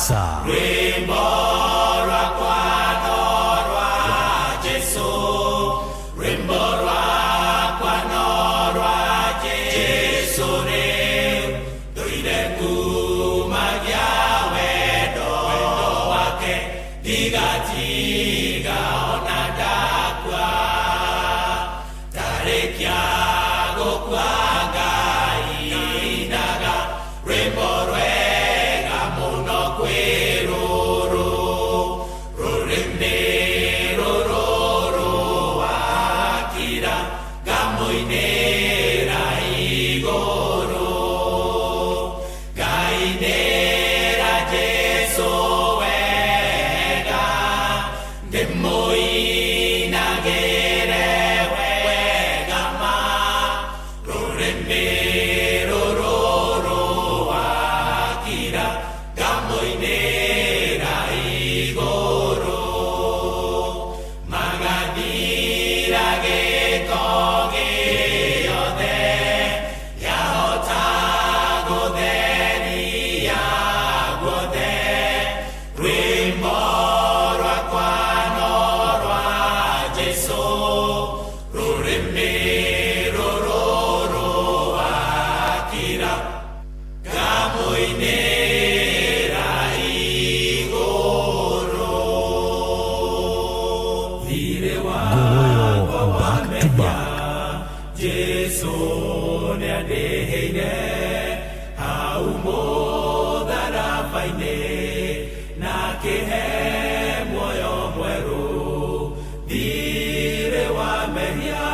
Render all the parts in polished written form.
Kabisa. Rwĩmbo rwakwa no rwa Jesu, rwĩmbo rwakwa no rwa Jesu rĩu, ndũire ngumagia wendo wake, ndigatiga ona ndakua. Ndarĩkia gũkua ngainaga rwĩmbo rwega mũno kwĩ rũrũ, rũrĩmĩ rũrũ rwakira ngamũinĩra igũrũ, ngainĩra Jesu wega, ndĩmũinagĩre wega ma, rũrĩmĩ rũrũ rwakira ngamũinĩra igũrũ, magathira gĩko gĩothe, yahota gũtheria guothe, rwĩmbo rwakwa no rwa Jesu, rũrĩmĩ rũrũ rwakira ngamũinĩra igũrũ. Thirĩ Goyo wakwa wa back to mehia back. Jesu nĩandĩhĩire hau mũtharaba-inĩ, na akĩhe muoyo mwerũ. Thirĩ wa mehia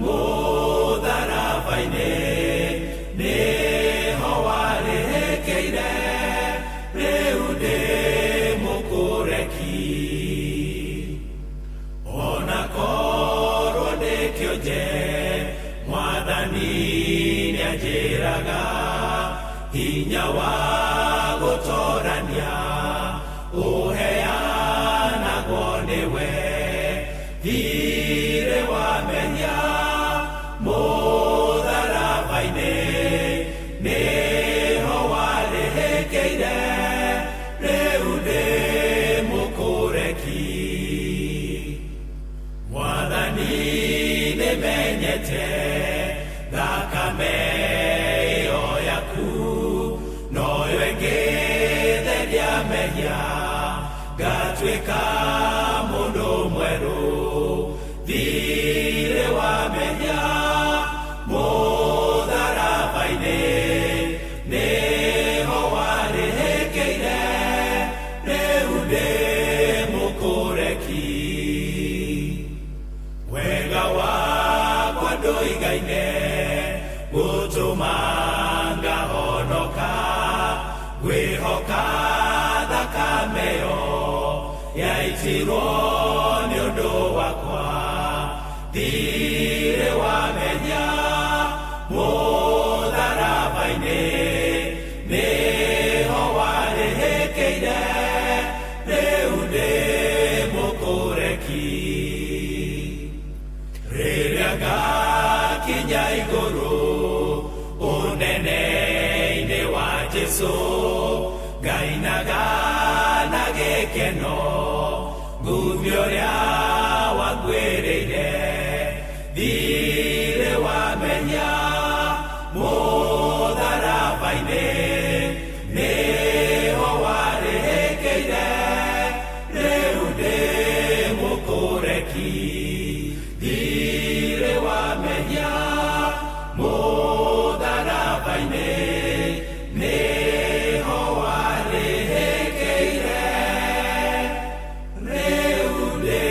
mũtharaba-inĩ nĩho warĩhĩkĩire, rĩu ndĩ mũkũreki. Ona korwo ndĩ kĩonje, Mwathani nĩanjĩraga hinya wa gũtorania ũheanagwo nĩwe. Thirĩ wa mehia mũtharaba-inĩ nĩho warĩhĩkĩire, rĩu ndĩ mũkũreki. Mwathani nĩmenyete thakame ĩyo yaku noyo ĩngĩtheria mehia, ngatuĩka mũndũ mwerũ. Thirĩ wa mehia mũtharaba-inĩ nĩho warĩhĩkĩire, rĩu ndĩ mũkũreki. Wega wakwa ndũigaine gũtũma ngahonoka, ngwĩhoka thakame ĩyo yaitirwo nĩ ũndũ wakwa. Thirĩ wa mehia mũtharaba-inĩ nĩho warĩhĩkĩire, rĩu ndĩ mũkũreki. Rĩrĩa ngakinya igũrũ ũnene-inĩ wa Jesu, ngainaga na gĩkeno ngumio ũrĩa wanguĩrĩire. Thirĩ wa mehia mũtharaba-inĩ nĩho warĩhĩkĩire, rĩu ndĩ mũkũreki. Thirĩ wa mehia mũtharaba-inĩ nĩho warĩhĩkĩire, rĩu ndĩ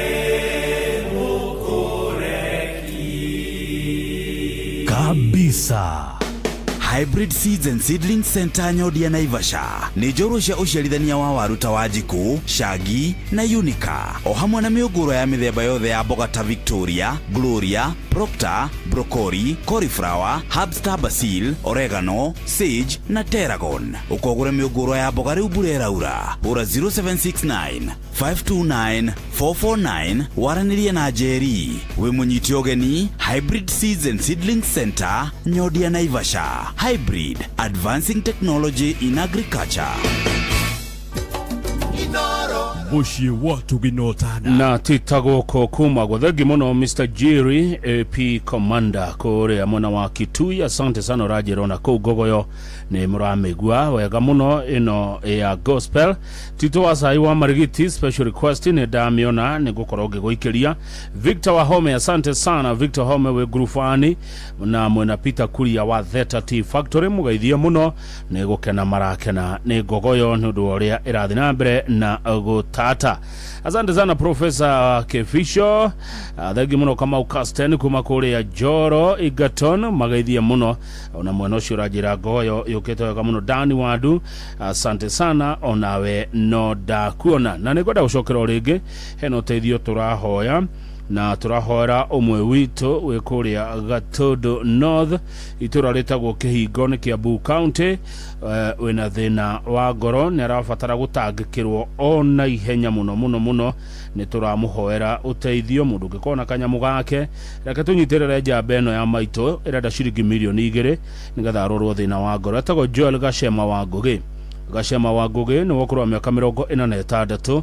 mũkũreki. Kabisa. Hybrid Seeds and Seedling Center Nyodia Naivasha nĩ njorua cia ũciarithania wa waru ta Wanjikũ, Shagi na Unica, o hamwe na mĩũngũrwa ya mĩthemba yothe ya mboga ta Victoria, Gloria, Proctor, Broccoli, Cauliflower, Herbstar Basil, Oregano, Sage na Tarragon. Ũkogũra mĩũngũrwa ya mboga rĩu mbura ĩraura, hũra 0769 529 449 waranĩrie na Njeri. Wĩ mũnyite ũgeni Hybrid Seeds and Seedling Center, Nyodia Naivasha. Hybrid, advancing technology in agriculture. Mũciĩ wa Tũginotana. Na titagũkũ kuma gũthengi mũno Mr Jerry AP Commander kũrĩa mwena wa Kitui, asante sana ũranjĩra ona kũu Ngogoyo nĩ mũramĩigua wega mũno ĩno ya gospel. Tito wa Sai wa Marigiti special request nĩ ndamĩona nĩ ngũkorwo ngĩgũikĩria. Victor Wahome, asante sana Victor Home wĩ Ngurubani, na mwena Peter Kuria wa Theta Tea Factory mũgeithie mũno nĩ gũkena marakena nĩ Ngogoyo nĩ ũndũ wa ũrĩa ĩrathiĩ na mbere na gũtata. Asante sana Professor Kefisho, thengi mũno Kamau Casten kuma kũrĩa Njoro Egerton mageithie mũno ona mwena ũcio ũranjĩra Ngogoyo yũkĩte wega mũno. Dani Wandu, asante sana onawe no ndakuona na nĩ ngwenda gũcokera o rĩngĩ hena ũteithio tũrahoya na tũrahoera ũmwe witũ wĩ kũrĩa Gatũndũ North itũra rĩtagwo Kĩhingo nĩ Kiambu County, wĩna thĩna wa ngoro nĩ arabatara gũtangĩkĩrwo o na ihenya mũno mũno mũno. Nĩ tũramũhoera ũteithio mũndũ ũngĩkorwo na kanyamũ gake reke tũnyitĩrĩre njamba ĩno ya maitũ ĩrenda ciringi mirioni 2 nĩgetha arorwo thĩna wa ngoro. Etagwo Joel Gacema wa Ngũgĩ. Gacema wa Ngũgĩ nĩ wa ũkũrũ wa mĩaka 46,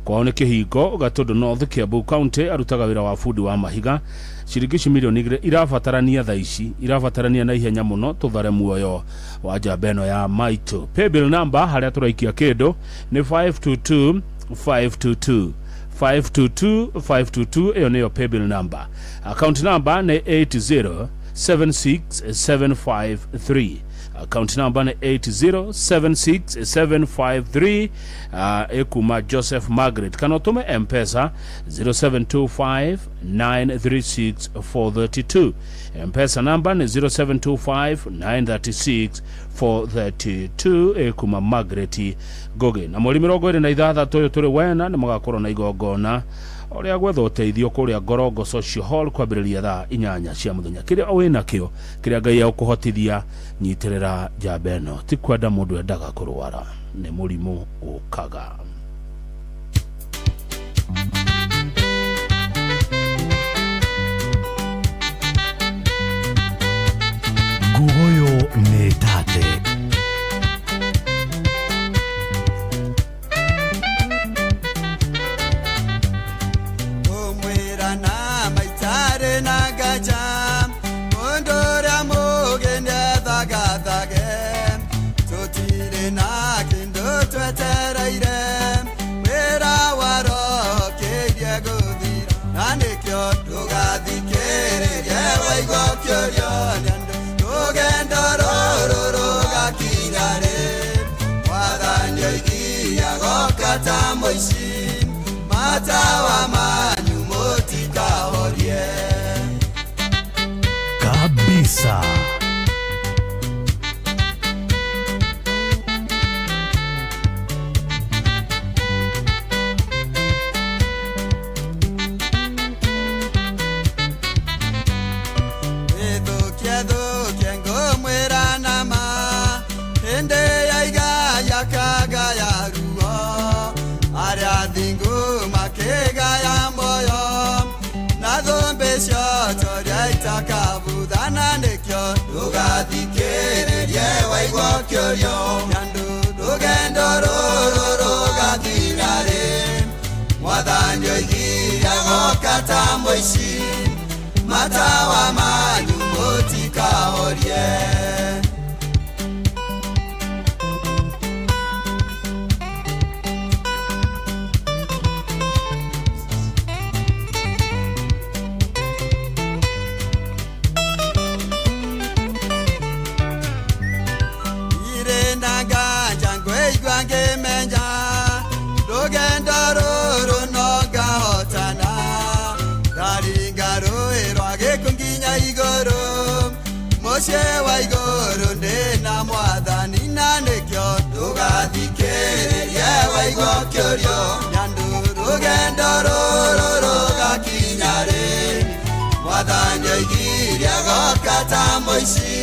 kwao nĩ Kĩhingo Gatũndũ North Kiambu County, arutaga wĩra wa bundi wa mahiga. Ciringi ici mirioni 2 irabatarania thaa ici, irabatarania na ihenya mũno tũthare muoyo wa njamba ĩno ya maitũ. Paybill number harĩa tũraikia kĩndũ nĩ 522 522 522 522, ĩyo nĩyo paybill number. Account number nĩ 8076753, account number nĩ 8076753, ĩkuma Joseph Margaret, kana ũtũme Mpesa 0725 936 432. Mpesa number nĩ 0725 936 432, ĩkuma Margaret Ngũgĩ. Na mweri 26 ũyũ tũrĩ wena nĩ magakorwo na igongona ũrĩa gwetha ũteithio kũrĩa Ngorongo Social Hall kwambĩrĩria thaa 8 cia mũthenya. Kĩrĩa wĩnakĩo kĩrĩa Ngai egũkũhotithia nyitĩrĩra njamba ĩno, ti kwenda mũndũ endaga kũrwara, nĩ mũrimũ ũkaga. Ngugoyo nĩ tate. Ngũmwĩra na maitarĩ na nganja mũndũ ũrĩa mũũgĩ nĩethagathage tũtirĩ na kĩndũ twetereire wĩra wa roho kĩirie gũthira na nĩkĩo ndũgathikĩrĩrie waigua ũkĩũrio nĩ andũ rũgendo rũrũ rũgakinya rĩ mwathani oigia goka ta mũici matawa manyu mũtikahorie. Kabisa. Ĩthũkie thũkie ngũmwĩra nama hĩndĩ ya igaya kagaya ruo arĩa thingu makĩgaya muoyo na thũmbĩ ciotoria itakabuthana nĩkĩo ndũgathikĩrĩrie waigua ũkĩũrio nĩ andũ rũgendo rũrũ rũgathira rĩ mwathani oigire goka ta mũici matawa manyu mũtikahorie. Irĩ na nganja ngũigua ngĩmenya rũgendo rũrũ no ngahotana ndaringa rũĩ rwa gĩkuũ nginya igũrũ mũciĩ wa igũrũ ndĩna mwathani na nĩkĩo ndũgathikĩrĩrie waigua ũkĩũrio nĩ andũ rũgendo rũrũ rũgakinya rĩ mwathani oigire agoka ta mũici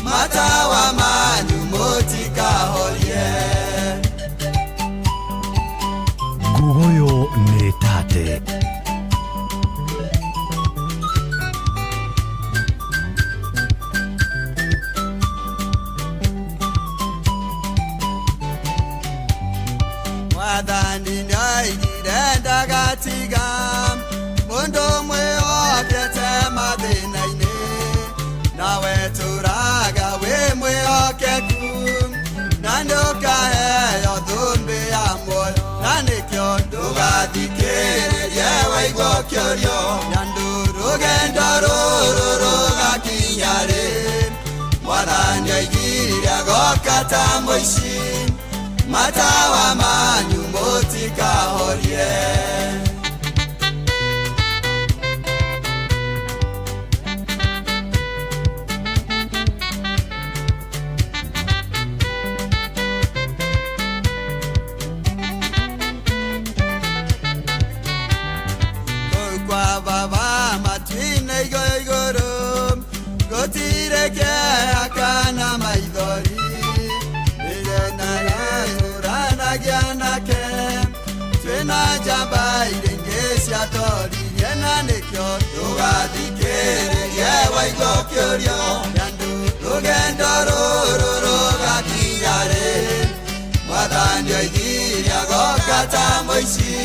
matawa manyu mũtikahorie. Ngugoyo nĩ tate. Mwathani nĩoĩ Ndũgatiga mũndũ mwĩhokete mathĩna-inĩ, nawe tũraga wĩ mwĩhokeku, na ndũkaheo thũmbĩ ya muoyo, na nĩkĩo ndũgathikĩrĩrie waigua ũkĩũrio nyandũ rũgendo rũrũ rũgakinya rĩ. Mwathani oigire agoka ta mũici, matawa manyu mũtikahorie. Kwa baba matwine igoro gũtirĩ kĩeha kana maithori, rĩrĩa naratũranagia nake twĩna njamba iria ingĩ ciatoririe, na nĩkĩo ndũgathikĩrĩrie waigua ũkĩũrio nyandũ rũgendo rũrũ rũgakinya rĩ. Mwathani oigire agoka ta mũici,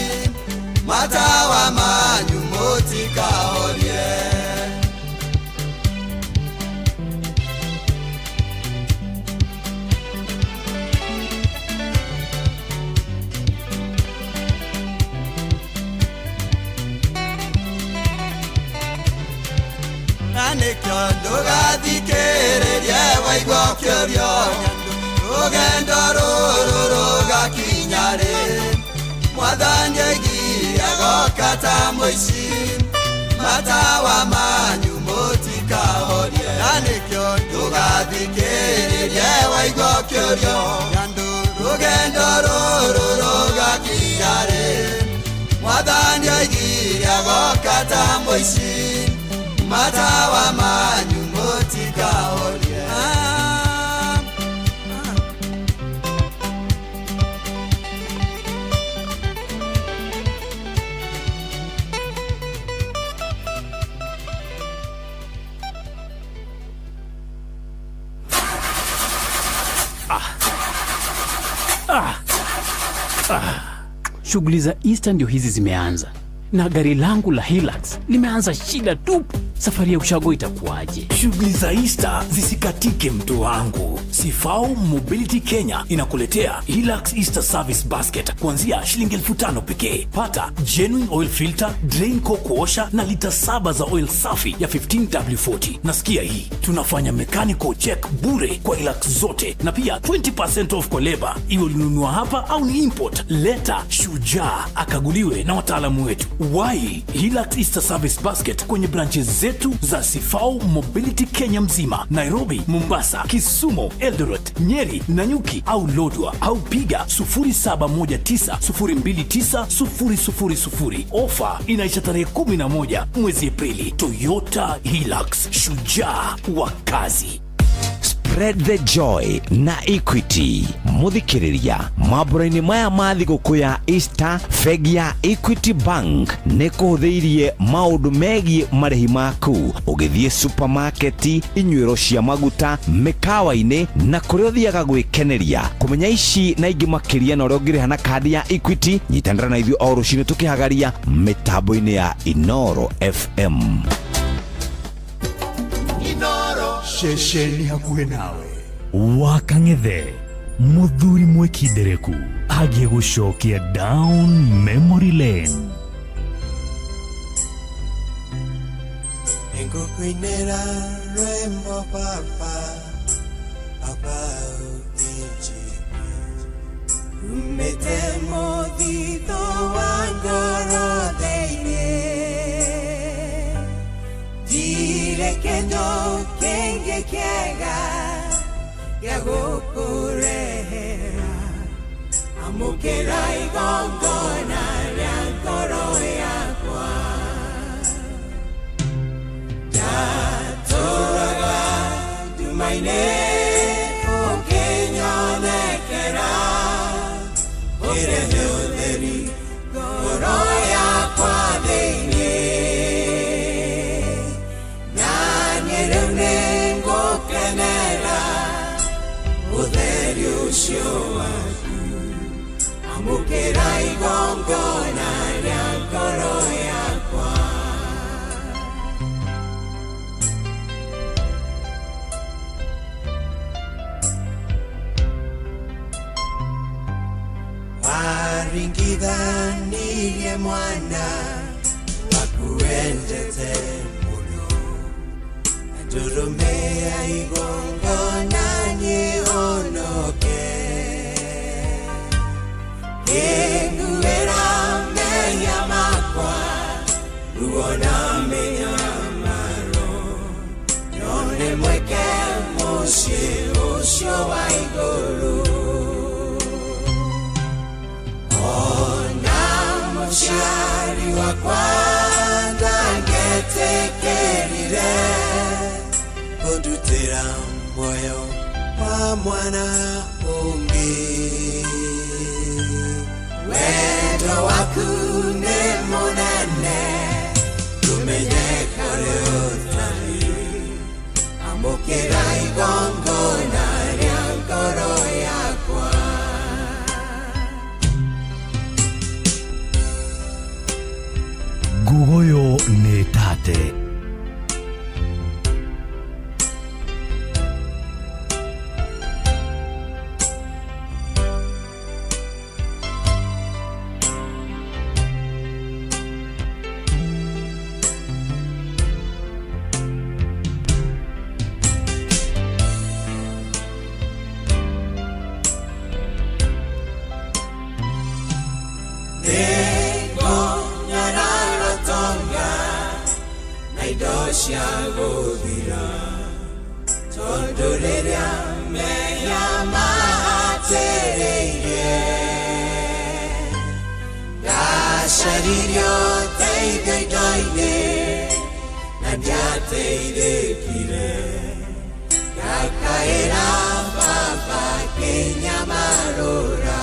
matawa manyu mũtikahorie. Na nĩkĩo ndũgathikĩrĩrie waigua ũkĩũrio rũgendo rũrũ rũgakinya rĩ. Mwathani oigire agoka ta mũici, matawa manyu mũtikahorie, na nĩkĩo ndũgathikĩrĩrie waigua ũkĩũrio nyandũ rũgendo rũrũ rũgakinya rĩ. Mwathani oigire agoka ta mũici, matawa manyu mũtikahorie. Shughuli za Easter ndio hizi zimeanza, na gari langu la Hilux limeanza shida tupu. Safari ya ushago itakuwaje? Shughuli za Easter zisikatike mtu wangu. Sifao Mobility Kenya inakuletea Hilux Easter Service Basket kuanzia shilingi 5,000 pekee. Pata genuine oil filter, drain cock washer na lita 7 za oil safi ya 15W40. Na sikia hii, tunafanya mechanical check bure kwa Hilux zote na pia 20% off kwa leba, iwe ulinunua hapa au ni import. Leta shujaa akaguliwe na wataalamu wetu. Wai Hilux Easter Service Basket kwenye branches zetu za Sifao Mobility Kenya mzima, Nairobi, Mombasa, Kisumu, Eldoret, Nyeri, Nanyuki au Lodwar, au piga 0719029000. Ofa inaisha tarehe 11 mwezi Aprili. Toyota Hilux, shujaa wa kazi. Spread the joy na Equity. Muthikiriria mambura-inĩ maya ma thigũkũ ya Easter, bengi ya Equity Bank nĩ kũhũthĩirie maũndũ megiĩ marĩhi maku ũgĩthiĩ supermarket, inyuĩro cia maguta, mĩkawa-inĩ na kũrĩa ũthiaga gwĩkeneria. Kũmenya ici na ingĩ makĩria na ũrĩa ũngĩrĩha na kandi ya Equity, nyitanĩra na ithuĩ o rũcinĩ tũkĩhagaria mĩtambo-inĩ ya Inoro FM. Ceceni hakuhĩ nawe. Wakang'ethe muthuri mwikindereku agiĩ gũcokia down memory lane. Nĩngũkũinĩra rwĩmbo baba, baba ũkĩnjigua, umĩte mũthithũ wa ngoro thĩinĩ, ndirĩ kĩndũ kĩngĩ kĩega gĩa gũkũrehera, amũkĩra igongona rĩa ngoro yakwa. Ndatũraga nduma-inĩ ũkĩnyonekera, ũkĩrehe ũtheri ngoro yakwa thĩinĩ, na niĩ rĩu nĩngũkenera ũtheri ũcio waku, amũkĩra igongona rĩa ngoro. Watũmire mwana waku wendete mũno, na ndũrũme ya igongona nĩhonoke. Ngĩnguĩra mehia makwa, ruo na mĩnyamaro, nyone mweke mũciĩ ũcio wa igũrũ. Ona mũciari wakwa ndangetĩkĩrire kũndutĩra muoyo wa mwana ũngĩ. Wendo waku nĩ mũnene, tũmenye kũrĩ ũtari. Amũkĩra igongona rĩa ngoro yakwa. Ngugoyo nĩ tate. Nĩngũnyarara tonga na indo cia gũthira, tondũ rĩrĩa mehia mahatĩrĩirie, ndacaririe ũteithio indo-inĩ na ndiateithĩkire, ndakaĩra Baba kĩnyamarũra.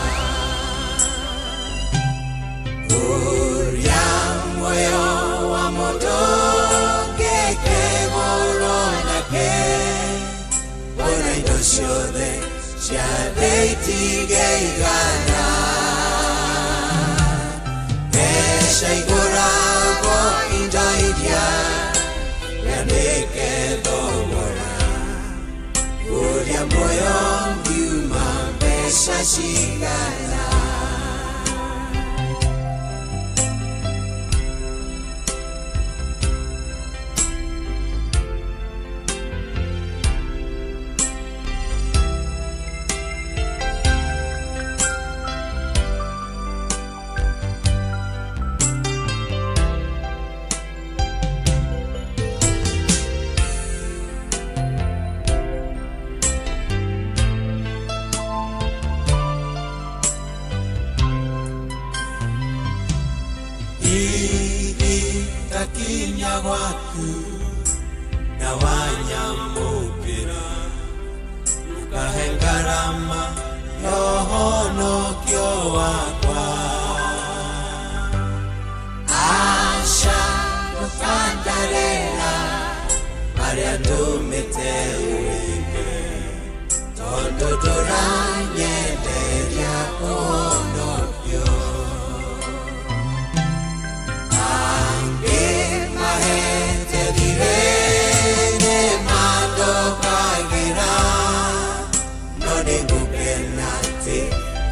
Ũrĩa muoyo wa mũndũ ũngĩkĩgũrwo nakĩ, ona indo ciothe cia thĩ itingĩigana. Mbeca igũragwo indo iria nyandĩke thogora, ũrĩa muoyo ngiuma mbeca cigana. Hihi ndakinya gwaku na wanyamũkĩra, ũkahe ngarama ya ũhonokio wakwa. Aca ndũkandarĩra marĩa ndũmĩte wĩke, tondũ ndũranyenderia kũhonokio. Angĩ mahete thirĩ nĩmandũkagĩra, no nĩngũkena atĩ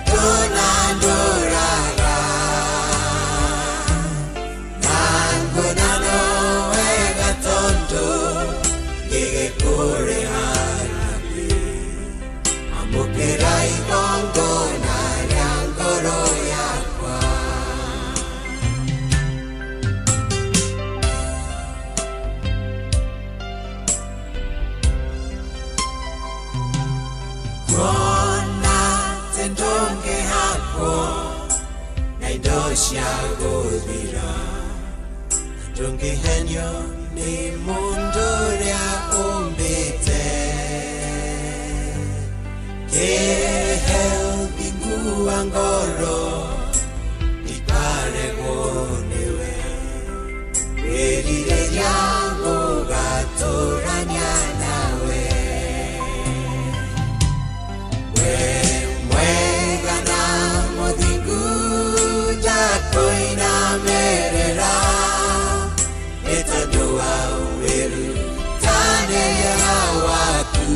ndũnandũraga. Na nguona no wega tondũ ngĩgĩkũrĩha nakĩ. Amũkĩra igongona rĩa ngoro yakwa. Kuona atĩ ndũngĩhakwo na indo cia gũthira, ndũngĩhenio nĩ mũndũ ũrĩa ũmbĩte. Kĩhe ũthingu wa ngoro, ndikaregwo nĩwe. Wĩrirĩria gũgatũrania nawe. We mwega na mũthingu, ndakũinamĩrĩra, nĩ tondũ wa wĩrutanĩria waku.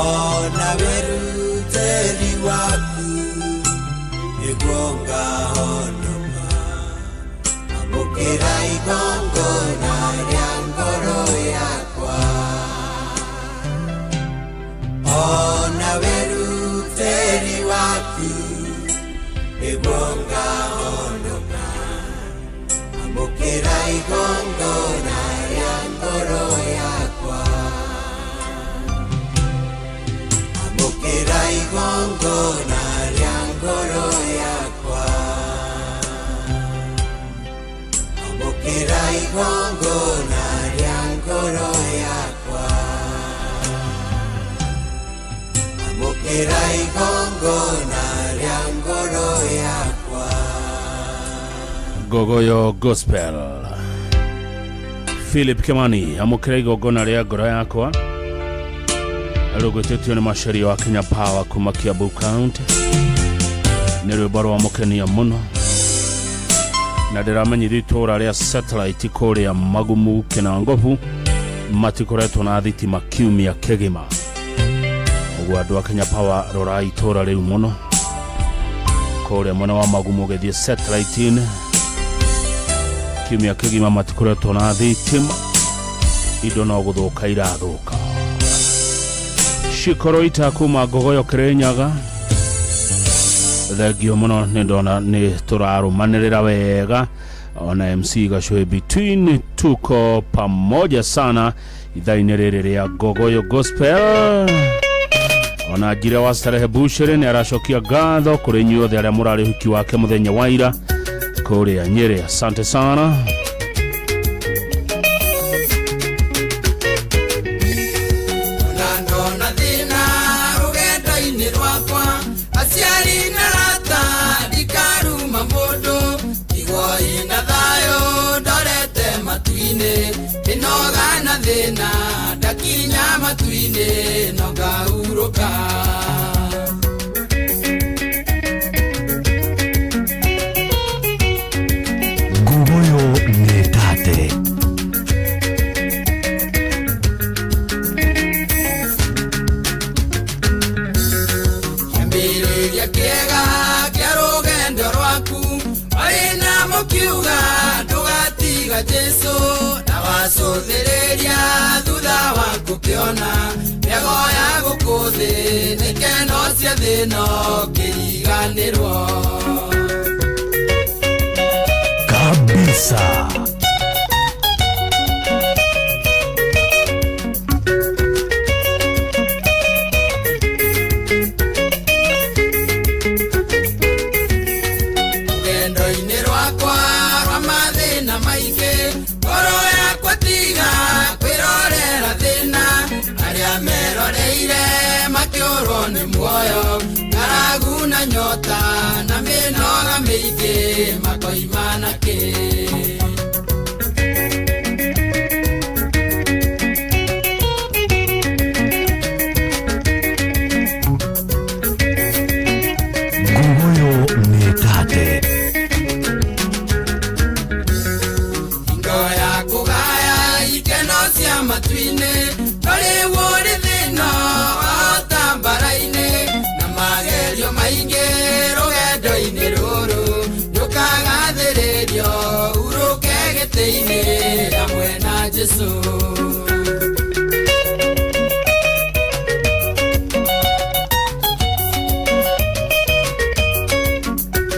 Ona wĩrutĩri waku. Nĩguo ngahonoka. Amũkĩra igongona rĩa ngoro yakwa. Amũkĩra igongona rĩa ngoro yakwa. Amũkĩra igongona rĩa ngoro yakwa. Amũkĩra igongona rĩa ngoro yakwa. Ngogoyo Gospel, Philip Kimani, amũkĩra igongona rĩa ngoro yakwa, rũgwĩtĩtio nĩ macerio wa Kenya Power kuma Kiambu County. Nĩ rwĩmbo rwa mũkenia mũno, na ndĩramenyithio itũũra rĩa Satellite kũrĩa Magumu Kĩnangobu matikoretwo na thitima kiumia kĩgima. Ũguo andũ a Kenya Power, rorai itũũra rĩu mũno kũrĩa mwena wa Magumu ũgĩthiĩ Satellite-inĩ, kiumia kĩgima matikoretwo na thitima, indo no gũthũka irathũka. Cikoro ita kuma Ngogoyo Kĩrĩnyaga, thengio mũno, nĩ ndona nĩ tũrarũmanĩrĩra wega. Ona MC Gacũĩ between, tuko pamoja sana ithaa-inĩ rĩrĩ rĩa Ngogoyo Gospel. Ona Njire wa Starehe Buchere nĩ aracokia ngatho kũrĩ inyuothe arĩa mũrarĩ ũhiki wake mũthenya wa ira kũrĩa Nyĩrĩ. Asante sana. Ona ndona thĩna rũgendo-inĩ rwakwa, aciari na rata, ndikaruma mũndũ. Igoi na thayũ ndorete matu-inĩ, ĩnoga na thĩna ndakinya matu-inĩ no ngahurũka. Ngugoyo nĩ tate. Kĩambĩrĩria kĩega kĩa rũgendo rwaku marĩ na mũkiuga ndũgatiga Jesu, na wacũthĩrĩria thutha wa gũkĩona mĩago ya gũkũ thĩ nĩ keno cia thĩno kĩriganĩrwo. Kabisa. Rũgendo-inĩ rwakwa rwa mathĩna maingĩ, ngoro yakwa tiga kwĩrorera thĩna, arĩa meroreire makĩũrwo nĩ muoyo, ng'aragu na nyota na mĩnoga mĩingĩ makoima na kĩ. Ngugoyo nĩ tate. Hingo ya kũgaya ikeno cia matu-inĩ, ndũrĩ wũrĩ thĩna wahota mbara-inĩ, na magerio maingĩ rũgendo-inĩ rũrũ, ndũkagathĩrĩrio urũke gĩtĩ-inĩ hamwe na Jesũ.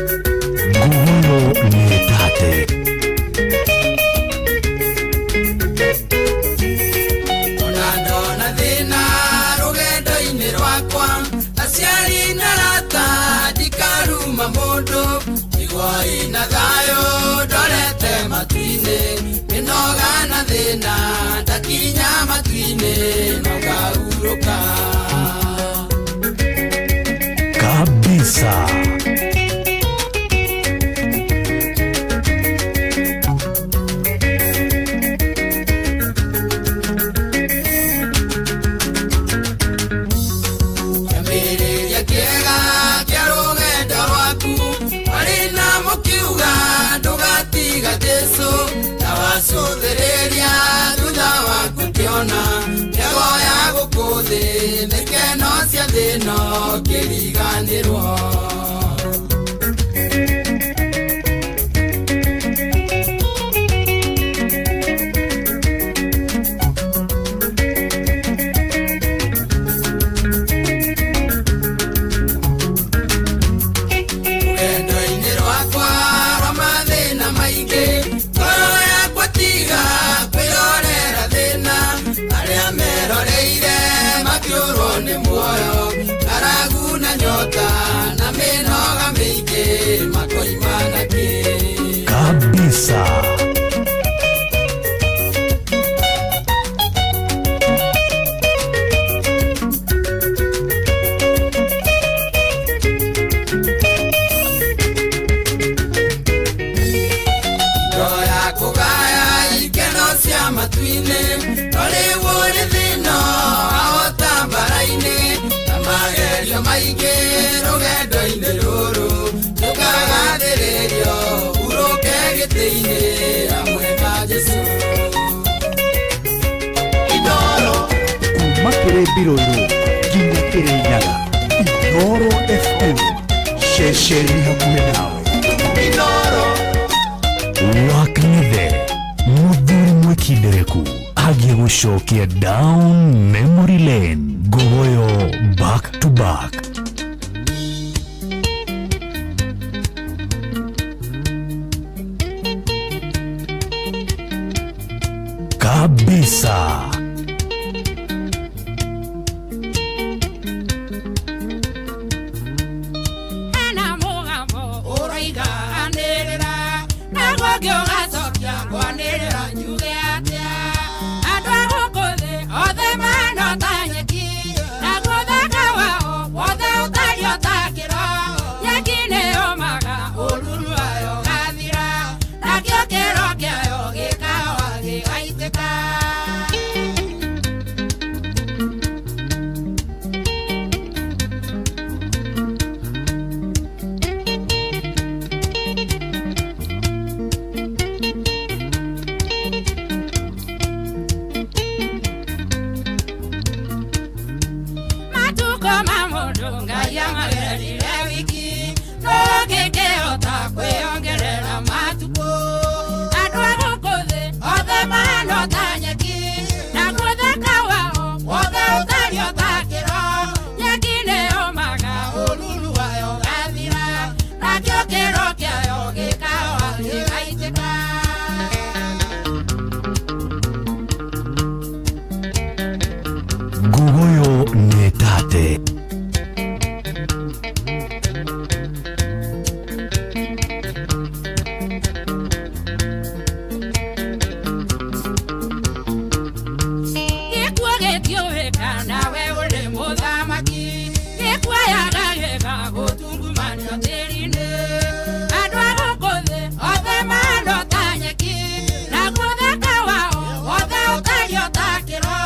Ngugoyo nĩ tate. Ona ndona thĩna rũgendo-inĩ rwakwa, aciari na rata, ndikaruma mũndũ. Igoi na thayũ ndorete matu-inĩ, mĩnoga na thĩna ndakinya matu-inĩ no ngahurũka. Kabisa. Kĩambĩrĩria kĩega kĩa rũgendo rwaku marĩ na mũkiuga ndũgatiga Jesu, na wacũthĩrĩria thutha waku kĩona mĩago ya gũkũ thĩ nĩ keno cia thĩno kĩriganĩrwo. Rũgendo-inĩ. Maingĩ rũgendo-inĩ rũrũ tũkagathĩrĩrio hurũke gĩtĩ-inĩ hamwe na Jesũ. Inooro Kuma kĩrĩ mbirũirũ nginya kĩrĩ Nyaga, Inooro FM, ceceni hakuhĩ nawe. Inooro. Wa Kang'ethe, mũthuri mwĩkindereku agiĩ gũcokia down memory lane. Ngogoyo back to back. Kabisa. Hena mũgambo ũroiga anĩrĩra, naguo ũngĩ ũgacokia ngwanĩrĩra njuge atĩa. Andũ a gũkũ thĩ othe mahana ta nyeki, naguo ũthaka wao wothe ũtariĩ o ta kĩro. Nyeki nĩyũmaga, ũruru wayo ũgathira, nakĩo kĩro kĩayo gĩkahoha gĩgaitĩka. Matukũ ma mũndũ Ngai amagerire wiki, ndũngĩkĩhota kwĩongerera matukũ. Andũ a gũkũ thĩ othe mahana o ta nyeki, naguo ũthaka wao wothe ũtariĩ o ta kĩro. Nyeki nĩyũmaga, ũruru wayo ũgathira, nakĩo kĩro kĩayo gĩkahoha gĩgaitĩka. Ngogoyo nĩ tate. Gĩkuũ gĩtiũĩka nawe ũrĩ mũthamaki, gĩkuoyaga gĩgagũtungumanio tĩri-inĩ. Andũ a gũkũ thĩ othe mahana o ta nyeki, naguo ũthaka wao wothe ũtariĩ o ta kĩro.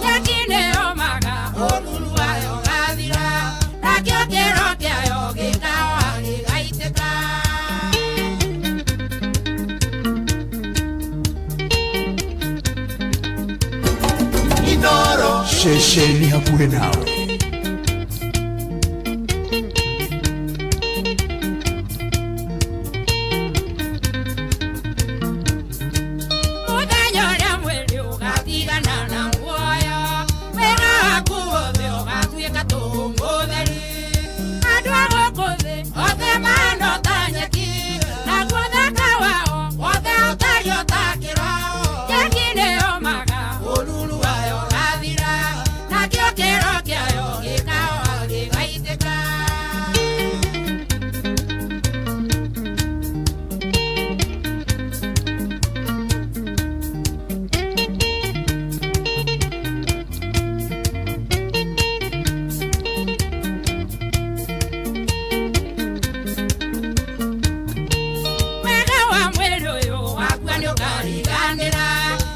Nyeki nĩyũmaga, ũruru wayo ũgathira, nakĩo kĩro kĩayo gĩkahoha gĩgaitĩka. Inooro. Ceceni hakuhĩ nawe. Mũthenya ũrĩa mwĩrĩ ũgatigana na muoyo, wĩra waku wothe ũgatuĩka tũhũ mũtheri. Andũ a gũkũ thĩ othe mahana o ta nyeki, naguo ũthaka wao wothe ũtariĩ o ta kĩro. Nyeki nĩyũmaga, ũruru wayo ũgathira, nakĩo kĩro kĩayo gĩkahoha gĩgaitĩka. Wega wa mwĩrĩ ũyũ wakua nĩũkariganĩra,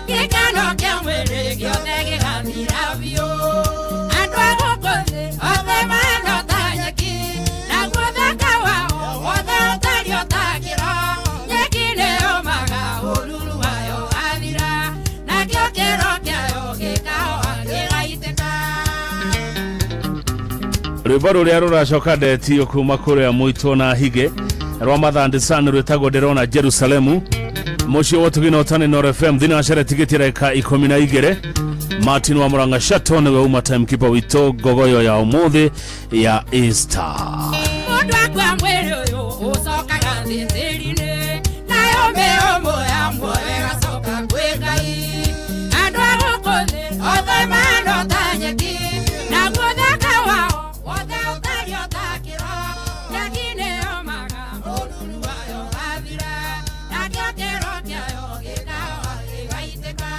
gĩkeno kĩa mwĩrĩ gĩothe gĩgathira biũ. Andũ a gũkũ thĩ othe mahana o ta nyeki, naguo ũthaka wao wothe ũtariĩ o ta kĩro. Nyeki nĩyũmaga, ũruru wayo ũgathira, nakĩo kĩro kĩayo gĩkahoha gĩgaitĩka. Rwĩmbo rũrĩa rũracoka ndetio kuma kũrĩa mũitwo na hige rwa mathandisani rwĩtagwo ndĩrona Jerusalemu. Mũciĩ wa ũtugi na ũtani Noro FM, thinacara tigiti reka 12. Martin wa Murang'a Shato nĩwe uma timekeeper witũ ngogoyo ya ũmũthĩ ya Easter. Mũndũ akua mwĩrĩ ũyũ ũcokaga thĩ tĩri-inĩ, nayo mĩhũmũ ya muoyo ĩgacoka kwĩ Ngai. Andũ a gũkũ thĩ othe mahana o ta nyeki, naguo ũthaka wao wothe ũtariĩ o ta kĩro. Nyeki nĩyũmaga, ũruru wayo ũgathira, nakĩo kĩro kĩayo gĩkahoha gĩgaitĩka.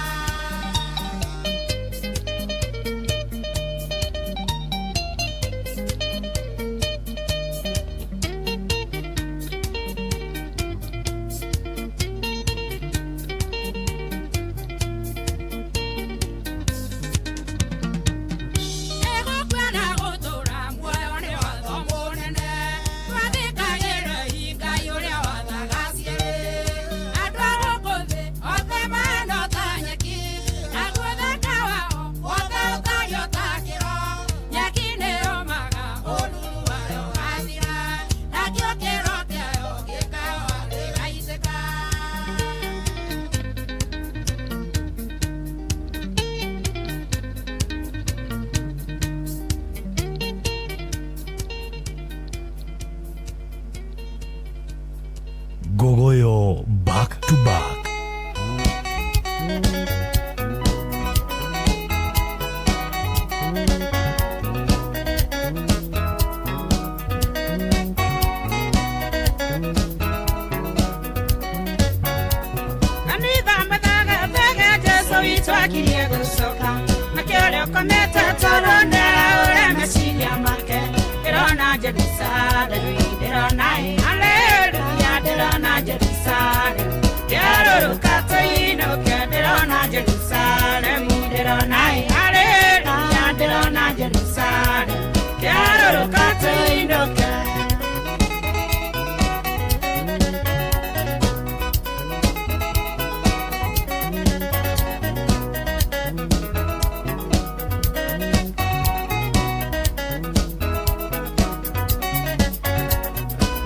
Ndakomete toro ndaraũre meciria make. Ndĩrona Jerusalemu, ndĩrona haleluya, ndĩrona Jerusalemu. Kĩarũrũka tũinũke, ndĩrona Jerusalemu, ndĩrona haleluya, ndĩrona Jerusalemu. Kĩarũrũka tũinũke.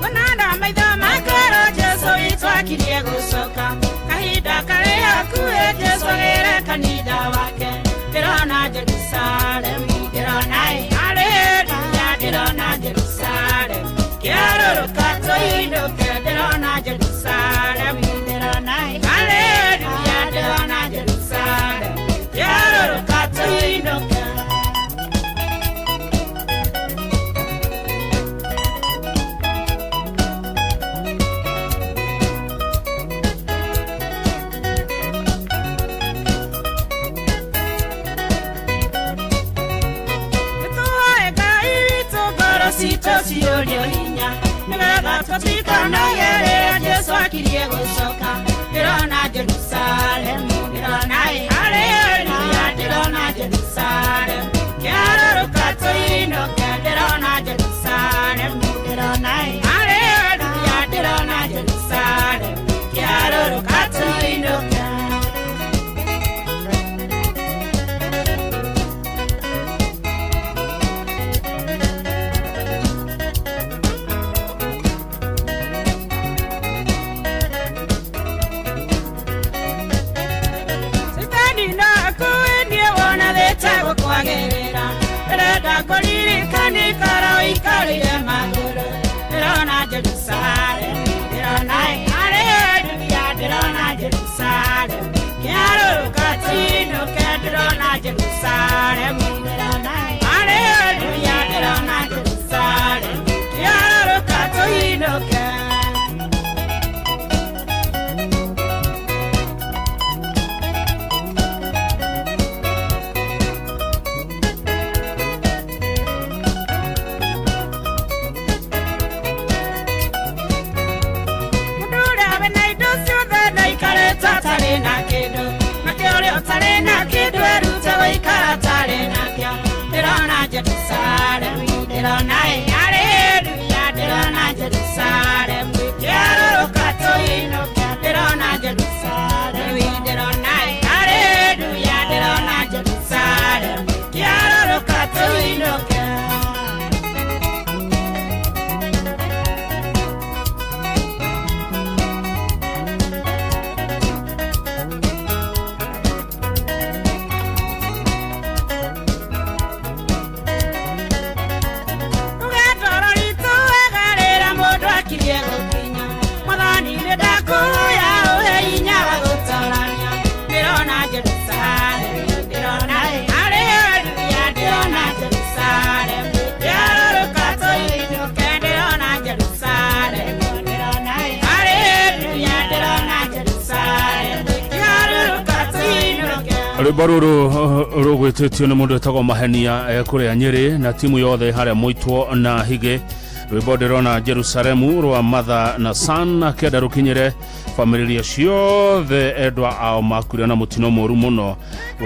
Monanda maitho makoro Jesu witũ akirie gũcoka. Kahinda karĩ hakuhĩ Jesu agĩre kanitha wake. Ndĩrona Jerusalemu, ndĩrona haleluya, ndĩrona Jerusalemu. Kĩarũrũka tũinũke, ndĩrona Jerusalemu, ndĩrona haleluya, ndĩrona Jerusalemu. Kĩarũrũka tũinũke. Nĩtũhoe Ngai witũ ngoro citũ ciyũrio hinya, nĩgetha tũtikanagerere Jesũ akirie gũcoka. Ndĩrona Jerusalemu, ndĩrona haleluya, ndĩrona Jerusalemu. Kĩarũrũka tũinũke, ndĩrona Jerusalemu, ndĩrona haleluya, ndĩrona Jerusalemu. Kĩarũrũka tũinũke. Sitani no akuĩnie wona thĩte gũkwagĩrĩra. Ndĩrenda kũririkana ikara ũikarĩire magũrũ. Ndĩrona Jerusalemu, ndĩrona haleluya, ndĩrona Jerusalemu. Kĩarũrũka tũinũke, ndĩrona Jerusalemu, ndĩrona haleluya, ndĩrona Jerusalemu. Kĩarũrũka tũinũke. Mũndũ ũrĩa wĩna indo ciothe ndaikarĩte atarĩ na kĩndũ, nake ũrĩa ũtarĩ na kĩndũ erute gũikara atarĩ nakĩo. Ndĩrona Jerusalemu, ndĩrona haleluya, ndĩrona Jerusalemu. Kĩarũrũka tũinũke, ndĩrona Jerusalemu, ndĩrona haleluya, ndĩrona Jerusalemu. Kĩarũrũka tũinũke. Rũgendo rũritũ wega rĩrĩa mũndũ akirie gũkinya. Mwathani nĩ ndakũhoya ũhe hinya wa gũtorania. Ndĩrona Jerusalemu, ndĩrona haleluya, ndĩrona Jerusalemu. Kĩarũrũka tũinũke, ndĩrona Jerusalemu, ndĩrona haleluya, ndĩrona Jerusalemu. Kĩarũrũka tũinũke. Rwĩmbo rũrũ rũgwĩtĩtio nĩ mũndũ wĩtagwo Mahenia kũrĩa Nyĩrĩ na timu yothe harĩa Mũitwo na Higĩ. Rwĩmbo ndĩrona Jerusalemu rwa Mother na Son, akĩenda rũkinyĩre bamĩrĩ ciothe endwa ao makuire na mũtino mũru mũno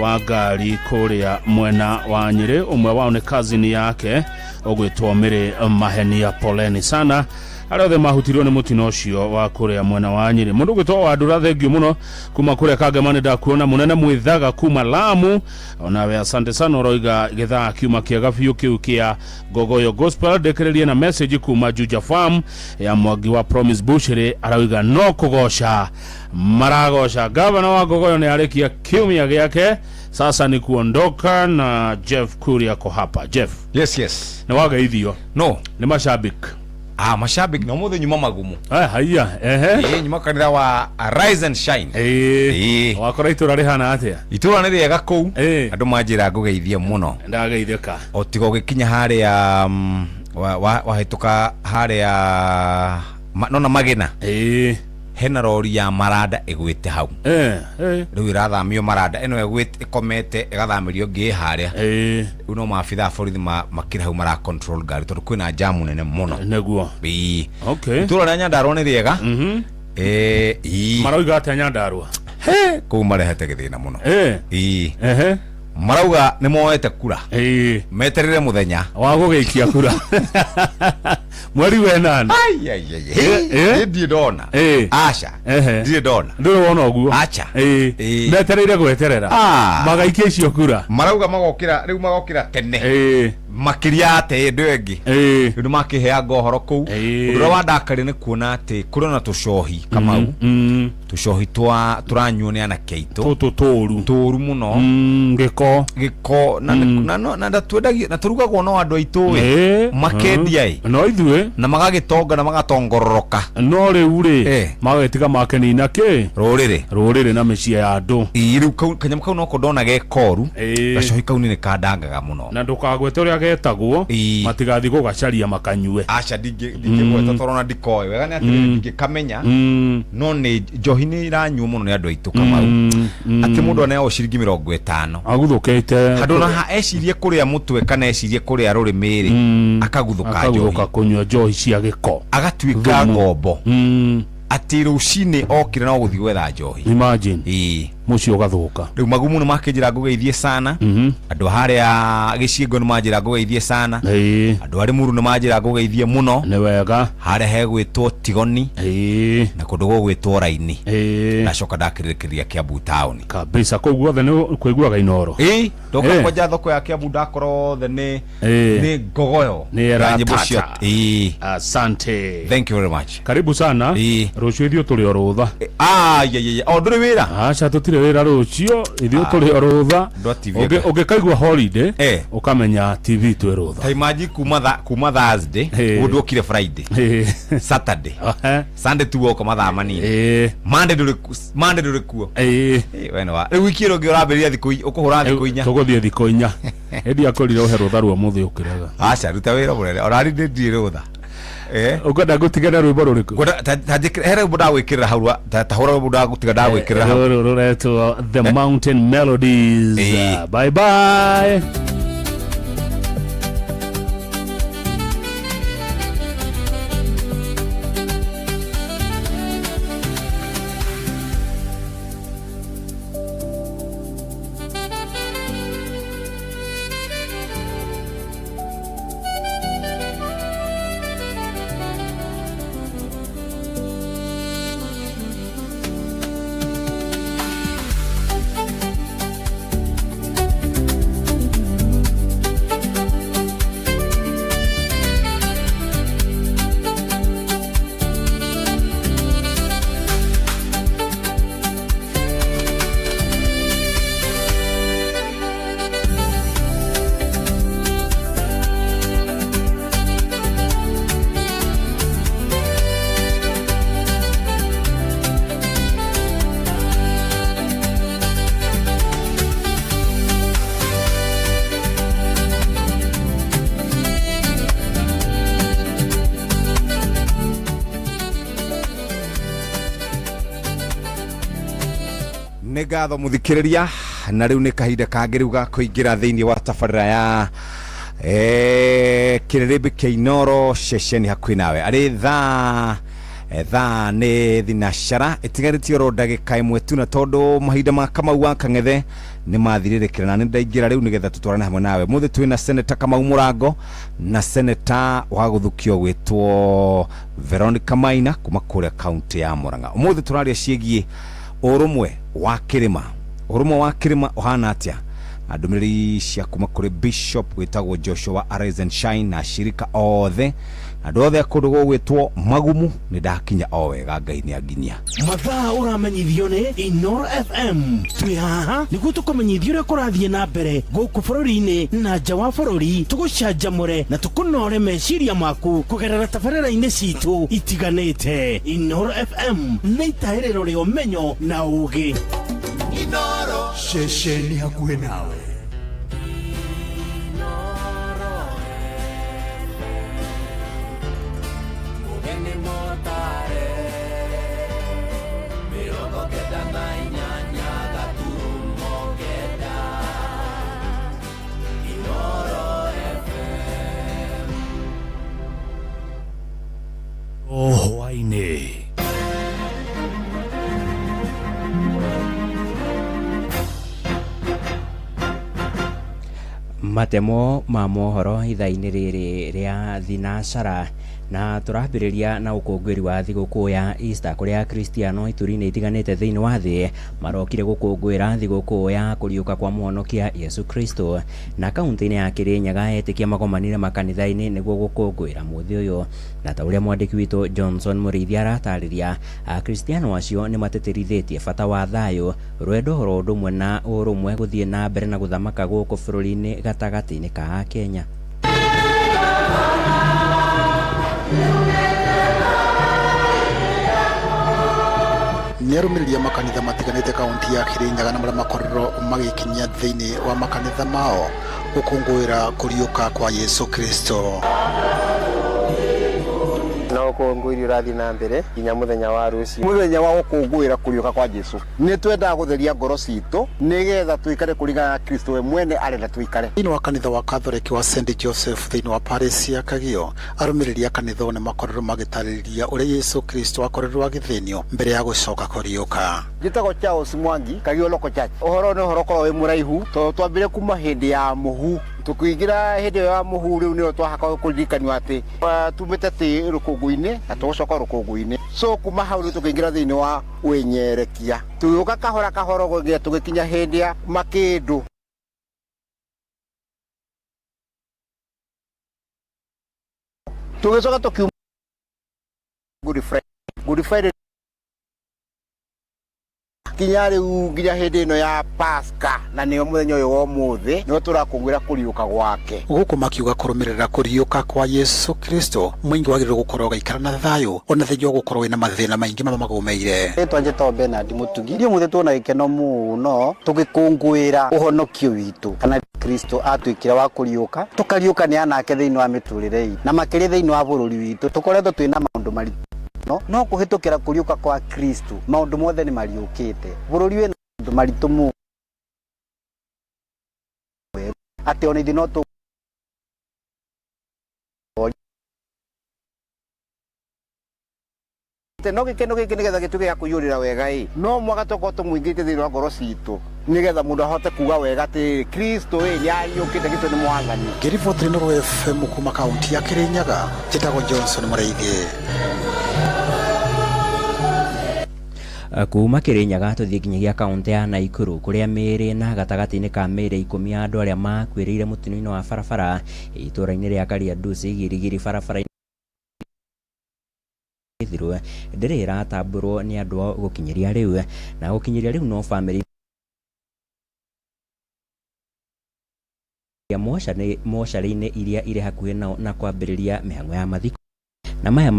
wa ngari kũrĩa mwena wa Nyĩrĩ. Ũmwe wao nĩ cousin yake ũgwĩtwo Mĩrĩ Mahenia. Poleni sana arĩa othe mahutirio nĩ mũtino ũcio wa kũrĩa mwena wa Nyĩrĩ. Mũndũ ũgwĩtwo Wandũra, thengiũ mũno kuma kũrĩa Kangema, nĩ ndakuona. Mũnene Mwĩthaga kuma Lamu, onawe asante sana, ũroiga gĩthaa kiuma kĩega biũ kĩu kĩa Ngogoyo Gospel. Ndĩkĩrĩrie na message kuma Juja Farm ya Mwangi wa Promise Bushiri, arauga no kũgoca maragoca. Gavana wa Ngogoyo nĩ arĩkia kiumia gĩake, sasa ni kuondoka, na Jeff Kuria ako hapa. Jeff. Yes. Nĩ wageithio? No. Nĩ mashabik. Ah, mashabik na umuthi nyuma magumu. Ah, haiya, ehe. Ĩĩ, nyuma kanitha wa Arise and Shine. Ĩĩ. Wakora itũra rĩhana atĩa? Itũra nĩ rĩega kũu. Andũ manjĩra ngũgeithie mũno. Ndageithĩka. O tiga ũgĩkinya harĩa wahĩtũka harĩa nona Magena. Ĩĩ. Hena rori ya maranda ĩgwĩte hau. Rĩu ĩrathamio maranda ĩno ĩgwĩte ĩkomete ĩgathamĩrio ngĩ harĩa. Rĩu no maabitha a borithi makĩrĩ hau mara control ngari tondũ kwĩna jamu nene mũno. Nĩguo. Ĩĩ. Okay. Itũra rĩa Nyandarua nĩ rĩega. Ĩĩ. Marauga atĩa Nyandarua? He, kũu marehete gĩthĩna mũno. Ĩĩ. Ehe. Marauga nĩ moete kura. Ĩĩ. Meterere mũthenya wa gũgĩikia kura. Mweri wenana. Ai ai ai. Hey, ndirĩ ndona. Aca. Ndirĩ ndona. Ndũrĩ wona ũguo. Aca. Ĩĩ. Metereire gweterera. Magaikia icio kura. Marauga magokĩra rĩu magokĩra tene. Makĩria ate hĩndĩ ĩyo ĩngĩ. Rĩu nĩ makĩheanga ũhoro kũu. Ũndũ ũrĩa wandakaria nĩ kuona atĩ kũrĩ ona tũcohi Kamau. Tũcohi twa tũranyuo nĩ anake aitũ. Tũtũ tũru. Tũru mũno. Gĩko. Gĩko na na na na twendagia na tũrugagwo no andũ aitũ ĩ. Makendia ĩ. No ithuĩ. Na magagĩtonga na magatongororoka. No rĩu rĩ, magagĩtiga makenina kĩ? Rũrĩrĩ. Rũrĩrĩ na mĩciĩ ya andũ. Ĩĩ rĩu kau kanyamũ kau noko ndona ge koru. Gacohi kau nĩ kandangaga mũno. Na ndũkagwete ũrĩa getagwo, matigathiĩ gũgacaria makanyue. Aca ndingĩgweta tondũ ona ndikoĩ. Wega nĩ atĩrĩrĩ ndingĩkamenya. No nĩ njohi nĩ ĩranyuo mũno nĩ andũ aitũ Kamau. Atĩ mũndũ aneagwo ciringi 50. Aguthũkĩte. Handũ ona ha ecirie kũrĩa mũtwe kana ecirie kũrĩa rũrĩmĩ rĩ, akaguthũka njohi. Akaguthũka kũnyua njohi cia gĩko. Agatuĩka Thumu. ngombo. Atĩ rũcinĩ okire no gũthiĩ gwetha njohi. Imagine. Ĩĩ. Mũciĩ ũgathũka. Rĩu magumu nĩ makĩnjĩra ngũgeithie sana. Andũ harĩa gĩcigo nĩ manjĩra ngũgeithie sana. Andũ a Limuru nĩ manjĩra ngũgeithie mũno. Nĩ wega. Harĩa hegwĩtwo Tigoni. Na kũndũ gũgwĩtwo Raini. Ndacoka ndakĩrĩkĩria Kiambu town. Kabisa kũu guothe nĩ kũiguaga Inooro. Ĩĩ, ndoka kwanja thoko ya Kiambu ndakora othe nĩ nĩ ngogoyo Nĩ ya nyĩmbo cia ĩratata. Ĩĩ. Asante. Thank you very much. Karibu sana. Rũciũ ithuĩ tũrĩ o rũtha. Ah, ye, ye, ye. O ndũrĩ wĩra? Aca tũtirĩ wĩra rũciũ, ithuĩ tũrĩ o rũtha. Andũ a TV Ũngĩkaigua holiday, ũkamenya TV twĩ rũtha. Ta imagine kuma Thursday, ũguo ndwokire Friday. Saturday. Sunday tu woka mathaa manini. Monday ndũrĩ Monday ndũrĩ kuo. We nĩ wa. Rĩu wiki ĩno ĩngĩ ũrambĩrĩria thikũ ũkũhũra thikũ inya. Tũgũthiĩ thikũ inya. Ĩndĩ akorire ũhe rũtha rwa mũthĩ ũkĩrega. Aca ruta wĩra mũnene. Ona niĩ ndirĩ rũtha. Ũkwenda ngũtige na rwĩmbo rũrĩkũ? Ngwenda ta njĩkĩre he rwĩmbo ndagwĩkĩrĩra hau ta hũra rwĩmbo ndagũtiga ndagwĩkĩrĩra hau. Rũrũ rũretwo The Mountain Melodies. Bye bye. Nĩ ngatho mũthikĩrĩria na rĩu nĩ kahinda kangĩ rĩu ga kũingĩra thĩinĩ wa tabarĩra ya kĩrĩrĩmbĩ kĩa Inooro ceceni hakuhĩ nawe arĩ thaa nĩ thinacara ĩtigarĩtie oro ndagĩka ĩmwe tu na tondũ mahinda ma Kamau wa Kang'ethe nĩ mathirĩrĩkĩra na nĩ ndaingĩra rĩu nĩgetha tũtwarane hamwe nawe mũthĩ twĩna Senator Kamau Mũrango na Senator wa gũthukio gwĩtwo Veronica Maina kuma kũrĩa kaunti ya Murang'a. Ũmũthĩ tũraria ciĩgiĩ ũrũmwe wa kĩrĩma. Ũrũmwe wa kĩrĩma ũhana atĩa? Na ndũmĩrĩri cia kuma kũrĩ Bishop wĩtagwo Joshua Arise and Shine na ashirika othe na andũ othe a kũndũ gũgwĩtwo Magumu nĩ ndakinya o wega Ngai nĩ anginyia. Mathaa ũramenyithio nĩ Inooro FM. Twĩ haha nĩguo tũkũmenyithie ũrĩa kũrathiĩ na mbere gũkũ bũrũri-inĩ na nja wa bũrũri, tũgũcanjamũre na tũkũnore meciria maku kũgerera tabarĩra-inĩ citũ itiganĩte. Inooro FM nĩ itahĩrĩro rĩa ũmenyo na ũũgĩ. Inooro. Ceceni hakuhĩ nawe. Matemo ma mohoro ithaa-inĩ rĩrĩ rĩa thinacara, na tũrambĩrĩria na ũkũngũĩri wa thigũkũ ya Easter, kũrĩa Akristiano ituri-inĩ itiganĩte thĩinĩ wa thĩ marokire gũkũngũĩra thigũkũ ya kũriũka kwa mũhonokia Yesu Kristo. Na kaunti-inĩ ya Kĩrĩnyaga, etĩkia magomanire makanitha-inĩ nĩguo gũkũngũĩra mũthĩ ũyũ, na ta ũrĩa mwandĩki witũ Johnson Mũrĩithi aratarĩria, Akristiano acio nĩ matĩtĩrithĩtie bata wa thayũ, rwendo, oro ũndũ ũmwe na ũrũmwe gũthiĩ na mbere na gũthamaka gũkũ bũrũri-inĩ gatagatĩ-inĩ ka Akenya. Nĩ arũmĩrĩri a makanitha matiganĩte kaunti ya Kĩrĩnyaga na marĩa makorirwo magĩkinyia thĩinĩ wa makanitha mao gũkũngũĩra kũriũka kwa Yesu Kristo. Na ũkũngũĩri ũrathiĩ na mbere nginya mũthenya wa rũciũ. Mũthenya wa gũkũngũĩra kũriũka kwa Jesu, nĩ twendaga gũtheria ngoro citũ nĩgetha tũikare kũringana na Kristo we mwene arenda tũikare. Thĩinĩ wa kanitha wa Catholic wa St Joseph thĩinĩ wa Paris ya Kagio, arũmĩrĩri a kanitha nĩ makorirwo magĩtarĩria ũrĩa Yesu Kristo akorirwo agĩthĩnio mbere ya gũcoka kũriũka. Njĩtagwo Charles Mwangi, Kagio Local Church. Ũhoro nĩ ũhoro ũkoragwo wĩ mũraihu tondũ twambire kuma hĩndĩ ya mũhu, tũkĩingĩra hĩndĩ ĩyo ya mũhu rĩu nĩyo twahaka kũririkanio atĩ tumĩte tĩ rũkũngũ-inĩ na tũgũcoka rũkũngũ-inĩ. So kuma hau rĩu tũkĩingĩra thĩinĩ wa wĩnyerekia, tũgĩũka kahora kahora nginya tũgĩkinya hĩndĩ ya makĩndũ. Tũgĩcoka tũkiuma Good Friday, Good Friday kinya rĩu nginya hĩndĩ ĩno ya Pasca, na nĩyo mũthenya ũyũ wa ũmũthĩ nĩho tũrakũngũĩra kũriũka gwake. Gũkũ makiuga kũrũmĩrĩra kũriũka kwa Yesu Kristo, mũingĩ wagĩrĩirwo gũkorwo ũgaikara na thayũ ona thengia wa gũkorwo wĩna mathĩna maingĩ marĩa magũmĩire. Rĩtwa njĩtagwo Bernard Mũtugi. Ithuĩ ũmũthĩ tuona gĩkeno mũno tũgĩkũngũĩra ũhonokio witũ, kana Kristo atuĩkire wa kũriũka, tũkariũkania nake thĩinĩ wa mĩtũrĩre itũ na makĩria thĩinĩ wa bũrũri witũ. Tũkoretwo twĩna maũndũ maritũ no kũhĩtũkĩra kũriũka kwa Kristo maũndũ mothe nĩ mariũkĩte. Bũrũri wĩna maũndũ maritũ mũno atĩ ona ithuĩ no tũ no gĩkeno gĩkĩ nĩgetha gĩtuĩke gĩa kũiyũrĩra wega ĩ, no mwaka tũkorwo tũmũingĩrĩte thĩinĩ wa ngoro citũ nĩgetha mũndũ ahote kuga wega atĩ Kristo ĩ nĩ ariũkĩte, Kristo nĩ mwathani. Ngĩribotire Nuru FM kuma kaunti ya Kĩrĩnyaga, njĩtagwo Johnson Mũrĩithi. Kuma Kĩrĩnyaga tũthiĩ nginyagia kaunti ya Naikuru, kũrĩa mĩĩrĩ na gatagatĩ-inĩ ka mĩĩrĩ 10 ya andũ arĩa makuĩrĩire mũtino-inĩ wa barabara itũũra-inĩ rĩa Kariandusi, Girigiri, barabara ithirwe ndĩrĩ ĩratambũrwo nĩ andũ ao gũkinyĩria rĩu, na gũkinyĩria rĩu no bamĩrĩ ya mocarĩ-inĩ iria irĩ hakuhĩ nao na kwambĩrĩria mĩhang'o ya mathiko, na maya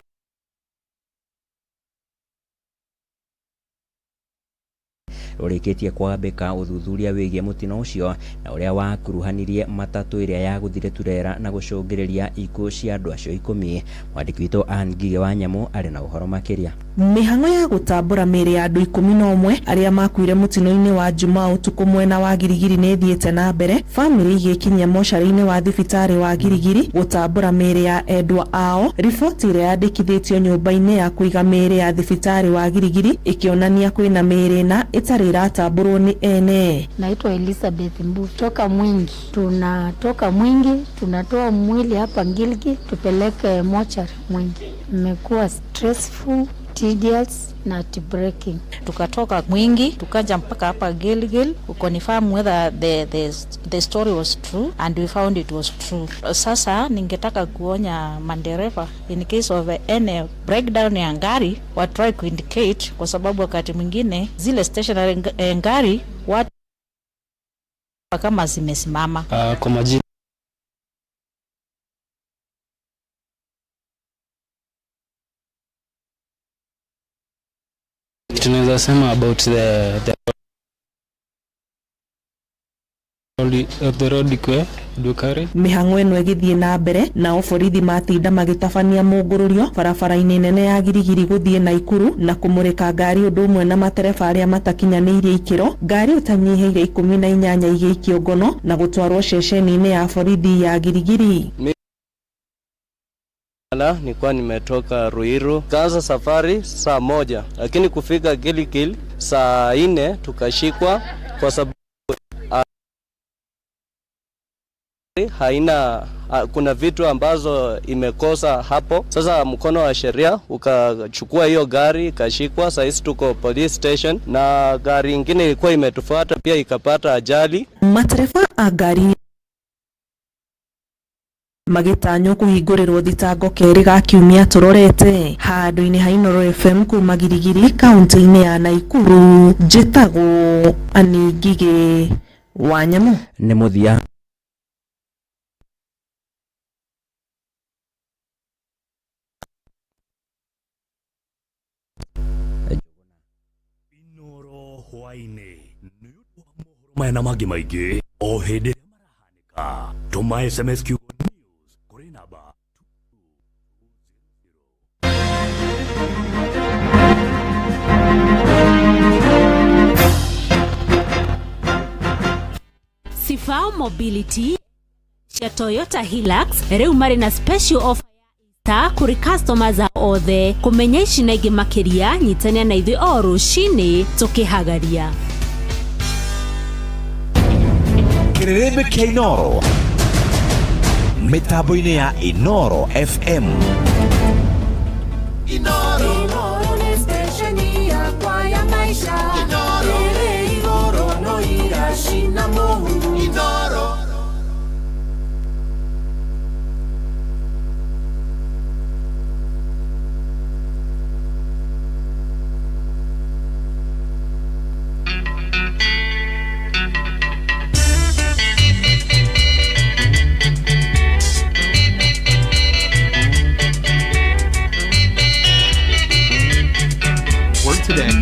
ũrĩkĩtie kwambĩka ũthuthuria wĩgiĩ mũtino ũcio na ũrĩa wakuruhanirie matatũ ĩrĩa yagũthire turera na gũcũngĩrĩria ikuũ cia andũ acio 10. Mwandĩki witũ Ann Ngigĩ wa Nyamũ arĩ na ũhoro makĩria. Mĩhang'o ya gũtambũra mĩĩrĩ ya andũ 11 arĩa makuire mũtino-inĩ wa Jumaa ũtukũ mwena wa Girigiri nĩ ĩthiĩte na mbere, bamĩrĩ igĩkinyia mocarĩ-inĩ wa thibitarĩ wa Girigiri gũtambũra mĩĩrĩ ya endwa ao. Riboti ĩrĩa yandĩkithĩtio nyũmba-inĩ ya kũiga mĩĩrĩ ya thibitarĩ wa Girigiri ĩkĩonania kwĩna mĩĩrĩ ĩna ĩtarĩ ĩratambũrwo nĩ ene. Naitwa Elizabeth Mbu toka Mwingi. Tunatoka Mwingi, tunatoa mwili hapa Gilgil tupeleke mochari Mwingi. Imekuwa stressful, tedious na heartbreaking. Tukatoka Mwingi tukaja mpaka hapa Gilgil kuconfirm whether the story was true, and we found it was true. Sasa ningetaka kuonya mandereva in case of any breakdown ya ngari wa try ku indicate, kwa sababu wakati mwingine zile stationary ngari watu kama zimesimama. Kwa majina tunaweza sema about the road ikwe Dukari. Mĩhang'o ĩno ĩgĩthiĩ na mbere, nao borithi matinda magĩtabania mũngũrũrio barabara-inĩ nene ya Girigiri gũthiĩ Naikuru na kũmũrĩka ngari ũndũ ũmwe na matereba arĩa matakinyanĩirie ikĩro, ngari ũtanyihĩire 18 igĩikio ngono na gũtwarwo ceceni-inĩ ya borithi ya Girigiri. Nilikuwa nimetoka Ruiru, kaanza safari saa 1, lakini kufika Gilgil saa 4 tukashikwa kwa sababu Haina kuna vitu ambazo imekosa hapo. Sasa mkono wa sheria ukachukua hiyo gari ikashikwa. Saa hizi tuko police station, na gari ingine ilikuwa imetufuata pia ikapata ajali. Matereba a ngari magĩtanywo kũhingũrĩrwo thitango kerĩ ga kiumia tũrorete handũ-inĩ ha Inooro FM kuma Giligili kaunti-inĩ ya Naikuru. Njĩtagwo Annie Ngigĩ wa Nyamu. Nĩ mũthia. Hwaĩ-inĩ nĩ ũndũ wa mohoro maya na mangĩ maingĩ o hĩndĩ ĩrĩa marahanĩka, tũma SMS kiugo news kũrĩ namba. Sifao Mobility cia Toyota Hilux rĩu marĩ na special offer ya Easter kũrĩ customers othe. Kũmenya ici na ingĩ makĩria, nyitania na ithuĩ o rũcinĩ tũkĩhagaria. Kĩrĩrĩmbĩ kĩa Inooro mĩtambo-inĩ ya Inooro FM. Inoro. Inoro nĩ stesheni yakwa ya maisha. Inoro. Ĩrĩ igũrũ no iracina mũhu. Inoro. Work today.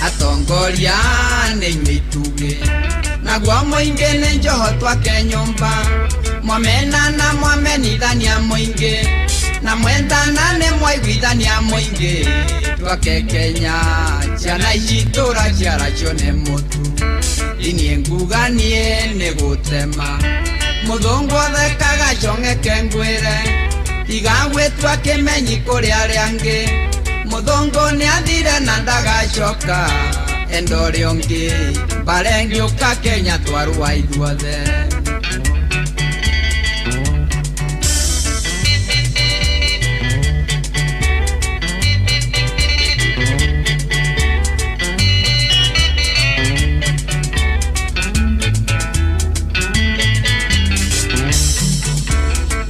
Atongoria nĩ inyuĩ itugĩ, naguo mũingĩ nĩ njoho twake nyũmba, mwamenana mwamenithania mũingĩ, na mwendana nĩ mwaiguithania mũingĩ, twake Kenya ciana ici tũraciara cione mũtu, iniĩ nguga niĩ nĩ gũtema, mũthũngũ athekaga cong'eke ngwĩre, tiga gwĩtua kĩmenyi kũrĩ arĩa angĩ, mũthũngũ nĩathire na ndagacoka, enda ũrĩa ũngĩ mbara ĩngĩũka Kenya twarũa ithuothe.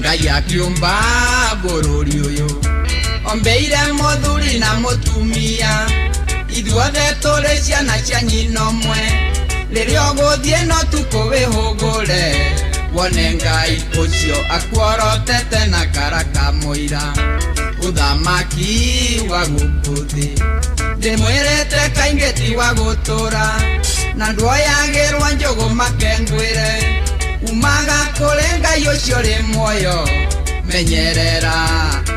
Ngai akiũmba bũrũri ũyũ ombeire mũthuri na mũtumia, ithuothe tũrĩ ciana cia nyina ũmwe, rĩrĩa ũgũthiĩ no tukũ wĩhũgũre, wone Ngai ũcio akuorotete na kara ka mũira, ũthamaki wa gũkũ thĩ ndĩmwĩrĩte kaingĩ ti wa gũtũra, na ndwoyagĩrwo njũgũ makengwĩre, umaga kũrĩ Ngai ũcio ũrĩ muoyo, menyerera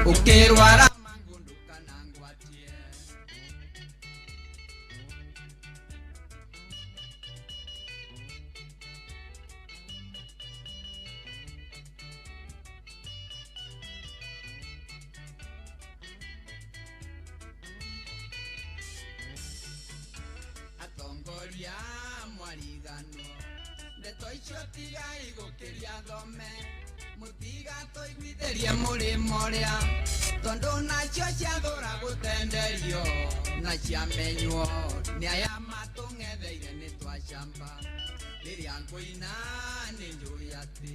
ũkĩrwara. Atongoria mwariganwo, ndeto icio tigai gũkĩria thome, mũtigatũiguithĩrie mũrĩmo ũrĩa, tondũ nacio ciathũra gũtenderio, na ciamenywo nĩ aya matũng'etheire nĩ twacamba, rĩrĩa ngũina nĩ njũĩ atĩ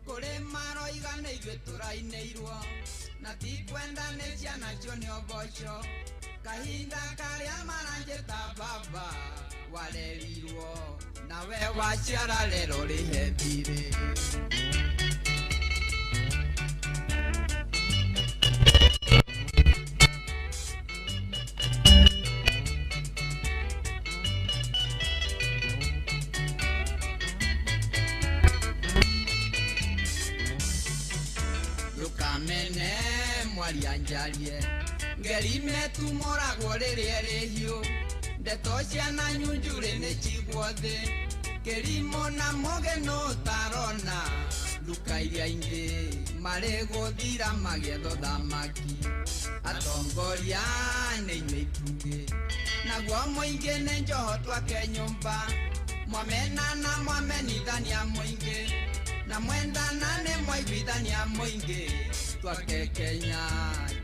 kũrĩ maroiga nĩ ithuĩ tũrainĩirwo, na tikwenda nĩ ciana cione ũboco, kahinda karĩa maranjĩta baba warerirwo nawe waciara rero rĩhe thirĩ. Ndũkamene mwaria njarie, ngeri metumũragwo rĩrĩa ĩrĩ hiũ, ndeto ciana nyunjurĩ nĩ cigwo thĩ, kĩrimũ na mũgĩ nũ ũtarona, nduka iria ingĩ marĩ gũthira magĩetha ũthamaki, atongoria nĩ inyuĩ itugĩ, naguo mũingĩ nĩ njoho twake nyũmba, Mwamenana mwamenithania mũingĩ na mwendana nĩ mwaiguithania mũingĩ twake Kenya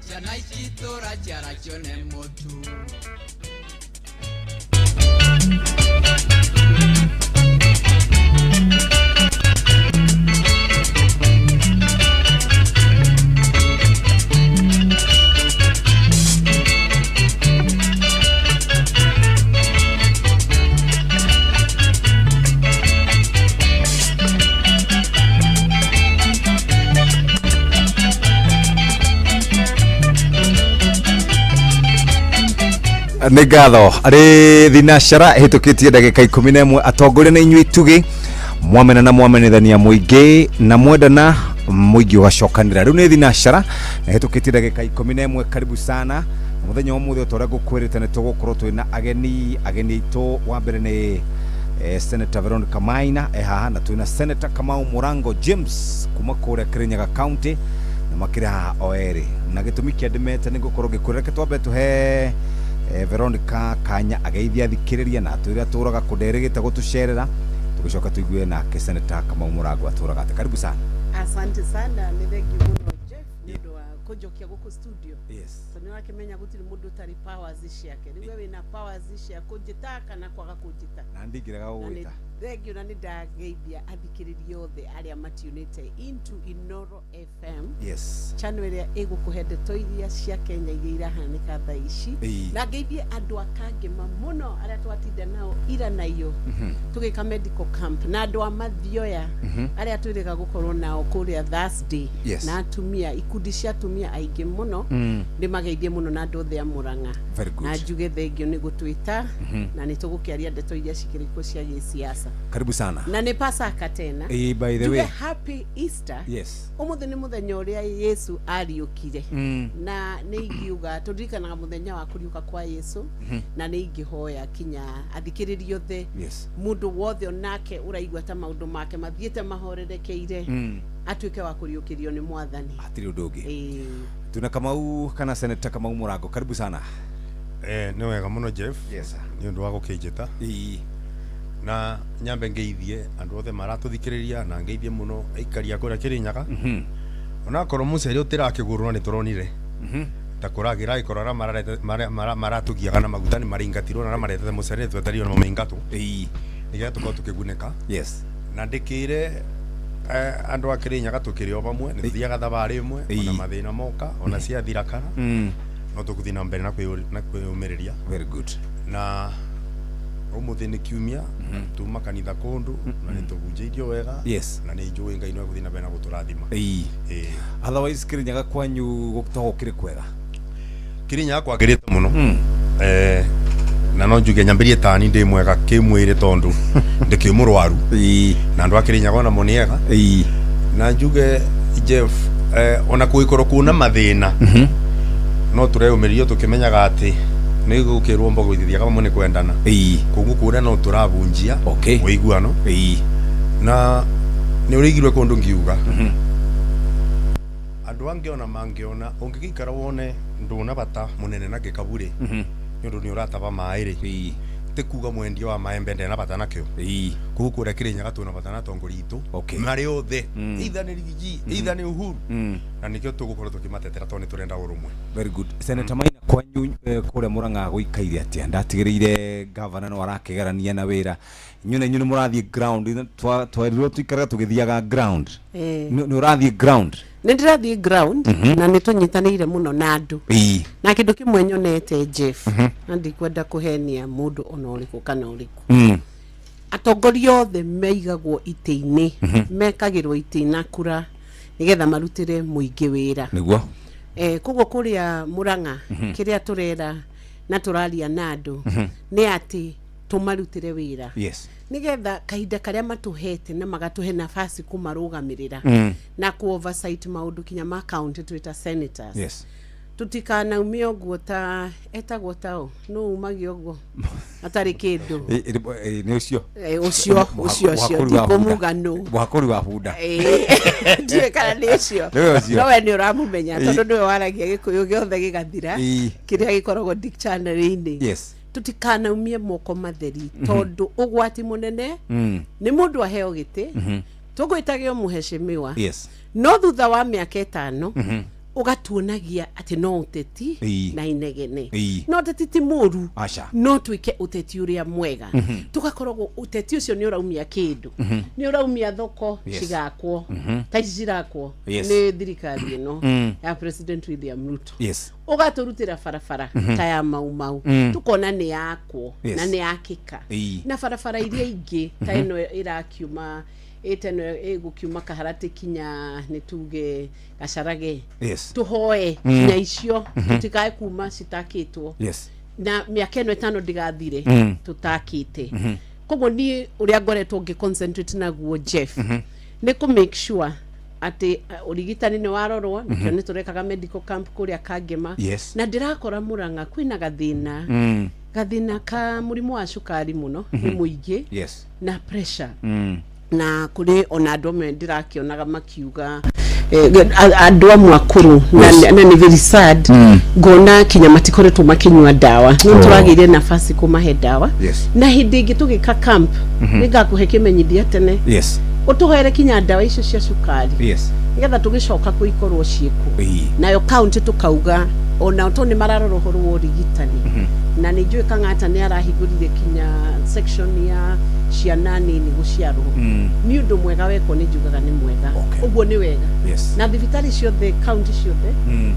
ciana ici tũraciara cione mũtu. Nĩ ngatho arĩ thinacara ĩhĩtũkĩtie ndagĩka 11. Atongoria na inyuĩ itugĩ mwamena na mwamenithania mũingĩ na mwendana mũingĩ ũgacokanĩra. Rĩu nĩ thinacara na ĩhĩtũkĩtie ndagĩka 11. Karibu sana mũthenya wa ũmũthĩ. O ta ũrĩa ngũkwĩrĩte, nĩ tũgũkorwo twĩna ageni aitũ. Wa mbere nĩ Senator Veronica Maina e haha, na twĩna Senator Kamau Murango James kuma kũrĩa Kirinyaga County, na makĩrĩ haha o erĩ na gĩtũmi kĩa ndĩmete nĩ ngũkorwo ngĩkwĩra. Reke twambe tũhe Veronica kanya ageithia athikĩrĩria na atwĩre atũraga kũ, nderĩgĩte gũtũcerera, tũgĩcoka tũigue nake Senator Kamau Mũrango atũraga atĩ. Karibu sana. Asante sana, nĩ thengiũ mũno Jeff nĩ ũndũ wa kũnjokia gũkũ studio. Yes. Tondũ nĩ ũrakĩmenya gũtirĩ mũndũ ũtarĩ powers ciake. Rĩu we wĩna powers cia kũnjĩta kana kwaga kũnjĩta. Na ndingĩrega Na nĩ gũgwĩta. Thengiũ, na nĩ ndageithia athikĩrĩria othe arĩa matiunĩte into Inoro FM, channel ĩrĩa ĩgũkũhe ndeto iria cia Kenya iria irahanĩka thaa ici. Na ngeithie andũ a Kangema mũno arĩa twatinda nao ira na iyo tũgĩka medical camp, na andũ a Mathioya arĩa twĩrĩga gũkorwo nao kũrĩa Thursday, na atumia, ikundi cia atumia aingĩ mũno. Nĩ mageithie mũno na andũ othe a Mũrang'a. Very good. Na njuge thengio nĩ gũtwĩta, na nĩ tũgũkĩaria ndeto iria cikĩrĩ kuo cia gĩsiasa. Karibu sana. Na nĩ Pasaka tena. By the Njuge way. happy Easter. Ũmũthĩ nĩ mũthenya ũrĩa Yesu ariũkire, na nĩ ingiuga tũririkanaga mũthenya wa kũriũka kwa Yesu, na nĩ ingĩhoya kinya athikĩrĩria othe, mũndũ wothe onake ũraigua ta maũndũ make mathiĩte mahorerekeire, atuĩke wa kũriũkĩrio nĩ Mwathani. Hatirĩ ũndũ ũngĩ. Ĩĩ. Tuna Kamau kana Senator Kamau Mũrango, karibu sana. Nĩ wega mũno Jeff. Yes, sir. Nĩ ũndũ wa gũkĩnjĩta na nyambe ngeithie andũ othe maratũthikĩrĩria, na ngeithie mũno aikari a kũrĩa Kĩrĩnyaga, onakorwo mũcere ũtĩrakĩgũrwo nĩ tũronire ta kũragĩra agĩkorwo arĩa maratũgiaga na maguta nĩ maraingatirwo, na arĩa maretete mũcere twetereire namo maingatwo nĩgetha tũkorwo tũkĩgunĩka. Na ndĩkĩre andũ a Kĩrĩnyaga tũkĩrĩ o vamwe, nĩ tũthiaga thabarĩ ĩmwe, ona mathĩna moka, ona ciathira kana no tũgũthiĩ na mbere na kwĩyũmĩrĩria. Very good. Na ũmũthĩ nĩ kiumia, tuma kanitha kũndũ na nĩ tũhunjĩirio wega, na nĩ njũĩ Ngai no egũthiĩ na mbere na gũtũrathima. Ĩĩ. Otherwise Kĩrĩnyaga kwanyu to gũkĩrĩ kwega? Kĩrĩnyaga kwagĩrĩte mũno, na no njuge nyambĩrie tani ndĩ mwega kĩmwĩrĩ tondũ ndĩkĩ mũrwaru, na andũ a Kĩrĩnyaga onamo nĩ ega. Na njuge Jeff, ona kũgĩkorwo kwĩna mathĩna, no tũreyũmĩrĩrio tũkĩmenyaga atĩ nĩ gũkĩrwo mbogo ithiaga vamwe nĩ kwendana, koguo kũrĩa no tũrabunjia ũiguano. Na nĩ ũrĩigirwe kũndũ ngiuga andũ angĩ ona mangĩona ũngĩgĩikara wone ndũna bata mũnene na gĩkabu rĩ, nĩ ũndũ nĩ ũrataba maĩ rĩ, ti kuga mwendia wa maembe ndena bata nakĩo. Koguo kũrĩa Kĩrĩnyaga twĩna bata na atongoria itũ marĩ othe, either nĩ Rigiji, either nĩ Uhuru, na nĩkĩo tũgũkorwo tũkĩmatetera tondũ nĩ tũrenda ũrũmwe. Very good. Senator Maina, kwanyu kũrĩa Mũrang'a gũikaire atĩa? Ndatigĩrĩire gavana no arakĩgerania na wĩra, inyuĩ na inyuĩ nĩ mũrathiĩ ground. Twerirwo tũikaraga tũgĩthiaga ground. Nĩ ũrathiĩ ground? Nĩ ndĩrathiĩ ground, na nĩ tũnyitanĩire mũno na andũ, na kĩndũ kĩmwe nyonete Jeff, na ndikwenda kũhenia mũndũ ona ũrĩkũ kana ũrĩkũ, atongoria othe meigagwo itĩ-inĩ, mekagĩrwo itĩ na kura nĩgetha marutĩre mũingĩ wĩra. Koguo kũrĩa Mũrang'a, kĩrĩa tũrera na tũraria na andũ nĩ atĩ tũmarutĩre wĩra, nĩgetha kahinda karĩa matũhete na magatũhe nafasi kũmarũgamĩrĩra na ku oversight maũndũ kinya ma county twĩ ta senators, tũtikanaumie ũguo ta etagwo tao nũ umagia ũguo atarĩ kĩndũ. Nĩ ũcio. Ũcio ũcio ũcio ndikũmuga nũ. Mũhakũri wa bunda. Ndiũĩ kana nĩ ũcio. Nĩwe ũcio. No we nĩ ũramũmenya tondũ nĩwe waragia Gĩkũyũ gĩothe gĩgathira, kĩrĩa gĩkoragwo dictionary-inĩ. Tutikanaumie moko matheri tondu ugwati munene ni mundu aheo giti tugwitagio muheshimiwa. Yes. No thutha wa miaka 5 ugatuonagia ati no uteti na inegene. No uteti ti muru. No twike uteti uria mwega. Tugakoragwo uteti ucio ni uraumia kindu. Ni uraumia thoko cigakwo. Ta ici cirakwo ni thirikari ino ya President William Ruto. Yes. Ugaturutira barabara ta ya Mau Mau. Tukona ni yakwo na ni yakika. Na barabara iria ingi ta ino irakiuma iteno igukiuma Kaharati kinya nituge Gacarage. Yes. Tuhoe kinya icio tutikae kuma citakitwo. Yes. Na miaka ino 5 ndigathire tutakite. Koguo ni uria ngoretwo ngi concentrate naguo Jeff ni ku make sure ati urigitani ni warorwo nikio ni turekaga medical camp kuria Kangema. Yes. Na ndirakora Murang'a kwina gathina gathina ka murimu wa cukari muno ni muingi. Yes. Na pressure. Na kuri ona andu amwe ndirakionaga makiuga andu amwe akuru na ni very sad ngona kinya matikoretwo makinyua dawa no turagiire nafasi kumahe dawa. Yes. Na hindi ingi tugika camp ningakuhe kimenyithia tene. Yes. Utuhere kinya dawa icio cia cukari. Yes. Nigetha tugicoka kuikorwo ciĩkuo. Nayo county tukauga ona to ni mararora uhoro wa urigitani. Na ni njũĩ Kang'ata ni arahingũrire kinya section ya ciana nini guciarwo. Ni undu mwega wekwo ni njugaga ni mwega. Uguo ni wega. Yes. Na thibitarĩ ciothe county ciothe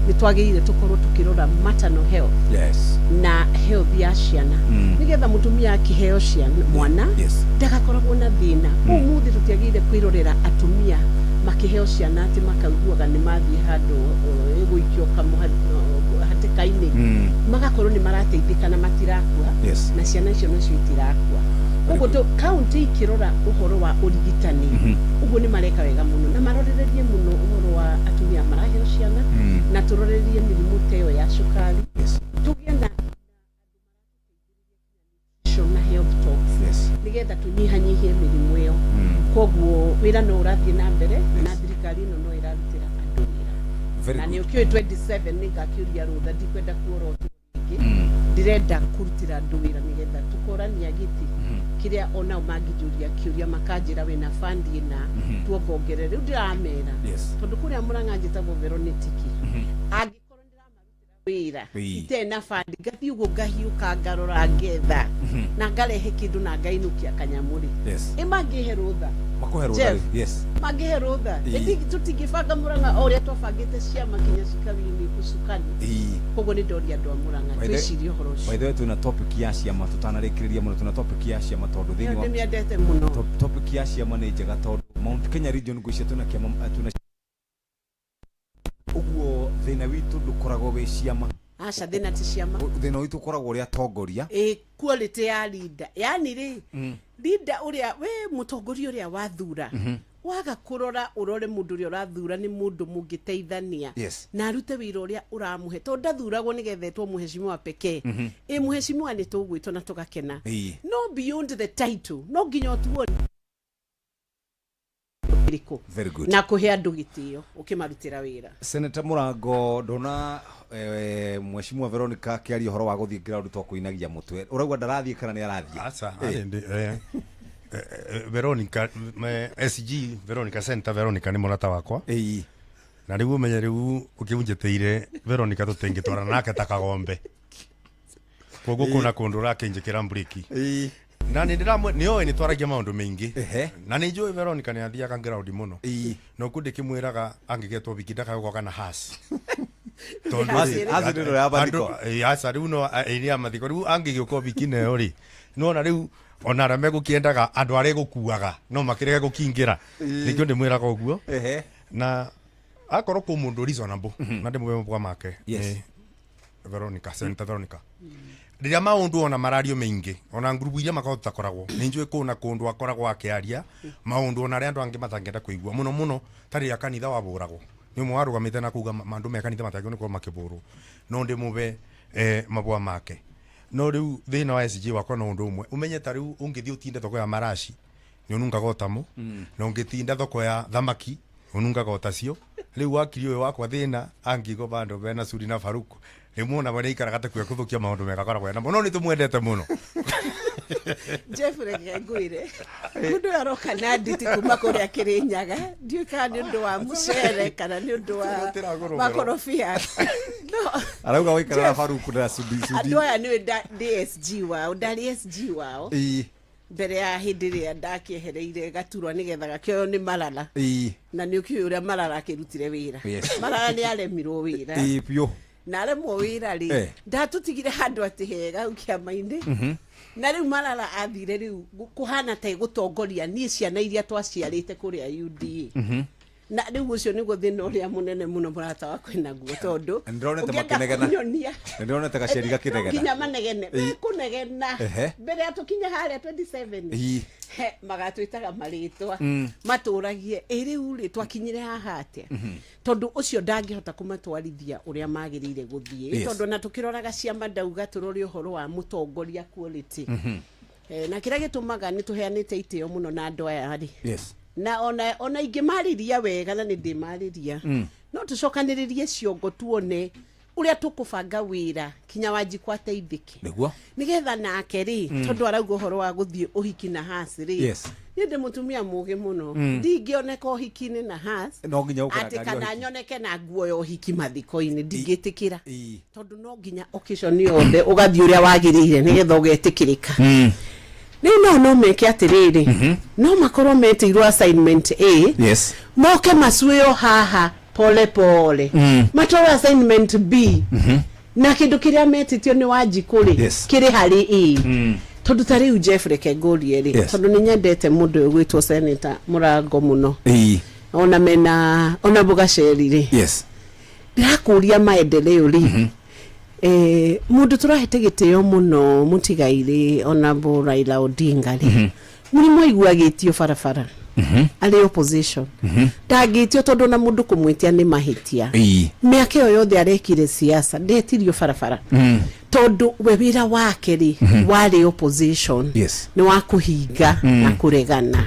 ni twagĩrĩire tukorwo tukirora maternal health. Yes. Na health ya ciana. Nigetha mutumia akiheo ciana mwana. Yes. Ndagakoragwo na thĩna. Umuthi tutiagĩrĩire kwirorera atumia makiheo ciana ati makaiguaga ni mathiĩ handũ ĩgũikio hatĩka-inĩ. Magakorwo ni marateithĩka na matirakua. Yes. Na ciana icio nacio itirakua. Koguo to county ikirora uhoro wa urigitani uguo ni mareka wega muno na marorererie muno uhoro wa atumia maraheo ciana na turorerie mirimu ta ĩyo ya cukari. Yes. Tugie na na health talks. Yes. Nigetha tunyihanyihie mirimu ĩyo. Koguo wĩra no ũrathiĩ na mbere na thirikari ĩno no ĩrarutĩra andũ wĩra. Na nĩ ũkĩũĩ 27 nĩngakĩũria rũtha ndikwenda kuorotwo rĩngĩ. Ndirenda kurutira andũ wĩra nigetha tukorania gĩtĩ kĩrĩa onao mangĩnjũria kĩũria makanjĩra wĩna fund ĩna tuongongerere. Rĩu ndiramera tondũ kũrĩa Murang'a njĩtagwo Veronitiki. Angĩkorwo ndĩramarutĩra wĩra itarĩ na fund ngathiĩ ũguo ngahiũka ngarora ngetha na ngarehe kĩndũ na ngainũkia kanyamũ rĩ. Ĩ mangĩhe rũtha. Makuhe rũtha. Yes. Mangĩhe rũtha. Tũtingĩbanga Murang'a o ũrĩa twabangĩte ciama kinya cikawini ũcukani. Koguo nĩ ndoria andũ a Murang'a twĩcirie ũhoro ũcio. By the way twina topic ya ciama tutanarĩkĩrĩria mũno twina topic ya ciama tondũ thĩinĩ wa ndĩmĩendete mũno. Topic ya ciama nĩ njega tondũ Mount Kenya region ngwĩciria twina kĩama twina ũguo thĩna witũ ndũkoragwo wĩ ciama. Aca thĩna ti ciama. Thĩna witũ ũkoragwo ũrĩ atongoria. Ĩ quality ya leader. Yani rĩ leader ũrĩa we mũtongoria ũrĩa wathura waga kurora urore mundu uria urathura ni mundu mungiteithania. Yes. Na arute wira uria uramuhe tondu ndathuragwo nigetha etwo muheshimiwa pekee. Ĩ muheshimiwa ni tugwitwo na tugakena. No beyond the title no nginya utuone Very good. Na kuhe andu gitio ukimarutira wira. Senator Murango ndona mheshimiwa Veronica akiaria uhoro wa guthie ground to kuinagia mutwe urauga ndarathie kana ni arathie? Aca Veronica SG Veronica Center Veronica ni murata wakwa. Na riu umenye riu ukiunjitiire Veronica tutingitwara nake ta kagombe. Koguo kuna kundu urakinjikira mbriki. Na ni ndiramwe ni oĩ ni twaragia maundu maingi. Na ni njũĩ Veronica ni athiaga ground muno. No ku ndikimwiraga angigetwo wiki ndakagũka na has. Tondu aca riu no ĩrĩa mathiko riu angĩgĩũka wiki nayo rĩ nona riu ona arĩa megũkĩendaga andũ arĩa gũkuaga no makĩrege gũkĩingĩra nĩkĩo ndĩmwĩraga ũguo. Na akorwo kũ mũndũ reasonable na ndĩmũhe mabwa make. Yes. Veronica Senator Veronica rĩrĩa maũndũ ona marario maingĩ ona ngurubu iria makoragwo tutakoragwo nĩ njũĩ kũna kũndũ akoragwo akĩaria maũndũ ona arĩa andũ angĩ matangĩenda kũigua mũno mũno ta rĩrĩa kanitha wabũragwo nĩ ũmwe warũgamĩte na kuga mandũ me kanitha matagĩrĩirwo nĩ gũkorwo makĩbũrwo no ndĩmũhe mabwa make. No rĩu thĩna wa SG wakwa no ũndũ ũmwe ũmenye ta rĩu ũngĩthiĩ ũtinde thoko ya maraci nĩ ũnungaga ũtamũ na ũngĩtinda thoko ya thamaki ũnungaga ũtacio. Rĩu wakiri ũyũ wakwa thĩna angĩigua bandũ bena Sudi na Faruku Rĩu muona marĩa aikaraga ta kuo kũthũkia maũndũ mega akoragwo enamo, no nĩ tũmwendete mũno. Jeff, reke ngwĩre, mũndũ ũyũ aroka na nditi kuma kũrĩa Kĩrĩnyaga, ndiũĩ kana nĩ ũndũ wa mũcere kana nĩ ũndũ wa makorobia, no. Arauga waikara na Jeff, Faruku na Sudi Sudi. Andũ aya nĩwe ndĩ SG wao, ndarĩ SG wao mbere ya hĩndĩ ĩrĩa ndakĩehereire gaturwa nĩgetha gakĩoywo nĩ Marara. Na nĩ ũkĩũĩ ũrĩa Marara akĩrutire wĩra. Marara nĩ aremirwo wĩra. Ii biũ. Na aremwo wĩra rĩ, ndatũtigire handũ atĩ hega hau kĩama-inĩ. Na rĩu Marara athire, rĩu kũhana ta ĩgũtongoria niĩ ciana iria twaciarĩte kũrĩa UDA. Na rĩu ũcio nĩguo thĩna ũrĩa mũnene mũno mũrata wakwa naguo, tondũ Ndĩronete ũngĩenda makĩnegena. kũnyonia Ndĩronete gaceri no gakĩnegena. nginya manegene, mekũnegena mbere ya tũkinya harĩa 27. He, magatwĩtaga marĩtwa, matũragie ĩ rĩu rĩ twakinyire haha atĩa, tondũ ũcio ndangĩhota kũmatwarithia ũrĩa magĩrĩire gũthiĩ. Tondũ na tũkĩroraga ciama, ndauga tũrore ũhoro wa mũtongoria quality. Na kĩrĩa gĩtũmaga nĩ tũheanĩte itĩo mũno na andũ aya rĩ, na ona ingĩmarĩria wega, na nĩ ndĩmarĩria, no tũcokanĩrĩrie ciongo tuone ũrĩa tũkũbanga wĩra kinya Wanjikũ ateithĩke, nĩgetha nake rĩ, tondũ arauga ũhoro wa gũthiĩ ũhiki na hasi rĩ, niĩ ndĩ mũtumia mũgĩ mũno. Ndingĩoneka ũhiki-inĩ na has No nginya ũkĩra atĩ ngari ya kana ũhiki. nyoneke na nguo ya ũhiki mathiko-inĩ, ndingĩtĩkĩra, tondũ no nginya occasion yothe ũgathiĩ ũrĩa wagĩrĩire nĩgetha ũgetĩkĩrĩka. Rĩu no meke atĩrĩrĩ, no makorwo metĩirwo assignment A, moke macuĩo haha pole pole, matwarwo assignment B, na kĩndũ kĩrĩa metĩtio nĩ Wanjikũ rĩ, kĩrĩ harĩ A. Tondũ ta rĩu Jeff, reke ngũrie rĩ, tondũ nĩ nyendete mũndũ ũyũ gwĩtwo Senator Mũrango mũno, ona mena ona Mũgaceri rĩ, ndĩrakũria maendeleo rĩ, mũndũ tũrahete gĩtĩo mũno mũtigairĩ Honorable Raila Odinga rĩ, mũrimũ aigua agĩtio barabara arĩ opposition, ndangĩtio, tondũ na mũndũ kũmwĩtia nĩ mahĩtia. Mĩaka ĩyo yothe arekire siasa ndetirio barabara, tondũ we wĩra wake rĩ, warĩ opposition, nĩ wa kũhinga na kũregana.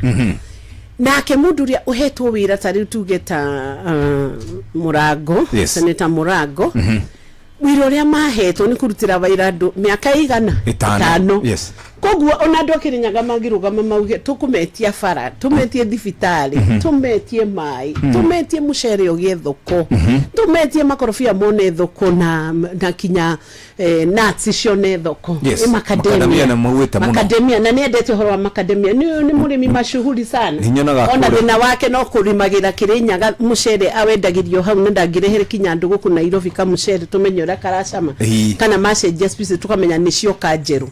Nake mũndũ ũrĩa ũhetwo wĩra ta rĩu tuge ta Mũrango, Senator Mũrango, wĩra ũrĩa mahetwo nĩ kũrutĩra wĩra andũ mĩaka ĩigana? Ĩtano. Koguo ona andũ a Kĩrĩnyaga mangĩrũgama mauge tũkũmetia bara, tũmetie thibitarĩ, tũmetie maĩ, tũmetie mũcere ũgĩe thoko, tũmetie makorobia mone thoko, na kinya nuts cione thoko. Ĩ Macadamia macadamia. nĩ maugĩte mũno. Macadamia, na nĩ endete ũhoro wa macadamia, nĩ mũrĩmi mashuhuri sana. Nĩ nyonaga Ona kũrĩa. thĩna wake no kũrĩmagĩra Kĩrĩnyaga mũcere, awendagĩrio hau, na ndangĩrehere kinya andũ gũkũ Nairobi kamũcere tũmenye ũrĩa karacama, kana macenjia species tũkamenya nĩ cioka njerũ.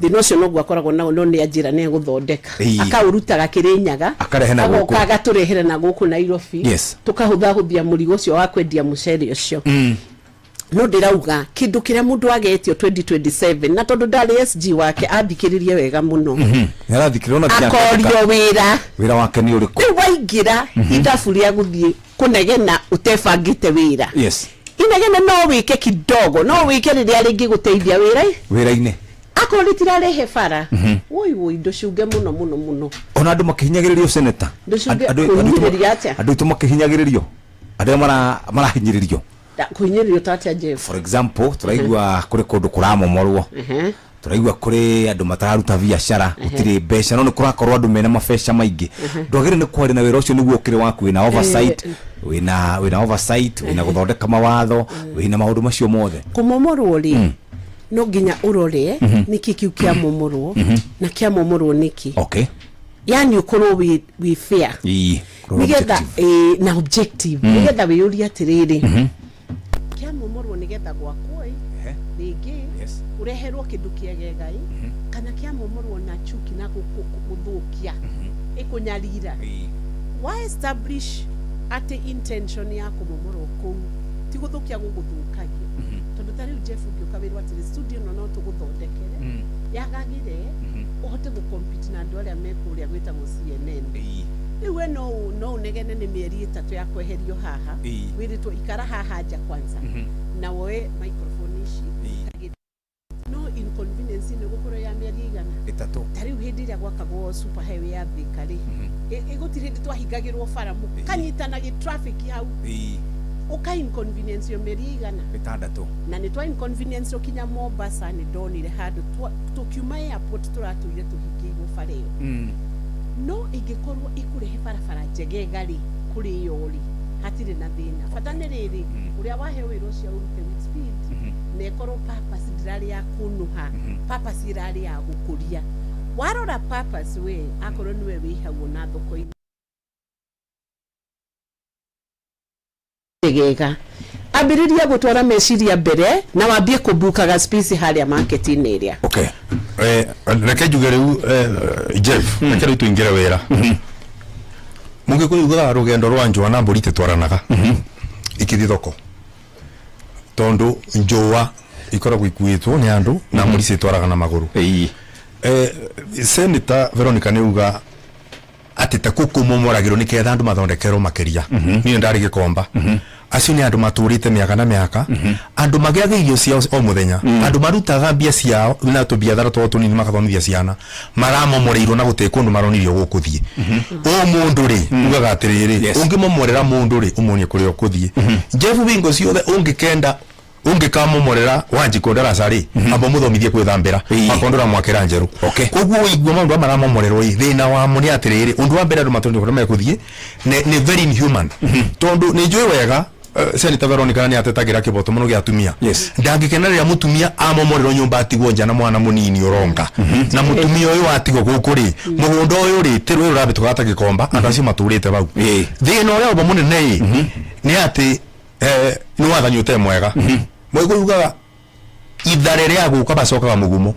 Thĩna ũcio noguo akoragwo naguo, no nĩ anjĩra nĩ egũthondeka. Akaũrutaga Kĩrĩnyaga, Akarehe na agoka gũkũ. agatũrehere na gũkũ Nairobi. Tũkahũthahũthia mũrigo ũcio wa kwendia mũcere ũcio. No ndĩrauga kĩndũ kĩrĩa mũndũ agetio 2027, na tondũ ndarĩ SG wake, athikĩrĩrie wega mũno. Nĩ arathikĩrĩria ona nginya Akorio wĩra. Wĩra wake nĩ ũrĩkũ? Rĩu waingĩra ithabu rĩa gũthiĩ kũnegena ũtebangĩte wĩra, inegene no wĩke kidogo, no wĩke rĩrĩa rĩngĩ gũteithia wĩra Wĩra-inĩ. Akorwo rĩtirarehe bara, woi woi, ndũcunge mũno mũno mũno. Ona andũ makĩhinyagĩrĩrio, Senator. Ndũcunge kũhinyĩrĩria atĩa? Andũ aitũ makĩhinyagĩrĩrio, andũ arĩa marahinyĩrĩrio. Kũhinyĩrĩrio ta atĩa, Jeff? For example, tũraigua kũrĩ kũndũ kũramomorwo, tũraigua kũrĩ andũ matararuta biacara, gũtirĩ mbeca, no nĩ kũrakorwo andũ mena mabeca maingĩ. Ndwagĩrĩire nĩ kwaria na wĩra ũcio nĩguo ũkĩrĩ waku, wĩna oversight, wĩna oversight, wĩna gũthondeka mawatho, wĩna maũndũ macio mothe. Kũmomorwo rĩ, no nginya ũrore nĩkĩ kĩu kĩamomorwo, na kĩamomorwo nĩkĩ. Yani ũkorwo wĩ fair, nĩgetha na objective, nĩgetha wĩyũrie atĩrĩrĩ, kĩamomorwo nĩgetha gwakwo ĩ rĩngĩ, ũreherwo kĩndũ kĩegega ĩ, kana kĩamomorwo na chuki na gũthũkia ĩkũnyarira. Wa establish atĩ intention ya kũmomorwo kũu ti gũthũkia gũgũthũkagia, tondũ ta rĩu Jeff, ũngĩũka wĩrwo atĩrĩ, studio ĩno no tũgũthondekere yagagĩre ũhote gũcompete na andũ arĩa me kũrĩa gwĩtagwo CNN, rĩu we no ũnegene nĩ mĩeri 3 ya kweherio haha. Wĩrĩtwo ikara haha nja kwanza, na woe microphone ici no inconvenience nĩ gũkorwo ya mĩeri igana? 3. Ta rĩu hĩndĩ ĩrĩa gwakagwo super highway ya Thika rĩ, gũtirĩ hĩndĩ twahingagĩrwo bara, mũkanyitana gĩ traffic hau. Ũka inconvenience yo mĩeri ĩigana? Ĩtandatũ. Na nĩ twa inconvenience yo kinya Mombasa. Nĩ ndonire handũ tũkiuma airport tũratũire tũhingĩirwo bara ĩyo. No ĩngĩkorwo ĩkũrehe barabara njegega rĩ, kũrĩ yo rĩ, hatirĩ na thĩna. Bata nĩ rĩrĩ, ũrĩa waheo wĩra ũcio aũrute with speed, na ĩkorwo purpose ndĩrarĩ ya kũnũha, purpose ĩrarĩ ya gũkũria. Warora purpose, we akorwo nĩwe wĩ hau ona thoko-inĩ njegega, ambĩrĩria gũtwara meciria mbere na wambie kũbukaga space harĩa market-inĩ ĩrĩa. Okay, reke njuge rĩu, Jeff, reke rĩu tũingĩre wĩra. Mũgĩkũyũ ugaga rũgendo rwa njũa na mbũri ititwaranaga ikĩthiĩ thoko, tondũ njũa ikoragwo ikuĩtwo nĩ andũ na mbũri citwaraga na magũrũ. Senator Veronica nĩ uga atĩ ta kũkũmomoragĩrwo nĩ ketha andũ mathondekerwo makĩria. Niĩ ndarĩ Gĩkomba. Acio nĩ andũ matũrĩte mĩaka na mĩaka, andũ magĩaga irio ciao o mũthenya, andũ marutaga mbia ciao na tũbiathara twao tũnini makathomithia ciana, maramomoreirwo na gũtirĩ kũndũ maronirio gũkũthiĩ. Ũ mũndũ rĩ, ugaga atĩrĩrĩ, ũngĩmomorera mũndũ rĩ, ũmuonie kũrĩa ũkũthiĩ. Jeff, bingo ciothe ũngĩkenda ũngĩkamomorera Wanjikũ ndaraca rĩ, amba ũmũthomithie gwĩthambĩra akorwo ndũramwakĩra njerũ. Koguo ũigua maũndũ aya maramomorerwo ĩ, thĩna wamo nĩ atĩrĩrĩ, ũndũ wa mbere, andũ matũrĩ kũrĩa mekũthiĩ nĩ very inhuman, tondũ nĩ njũĩ wega, Senator Veronica nĩ atetagĩra kĩboto mũno gĩa atumia. Ndangĩkena rĩrĩa mũtumia amomorerwo nyũmba atigwo nja na mwana mũnini ũronga, na mũtumia ũyũ atigwo gũkũ rĩ, mũgũnda ũyũ rĩ, tĩ rũĩ rũrahĩtũkaga ta Gĩkomba, andũ acio matũrĩte hau. Thĩna ũrĩa ũba mũnene ĩ nĩ atĩ nĩ wathani ũtarĩ mwega. Mũgĩkũyũ ugaga ithare rĩa gũka bacokaga mũgumo,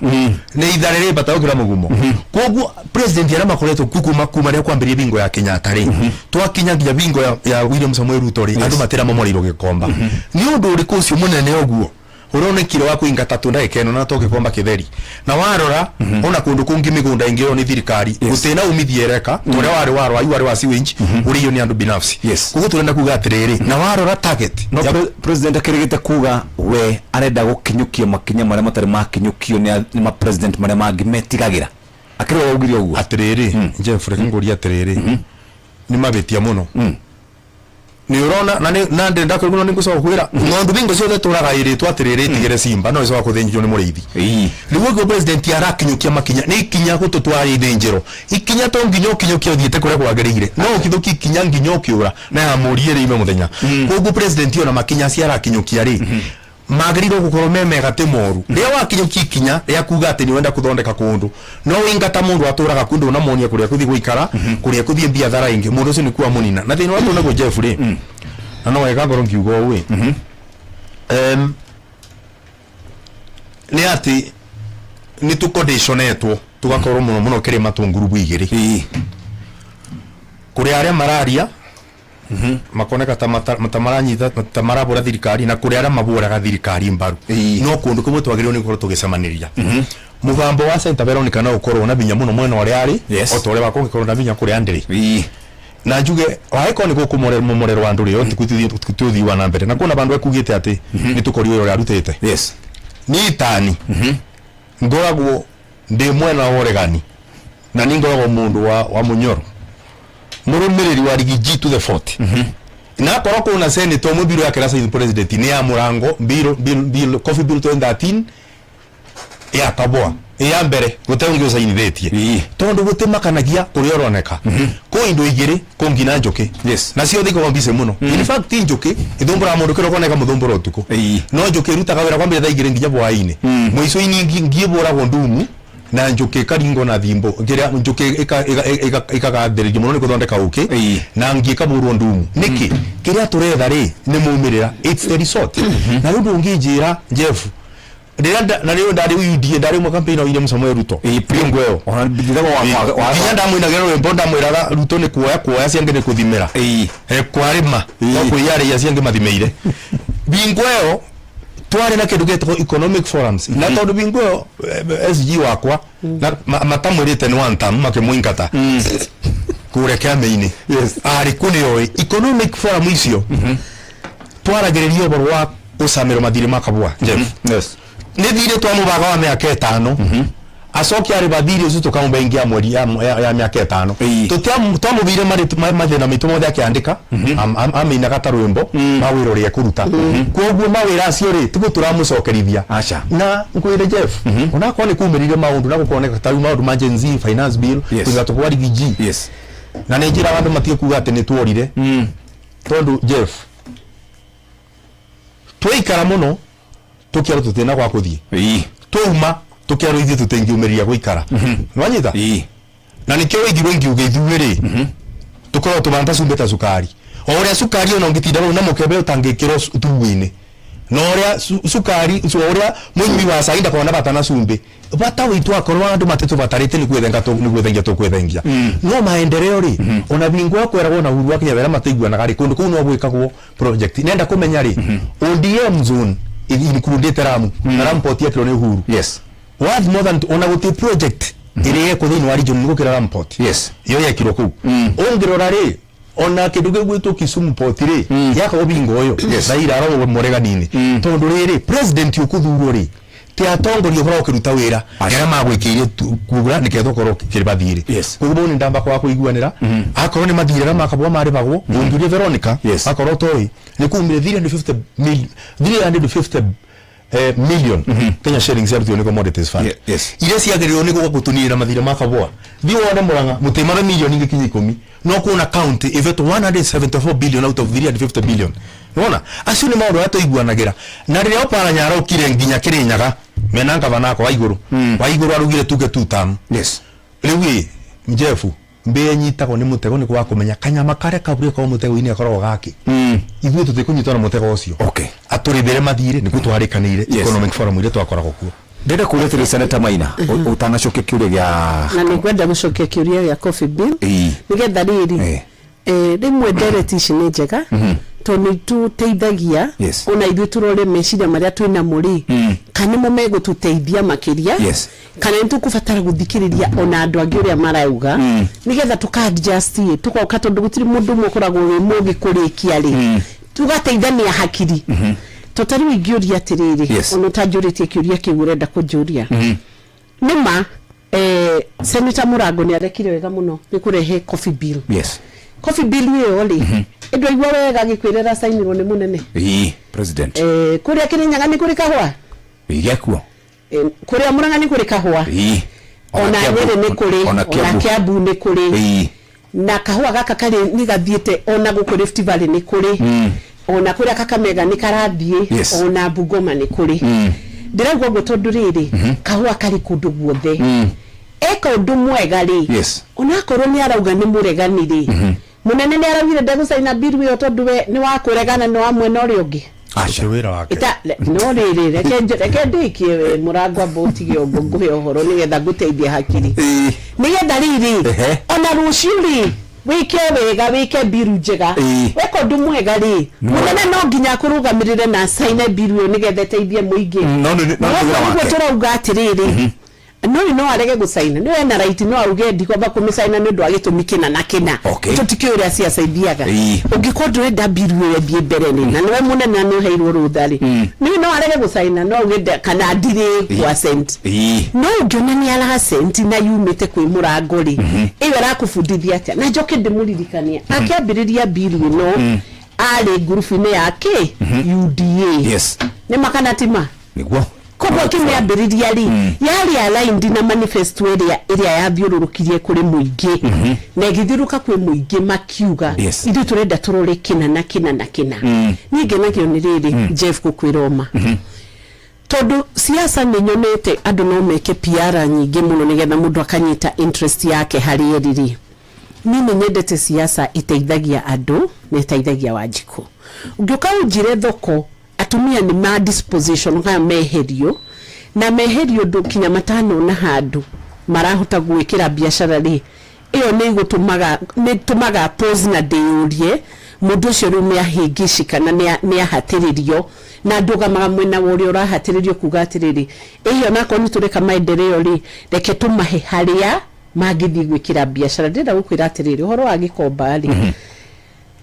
nĩ ithare rĩ bata gũkĩra mũgumo. Koguo president arĩa makoretwo kuo kuma rĩrĩa kwambĩrĩria bingo ya Kenyatta rĩ, twakinya nginya bingo ya William Samoei Ruto rĩ, andũ matiramomoreirwo Gĩkomba. Nĩ ũndũ ũrĩkũ ũcio mũnene ũguo ũronekire wa kũingata tũ ndagĩka ĩno na to Gĩkomba kĩtheri? Na warora ona kũndũ kũngĩ, mĩgũnda ĩngĩ ĩyo nĩ thirikari gũtirĩ umithio ĩreka, ta ũrĩa warĩ wa Rwai, warĩ wa sewage ũrĩio nĩ andũ binafsi. Koguo tũrenda kuga atĩrĩrĩ, na warora target no president akĩrĩgĩte kuga we arenda gũkinyũkia makinya marĩa matarĩ makinyũkio nĩ ma president marĩa mangĩ metigagĩra. Akĩrĩ we waugire ũguo. Atĩrĩrĩ Jeff, reke ngũrie atĩrĩrĩ, nĩ mabĩtia mũno nĩ ũrona na nĩ na ndĩrenda kũigua nĩ ngũcoka kwĩra ng'ondu bingo ciothe tũraga ĩrĩtwo atĩrĩrĩ, ĩtigĩre simba no ĩcoka kũthĩnjwo nĩ mũrĩithi. Rĩu ũguo president arakinyũkia makinya nĩ ikinya gũtũtwara ithĩnjĩro. Ikinya to nginya ũkinyũkie ũthiĩte kũrĩa kwagĩrĩire, no ũkithũkia ikinya nginya ũkĩũra na ya mũri ĩrĩ ime mũthenya. Koguo president ona makinya acio arakinyũkia rĩ, magĩrĩirwo gũkorwo me mega ti moru. Rĩrĩa wakinyũkia ikinya rĩa kuga atĩ nĩ ũrenda kũthondeka kũndũ, no wĩingata mũndũ atũraga kũndũ ũnamuonia kũrĩa kũthiĩ gũikara, kũrĩa kũthiĩ biathara ĩngĩ, mũndũ ũcio nĩ kuwa mũnina. Na thĩna ũrĩa twĩnaguo Jeff rĩ, na no wega ngorwo ngiuga ũũ ĩ, nĩ atĩ nĩ tũkondiconetwo tũgakorwo mũno mũno kĩrĩma tũ ngurubu igĩrĩ. Kũrĩ arĩa mararia makoneka ta maranyita ta marabũra thirikari, na kũrĩ arĩa mabũraga thirikari mbaru. No kũndũ kũmwe twagĩrĩirwo nĩ gũkorwo tũgĩcemanĩria. Mũgambo wa Senator Veronica no ũkorwo na binya mũno mwena ũrĩa arĩ, o ta ũrĩa wakwa ũngĩkorwo na binya kũrĩa ndĩrĩ. Na njuge wagĩkorwo nĩ gũkũmomorerwo andũ rĩ, ti ũthii wa na mbere, na kuona bandũ ekugĩte atĩ nĩ tũkorio ũrĩa arutĩte. Niĩ itani ngoragwo ndĩ mwena wa ũregani, na niĩ ngoragwo mũndũ wa mũnyoro, mũrũmĩrĩri wa Riggy G to the 40. Na akorwo kwĩna senator ũmwe bill yake ĩracaini president nĩ ya mũrango bill coffee bill 2013 ya Kaboa ya mbere, gũte ũngĩ ũcainithĩtie, tondũ gũtimakanagia kũrĩa ũroneka. Kwĩ indo igĩrĩ, kũ ngi na njũkĩ, na ciothe ikoragwo busy mũno. In fact, njũkĩ ĩthumbũraga mũndũ kĩroko na ĩkamũthumbũra ũtukũ, no njũkĩ ĩrutaga wĩra kwambĩrĩria thaa 2 nginya hwaĩ-inĩ. Mũico-inĩ ngi ĩbũragwo ndumu na njũkĩ ĩkaringwo na thimbo. Kĩrĩa njũkĩ ĩkagathĩrĩrio mũno nĩ gũthondeka ũkĩ, na ngi ĩkabũrwo ndumu. Nĩkĩ kĩrĩa tũretha rĩ nĩ maumĩrĩra, it's the result. Na rĩu ndũngĩnjĩra Jeff, rĩrĩa na rĩu ndarĩ UDA, ndarĩ mwe campaign wa William Samoei Ruto bingo ĩyo, nginya ndamũinagĩra rwĩmbo, ndamwĩraga Ruto nĩ kuoya kuoya ciangĩ nĩ kũthimĩra. Kwarĩma no kwĩyarĩia ciangĩ mathimĩire. Bingo ĩyo twarĩ na kĩndũ gĩetagwo economic forums, na tondũ bingo ĩyo SG wakwa na matamwĩrĩte nĩ one term, makĩmũingata kũrĩa kĩama-inĩ arĩ kũ nĩoĩ economic forum icio twaragĩrĩria ũhoro wa gũcamĩrwo mathirĩ ma Kabua. Jeff, nĩ thirĩ twa mũbango wa mĩaka 5. Acoke arĩba thirĩ ũcio tũkamũbe ĩngĩ ya mweri ya mĩaka ĩtano. Twamũbeire mathĩna maitũ mothe akĩandĩka, amĩinaga ta rwĩmbo mawĩra ũrĩa ekũruta. Koguo mawĩra acio rĩ, tiguo tũramũcokerithia. Na ngwĩre Jeff, onakorwo nĩ kumĩrire maũndũ na gũkoneka ta rĩu maũndũ ma Gen Z finance bill, kũingatwo kwa Riggy G, na nĩ njĩraga andũ matige kuga atĩ nĩ tuorire, tondũ Jeff, twaikara mũno tũkĩarwo tũtirĩ gwa kũthiĩ, twauma tũkĩarwo ithuĩ tũtingĩumĩria gũikara. Nĩwanyita? Na nĩkĩo wĩigirwo ingiuga ithuĩ rĩ, tũkoragwo tũbana ta cumbĩ, ta cukari, o ũrĩa cukari ona ũngĩtinda hau na mũkebe ũtangĩkĩrwo tubu-inĩ, na ũrĩa cukari o ũrĩa mũnyui wa cai ndakoragwo na bata na cumbĩ. Bata witũ akorwo andũ matitũbatarĩte nĩ gwĩthenga nĩ gwĩthengia tũkwĩthengia. No maendeleo rĩ, ona bingo ya kweragwo na Uhuru wa Kenyatta arĩa mataiguanaga rĩ, kũndũ kũu no gwĩkagwo project. Nenda kũmenya rĩ, ODM zone includĩte Lamu, na Lamu Port yakirwo nĩ Uhuru, worth more than ona gũtirĩ project ĩrĩa yekwo thĩinĩ wa region gũkĩra Lamu Port. Iyo yekirwo kũu. Ũngĩrora rĩ, ona kĩndũ gĩgwĩtwo Kisumu Port rĩ, yakagwo bingo ũyũ Raila arogwo mũregani-inĩ, tondũ rĩrĩ president ũkũthurwo rĩ, ti atongoria ũkoragwo ũkĩruta wĩra arĩa magwĩkĩire kura nĩketha ũkorwo ũkĩrĩba thirĩ. Koguo bau nĩ ndamba kwaga kũiguanĩra. Akorwo nĩ mathirĩ arĩa makabwa marĩbagwo, ũngiuria Veronica, akorwo toĩ nĩ kumire 350 350 million Kenya shillings ciarutirwo nĩ commodities fund iria ciagĩrĩirwo nĩ gũka gũtũninĩra mathirĩ ma kabũa. Thiĩ wone Mũrang'a mũtĩmare milioni ingĩkinya 10, no kuona county ĩvetwo 174 billion out of 350 billion. Nĩwona acio nĩ maũndũ marĩa tũiguanagĩra. Na rĩrĩa Oparanya arokire nginya Kĩrĩnyaga mena ngavana akwa wa igũrũ, wa igũrũ arugire tuge two term. Rĩu ĩ Jeff, mbĩa ĩnyitagwo nĩ mũtego nĩ kwaga kũmenya kanyama karĩa kaburi gakoragwo mũtego-inĩ gakoragwo gakĩ. Ithuĩ tũtikũnyitwo na mũtego ũcio. Atũrĩthĩre mathirĩ nĩguo twarĩkanĩire economic forum iria twakoragwo kuo. Ndĩrenda kũria atĩrĩ, Senator Maina, ũtanacokia kĩũria gĩa Na nĩ ngwenda gũcokia kĩũria gĩa coffee bill, nĩgetha rĩrĩ, rĩmwe ndereti ici nĩ njega, tondũ nĩ itũteithagia ona ithuĩ tũrore meciria marĩa twĩ namo rĩ, kana nĩmo megũtũteithia makĩria, kana nĩ tũkũbatara gũthikĩrĩria ona andũ angĩ ũrĩa marauga, nĩgetha tũka adjust ĩ, tũgoka, tondũ gũtirĩ mũndũ ũmwe ũkoragwo wĩ mũgĩ kũrĩkia rĩ, tũgateithania hakiri. To ta rĩu ingĩũria atĩrĩrĩ, ona ũtanjũrĩtie kĩũria kĩu ũrenda kũnjũria, nĩma Senator Mũrango nĩ arekire wega mũno nĩ kũrehe coffee bill. Coffee bill ĩyo rĩ, ĩndwaigua wega gĩkwĩra ĩracainirwo nĩ mũnene Ĩĩ, president. Kũrĩa Kĩrĩnyaga nĩ kũrĩ kahũa. Ĩĩ, gĩakuo. Kũrĩa Mũrang'a nĩ kũrĩ kahũa. Ona Kiambu. Nyĩrĩ nĩ kũrĩ. Ona ona Kiambu. Kiambu nĩ kũrĩ. Na kahũa gaka karĩ nĩ gathiĩte ona gũkũ Rift Valley nĩ kũrĩ, ona kũrĩa Kakamega nĩ karathiĩ, ona Bungoma nĩ kũrĩ. Ndĩrauga ũguo tondũ rĩrĩ, kahũa karĩ kũndũ guothe. Eka ũndũ mwega rĩ, onakorwo nĩ arauga nĩ mũregani rĩ, mũnene nĩ araugire ndegũcaina bill ĩyo tondũ we nĩ wa kũregana na wa mwena ũrĩa ũngĩ. Aca. Wĩra wake. Ita, no rĩrĩ, reke ndĩkie we mũrango, amba ũtige ũguo ngũhe ũhoro nĩgetha ngũteithie hakiri, nĩgetha rĩrĩ, ona rũciũ rĩ, wĩke wega, wĩke mbiru njega. Weka ũndũ mwega rĩ, mũnene no nginya akũrũgamĩrĩre na caine mbiru ĩyo nĩgetha ĩteithie mũingĩ. No nĩ wĩra nĩguo wake. Tũrauga atĩrĩrĩ, no no arege gũcaina, nĩ ena right, no auge ndikwamba kũmĩcaina nĩ ũndũ wa gĩtũmi kĩna na kĩna. Tũtikĩũĩ ũrĩa ciaca ithiaga. Ũngĩkorwo ndũrenda mbiru ĩyo ĩthiĩ mbere rĩ, na nĩwe mũnene na nĩ ũheirwo rũtha rĩ, nĩ no arege gũcaina, no auge kana ndirĩ kwa cent. No ũngĩona nĩ aracenti na yumĩte kwĩ mũrango rĩ, ĩyo ĩrakũbundithia atĩa? Na njoke ndĩmũririkania, akĩambĩrĩria mbiru ĩno arĩ ngurubu-inĩ ya kĩ UDA. Nĩ ma kana ti ma? Nĩguo. Koguo akĩmĩambĩrĩria rĩ, yarĩ aligned na manifesto ĩrĩa yathiũrũrũkirie kũrĩ mũingĩ, na ĩgĩthiũrũrũka kwĩ mũingĩ makiuga, ithuĩ tũrenda tũrore kĩna na kĩna na kĩna. Niĩ ngenagio nĩ rĩrĩ, Jeff, gũkwĩra ũma, tondũ siasa nĩ nyonete andũ no meke PR nyingĩ mũno nĩgetha mũndũ akanyita interest yake harĩ ĩrĩ rĩ, niĩ nĩ nyendete siasa iteithagia andũ na ĩteithagia Wanjikũ. Ũngĩũka ũnjĩre thoko atumia nĩ ma disposition kana meherio na meherio ũndũ kinya matanona handũ marahota gwĩkĩra biacara rĩ, ĩyo nĩ ĩgũtũmaga, nĩ tũmaga pause na ndĩyũrie mũndũ ũcio rĩu nĩ ahĩngĩcika na nĩ ahatĩrĩrio, na ndũgamaga mwena wa ũrĩa ũrahatĩrĩrio kuga atĩrĩrĩ, ĩyo onakorwo nĩ tũreka maendeleo rĩ, reke tũmahe harĩa mangĩthiĩ gwĩkĩra biacara. Ndĩrenda gũkwĩra atĩrĩrĩ, ũhoro wa Gĩkomba rĩ,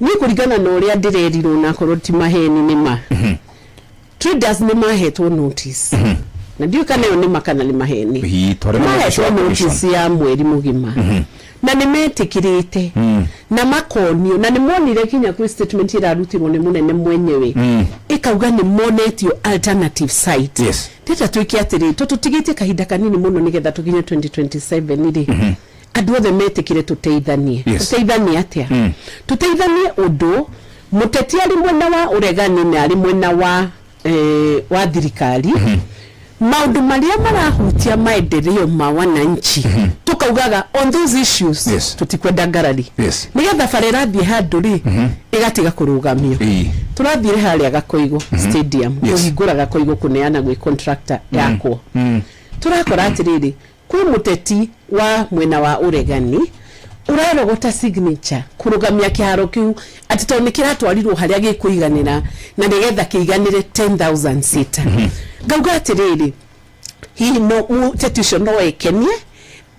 niĩ kũringana na ũrĩa ndĩrerirwo, na akorwo ti maheni, nĩ ma traders nĩ mahetwo notice. Na ndiũĩ kana ĩyo nĩ ma kana nĩ maheni. Ii, twarĩ na Mahetwo notice ya commission. notice ya mweri mũgima na nĩ metĩkĩrĩte na makonio na nĩ monire kinya kwĩ statement ĩrarutirwo nĩ mũnene mwenyewe ĩkauga nĩ monetio alternative site. Teta twĩke atĩrĩ, tondũ tũtigĩtie kahinda kanini mũno nĩgetha tũkinye 2027 rĩ, andũ othe metĩkĩre tũteithanie. Tũteithanie atĩa? Tũteithanie ũndũ mũteti arĩ mwena wa ũregani na arĩ mwena wa wa thirikari, maũndũ marĩa marahutia maendeleo ma wananchi, tukaugaga on those issues tutikwenda ngarari, nigetha bara ĩrathiĩ handũ rĩ, ĩgatiga kũrũgamio. Tũrathire harĩa Gakoigo Stadium kũhingũra Gakoigo, kũneana gwĩ contractor yakwo. Tũrakora atĩrĩrĩ, kwĩ mũteti wa mwena wa ũregani ũrarogota signature kũrũgamia kĩharo kĩu atĩ tondũ nĩ kĩratwarirwo harĩa gĩkũiganĩra na nĩgetha kĩiganĩre 10,000 seater. Ngauga atĩrĩrĩ, hihi no mũteti ũcio no ekenie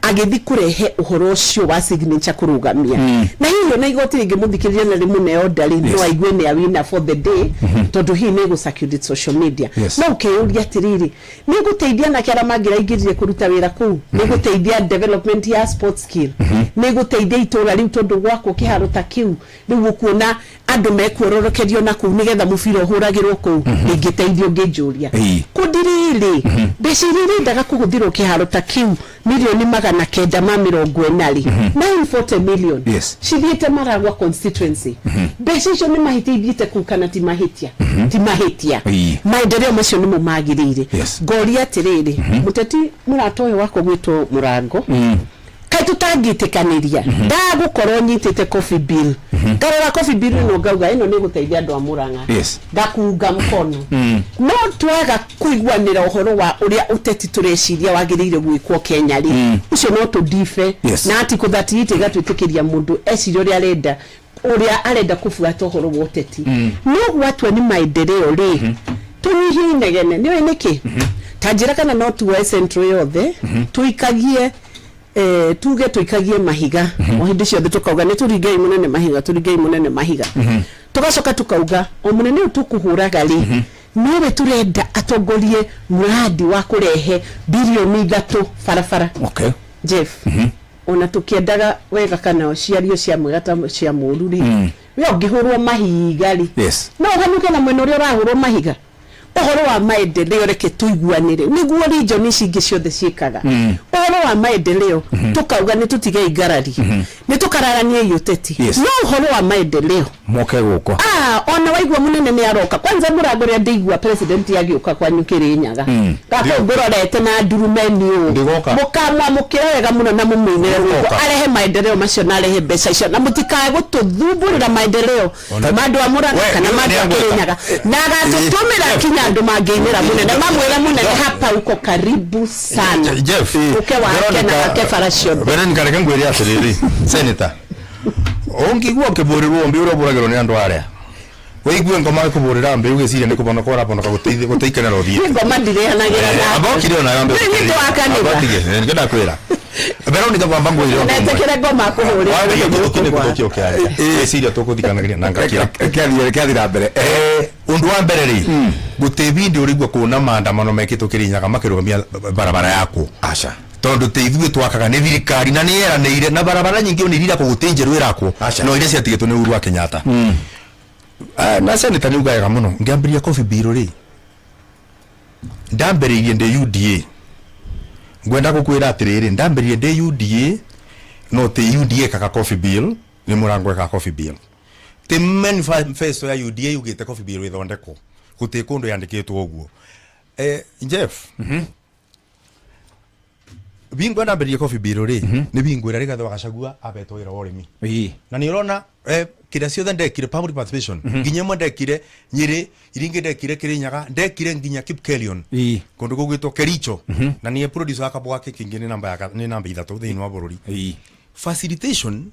agĩthi kũrehe ũhoro ũcio wa signature kũrũgamia? Na hihi ona igoti rĩngĩmũthikĩrĩria na rĩmũne order rĩ, no aigue nĩ awina for the day, tondũ hihi nĩ ĩgũ social media. No ũkeyũria atĩrĩrĩ, nĩ gũteithia anake arĩa mangĩraingĩrire kũruta wĩra kũu? Nĩ gũteithia development ya sports skill? Nĩ gũteithia itũra rĩu, tondũ gwakwo kĩharo ta kĩu rĩu ũkuona andũ mekuororokerio na kũu nĩgetha mũbira ũhũragĩrwo kũu? Ndĩngĩteithio ngĩnjũria kundi rĩrĩ, mbeca iria irendaga kũhũthĩrwo kĩharo ta kĩu, 940 million rĩ, 940 million, cithiĩte Maragwa constituency. Mbeca icio nĩ mahĩtia ithiĩte kũu kana ti mahĩtia? Ti mahĩtia. Maendeleo macio nĩmo magĩrĩire. Ngoria atĩrĩrĩ, mũteti mũrata ũyũ wakwa gwĩtwo Mũrango, kaĩ tũtangĩtĩkanĩria? Ndagũkorwo nyitĩte coffee bill, ngarora coffee bill ĩno, ngauga ĩno nĩ ĩgũteithia andũ a Mũrang'a, ngakunga mkono. No twaga kũiguanĩra ũhoro wa ũrĩa ũteti tũreciria wagĩrĩire gwĩkwo Kenya rĩ, ũcio no tũndibe. Na article 38 ĩgatwĩtĩkĩria mũndũ eciria ũrĩa arenda, ũrĩa arenda kũbuata ũhoro wa ũteti. No gwatua nĩ maendeleo rĩ, tũnyihie inegene. Nĩ ũĩ nĩkĩ? Ta njĩra kana no tuoe Central yothe tũikagie, tuge tũikagie mahiga o hĩndĩ ciothe, tukauga nĩ tũringei mũnene mahiga, tũringei mũnene mahiga, tugacoka tukauga o mũnene ũyũ tũkũhũraga rĩ, nowe tũrenda atongorie mradi wa kũrehe 3 bilioni barabara. Jeff, ona tũkĩendaga wega kana ciario cia mwega ta cia mũru rĩ, we ũngĩhũrwo mahiga rĩ, no ũhanyũke na mwena ũrĩa ũrahũrwo mahiga. Ũhoro wa maendeleo, reke tũiguanĩre nĩguo region ici ingĩ ciothe ciĩkaga. Ũhoro wa maendeleo, tũkauga nĩ tũtige ngarari, nĩ tũkararanie ũteti, no ũhoro wa maendeleo moke gũkũ. Ah, ona waigua mũnene nĩ aroka kwanza mũrango ũrĩa ndĩigua president agĩũka kwanyu Kĩrĩnyaga, gakau ngũrorete na ndurumeni ũũ. Ndĩgoka. Mũkamwamũkĩra wega mũno na mũmũinĩre rwĩmbo. Ndĩgoka. Arehe maendeleo macio na arehe mbeca icio, na mũtikae gũtũthumbũrĩra maendeleo ma andũ a Mũrang'a We, kana ma andũ a nĩangwĩka. Kĩrĩnyaga, na agatũtũmĩra kinya andũ mangĩinĩra mũnene, mamwĩre mũnene hapa uko karibu sana. Jeff, uke wake na wake bara ciothe. Veronica, reke ngwĩre atĩrĩrĩ, senator, ũngĩigua ũkĩbũrĩrwo mbi ũrĩa ũbũragĩrwo nĩ andũ arĩa, wĩigue ngoma ĩkũbũrĩra mbi, ũgĩciria nĩ kũbonoka ũrabonoka, gũteikenera ũthiĩte. Ngoma ndirĩanagĩra na Amba ũkire onayo ambe. Nĩ nĩ wa kanitha. Nĩkĩo ndakwĩra Veronica, kwamba ngwĩre ũndũ ũmwe. Netĩkĩre ngoma kũhũrĩra. Wambĩrĩria gũthũkia nĩ gũthũkia ũkĩaria, ngwĩciria tũkũthikanagĩria na ngakira. Kĩathira mbere. Ũndũ wa mbere rĩ, gũtĩ bindi ũrĩigua kuona maandamano mekĩtwo Kĩrĩnyaga makĩrũgamia barabara yakwo. Aca. Tondũ tĩ ithuĩ twakaga, nĩ thirikari, na nĩ yeranĩire na barabara nyingĩ nĩ iria gũtĩ njerũ ĩrakwo, no iria ciatigĩtwo nĩ Uhuru wa Kenyatta. Na senator nĩ ugaga mũno ngĩambĩrĩria coffee bill rĩ, ndambĩrĩirie ndĩ UDA. Ngwenda gũkwĩra atĩrĩrĩ, ndambĩrĩirie ndĩ UDA, no tĩ UDA ĩkaga coffee bill, nĩ mũrango ĩkaga coffee bill. Tĩ manifesto ya UDA yugĩte coffee bill ĩthondekwo, gũtĩ kũndũ yandĩkĩtwo ũguo. Jeff, bingo ndambĩrĩirie coffee bill rĩ, nĩ bingo ĩrĩa Rigathĩ wa Gachagua abetwo wĩra wa ũrĩmi, na nĩ ũrona kĩrĩa ciothe ndekire public participation, nginya ĩmwe ndekire Nyĩrĩ, iria ingĩ ndekire Kĩrĩnyaga, ndekire nginya Kipkelion, kũndũ kũu gwĩtwo Kericho, na nĩ producer wa kabwa gake kĩingĩ, nĩ namba nĩ namba 3 thĩinĩ wa bũrũri. Facilitation,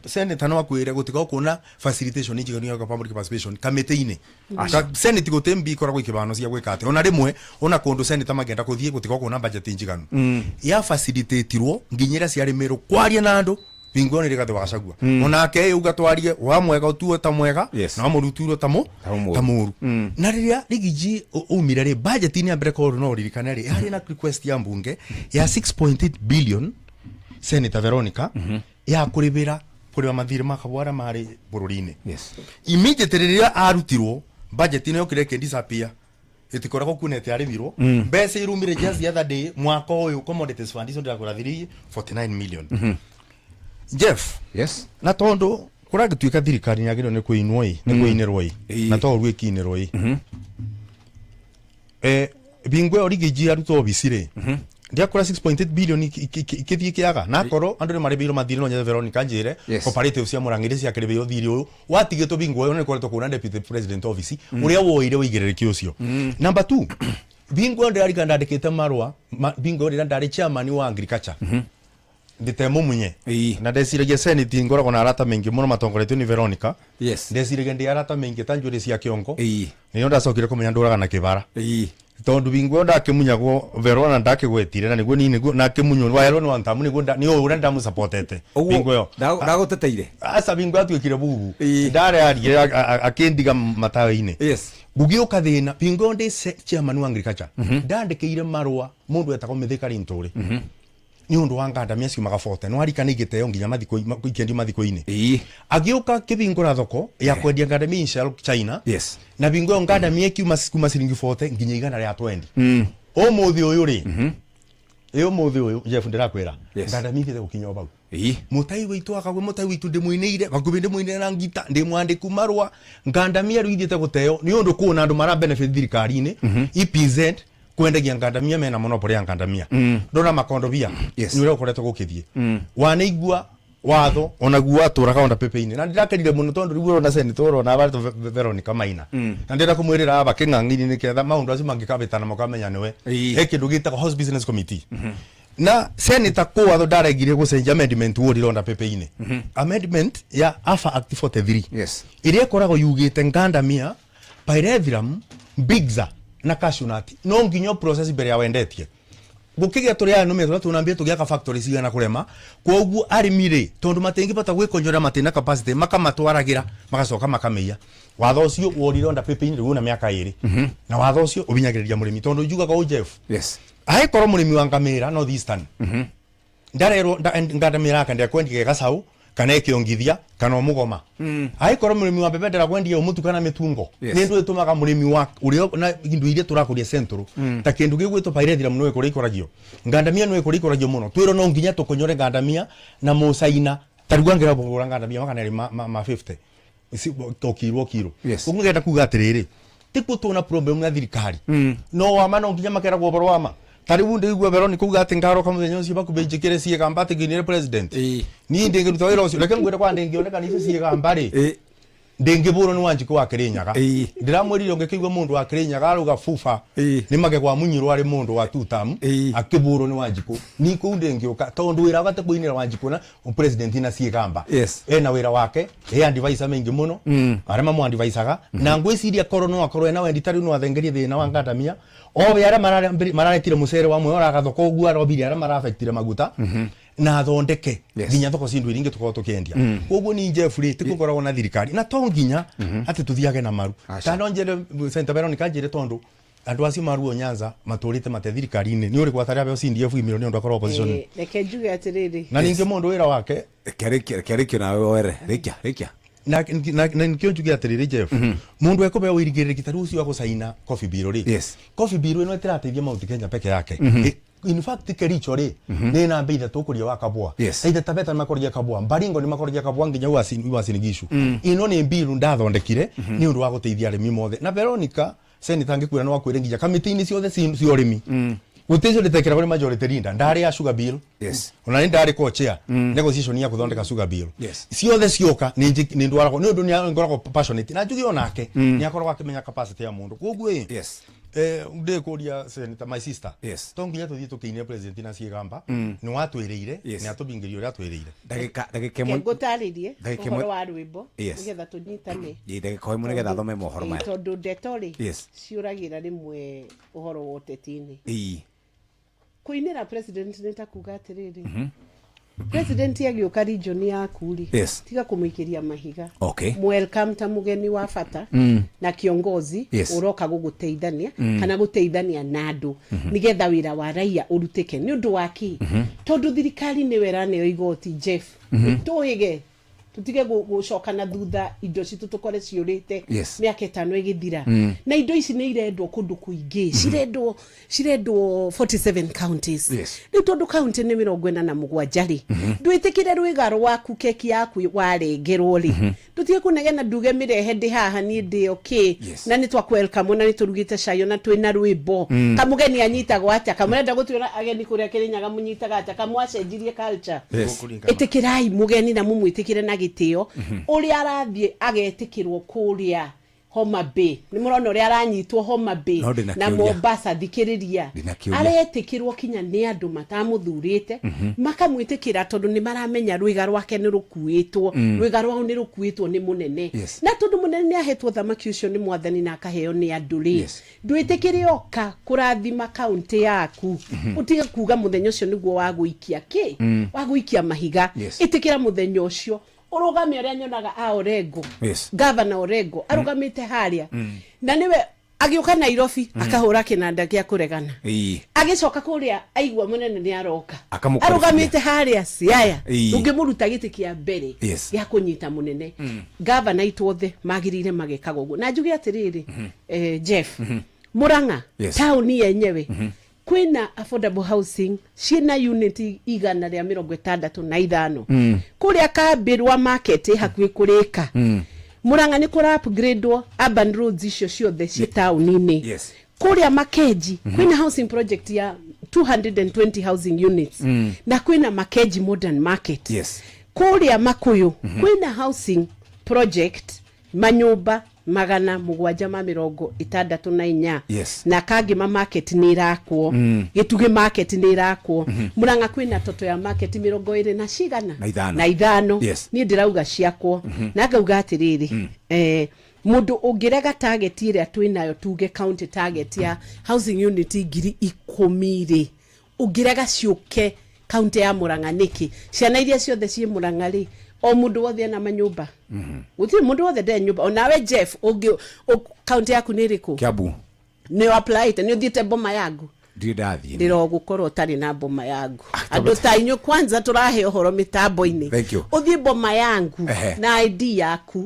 senator no akwĩre gũtiga kuona facilitation njiganu ya public participation kamĩtĩ-inĩ. Senate gũtĩ mbi ikoragwo ikĩbano cia gwĩka atĩ ona rĩmwe ona kũndũ senator mangĩenda kũthiĩ gũtiga kuona budget njiganu ya facilitatirwo nginya iria ciarĩ Mĩrũ kwaria na andũ. Bingo nĩ Rigathĩ wa Gachagua. Onake uga twarie wa mwega ũtuo ta mwega Yes. na wa mũru ũtuo ta mũru. Ta mũru. Na rĩrĩa Rigiji umire rĩ, budget-inĩ ya mbere korwo no ũririkane rĩ, yarĩ na request ya mbunge ya 6.8 billion, Senator Veronica, ya kũrĩbĩra kũrĩba mathirĩ ma Kabwa arĩa marĩ bũrũri-inĩ. Immediately rĩrĩa arutirwo, budget ĩno yokire ĩkĩ-disappear, ĩtikoragwo kuonete arĩmirwo. Mbeca irumire just the other day, mwaka ũyũ, commodities fund icio ndĩrakũrathiririe 49 million, Jeff. Yes. Na tondu kũragĩtuĩka thirikari nĩ yagĩrĩirwo nĩ kũinwo ĩ, nĩ kũinĩrwo ĩ, na to ũru ĩkĩinĩrwo ĩ, bingo ĩyo Rigiji arutwo obici rĩ, ndiakũra 6.8 billion ikĩthiĩ kĩaga, na akorwo andũ nĩ marĩbĩirwo mathirĩ, no nyende Veronica njĩre cooperative cia Mũrang'ĩrĩ ciakĩrĩbĩirwo thirĩ ũyũ watigĩtwo bingo ĩyo nĩ koretwo kũna deputy president office ũrĩa woire ũigĩrĩrĩki ũcio. Number 2, bingo ĩyo ndĩrarika ndandĩkĩte marũa bingo ĩyo rĩrĩa ndarĩ chairman wa agriculture ndĩte mũmunye, na ndeciragia senate ngoragwo na arata maingĩ mũno matongoretio nĩ Veronica. Ndeciragia ndĩ arata maingĩ ta njuĩrĩ cia kĩongo, nĩyo ndacokire kũmenya ndũraga na kĩbara, tondu bingo ndakimunyagwo Verona ndakigwetire na niguo ni niguo nakimunywo waerwo ni wantamu niguo ni uria ndamusupportete bingo yo. Ndaguteteire. Aca, bingo atuikire bubu ndare arire akindiga matawe-inĩ. Gũgĩũka thĩna bingo ndĩ chairman wa agriculture, ndandĩkĩire marũa mũndũ etagwo Mithika Linturi nĩ ũndũ wa ngandamia ciumaga bote no arikana igĩteo nginya mathiko ikendio mathiko-inĩ, agĩũka kĩbingũra thoko ya kwendia ngandamia in China. Na bingo ĩyo ngandamia ikiuma kuma ciringi 40 nginya 120. Ũmũthĩ ũyũ rĩ, ĩ ũmũthĩ ũyũ, Jeff, ndĩrakwĩra ngandamia ithiĩte gũkinya o bau. Mũtai witũ akagwe, mũtai witũ ndĩmũinĩire hakuhĩ, ndĩmũinĩire na ngita, ndĩmwandĩku marũa. Ngandamia rĩu ithiĩte gũteo nĩ ũndũ kũna andũ mara benefit thirikari-inĩ EPZ kwendagia ngandamia mena monopoly ya ngandamia. Ndona makondobia nĩ ũrĩa ũkoretwo gũkĩthiĩ wanaigua watho onaguo watũraga onda pepe-inĩ, na ndĩrakenire mũno tondũ rĩu ũrona senator ũrona abarĩtwo Veronica Maina, na ndĩrenda kũmwĩrĩra aba kĩng'ang'i-inĩ nĩketha maũndũ acio mangĩkabĩtana makamenya nĩwe he kĩndũ gĩtagwo House Business Committee, na senator kũ watho ndaregire gũcenjia amendment worire onda pepe-inĩ, amendment ya AFA Act 43 ĩrĩa ĩkoragwo yugĩte ngandamia, pyrethrum, bigza na cashew nut no nginya process mbere ya wendetie. Gũkĩgĩa tũrĩ aya nũme tũrĩa tunambia tũgĩaka factory cigana kũrema, koguo arĩmi rĩ, tondũ matingĩbata gwĩkonyora, matina capacity, makamatwaragĩra magacoka makamĩiya. Watho ũcio worire onda pepe-inĩ rĩu una mĩaka 2, na watho ũcio ũbinyagĩrĩria mũrĩmi, tondũ njugaga ũ Jeff, angĩkorwo mũrĩmi wa ngamĩra North Eastern ndarerwo ngandamĩra yake ndekwendia gacau kana ĩkĩongithia kana ũmũgoma, angĩkorwo mũrĩmi wa mbembe ndĩrakwendia ũmũtu kana mĩtungo, nĩ ndũ ĩtũmaga mũrĩmi wa ũrĩa na indo iria tũrakũria central, ta kĩndũ gĩgwĩtwo pyrethrum no ĩkũrĩa ikũragio, ngandamia no ĩkũrĩa ikũragio mũno, twĩrwo no nginya tũkonyore ngandamia na mũcaina. Ta rĩu angĩra kũgũra ngandamia 200 ma 50 o kiro. Ũguo ngenda kuga atĩrĩrĩ, tikuo tuna problem na thirikari, no wama no nginya makeragwo ũhoro wama. Ta rĩu ndĩigua Veronica uga atĩ ngaroka mũthenya ũcio bakube njĩkĩre ciĩgamba atĩ nginyĩre president, niĩ ndĩngĩruta wĩra ũcio. Reke ngwĩre, kwa ndĩngĩoneka nĩ icio ciĩgamba rĩ, ndĩngĩbũrwo nĩ Wanjikũ wa Kĩrĩnyaga. Ndĩramwĩrire ũngĩkĩigua mũndũ wa Kĩrĩnyaga arauga buba nĩ magego amunyirwo arĩ mũndũ wa two term akĩbũrwo nĩ Wanjikũ, ni kũu ndĩngĩũka, tondũ wĩra wake kũinĩra Wanjikũ na president na ciĩgamba. Ena wĩra wake, he advisor maingĩ mũno arĩa mamũ-advisaga, na ngwĩciria korwo no akorwo ena wendi, ta rĩu no athengerie thĩna wa ngandamia owe arĩa mararetire mũcere wa mwe oraga thoko ũguo arobire arĩa marafectire maguta, na athondeke nginya thoko cia indo iria ingĩ tũkorwo tũkĩendia. Koguo ni Jeff rĩ, tikukoragwo na thirikari na to nginya atĩ tũthiage na maru. Ta no njĩre Senator Veronica, njĩre, tondũ andũ acio maruo Nyanza matũrĩte mate thirikari-inĩ nĩ ũrĩ gwata rĩa CDF imĩrwo nĩ ũndũ akorwo opposition. Reke njuge atĩrĩrĩ. Na ningĩ mũndũ wĩra wake Kĩarĩkio nawe were rĩkia rĩkia. Na nikio njuge atĩrĩrĩ, Jeff, mũndũ ekũbeo ũirigĩrĩrĩki ta rĩu ũcio wa gũcaina coffee bill rĩ, coffee bill ĩno ĩtĩrateithia Mount Kenya peke yake. In fact, Kericho rĩ nĩ namba 3 ũkũria wa kabua. Taita Taveta nĩ makũragia kabua, Baringo nĩ makũragia kabua, nginya Uasin Gishu. Ĩno nĩ bill ndathondekire nĩ ũndũ wa gũteithia arĩmi mothe, na Veronica senator angĩkwĩra no akwĩre nginya kamĩtĩ-inĩ ciothe cia ũrĩmi gũtirĩ cio ndĩtekĩragwo nĩ majority leader. Ndarĩ ya sugar bill, ona nĩ ndarĩ co-chair negotiation ya gũthondeka sugar bill. Ciothe cioka nĩ ndwaragwo nĩ ũndũ nĩ ngoragwo passionate, na njuge onake nĩ akoragwo akĩmenya capacity ya mũndũ. Koguo ĩ ndĩkũria senator, my sister, to nginya tũthiĩ tũkĩinĩre president na ciĩgamba. Nĩ watwĩrĩire, nĩ atũbingĩria ũrĩa atwĩrĩire. Ndagĩka Reke ĩmwe. Ngũtarĩrie Ndagĩka ũhoro ĩmwe. wa rwĩmbo nĩgetha tũnyitane. Ĩ, ndagĩka ĩmwe nĩgetha thome mohoro maya. Tondũ ndeto rĩ, ciũragĩra rĩmwe ũhoro wa ũteti-inĩ. Kũinĩra president nĩ ta kuga atĩrĩrĩ, President agĩũka region yaku rĩ, Yes. tiga kũmũikĩria mahiga. Okay. Welcome ta mũgeni wa bata na kiongozi Yes. ũroka gũgũteithania kana gũteithania na andũ nĩgetha wĩra wa raia ũrutĩke. Nĩ ũndũ wa kĩ? Tondũ thirikari nĩwe ĩraneo igoti, Jeff. Tũhĩge tutige gũcoka na thutha, indo citũ tũkore ciũrĩte mĩaka 5 ĩgĩthira. Na indo ici nĩ irendwo kũndũ kũingĩ, cirendwo 47 counties. Rĩu tondũ county nĩ 47 rĩ, ndwĩtĩkĩre rwĩga rwaku, keki yaku warengerwo rĩ, ndũtige kũnegena, nduge mĩrehe ndĩ haha niĩ ndĩ okay. Na nĩ twa welcome, na nĩ tũrugĩte caio na twĩna rwĩmbo. Kamũgeni anyitagwo atĩa? Kamũrenda gũtuĩra ageni kũrĩa Kĩrĩnyaga mũnyitaga atĩa? Kamwacenjirie culture. Ĩtĩkĩrai mũgeni na mũmwĩtĩkĩre na gĩtĩo ũrĩa arathiĩ agetĩkĩrwo kũrĩa Homa Bay. Nĩ mũrona ũrĩa aranyitwo Homa Bay No ndĩna na kĩũria. Mombasa. Thikĩrĩria, Ndĩna kĩũria. aretĩkĩrwo kinya nĩ andũ matamũthurĩte, makamwĩtĩkĩra tondũ nĩ maramenya rwĩga rwake nĩ rũkuĩtwo, rwĩga rwao nĩ rũkuĩtwo nĩ mũnene. Na tondũ mũnene nĩ ahetwo thamaki ũcio nĩ mwathani na akaheo nĩ andũ rĩ, ndwĩtĩkĩre oka kũrathima kaunti yaku, ũtige kuga mũthenya ũcio nĩguo wa gũikia kĩ, wa gũikia mahiga. Ĩtĩkĩra mũthenya ũcio ũrũgame ũrĩa nyonaga a Orengo, Gavana Orengo arũgamĩte harĩa, na nĩwe agĩũka Nairobi akahũra kĩnanda gĩa kũregana, agĩcoka kũrĩa aigua mũnene nĩ aroka, Akamũkorobia. arũgamĩte harĩa Siaya, ũngĩmũruta gĩtĩ kĩa mbere gĩa kũnyita mũnene. Gavana itũ othe magĩrĩire magekaga ũguo. Na njuge atĩrĩrĩ, Jeff, Murang'a taũni yenyewe kwĩna affordable housing ciĩna unit 165. Kũrĩa kambĩ rwa market ĩ hakuhĩ kũrĩka. Murang'a nĩ kũra upgrade urban roads icio ciothe ciĩ taũni-inĩ. Kũrĩa Makenji kwĩna housing project ya 220 housing units, na kwĩna Makenji modern market. Kũrĩa Makuyu kwĩna housing project manyũmba 764. Na Kangema market nĩ ĩrakwo, Gĩtugĩ market nĩ ĩrakwo. Murang'a kwĩna toto ya market 25 na cigana? Na ithano. Na ithano. Niĩ ndĩrauga ciakwo, na ngauga atĩrĩrĩ, mũndũ ũngĩrega target ĩrĩa twĩnayo, tuge county target ya housing unit 10,000 rĩ, ũngĩrega ciũke kaunti ya Murang'a nĩkĩ? Ciana iria ciothe ciĩ Murang'a rĩ, o mũndũ wothe ena manyũmba? Gũtirĩ mũndũ wothe nde nyũmba. Onawe Jeff, ũngĩ kaunti yaku nĩ ĩrĩkũ? Kiambu. Nĩ applyĩte? Nĩ ũthiĩte Boma Yangu? Ndirĩ ndathiĩ. Ndĩrogũkorwo ũtarĩ na Boma Yangu. Andũ ta inyuĩ kwanza tũrahe ũhoro mĩtambo-inĩ. Thank you. Ũthiĩ Boma Yangu na ID yaku,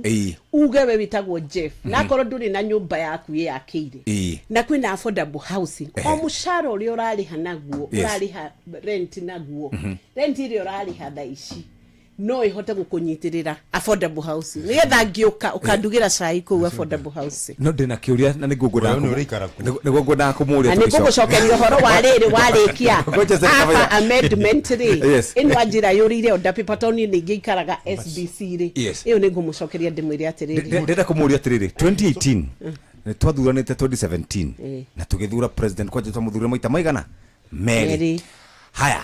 uge we wĩtagwo Jeff, na akorwo ndũrĩ na nyũmba yaku ĩyakĩire, na kwĩna affordable housing, o mũcara ũrĩa ũrarĩha naguo, ũrarĩha rent naguo, rent ĩrĩa ũrarĩha thaa ici no ĩhote gũkũnyitĩrĩra affordable housing, nĩgetha ngĩũka ũkandugĩra cai kũu affordable housing. No ndĩna kĩũria na nĩguo ngwendaga Wewe nĩ ũrĩikara kuo. Nĩguo ngwendaga kũmũria. Na nĩ ngũgũcokeria ũhoro wa rĩrĩ warĩkia. Ngoja sasa apa kawaida. Amendment rĩ, ĩno anjĩra yũrĩire order paper tondũ niĩ nĩ ingĩikaraga SBC rĩ, ĩyo nĩ ngũmũcokeria ndĩmwĩre atĩrĩrĩ. Ndĩrenda kũmũria atĩrĩrĩ, 2018 nĩ twathuranĩte, 2017 na tũgĩthura president, kwanja twamũthurire maita maigana? Merĩ. Merĩ. Haya,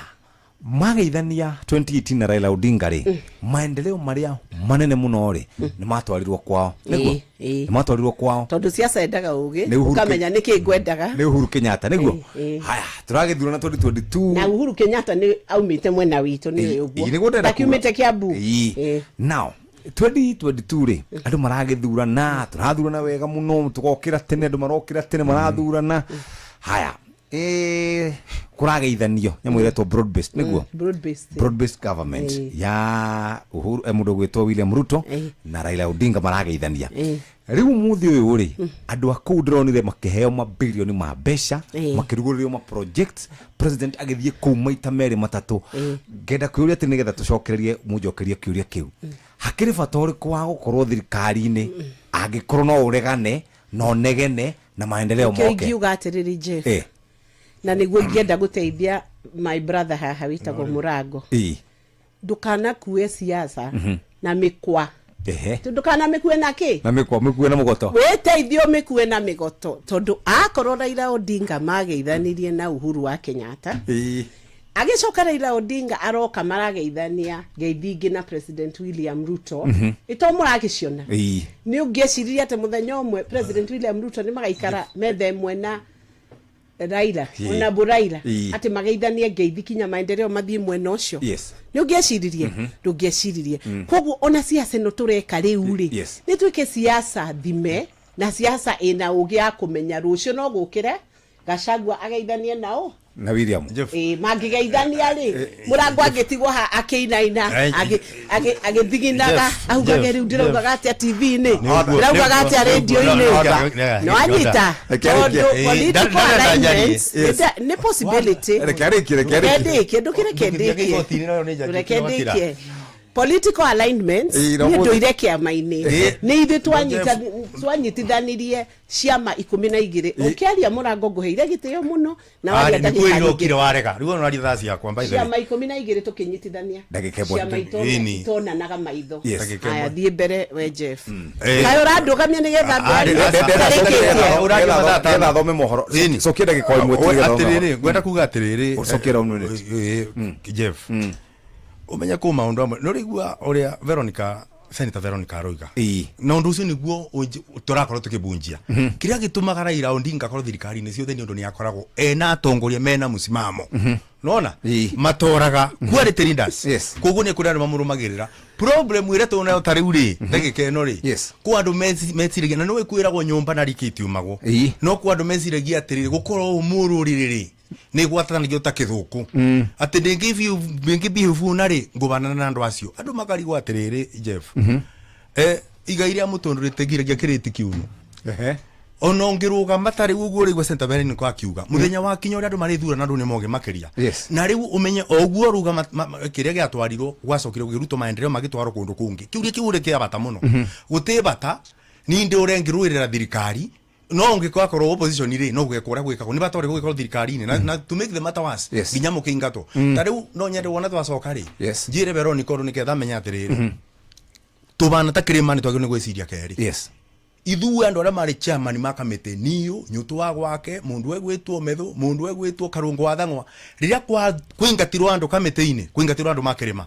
mageithania 2018 na Raila Odinga rĩ, maendeleo marĩa manene mũno rĩ, nĩ matwarirwo kwao, nĩguo? Ĩ. Nĩ matwarirwo kwao. Tondũ siasa endaga ũgĩ Nĩ Uhuru ũkamenya nĩkĩ ngwendaga. Nĩ Uhuru Kenyatta, nĩguo? Ĩ. Haya, tũragĩthurana 2022. Na Uhuru Kenyatta nĩ aumĩte mwena witũ, nĩ ũguo? Ĩ, nĩguo ndĩrenda kuga. Ndakiumĩte Kiambu. Ĩ. Now 2022 rĩ, andũ maragĩthurana, tũrathurana wega mũno, tũgokĩra tene, andũ marokĩra tene marathurana. Haya, kũrageithanio nyamũ ĩretwo broad based, nĩguo? Broad based. Broad based government ya Uhuru, mũndũ ũgwĩtwo William Ruto na Raila Odinga marageithania. Rĩu mũthĩ ũyũ rĩ, andũ a kũu ndĩronire makĩheo mabilioni ma mbeca, makĩrugũrĩrio ma projects, president agĩthiĩ kũu maita merĩ matatũ. Ngenda kwĩũria atĩ nĩgetha tũcokererie, mũnjokerie kĩũria kĩu, hakĩrĩ bata ũrĩkũ wa gũkorwo thirikari-inĩ angĩkorwo no ũregane na ũnegene na maendeleo Nĩkĩo moke? ingiuga atĩrĩrĩ, Jeff, na nĩguo ingĩenda gũteithia my brother haha wĩtagwo Mũrango, ndũkanakue siasa na mĩkwa. Ndũkanamĩkue na kĩ? Na mĩkwa, mĩkue na mũgoto. Wĩteithio mĩkue na mĩgoto, tondũ akorwo Raila Odinga mageithanirie na Uhuru wa Kenyatta, agĩcoka Raila Odinga aroka marageithania ngeithi ingĩ na President William Ruto, ĩto mũragĩciona, nĩ ũngĩeciririe atĩ mũthenya ũmwe President William Ruto nĩ magaikara metha ĩmwe na Raila Ĩĩ. ona Buraila Ĩĩ. atĩ mageithanie ngeithi kinya maendeleo mathiĩ mwena ũcio. Yes. Nĩ ũngĩeciririe? Ndũngĩeciririe. Koguo ona siasa ĩno tũreka rĩu rĩ, nĩ tuĩke siasa thime na siasa ĩna ũgĩ ya kũmenya rũciũ no gũkĩre Gachagua ageithanie nao na William. Ĩĩ, mangĩgeithania rĩ, mũrango angĩtigwo ha akĩinaina, agĩthiginaga, augage rĩu ndĩraugaga atĩa TV-inĩ, ndĩraugaga atĩa rĩndio-inĩ, nĩ wanyita? Tondũ political alignments nĩ possibility. Reke arĩkie, reke arĩkie. Ndĩkie, ndũkĩreke ndĩkie, reke ndĩkie. Political alignments, Ĩĩ, na niĩ ũmũthĩ- ndũire kĩama-inĩ, nĩ ithuĩ twanyitithanirie ciama 12. Ũkĩaria mũrango ngũheire gĩtĩo mũno na waria nä ndagĩka kwä nyingĩ. okire warega rä u ona thaa ciakwa by the way. Ciama 12 tũkĩnyitithania Ndagĩka ĩmwe. ciama Ĩni. itonanaga maitho. Yes. Ndagĩka Aya, ĩmwe. thiĩ mbere we Jeff. Eh. Kaĩ ũrandũgamia nĩgetha Ngetha Ũraria mathaa tano. athome mohoro. Ĩni. Cokia ndagĩka o ĩmwe tu Oe, nĩgetha athome atĩrĩrĩ, mohoro. ngwenda kuga atĩrĩrĩ, Ũcokie round minute. Jeff, ũmenye kũ maũndũ amwe nĩ ũraigua ũrĩa Veronica, Senator Veronica aroiga, na ũndũ ũcio nĩguo tũrakorwo tũkĩbunjia kĩrĩa gĩtũmaga Raila Odinga akorwo thirikari-inĩ ciothe nĩ ũndũ nĩ akoragwo ena atongoria mena mũsimamo nona matoraga quality leaders. Koguo nĩ kũrĩ andũ mamũrũmagĩrĩra. Problem ĩrĩa tũnayo ta rĩu rĩ, ndagĩka ĩno rĩ, kwĩ andũ meciragia na nĩwe kwĩragwo nyũmba na rika itiumagwo, no kwĩ andũ meciragia atĩrĩrĩ, gũkorwo ũũ mũrũrĩrĩ rĩ nĩ gwatanagio ta kĩthũkũ, atĩ ndĩngĩbihũbuna rĩ ngũbanana na andũ acio, andũ makarigwo atĩrĩrĩ, Jeff, igai rĩa mũtũndũ rĩtĩgiragia kĩrĩti kiuno ona ũngĩrũgama ta rĩu ũguo rĩu Senator Veronica akiuga mũthenya wa kinya ũrĩa andũ marĩthurana, andũ nĩ moge makĩria. Na rĩu ũmenye o ũguo rũgama kĩrĩa gĩatwarirwo gwacokire gũkĩrutwo maendeleo magĩtwarwo kũndũ kũngĩ. Kĩũria kĩu ũrĩ kĩa bata mũno. Gũtĩ bata nindĩ ũrengĩrũĩrĩra thirikari, no ũngĩkorwo opposition rĩ, no gwĩka ũrĩa gwĩkagwo nĩ bata ũrĩa gũgĩkorwo thirikari-inĩ na to make the matter worse, nginya mũkĩingatwo. Ta rĩu no nyende wona twacoka rĩ, njĩre Veronica ũndũ nĩgetha amenye atĩrĩrĩ, tũbana ta kĩrĩma nĩ twagĩrĩirwo nĩ gwĩciria kerĩ. Ithuĩ andũ arĩa marĩ chairman ma kamĩtĩ, niũ nyũtũ wa gwake mũndũ egwĩtwo methu, mũndũ egwĩtwo karũngo wa thang'wa, rĩrĩa kũingatirwo andũ kamĩtĩ-inĩ, kũingatirwo andũ ma kĩrĩma,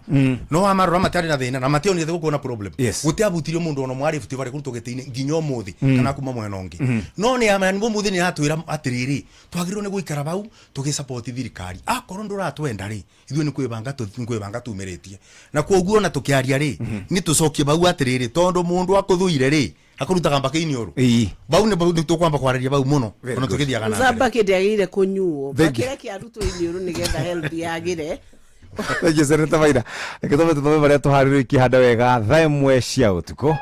no wamarora matiarĩ na thĩna na mationire gũkorwo na problem. Gũtiabutirio mũndũ ona mwarĩ Rift Valley kũrutwo gĩtĩ-inĩ nginya ũmũthĩ, kana kuma mwena ũngĩ. No nĩ ama ũmũthĩ nĩ atwĩra atĩrĩrĩ, twagĩrĩirwo nĩ gũikara bau tũgĩsupport thirikari. Akorwo ndũratwenda rĩ, ithuĩ nĩ kwĩbanga nĩ kwĩbanga tumĩrĩtie, na koguo ona tũkĩaria rĩ, nĩ tũcokie bau atĩrĩrĩ, tondũ mũndũ akũthũire rĩ, akũrutaga mbakĩ-inĩ ũrũ bau nĩ bau tũkwamba kwarĩria bau mũno ona tũgĩthiaga na mbere. Nzamba kĩndĩagĩrĩire kũnyuo. Thank you. Bakĩre kĩarutwo iniũrũ nĩgetha health yagĩre. Thank you, Senator Maina. Reke tũmbe tũthome marĩa tũharĩrĩirie ikĩhanda wega thaa 1 cia ũtukũ.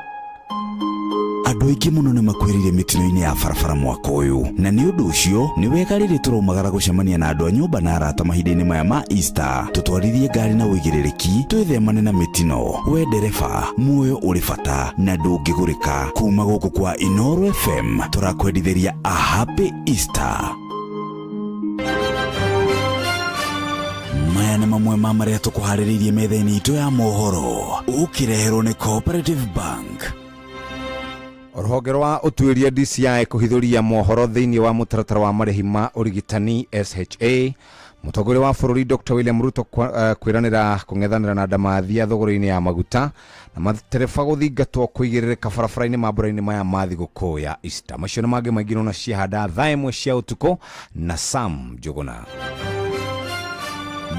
Andũ aingĩ mũno nĩ makuĩrĩire mĩtino-inĩ ya barabara mwaka ũyũ, na nĩ ũndũ ũcio nĩ wega rĩrĩ tũraumagara gũcemania na andũ a nyũmba na arata mahinda-inĩ maya ma Easter, tũtwarithie ngari na ũigĩrĩrĩki, twĩthemane na mĩtino. We ndereba, muoyo ũrĩ bata na ndũngĩgũrĩka. Kuma gũkũ kwa Inooro FM tũrakwendithĩria a happy Easter. Maya nĩ mamwe ma marĩa tũkũharĩrĩirie metha-inĩ itũ ya mohoro, ũkĩreherwo nĩ Cooperative Bank. Rũhonge rwa ũtuĩria DCI kũhithũria mohoro thĩinĩ wa mũtaratara wa marĩhi ma ũrigitani SHA. Mũtongoria wa bũrũri Dr. William Ruto kwĩranĩra kũng'ethanĩra na ndamathia thogora-inĩ ya maguta, na matereba gũthingatwo kũigĩrĩrĩka barabara-inĩ mambũra-inĩ maya ma thigũkũ ya Easter. Macio nĩ mangĩ maingĩ na ciahanda thaa 1 cia ũtukũ na Sam Njuguna.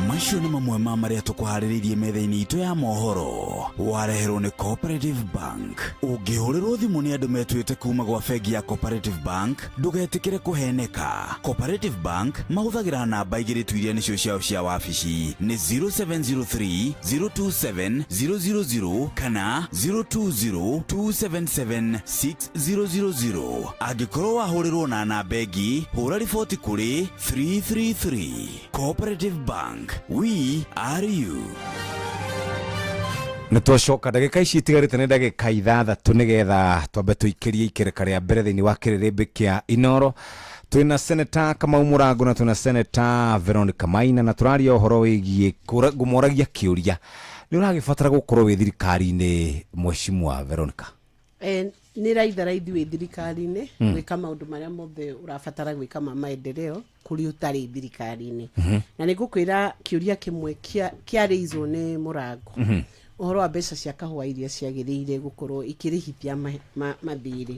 Macio nĩ mamwe ma marĩa tũkũharĩrĩirie metha-inĩ itũ ya mohoro, wareherwo nĩ Cooperative Bank. Ũngĩhũrĩrwo thimũ nĩ andũ metuĩte kuma gwa bengi ya Cooperative Bank, ndũgetĩkĩre kũheneka. Cooperative Bank mahũthagĩra namba igĩrĩ tu iria nĩcio ciao cia wabici, nĩ 0703 027 000 kana 020 277 6000. Angĩkorwo wahũrĩrwo na namba ĩngĩ, hũra riboti kũrĩ 333. Cooperative Bank, we are you. Nĩ twacoka ndagĩka ici itigarĩte nĩ ndagĩka 6 nĩgetha twambe tũikĩrie ikereka rĩa mbere thĩinĩ wa kĩrĩrĩmbĩ kĩa Inooro. Twĩna Senator Kamau Mũrango na twĩna Senator Veronica Maina, na tũraria ũhoro wĩgiĩ ngũmoragia kĩũria, nĩ ũragĩbatara gũkorwo wĩ thirikari-inĩ, Mheshimiwa Veronica? Nĩ raitha raithi wĩ thirikari-inĩ gwĩka maũndũ marĩa mothe ũrabatara gwĩka ma maendeleo kũrĩ ũtarĩ thirikari-inĩ. Na nĩ ngũkwĩra kĩũria kĩmwe kĩarĩizwo nĩ Mũrango, ũhoro wa mbeca cia kahũa iria ciagĩrĩire gũkorwo ikĩrĩhithia mathirĩ.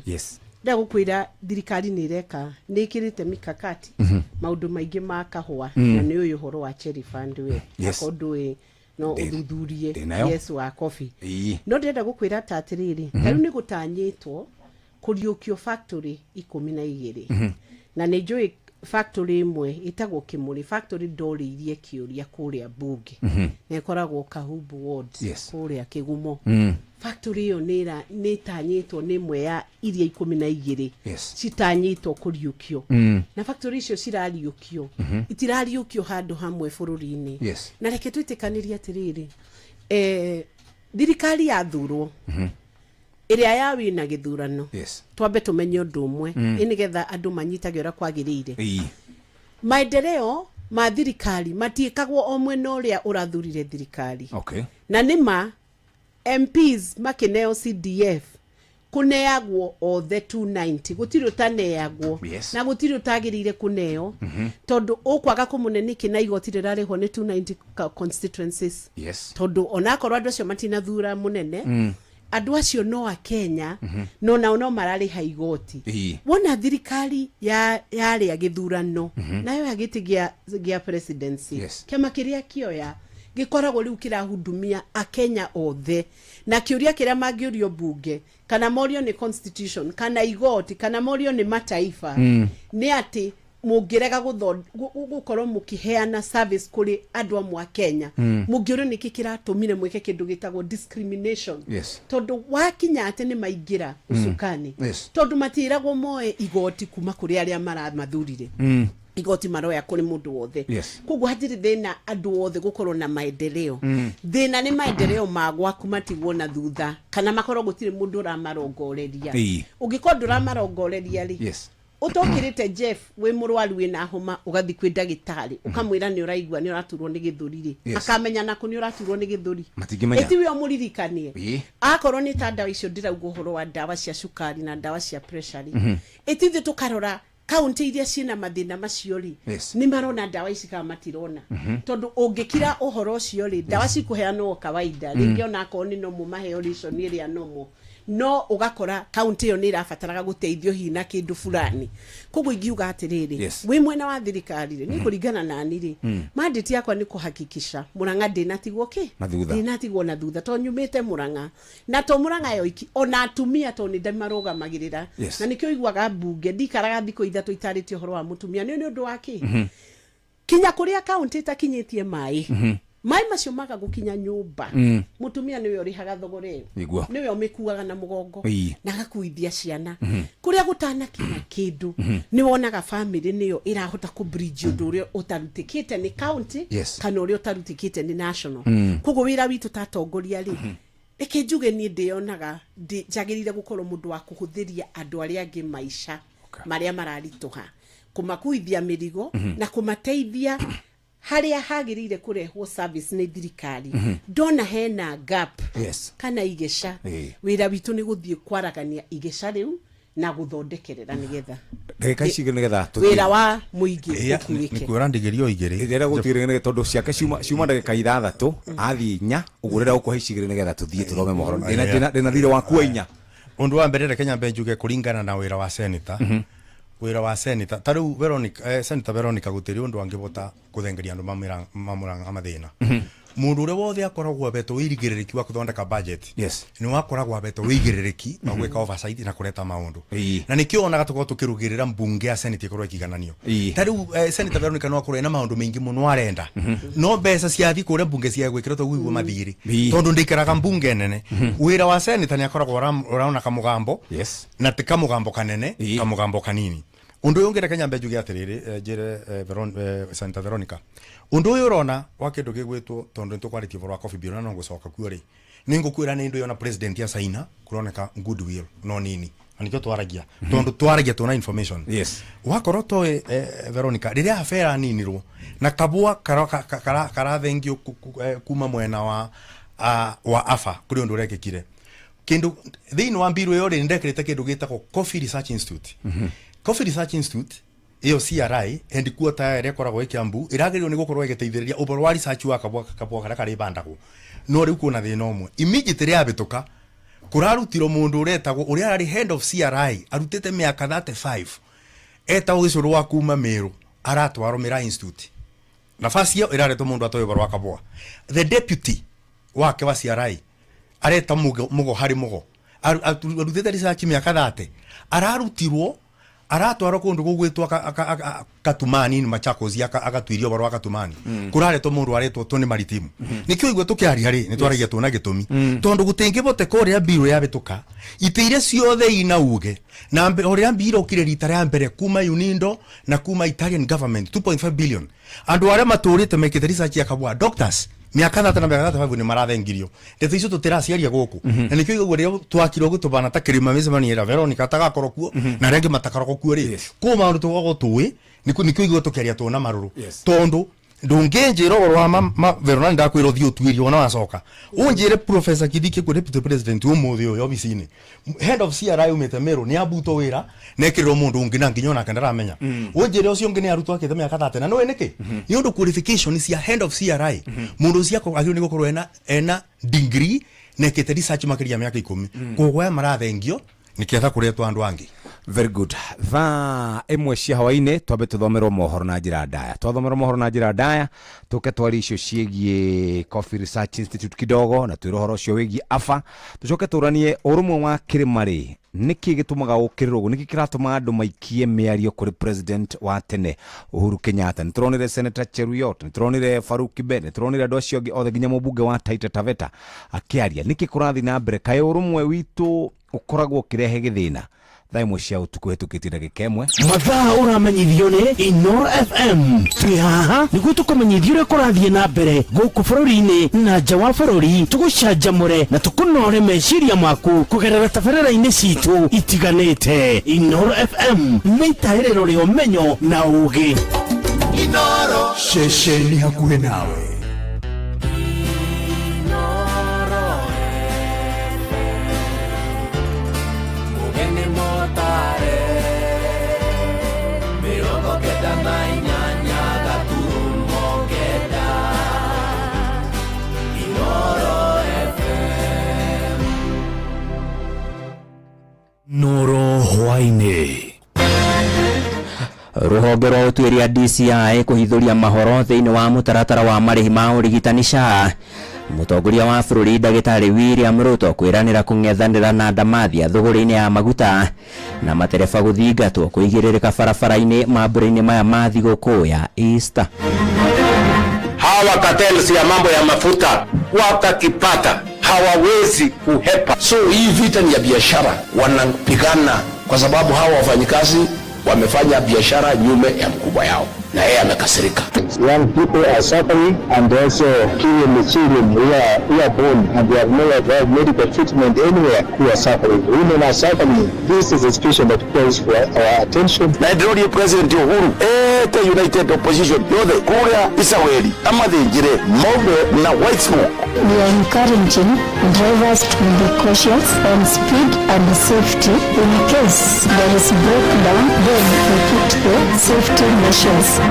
Ndagũkwĩra thirikari nĩ ĩreka, nĩ ĩkĩrĩte mikakati Maũndũ maingĩ ma kahũa na nĩ ũyũ ũhoro wa Cherry Fund we. Akorwo ndũĩ no ũthuthurie. Ndĩnayo. Yes, wa coffee. Ĩĩ. No ndĩrenda gũkwĩra ta atĩrĩrĩ, ta rĩu nĩ gũtanyĩtwo kũriũkio factory 12. Na nĩ njũĩ factory ĩmwe ĩtagwo Kĩmũrĩ factory, ndorĩirie kĩũria kũrĩa mbunge, na ĩkoragwo Kahumbu ward, kũrĩa Kĩgumo. Factory ĩyo nĩ ĩtanyĩtwo nĩ ĩmwe ya iria 12 citanyĩtwo kũriũkio. Na factory icio cirariũkio, itirariũkio handũ hamwe bũrũri-inĩ. Na reke twĩtĩkanĩrie atĩrĩrĩ, thirikari yathurwo ĩrĩa ya wina gĩthurano, twambe tũmenye ũndũ ũmwe, ĩ nĩgetha andũ manyitage ũrĩa kwagĩrĩire. Maendeleo ma thirikari matiĩkagwo o mwena ũrĩa ũrathurire thirikari. Na nĩ ma MPs makĩneo CDF kũneagwo othe 290, gũtirĩ ũtaneagwo. Na gũtirĩ ũtagĩrĩire kũneo, tondũ ũkwaga kũmũne nĩkĩ na igoti rĩrarĩhwo nĩ 290 constituencies? Tondũ onakorwo andũ acio matinathura mũnene, andũ acio no a Kenya, no nao no mararĩha igoti. Wona thirikari ya yarĩa gĩthurano nayo ya gĩtĩ gĩa presidency, kĩama kĩrĩa kĩoya gĩkoragwo rĩu kĩrahudumia akenya othe, na kĩũria kĩrĩa mangĩũrio mbunge kana morio nĩ constitution kana igoti kana morio nĩ mataifa nĩ atĩ mũngĩrega gũkorwo mũkĩheana service kũrĩ andũ amwe a Kenya, mũngĩũrio nĩkĩ kĩratũmire mwĩke kĩndũ gĩtagwo discrimination. Tondũ wakinya atĩ nĩ maingĩra ũcukani, tondũ matiragwo moe igoti kuma kũrĩ arĩa maramathurire, igoti maroya kũrĩ mũndũ wothe. Koguo hatirĩ thĩna andũ othe gũkorwo na maendeleo. Thĩna nĩ maendeleo ma gwaku matigwo na thutha kana makorwo gũtirĩ mũndũ ũramarongoreria. Ũngĩkorwo ndũramarongoreria rĩ, ũtokĩrĩte Jeff wĩ mũrwaru wĩna homa, ũgathiĩ kwĩ ndagĩtarĩ ũkamwĩra nĩ ũraigua nĩ ũraturwo nĩ gĩthũri rĩ, akamenya nakũ nĩ ũraturwo nĩ gĩthũri? Matingĩmenya. Ĩtiwe ũmũririkanie. Akorwo nĩ ta ndawa icio ndĩrauga ũhoro wa ndawa cia cukari na ndawa cia pressure rĩ, ĩtithiĩ tũkarora kaunti iria ciĩna mathĩna macio rĩ, nĩ marona ndawa ici kana matirona? Tondũ ũngĩkira ũhoro ũcio rĩ, ndawa cikũheanwo o kawaida, rĩngĩ ona akorwo nĩ nomo maheo ration ĩrĩa nomo, no ũgakora kaunti ĩyo nĩ ĩrabataraga gũteithio hihi na kĩndũ fulani. Koguo ingiuga atĩrĩrĩ, wĩ mwena wa thirikari rĩ, nĩ kũringana nani rĩ, mandate yakwa nĩ kũhakikisha Mũrang'a ndĩnatigwo kĩ? Na thutha. Ndĩnatigwo na thutha, tondũ nyumĩte Mũrang'a, na to Mũrang'a yoiki, ona atumia, tondũ nĩ ndĩmarũgamagĩrĩra. Na nĩkĩo ũiguaga mbunge ndikaraga thikũ 3 itarĩtie ũhoro wa mũtumia. Nĩ ũndũ wa kĩ? Kinya kũrĩa kaunti ĩtakinyĩtie maĩ, maĩ macio maga gũkinya nyũmba, mũtumia nĩwe ũrĩhaga thogora ĩyo. Nĩwe ũmĩkuaga na mũgongo na agakuithia ciana. Kũrĩa gũtanakinya kĩndũ, nĩ wonaga famĩlĩ nĩyo ĩrahota kũ bridge ũndũ ũrĩa ũtarutĩkĩte nĩ county kana ũrĩa ũtarutĩkĩte nĩ national. Koguo wĩra witũ ta atongoria rĩ, reke njuge niĩ ndĩyonaga njagĩrĩire gũkorwo mũndũ wa kũhũthĩria andũ arĩa angĩ maica marĩa mararitũha, kũmakuithia mĩrigo na kũmateithia harĩa hagĩrĩire kũrehwo service nĩ thirikari. Ndona hena gap kana igeca, wĩra witũ nĩ gũthiĩ kwaragania igeca rĩu na gũthondekerera nĩgetha Ndagĩka ici igĩrĩ nĩgetha tũthiĩ. Wĩra wa mũingĩ Ĩya, ũkuĩke. Nĩ kuora ndigĩrio igĩrĩ. Ndĩrenda gũtigĩrĩra nĩ tondũ ciake ciuma ndagĩka 6, athiĩ 4 ũguo, ndĩrenda gũkũhe ici igĩrĩ nĩgetha tũthiĩ tũthome mohoro. Ndĩna thirĩ waku wa 4. Ũndũ wa mbere, reke nyambe njuge kũringana na wĩra wa senator, wĩra wa senator ta rĩu Veronica, Senator Veronica, gũtirĩ ũndũ angĩbota kũthengeria andũ ma Murang'a mathĩna. Mũndũ ũrĩa wothe akoragwo abetwo wĩigĩrĩrĩki wa kũthondeka budget, nĩ wakoragwo abetwo wĩigĩrĩrĩki wa gwĩka oversight na kũreta maũndũ, na nĩkĩo wonaga tũkorwo tũkĩrũgĩrĩra mbunge ya senate ĩkorwo ĩkĩigananio. Ta rĩu Senator Veronica no akorwo ena maũndũ maingĩ mũno arenda, no mbeca ciathi kũrĩa mbunge cia gwĩkĩra tũguigua mathirĩ, tondũ ndĩikaraga mbunge nene. Wĩra wa senator nĩ akoragwo ũraona kamũgambo, na ti kamũgambo kanene, kamũgambo kanini. Ũndũ ũyũ ũngĩ, reke nyambe njuge atĩrĩrĩ, njĩre Senator Veronica, ũndũ ũyũ ũrona wa kĩndũ gĩgwĩtwo, tondũ nĩ tũkwarĩtie ũhoro wa coffee bill na no ngũcoka kuo rĩ, nĩ ngũkwĩra nĩ ndũ yona president ya China kũroneka goodwill no nini, na nĩkĩo twaragia, tondũ twaragia tuona information. Wakorwo toĩ, Veronica, rĩrĩa abera aninirwo na kabua karathengio kuma mwena wa afa kũrĩ ũndũ ũrekĩkire kindu thĩinĩ wa mbiru ĩyo rĩ, nĩndekĩrĩte kĩndũ gĩtagwo Coffee Research Institute. Coffee Research Institute ĩyo, CRI headquarter ĩrĩa ĩkoragwo ĩ Kiambu, ĩragĩrĩirwo nĩ gũkorwo ĩgĩteithĩrĩria ũhoro wa research wa kabua karĩa karĩbandagwo. No rĩu kwĩna thĩna ũmwe, immediately yabĩtũka kũrarutirwo mũndũ ũretagwo ũrĩa ararĩ head of CRI, arutĩte mĩaka 35, etagwo Gĩcũrũ wa kuma Mĩrũ. Aratwarwo Mira Institute, nafasi ĩyo ĩraretwo mũndũ atoĩ ũhoro wa kabũa. The deputy wake wa CRI areta mugo, mugo harĩ mugo. Arutĩte research mĩaka 30, ararutirwo aratwarwo kũndũ gũgwĩtwo Katumani in Machakos, agatuirio ũhoro wa Katumani. Kũraretwo mũndũ aretwo Tony Maritimu. Nĩkĩo igua tũkĩaria rĩ, nĩ twaragia tuona gĩtũmi, tondũ gũtingĩhoteka ũrĩa mbirũ yabĩtũka itĩ iria ciothe ina uge na ũrĩa mbirũ okire rita rĩa mbere kuma UNIDO na kuma Italian government 2.5 billion. Andũ arĩa matũrĩte mekĩte research ya kabwa, doctors, mĩaka 30 na mĩaka 35 nĩ marathengirio. Ndeto icio tũtĩraciaria gũkũ, na nĩkĩo igua rĩrĩa twakirwo gũtũbana ta kĩrĩma mĩcemanio ĩra Veronica atagakorwo kuo na arĩa angĩ matakoragwo kuo rĩ, kũ maũndũ tũkoragwo tũĩ nĩkĩo igua tũkĩaria tũna marũrũ, tondũ ndũngĩnjĩra ũhoro wa Verona ndakwĩra ũthiĩ ũtuĩrie wona wacoka ũnjĩre Professor Kindiki kũ deputy president ũmũthĩ ũyũ obici-inĩ, head of CRI umĩte Meru nĩ ambutwo wĩra nekĩrĩrwo mũndũ ũngĩ na nginya onake ndaramenya. Ũnjĩre ũcio ũngĩ nĩ arutwo akĩte mĩaka 30 na nĩũĩ nĩkĩ? Nĩ ũndũ qualification cia head of CRI, mũndũ ũcio agĩrĩirwo nĩ gũkorwo ena degree na ekĩte research makĩria ya mĩaka 10. Koguo aya marathengio nĩketha kũretwo andũ angĩ. Very good. Thaa 1 cia hwaĩ-inĩ twambe tũthomerwo mohoro na njĩra ndaya. Twathomerwo mohoro na njĩra ndaya, tũke twarie icio ciĩgiĩ Coffee Research Institute kidogo na twĩre ũhoro ũcio wĩgiĩ AFA, tũcoke tũranie ũrũmwe wa kĩrĩma rĩ, nĩkĩ gĩtũmaga ũkĩrĩrwo ũguo, nĩkĩ kĩratũma andũ maikie mĩario kũrĩ president wa tene Uhuru Kenyatta. Nĩ tũronire Senator Cheruiyot, nĩ tũronire Farouk Kibet, nĩ tũronire andũ acio angĩ othe, nginya mũmbunge wa Taita Taveta akĩaria. Nĩkĩ kũrathiĩ na mbere? Kaĩ ũrũmwe witũ ũkoragwo ũkĩrehe gĩthĩna? Thaa 1 cia ũtukũ ĩhĩtũkĩtie ndagĩka 1. Mathaa ũramenyithio nĩ Inoro FM. Twĩ haha nĩguo tũkũmenyithie ũrĩa kũrathiĩ na mbere gũkũ bũrũri-inĩ na nja wa bũrũri, tũgũcanjamũre na tũkũnore meciria maku kũgerera tabarĩra-inĩ citũ itiganĩte. Inoro FM nĩ itaĩrĩro rĩa ũmenyo na ũgĩ. Inoro ceceni hakuhĩ nawe. Mugeni motare 98.9 Inoro FM. Noro hwaĩ-inĩ. Rũhonge rwa ũtuĩria DCI kũhithũria mahoro thĩinĩ wa mũtaratara wa marĩhi ma ũrigitani SHA. Mũtongoria wa bũrũri Ndagĩtarĩ William Ruto kwĩranĩra kũng'ethanĩra na Ndamathia thũgũrĩ-inĩ ya maguta, na matereba gũthingatwo kũigĩrĩrĩka barabara-inĩ mambura-inĩ maya ma thigũkũ ya Easter. Hawa cartels ya mambo ya mafuta watakipata, hawawezi kuhepa. So hii vita ni ya biashara, wanapigana kwa sababu hawa wafanyikazi wamefanya biashara nyume ya mkubwa yao na yeye amekasirika. Young people are suffering and also killing the children who are born and they have no have medical treatment anywhere, who are suffering. Women are suffering. This is a situation that calls for our attention. Na ndĩrorie President Uhuru ete United Opposition yothe kũrĩa Isaweri amathinjire mombe na white smoke. We are encouraging drivers to be cautious on speed and safety. In case there is breakdown, then we put the safety measures.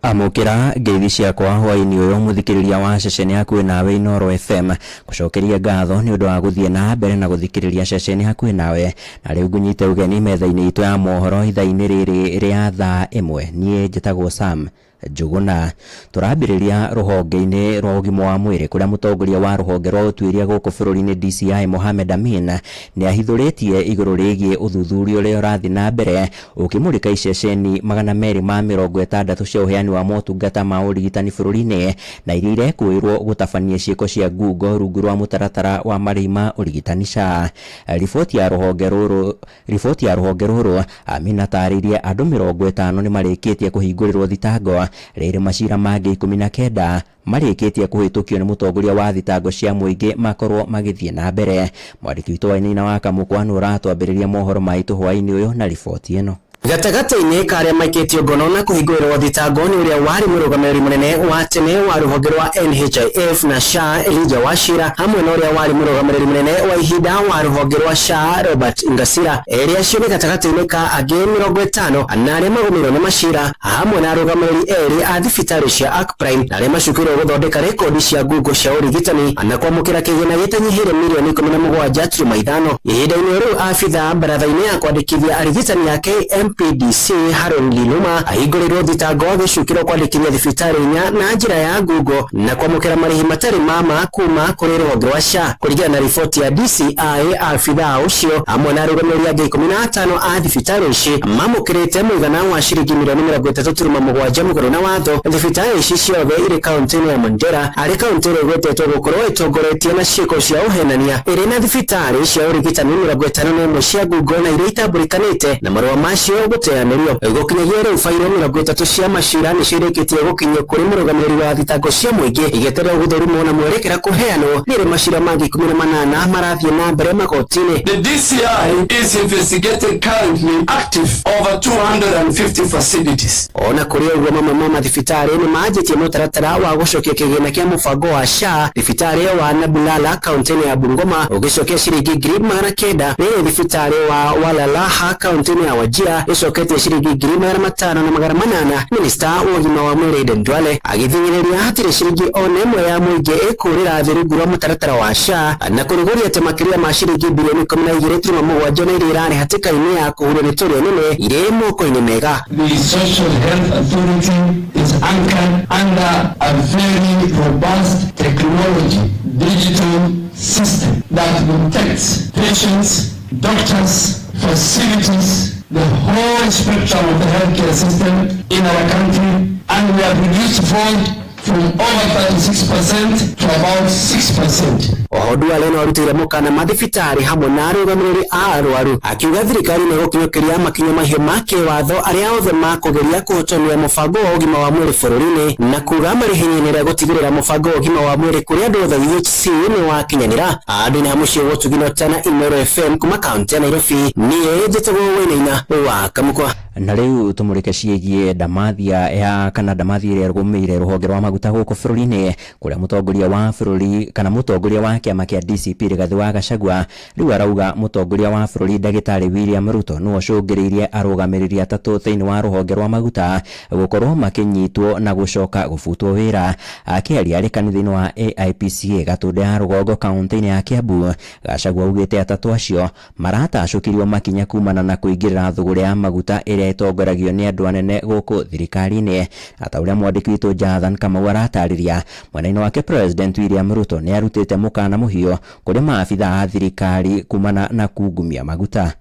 Amũkĩra ngeithi ciakwa hwaĩ-inĩ ũyũ, mũthikĩrĩria wa ceceni hakuhĩ nawe Inoro FM. Gũcokeria ngatho nĩ ũndũ wa gũthiĩ na mbere na gũthikĩrĩria ceceni hakuhĩ nawe, na rĩu ngũnyite ũgeni metha-inĩ itũ ya mohoro ithaa-inĩ rĩrĩ rĩa thaa 1. Niĩ njĩtagwo Sam Njuguna. Tũrambĩrĩria rũhonge-inĩ rwa ũgima wa mwĩrĩ, kũrĩa mũtongoria wa rũhonge rwa ũtuĩria gũkũ bũrũri-inĩ DCI Mohamed Amin nĩ ahithũrĩtie igũrũ rĩgiĩ ũthuthuria ũrĩa ũrathiĩ na mbere ũkĩmũrĩka iceceni 260 cia ũheani wa motungata ma ũrigitani bũrũri-inĩ, na iria irekũĩrwo gũtabania ciĩko cia ngungo rungu rwa mũtaratara wa marĩhi ma ũrigitani SHA. Riboti ya rũhonge rũrũ, Amin atarĩirie andũ 50 nĩ marĩkĩtie kũhingũrĩrwo thitango, rĩrĩ macira mangĩ 19 marĩkĩtie kũhĩtũkio nĩ mũtongoria wa thitango cia mũingĩ makorwo magĩthiĩ na mbere. Mwandĩki witũ Wainaina wa Kamũkwa nĩ ũratwambĩrĩria mohoro maitũ hwaĩ-inĩ ũyũ na riboti ĩno. Gatagatĩ-inĩ ka arĩa maikĩtio ngono na kũhingũrĩrwo thitango nĩ ũrĩa warĩ mũrũgamĩrĩri mũnene wa tene wa rũhonge rwa NHIF na SHA Elijah Wachira, hamwe na ũrĩa warĩ mũrũgamĩrĩri mũnene wa ihinda wa rũhonge rwa SHA Robert Ngasira. Erĩ acio nĩ gatagatĩ-inĩ ka angĩ 50 na arĩa magũmĩirwo nĩ macira, hamwe na arũgamĩrĩri erĩ a thibitarĩ cia Arc Prime na arĩa macukĩirwo gũthondeka rekondi cia Google cia ũrigitani na kwamũkĩra kĩgĩna gĩtanyihĩire mirioni 17.5. Ihinda-inĩ rĩu abithaa baratha-inĩ ya kwandĩkithia arigitani a KMPDC Haron Liluma ahingũrĩirwo thitango agĩcukĩrwo kwandĩkithia thibitarĩ 4 na njĩra ya Google na kwamũkĩra marĩhi matarĩ ma ma kuma kũrĩ rũhonge rwa SHA. Kũringana na riboti ya DCI, abithaa ũcio hamwe na arũgamĩrĩri angĩ 15 a thibitarĩ ici mamũkĩrĩte mũigana wa ciringi mirioni 33.7 mũgarũ na watho. Thibitarĩ ici ciothe irĩ kaunti-inĩ ya Mandera, arĩ kaunti ĩrĩa ĩgwetetwo gũkorwo ĩtongoretie na ciĩko cia ũhenania, ĩrĩ na thibitarĩ cia ũrigitani 51 cia Google na iria itambũrĩkanĩte na marũa macio gũteanĩrio. Gũkinyagia rĩu bairo 30 cia macira nĩcio irĩkĩtie gũkinyio kũrĩ mũrũgamĩrĩri wa thitango cia mũingĩ igĩetererwo gũthũrimwo na mwerekera kũheanwo. Nĩrĩ macira mangĩ 18 marathiĩ na mbere magoti-inĩ. The DCI is investigating currently active over 250 facilities. Ona kũrĩ ũguo, mamwe ma mathibitarĩ nĩ manjĩtie mũtaratara wa gũcokia kĩgĩna kĩa mũbango wa SHA. Thibitarĩ wa Nabulala kaunti-inĩ ya Bungoma ũgĩcokia ciringi 900,000, rĩrĩ thibitarĩ wa Walalaha kaunti-inĩ ya Wajir ĩcoketie ciringi 500,800. Minista wa ũgima wa mwĩrĩ Aden Duale agĩthing'ĩrĩria hatirĩ ciringi ona ĩmwe ya mũingĩ ĩkũrĩra thĩ rungu rwa mũtaratara wa SHA na kũrugũria atĩ makĩria ma ciringi bilioni 12.7 na iria irarĩ hatĩka-inĩ ya kũhurwo nĩ tũrĩa nene irĩ moko-inĩ mega. The Social Health Authority is anchored under a very robust technology digital system that protects patients, doctors, facilities, the whole spectrum of the healthcare system in our country, and we have reduced fraud from over 36% to about 6%. Oho Duale no arutĩire mũkana mathibitarĩ hamwe na arũgamĩrĩri a arwaru, akiuga thirikari nĩ ĩgũkinyũkĩria makinya mahiũ ma kĩwatho arĩa othe makũgeria kũhotomia mũbango wa ũgima wa mwĩrĩ bũrũri-inĩ, na kuga marĩ hinya-inĩ rĩa gũtigĩrĩra mũbango wa ũgima wa mwĩrĩ kũrĩ andũ othe UHC nĩ wakinyanĩra. Andũ-inĩ ha mũciĩ wa Ũtugi na Ũtana, Inooro FM kuma kaunti ya Nairobi, niĩ njĩtagwo Wainaina wa Kamukwa. Na rĩu tũmũrĩke ciĩgiĩ ndamathia ya kana ndamathia ĩrĩa ĩrũgamĩrĩire rũhonge rwa maguta gũkũ bũrũri-inĩ, kũrĩa mũtongoria wa bũrũri kana mũtongoria wa kĩama kĩa DCP Rigathĩ wa Gachagua rĩu arauga mũtongoria wa bũrũri ndagĩtarĩ William Ruto nĩwe ũcũngĩrĩirie arũgamĩrĩri atatũ thĩinĩ wa rũhonge rwa maguta gũkorwo makĩnyitwo na gũcoka gũbutwo wĩra. Akĩaria arĩ kanitha-inĩ wa AIPCA Gatũndũ ya Rũgongo kaunti-inĩ ya Kiambu, Gachagua augĩte atatũ acio maratacũkirio makinya kumana na kũingĩrĩra thũgũrĩ ya maguta ĩrĩa ĩtongoragio nĩ andũ anene gũkũ thirikari-inĩ. Ata ũrĩa mwandĩki witũ Jonathan Kamau aratarĩria, mwena-inĩ wake President William Ruto nĩ arutĩte mũkana mũhiũ kũrĩ maabitha a thirikari kumana na kungumia maguta.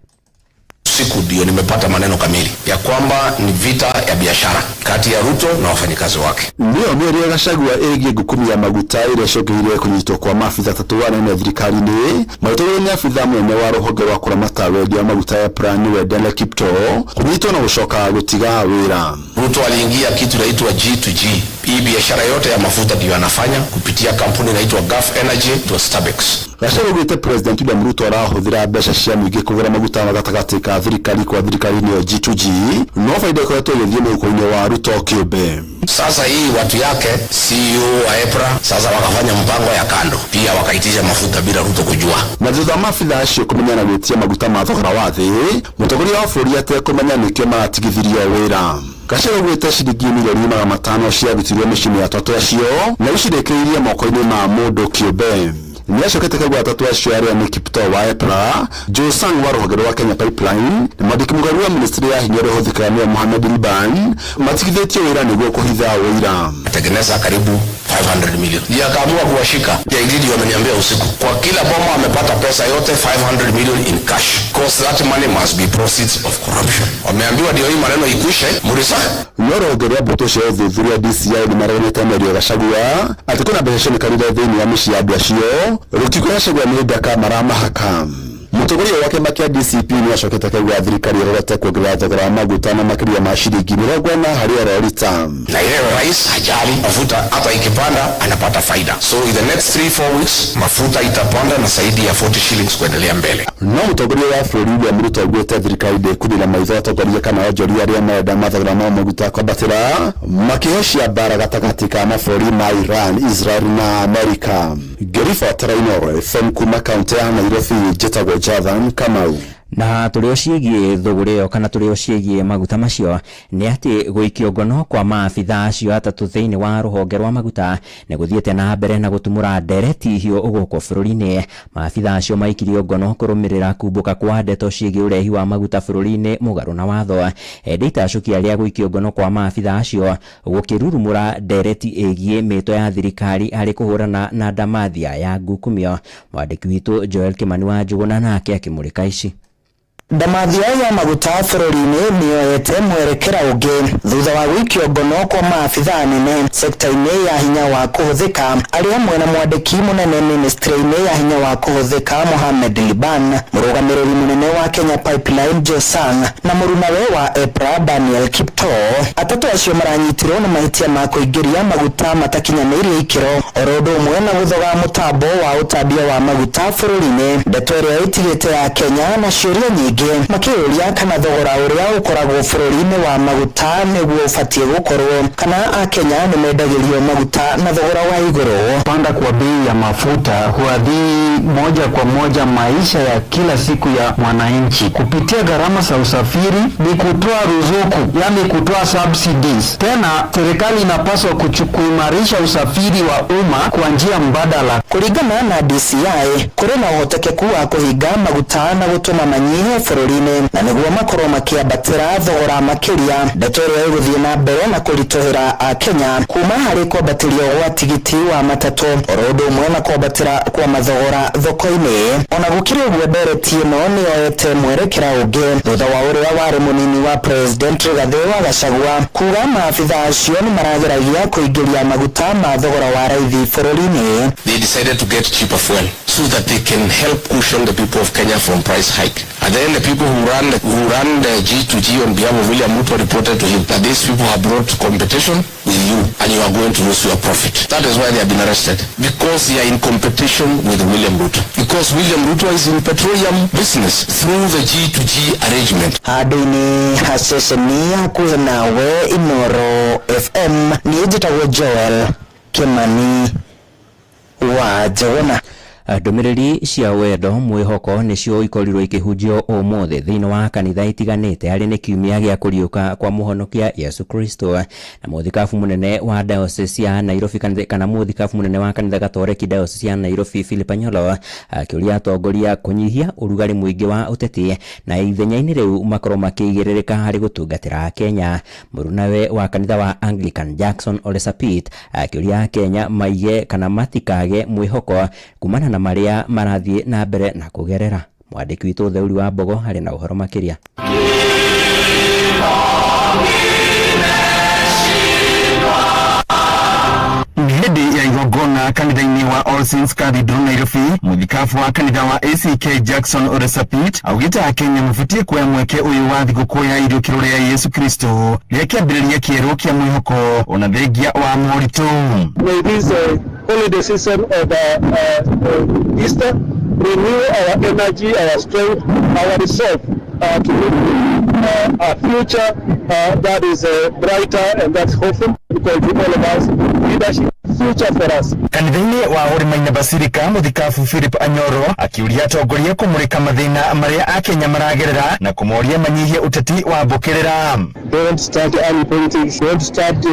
Siku ndio nimepata maneno kamili ya kwamba ni vita ya biashara kati ya Ruto na wafanyikazi wake. Nĩyo mĩario Gachagua ĩgiĩ ngukumi ya maguta ĩrĩa ĩcũngĩrĩirie kũnyitwo kwa maabitha atatũ anene thirikari-inĩ magĩtongorio nĩ abitha mũnene wa rũhonge rwa kũramata wendia wa maguta ya EPRA nĩwe Daniel Kiptoo kũnyitwo na gũcoka gũtiga wĩra. Ruto aliingia kitu inaitwa G2G. Hii biashara yote ya mafuta ndio anafanya kupitia kampuni inaitwa Gulf Energy to Stabex. Gachagua augĩte President William Ruto arahũthĩra mbeca cia mũingĩ kũgũra maguta gatagatĩ ka thirikari kwa thirikari nĩyo G2G, no baida ĩkoretwo ĩgĩthiĩ mũhuko-inĩ wa Ruto kĩũmbe. Sasa hii watu yake CEO wa EPRA sasa wakafanya mpango ya kando, pia wakaitisha mafuta bila Ruto kujua. Na thutha wa maabitha acio kũmenya na gwĩtia maguta ma thogora wa thĩ, mũtongoria wa bũrũri atekũmenya nĩkĩo maratigithirio wĩra. Gachagua augĩte ciringi mirioni 500 ciarutirwo mĩciĩ-inĩ ya atatũ acio na icirĩkĩrĩirie moko-inĩ ma mũndũ kĩũmbe. Nĩacokete kaigua atatũ acio arĩa nĩ Kiptoo wa EPRA, Joe Sang wa rũhonge rwa Kenya Pipeline na mwandĩki mũgarũ wa ministry ya hinya ũrĩa ũhũthĩkaga nĩwe Mohamed Liban matigithĩtio wĩra nĩguo kũhitha wĩira. Tengeneza karibu 500 million. Ndiye akaamua kuwashika. Jaididi wameniambia usiku. Kwa kila boma amepata pesa yote 500 million in cash. Cause that money must be proceeds of corruption. Wameambiwa ndio hii maneno ikwishe, murisa. No rũhonge rwa mbũtũ cia ũthuthuria DCI nĩmareganĩte mĩario ya Gachagua atĩ kwĩna mbeca cionekanire thĩinĩ wa mĩciĩ ya andũ acio, rũkiuga Gachagua nĩ ndaka maramahaka. Mũtongoria wa kĩama kĩa DCP nĩ acokete akauga thirikari ĩrorete kuongerera thogora wa maguta na makĩria ma ciringi 40 harĩ oro rita. Na yeye rais hajali mafuta, hata ikipanda anapata faida. So in the next 3-4 weeks mafuta itapanda na zaidi ya 40 shillings kuendelea mbele. No mũtongoria wa bũrũri William Ruto augĩte thirikari ndĩkũnina maitho atongoria kana onjoria arĩa marenda mathogora ma maguta kwambatĩra makĩhocia mbara gatagatĩ ka mabũrũri ma Iran, Israel na Amerika. Ngĩribotera Inooro FM kuma kaũntĩ ya Nairobi, njĩtagwo Jathan Kamau. Na tũrĩ o ciĩgiĩ thũgũrĩ ĩyo kana tũrĩ o ciĩgiĩ maguta macio nĩ atĩ gũikio ngono kwa maabitha acio atatũ thĩinĩ wa rũhonge rwa maguta nĩ gũthiĩte na mbere na gũtumũra ndereti hiũ gũkũ bũrũri-inĩ. Maabitha acio maikirio ngono kũrũmĩrĩra kumbũka kwa ndeto ciĩgiĩ ũrehi wa maguta bũrũri-inĩ mũgarũ na watho. Ĩndĩ itacũkia rĩa gũikio ngono kwa maabitha acio gũkĩrurumũra ndereti ĩgiĩ mĩto ya thirikari harĩ kũhũrana na ndamathia ya ngukumio. Mwandĩki witũ Joel Kimani wa Njũgũna nake akĩmũrĩka ici. Ndamathia ya maguta bũrũri-inĩ nĩyoete mwerekera ũngĩ thutha wa gũikio ngono kwa maabitha anene sekta-inĩ ya hinya wa kũhũthĩka arĩ hamwe na mwandĩki mũnene ministry-inĩ ya hinya wa kũhũthĩka Mohamed Liban, mũrũgamĩrĩri mũnene wa Kenya Pipeline Josang na mũrunawe wa EPRA Daniel Kiptoo. Atatũ acio maranyitirwo na mahĩtia ma kũingĩria maguta matakinyanĩirie ikĩro oro ũndũ ũmwe na gũthoga mũtambo wa ũtambia wa maguta bũrũri-inĩ. Ndeto ĩrĩa ĩtigĩte ya Kenya na ciũria nyingĩ makĩũria kana thogora ũrĩa ũkoragwo bũrũri-inĩ wa maguta nĩguo ũbatiĩ gũkorwo, kana akenya nĩ mendagĩrio maguta na thogora wa igũrũ. Kupanda kwa bei ya mafuta huadhiri moja kwa moja maisha ya kila siku ya mwananchi kupitia gharama za usafiri, ni kutoa ruzuku, yani kutoa subsidies. Tena serikali inapaswa kuimarisha usafiri wa umma kwa njia mbadala. Kũringana na DCI, kũrĩ na ũhotekeku wa kũhinga maguta na gũtũma manyihe bũrũri-inĩ na nĩguo makorwo makĩambatĩra thogora makĩria. Ndeto ĩrĩa ĩgũthiĩ na mbere na kũritũhĩra akenya kuma harĩ kwambatĩrio gwa tigiti wa matatũ oro ũndũ ũmwe na kwambatĩra kwa mathogora thoko-inĩ. Ona gũkĩrĩ ũguo, ndereti ĩno nĩyoete mwerekera ũngĩ thutha wa ũrĩa warĩ mũnini wa President Rigathĩ wa Gachagua kuga maabitha acio nĩ marageragia kũingĩria maguta ma thogora wa raithi bũrũri-inĩ. They decided to get cheaper fuel so that they can help cushion the people of Kenya from price hike. And then the people who run the G2G on behalf of William Ruto reported to him that these people have brought competition with you and you are going to lose your profit. That is why they have been arrested, because they are in competition with William Ruto. Because William Ruto is in petroleum business through the G2G arrangement. Handũ-inĩ ha ceceni hakuhĩ nawe Inooro FM, niĩ njĩtagwo Joel Kimani wa Njũgũna. Ndũmĩrĩri cia wendo mwĩhoko nĩcio ikorirwo ikĩhunjio ũmũthĩ thĩinĩ wa kanitha itiganĩte harĩ nĩ kiumia gĩa kũriũka kwa mũhonokia Yesu Kristo. Na mũthikabu mũnene wa diocese ya Nairobi kana mũthikabu mũnene wa kanitha Gatoreki diocese ya Nairobi Philip Anyolo akĩũria atongoria kũnyihia ũrugarĩ mũingĩ wa ũteti na ithenya-inĩ rĩu makorwo makĩigĩrĩrĩka harĩ gũtungatĩra Kenya. Mũrunawe wa kanitha wa Anglican Jackson Ole Sapit akĩũria Kenya maige kana matikage mwĩhoko kumana na maria marathiĩ na mbere na kũgerera. Mwandĩki witũ Theuri wa Mbogo harĩ na ũhoro makĩria. Hĩndĩ ya igongona kanitha-inĩ wa All Saints Cathedral Nairobi, mũthikabu wa kanitha wa ACK Jackson Ole Sapit augĩte akenya mabatiĩ kuoya mweke ũyũ wa thigũkũ ya iriũkĩro rĩa Yesu Kristo rĩa kĩambĩrĩria kĩerũ kĩa mwĩhoko ona thengia wa moritũ. May this holiday season of Easter renew our energy, our strength, our resolve to look a future that is brighter and that's hopeful, because to all of us, leadership future for us. Kanitha-inĩ wa Ũrĩmaina Basilica, mũthikabu Philip Anyoro akiũria atongoria kũmũrĩka mathĩna marĩa akenya maragerera na kũmoria manyihie ũteti wa mbũkĩrĩra. Don't start any politics, don't start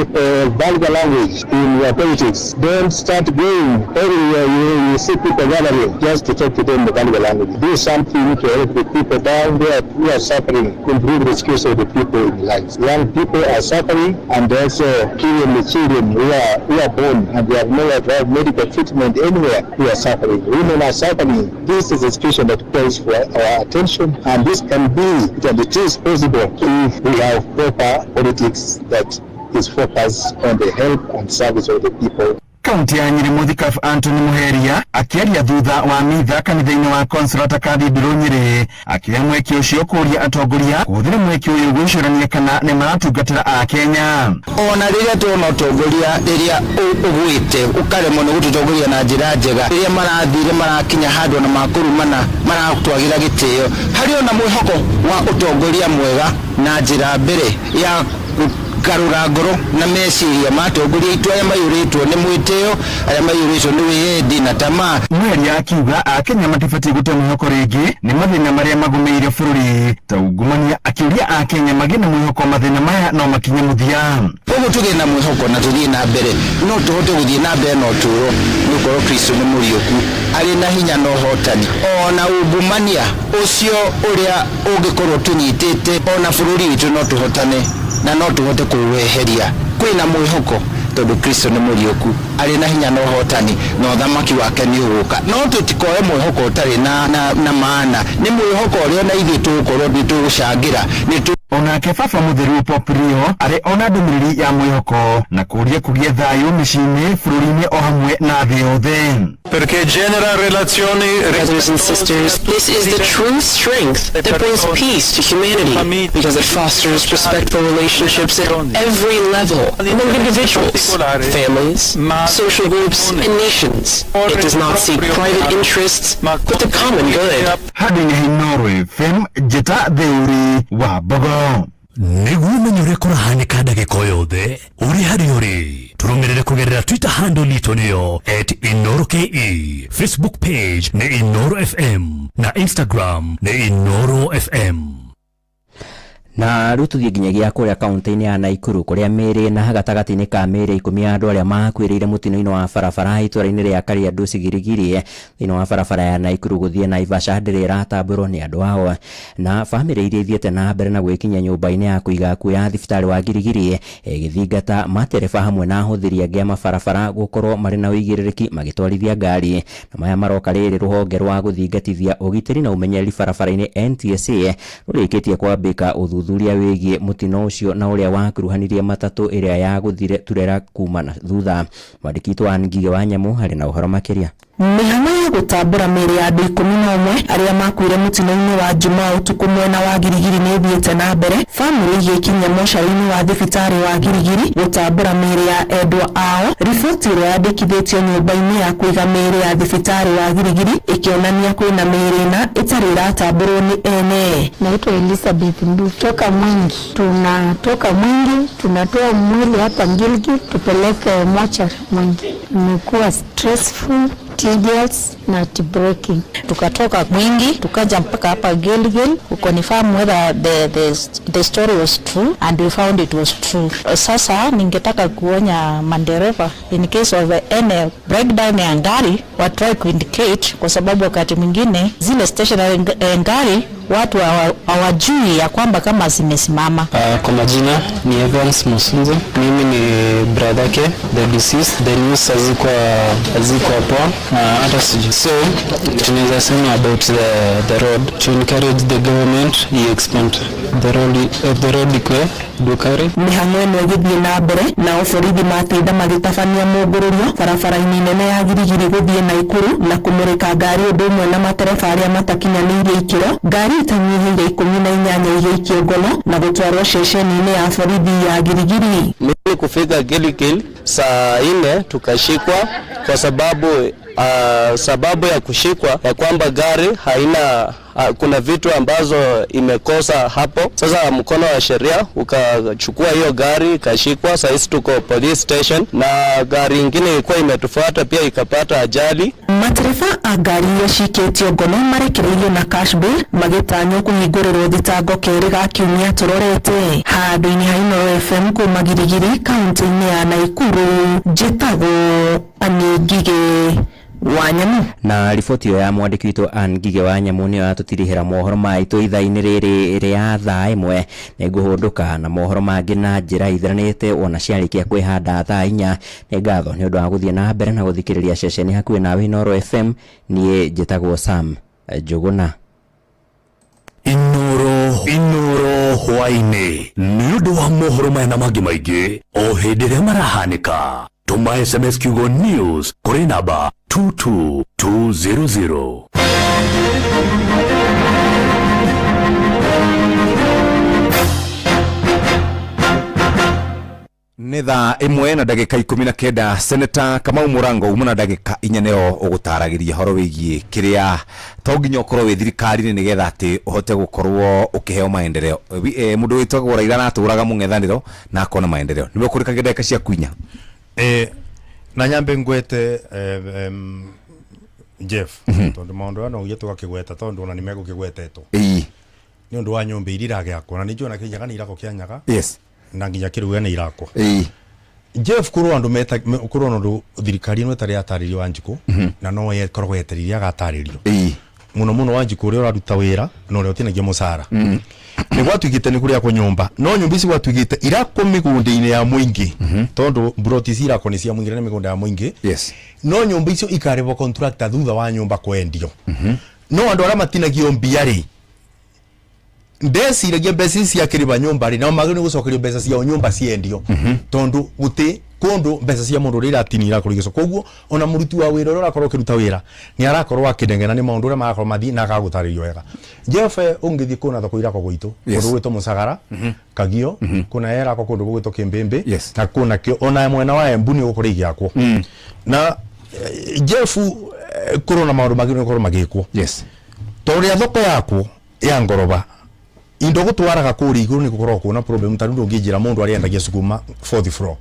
vulgar language in your politics, don't start going everywhere you see people gathering just to talk to them the vulgar language. Do something to help the people down there who are suffering, improve the skills of the people in life. Young people are suffering and also killing the children who are born and they have no right to have medical treatment anywhere, who are suffering. Women are suffering. This is a situation that calls for our attention, and this can be, and it is possible if we have proper politics that is focused on the help and service of the people. Kaunti ya Nyĩrĩ Mũthikabu Anthony Muheria akĩaria thutha wa mitha kanitha-inĩ wa Consolata Cathedral Nyĩrĩ akĩoya mweke ũcio kũria atongoria kũhũthĩra mweke ũyũ gwĩcũrania kana nĩ maratungatĩra Akenya. Ona rĩrĩa tuona ũtongoria rĩrĩa ũgwĩte ũkaremwo nĩ gũtũtongoria na njĩra njega, rĩrĩa marathire marakinya handũ ona makũrumana maratwagĩra gĩtĩo, harĩ ona mwĩhoko wa ũtongoria mwega na njĩra mbere ya kũgarũra ngoro na meciria ma atongoria aitũ arĩa maiyũrĩtwo nĩ mwĩtĩo, arĩa maiyũrĩtwo nĩ wĩyendi na tamaa. Muheria akiuga Akenya matibatiĩ gũte mwĩhoko rĩngĩ nĩ mathĩna marĩa magũmĩire bũrũri ta ungumania, akĩũria Akenya magĩe na mwĩhoko mathĩna maya no makinye mũthia. Koguo tũgĩe na mwĩhoko na tũthiĩ na mbere, no tũhote gũthiĩ na mbere na ũtũũro nĩ gũkorwo Kristo nĩ mũriũku, arĩ na hinya na ũhotani. Ona ungumania ũcio ũrĩa ũngĩkorwo tũnyitĩte ona bũrũri witũ no tũhotane na no tũhote kũweheria. Kwĩna mwĩhoko tondũ Kristo nĩ mũriũku, arĩ na hinya na ũhotani, na ũthamaki wake nĩ ũgũka. No tũtikoe mwĩhoko ũtarĩ na maana, nĩ mwĩhoko ũrĩa ona ithuĩ tũgũkorwo nĩ tũgũcangĩra, nĩ tũ Onake Baba Mũtheru Pope Leo arĩ ona ndũmĩrĩri ya mwĩhoko na kũria kũgĩe thayũ mĩciĩ-inĩ, bũrũri-inĩ o hamwe na thĩ yothe. Perché genera relazioni. Brothers and sisters, this is the true strength that brings peace to humanity, because it fosters respectful relationships at every level among individuals, families, social groups, and nations. It does not seek private interests, but the common good. Handũ-inĩ ha Inooro FM, njĩta Theuri wa Mbogo. Nĩguo ũmenye ũrĩa kũrahanĩka ndagĩka o yothe ũrĩ harĩa ũrĩ, tũrũmĩrĩre kũgerera Twitter handle itũ nĩyo @InooroKE, Facebook page nĩ Inooro FM na Instagram nĩ Inooro FM. Na rĩu tũthiĩ nginyagia kũrĩa kaunti-inĩ ya Naikuru kũrĩa mĩĩrĩ na gatagatĩ-inĩ ka mĩĩrĩ 10 ya andũ arĩa makuĩrĩire mũtino-inĩ wa barabara itũũra-inĩ rĩa Kariandusi Girigiri thĩinĩ wa barabara ya Naikuru gũthiĩ Naivasha ndĩrĩ ĩratambũrwo nĩ andũ ao, na bamĩrĩ iria ithiĩte na mbere na gwĩkinyia nyũmba-inĩ ya kũiga akuũ ya thibitarĩ wa Girigiri ĩgĩthingata matereba hamwe na ahũthĩri angĩ a mabarabara gũkorwo marĩ na ũigĩrĩrĩki magĩtwarithia ngari. Na maya maroka rĩrĩ rũhonge rwa gũthingatithia ũgitĩri na ũmenyereri barabara-inĩ NTSA rũrĩkĩtie kwambĩka ũthuthuria wĩgiĩ mũtino ũcio na ũrĩa wakuruhanirie matatũ ĩrĩa yagũthire turera kuma na thutha. Mwandĩki witũ wa Ngigĩ wa Nyamũ harĩ na ũhoro makĩria. Mĩhang'o ya gũtambũra mĩĩrĩ ya andũ 11 arĩa makuire mũtino-inĩ wa Jumaa ũtukũ mwena wa Girigiri nĩ ĩthiĩte na mbere, bamĩrĩ igĩkinya mocarĩ-inĩ wa thibitarĩ wa Girigiri gũtambũra mĩĩrĩ ya endwa ao. Riboti ĩrĩa yandĩkithĩtio nyũmba-inĩ ya kũiga mĩĩrĩ ya thibitarĩ wa Girigiri ĩkĩonania kwĩna mĩĩrĩ ĩna ĩtarĩ ĩratambũrwo nĩ ene. Naitwa Elizabeth Mbu, toka Mwingi. Tunatoka Mwingi, tunatoa mwili hapa Gilgil tupeleke mochari Mwingi. Imekuwa stressful, tedious na breaking. Tukatoka Mwingi tukaja mpaka hapa Gilgil kuconfirm whether the story was true, and we found it was true. Sasa ningetaka kuonya mandereva in case of any breakdown ya ngari wa try kuindicate, kwa sababu wakati mwingine zile stationary ngari watu hawajui ya kwamba kama zimesimama. Kwa majina ni Evans Musunze, mimi ni brother yake the deceased. The news hazikuwa poa hata sijui. So tunaweza sema about the road, to encourage the government i expand the road ikwe Dukari. Mĩhang'o ĩno ĩgĩthiĩ na mbere nao borithi matinda magĩtabania mũngũrũrio barabara-inĩ nene ya Girigiri gũthiĩ Naikuru na kũmũrĩka ngari ũndũ ũmwe na matereba arĩa matakinyanĩirie ikĩro. Ngari itanyihĩire 18 igĩikio ngono na gũtwarwo ceceni-inĩ ya borithi ya Girigiri. Mimi kufika Gilgil saa 4 tukashikwa kwa sababu ya kushikwa ya kwamba gari haina kuna vitu ambazo imekosa hapo. Sasa mkono wa sheria ukachukua hiyo gari ikashikwa. Sasa hizi tuko police station, na gari ingine ilikuwa imetufuata pia ikapata ajali. Matereba a ngari iria cikĩtio ngono marekereirio na cash bail magĩtanywo kũhingũrĩrwo thitango kerĩ ga kiumia tũrorete. Handũ-inĩ ha Inooro FM kuma Girigiri kaunti-inĩ ya Naikuru, njĩtagwo Ann Ngigĩ wa Nyamũ. Na riboti ĩyo ya mwandĩki witũ Ann Ngigĩ wa Nyamũ nĩyo yatũtirihĩra mohoro maitũ ithaa-inĩ rĩrĩ rĩa thaa 1. Nĩngũhũndũka na mohoro mangĩ na njĩra ithiranĩte ona ciarĩkia kwĩhanda thaa 4. Nĩ ngatho nĩ ũndũ wa gũthiĩ na mbere na gũthikĩrĩria ceceni hakuhĩ nawe Inooro FM. Niĩ njĩtagwo Sam Njũgũna. Inooro hwaĩ-inĩ nĩ ũndũ wa mohoro maya na mangĩ maingĩ o hĩndĩ ĩrĩa marahanĩka. Tũma SMS kiugo news kũrĩ namba 22200. Nĩ thaa 1 na ndagĩka 19. Seneta Kamau Mũrango, uma na ndagĩka 4 nĩo ũgũtaragĩria ũhoro wĩgiĩ kĩrĩa to nginya ũkorwo wĩ thirikari-inĩ nĩgetha atĩ ũhote gũkorwo ũkĩheo maendeleo. Mũndũ wĩtagwo Raila aratũraga mũng'ethanĩro na akona maendeleo. Nĩwe ũkũrĩkagia ndagĩka ciaku 4. Na nyambe ngwete Jeff, tondu maundu aya no nginya tugakigweta, tondu ona nimegukigwetetwo ni undu wa nyumba iria iragiakwo, na ninjũ ona Kĩrĩnyaga nĩ irakwo, Kĩanyaga na nginya Kĩrũge nĩ irakwo. Jeff, kũrwo andũ meta kũrwo na thirikari ĩno ĩtarĩ yatarĩrio Wanjikũ, na no ĩkoragwo yetereire agatarĩrio mũno mũno Wanjikũ ũrĩa ũraruta wĩra na ũrĩa ũtinagia mũcara. Nĩ gwatuĩkĩte nĩ kũrĩa kwa nyũmba, no nyũmba ici gwatuĩkĩte irakwo mĩgũnda-inĩ ya mũingĩ, tondũ mburoti ici irakwo nĩ cia mũingĩ na nĩ mĩgũnda ya mũingĩ. No nyũmba icio ikarĩhwo contractor thutha wa nyũmba kwendio. No andũ arĩa matinagio mbia rĩ, ndeciragia mbeca ici ciakĩrĩba nyũmba rĩ, nao magĩrĩirwo nĩ gũcokerio mbeca ciao nyũmba ciendio, tondũ gũtĩ kũndũ mbeca cia mũndũ ũrĩa iratini irakorwo igĩcoka. Koguo ona mũruti wa wĩra ũrĩa ũrakorwo ũkĩruta wĩra nĩ arakorwo akĩnegena nĩ maũndũ ũrĩa marakorwo mathiĩ, na agagũtarĩrio wega. Jeff, ũngĩthiĩ kũna thoko irakwo gwitũ, kũndũ gwĩtwo Mũcagara, Kagio, kũna ĩrakwo kũndũ gũgwĩtwo Kĩmbĩmbĩ, na kũna kĩo ona mwena wa Embu nĩ ũgũkorwo igĩakwo. Na Jeff, kũrona maũndũ magĩrĩirwo gũkorwo magĩkwo tondũ rĩa thoko yakwo ya ngoroba, indo gũtwaraga kũrĩa igũrũ nĩ gũkoragwo kwĩna problem. Ta rĩu ndũngĩnjĩra mũndũ arĩa sukuma fourth floor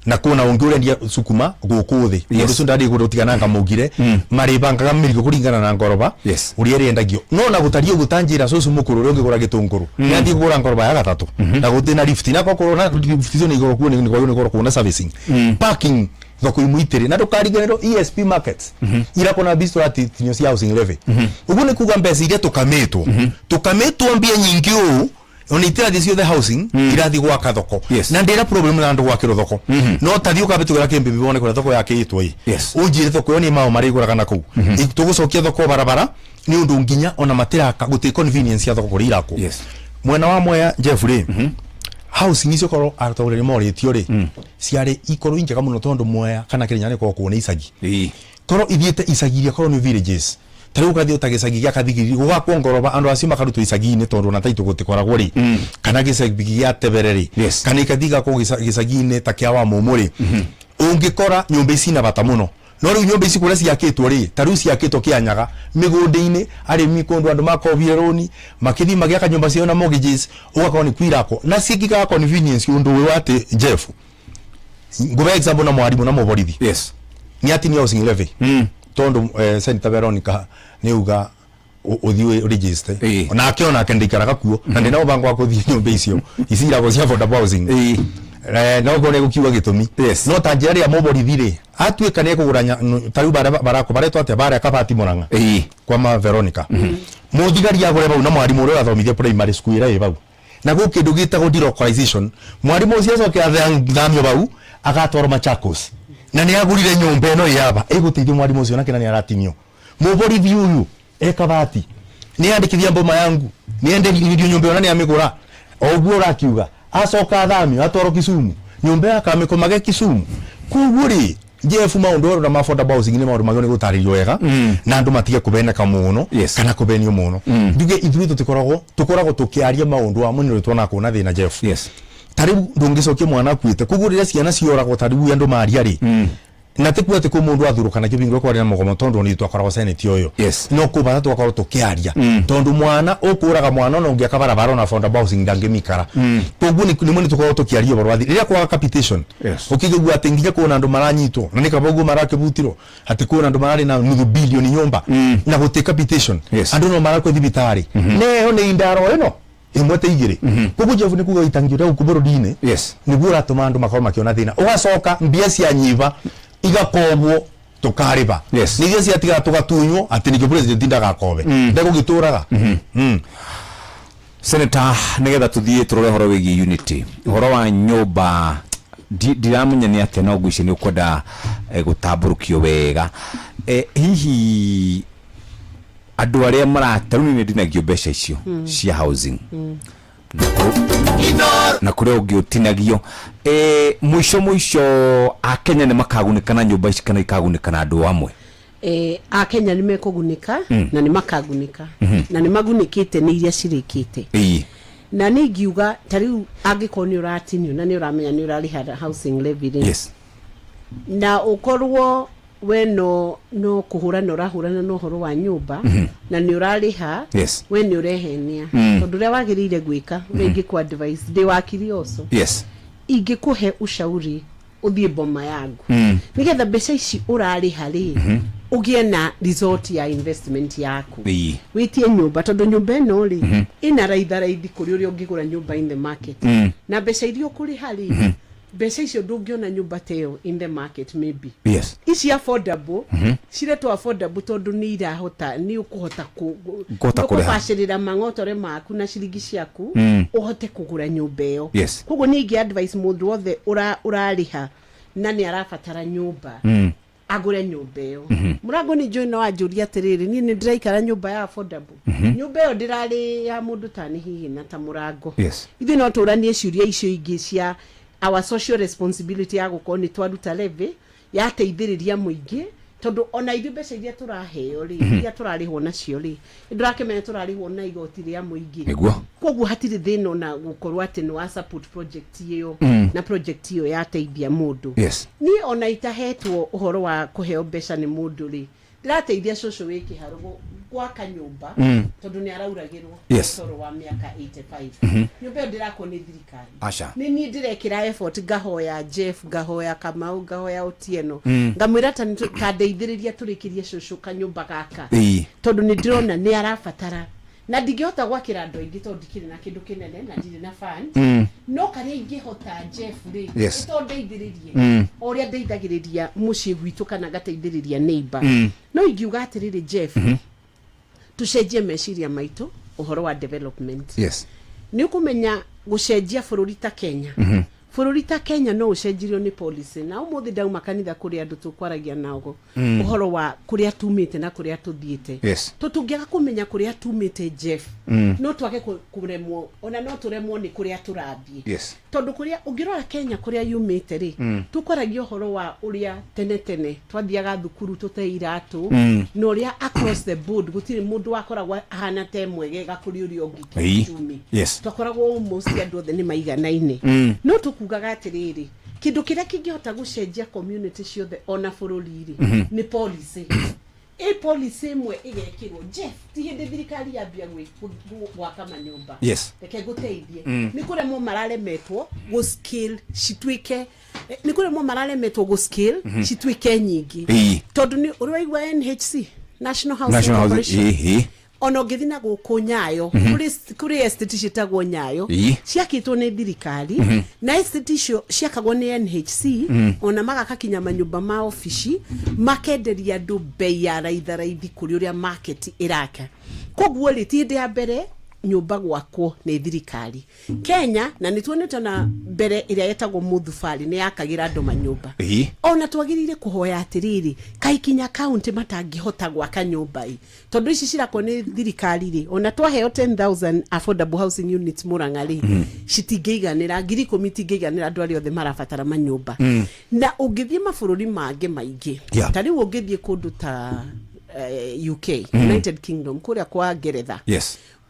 na kwĩna ũngĩ ũrendia sukuma gũkũ thĩ, mũndũ ũcio ndarĩ igũrũ tigana ngamũngire marĩbangaga mĩrigo kũringana na ngoroba ũrĩa ĩrĩendagio. No na gũtariĩ ũguo, ta njĩra cũcũ mũkũrũ ũrĩa ũngĩgũra gĩtũngũrũ nĩ athiĩ kũgũra ngoroba ya gatatũ na gũtirĩ na lift, na korwo na lift icio nĩ igũrũ kuo nĩ kwagĩrĩirwo gũkorwo kwĩna servicing, parking thoko imwe itĩrĩ. Na ndũkariganĩrwo ESP markets irakwo na mbia tũratinio cia housing levy. Ũguo nĩ kuga mbeca iria tũkamĩtwo mbia nyingĩ ũũ ona itirathiĩ ciothe housing, irathiĩ gwaka thoko. Na ndĩra problem na andũ gwakĩrwo thoko, no tathiĩ ũkambĩtũgĩra Kĩmbĩmbĩ wone kũrĩa thoko yakĩtwo ĩ. Ũnjĩre thoko ĩyo nĩ mao marĩgũraga na kũu. Tũgũcokia thoko barabara nĩ ũndũ nginya ona matiraka, gũtirĩ convenience ya thoko kũrĩa irakwo. Mwena wa Mwea, Jeff, rĩ, housing icio korwo atongoria nĩ morĩtio rĩ, ciarĩ ikorwo injega mũno, tondũ Mwea kana Kĩrĩnyaga nĩ korwo nĩ icagi, korwo ithiĩte icagi iria korwo nĩ villages, ta rĩu ũgathiĩ ta gĩcagi gĩa Kathigiri gũgakwo ngoroba, andũ acio makarutwo icagi-inĩ, tondũ ona taitũ gũtikoragwo rĩ, kana gĩcagi gĩa Tebere rĩ, kana ikathiĩ igakwo gĩcagi-inĩ ta kĩa Wamũmũ rĩ, ũngĩkora nyũmba ici na bata mũno. No rĩu nyũmba ici kũrĩa ciakĩtwo rĩ, ta rĩu ciakĩtwo Kĩanyaga mĩgũnda-inĩ, arĩmi kũndũ andũ makobire rũni makĩthiĩ magĩaka nyũmba ciao na mortgages, ũgakorwo nĩ kwirakwo na ciĩkikaga convenience. Ũndũ ũyũ atĩ Jeff, ngũbe example na mwarimũ na mũborithi nĩ atinia housing levy, tondũ Senator Veronica nĩ uga ũthiĩ register onake ndikaraga kuo na ndĩna mũbango wa kũthiĩ nyũmba icio ici iragwo cia affordable housing. No korwo nĩgũkiuga gĩtũmi, no ta njĩra rĩa mũborithi rĩ, atuĩka nĩ ekũgũra ta rĩu barĩa barakwo baretwo atĩa, barĩa Kabati Mũrang'a kwa ma Veronica, mũthigari agũre bau na mwarimũ ũrĩa ũrathomithia primary school ĩrĩa ĩ bau, na gwĩ kĩndũ gĩtagwo delocalization, mwarimũ ũcio acoke athamio bau agatwarwo Machakos na nĩ agũrire nyũmba ĩno ĩ aba ĩgũteithia mwarimũ ũcio nake na nĩ aratinio. Mũborithi ũyũ e Kabati nĩ andĩkithia mboma yangu, nĩ enderirio nyũmba ĩyo na nĩ amĩgũra o ũguo ũrakiuga, acoka athamio atwarwo Kisumu, nyũmba ĩyo akamĩkomage Kisumu. Koguo rĩ, Jeff, maũndũ oro na ma affordable housing nĩ maũndũ magĩrĩirwo nĩ gũtarĩrio wega na andũ matige kũbeneka mũno kana kũbenio mũno. Njuge ithuĩ tũtikoragwo, tũkoragwo tũkĩaria maũndũ amwe nĩ tuonaga kwĩna thĩna, Jeff. Ta rĩu ndũngĩcokia mwana akuĩte. Koguo rĩrĩa ciana cioragwo, ta rĩu andũ maria rĩ, na ti kuga atĩ kwĩ mũndũ athurũkana kĩbingo kwarĩ na mũgomo, tondũ ona ithuĩ twakoragwo senate ũyũ, no kũ bata tũgakorwo tũkĩaria, tondũ mwana ũkũraga mwana ona ũngĩaka barabara ona affordable housing ndangĩmĩikara. Koguo nĩmwe nĩ tũkoragwo tũkĩaria ũhoro wa rĩrĩa kwaga capitation, ũkĩigua atĩ nginya kwĩna andũ maranyitwo na nĩ kaba ũguo marakĩbutirwo atĩ kwĩna andũ mararĩ na nuthu bilioni nyũmba na gũtĩ capitation. Andũ no marakwo thibitarĩ neho nĩ indaro ĩno ĩmwe ta igĩrĩ. Koguo Jeff, nĩ kuga gũitangi ũrĩa gũkũ bũrũri-inĩ nĩguo ũratũma andũ makorwo makĩona thĩna, ũgacoka mbia cianyiba igakobwo tũkarĩba, nĩiria ciatigara tũgatunywo atĩ nĩkĩo president ndagakobe ndegũgĩtũraga. Senator, nigetha tuthiĩ tũrore ũhoro wĩgiĩ unity, ũhoro wa nyũmba, ndiramenya nĩ atĩa, no ngwĩciria nĩ ũkwenda gũtambũrũkio wega. Hihi andũ arĩa marata rĩu nĩ ndinagio mbeca icio cia housing. Na kũrĩa ũngĩ ũtinagio. Mũico mũico akenya nĩ makagunĩka na nyũmba ici kana ikagunĩka na andũ amwe? Akenya nĩ mekũgunĩka na nĩ makagunĩka na nĩ magunĩkĩte nĩ iria cirĩkĩte. Na nĩ ingiuga ta rĩu angĩkorwo nĩ ũratinio na nĩ ũramenya nĩ ũrarĩha housing levy rĩ, na ũkorwo we no kũhũrana ũrahũrana na ũhoro wa nyũmba na nĩ ũrarĩha, we nĩ ũrehenia. Tondũ ũrĩa wagĩrĩire gwĩka, ũrĩa ingĩkũ advice ndĩ wakiri also, ingĩkũhe ushauri ũthiĩ Boma Yangu nĩgetha mbeca ici ũrarĩha rĩ, ũgĩe na result ya investment yaku. Wĩtie nyũmba, tondũ nyũmba ĩno rĩ, ĩna raitha raithi kũrĩ ũrĩa ũngĩgũra nyũmba in the market. Na mbeca iria ũkũrĩha rĩ, mbeca icio ndũngĩona nyũmba ta ĩyo in the market maybe. Ici affordable, ciretwo affordable tondũ nĩ irahota, nĩ ũkũhota Kũhota kũrĩha. Kũbacĩrĩra mang'otore maku na ciringi ciaku, ũhote kũgũra nyũmba ĩyo. Koguo niĩ ingĩ advice mũndũ wothe ũrarĩha na nĩ arabatara nyũmba, agũre nyũmba ĩyo. Mũrango nĩ njũĩ no anjũria atĩrĩrĩ, niĩ nĩ ndĩraikara nyũmba ya affordable. Nyũmba ĩyo ndĩrarĩ ya mũndũ tani hihi na ta mũrango. Ithuĩ no tũranie ciũria icio ingĩ cia our social responsibility ya gũkorwo nĩ twaruta levy yateithĩrĩria mũingĩ, tondũ ona ithuĩ mbeca iria tũraheo rĩ, iria tũrarĩhwo nacio rĩ, nĩndũrakĩmenya tũrarĩhwo na igoti rĩa mũingĩ. Koguo hatirĩ thĩna ona gũkorwo atĩ nĩ wa support project ĩyo, na project ĩyo yateithia mũndũ. Niĩ ona itahetwo ũhoro wa kũheo mbeca nĩ mũndũ rĩ, ndĩrateithia cũcũ wĩ kĩharo gwaka nyũmba, tondũ nĩ arauragĩrwo toro wa mĩaka 85. Nyũmba ĩyo ndĩrakwo nĩ thirikari. Aca. Nĩ niĩ ndĩrekĩra effort, ngahoya Jeff, ngahoya Kamau, ngahoya Otieno, ngamwĩra ta ta ndeithĩrĩria tũrĩkĩrie cũcũ kanyũmba gaka, tondũ nĩ ndĩrona nĩ arabatara na ndingĩhota gwakĩra andũ aingĩ tondũ ndikĩrĩ na kĩndũ kĩnene na ndirĩ na fund. No karĩa ingĩhota, Jeff rĩ, to ndeithĩrĩrie o ũrĩa ndeithagĩrĩria mũciĩ gwitũ kana ngateithĩrĩria neighbor. No ingiuga atĩrĩrĩ, Jeff, tũcenjie meciria maitũ ũhoro wa development. Nĩ ũkũmenya gũcenjia bũrũri ta Kenya, bũrũri ta Kenya no ũcenjirio nĩ policy. Na ũmũthĩ ndauma kanitha kũrĩ andũ tũkwaragia nao ũhoro wa kũrĩa tumĩte na kũrĩa tũthiĩte. To tũngĩaga kũmenya kũrĩa tumĩte, Jeff, no twage kũremwo, ona no tũremwo nĩ kũrĩa tũrathiĩ. Tondũ kũrĩa ũngĩrora Kenya kũrĩa yumĩte rĩ, tũkwaragia ũhoro wa ũrĩa tene tene twathiaga thukuru tũte iratũ, na ũrĩa across the board gũtirĩ mũndũ wakoragwo ahana ta mwegega kũrĩ ũrĩa ũngĩ kĩuchumi. Twakoragwo almost andũ othe nĩ maiganaine. No tũkugaga atĩrĩrĩ, kĩndũ kĩrĩa kĩngĩhota gũcenjia community ciothe ona bũrũri rĩ, nĩ policy. Ĩ policy ĩmwe ĩgekĩrwo, Jeff, ti hĩndĩ thirikari yambia gwaka manyũmba. Reke ngũteithie. Nĩ kũremwo mararemetwo gũ scale cituĩke, nĩ kũremwo mararemetwo gũ scale cituĩke nyingĩ. Tondũ nĩ ũrĩ waigua NHC, National Housing National Housing Corporation? Ona ũngĩthiĩ na gũkũ Nyayo, kũrĩ estate ciĩtagwo Nyayo, ciakĩtwo nĩ thirikari, na estate icio ciakagwo nĩ NHC. Ona magaka kinya manyũmba ma obici, makenderia andũ bei ya raitha raithi kũrĩ ũrĩa market ĩraka. Koguo rĩ, ti hĩndĩ ya mbere nyũmba gwakwo nĩ thirikari Kenya, na nĩ tuonete na mbere ĩrĩa yetagwo Mũthubarĩ nĩ yakagĩra andũ manyũmba. Ona twagĩrĩire kũhoya atĩrĩrĩ, kaĩ kinya kaunti matangĩhota gwaka nyũmba ĩ, tondũ ici cirakwo nĩ thirikari rĩ, ona twaheo 10,000 affordable housing units Murang'a rĩ, citingĩiganĩra, 10,000 itingĩiganĩra andũ arĩa othe marabatara manyũmba. Na ũngĩthiĩ mabũrũri mangĩ maingĩ, ta rĩu ũngĩthiĩ kũndũ ta UK, United Kingdom, kũrĩa kwa Ngeretha,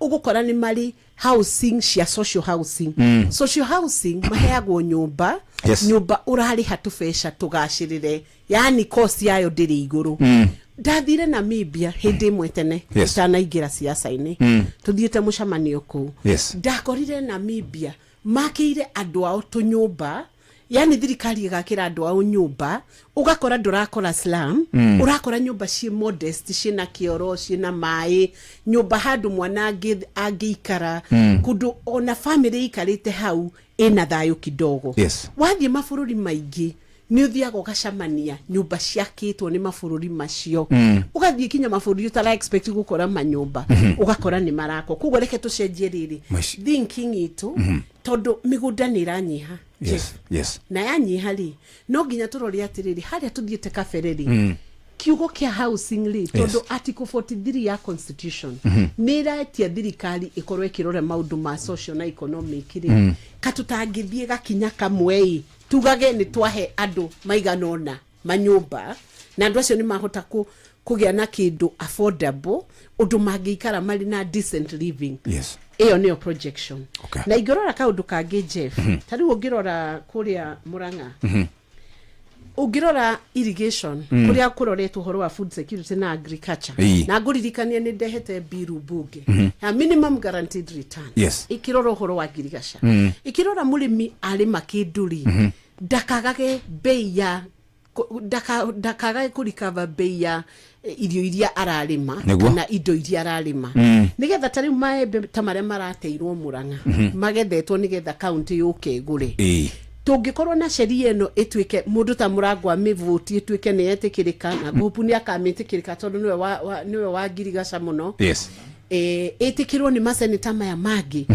ũgũkora nĩ marĩ housing cia social housing. Social housing maheagwo nyũmba, nyũmba ũrarĩha tũbeca tũgacĩrĩre, yani cost yayo ndĩrĩ igũrũ. Ndathire Namibia hĩndĩ ĩmwe tene, itanaingĩra siasa-inĩ, tũthiĩte mũcemanio kũu. Ndakorire Namibia makĩire andũ ao tũnyũmba, yani thirikari ĩgakĩra andũ ao nyũmba, ũgakora ndũrakora slum. Ũrakora nyũmba ciĩ modest, ciĩna kĩoro, ciĩna maĩ, nyũmba handũ mwana angĩikara, kũndũ ona family ikarĩte hau ĩna thayũ kidogo. Wathiĩ mabũrũri maingĩ nĩ ũthiaga ũgacamania nyũmba ciakĩtwo nĩ mabũrũri macio. Ũgathiĩ kinya mabũrũri ũtara expect gũkora manyũmba, ũgakora nĩ marakwo. Koguo reke tũcenjie rĩrĩ thinking itũ, tondũ mĩgũnda nĩ ĩranyiha, Jeff. Na yanyiha rĩ, no nginya tũrore atĩrĩrĩ, harĩa tũthiĩte kabere rĩ, Kiugo kĩa housing rĩ, tondũ article 43 ya constitution nĩ ĩretia thirikari ĩkorwo ĩkĩrora maũndũ ma social na economic rĩ, ka tũtangĩthiĩ gakinya kamwe ĩ, tugage nĩ twahe andũ maigana ũna manyũmba, na andũ acio nĩ mahota kũgĩa na kĩndũ affordable, ũndũ mangĩikara marĩ na decent living. Ĩyo nĩyo projection. Na ingĩrora kaũndũ kangĩ, Jeff, ta rĩu ũngĩrora kũrĩa Mũrang'a, ũngĩrora irrigation, kũrĩa kũroretwo ũhoro wa food security na agriculture, na ngũririkanie nĩ ndehete biru bunge ya minimum guaranteed return, ĩkĩrora ũhoro wa ngirigaca, ĩkĩrora mũrĩmi arĩma kĩndũ rĩ, ndakagage bei ya ndakagage kũrikava bei ya irio iria ararĩma kana indo iria ararĩma, nĩgetha ta rĩu maembe ta marĩa marateirwo Mũrang'a magethetwo nĩgetha kaunti yũke ĩgũre. Tũngĩkorwo na sheria ĩno ĩtuĩke mũndũ ta mũrango wa mĩvũti ĩtuĩke nĩ etĩkĩrĩka, na ngũpu nĩ akamĩtĩkĩrĩka tondũ nĩwe nĩwe wa ngirigaca mũno, ĩtĩkĩrwo nĩ maseneta maya mangĩ,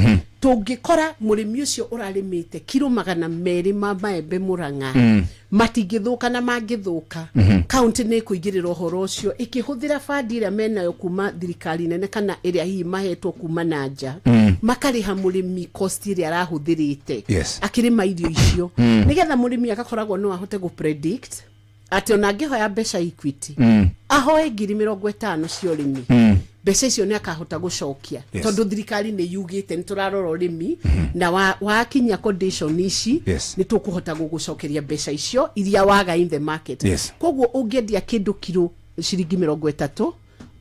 tũngĩkora mũrĩmi ũcio ũrarĩmĩte kiro 200 ma maembe Mũrang'a matingĩthũka, na mangĩthũka kaunti nĩ ĩkũingĩrĩra ũhoro ũcio ĩkĩhũthĩra bandi ĩrĩa menayo kuma thirikari nene kana ĩrĩa hihi mahetwo kuma na nja, makarĩha mũrĩmi cost ĩrĩa arahũthĩrĩte akĩrĩma irio icio, nĩgetha mũrĩmi agakoragwo no ahote gũ predict atĩ ona angĩhoya mbeca Equity, ahoe 50,000 cia ũrĩmi, mbeca icio nĩ akahota gũcokia, tondũ thirikari nĩ yugĩte nĩ tũrarora ũrĩmi na wakinyia condition ici, nĩ tũkũhota gũgũcokeria mbeca icio iria waga in the market. Koguo ũngĩendia kĩndũ kiro ciringi 30,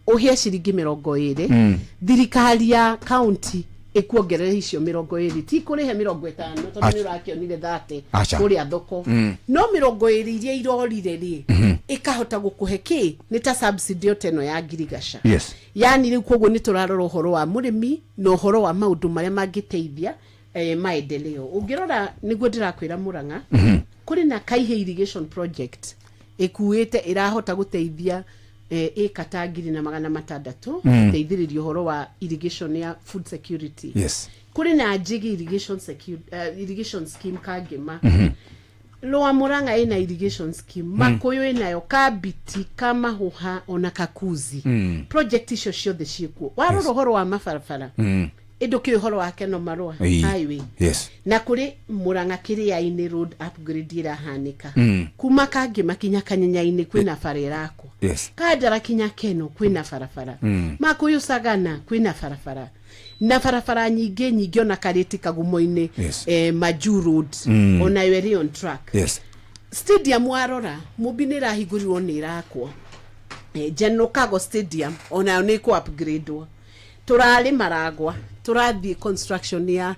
ũhĩe ciringi 20, thirikari ya county ĩkuongerera icio 20, ti kũrĩhe 50 tondũ nĩ ũrakĩonire 30 Aca. kũrĩa thoko, no 20 iria irorire rĩ, ĩkahota gũkũhe kĩ nĩ ta subsidy o ta ĩno ya ngirigaca. Yani rĩu koguo nĩ tũrarora ũhoro wa mũrĩmi na ũhoro wa maũndũ marĩa mangĩteithia maendeleo. Ũngĩrora nĩguo ndĩrakwĩra Mũrang'a, kũrĩ na Kaihe irrigation project ĩkuĩte ĩrahota gũteithia ĩka ta 1,600 gũteithĩrĩria ũhoro wa irrigation ya food security. Kũrĩ na Njigi irrigation, irrigation scheme Kangema, Lower Murang'a ĩna irrigation scheme, Makuyu ĩnayo, Kabiti, Kamahuha ona Kakuzi. Project icio ciothe ciĩkuo. Warora ũhoro wa mabarabara, ĩndũ kĩ ũhoro wa Keno Marũa highway, na kũrĩ Murang'a Kĩrĩa-inĩ road upgrade ĩrahanĩka, kuma Kangĩma kinya Kanyenya-inĩ kwĩna bara ĩrakwo, Kandara kinya Keno kwĩna barabara, Makuyu Sagana kwĩna barabara, na barabara nyingĩ nyingĩ, ona Karĩti Kagumo-inĩ, Majuu Road onayo ĩrĩ on track. Stadium warora Mũmbi nĩ ĩrahingũrirwo, nĩ ĩrakwo. General Kago Stadium onayo nĩ ĩkũ upgradewo. Tũrarĩ Maragwa, tũrathiĩ construction ya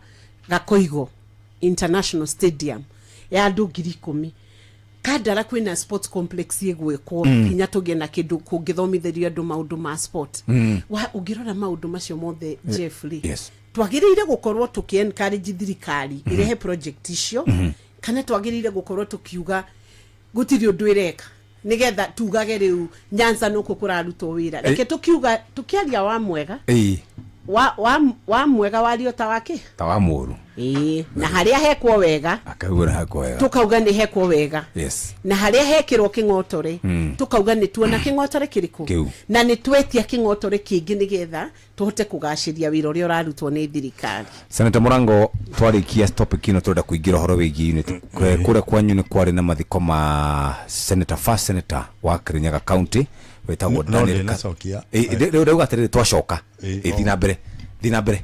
Gakoigo International Stadium ya andũ 10,000. Kandara kwĩna sports complex ĩgwĩkwo, kinya tũgĩe na kĩndũ kũngĩthomithĩrio andũ maũndũ ma sport. Wa ũngĩrora maũndũ macio mothe, Jeff rĩ, twagĩrĩire gũkorwo tũkĩ encourage thirikari ĩrehe project icio, kana twagĩrĩire gũkorwo tũkiuga gũtirĩ ũndũ ĩreka, nĩgetha tugage rĩu Nyanza nũkũ kũrarutwo wĩra? Reke tũkiuga tũkĩaria wa mwega, wa mwega wario ta wake ta wa mũru. Ĩĩ, na harĩa hekwo wega akauga nĩ hakwo wega, tukauga nĩ hekwo wega, na harĩa hekĩrwo kĩng'otore, tukauga nĩ tuona kĩng'otore kĩrĩkũ. Kĩu. Na nĩ twetia kĩng'otore kĩngĩ nĩgetha tũhote kũgacĩria wĩra ũrĩa ũrarutwo nĩ thirikari. Senator Murango, twarikia topic ĩno, tũrenda kũingĩra ũhoro wĩgiĩ unit. Kũrĩa kwanyu nĩ kwarĩ na mathiko ma senator, first senator wa Kirinyaga County wĩtagwo No Daniel ndĩnacokia. Rĩu rĩu atĩrĩrĩ, twacoka. Thiĩ na mbere, thiĩ na mbere.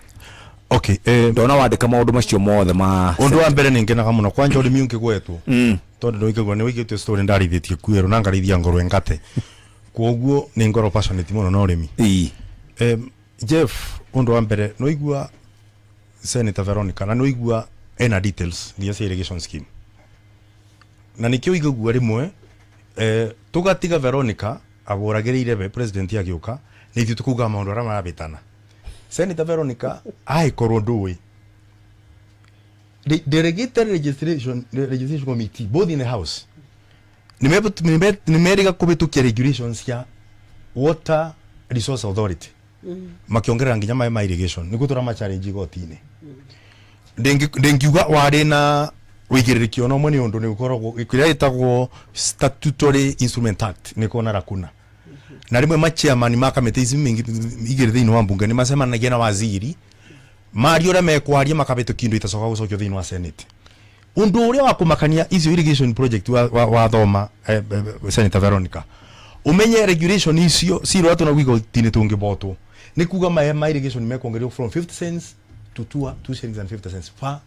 Okay, ndona wandĩka maũndũ macio mothe ma Undu wa mbere nĩ ngenaga mũno kwanja ũrĩmi ũngĩgwetwo, tondũ nĩ nĩ wĩigĩtio story ndarithĩtie kuerũ na ngarithia ngorwe ngate, koguo nĩ ngorwo passionate mũno na ũrĩmi. Jeff, ũndũ wa mbere nĩ waigua Senator Veronica na nĩ waigua ena details nginya cia irrigation scheme, na nĩkĩo igagua rĩmwe tũgatiga Veronica agũragĩrĩire we president agĩũka, nĩ ithuĩ tũkugaga maũndũ arĩa marabĩtana. Senator Veronica agĩkorwo ndũĩ delegated registration committee both in the house nĩmerĩga kũhĩtũkia regulations cia Water Resource Authority, makĩongerera nginya maĩ ma irrigation nĩguo tũrama challenge igoti-inĩ. Ndĩngiuga warĩ na wĩigĩrĩrĩki ona ũmwe nĩ ũndũ nĩ ũkoragwo kĩrĩa gĩtagwo Statutory Instrument Act nĩ kona lacuna. Na rĩmwe ma chairman ma kamĩtĩ ici mingĩ igĩrĩ thĩinĩ wa mbunge nĩ macemanagia na waziri maria ũrĩa mekwaria makabĩtũkia indo itacoka gũcokio thĩinĩ wa senate. Ũndũ ũrĩa wa kũmakania icio irrigation project wa, wa, wa thoma eh, eh, Senator Veronica ũmenye regulation icio cirora tũna igoti-inĩ tũngĩbotwo nĩ kuga maĩ ma irrigation mekuongererwo from 50 cents to 2, 2 shillings and 50 cents per,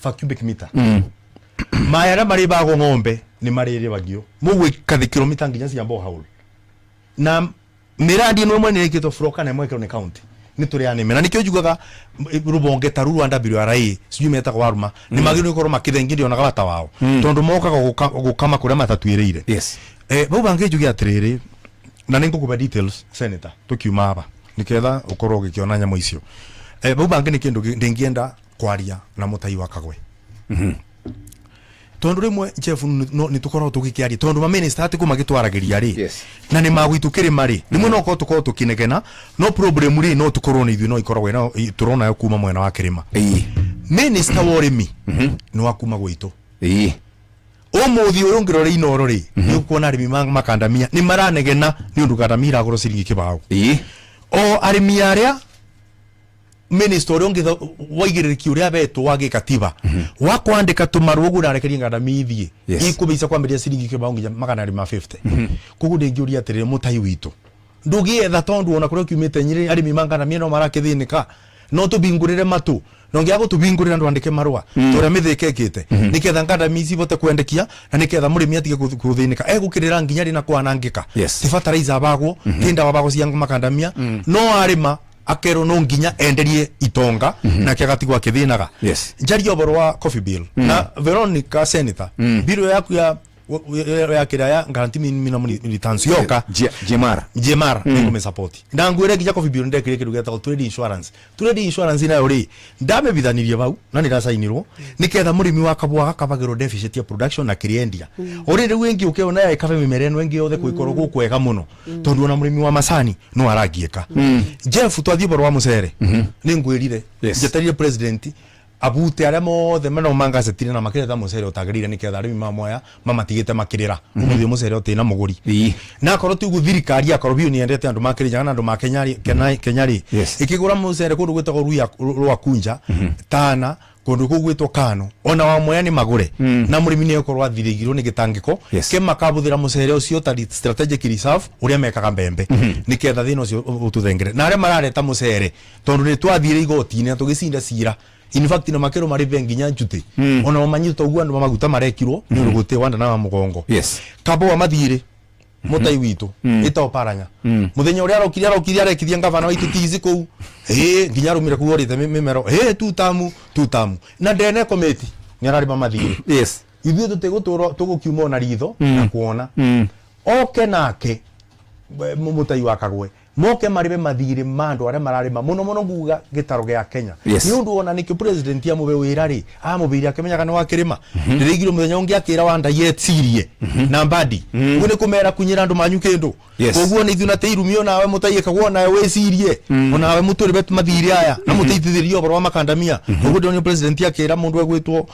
per cubic meter. Maĩ arĩa marĩbagwo ng'ombe nĩ marĩrĩbagio mũgwĩkathĩ kilomita nginya cia borehole na mĩrandi ĩno ĩmwe nĩ ĩkĩtwo floor kana ĩmwe ĩkĩrwo nĩ county nĩ tũrĩ anĩme na nĩkĩo njugaga rũbonge ta rũu rwa WRA sijui metagwo waruma nĩ magĩrĩirwo gũkorwo makĩthengia ndionaga bata wao tondũ mokaga gũkama kũrĩa matatuĩrĩire. Yes. Bau bangĩ njuge atĩrĩrĩ na nĩ ngũkũbe details senator tũkiuma aba nĩketha ũkorwo ũgĩkĩona nyamũ icio. Bau bangĩ nĩ kĩndũ ndĩngĩenda kwaria na mũtai wa Kagwe tondu rimwe Jeff no nĩ tũkoragwo tũgĩkĩaria tondu ma minister atĩ kũ magĩtwaragĩria rĩ. Yes. Na nĩ magwitũ kĩrĩma rĩ rĩmwe no korwo tũkorwo tũkĩnegena no problem rĩ no tũkorwo nĩ ithuĩ no ikoragwo ĩno tũrona yo kuma mwena wa kĩrĩma. Minister wa ũrĩmi nĩ wa kuma gwitũ. Ũmũthĩ ũyũ ũngĩrora Inooro rĩ nĩ ũkuona arĩmi ma makandamia nĩ maranegena nĩ ũndũ kandamia iragũrwo ciringi kĩbaũ. O arĩmi arĩa minister ũrĩa ũngĩ waigĩrĩrĩki ũrĩa abetwo wa gĩkatiba wa kwandĩka tũmarũa ũguo narekerie ngandamia ithiĩ. Yes. Ikũmĩica kwambĩrĩria ciringi kĩbaũ nginya 250. Koguo ndĩngĩũria atĩrĩrĩ mũtai witũ ndũgĩetha tondũ ona kũrĩa ũkiumĩte Nyĩrĩ arĩmi ma ngandamia no marakĩthĩnĩka no tũbingũrĩre matũ no ngĩaga gũtũbingũrĩra ndwandĩke marũa ta ũrĩa mĩthĩka ĩkĩte nĩketha ngandamia ici ibote kwendekia na nĩketha mũrĩmi atige gũthĩnĩka egũkĩrĩra nginya rĩ na kwanangĩka. Yes. Ti fertilizer abagwo ti ndawa abagwo cia makandamia no arĩma akerwo no nginya enderie itonga nake agatigwo akĩthĩnaga. Yes. Njaria ũhoro wa coffee bill na Veronica senator bill yaku ya ya kĩrĩa ya guarantee minimum returns yoka. GMR. GMR nĩ support na ngwĩre nginya coffee bill ndekire kĩndũ gĩtagwo trade insurance. Trade insurance nayo rĩ ndamĩbithanirie vau na nĩ ndacainirwo nĩketha mũrĩmi wa kabwa agakabagĩrwo deficit ya production na kĩrĩa endia ũrĩ rĩu ĩngĩ ũkĩona ya ĩkabe mĩmera ĩno ĩngĩ yothe kwĩkorwo gũkwega mũno tondũ ona mũrĩmi wa macani no arangiĩka. Jeff twathiĩ ũhoro wa mũcere nĩ ngwĩrire. Yes. Njeterire president abute arĩa mothe mena mangazetire na makĩreta mũcere ũtagĩrĩire nĩketha arĩmi mamoya mamatigĩte makĩrĩra ũmũthĩ mũcere ũtĩ na mũgũri na akorwo ti ũguo thirikari akorwo biũ nĩendete andũ ma Kĩrĩnyaga na andũ ma Kenya rĩ Kenya rĩ. Yes. Ĩkĩgũra mũcere kũndũ gwĩtagwo Ruya Rwakunja Tana kũndũ kũu gwĩtwo Kano ona wa Mwea nĩ magũre na mũrĩmi nĩ ekorwo athirĩirwo nĩ gĩtangĩko. Yes. Ke makabũthĩra mũcere ũcio ta strategic reserve ũrĩa mekaga mbembe nĩketha thĩna ũcio ũtũthengere na arĩa marareta mũcere tondũ nĩ twathiire igoti-inĩ na tũgĩcinda cira in fact na makĩrwo marĩbe nginya njuti ona mamanyita ũguo andũ maguta marekirwo nĩ ũndũ gũtĩ wanda na wa mũgongo. Yes. Kabo wa mathirĩ mũtai witũ ĩtagwo Paranya mũthenya ũrĩa arokire arokire arekithia ngavana waitũ tizi kũu ĩ nginya arũmire kũu orĩte mĩmero ĩ tutamu tutamu na ndene komiti nĩ ararĩma mathirĩ. Yes. Ithuĩ tũtigũtũrwo tũgũkiuma ona ritho na kuona oke nake mũtai wa Kagwe moke marĩbe mathirĩ ma andũ arĩa mararĩma mũno mũno nguga gĩtaro gĩa Kenya. Yes. Nĩ ũndũ ona nĩkĩo president amũbe wĩra rĩ amũbeire akĩmenyaga nĩ wakĩrĩma ndĩraigire mũthenya ũngĩ akĩra Wandai ecirie na Mbadi ũguo nĩ kũmera kunyĩra andũ manyu kĩndũ. Yes. Koguo nĩ ithuĩ na tĩirumio nawe mũtai ĩkagwo nawe wĩcirie onawe mũtũrĩbe mathirĩ aya na mũteithĩrĩrie ũhoro wa makandamia ũguo ndĩronio president akĩra mũndũ egwĩtwo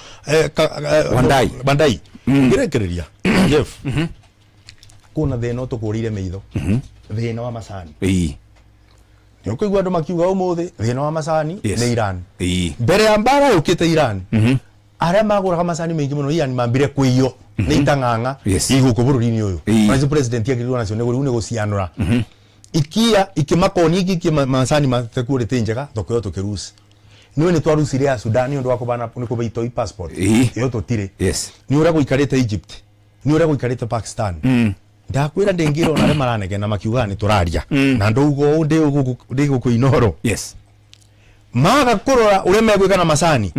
Wandai. Wandai ngĩrekereria Jeff kuna thĩna ũtũkũrĩire mĩitho thĩna wa macani. Nĩ ũkũigua andũ makiuga ũmũthĩ thĩna wa macani Yes. nĩ Iran. Mbere ya mbara yũkĩte Iran arĩa magũraga macani maingĩ mũno Iran mambire kũiywo nĩ itang'ang'a Yes. igũkũ bũrũri-inĩ ũyũ. Ona president agĩrĩirwo nacio nĩ rĩu nĩ gũcianũra ikia ikimakoni iki iki macani ma quality njega thoko ĩyo tũkĩruci nĩwe nĩ twarucire ya Sudan nĩ ũndũ wa kũbana nĩ kũbe itoi passport ĩyo tũtirĩ. Yes. Nĩ ũrĩa gũikarĩte Egypt nĩ ũrĩa gũikarĩte Pakistan ndakwĩra ndĩngĩra ona arĩa maranegena makiugaga nĩ tũraria na ndauga ũũ ndĩ gũkũ Inooro. Yes. Maga kũrora ũrĩa megwĩka na macani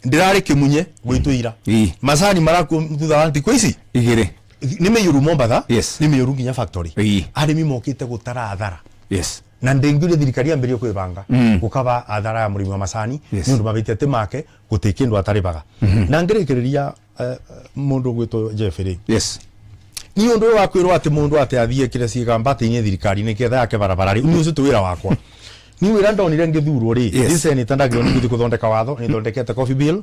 ndĩrarĩ kĩmunye gwitũ ira macani marakuo thutha wa thikũ ici igĩrĩ nĩ mĩiyũru Mombatha. Yes. Nĩ mĩiyũru nginya factory arĩmi mokĩte gũtara athara. Yes. Na ndĩngiuria thirikari yambĩrĩrie kwĩbanga gũkaba athara ya mũrĩmi wa macani Yes. nĩ ũndũ mabĩtie atĩ make gũtirĩ kĩndũ atarĩbaga na ngĩrĩkĩrĩria mũndũ ũgwĩtwo Jeff rĩ. Yes. Ni ũndũ ũyũ wa kwĩrwo atĩ mũndũ atĩ athiĩ kĩrĩa ciĩga mbatĩ-inĩ thirikari nĩketha yake barabara rĩ ni ũcio ti wĩra wakwa ni wĩra ndonire ngĩthurwo rĩ. Yes. Ni senator ndagĩrĩirwo nĩ gũthiĩ gũthondeka watho nĩ thondekete coffee bill.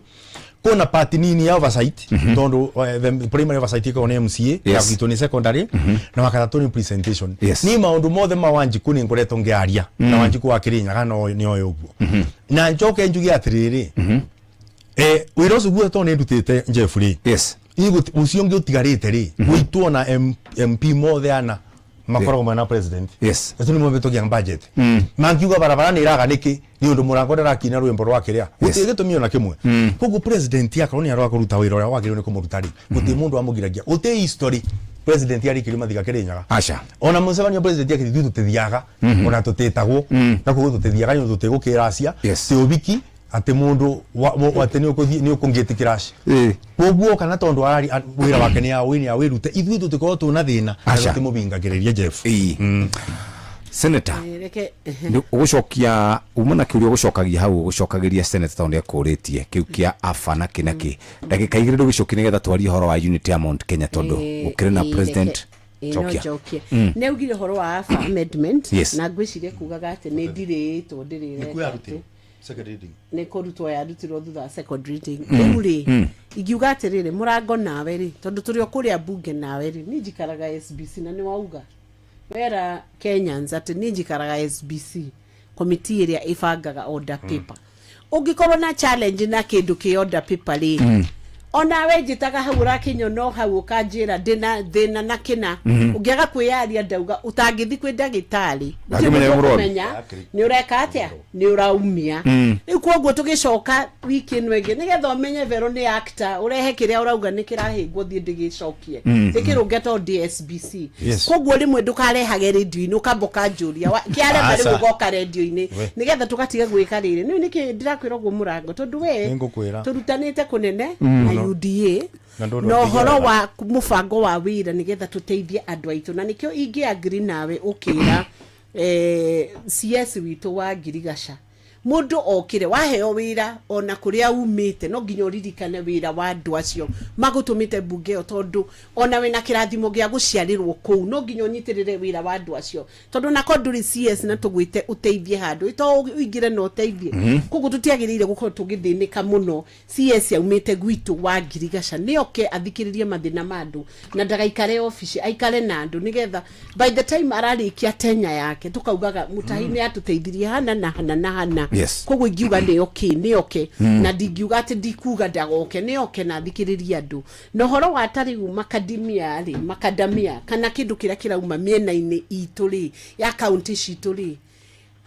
Kuna part nini ya oversight, tondu the primary oversight iko ni MCA, ya gwitũ ni secondary, na wakatatũ ni presentation. Ni maundu mothe ma Wanjiku ni ngoretwo ngiaria na Wanjiku wa Kirinyaga no ni oyo uguo, na njoke njuge atiriri, wira ucio guothe tondu ni ndutite Jeff ri, ucio ungi utigarite ri gwitwo na MP mothe ana makoragwo mena president. Acio nĩmo mabĩtũkia budget. Mangiuga barabara nĩ iraga nĩkĩ nĩ ũndũ mũrango ndarakinya rwĩmbo rwa kĩrĩa, gũtirĩ gĩtũmi ona kĩmwe. Koguo president akorwo nĩ aroga kũruta wĩra ũrĩa wagĩrĩirwo nĩ kũmũruta rĩ, gũtirĩ mũndũ amũgiragia. Gũtirĩ history president arĩkĩrio mathiga Kĩrĩnyaga. Aca. Ona mũcemanio president akĩthi, ithuĩ tũtithiaga, ona tũtĩtagwo, na koguo tũtithiaga nĩ ũndũ tũtigũkĩracia ti ũbiki atĩ mũndũ atĩ nĩ ũkũthiĩ nĩ ũkũngĩtĩkĩra koguo kana tondũ arari wĩra wake nĩ awĩ awĩrute, ithuĩ tũtikorwo twĩna thĩna na Aca. tũtimũbingagĩrĩria Jeff. Senator, Reke. Nĩ ũgũcokia uma na kĩũria ũgũcokagia hau ũgũcokagĩria senator tondũ nĩ ekũrĩtie kĩu kĩa afa na kĩ na kĩ, ndagĩka 2 ndũgĩcokie nĩgetha twarie ũhoro wa unity ya Mount Kenya tondũ gũkĩrĩ na president. No Cokia. njokie. Nĩ augire ũhoro wa afa amendment, na ngwĩciria kugaga atĩ nĩ ndirĩĩtwo ndĩrĩreka atĩ nĩ kũrutwo yarutirwo thutha wa second reading. Rĩu rĩ, ingiuga atĩrĩrĩ, mũrango nawe rĩ, tondũ tũrĩ o kũrĩa mbunge nawe rĩ, niĩ njikaraga SBC, na nĩ wauga wera Kenyans atĩ niĩ njikaraga SBC committee ĩrĩa ĩbangaga order paper. Ũngĩkorwo na challenge na kĩndũ kĩ order paper rĩ, onawe njĩtaga hau ũrakĩnyona o hau ũkanjĩra ndĩna thĩna na kĩna. Ũngĩaga kwĩyaria ndauga ũtangĩthi kwĩ ndagĩtarĩ. Ndangĩmenya nĩ mũrwaru. Kũmenya nĩ ũreka atĩa, nĩ ũraumia. Rĩu koguo tũgĩcoka wiki ĩno ĩngĩ nĩgetha ũmenye Vero nĩ actor, ũrehe kĩrĩa ũrauga nĩ kĩrahĩngwo thiĩ ndĩgĩcokie, ndĩkĩrũnge tondũ ndĩ SBC. Koguo rĩmwe ndũkarehage rĩndio-inĩ ũkamba ũkanjũria kĩarema. Aca. Rĩu ũgoka rĩndio-inĩ We. nĩgetha tũgatiga gwĩka rĩrĩ nĩũ nĩkĩ ndĩrakwĩra ũguo mũrango tondũ we Nĩngũkwĩra. tũrutanĩte kũnene na UDA Na ndũndũ na ũhoro ũngĩgerera. wa mũbango wa wĩra nĩgetha tũteithie andũ aitũ, na nĩkĩo ingĩ agree nawe ũkĩra CS witũ wa Ngirigaca mũndũ okire waheo wĩra ona kũrĩa umĩte no nginya ũririkane wĩra wa andũ acio magũtũmĩte mbunge ĩyo, tondũ ona wĩna kĩrathimo gĩa gũciarĩrwo kũu no nginya ũnyitĩrĩre wĩra wa andũ acio, tondũ nako ndũrĩ CS na tũgwĩte ũteithie handũ to ũingĩre na ũteithie. Koguo tũtiagĩrĩire gũkorwo tũgĩthĩnĩka mũno. CS aumĩte gwitũ wa Ngirigaca nĩoke athikĩrĩrie mathĩna ma andũ na ndagaikare obici, aikare na andũ nĩgetha by the time ararĩkia tenya yake tũkaugaga Mutahi nĩ atũteithirie hana na hana na hana. Koguo ingiuga nĩoke nĩoke, na ndingiuga atĩ ndikuga ndagoke, nĩoke na athikĩrĩrie andũ. Na ũhoro wa ta rĩu makadimia rĩ, makadamia kana kĩndũ kĩrĩa kĩrauma mĩena-inĩ itũ rĩ ya kaunti citũ rĩ,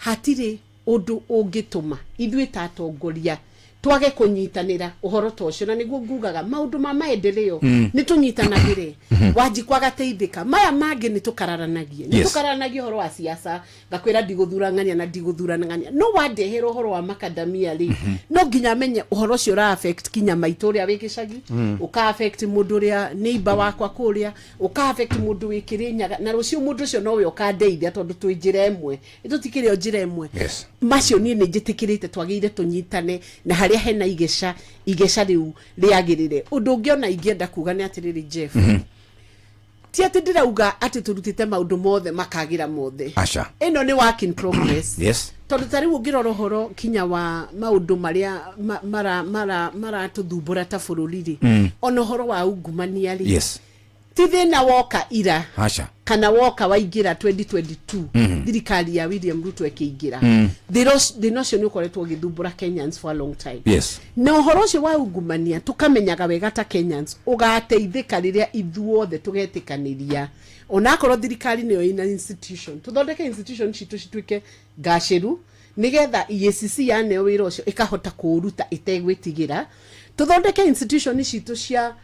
hatirĩ ũndũ ũngĩtũma ithuĩ ta atongoria twage kũnyitanĩra ũhoro ta ũcio, na nĩguo ngugaga maũndũ ma maendeleo nĩ tũnyitanagĩre. Wanjikũ agateithĩka, maya mangĩ nĩ tũkararanagie, nĩ tũkararanagie ũhoro wa siasa, ngakwĩra ndigũthura ng'ania na ndigũthura ng'ania, no wandehera ũhoro wa makadamia rĩ, no nginya menye ũhoro ũcio ũra affect kinya maitũ ũrĩa wĩ gĩcagi, ũka affect mũndũ ũrĩa neighbor wakwa kũrĩa, ũka affect mũndũ wĩ Kĩrĩnyaga, na rũciũ mũndũ ũcio nowe ũkandeithia tondũ twĩ njĩra ĩmwe, tũtikĩrĩ o njĩra ĩmwe. Macio niĩ nĩ njĩtĩkĩrĩte twagĩrĩire tũnyitane na harĩa hena igeca, igeca rĩu rĩagĩrĩre. Ũndũ ũngĩ ona ingĩenda kuga nĩ atĩrĩrĩ, Jeff, ti atĩ ndĩrauga atĩ tũrutĩte maũndũ mothe makagĩra mothe. Aca. Ĩno nĩ work in progress, tondũ ta rĩu ũngĩrora ũhoro kinya wa maũndũ marĩa maratũthumbũra ta bũrũri rĩ, ona ũhoro wa ungumania rĩ, ti thĩna woka ira Aca. kana woka waingĩra 2022, thirikari ya William Ruto ĩkĩingĩra. Thĩna ũcio nĩ ũkoretwo ũgĩthumbũra Kenyans for a long time, na ũhoro ũcio wa ungumania tũkamenyaga wega ta Kenyans ũgateithĩka rĩrĩa ithuothe tũgetĩkanĩria, onakorwo thirikari nĩyo ĩna institution, tũthondeke institution citũ cituĩke ngacĩru nĩgetha EACC yaneo wĩra ũcio ĩkahota kũũruta ĩtegwĩtigĩra. Tũthondeke institution citũ cia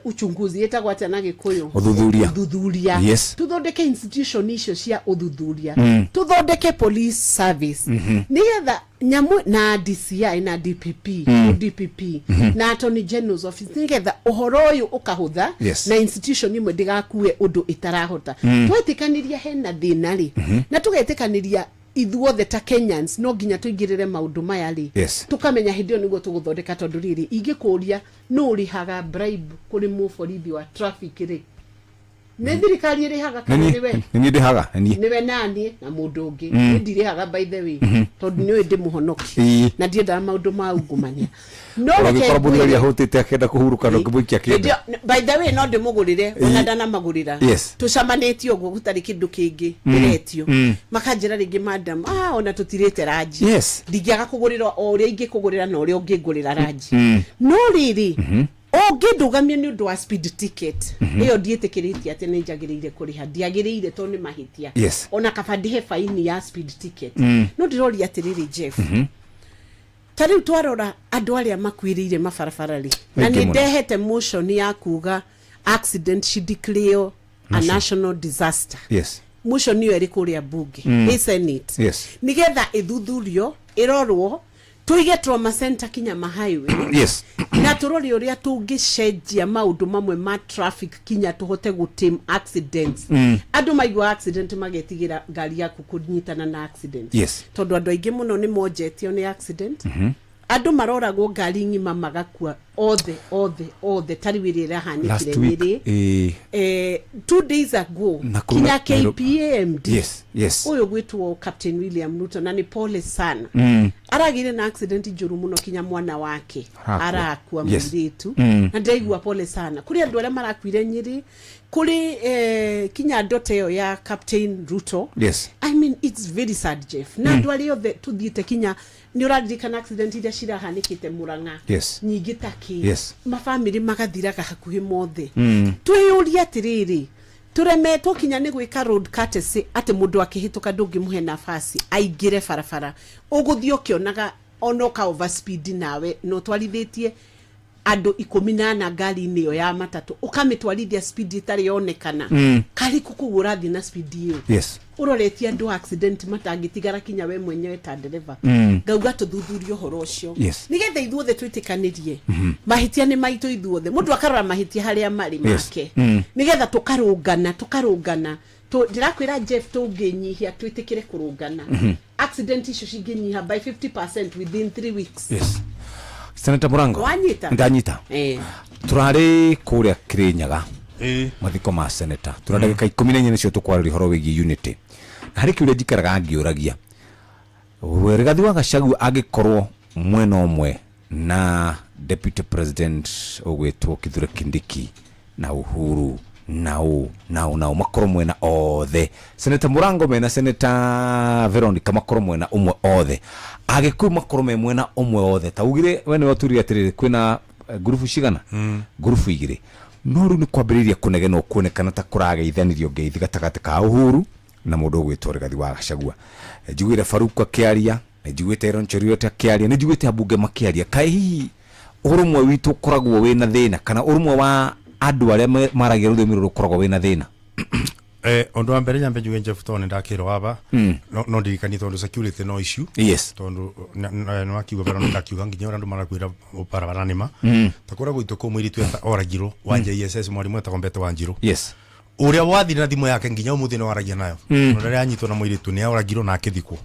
uchunguzi, ĩtagwo atĩa na Gĩkũyũ? Ũthuthuria. Ũthuthuria. Tũthondeke institution icio cia ũthuthuria, tũthondeke police service nĩgetha nyamũ na DCI na DPP, DPP na Attorney General's office, nĩgetha ũhoro ũyũ ũkahũtha na institution imwe ndĩgakue ũndũ ĩtarahota. Twetĩkanĩria hena thĩna rĩ, na tũgetĩkanĩria ithuothe ta Kenyans no nginya tũingĩrĩre maũndũ maya rĩ, tũkamenya hĩndĩ ĩyo nĩguo tũgũthondeka, tondũ rĩrĩ ingĩkũria nũ ũrĩhaga bribe kũrĩ mũborithi wa traffic rĩ, Nĩ thirikari ĩrĩhaga kana Nĩ nĩwe? niĩ ndĩhaga, nĩ niĩ. Nĩwe naniĩ na mũndũ ũngĩ. Niĩ ndirĩhaga, by the way, tondũ nĩũĩ ndĩ mũhonoki na ndiendaga maũndũ ma ungumania. No Ona reke ũngĩkora mũthigari ngwĩre, ahũtĩte akĩenda kũhurũka, ndũngĩmũikia kĩndũ. Hĩndĩ ĩyo- by the way, no ndĩmũgũrĩre, ona ndanamagũrĩra. Tũcamanĩtie ũguo gũtarĩ kĩndũ kĩngĩ ndĩretio, makanjĩra rĩngĩ, "Madam, ona tũtirĩte ranji." Ndingĩaga kũgũrĩra o ũrĩa ingĩkũgũrĩra na ũrĩa ũngĩngũrĩra ranji. No rĩrĩ, ũngĩndũgamia nĩ ũndũ wa speed ticket, ĩyo ndiĩtĩkĩrĩtie atĩ nĩ njagĩrĩire kũrĩha, ndiagĩrĩire tondũ nĩ mahĩtia. Ona kaba ndĩhe faini ya speed ticket. No ndĩroria atĩrĩrĩ, Jeff, ta rĩu twarora andũ arĩa makuĩrĩire mabarabara rĩ, na Aingĩ nĩ mũno. ndehete motion ya kuga accident should declare a National. national disaster. Motion ĩyo ĩrĩ kũrĩa bunge, ĩ Senate, nĩgetha ĩthuthurio, ĩrorwo, tũige trauma center kinya ma highway na tũrore ũrĩa tũngĩcenjia maũndũ mamwe ma traffic kinya tũhote gũtame accidents. Andũ maigua accident magetigĩra ngari yaku kũnyitana na accident, tondũ andũ aingĩ mũno nĩ monjetio nĩ accident. Andũ maroragwo ngari ng'ima magakua othe othe othe, ta rĩu ĩrĩa ĩrahanĩkire Last week, Nyĩrĩ, 2 days ago, Nakuru kinya Nairobi. KPAMD, ũyũ gwĩtwo Captain William Ruto, na nĩ pole sana, aragĩire na accident njũru mũno, kinya mwana wake Arakua. arakua, mũirĩtu. Na ndĩraigua pole sana kũrĩ andũ arĩa marakuire Nyĩrĩ, kũrĩ kinya ndoto ĩyo ya Captain Ruto. I mean, it's very sad, Jeff, na andũ arĩa othe tũthiĩte kinya nĩ ũraririkana accident iria cirahanĩkĩte Mũrang'a, nyingĩ ta kĩ, mabamĩrĩ magathiraga hakuhĩ mothe. Twĩyũrie atĩrĩrĩ, tũremetwo kinya nĩ gwĩka road courtesy, atĩ mũndũ akĩhĩtũka ndũngĩmũhe nafasi aingĩre barabara, ũgũthiĩ ũkĩonaga ona ũka overspeed nawe, na ũtwarithĩtie andũ 14 ngari-inĩ ĩyo ya matatũ, ũkamĩtwarithia speed ĩtarĩ yonekana. Karĩkũ kũu ũrathiĩ na speed ĩyo, ũroretie andũ accident matangĩtigara, kinya we mwenyewe ta ndereba. Ngauga tũthuthurie ũhoro ũcio, nĩgetha ithuothe twĩtĩkanĩrie mahĩtia nĩ maitũ ithuothe, mũndũ akarora mahĩtia harĩa marĩ make, nĩgetha tũkarũngana tũkarũngana. Ndĩrakwĩra Jeff, tũngĩnyihia twĩtĩkĩre kũrũngana, accident icio cingĩnyiha by 50% within 3 weeks. Yes. Senator Murango. Wanyita? Ndanyita. Turarĩ kũrĩa Kĩrĩnyaga, mathiko ma senator. Tuna ndagĩka 14 nĩcio tũkwarĩria ũhoro wĩgiĩ unity, na harĩ kĩũria njikaraga ngĩũragia. Rigathi wa Gachagua angĩkorwo mwena ũmwe na Deputy President ũgwĩtwo Kithure Kindiki na Uhuru nao nao nao makorwo mwena othe, Senator Murango mena Senator Veronica makorwo mwena ũmwe othe, Agĩkũyũ makorwo me mwena ũmwe othe, ta ugire we nĩwe ũtwĩrire atĩrĩrĩ, kwĩna ngurubu cigana? Ngurubu igĩrĩ. No rĩu nĩ kwambĩrĩirie kũnegenwo, kuonekana ta kũrageithanirio ngeithi gatagatĩ ka Uhuru na mũndũ ũgwĩtwo Rigathi wa Gachagua. Njiguire Faruku akĩaria, nĩ njiguĩte Aaron Cheruiyot akĩaria, nĩ njiguĩte ambunge makĩaria. Kaĩ hihi ũrũmwe witũ ũkoragwo wĩna thĩna, kana ũrũmwe wa andũ arĩa maragia rũthiomi rũrũ ũkoragwo wĩna thĩna? Ũndũ wa mbere nyambe njuge, Jeff, tondũ nĩndakĩrwo aba, no ndirikanie tondũ security no issue, tondũ nĩ wakiuga Veronica akiuga nginya ũrĩa andũ marakwĩra barabara nĩma, ta kũrĩa gwitũ kũu mũirĩtu oragirwo wa JSS, mwarimũ etagwo Mbete wa Njirũ, ũrĩa wathire na thimũ yake nginya ũmũthĩ nĩ waragia nayo. No rĩrĩa anyitwo na mũirĩtu nĩ oragirwo na akĩthikwo.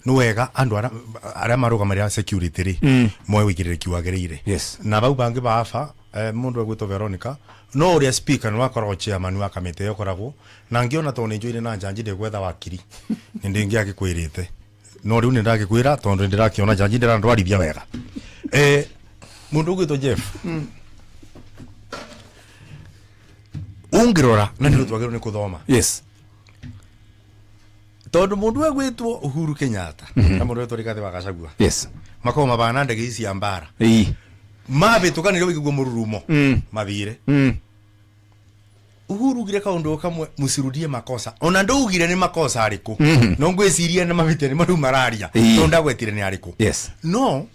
Nĩ wega andũ arĩa marũgamĩrĩra security rĩ, moe ũigĩrĩrĩki wagĩrĩire. Na bau bangĩ baba, mũndũ egwĩtwo Veronica, no ũrĩa speaker nĩ wakoragwo chairman wa kamĩtĩ ĩyo ĩkoragwo na ngĩona tondũ nĩ njũire na njanji ndĩgwetha wakiri nĩ ndĩngĩagĩkwĩrĩte, no rĩu nĩ ndagĩkwĩra tondũ ndĩrakĩona njanji ndĩrandwarithia wega. Mũndũ ũgwĩtwo Jeff, ũngĩrora na nĩ twagĩrĩirwo nĩ kũthoma, tondũ mũndũ egwĩtwo Uhuru Kenyatta na mũndũ egwĩtwo Rigathĩ wa Gachagua makoragwo mabana ndege ici cia mbara, mabĩtũkanĩre wĩiguo mũrurumo mathire. Uhuru ugire kaũndũ kamwe, "Msirudie makosa," ona ndũugire nĩ makosa arĩkũ. No ngwĩciria nĩ mabĩtia nĩ marĩu mararia, tondũ ndagwetire nĩ arĩkũ. No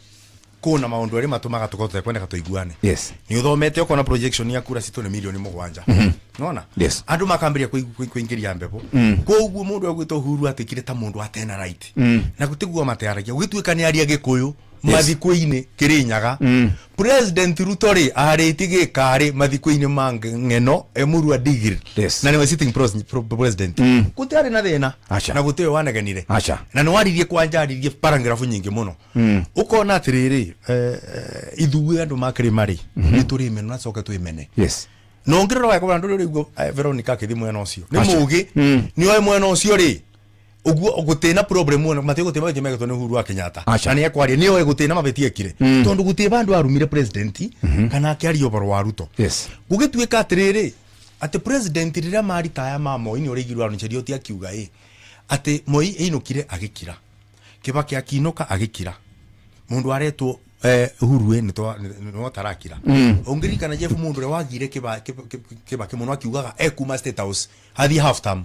kũna maũndũ erĩ matũmaga tũkorwo tũtekwendeka tũiguane. Nĩ ũthomete ũkona projection ya kura citũ nĩ milioni 7. Nona andũ makambĩrĩria kũingĩria mbebo. Koguo mũndũ egwĩtwo Uhuru atuĩkire ta mũndũ atena right, na gũtiguo matearagia gũgĩtuĩka nĩ aria Gĩkũyũ mathiko-inĩ Kĩrĩnyaga. President Ruto rĩ, arĩtie gĩkarĩ mathiko-inĩ ma Ng'eno Emurua Dikirr, na nĩwe sitting president. Gũtiarĩ na thĩna. Aca. Na gũtirĩ wanegenire. Aca. Na nĩ waririe kwanja, aririe paragraph nyingĩ mũno. Ũkona atĩrĩrĩ, ithuĩ andũ makĩrĩma rĩ, nĩ tũrĩ meno na coke twĩmene. No ngirora wega bana nduri rĩu Veronica akĩthi mwena ũcio nĩ mũgĩ nĩ oĩ mwena ũcio rĩ uguo gutina problem ona mati gutina mabĩtia megetwo nĩ Uhuru wa Kenyatta na nĩ ekwaria nĩ oĩ gutina mabĩtia ekire tondu gutirĩ bandu arumire president kana akĩaria ũhoro wa Ruto. Gũgĩtuĩka atĩrĩrĩ atĩ president rĩrĩa maritaya ma Moi nĩ ũrĩigirwo Aaron Cheruiyot akiuga ĩ atĩ Moi ainũkire agĩkira, Kibaki akiinũka agĩkira, mũndũ aretwo Uhuru ĩ nĩ tarakira. Ũngĩririkana Jeff mũndũ ũrĩa wagire Kibaki mũno akiugaga ekuma State House athiĩ half term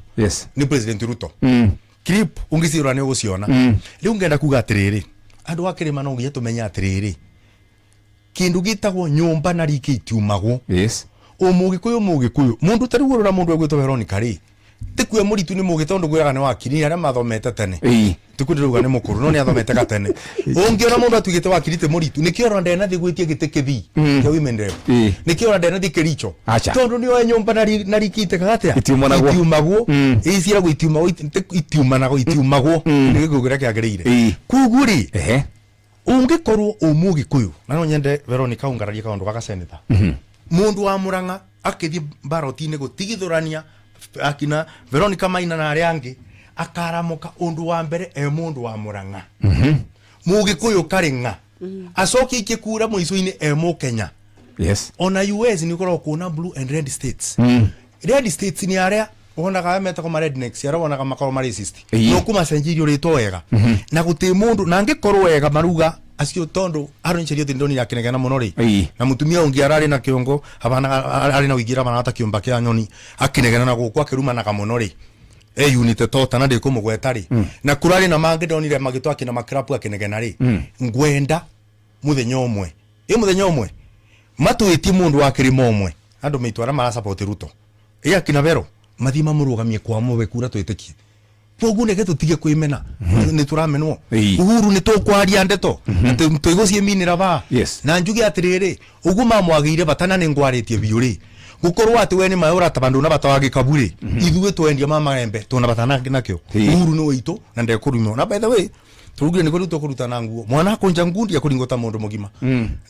nĩ President Ruto. Clip ũngĩciĩrora nĩ ũgũciona. Rĩu ngenda kuga atĩrĩrĩ andũ a kĩrĩma no nginya tũmenye atĩrĩrĩ kĩndũ gĩtagwo nyũmba na rike itiumagwo. Ũmũgĩkũyũ mũgĩkũyũ mũndũ tarĩu ũrora mũndũ egwĩtwo Veronica rĩ tikue mũritu nĩ mũgĩ tondũ ngwĩraga nĩ wakiri arĩa mathomete tene tikue ndĩrauga nĩ mũkũrũ no nĩ athomete gatene. Ũngĩona mũndũ atuĩkĩte wakiri ti mũritu nĩkĩo ona ndenathiĩ gwĩtia gĩtĩ kĩthii kĩa women rep, nĩkĩo ona ndenathiĩ Kericho tondũ nĩ oĩ nyũmba na riki itekaga atĩa itiumagwo ĩ ciĩragwo itiumagwo itiumanagwo itiumagwo nĩ gĩkũyũ kĩrĩa kĩagĩrĩire. Koguo rĩ ũngĩkorwo ũ mũgĩkũyũ na no nyende Veronica ũngararie kaũndũ gaka senator mũndũ wa Murang'a akĩthiĩ mbaroti-inĩ gũtigithũrania akina Veronica Maina na arĩa angĩ akaramoka ũndũ wa mbere e mũndũ wa Murang'a mũgĩkũyũ karĩ ng'a acoke aikie kura mũico-inĩ e mũkenya. Ona US nĩ ũkoragwo kuona blue and red states. Red states nĩ arĩa wonaga metagwo ma rednecks arĩa wonaga makorwo ma racist no kumacenjirio rĩtwa wega na gũtirĩ mũndũ na angĩkorwo wega maruga acio tondu Aaron Cheruiyot ndonire akĩnegena mũno rĩ na mũtumia ũngĩ ararĩ na kĩongo abana arĩ na ũingĩ abana ta kĩũmba kĩa nyoni akĩnegena na gũkũ akĩrumanaga mũno rĩ e unit tota na ndĩkũmũgweta rĩ na kũrarĩ na mangĩ ndonire magĩtwo akĩna makrapu akĩnegena rĩ ngwenda mũthenya ũmwe ĩ mũthenya ũmwe matwĩtie mũndũ wa kĩrĩma ũmwe andũ maitũ arĩa marasupport Ruto ĩ akina Vero mathiĩ mamũrũgamie kwa mũwe kura twĩtĩkie koguo nĩge tũtige kwĩmena nĩ tũramenwo Uhuru nĩ tũkwaria ndeto na tũigũciĩminĩra ba na njuge atĩrĩrĩ ũguo mamwagĩire bata na nĩ ngwarĩtie biũ rĩ gũkorwo atĩ we nĩ maĩ ũrataba ndũna bata wa gĩkabu rĩ ithuĩ twendia ma maembe tũna bata nakĩo Uhuru nĩ witũ na ndekũrumwo na by the way turugire nĩguo rĩu tũkũrutana nguo mwana akũnja ngundi akũringwo ta mũndũ mũgima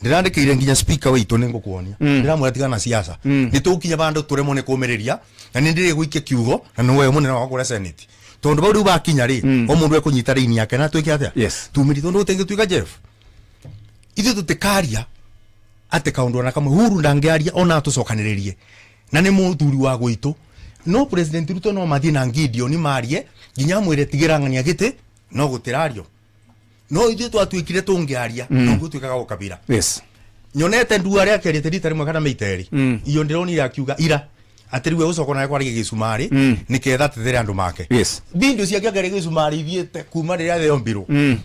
ndĩrandĩkĩire nginya speaker witũ nĩ ngũkuonia ndĩramwĩra tigana na siasa nĩ tũgũkinya bandũ tũremwo nĩ kũmĩrĩria na nĩ ndĩrĩgũikia kiugo na nĩwe mũnene wa kũrĩa senate tondũ bau rĩu bakinya rĩ o mũndũ ekũnyita raini yake na twĩke atĩa tumĩri tondũ gũtingĩtuĩka Jeff ithuĩ tũtikaria atĩ kaũndũ ona kamwe Uhuru ndangĩaria ona atũcokanĩrĩrie na nĩ mũthuri wa gwitũ no President Ruto no mathiĩ na Gideon marie nginya amwĩre tigĩra ng'ania gĩtĩ no gũtĩrario no ithuĩ twatuĩkire tũngĩaria no gũtuĩkaga ũkabira. Nyonete ndu arĩa akĩarĩte rita rĩmwe kana maita erĩ iyo ndĩronire akiuga ira atĩ rĩu egũcoka nawe kwaragia gĩcumarĩ nĩketha atethere andũ make. Bindio ciake akĩaria gĩcumarĩ ithiĩte kuma rĩrĩa theombirwo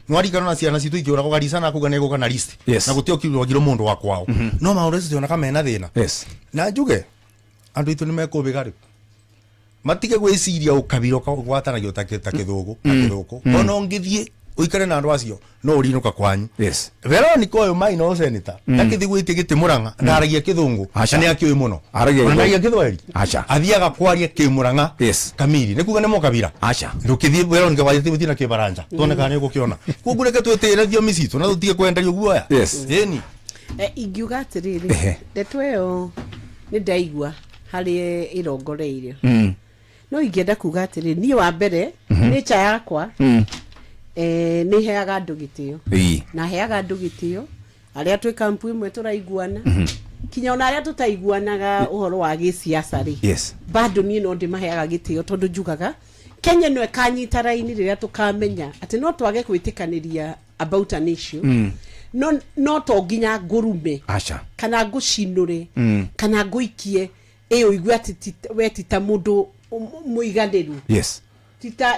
nĩwarikana na ciana citũ ikĩũragwo Garissa na kuga nĩegũka na list na gũtirĩ ũkiuragirwo mũndũ wa kwao no maũndũ acio tionaga mena thĩna na njuge andũ aitũ nĩmekũbĩga rĩu matige gwĩciria ũkabira ũgwatanagio ta kĩthũgũ ta kĩthũkũ ona ũngĩthiĩ ũikare na andũ acio no ũrinũka kwanyu. Veronica ũyũ Maina o senator ndakĩthiĩ gwĩtia gĩtĩ Murang'a ndaragia kĩthũngũ na nĩ akĩũĩ mũno ndaragia kĩthweri athiaga kwaria kĩmũrang'a kamiri nĩ kuga nĩ mũkabira ndũkĩthiĩ Veronica wathiĩ na kĩbaranja tuone kana nĩ ũgũkĩona koguo reke twĩtĩre thiomi citũ na tũtige kwenderio guoya. Ĩni ingiuga atĩrĩrĩ ndeto ĩyo nĩ ndaigua harĩ ĩrongoreirio no ingĩenda kuga atĩrĩ niĩ wa mbere nature yakwa nĩ heaga andũ gĩtĩo na heaga andũ gĩtĩo arĩa twĩ kampu ĩmwe tũraiguana kinya ona arĩa tũtaiguanaga ũhoro wa gĩsiasa rĩ bado niĩ no ndĩmaheaga gĩtĩo tondũ njugaga Kenya no ĩkanyita raini rĩrĩa tũkamenya atĩ no twage gwĩtĩkanĩria about an issue no to nginya ngũrume kana ngũcinũre kana ngũikie ĩ ũigue atĩ we ti ta mũndũ mũiganĩru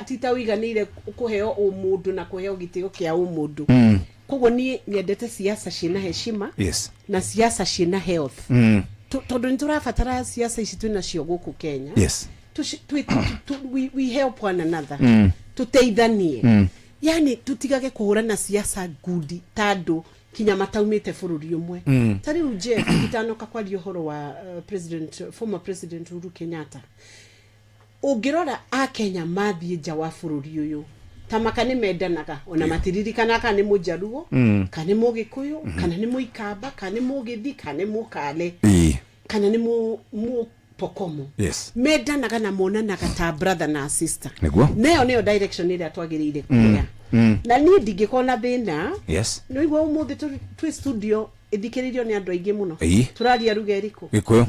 tita ũiganĩire kũheo ũmũndũ na kũheo gĩtĩo kĩa ũmũndũ. Koguo niĩ nyendete siasa ciĩna heshima na siasa ciĩna health tondũ nĩ tũrabatara siasa ici twĩnacio gũkũ Kenya. We help one another tũteithanie yani tutigage kũhũrana siasa ngundi ta andũ kinya mataumĩte bũrũri ũmwe. Ta rĩu Jeff itanoka kwaria ũhoro wa former President Uhuru Kenyatta ũngĩrora akenya mathiĩ nja wa bũrũri ũyũ ta maka nĩ mendanaga ona matiririkanaga kana nĩ mũjaruo kana nĩ mũgĩkũyũ kana nĩ mũikamba kana nĩ mũgĩthi kana nĩ mũkale. Kana nĩ mũ Pokomo. Mendanaga na monanaga ta brother na sister. Nayo nĩyo direction ĩrĩa twagĩrĩire kuoya. Na niĩ ndingĩkorwo na thĩna. Nĩ waigua ũmũthĩ twĩ studio ĩthikĩrĩirio nĩ andũ aingĩ mũno. Tũraria ruga ĩrĩkũ? Gĩkũyũ.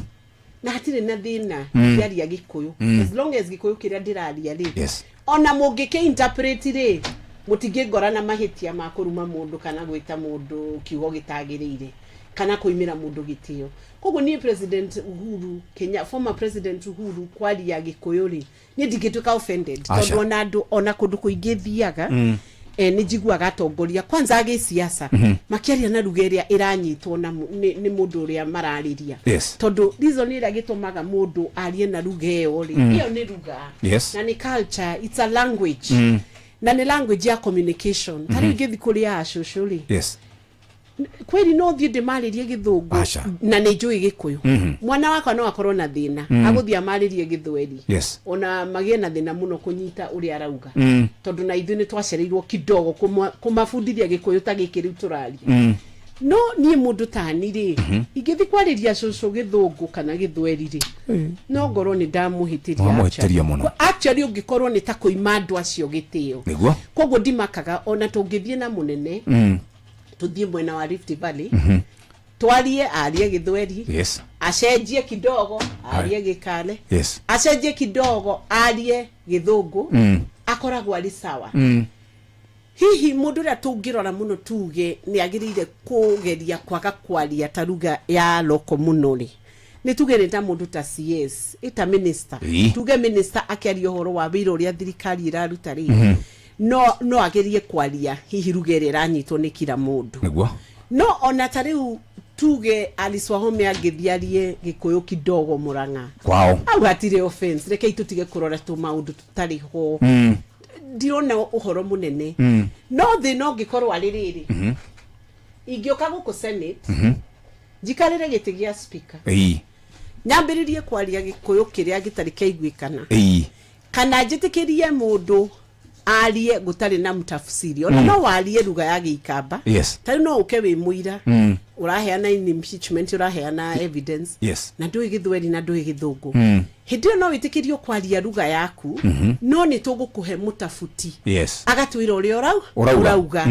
Na hatirĩ na thĩna ngĩaria Gĩkũyũ. As long as Gĩkũyũ kĩrĩa ndĩraria rĩ, ona mũngĩkĩ interpret rĩ, mũtingĩngora na mahĩtia ma kũruma mũndũ kana gwĩta mũndũ kiugo gĩtagĩrĩire kana kũimĩra mũndũ gĩtĩo. Koguo niĩ President Uhuru Kenya, former President Uhuru kwaria Gĩkũyũ rĩ, niĩ ndingĩtuĩka offended. Aca. Tondũ ona andũ ona kũndũ kũingĩ thiaga, nĩ njiguaga atongoria kwanza agĩciaca makĩaria na ruga ĩrĩa ĩranyitwo na nĩ mũndũ ũrĩa mararĩria. Tondũ reason ĩrĩa gĩtũmaga mũndũ arie na ruga ĩyo rĩ, ĩyo nĩ ruga. Na nĩ culture, it's a language. Na nĩ language ya communication. Ta rĩu ingĩthiĩ kũrĩ acũcũ rĩ, kweri no thiĩ ndĩmarĩrie Gĩthũngũ. Aca. Na nĩ njũĩ Gĩkũyũ. Mwana wakwa no akorwo na thĩna, agũthiĩ amarĩrie Gĩthweri. Ona magĩe na thĩna mũno kũnyita ũrĩa arauga. Tondũ na ithuĩ nĩ twacereirwo kidogo kũmabundithia Gĩkũyũ ta gĩkĩ rĩu tũraria. No niĩ mũndũ tani rĩ, ingĩthiĩ kwarĩria cũcũ Gĩthũngũ kana Gĩthweri rĩ, no ngorwo nĩ ndamũhĩtĩria. Wamũhĩtĩria mũno. Actually ũngĩkorwo nĩ ta kũima andũ acio gĩtĩo. Koguo ndimakaga ona tũngĩthiĩ na mũnene, tũthiĩ mwena wa Rift Valley, twarie arie Gĩthweri, acenjie kidogo arie Gĩkale, acenjie kidogo arie Gĩthũngũ, akoragwo arĩ sawa. Hihi mũndũ ũrĩa tũngĩrora mũno tuge nĩ agĩrĩire kũgeria kwaga kwaria ta ruga ya loko mũno rĩ, nĩ tuge nĩ ta mũndũ ta CS, ĩta minister. Tuge minister akĩaria ũhoro wa wĩra ũrĩa thirikari ĩraruta rĩ, no agerie kwaria hihi ruga ĩrĩa ĩranyitwo nĩ kila mũndũ. No ona ta rĩu tuge Alice Wahome angĩthiĩ arie Gĩkũyũ kidogo Mũrang'a. Kwao. Hau hatirĩ offense, rekei tũtige kũrora tũmaũndũ tũtarĩ ho. Ndirona ũhoro mũnene. No thĩna ũngĩkorwo arĩ rĩrĩ, ingĩũka gũkũ Senate, njikarĩre gĩtĩ gĩa speaker, nyambĩrĩrie kwaria Gĩkũyũ kĩrĩa gĩtarĩ kĩaiguĩkana, kana njĩtĩkĩrie mũndũ arie gũtarĩ na mtafsiri. Ona no warie lugha ya Gĩikamba. Ta rĩu no ũke wĩ mũira, ũraheana impeachment, ũraheana evidence, na ndũĩ Gĩthweri na ndũĩ Gĩthũngũ. Hĩndĩ ĩyo no wĩtĩkĩrio kwaria lugha yaku, no nĩ tũgũkũhe mũtabuti. Agatwĩra ũrĩa Ũrauga. ũrauga.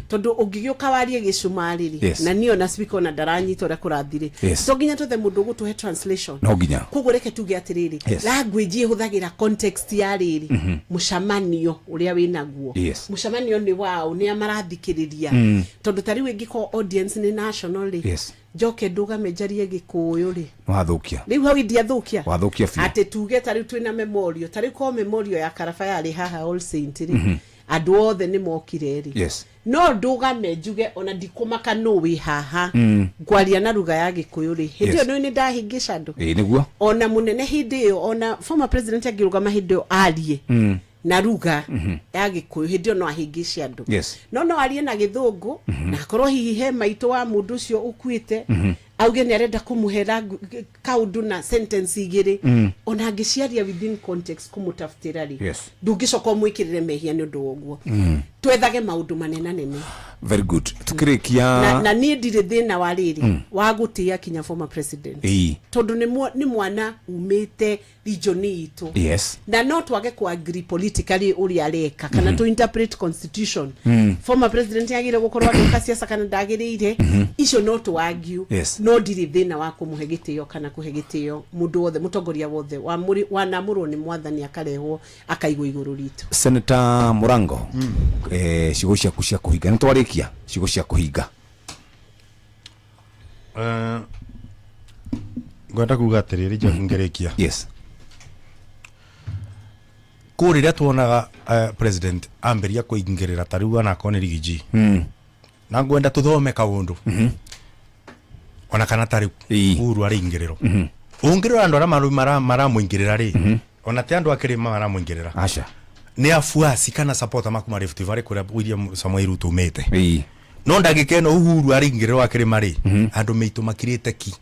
Tondũ ũngĩgĩũka warie Gĩcumarĩ rĩ, na niĩ ona speaker ona ndaranyita ũrĩa kũrathiĩ rĩ, to nginya twethe mũndũ ũgũtũhe translation. No nginya. Koguo reke tuge atĩrĩrĩ, language ĩhũthagĩra context ya rĩrĩ, mũcemanio ũrĩa wĩnaguo. Mũcemanio nĩ wao, nĩ a marathikĩrĩria. Tondũ ta rĩu ĩngĩkorwo audience nĩ national rĩ, njoke ndũgame njarie Gĩkũyũ rĩ, Wathũkia. Rĩu hau indiathũkia. Wathũkia biũ. Atĩ tuge ta rĩu twĩna memorial, ta rĩu korwo memorial ya Karaba yarĩ haha All Saint rĩ, andũ othe nĩ mokire rĩ, no ndũgame njuge ona ndikũmaka nũ wĩ haha, ngwaria na lugha ya Gĩkũyũ rĩ, hĩndĩ ĩyo nĩ ndahĩngĩca andũ. Ĩĩ nĩguo. Ona mũnene hĩndĩ ĩyo, ona former president angĩrũgama hĩndĩ ĩyo arie na lugha ya Gĩkũyũ, hĩndĩ ĩyo no ahĩngĩce andũ. No no arie na Gĩthũngũ, na akorwo hihi he maitũ wa mũndũ ũcio ũkuĩte, auge nĩ arenda kũmũhe kaũndũ na sentence igĩrĩ, ona angĩciaria within context kũmũtafutĩra rĩ, ndũngĩcoka ũmwĩkĩrĩre mehia nĩ ũndũ wa ũguo. Twethage maũndũ manenanene. Very good. Tukĩrĩkia Na niĩ ndirĩ thĩna wa rĩrĩ, wa gũtĩĩa kinya former president. Tondũ nĩ mwana umĩte region itũ. Na no twage ku agree politically ũrĩa areka, kana to interpret constitution. Former president agĩrĩire gũkorwo agĩka siasa kana ndagĩrĩire, icio no tũ argue. No ndirĩ thĩna wa kũmũhe gĩtĩo kana kũhe gĩtĩo mũndũ wothe, mũtongoria wothe wanamũrwo nĩ mwathani akarehwo akaigwo igũrũ ritũ. Senator Murango, ciugo ciaku cia kũhinga, nĩ twarĩkia ciugo cia kũhinga. Ngwenda kuga atĩrĩrĩ, Jeff, ngĩrĩkia. Kũ rĩrĩa tuonaga president ambĩria kũingĩrĩra ta rĩu anakorwo nĩ Riggy G. Na ngwenda tũthome kaũndũ. Ona kana ta rĩu Uhuru arĩingĩrĩrwo. Ũngĩrora andũ arĩa maramũingĩrĩra rĩ, ona ti andũ a kĩrĩma maramũingĩrĩra. Aca. Nĩ afuasi kana supporter makuma Rift Valley kũrĩa William Samoei Ruto umĩte. No ndagĩka ĩno Uhuru arĩingĩrĩrwo akĩrĩma rĩ, andũ meitũ makirĩte ki.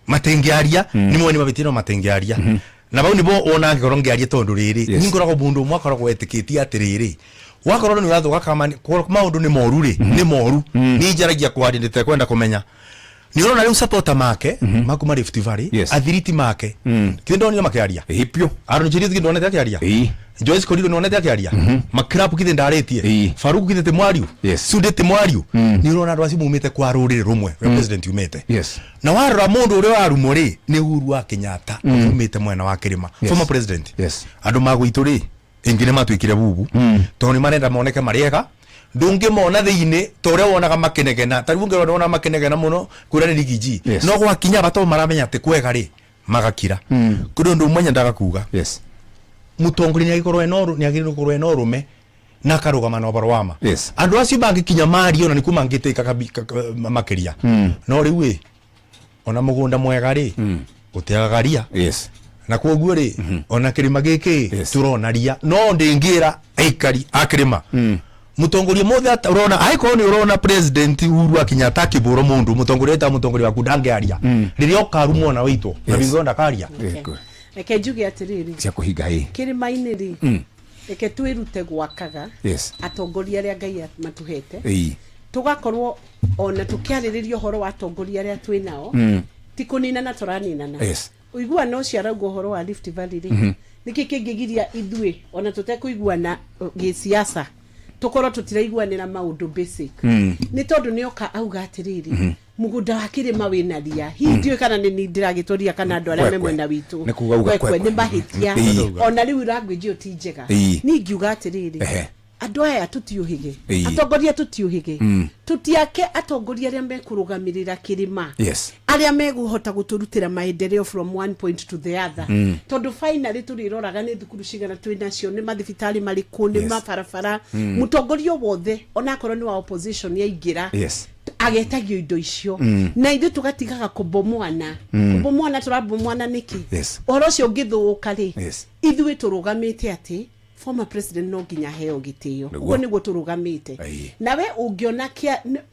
Matingĩaria, nĩ moni mabĩtie no matingĩaria. Na bau nĩbo wona angĩkorwo ngĩaria tondũ rĩrĩ, niĩ ngoragwo mũndũ ũmwe akoragwo etĩkĩtie atĩrĩrĩ, wakorwo nĩ ũrathũka kama maũndũ nĩ moru rĩ, nĩ moru. Niĩ njaragia kwaria ndĩtekwenda kũmenya. Nĩ ũrona rĩu supporter make makuma Rift Valley, athiriti make, kĩndũ ndonire makĩaria Ĩĩ, Aaron Cheruiyot, kĩndũ ndonete akĩaria Joyce Korir, nonete akĩaria Makrapu, kithĩ ndarĩtie Faruku, kithĩ ti mwariu Sude, ti mwariu. Nĩ ũrona andũ acio maumĩte kwa rũrĩrĩ rũmwe rũrĩa president umĩte. Na warora mũndũ ũrĩa warumwo rĩ, nĩ Uhuru wa Kenyatta, umĩte mwena wa kĩrĩma, former president. Andũ magwitũ rĩ, ĩngĩ nĩ matuĩkire bubu, tondũ nĩ marenda moneke marĩ ega. Ndũngĩmona thĩinĩ ta ũrĩa wonaga makĩnegena. Ta rĩu ũngĩrora, wona makĩnegena mũno kwĩra nĩ Riggy G, no gwakinya bata maramenya atĩ kwega rĩ, magakira. Kũrĩ ũndũ ũmwe nyendaga kuga. Mũtongoria nĩ agĩkorwo ena nĩ agĩrĩirwo gũkorwo ena ũrũme na akarũgama na ũhoro wa ma. Andũ acio mangĩkinya mario na nĩkuo mangĩtĩka makĩria. No rĩu ĩ, ona mũgũnda mwega rĩ, gũtiagaga ria. Na koguo rĩ, ona kĩrĩma gĩkĩ tũrona ria, no ndĩngĩra aikari a kĩrĩma mũtongoria mothe ũrona, angĩkorwo nĩ ũrona President Uhuru wa Kenyatta akĩbũrwo mũndũ, mũtongoria eta mũtongoria waku ndangĩaria rĩrĩa ũkarumwo na wĩitwo na bingo ndakaria. Reke njuge atĩrĩrĩ, Cia kũhinga ĩ. Kĩrĩma-inĩ rĩ, reke twĩrute gwakaga atongoria arĩa Ngai matũhete, tũgakorwo ona tũkĩarĩrĩria ũhoro wa atongoria arĩa twĩ nao, ti kũninana tũraninana. Ũiguano ũcio arauga ũhoro wa Rift Valley rĩ, nĩkĩ kĩngĩgiria ithuĩ ona tũtekũiguana gĩsiasa tũkorwo tũtiraiguanĩra maũndũ basic? Nĩ tondũ nĩ oka auga atĩrĩrĩ, mũgũnda wa kĩrĩma wĩna ria. Hihi ndiũĩ kana nĩ ni ndĩragĩtũria kana andũ arĩa me Kwekwe. mwena witũ. Nĩ kuga uga Kwekwe, kwekwe. nĩ mahĩtia. Ona rĩu language ĩyo ti njega. Niĩ ingiuga atĩrĩrĩ, andũ aya tũtiũhĩge, atongoria tũtiũhĩge, tũtiake atongoria arĩa mekũrũgamĩrĩra kĩrĩma, arĩa megũhota gũtũrutĩra maendeleo from one point to the other. Tondũ finally tũrĩroraga nĩ thukuru cigana twĩ nacio, nĩ mathibitarĩ marĩkũ, nĩ mabarabara. Mũtongoria wothe, onakorwo nĩ wa opposition, yaingĩra, agetagio indo icio, na ithuĩ tũgatigaga kũbomwana. Kũbomwana tũrabomwana nĩkĩ? Ũhoro ũcio ũngĩthũka rĩ, ithuĩ tũrũgamĩte atĩ former president no nginya aheo gĩtĩo. Ũguo nĩguo tũrũgamĩte. Nawe ũngĩona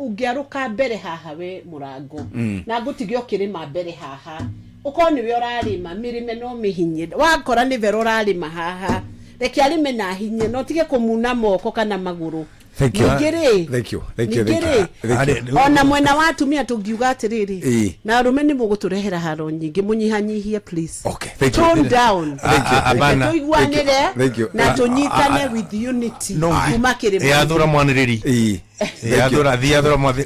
ũngĩarũka mbere haha, we mũrango, na ngũtige ũkĩrĩma mbere haha, ũkorwo nĩwe ũrarĩma mĩrĩme no mĩhinye. Wakora nĩ Vero ũrarĩma haha, reke arĩme na hinye, no tige kũmuna moko kana magũrũ. Thank you. Ningĩ rĩ, Thank you. Thank you. ningĩ Thank you. rĩ, Thank you. ona mwena wa atumia tũngiuga atĩrĩrĩ, na arũme nĩ mũgũtũrehera haro nyingĩ, mũnyihanyihie please. Okay. Thank you. Tone down. Thank you. Hapana. Reke tũiguanĩre Thank you. na tũnyitane with unity kuma kĩrĩma. Yathũra mwanĩrĩri. Yathũra thiathũra mwathi.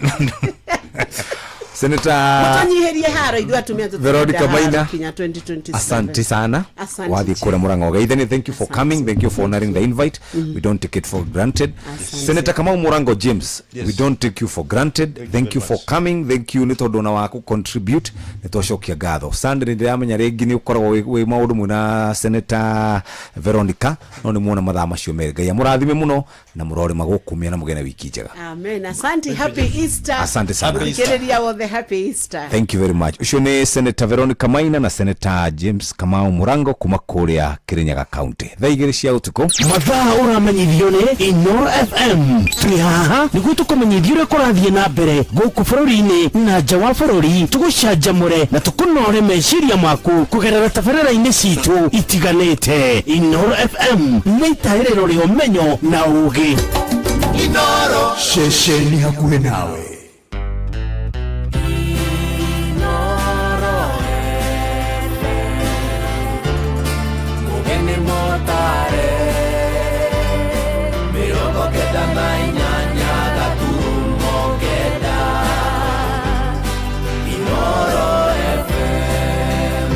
Senator Mũtũnyihĩrie haro ithuĩ atumia, tũtirenda Veronica haro Maina. kinya 2027. Asante sana. Asante. Wathiĩ kũrĩa Mũrang'a ũgeithanie. Thank you for coming, thank you for honoring the invite. We don't take it for granted. Senator Kamau Murango James, we don't take you for granted. Thank you for coming, thank you nĩ tondũ ona wa contribute, nĩ twacokia ngatho. Sunday nĩ ndĩramenya rĩngĩ nĩ ũkoragwo wĩ maũndũ mwĩna Senator Veronica, no nĩ muona mathaa macio merĩ. Ngai amũrathime mũno na mũrorĩma gũkũmia na mũgĩe na wiki njega. Amen. Asante. Happy Easter. Asante sana. Mũthikĩrĩria wothe, happy Easter. Thank you very much. Ũcio nĩ Senator Veronica Maina na Senator James Kamau Murango kuma kũrĩa Kirinyaga County. Thaa 2 cia ũtukũ. Mathaa ũramenyithio nĩ Inoro FM. Twĩ haha nĩguo tũkũmenyithia ũrĩa kũrathiĩ na mbere gũkũ bũrũri-inĩ na nja wa bũrũri, tũgũcanjamũre na tũkũnore meciria maku kũgerera tabarĩra-inĩ citũ itiganĩte. Inoro FM nĩ itaĩrĩro rĩa ũmenyo na ũgĩ. Inoro. Ceceni hakuhĩ nawe. Inoro FM. Mugeni motare 98.9. Inoro FM.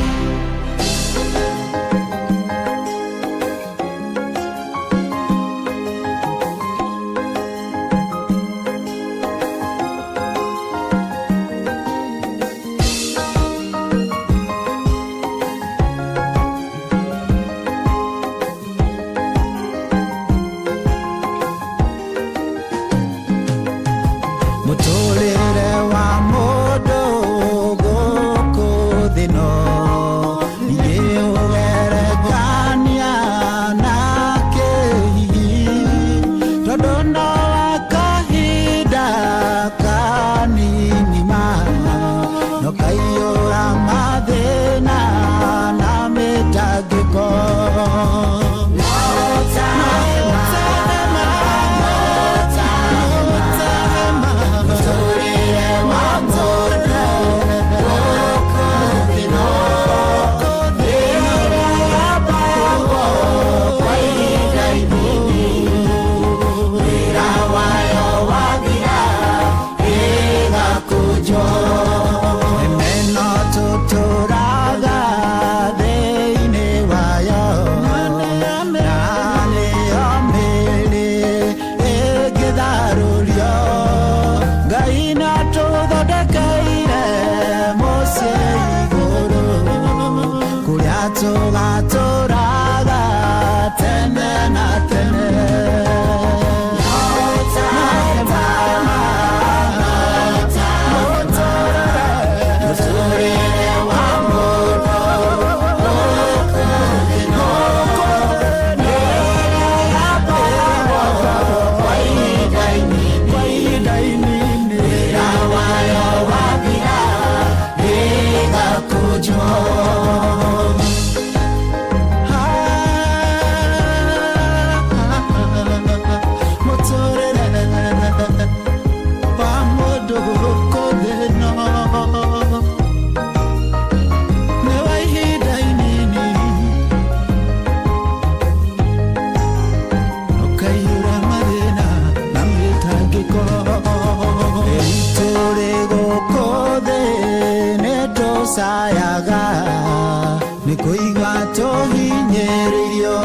Nĩ kũigua tũhinyĩrĩirio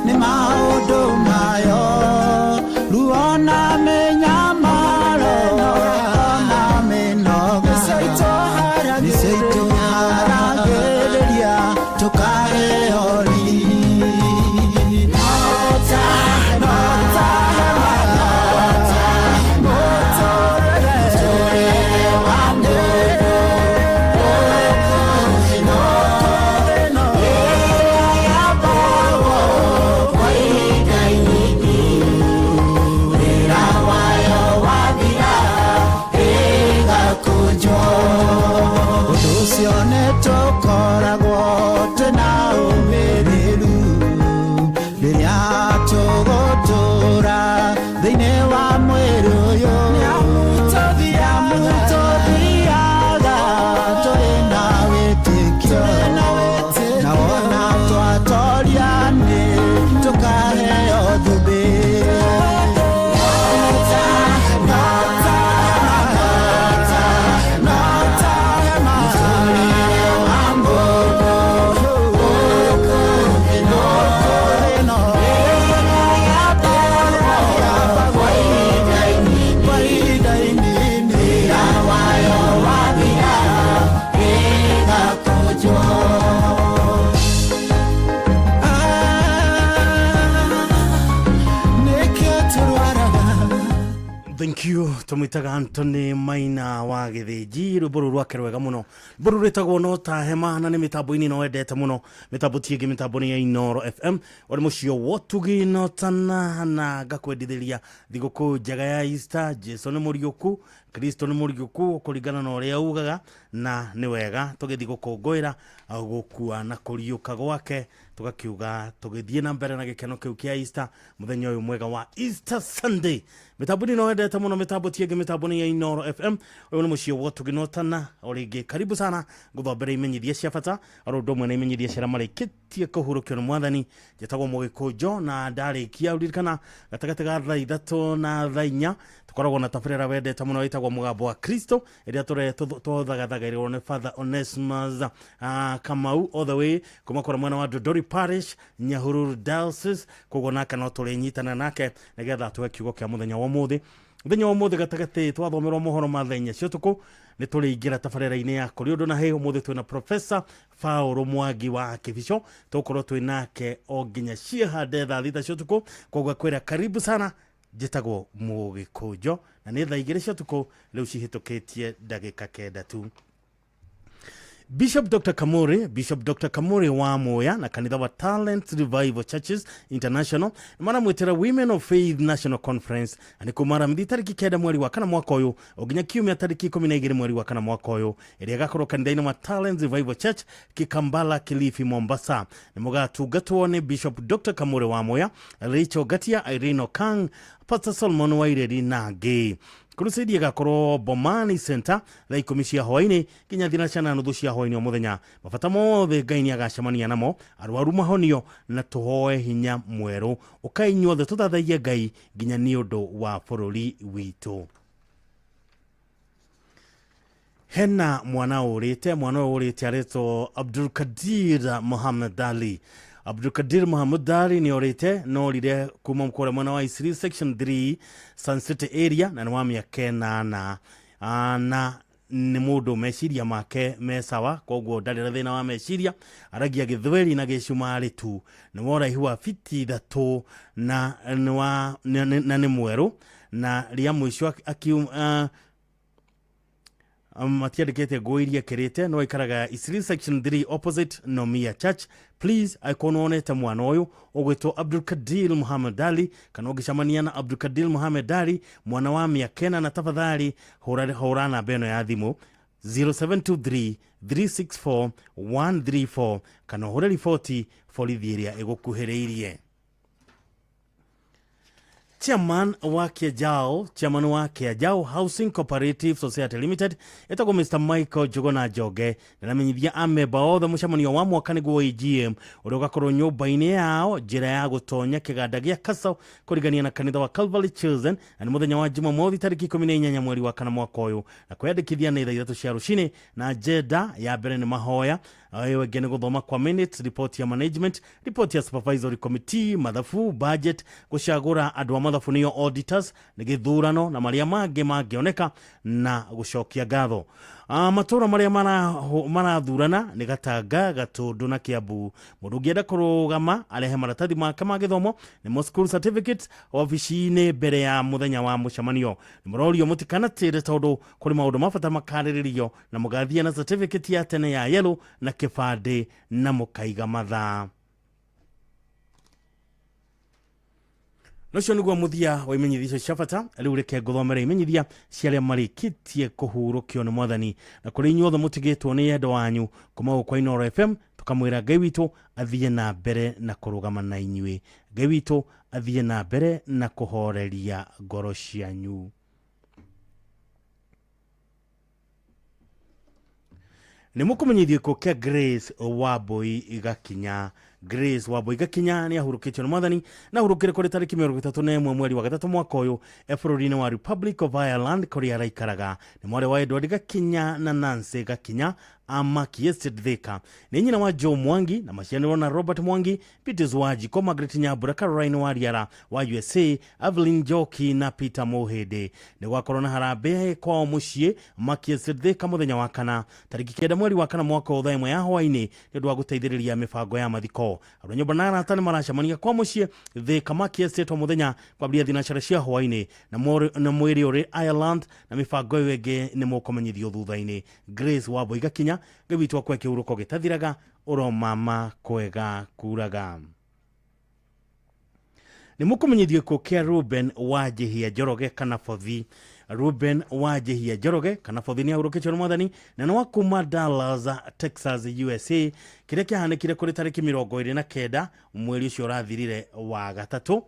nĩ maũndũ mayo, ruo na mĩnyamaro na mĩnoga nĩcio itũharagĩrĩria tũkaheo riri. No ta hema, no ta mũtũũrĩre wa mũndũ, ũndũ ũcio nĩ tũkoragwo twĩna ũmĩrĩru rĩrĩa tũgũtũũra thĩinĩ wa mwĩrĩ ũyũ. Nĩamu tũthiaga tũrĩ na wĩtĩkio, na wona twatoria nĩ tũkaheo thũmbĩ. Thank you. Tũmwĩtaga Anthony Maina wa Gĩthĩnji, rwĩmbo rũu rwake rwega mũno, rwĩmbo rũu rwĩtagwo No Ta Hema, na nĩ mĩtambo-inĩ ĩno wendete mũno, mĩtambo ti ĩngĩ, mĩtambo nĩ ya Inooro FM. Ũrĩ mũciĩ wotugi no tana na ngakwendithĩria thigũkũ njega ya Easter. Jesu nĩ mũriũku, Kristo nĩ mũriũku kũringana na ũrĩa ugaga, na nĩ wega tũgĩthiĩ gũkũngũĩra gũkua na kũriũka gwake, tũgakiuga tũgĩthiĩ na mbere na gĩkeno kĩu kĩa Easter mũthenya ũyũ mwega wa Easter Sunday. Mĩtambo-inĩ ĩno wendete mũno, mĩtambo ti ĩngĩ, mĩtambo nĩ ya Inooro FM. Ũyũ nĩ mũciĩ wotugi notana. O rĩngĩ karibu sana, ngũthombere imenyithia cia bata oro ũndũ ũmwe na imenyithia cia arĩa marĩkĩtie kũhurũkio nĩ mwathani. Njĩtagwo Mũgĩkũnjo, na ndarĩkia ũririkana gatagatĩ ga thaa 3 na thaa 4 tũkoragwo na tabarĩra wendete mũno ĩtagwo Mũgambo wa Kristo, ĩrĩa tũthagathagarĩrwo nĩ Father Onesmus Kamau all the way kuma kũrĩa mwena wa Dodori Parish, Nyahururu Diocese. Koguo nake no tũrĩnyitana nake nĩgetha tũhe kiugo kĩa mũthenya wa ũmũthĩ. Mũthenya wa ũmũthĩ gatagatĩ twathomerwo mohoro ma thaa 4 cia ũtukũ nĩ tũrĩingĩra tabarĩra-inĩ ya kũrĩ ũndũ na hĩ. Ũmũthĩ twĩna Professor Paul Mwangi wa Kĩbico, tũgũkorwo twĩ nake o nginya ciĩhande thaa 6 cia ũtukũ. Koguo kwĩra karibu sana. Njĩtagwo Mũgĩkũnjo, na nĩ thaa 2 cia ũtukũ rĩu cihĩtũkĩtie ndagĩka 9 tu. Bishop Dr. Kamuri, Bishop Dr. Kamuri wa Moya na kanitha wa Talent Revival Churches International maramwĩtĩra Women of Faith National Conference, na nĩ kuma Aramithi tarĩki 9 mweri wa 4 mwaka ũyũ o nginya kiumia tarĩki 12 mweri wa 4 mwaka ũyũ, ĩrĩa ĩgakorwo kanitha-inĩ wa Talent Revival Church, Kikambala, Kilifi, Mombasa. Nĩ mũgatungatwo nĩ Bishop Dr. Kamuri wa Moya, Rachel Gatia, Irene Okang, Pastor Solomon Waireri na angĩ. Crusade ĩgakorwo Bomani Center thaa 10 cia hwaĩ-inĩ nginya 3:30 cia hwaĩ-inĩ o mũthenya. Mabata mothe Ngai nĩ agacemania namo, arwaru mahonio na tũhoe hinya mwerũ. Ũkai inyuothe tũthathaiye Ngai nginya nĩ ũndũ wa bũrũri witũ. Hena mwana ũrĩte, mwana ũyũ ũrĩte aretwo Abdulkadir Muhammad Ali. Abdulkadir Muhammad Ali nĩ orĩte, no orire kuma kũrĩa mwena wa Isiri section 3 Sun City area, na nĩ wa mĩaka 8, na nĩ mũndũ meciria make me sawa, koguo ndarĩ na thĩna wa meciria. Aragia Gĩthweri na Gĩcumarĩ tu. Nĩ wa ũraihu wa fiti 3 na nĩ mwerũ, na rĩa mũico matiandĩkĩte nguo iria ekĩrĩte, no aikaraga Isiri section 3 opposite Nomia Church. Please, angĩkorwo nĩwonete mwana ũyũ ũgwĩtwo Abdulkadir Muhammad Ali, kana ũngĩcemania na Abdulkadir Muhammad Ali mwana wa mĩaka 8, tafadhali hũra namba ĩno ya thimũ 0723 364 134, kana ũhũre riboti borithi ĩrĩa ĩgũkuhĩrĩirie. Chairman wa Kiajao, Chairman wa Kiajao Housing Cooperative Society Limited etagwo Mr. Michael Njuguna Njonge nĩaramenyithia amemba othe mũcemanio wa mwaka nĩguo AGM ũrĩa ũgakorwo nyũmba-inĩ yao njĩra ya gũtonya kĩganda gĩa Kasau kũringania na kanitha wa Calvary Children, na nĩ mũthenya wa Jumamothi tarĩki 18 mweri wa 4 mwaka ũyũ, na kwĩyandĩkithia nĩ thaa 3 cia rũcinĩ, na agenda ya mbere nĩ mahoya. Ĩyo ĩngĩ nĩ gũthoma kwa minutes, report ya management, report ya supervisory committee, mathabu, budget, gũcagũra andũ a mathabu nĩo auditors, nĩ gĩthurano na marĩa mangĩ mangĩoneka na gũcokia ngatho. Matũra marĩa marathurana nĩ Gatanga, Gatũndũ na Kiambu. Mũndũ ũngĩenda kũrũgama arehe maratathi make ma gĩthomo nĩmo school certificates obici-inĩ mbere ya mũthenya wa mũcemanio. Nĩ mũrorio mũtikanatĩre tondũ kũrĩ maũndũ ma bata makarĩrĩrio na mũgathiĩ na certificate ya tene ya yellow na kĩbandĩ na mũkaiga mathaa. Nocio nĩguo mũthia wa imenyithia icio cia bata. Rĩu reke ngũthomere imenyithia cia arĩa marĩkĩtie kũhurũkio nĩ mwathani, na kũrĩ inyuothe mũtigĩtwo nĩ endo wanyu kuma gũkũ kwa Inooro FM, tũkamwĩra Ngai witũ athiĩ na mbere na kũrũgama na inyuĩ. Ngai witũ athiĩ na mbere na kũhoreria ngoro cianyu. Nĩ mũkũmenyithio gĩkuũ kĩa Grace Wambui Gakinya. Grace Wambui Gakinya nĩ ahurũkĩtio nĩ mwathani na ahurũkire kũrĩ tarĩki 31 mweri wa gatatũ mwaka ũyũ e bũrũri-inĩ wa Republic of Ireland kũrĩa araikaraga. Nĩ mwarĩ wa Edward Gakinya na Nancy Gakinya a Maki Estate Thika. Nĩ nyina wa Joe Mwangi na macianĩrwo na Robert Mwangi, Peters Wanjiko, Margaret Nyambura, Caroline Wariara wa USA, Evelyn Njoki na Peter Mũhĩndĩ. Nĩ gwakorwo na harambee kwao mũciĩ Maki Estate Thika mũthenya wa kana tarĩki 9 mweri wa kana mwaka ũyũ thaa 1 ya hwaĩ-inĩ nĩ ũndũ wa gũteithĩrĩria mĩbango ya mathiko. Andũ a nyũmba na arata nĩ maracemania kwa mũciĩ Thika Maki Estate o mũthenya kwambĩrĩria thinacara cia hwaĩ-inĩ na mwĩrĩ ũrĩ Ireland na mĩbango ĩyo ĩngĩ nĩ mũkũmenyithio thutha-inĩ. Grace Wambui Gakinya, Ngai witũ akwe kĩhurũko gĩtathiraga, ũromama kwega kuraga. Nĩ mũkũmenyithio gĩkuũ kĩa Ruben Wanjihia Njoroge kana Bothi. Ruben Wanjihia Njoroge kana Bothi nĩ ahurũkĩtio nĩ mwathani na nĩ wa kuma Dallas, Texas, USA, kĩrĩa kĩahanĩkire kũrĩ tarĩki 29 mweri ũcio ũrathirire wa gatatũ.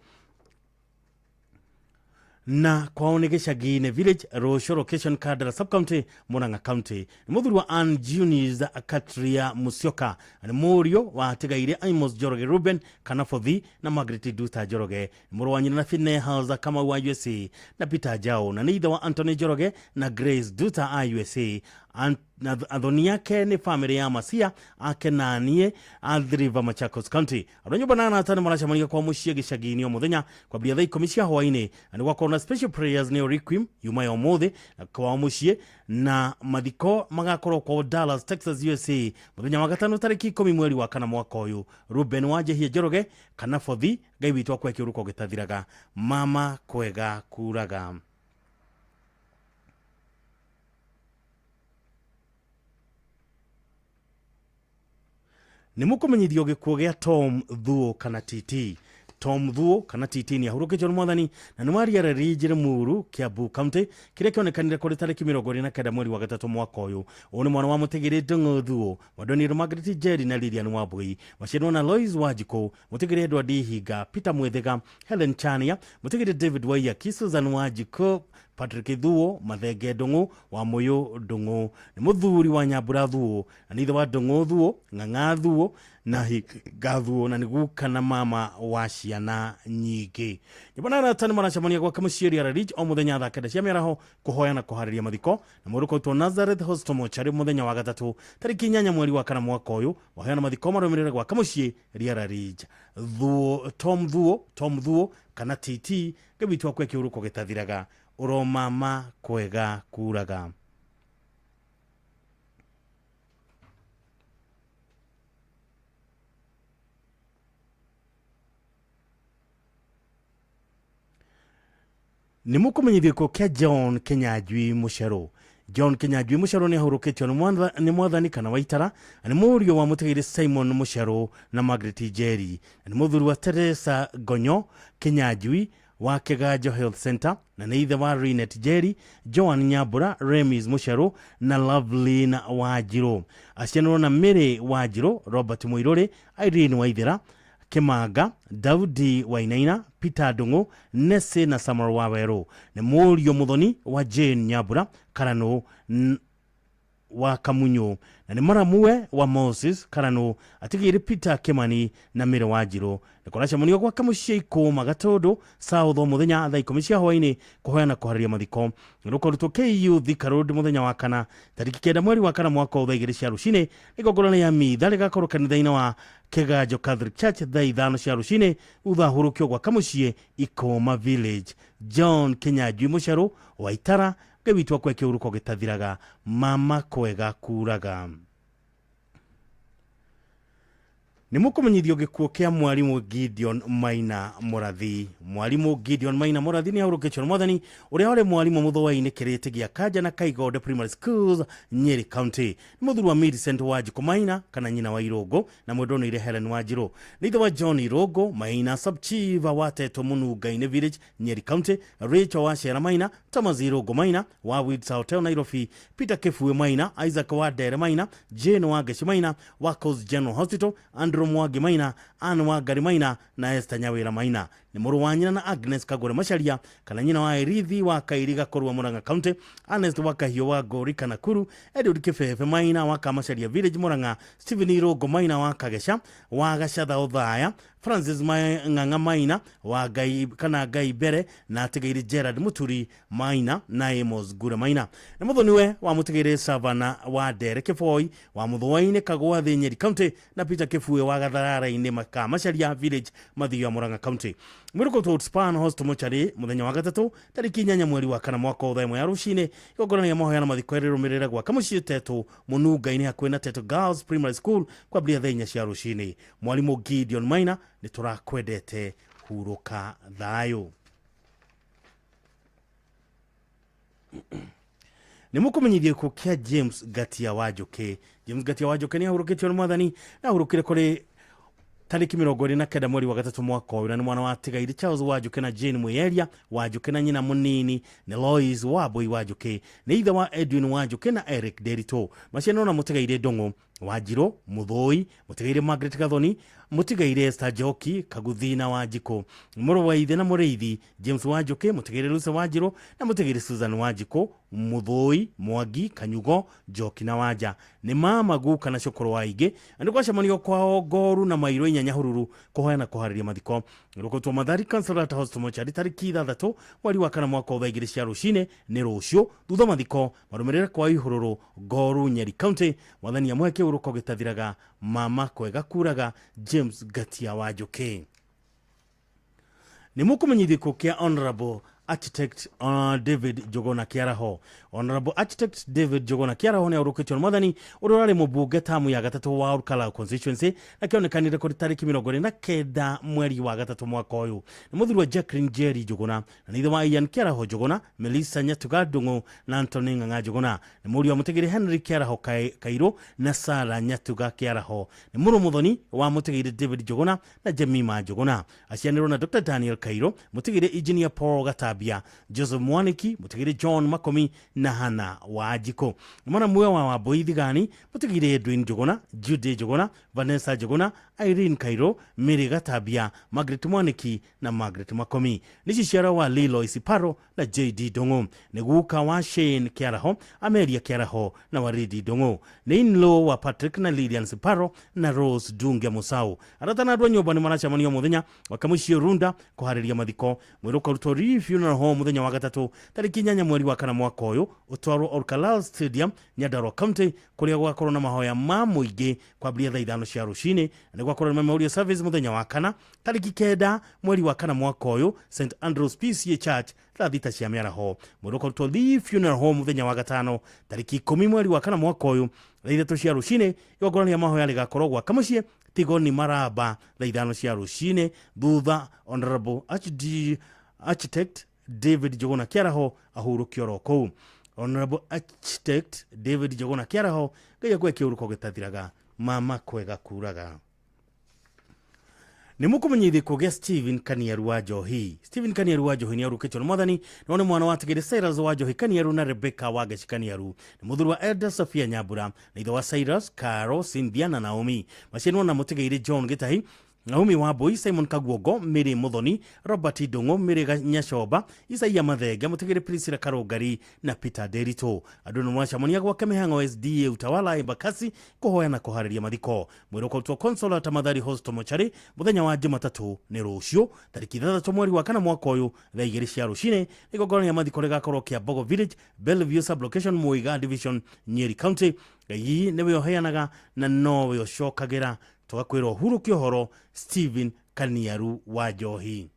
Na kwao nĩ gĩcagi-inĩ village, Rũciũ location, Kandara sub-county, Murang'a county. Nĩ mũthuri wa Ann Junis Katria Musyoka, nĩ mũriũ wa atigaire Amos Njoroge Ruben kana Bothi na Margaret Duta Njoroge. Nĩ mũrũ wa nyina na Finehas Kamau wa USA na Peter Jao, na nĩ ithe wa Anthony Njoroge na Grace Duta a USA. Na athoni yake nĩ famĩlĩ ya Masia akenanie Athi River Machakos County. Andũ a nyũmba na arata nĩ maracemania kwa mũciĩ gĩcagi-inĩ o mũthenya kwambĩrĩria thaa 10 cia hwaĩ-inĩ, na nĩ gwakorwo na special prayers nĩ Requiem yuma ya ũmũthĩ na kwa mũciĩ, na mathiko magakorwo kwa Dallas, Texas, USA mũthenya wa gatano tarĩki 10 mweri wa kana mwaka ũyũ. Ruben Wanjihia Njoroge kana Bothi, Ngai witũ akwe kĩhurũko gĩtathiraga, mama kwega kuraga. Nĩ mũkũmenyithio gĩkuũ gĩa Tom Thuo kana TT. Tom Thuo kana TT nĩ ahurũkĩtio nĩ mwathani na nĩ wa Riara Ridge Limuru, Kiambu County, kĩrĩa kĩonekanire kũrĩ tarĩki 29 mweri wa gatatũ mwaka ũyũ. Ũyũ nĩ mwana wa Mũtigĩrĩ Ndung'u Thuo, Mwendoniro Margaret Njeri na Lilian Wambui, maciarwo na Lois Wanjikũ, Mũtigĩrĩ Edward Ihinga, Peter Mwithiga, Helen Chania, Mũtigĩrĩ David Waiyaki, Susan Wanjikũ, Patrick Thuo, Mathenge Ndung'u wa Mũyũ Ndung'u. Nĩ mũthuri wa Nyambura Thuo, na nĩ ithe wa Ndung'u Thuo, Ng'ang'a Thuo na Hinga Thuo, na nĩ guka na mama wa ciana nyingĩ. Nyũmba na arata nĩ maracemania gwake mũciĩ Riara Ridge o mũthenya thaa 9 cia mĩaraho kũhoya na kũharĩria mathiko, na mũrũ ũkaitwo Nazareth Hospital Mortuary mũthenya wa gatatũ tarĩki 8 mweri wa kana mwaka ũyũ. Wahoya na mathiko marũmĩrĩre gwake mũciĩ Riara Ridge. Thuo, Tom Thuo, Tom Thuo kana TT, Ngai witũ akwe kĩhurũko gĩtathiraga, ũromama kwega kuraga. Nĩ mũkũmenyithio gĩkuũ kĩa John Kinyanjui Mũcerũ. John Kinyanjui Mũcerũ nĩ ahurũkĩtio nĩ mwathani kana Waitara, na nĩ mũriũ wa mũtigĩrĩ Simon Mũcerũ na Margaret Njeri, na nĩ mũthuri wa Teresa Gonyo Kinyanjui wa Kĩganjo Health Center, na nĩ ithe wa Rinet Njeri, Joan Nyambura, Remis Mũcerũ na Lovelyn Wanjirũ. Acianĩrwo na Mary Wanjirũ, Robert Mũirũrĩ, Irene Waithera, Kimanga, Daudi Wainaina, Peter Ndung'u, Nesi na Samuel Wawerũ. Nĩ mũriũ mũthoni wa Jane Nyambura Karanũ. Wa Kamunyu na nĩ maramuwe wa Moses Karanu atigĩire Peter Kimani na Mary Wanjiru. Nĩ kũracemanio gwake mũciĩ Ikũma Gatũndũ South o mũthenya thaa 10 cia hwaĩ-inĩ kũhoya na kũharĩria mathiko. Rũkarutwo KU Thika Road mũthenya wa kana tarĩki 9 mweri wa kana mwaka wa thaa 2 cia rũcinĩ. Igongona rĩa mitha rĩgakorwo kanitha-inĩ wa Kĩganjo Catholic Church thaa 5 cia rũcinĩ thutha hurũkio gwake mũciĩ Ikũma Village. John Kinyanjui Mũcerũ wa Itara, Ngai witũ akwe kĩhuruko gĩtathiraga, mama kwega kuraga. Nĩ mũkũmenyithio gĩkuũ kĩa mwarimũ Gideon Maina Mũrathi. Mwarimũ Gideon Maina Mũrathi nĩ ahurũkĩtio nĩ Mwathani, ũrĩa warĩ mwarimũ mũthũa-inĩ kĩrĩtĩ gĩa Kanja na Kaigonde Primary Schools, Nyeri County. Nĩ mũthuri wa Millicent Wanjikũ Maina kana nyina wa Irũngũ na mwendwa nĩ Helen Wanjirũ. Nĩ ithe wa John Irũngũ Maina, sub-chief wa Teto Mũnunga-inĩ Village, Nyeri County, Rachel wa Shera Maina, Thomas Irũngũ Maina wa Windsor Hotel Nairobi, Peter Kĩbue Maina, Isaac wa Ndere Maina, Jane wa Ngeci Maina wa Coast General Hospital, Andrew Mwangi Maina, Anne wa Ngari Maina na Esther Nyawĩra Maina. Nĩ mũrũ wa nyina na Agnes Kagure Macharia kana nyina wa Erithi wa Kairiga Korua Murang'a County, Ernest wa Kahiũ wa Ngorika Nakuru, Edward Kĩbebe Maina wa Kamacharia Village Murang'a, Stephen Irũngũ Maina wa Kageca wa Gacatha Othaya, Francis Ng'ang'a Maina wa Ngai kana Ngai Mbere na atigĩire Gerard Muturi Maina na Amos Ngure Maina. Nĩ mũthoniwe wa mũtigĩire Savana wa Ndere Kĩboi wa Mũthũa-inĩ Kagwathĩ Nyeri County na Peter Kĩbue wa Gatharara-inĩ Kamacharia Village Mathioya Murang'a County. Mwĩrĩ ũkũrutwo Outspan Hospital Mortuary mũthenya wa gatatũ tarĩki 8 mweri wa kana mwaka wa thaa 1 ya rũcinĩ. Igongona rĩa mahoya na mathiko rĩrũmĩrĩre gwake mũciĩ Tetu Mũnunga-inĩ hakuhĩ na Tetu Girls Primary School kwambĩrĩria thaa 4 cia rũcinĩ. Mwarimũ Gideon Maina, nĩ tũrakwendete, hurũka thayũ. Nĩ mũkũmenyithio gĩkuũ kĩa James Ngatia wa Njũkĩ. James Ngatia wa Njũkĩ nĩ ahurũkĩtio nĩ Mwathani na ahurũkire kũrĩ tarĩki 29 mweri wa gatatũ mwaka ũyũ, na nĩ mwana wa Tigaire Charles wa Njũkĩ na Jane Mwĩyeria wa Njũkĩ na nyina mũnini nĩ Lois Wambui wa Njũkĩ. Nĩ ithe wa Edwin wa Njũkĩ na Eric Nderitu. Maciano na mũtigaire Ndũng'ũ Wanjirũ Mũthũi, mũtigaire Margaret Gathoni, mũtigaire Esther Njoki Kaguthi na Wanjikũ, mũrũ wa ithe na mũrĩithi James wa Njũkĩ, mũtigaire Lucy Wanjirũ na mũtigaire Susan Wanjikũ Mũthũi Mwangi Kanyugo Njoki na Wanja. Nĩ mama guka na cũkũrũ wa aingĩ, na nĩ gwacemanio kwao Ngoru na Mairũ inya Nyahururu kũhoya na kũharĩria mathiko. Rũkũtwo Mathari Consolata Hospital Mortuary tarĩki 6 mweri wa kana mwaka wa thaa 2 cia rũcinĩ nĩ rũciũ. Thutha mathiko marũmĩrĩre kwa Ihũrũrũ Ngoru Nyeri County. Mwathani amũhe kĩhuruko gĩtathiraga, mama kwega kuraga. James Ngatia wa Njũkĩ. Nĩ mũkũmenyithio gĩkuũ kĩa Honorable Architect David Njuguna Kĩaraho. Honorable Architect David Njuguna Kĩaraho nĩ ahurũkĩtio nĩ Mwathani, ũrĩa ũrarĩ mũmbunge tamu ya gatatũ wa Olkalau constituency na kĩonekanire kũrĩ tarĩki 29 mweri wa gatatũ mwaka ũyũ. Nĩ mũthuri wa Jacqueline Jerry Njuguna na nĩ ithe wa Ian Kĩaraho Njuguna, Melissa Nyatuga Ndung'u na Anthony Ng'ang'a Njuguna. Nĩ mũriũ wa mũtigĩrĩ Henry Kĩaraho Kairũ na Sarah Nyatuga Kĩaraho. Nĩ mũrũ mũthoni wa mũtigĩrĩ David Njuguna na Jemima Njuguna. Acianĩrwo na Dr. Daniel Kairũ, mũtigĩrĩ Engineer Paul Gatambia, Joseph Mwaniki, mũtigĩrĩ John Makomi na Hannah Wanjikũ. Nĩ mwana muoyo wa Wambui Thigani, mũtigĩrĩ Edwin Njuguna, Judy Njuguna, Vanessa Njuguna, Irene Kairũ, Mary Gatambia, Margaret Mwaniki na Margaret Makomi. Nĩ ciciaro wa Leroy Siparo na JD Ndung'u. Nĩ guka wa Shane Kĩaraho, Amelia Kĩaraho na Waridi Ndung'u. Nĩ in-law wa Patrick na Lilian Siparo na Rose Dunge Musau. Arata na andũ a nyũmba nĩ maracemanio mũthenya wa Kamũciĩ Runda kũharĩria mathiko. Mwĩrĩ ũkarutwo Lee Funeral Home mũthenya wa gatatũ tarĩki 8 mweri wa kana mwaka ũyũ, ũtwarwo Olkalou Stadium, Nyandarua County, kũrĩa gũgakorwo na mahoya ma mũingĩ kwambĩrĩria thaa 5 cia rũcinĩ. Na nĩ gũgakorwo na memorial service mũthenya wa kana tarĩki 9 mweri wa kana mwaka ũyũ, St Andrews PCA Church thaa 6 cia mĩaraho. Mwĩrĩ ũkarutwo Lee Funeral Home mũthenya wa gatano tarĩki 10 mweri wa kana mwaka ũyũ thaa 3 cia rũcinĩ. Igongona rĩa mahoya rĩgakorwo gwa Kamũciĩ Tigoni Maraba thaa 5 cia rũcinĩ. Thutha Honorable HD Architect David Njuguna Kĩaraho ahurũkio oro kũu. Honorable Architect David Njuguna Kĩaraho, Ngai akũhe kĩhuruko gĩtathiraga, mama kwega kuraga. Nĩ mũkũmenyithio gĩkuũ gĩa Stephen Kaniaru wa Njohi. Stephen Kaniaru wa Njohi nĩ ahurũkĩtio nĩ Mwathani, no nĩ mwana wa Tigĩrĩ Cyrus wa Njohi Kaniaru na Rebecca wa Ngeci Kaniaru. Nĩ mũthuri wa Elda Sofia Nyambura na ithe wa Cyrus, Caro, Cynthia na Naomi. Macianwo na mũtigĩire John Gĩtahi Naomi Wambui, Simon Kaguogo, Mary Muthoni, Robert Ndung'u, Mary Nyacoba, Isaia Mathenge, Mutigire Priscilla Karungari na Peter Derito. Andũ nĩ maracemania gwake mĩhang'o SDA Utawala Embakasi kũhoya na kũharĩria mathiko. Mwĩrĩ ũkarutwo Consolata Mathari Hospital Mochari mũthenya wa Jumatatũ nĩ rũciũ tarĩki 6 mweri wa 4 mwaka ũyũ thaa 2 cia rũcinĩ. Igongona rĩa mathiko rĩgakorwo Kiambogo Village, Bellevue Sublocation, Muiga Division, Nyeri County. Ngai nĩwe ũheanaga na nowe ũcokagĩra. Tũgakwĩra ũhurũke ũhoro Stephen Kaniaru wa Njohi.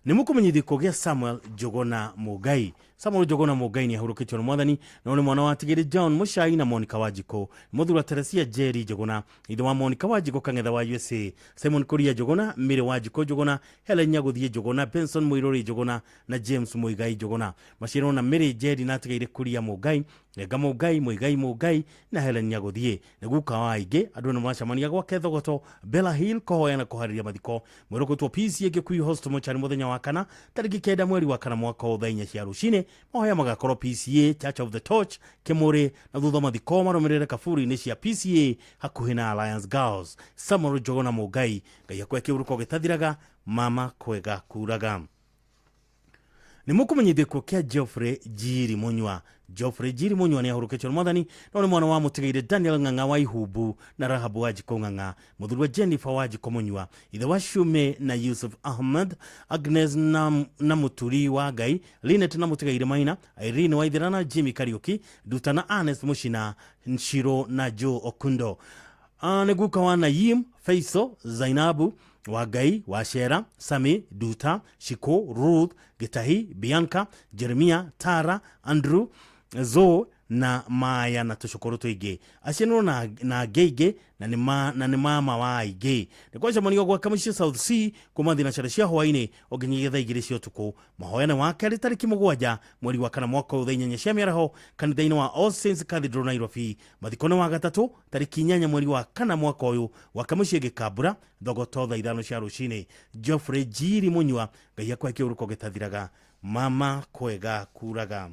Nĩ mũkũmenyithio kũgĩa Samuel Njuguna Mũngai. Samuel Njuguna Mũngai nĩ ahurũkĩtio nĩ mwathani, no nĩ mwana wa Tigiri John Mũcai na Monica Wanjikũ. Mũthuri wa Teresia Jerry Njuguna, ithe wa Monica Wanjikũ Kang'etha wa USA, Simon Kuria Njuguna, Mary Wanjikũ Njuguna, Helen Nyagũthiĩ Njuguna, Benson Mũirũrĩ Njuguna na James Mũigai Njuguna. Maciarwo na Mary Jerry na atigaire Kuria Mũngai, Renga Mũngai, Mũigai Mũngai na Helen Nyagũthiĩ. Nĩ guka wa aingĩ, andũ nĩ maracemania gwake Thogoto, Bella Hill kũhoya na kũharĩria mathiko. Mwĩrĩ ũgũtwo PCA Gĩkuyu Hospital Mochari mũthenya wa kana tarĩki 9 mweri wa 4 mwaka ũyũ thaa 4 cia rũcinĩ. Mahoya magakorwo PCA Church of the Torch Kĩmũrĩ, na thutha mathiko marũmĩrĩre kaburi-inĩ cia PCA hakuhĩ na Alliance Girls. Samuel Njuguna Mũngai, Ngai akwe kĩhuruko gĩtathiraga, mama kwega kuraga. Nĩ mũkũmenyithio gĩkuũ kĩa Geoffrey Njiri Mũnyua. Geoffrey Njiri Mũnyua nĩ ahurũkĩtio nĩ mwathani, no nĩ mwana wa mũtigaire Daniel Ng'ang'a wa Ihumbu na Rahabu Wanjikũ Ng'ang'a, mũthuri wa Jennifer Wanjikũ Mũnyua, ithe wa Shume na Yusuf Ahmed, Agnes na Mũturi wa Ngai, Linet na mũtigaire Maina, Irene Waithera na Jimmy Kariuki, Nduta na Ernest Mũcina, Nshiro na Joe Okundo. Nĩ guka wa Nayim, Faisal, Zainabu wa Ngai, wa Shera, Sami, Duta, Shiko, Ruth, Gitahi, Bianca, Jeremia, Tara, Andrew, Zo na Maya na tũcũkũrũ tũingĩ. Aciarirwo na ngĩ na nĩ mama wa aingĩ. Nĩ kwacemanio gwake mũciĩ South C kuma thinacara cia hwaĩ-inĩ ũnginyagia thaa 2 cia ũtukũ. Mahoya nĩ wa kerĩ tarĩki 7 mweri wa 4 mwaka ũyũ thaa 8 cia mĩaraho kanitha-inĩ wa All Saints Cathedral Nairobi. Mathiko nĩ wa gatatũ tarĩki 8 mweri wa 4 mwaka ũyũ gwake mũciĩ Gĩkambura Thogoto thaa 5 cia rũcinĩ. Geoffrey Njiri Mũnyua, Ngai akwahe kĩhuruko gĩtathiraga, mama kwega kuraga.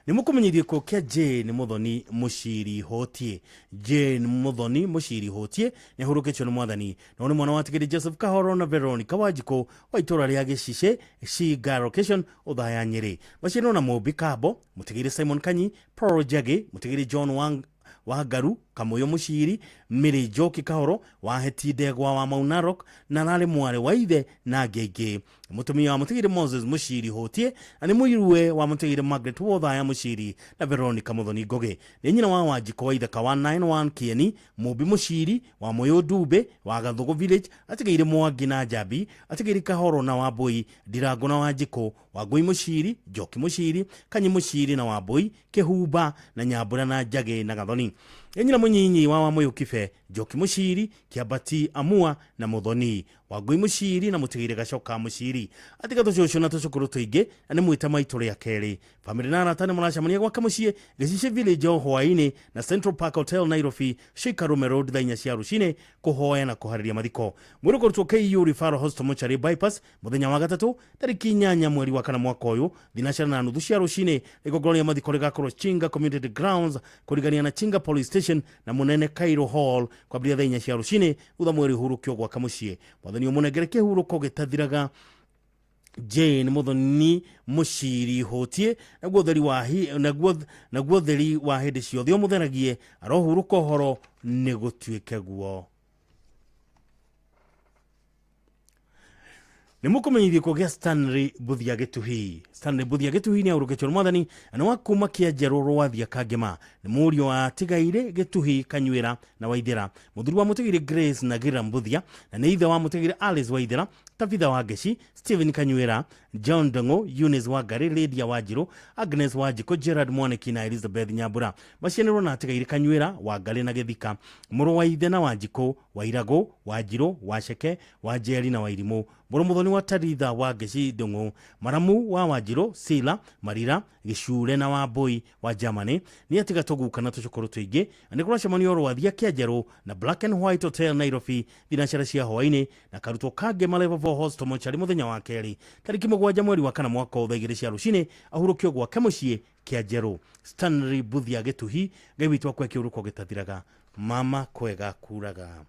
Nĩ mũkũmenyithio gĩkuũ kĩa Jane Muthoni Mũciri Hotie. Jane Muthoni Mũciri Hotie nĩ ahurũkĩtio nĩ mwathani, no nĩ mwana wa Tigiri Joseph Kahoro na Veronica Wanjikũ wa itũũra rĩa Gĩcice Shiga Location Othaya Nyĩrĩ. Maciarirwo na Mũmbi Kambo, mũtigĩri Simon Kanyi, Paul Njagĩ, mũtigĩri John Wangaru, Kamũyũ Mũciri, Mary Njoki Kahoro, wa Heti Ndegwa wa Mau Narok, na ararĩ mwarĩ wa ithe na angĩ aingĩ. Mũtumia wa mũtigĩri Moses Mũciri Hotie, na nĩ mũirue wa mũtigĩri Margaret Wothaya Mũciri na Veronica Muthoni Ngũgĩ. Nĩ nyina wa Wanjikũ wa ithaka wa 91 Kieni, Mũmbi Mũciri, wa Mũyũ Ndumbe, wa Gathũgũ Village, atigĩire Mwangi na Njambi, atigĩire Kahoro na Wambũi, Ndirango na Wanjikũ, Wangũi Mũciri, Njoki Mũciri, Kanyi Mũciri na Wambũi, Kĩhumba na Nyambura na Njagĩ na Gathoni. Nĩ nyina mũnyinyi wa Wamũyũ Kibe, Njoki Mũciri, Kĩambati Amua na Muthoni, Wangũi Mũciri na mũtigĩire Gacoka Mũciri. Atiga tũcũcũ na tũcũkũrũ tũingĩ na nĩ mwĩta maitũ rĩa kerĩ. Bamĩrĩ na arata nĩ maracemania gwake mũciĩ Gĩcici Village o hwaĩ-inĩ na Central Park Hotel Nairobi, Shikarume Road thaa 4 cia rũcinĩ kũhoya na kũharĩria mathiko. Mwĩrĩ ũkũrutwo KU Referral Hospital Mortuary Bypass mũthenya wa gatatũ tarĩki 8 mweri wa 4 mwaka ũyũ thinacara na nuthu cia rũcinĩ. Igongona rĩa mathiko rĩgakorwo Chinga Community Grounds kũrigania na Chinga Police Station na mũnene Cairo Hall kwambĩrĩria thaa 4 cia rũcinĩ thutha mwĩrĩ ũhurũkio gwaka mũciĩ. Mwathani ũmũnengere kĩhurũko gĩtathiraga. Jane Muthoni Mũciri Hotie, naguo theri wa hĩndĩ ciothe ũmũtheragie, arohurũka ũhoro nĩ gũtuĩke guo. Nĩ mũkũmenyithio kũgĩa Stanley Mbuthia Gĩtuhi. Stanley Mbuthia Gĩtuhi nĩ ahurũkĩtio nĩ mwathani na nĩ wa kuma Kĩanjerũ Rwathia Kangema. Nĩ mũriũ wa Tigaire Gĩtuhi Kanyuĩra na Waithera, mũthuri wa mũtigĩire Grace na Gira Mbuthia, na nĩ ithe wa mũtigĩire Alice Waithera, Tabitha Wangeci, Stephen Kanyuĩra, John Ndung'u, Eunice Wangari, Lydia Wanjiru, Agnes Wanjikũ, Gerard Mwaniki na Elizabeth Nyambura. Macianĩrwo na Atigaire Kanyuĩra, Wangari na Gĩthika, mũrũ wa ithe na Wanjikũ, Wairagũ, Wanjirũ, Waceke, Wanjeri na Wairimũ, mũrũ Muthoni wa Taritha Wangeci Ndung'u, maramu wa Wanjirũ, Sila, Marira, Gĩcure na Wambũi wa Germany. Nĩ atiga tũguka na tũcũkũrũ tũingĩ, na nĩ kũracemanio Rwathia Kĩanjerũ na Black and White Hotel Nairobi thinacara cia hwaĩ-inĩ na karutwo Kangema Level 4 Hostel Mortuary mũthenya wa kerĩ tarĩki 7 mweri wa 4 mwaka ũyũ thaa 2 cia rũcinĩ ahurũkio gwake mũciĩ Kĩanjerũ. Stanley Mbuthia Gĩtuhi, Ngai witũ akwe kĩhuruko gĩtathiraga, mama kwega kuraga.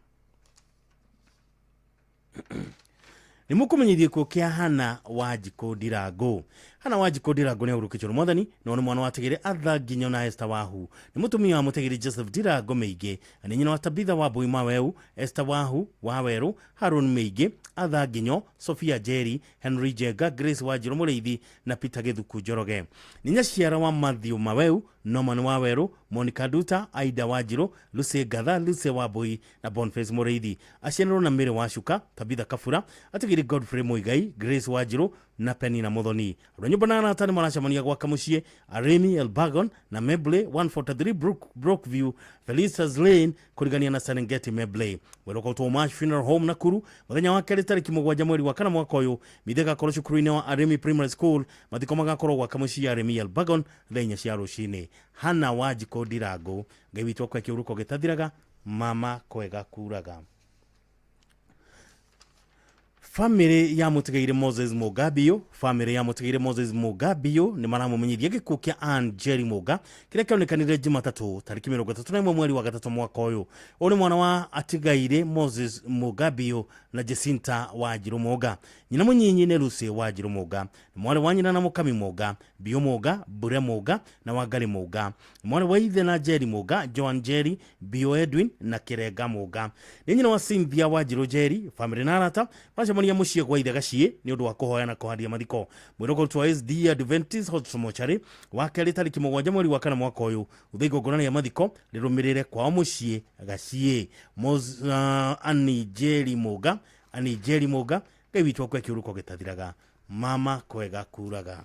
Nĩ mũkũmenyithio gĩkuũ kĩa Hana Wanjikũ Ndirango. Hana Wanjikũ Ndirango nĩ ahurũkĩtio nĩ Mwathani, no nĩ mwana wa Tegere Arthur Nginyo na Esther Wahu. Nĩ mũtumia wa Mũtegeri Joseph Ndirango Mĩingĩ, na nĩ nyina wa Tabitha Wambui Maweu, Esther Wahu Wawerũ, Haron Mĩingĩ, Arthur Nginyo, Sophia Njeri, Henry Njenga, Grace Wanjirũ Mũrĩithi na Peter Gĩthuku Njoroge. Nĩ nyaciara wa Matthew Maweu, Norman Wawerũ, Monica Nduta, Aida Wanjirũ, Lucy Ngatha, Lucy Wambui na Boniface Mũrĩithi. Aciaranĩrwo na Mary Wacuka, Tabitha Kabura, atigĩri Godfrey Muigai, Grace Wanjirũ na Penina Muthoni. Andũ a nyũmba na arata nĩ maracemania gwaka mũciĩ Aremi Elbagon na Mebley 143 Brookview, Felicitas Lane kũrigania na Serengeti Mebley. Mwĩrĩ ũkautwo Mash Funeral Home Nakuru mũthenya wa kerĩ tarĩki 7 mweri wa 4 mwaka ũyũ. Mitha ĩgakorwo cukuru-inĩ wa Aremi Primary School. Mathiko magakorwo gwaka mũciĩ Aremi Elbagon thaa 4 cia rũcinĩ. Hana Wanjikũ Ndirango, Ngai witũ akwe kĩhuruko gĩtathiraga, mama kwega kuraga. Famĩlĩ ya mũtigairĩ Moses Mũgabio, famĩlĩ ya mũtigairĩ Moses Mũgabio nĩ maramũmenyithia gĩkuũ kĩa Ann Jerry Mũga kĩrĩa kĩonekanire Jumatatũ tarĩki 31 mweri wa 3 mwaka ũyũ. Ũyũ nĩ mwana wa atigairĩ Moses Mũgabio na Jacinta Wanjirũ Mũga. Nyina mũnyinyi nĩ Lucy Wanjirũ Mũga. Nĩ mwarĩ wa nyina na Mũkami Mũga, Biũ Mũga, Mbure Mũga na Wangarĩ Mũga. Nĩ mwarĩ wa ithe na Jerry Mũga, Joan Jerry, Biũ Edwin na Kĩrenga Mũga. Nĩ nyina wa Cynthia Wanjirũ Jerry. Famĩlĩ na arata maracemania mũciĩ gwa ithe Gaciĩ nĩ ũndũ wa kũhoya na kũhandia mathiko. Mwĩrĩ ũkũrutwo SD Adventist Hospital Mortuary wa kerĩ tarĩki 7 mweri wa 4 mwaka ũyũ. Thutha igongona rĩa mathiko rĩrũmĩrĩre kwao mũciĩ Gaciĩ. Annie Jerry Mũga, Annie Jerry Mũga, Ngai witũ akwe kĩhuruko gĩtathiraga, mama kwega kuraga.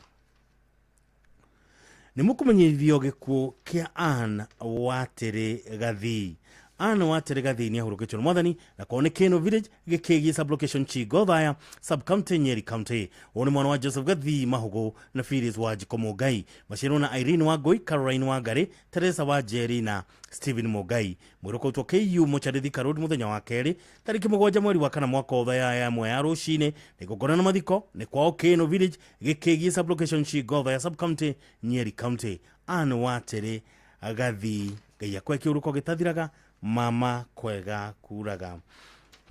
Nĩ mũkũmenyithio gĩkuũ kĩa Ann Watĩrĩ Gathii. Ann Watĩrĩ Gathii nĩ ahurũkĩtio nĩ Mwathani na kwao nĩ Keno Village, Gĩkĩgiĩ Sublocation Chigothaya, Sub-County Nyeri County. Ũyũ nĩ mwana wa Joseph Gathii Mahũgũ na Phyllis Wanjikũ Mũngai. Maciarwo na Irene Wangũi, Caroline Wangarĩ, Teresa Wanjeri na Stephen Mũngai. Mwĩrĩ ũkautwo KU Mochari Thika Road mũthenya wa kerĩ tarĩki 7 mweri wa 4 mwaka ũyũ thaa ya 1 ya rũcinĩ. Na igongona na mathiko nĩ kwao Keno Village, Gĩkĩgiĩ Sublocation Chigothaya, Sub-County Nyeri County. Ann Watĩrĩ Gathii, Ngai akwe kĩhuruko gĩtathiraga, mama kwega kuraga.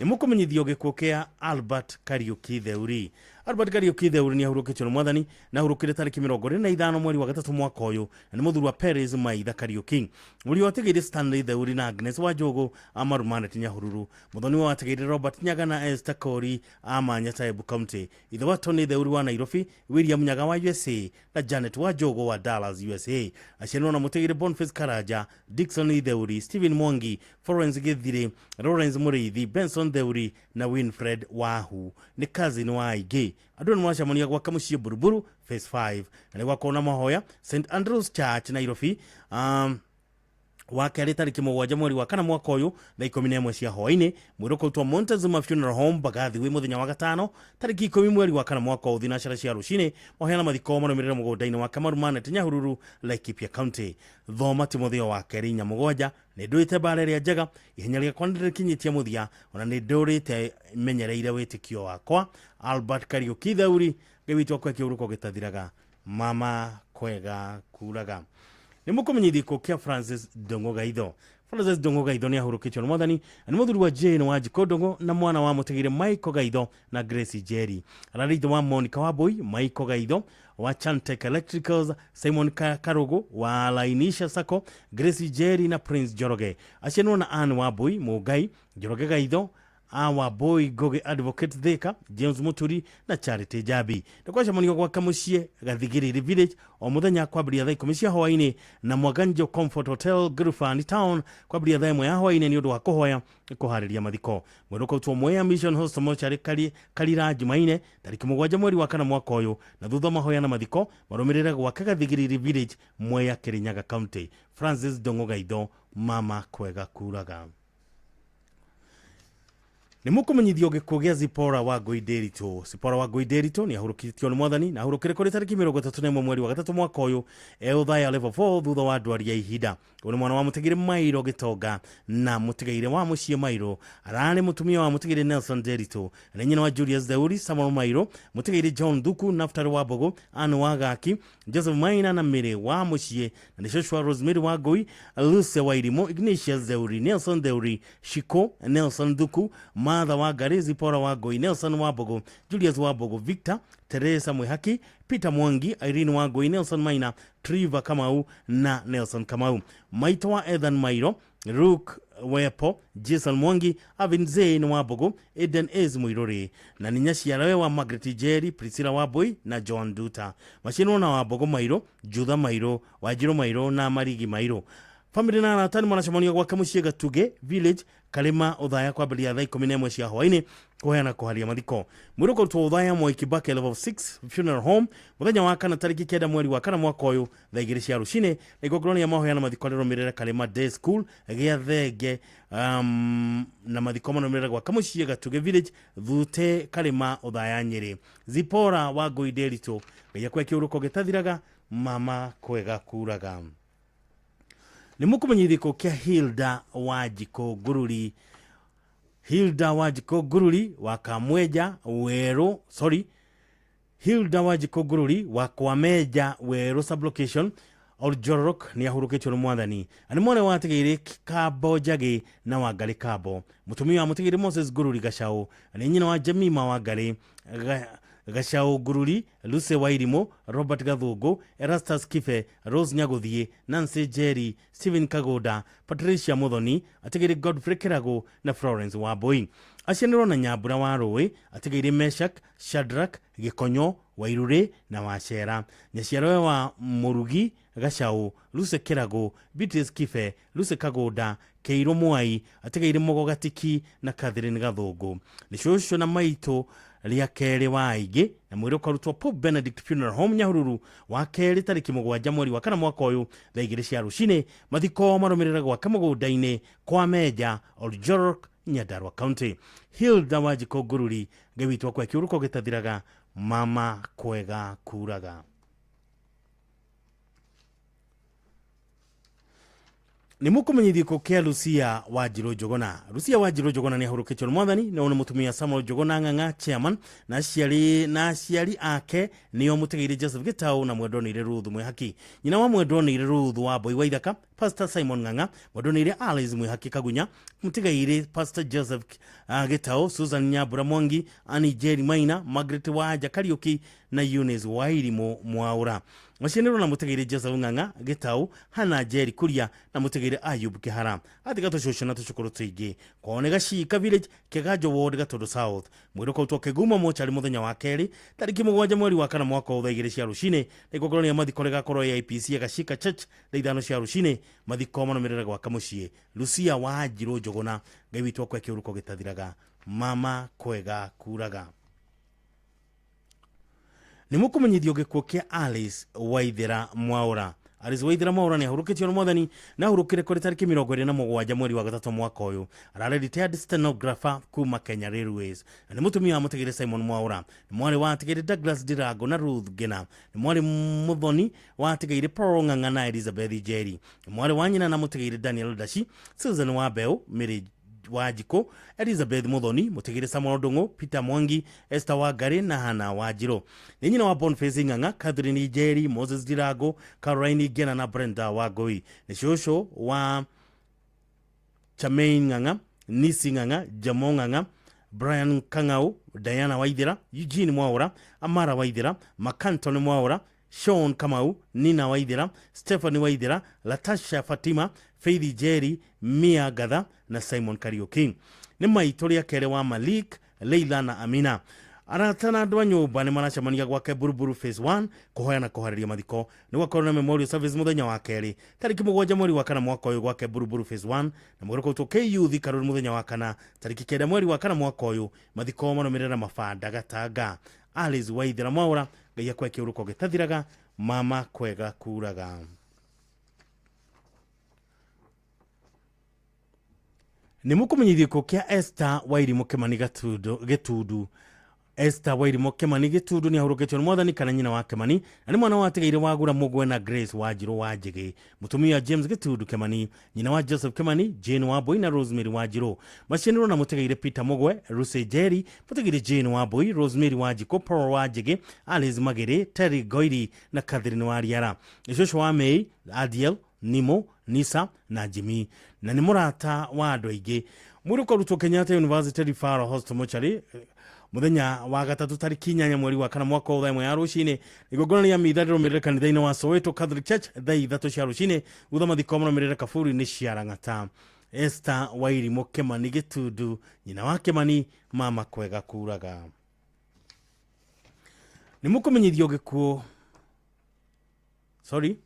Nĩ mũkũmenyithio gĩkuũ kĩa Albert Kariuki Theuri. Albert Kariuki Theuri nĩ ahurũkĩtio nĩ Mwathani na ahurũkire tarĩki 25 mweri wa 3 mwaka ũyũ, na nĩ mũthuri wa Peris Maitha Kariuki. Mũriũ wa Tigiri Stanley Theuri na Agnes Wanjũgũ a Marumanet Nyahururu. Mũthoni wa Tigiri Robert Nyaga na Esther Kori a Manyata Embu County. Ithe wa Tony Theuri wa Nairobi, William Nyaga wa USA na Janet Wanjũgũ wa Dallas USA. Aciarirwo na Mũtigiri Boniface Karanja, Dickson Theuri, Stephen Mwangi, Florence Githire, Lawrence Mũrĩithi, Benson Theuri na Winfred Wahu. Nĩ cousin wa aingĩ. Andũ nĩ maracemania gwaka mũciĩ Buruburu Phase 5. Na nĩ gwakorwo na mahoya St Andrews Church Nairobi. Wa kerĩ tarĩki 7 mweri wa 4 mwaka ũyũ thaa 11 cia hwaĩ-inĩ. Mwĩrĩ ũkautwo Montezuma Funeral Home Mbagathi wĩ mũthenya wa gatano tarĩki 10 mweri wa 4 mwaka ũyũ thinacara cia rũcinĩ. Mahoya na mathiko marũmĩrĩre mũgũnda-inĩ wa Kamaru Manet Nyahururu Laikipia County. Thoma Timotheo wa kerĩ 4:7. Nĩ ndũĩte mbara ĩrĩa njega, ihenya rĩakwa nĩ rĩkinyĩtie mũthia, ona nĩ ndũrĩte menyereire wĩtĩkio wakwa. Albert Kariuki Theuri, Ngai witũ akwe kĩhuruko gĩtathiraga, mama kwega kuraga. Nĩ mũkũmenyithio gĩkuũ kĩa Francis Ndung'u Gaitho. Francis Ndung'u Gaitho nĩ ahurũkĩtio nĩ Mwathani, na nĩ mũthuri wa Jane Wanjikũ Ndung'u na mwana wa mũtigĩrĩ Michael Gaitho na Grace Njeri. Ararĩ ithe wa Monica Wambui, Michael Gaitho wa Chantek Electricals, Simon Karugu wa Lainisha Sacco, Grace Njeri na Prince Njoroge. Aciarirwo na Anne Wambui Mũngai, Njoroge Gaitho, a Wambui Ngugi Advocate Thika, James Muturi na Charity Njambi. Nĩ kwacemanio gwaka mũciĩ Gathigiriri Village o mũthenya kwambĩrĩria thaa 10 cia hwaĩ-inĩ na Mwaganjo Comfort Hotel Gurufani Town kwambĩrĩria thaa 1 ya hwaĩ-inĩ nĩ ũndũ wa kũhoya kũharĩria mathiko. Mwĩrĩ ũkautwo Mwea Mission Hospital Mortuary Karira Jumaine tarĩki 7 mweri wa 4 mwaka ũyũ, na thutha mahoya na mathiko marũmĩrĩre gwake Gathigiriri Village Mwea Kirinyaga County. Francis Ndung'u Gaitho, mama kwega kuraga. Nĩ mũkũmenyithio gĩkuũ gĩa Zipporah Wangũi Ndĩritũ. Zipporah Wangũi Ndĩritũ nĩ ahurũkĩtio nĩ Mwathani na ahurũkire kũrĩ tarĩki 31 mweri wa 3 mwaka ũyũ e Othaya level 4 thutha wa ndwari ya ihinda. Ũyũ nĩ mwana wa mũtigĩrĩ Mairo Gĩtonga na mũtigairĩ wa mũciĩ Mairo. Ararĩ mũtumia wa mũtigĩrĩ Nelson Ndĩritũ, na nyina wa Julius Theuri, Samuel Mairo, mũtigairĩ John Thuku, Naftali wa Mbogo, Anne wa Gaki, Joseph Maina na Mary wa mũciĩ, na nĩ Joshua Rosemary wa Ngũi, Lucy wa Irimũ, Ignatius Theuri, Nelson Theuri, Shiko, Nelson Thuku, Martha Wangari, Zipora Wangui, Nelson Wambugu, Julius Wambugu, Victor Teresa Mwihaki, Peter Mwangi, Irene Wangui, Nelson Maina, Trevor Kamau na Nelson Kamau. Maitũ wa Ethan Mairo, Luke Wepo, Jason Mwangi, Avin Zane Wambugu, Eden Ace Muiruri na nĩ nyaciarawe wa Margaret Njeri, Priscilla Wambui na John Duta. Macinwo na Wambugu Mairo, Jutha Mairo, Wanjiru Mairo na Marigi Mairo. Family na arata nĩ maracemania gwake mũciĩ Gatuge Village, Karĩma, Othaya kwambĩrĩria thaa 11 cia hwaĩ-inĩ kũheana kũharia mathiko. Mwĩrĩ ũkarutwo Othaya Mwai Kibaki Level 6 Funeral Home mũthenya wa kana tarĩki 9 mweri wa kana mwaka ũyũ thaa 2 cia rũcinĩ, na igongona rĩa mahoya mathiko rĩrũmĩrĩre Karĩma Day School gĩa Thenge, na mathiko marũmĩrĩre gwake mũciĩ Gatuge Village, Thute, Karĩma, Othaya, Nyĩrĩ. Zipora Wangui Nderitu, Ngai akwe kĩũrũko gĩtathiraga, mama kwega kuraga. Nĩ mũkũmenyithia gĩkuũ kĩa Hilda Wanjikũ Ngururi. Hilda Wanjikũ Ngururi wa Kamwenja Werũ, sorry, Hilda Wanjikũ Ngururi wa Kwamenja Werũ sublocation Oljororok nĩ ahurũkĩtio nĩ mwathani. Na nĩ mwana wa Tigĩrĩ Kambo Njagĩ na Wangarĩ Kambo. Mũtumia wa Mũtigĩrĩ Moses Ngururi Gacaũ na nĩ nyina wa Jemima Wangarĩ Gacaũ Ngururi, Lucy Wairimũ, Robert Gathũngũ, Erastus Kibe, Rose Nyagũthiĩ, Nancy Njeri, Stephen Kagũnda, Patricia Muthoni, atigĩrĩ Godfrey Kĩragũ na Florence Wambui. Acianĩrwo na Nyambura wa Rũĩ, atigĩrĩ Meshak, Shadrack, Gĩkonyo, Wairũrĩ na Wacera. Nyaciarawe wa Mũrugi Gacaũ, Lucy Kĩragũ, Beatrice Kibe, Lucy Kagũnda, Kĩirũ Mwai, atigĩrĩ Mũgo Gatiki na Catherine Gathũngũ. Nĩ cũcũ na maitũ rĩa kerĩ wa aingĩ, na mwĩrĩ ũkarutwo Pope Benedict Funeral Home Nyahururu wa kerĩ tarĩki 7 mweri wa kana mwaka ũyũ thaa 2 cia rũcinĩ. Mathiko marũmĩrĩre gwake mũgũnda-inĩ kwa Menja, Oljororok, Nyandarua County. Hilda Wanjikũ Ngururi, Ngai witũ akwe kĩũrũko gĩtathiraga, mama kwega kuraga. Nĩ mũkũmenyithio gĩkuũ kĩa Lucia Wanjiru Njuguna. Lucia Wanjiru Njuguna nĩ ahurũkĩtio nĩ mwathani, na ũyũ nĩ mũtumia Samuel Njuguna Ng'ang'a chairman, na aciari ake nĩo mũtigĩire Joseph Gĩtaũ na mwendonĩire Ruth Mwĩhaki. Nyina wa mwendonĩire Ruth wa Mbui wa Ithaka, Pastor Simon Ng'ang'a, mwendonĩire Alice Mwĩhaki Kagunya, mũtigĩire Pastor Joseph Gĩtaũ, Susan Nyambura Mwangi, Annie Jerry Maina, Margaret Wanja Kariuki na Eunice Wairimu Mwaura. Macianĩrwo na mũtigĩire Joseph Ng'ang'a Gĩtaũ, Hannah Njeri Kuria na mũtigĩire Ayub Kĩhara. Atiga tũcũcũ na tũcũkũrũ tũingĩ. Kwao nĩ Gacika Village, Kĩganjo Ward, Gatũndũ South. Mwĩrĩ ũkarutwo Kĩgumo mocarĩ mũthenya wa kerĩ tarĩki 7 mweri wa kana mwaka ũyũ thaa 2 cia rũcinĩ. Na igongona rĩa mathiko rĩgakorwo AIPC ya Gacika Church thaa 5 cia rũcinĩ. Mathiko marũmĩrĩre gwaka mũciĩ. Lucia Wanjiru Njuguna, Ngai witũ akwe kĩũrũko gĩtathiraga, mama kwega kuraga. Nĩ mũkũmenyithio gĩkuũ kĩa Alice Waithera Mwaura. Alice Waithera Mwaura nĩ ahurũkĩtio nĩ mwathani na ahurũkire kũrĩ tarĩki 27 mweri wa gatatũ mwaka ũyũ. Ararĩ retired stenographer kuma Kenya Railways. Na nĩ mũtumia wa mũtigĩrĩ Simon Mwaura. Nĩ mwarĩ wa atigĩrĩ Douglas Ndirango na Ruth Ngina. Nĩ mwarĩ mũthoni wa atigĩrĩ Paul Ng'ang'a na Elizabeth Njeri. Nĩ mwarĩ wa nyina na mũtigĩrĩ Daniel Ndaci, Susan Wambeu, Mary Wanjikũ, Elizabeth Muthoni, mũtigĩrĩ Samuel Ndung'u, Peter Mwangi, Esther Wangari na Hannah Wanjiru. Nĩ nyina wa Boniface Ng'ang'a, Catherine Njeri, Moses Ndirango, Caroline Ngena na Brenda Wangui. Nĩ cũcũ wa Charmaine Ng'ang'a, Nisi Ng'ang'a, Jamo Ng'ang'a, Brian Kang'au, Diana Waithera, Eugene Mwaura, Amara Waithera, Macanton Mwaura, Sean Kamau, Nina Waithera, Stephanie Waithera, Latasha Fatima, Faith Njeri, Mia Gatha na Simon Kariuki. Nĩ maitũ rĩa kerĩ wa Malik, Leila na Amina. Arata na andũ a nyũmba nĩ maracemania gwake Buruburu Phase 1 kũhoya na kũharĩria mathiko. Nĩ gwakorwo na memorial service mũthenya wa kerĩ tarĩki 7 mweri wa kana mwaka ũyũ gwake Buruburu Phase 1, na mwĩrĩ ũkautwo KU Thika Road mũthenya wa kana tarĩki 9 mweri wa kana mwaka ũyũ. Mathiko marũmĩrĩra mabanda Gatanga. Alice Waithera Mwaura, Ngai akwe kĩũrũko gĩtathiraga, mama kwega kuraga. Nĩ mũkũmenyithio gĩkuũ kĩa Esther Wairimu Kimani Gĩtundu. Esther Wairimu Kimani Gĩtundu nĩ ahurũkĩtio nĩ mwathani kana nyina wa Kimani, na nĩ mwana wa atigĩire wa Gura Mũgwe na Grace Wanjiru wa Njĩgĩ. Mũtumia James Gĩtundu Kimani, nyina wa Joseph Kimani, Jane Wambui na Rosemary Wanjiru. Macianĩrwo na mũtigĩire Peter Mũgwe, Lucy Njeri, mũtigĩire Jane Wambui, Rosemary Wanjikũ, Paul Wanjĩgĩ, Alice Magĩrĩ, Terry Goiri na Catherine Wariara. Nĩ cũcũ wa May, Adiel, Nimo, Nisa na Jimmy, na nĩ mũrata wa andũ aingĩ. Mwĩrĩ ũkarutwo Kenyatta University Referral Hospital Mortuary muthenya wa gatatu tariki 8 mweri wa kana mwaka wa 1 ya rucini. Igongona rĩa mitha rĩrũmĩrĩre kanitha-inĩ wa Soweto Catholic Church thaa 3 cia rucini, thutha mathiko marũmĩrĩre kaburi-inĩ cia Lang'ata. Esther Wairimu Kimani Gĩtundu, nyina wa Kimani, mama kwega kuraga. Nĩ mũkũmenyithio gĩkuũ sorry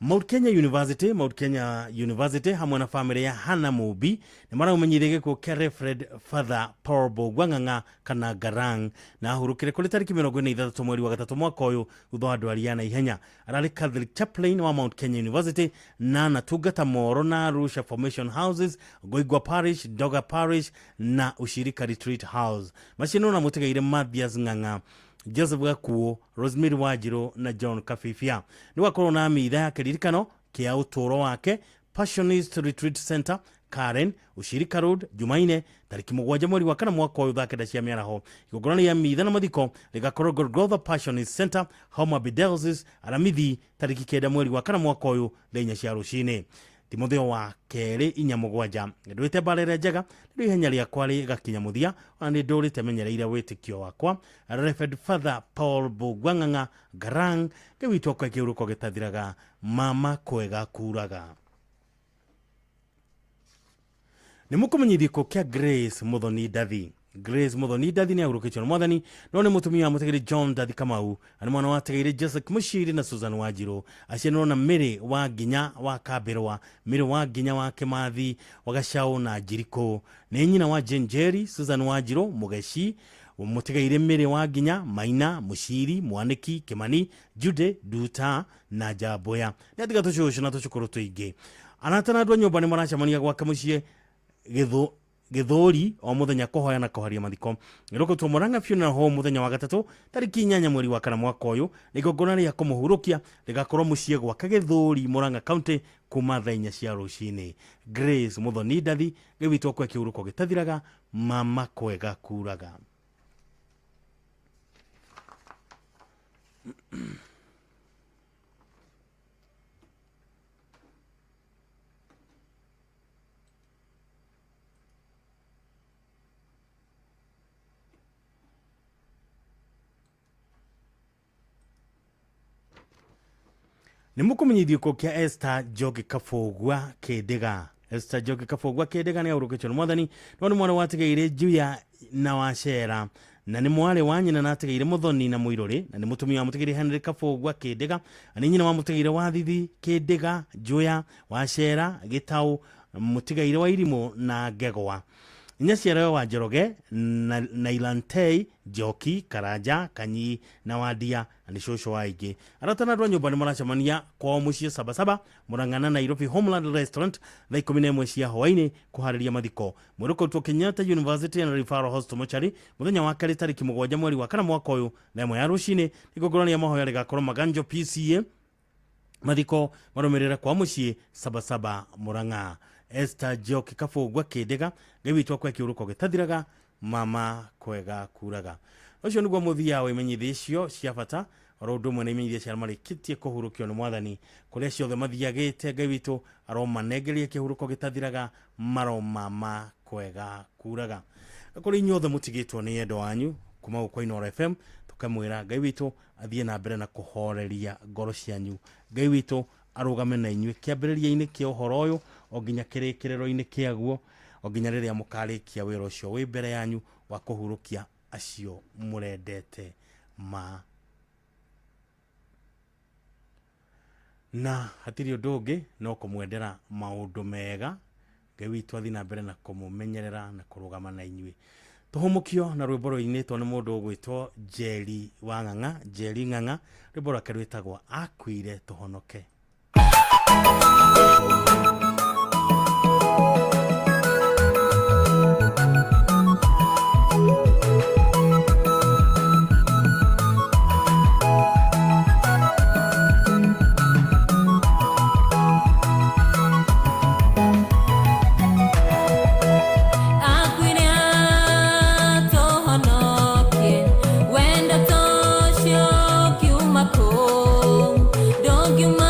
Mount Kenya University, Mount Kenya University hamwe na family ya Hannah Mubi nĩ maraumenyithia gĩkuũ kĩa Reverend Father Paul Mbũgua Ng'ang'a kana Garang, na ahurũkire kũrĩ tariki 46 mweri wa 3 mwaka ũyũ thutha wa ndwari ya naihenya. Ararĩ Catholic chaplain wa Mount Kenya University na anatungata Moro na Arusha Formation Houses, Goigwa Parish, Doga Parish na Ushirika Retreat House. Macio na mũtigaire Mathias Ng'ang'a, Joseph Gakuo, Rosemary Wanjiru na John Kabibia. Nĩ gwakorwo na mitha ya kĩririkano kĩa ũtũũro wake Passionist Retreat Center, Karen, Ushirika Road, Jumaine, tariki 7 mweri wa 4 mwaka ũyũ thaa 9 cia mĩaraho. Igongona rĩa mitha na mathiko rĩgakorwo Golgotha Passionist Center, Homa Bay Diocese, Aramithi, tariki 9 mweri wa 4 mwaka ũyũ thaa 4 cia rũcinĩ. Timotheo wa kerĩ 4:7. Ndũĩte mbara ĩrĩa njega, nĩ ihenya rĩakwa rĩgakinya mũthia, ona nĩ ndũrĩte menyereire wĩtĩkio wakwa. Reverend Father Paul Mbũgua Ng'ang'a Garang, Ngai witũ akwa kĩhurũko gĩtathiraga, mama kwega kuraga. Nĩ mũkũmenyithio gĩkuũ kĩa Grace Muthoni Ndathi. Grace Muthoni Ndathi nĩ ahurũkĩtio nĩ Mwathani, no nĩ mũtumia wa mũtegeire John Ndathi Kamau, na nĩ mwana wa tegeire Joseph Mushiri na Susan Wanjiru. Aciarirwo na Mary wa Nginya wa Kambĩrwa, Mary wa Nginya wa Kĩmathi, wa Gacau na Njirikũ. Nĩ nyina wa Jane Njeri, Susan Wanjiru, Mũgeci, mũtigaire Mary wa Nginya, Maina, Mushiri, Mwaniki, Kimani, Jude, Duta na Njamboya. Nĩ atiga tũcũcũ na tũcũkũrũ tũingĩ. Arata na andũ a nyũmba nĩ maracemania gwake mũciĩ Gĩthũri o mũthenya kũhoya na kũharia mathiko. Rũkũtwo Murang'a Funeral Home mũthenya wa gatatũ tariki 8 mweri wa 4 mwaka ũyũ. Na igongona rĩa kũmũhurũkia rĩgakorwo mũciĩ gwake Gĩthũri, Murang'a County, kuma thaa 4 cia rũcinĩ. Grace Muthoni Ndathi, Ngai witũ akwe kĩhurũko gĩtathiraga, mama kwega kuraga. Nĩ mũkũmenyithio gĩkuũ kĩa Esther Njoki Kabũgua Kĩndĩga. Esther Njoki Kabũgua Kĩndĩga nĩ ahurũkĩtio nĩ Mwathani, no nĩ mwana watigaire Njuya na Wacera, na nĩ mwarĩ wa nyina na atigaire Muthoni na Mũirũrĩ, na nĩ mũtumia wa mũtigaire Henry Kabũgua Kĩndĩga, na nĩ nyina wa mũtigaire wa Thithi Kĩndĩga, Njuya, Wacera, Gĩtaũ, mũtigaire wa Irimũ na Ngegwa. Nyaciarawe wa Njoroge na Ilantei, Njoki, Karanja, Kanyi na Wandia, na nĩ cũcũ wa aingĩ. Arata na andũ a nyũmba nĩ maracemania kwao mũciĩ Sabasaba, Murang'a na Nairobi Homeland Restaurant thaa 11 cia hwaĩ-inĩ kũharĩria mathiko. Mwĩrĩ ũkarutwo Kenyatta University and Referral Hospital Mortuary mũthenya wa kerĩ tariki 7 mweri wa 4 mwaka ũyũ thaa 1 ya rũcinĩ. Igongona rĩa mahoya rĩgakorwo Maganjo PCA, mathiko marũmĩrĩre kwa mũciĩ Sabasaba, Murang'a. Esther Njoki Kabũgua Kĩndĩga, Ngai witũ akwe kĩhurũko gĩtathiraga, mama kwega kuraga. Ũcio nĩguo mũthia wa imenyithia icio cia bata, oro ũndũ ũmwe na imenyithia cia arĩa marĩkĩtie kũhurũkio nĩ Mwathani. Kũrĩa ciothe mathiagĩte, Ngai witũ aromanengeria kĩhurũko gĩtathiraga, maromama kwega kuraga. Kũrĩ inyuothe mũtigĩtwo nĩ endo wanyu kuma gũkũ Inooro FM, tũkamwĩra Ngai witũ athiĩ na mbere na kũhoreria ngoro cianyu. Ngai witũ arũgame na inyuĩ kĩambĩrĩria-inĩ kĩa ũhoro ũyũ o nginya kĩrĩkĩrĩro-inĩ kĩaguo, o nginya rĩrĩa mũkarĩkia wĩra ũcio wĩ mbere yanyu wa kũhurũkia acio mũrendete ma. Na hatirĩ ũndũ ũngĩ no kũmwendera maũndũ mega. Ngai witũ athiĩ na mbere na kũmũmenyerera na kũrũgama na inyuĩ. Tũhũmũkio na rwĩmbo rũinĩtwo nĩ mũndũ ũgwĩtwo Njeri wa Ng'ang'a, Njeri Ng'ang'a, rwĩmbo rwake rwĩtagwo Akuire Tũhonoke. Don't you mind?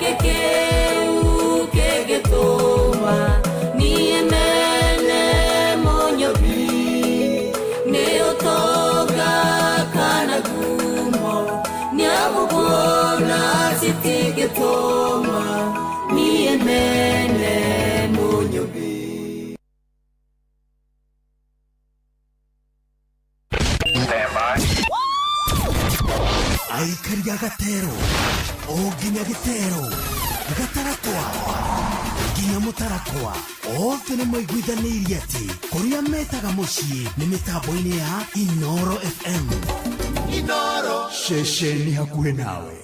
Nĩkĩ kĩu kĩngĩtũma niĩ mene Mũnyũmbi? Nĩ ũtonga kana ngumo? Nĩamu kuona citingĩtũma niĩ mene Mũnyũmbi. Aikaria gatero o nginya gĩtero gatarakwa nginya mũtarakwa othe nĩ maiguithanĩirie atĩ kũrĩa metaga mũciĩ nĩ mĩtambo-inĩ ya Inoro FM. Inoro ceceni hakuhĩ nawe.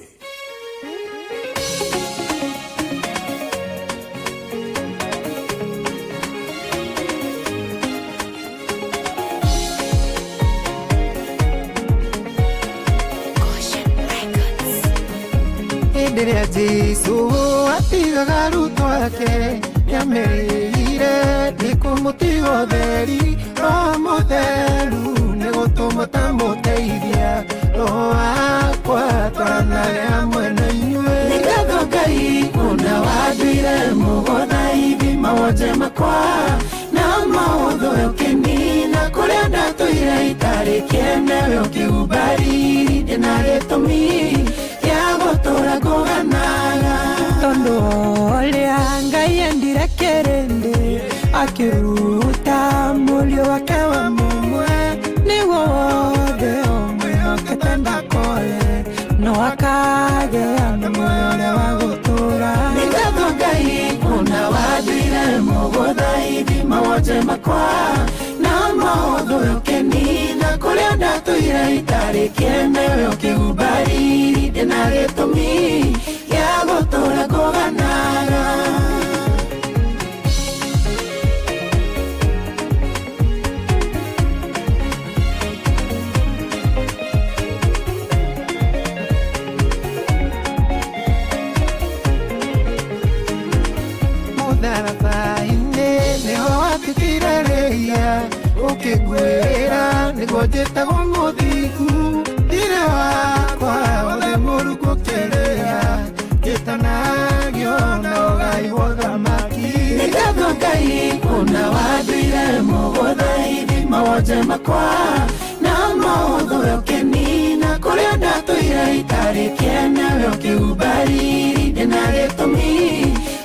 Hĩndĩ ĩrĩa Jesũ atigaga arutwo ake, nĩamerĩire nĩ kũmũtiga ũtheri, Roho Mũtheru nĩ gũtũmwo ta mũteithia, Roho wakwa twaranage hamwe na inyuĩ. Nĩ ngatho Ngai kuona wanduire mũgũthaithi mawonje makwa na maũthũ ũkĩnina, kũrĩa ndatũire itarĩ kĩene we ũkĩhumba riri, ndĩna gĩtũmi gĩa gũtũra ngũganaga. Tondũ ũrĩa Ngai endire kĩrĩndĩ, akĩruta mũriũ wake wa mũmwe, nĩguo wothe ũmwĩhokete ndakore, no akagĩa na muoyo ũrĩa wa gũtũũra. Nĩ ngatho Ngai kuona wanduire mũgũthaithi mawonje makwa na maũthũ ũkĩnina, kũrĩa ndatũire itarĩ kĩene we ũkĩhumba riri, ndĩna gĩtũmi gĩa gũtũũra ngũganaga. Mũtharaba-inĩ nĩho watuĩkire rĩhia, ũkĩnguĩra nĩguo njĩtagwo mũthingu, thirĩ wakwa wothe mũũru ngũkĩrĩha, ngĩtanagio na ũgai wa ũthamaki. Nĩ ngatho Ngai kuona wanduire mũgũthaithi mawonje makwa na maũthũ ũkĩnina, kũrĩa ndatũire itarĩ kĩene we ũkĩhumba riri, ndĩna gĩtũmi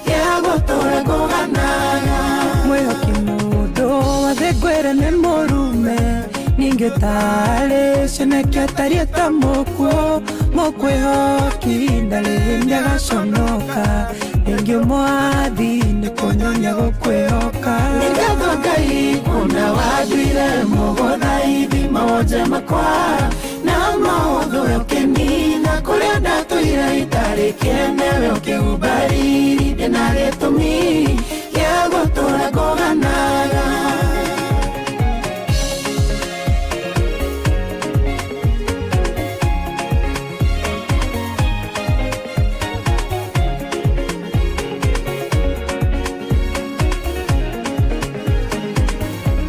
gĩa gũtũũra ngũganaga. Mwĩhoki mũndũ wa thĩ ngwĩre nĩ mũrume, ningĩ tarĩ cioneki atariĩ ta mũkuũ, mũkwĩhoki ndarĩ hĩndĩ agaconoka, rĩngĩ mwathi nĩ kũnyonia gũkwĩhoka. Nĩ ngatho Ngai kuona wanduire mũgũthaithi mawonje makwa na maũthũ ũkĩnina, kũrĩa ndatũire itarĩ kĩene we ũkĩhumba riri, ndĩna gĩtũmi gĩa gũtũũra ngũganaga.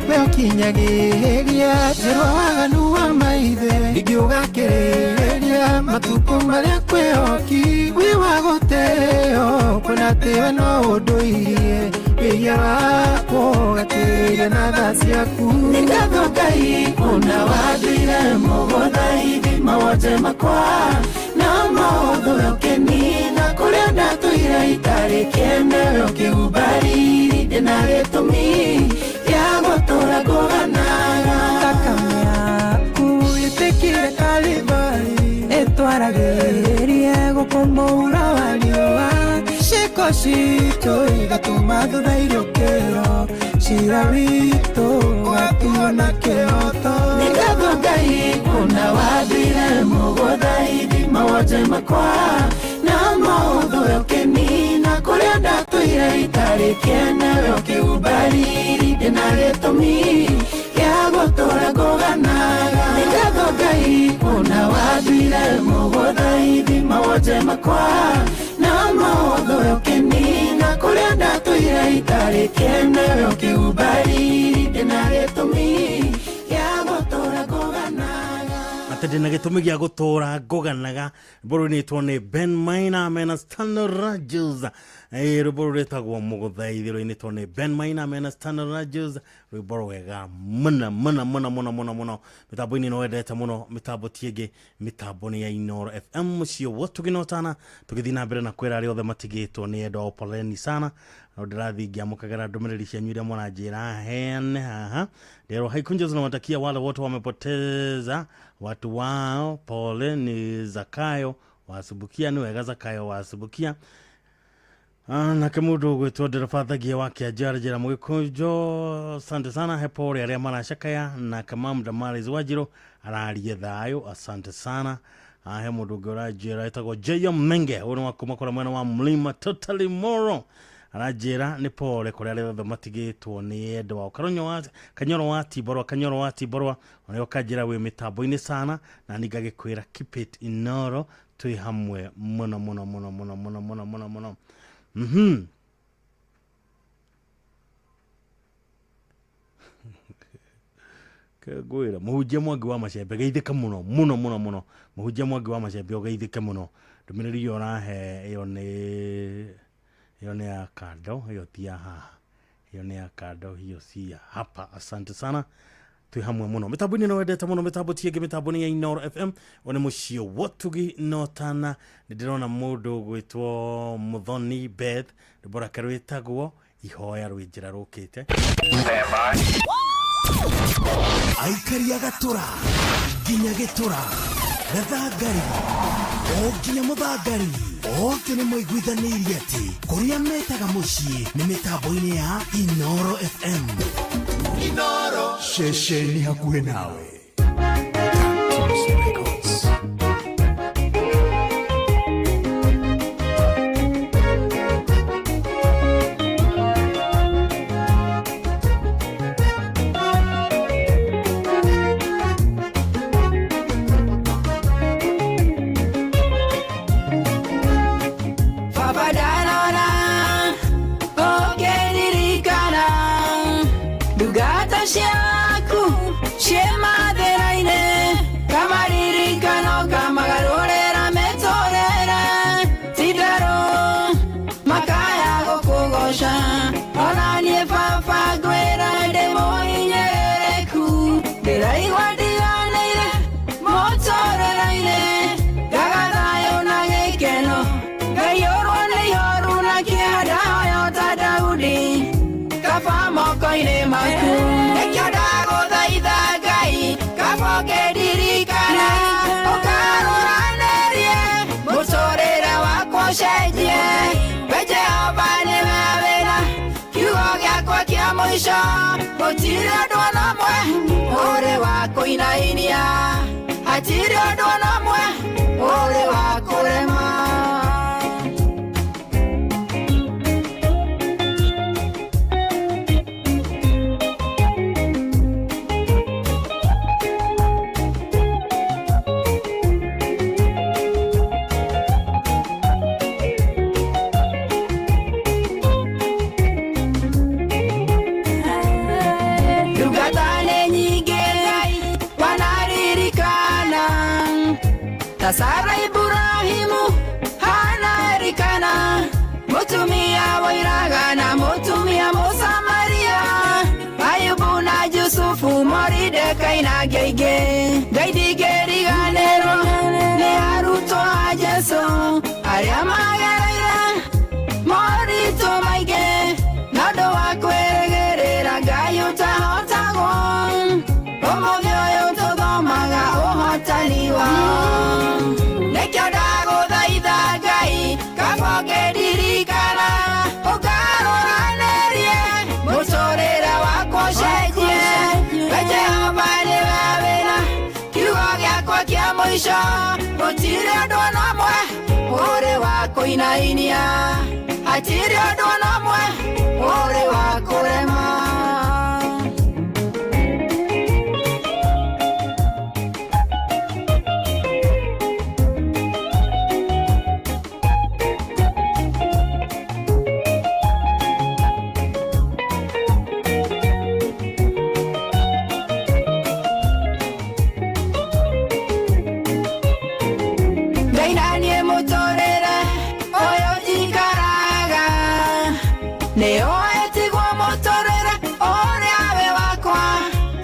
We ũkinyagĩria njĩra waganu wa maithe, ingĩũgakĩrĩria matukũ marĩa kwĩhoki, wĩ wa gũtĩo kuona atĩ we no ũndũirie, wĩhia wakwa ũgatĩria na tha ciaku. Nĩ ngatho Ngai kuona wanduire mũgũthaithi mawonje makwa na maũthũ ũkĩnina, kũrĩa ndatũire itarĩ kĩene we ũkĩhumba riri, ndĩna gĩtũmi gĩa gũtũũra ngũganaga. Thakame yaku ĩtĩkire Kalivali, ĩtwaragĩrie gũkũ mũhuro wa riũa, ciĩko citũ igatũma thutha iriũkĩro, cira witũ ũgatuo na kĩhoto. Nĩ ngatho Ngai kuona wanduire mũgũthaithi mawonje makwa na maũthũ ũkĩnina, kũrĩa ndatũire itarĩ kĩene we ũkĩhumba riri, ndĩna gĩtũmi gĩa gũtũũra ngũganaga. Nĩ ngatho Ngai kuona wanduire mũgũthaithi mawonje makwa na maũthũ ũkĩnina, kũrĩa ndatũire itarĩ kĩene we ũkĩhumba riri, ndĩna gĩtũmi gĩa gũtũũra ngũganaga. Atĩ Ndĩ na gĩtũmi gĩa gũtũra ngũganaga. Rwĩmbo rũinĩtwo nĩ Ben Maina mena Stan Rogers. Rwĩmbo rũu rwĩtagwo Mũgũthaithi, rũinĩtwo nĩ Ben Maina mena Stan Rogers. Rwĩmbo rwega mũno mũno mũno mũno mũno mũno. Mĩtambo-inĩ no wendete mũno, mĩtambo ti ĩngĩ, mĩtambo nĩ ya Inooro FM, mũciĩ wa ũtugi na ũtana. Tũgĩthiĩ na mbere na kwĩra arĩa othe matigĩtwo nĩ endwa ao poleni sana. No ndĩrathiĩ ngĩamũkagĩra ndũmĩrĩri cianyu iria mũranjĩra heane haha. Ndero haikunjo zinawatakia wale wote wamepoteza watu wao pole. Ni Zakayo wasubukia, ni wega Zakayo wasubukia. Nake mũndũ ũgwĩtwo ndereba Thagia wa Kĩanjara njĩra mũgĩkũnjo, asante sana, he pole arĩa maracakaya. Nake Mam Damaris Wanjirũ ararie thayũ, asante sana. He mũndũ ũngĩ ũranjĩra ĩtagwo J.M. Menge, ũyũ nĩ wa kuma kũrĩa mwena wa Mlima Totally Moro, aranjĩra nĩ pole kũrĩa arĩa othe matigĩtwo nĩ endwa ao. Karonyo wa Kanyoro wa Tiborwa, Kanyoro wa Tiborwa oneo kanjĩra wĩ mĩtambo-inĩ sana, na ningagĩkwĩra keep it Inooro, twĩ hamwe mũno mũno mũno mũno mũno mũno mũno mũno. Ngwĩra mũhunjia Mwangi wa Macembe geithĩka mũno mũno mũno mũno, mũhunjia Mwangi wa Macembe ũgeithĩke mũno. Ndũmĩrĩri ĩyo ũrahe ĩyo nĩ ya kando, ĩyo ti ya haha, ĩyo nĩ ya kando, hiyo si ya hapa. Asante sana, twĩ hamwe mũno mĩtambo-inĩ no wendete mũno, mĩtambo ti ĩngĩ, mĩtambo nĩ ya Inooro FM, o nĩ mũciĩ wa ũtugi na ũtana. Nĩ ndĩrona mũndũ ũgwĩtwo Muthoni Beth, rwĩmbo rwake rwĩtagwo Ihoya rwĩ njĩra rũkĩte. Aikaria gatũra nginya gĩtũra gathangari o nginya mũthangari othe nĩ maiguithanĩirie atĩ kũrĩa metaga mũciĩ nĩ mĩtambo-inĩ ya Inooro FM. Inooro ceceni hakuhĩ nawe. Records. Baba ndarora ũkĩririkana ndungata ciaku ciĩ mathĩna-inĩ, kamaririkano kamagarũrĩra mĩtũrĩre, ti-itherũ makaya gũkũgoca. Ona niĩ baba ngwĩra ndĩ mũhinyĩrĩrĩku, ndĩraigua ndiganĩire mũtũrĩre-inĩ, ngaga thayũ na gĩkeno, ngaiyũrwo nĩ ihoru na kĩeha, ndahoya ta Daudi kaba moko-inĩ maku. Nĩkĩo ndagũthaitha Ngai kaba ũkĩndirikana, ũkarũranĩrie mũtũrĩre wakwa ũcenjie. We Jehova nĩwe wĩra kiugo gĩakwa kĩa mũico, gũtirĩ ũndũ ona ũmwe ũrĩ wa kũinainia, hatirĩ ũndũ ona ũmwe ũrĩ wa kũrema. Ndungata nĩ nyingĩ Ngai wanaririkana, ta Sara, Ibrahimu, Hana, Elikana, mũtumia woiraga na mũtumia Mũsamaria, Ayubu na Jusufu, Moridekai na angĩ aingĩ. Ngai ndingĩriganĩrwo nĩ arutwo a Jesũ arĩa magereire moritũ maingĩ, na ũndũ wa kwĩrĩgĩrĩra Ngai ũtahotagwo. Ũmũthĩ ũyũ tũthomaga ũhotani wao. Nĩkĩo ndagũthaitha Ngai kaba ũkĩndirikana, ũkarũranĩrie mũtũrĩre wakwa ũcenjie. We Jehova nĩwe wĩra kiugo gĩakwa kĩa mũico, gũtirĩ ũndũ ona ũmwe ũrĩ wa kũinainia, hatirĩ ũndũ ona ũmwe ũrĩ wa kũrema. Nĩoĩ tiguo mũtũrĩre ũrĩa wĩ wakwa.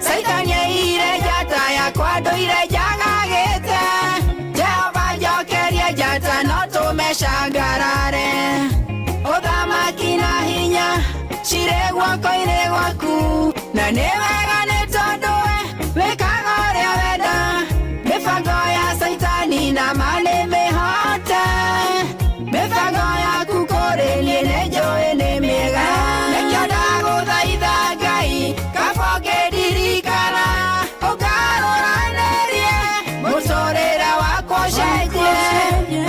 Caitani aiyire njata yakwa ndũire njagagĩte. Jehova njokerie njata no tũme cangarare. Ũthamaki na hinya cirĩ guoko-inĩ gwaku. Na nĩ wega nĩ tondũ we wĩkaga ũrĩa wenda. Mĩbango ya Caitani na ma nĩ mĩhote. Mĩbango yaku kũrĩ niĩ nĩ njũĩ nĩ mĩega. Nĩkĩo ndagũthaitha Ngai kaba ũngĩndirikana. Ũngarũranĩrie mũtũrĩre wakwa ũcenjie.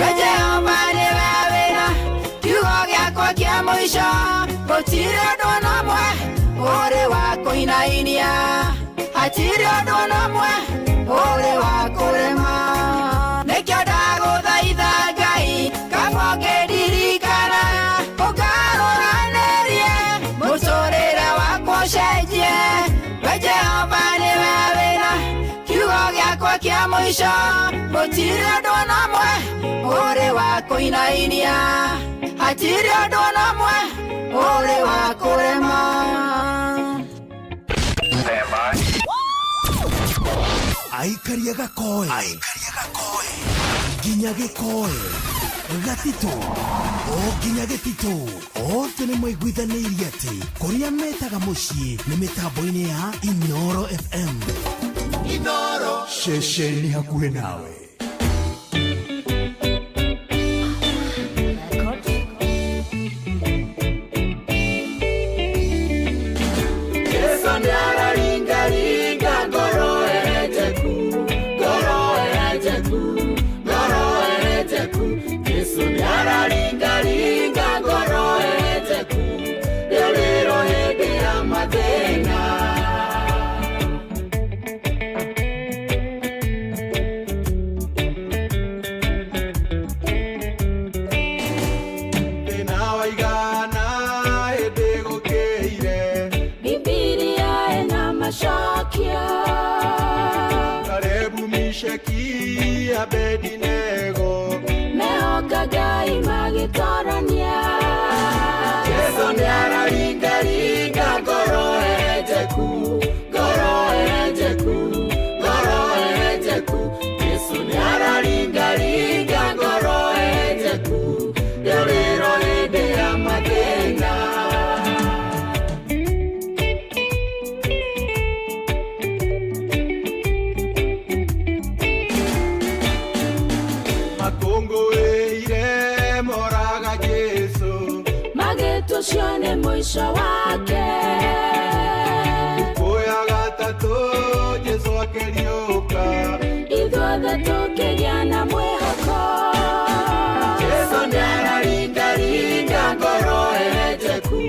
We Jehova nĩwe wĩna kiugo gĩakwa kĩa mũico. Gũtirĩ ũndũ ona ũmwe ũrĩ wa kũinainia. Hatirĩ ũndũ ona ũmwe ũrĩ wa kũrema. Nĩkĩo ndagũthaitha Ngai kaba ũngĩndirikana. Ũngarũranĩrie mũtũrĩre wakwa ũcenjie. We Jehova nĩwe wĩna kiugo gĩakwa kĩa mũico. Gũtirĩ ũndũ ona ũmwe ũrĩ wa kũinainia. Hatirĩ ũndũ ona ũmwe ũrĩ wa kũrema. Aikaria gakoe nginya gĩkoe gatitũ o nginya gĩtitũ othe nĩ maiguithanĩirie atĩ kũrĩa metaga mũciĩ nĩ mĩtambo-inĩ ya Inoro FM. Inoro ceceni hakuhĩ nawe. Yesu nĩararingaringa ngoro ehejeku, ngoro ehejeku, ngoro ehejeku. Yesu nĩararingaringa ngoro ehejeku, rĩrĩro hĩndĩ ya mathĩna. Thĩna waigana hĩndĩ gũkĩire. Bibilia ĩna macokio. Karebu Misheki Abedinego Mehoka Ngai magĩtorania. Yesu nĩararingaringa ngoro ehejeku, ngoro ehejeku, ngoro ehejeku. Yesu nĩararingaringa ngoro ehejeku, rĩrĩro hĩndĩ ya mathĩna. Makũngũĩire moraga Jesu Magĩtũcio nĩ mũico wake. Thikũ ya gatatũ Jesu akĩriũka. Ithuothe tũkĩgĩa na mwĩhoko. Yesu nĩararingaringa ngoro ehejeku,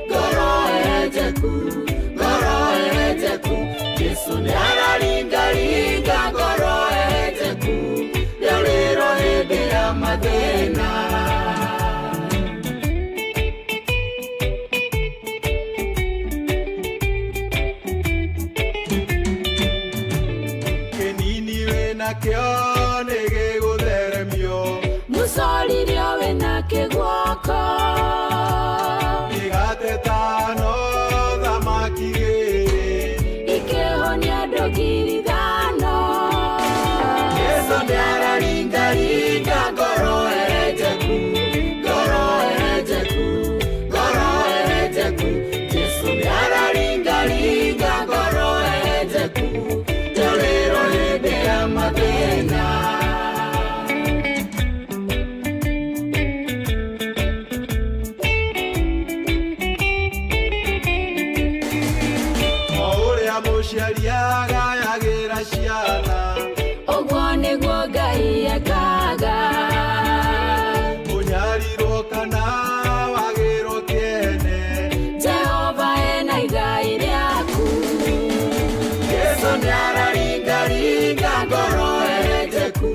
ngoro ehejeku, ngoro ehejeku. Yesu nĩararingaringa ngoro ehejeku, rĩrĩro hĩndĩ ya mathĩna. Kĩnini wĩnakĩo nĩ gĩgũtheremio. Mũcoririo wĩna kĩguoko. Mĩgate ĩtano thamaki igĩrĩ. Ikĩhonia andũ 5,000. Yesu nĩararingaringa ngoro ehejeku, ngoro ehejeku, ngoro ehejeku. Yesu nĩararingaringa ngoro ehejeku, rĩrĩro hĩndĩ ya mathĩna. O ũrĩa mũciari agayagĩra ciana. Ũguo nĩguo Ngai ekaga. Ũnyarirwo kana wagĩrwo kĩene. Jehova ena igai rĩaku. Yesu nĩararingaringa ngoro ehejeku,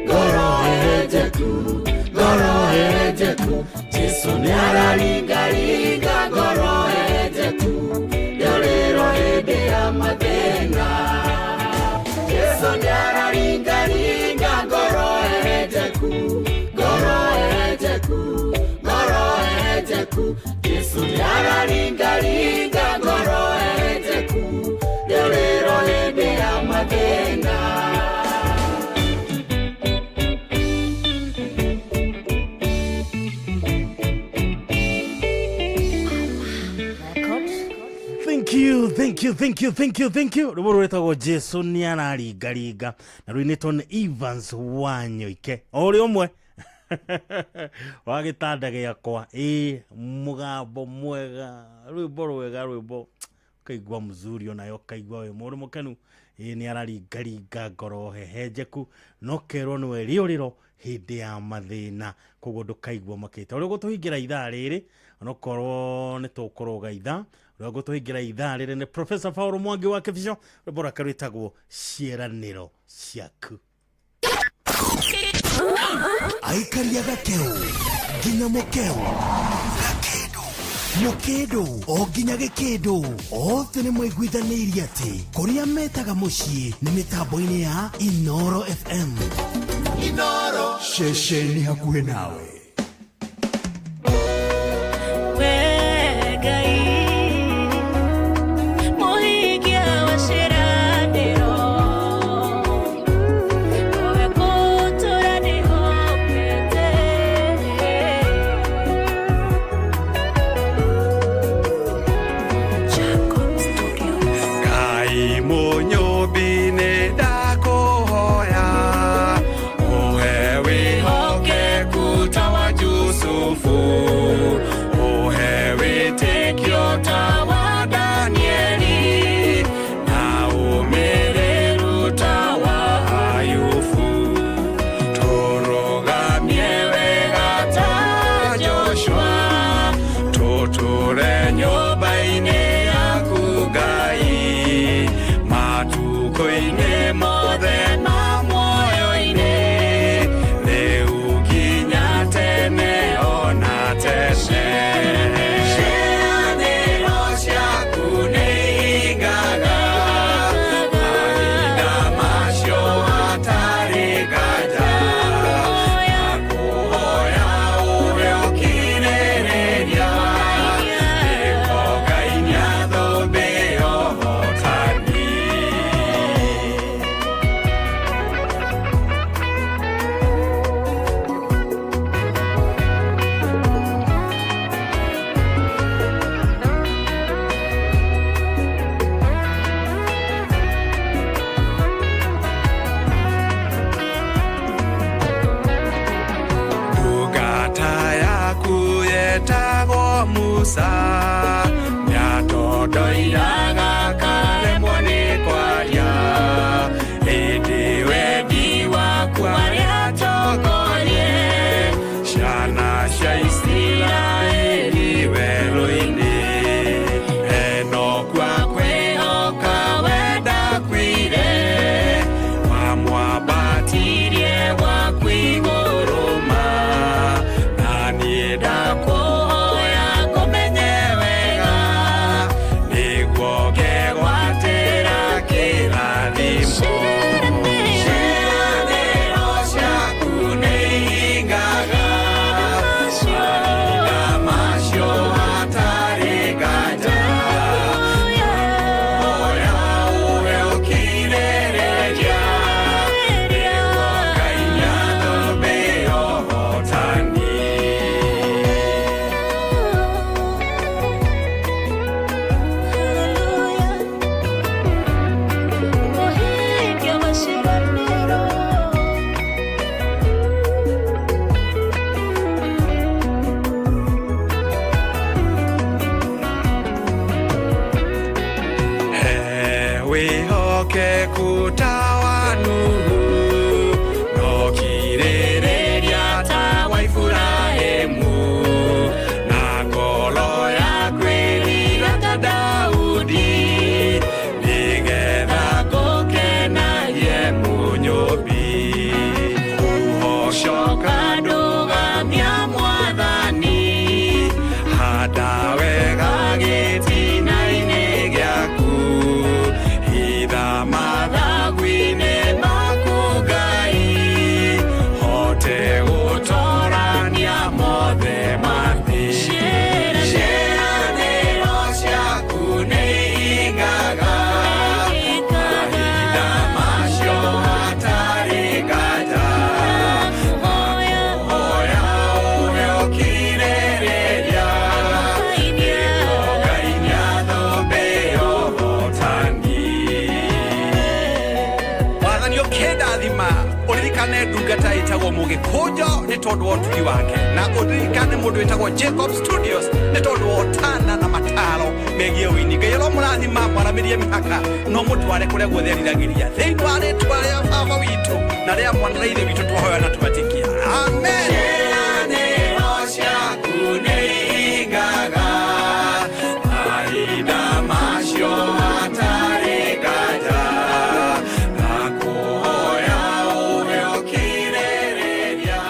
ngoro ehejeku, ngoro ehejeku. Yesu nĩararingaringa ngoro ehejeku, rĩrĩro hĩndĩ ya mathĩna. Yesu nĩararingaringa ngoro ehejeku, ngoro ehejeku, ngoro ehejeku. Yesu Thank you, thank you, thank you, thank you. Rwĩmbo rwĩtagwo Jesu nĩ araringaringa na rũinĩtwo nĩ Evans Wanyoike, o ũrĩa ũmwe wa gĩtanda gĩakwa. Ĩ mũgambo mwega, rwĩmbo rwega, rwĩmbo ũkaigua mzuri, onayo ũkaigua wĩ mũndũ mũkenu. Ĩ nĩ araringaringa ngoro hehenjeku, no kerwo nĩwe rĩũrĩro hĩndĩ ya mathĩna, koguo ndũkaigua makĩte. Ũrĩa ũgũtũhingĩra ithaa rĩrĩ, onokorwo nĩ tũkũrũga ithaa, ũrĩa ũgũtũhingĩra ithaa rĩrĩ nĩ Professor Paul Mwangi wa Kĩbico. Rwĩmbo rwake rwĩtagwo Ciĩranĩro Ciaku. Aikaria gakeu nginya mukeu, gakĩndũ mũkĩndũ o nginya gĩkĩndũ, othe nĩ maiguithanĩirie atĩ kũrĩa metaga mũciĩ nĩ mĩtambo-inĩ ya Inoro FM. Inoro, ceceni hakuhĩ nawe. We Ngai, mũhingia wa ciĩranĩro, nowe ngũtũũra ndĩhokete. Ngai mũnyũmbi, nĩ ndakũhoya ũhe wĩhokeku ta wa Jusufu, ũhe wĩtĩkio ta wa Danieli, na ũmĩrĩru ta wa Ayubu. Tũrũgamie wega ta Joshua, tũtũre nyũmba-inĩ yaku Ngai, matukũ-inĩ mothe ma muoyo-inĩ, rĩu nginya tene ona tene. Ciĩranĩro ciaku nĩ ihingaga, mahinda macio hatarĩ nganja. Nakũhoya ũhe ũkirĩrĩria, nĩguo Ngai nĩathũmbĩ ũhotani. Ndungata yaku yetagwo Musa nĩatondoiraga karemwo nĩ kwaria, ĩndĩ wendi waku arĩatongorie ciana cia Isiraeli werũ-inĩ. Enoku akwĩhoka wendakuire, wamwambatirie gwaku igũrũ ma, na niĩ ndakũhoya ngũmenye wega, nĩguo ngegwatĩra kĩrathimo. Ciĩranĩro ciaku nĩ ihingaga, mahinda macio hatarĩ nganja. Hoya ũhe ũkirĩrĩria, nĩguo Ngai nĩathũmbĩ ũhotani. Ũririkane ndungata ĩtagwo Mũgĩkũnjo nĩ tondũ wa ũtugi wake, na ũririkane mũndũ wĩtagwo Jacob Studios nĩ tondũ wa ũtana na mataro megiĩ ũini. Ngai aromũrathima, mwaramĩrie mĩhaka no mũtware kũrĩa guothe eriragĩria, thĩinĩ wa rĩtwa rĩa Baba witũ na rĩa Mwana na Ithe witũ twahoya na twetĩkia, amen. Ciĩranĩro ciaku nĩ ihingaga, mahinda macio hatarĩ nganja, na kũhoya ũhe ũkirĩrĩria,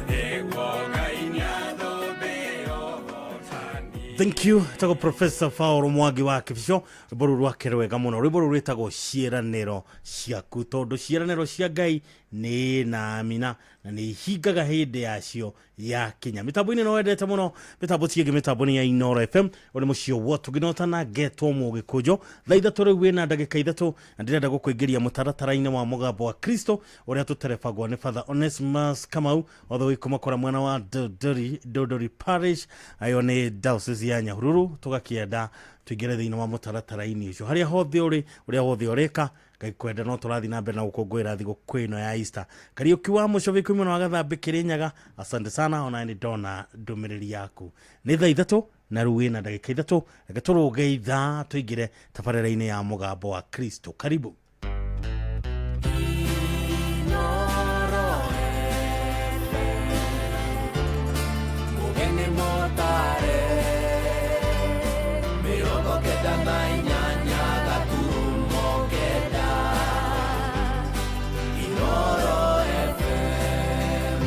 nĩguo Ngai nĩathũmbĩ ũhotani. Thank you. Tagwo Professor Paul Mwangi wa Kibico, rwĩmbo rũu rwake rwega mũno, rwĩmbo rũu rwĩtagwo Ciĩranĩro Ciaku, tondũ ciĩranĩro cia Ngai nĩ na amina na nĩ ihingaga hĩndĩ yacio yakinya. Mĩtambo-inĩ no wendete mũno, mĩtambo ti ĩngĩ, mĩtambo nĩ ya Inoro FM. Ũrĩ mũciĩ wa Tũngĩnota na ngetwo Mũgĩkũnjo. Thaa 3 rĩu wĩna ndagĩka 3, na ndĩrenda gũkũingĩria mũtaratara-inĩ wa Mũgambo wa Kristo ũrĩa tũterebagwo nĩ Father Onesmus Kamau, othe wĩ kuma kũrĩa mwena wa Dodori, Dodori Parish, ayo nĩ Diocese ya Nyahururu. Tũgakĩenda tũingĩre thĩinĩ wa mũtaratara-inĩ ũcio, harĩa hothe ũrĩ, ũrĩa wothe ũreka, Ngai kwenda no tũrathiĩ na mbere na gũkũngũĩra thigũkũ ĩno ya Easter. Kariũki wa Mũcobi kuma mwena wa Gathambĩ Kĩrĩnyaga, asante sana, ona nĩ ndona ndũmĩrĩri yaku. Nĩ thaa 3 na rĩu wĩna ndagĩka 3, reke tũrũge ithaa tũingĩre tabarĩra-inĩ ya Mũgambo wa Kristo. Karibu. Mũgeni mũtare, 98.9 Inoro FM.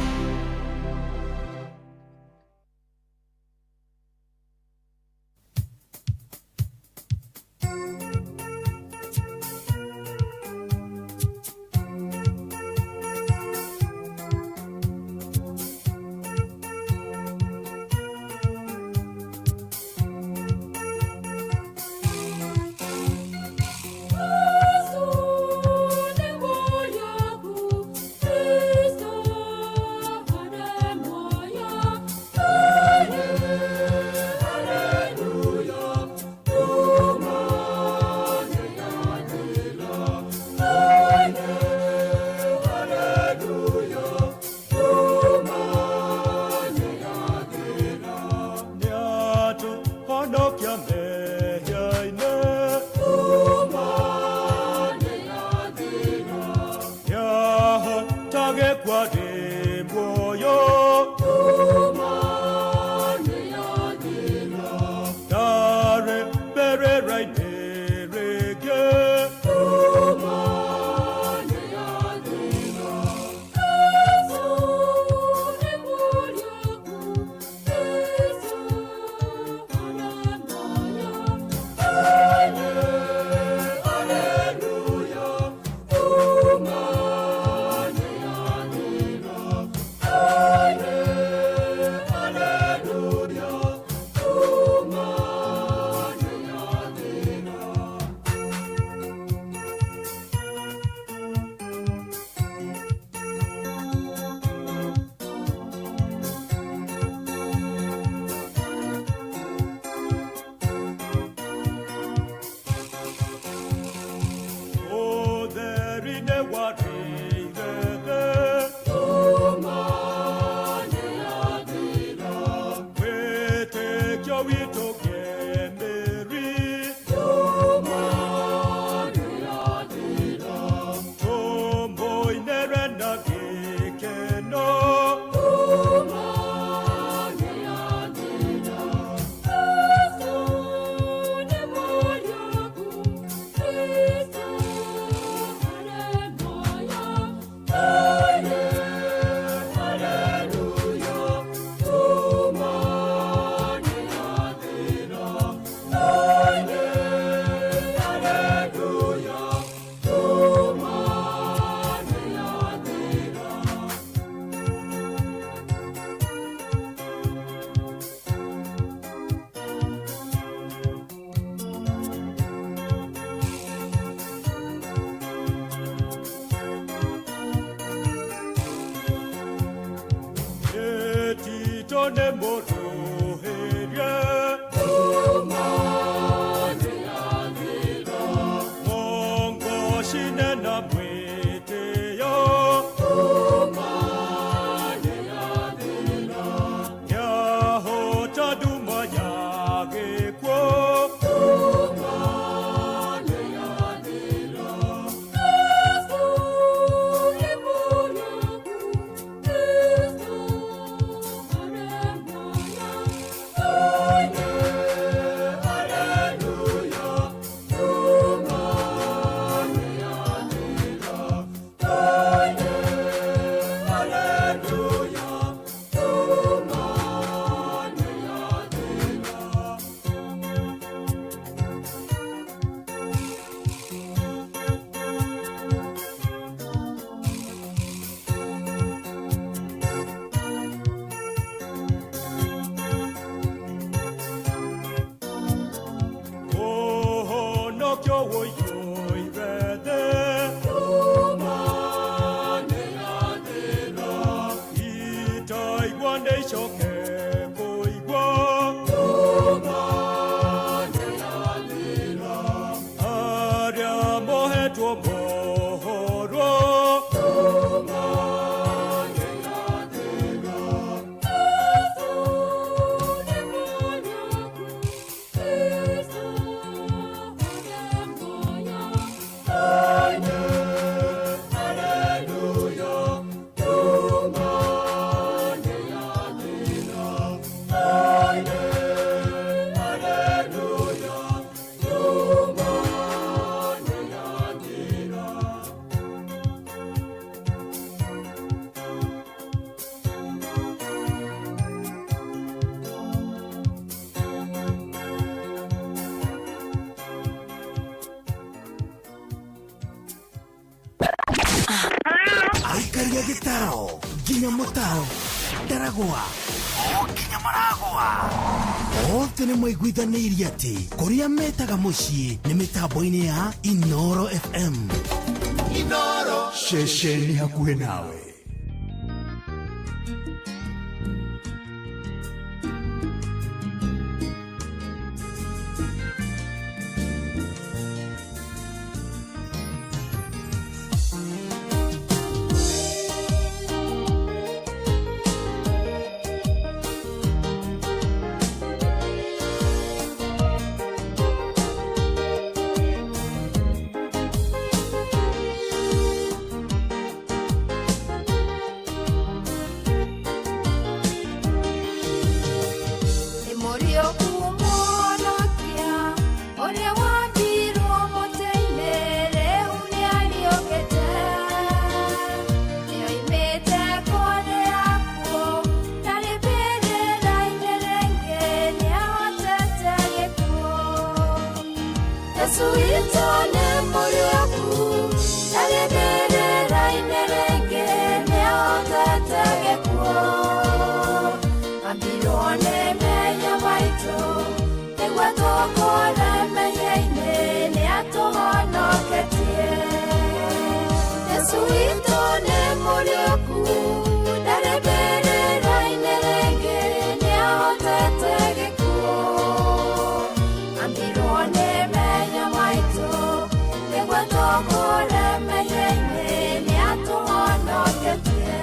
Gĩtaro nginya mũtaro, Ndaragwa o nginya Maragwa, othe nĩ maiguithanĩirie atĩ kũrĩa metaga mũciĩ nĩ mĩtambo-inĩ ya Inoro FM. Inoro ceceni hakuhĩ nawe. Nĩ mũriũku mũhonokia, ũrĩa wambirwo mũtĩ-inĩ, rĩu nĩariũkĩte. Nĩoimĩte kũrĩa akuũ, ndarĩ mbĩrĩra-inĩ rĩngĩ, nĩahotete gĩkuũ. Jesũ witũ nĩ mũriũku, ndarĩ mbĩrĩra-inĩ rĩngĩ, nĩahotete gĩkuũ. Ambirwo nĩ menya maitũ, nĩguo tũkũre mehia-inĩ, nĩatũhonoketie. Jesũ witũ nĩ mũriũku, ndarĩ mbĩrĩra-inĩ rĩngĩ, nĩahotete gĩkuũ. Ambirwo nĩ menya maitũ, nĩguo tũkũre mehia-inĩ, nĩatũhonoketie.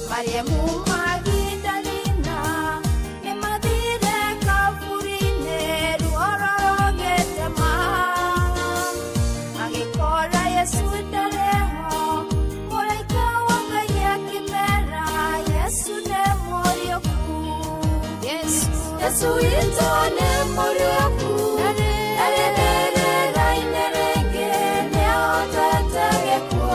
Mariamu Magdalena nĩmathire kaburi-inĩ ruoro rũgĩtema, magĩkora Yesu ndarĩ ho. Mũraika wa Ngai akĩmera Yesu nĩ mũriũku. Yesu witũ nĩ mũriũku, ndarĩ mbĩrĩra-inĩ rĩngĩ, nĩahotete gĩkuũ.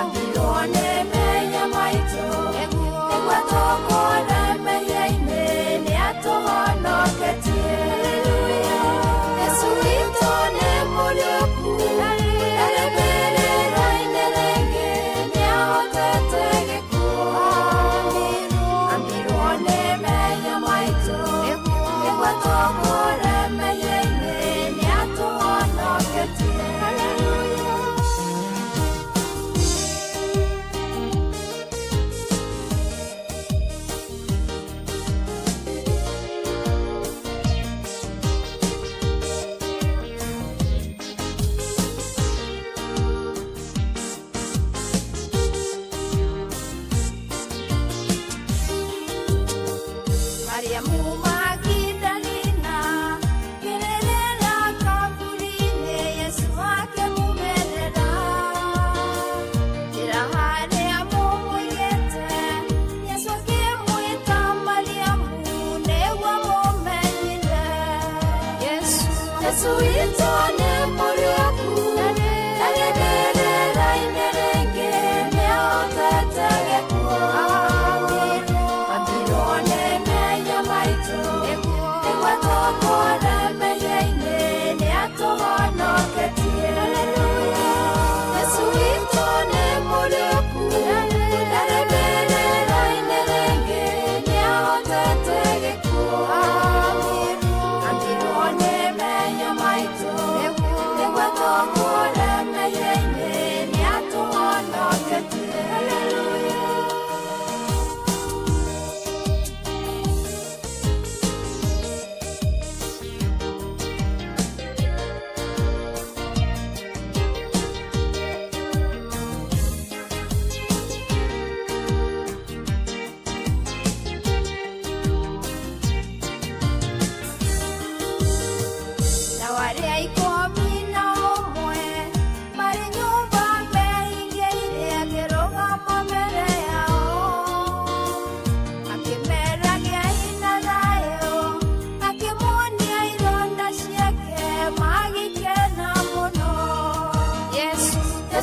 Ambirwo nĩ menya maitũ, nĩguo tũkũre mehia-inĩ, nĩatũhonoketie. Yesu witũ nĩ mũriũku, ndarĩ mbĩrĩra-inĩ rĩngĩ, nĩahotete gĩkuũ. Ambirwo nĩ menya maitũ,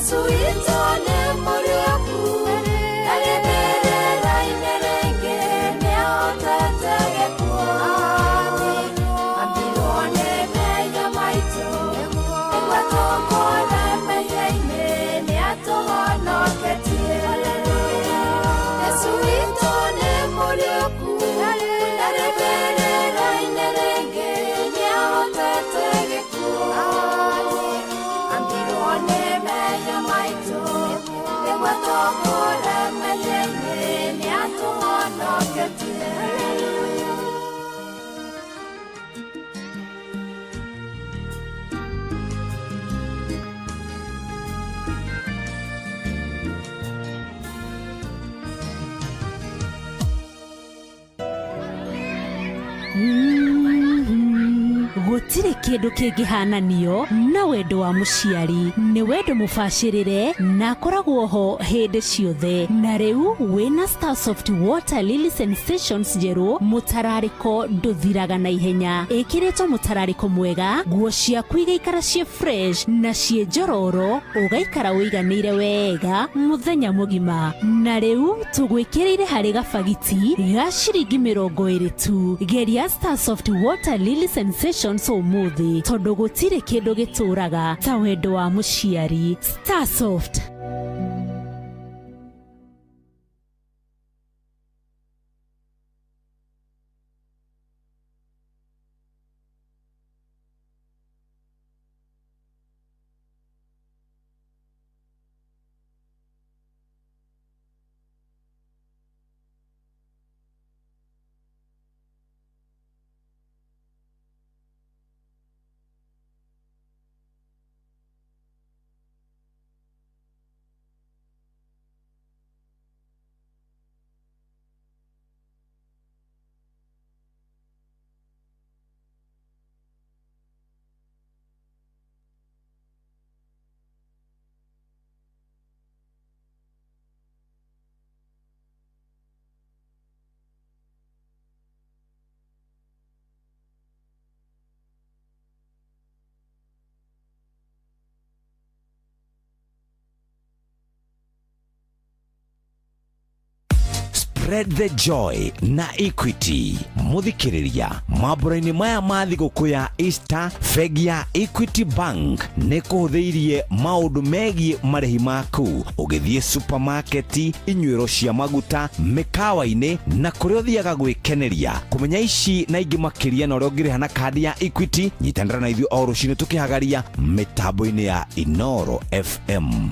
Yesu witũ nĩ mũriũku, ndarĩ mbĩrĩra-inĩ rĩngĩ, nĩahotete gĩkuũ. Ambirwo nĩ mehia maitũ, nĩguo tũkũre mehia-inĩ, nĩatũhonoketie. Yesu witũ nĩ mũriũku, ndarĩ mbĩrĩra-inĩ rĩngĩ, nĩahotete gĩkuũ. Ambirwo nĩ mehia maitũ, nĩguo tũkũre mehia-inĩ, nĩatũhonoketie. Gũtirĩ kĩndũ kĩngĩhananio na wendo wa mũciari. Nĩ wendo mũbacĩrĩre na akoragwo ho hĩndĩ ciothe. Na rĩu wĩna Starsoft Water Lily Sensations njerũ, mũtararĩko ndũthiraga na ihenya. Ĩkĩrĩtwo mũtararĩko mwega, nguo ciaku igaikara ciĩ fresh na ciĩ njororo, ũgaikara ũiganĩire wega mũthenya mũgima. Na rĩu tũgwĩkĩrĩire harĩ gabagiti ga ciringi 20 tu. Geria Starsoft Water Lily Sensations ũmũthĩ, tondũ gũtirĩ kĩndũ gĩtũraga ta wendo wa mũciari. Starsoft. Spread the joy na Equity. Muthikiriria mambura-inĩ maya ma thigũkũ ya Easter, bengi ya Equity Bank nĩ kũhũthĩirie maũndũ megiĩ marĩhi maku ũgĩthiĩ supermarket, inyuĩro cia maguta, mĩkawa-inĩ na kũrĩa ũthiaga gwĩkeneria. Kũmenya ici na ingĩ makĩria na ũrĩa ũngĩrĩha na kandi ya Equity, nyitanĩra na ithuĩ o rũcinĩ tũkĩhagaria mĩtambo-inĩ ya Inoro FM.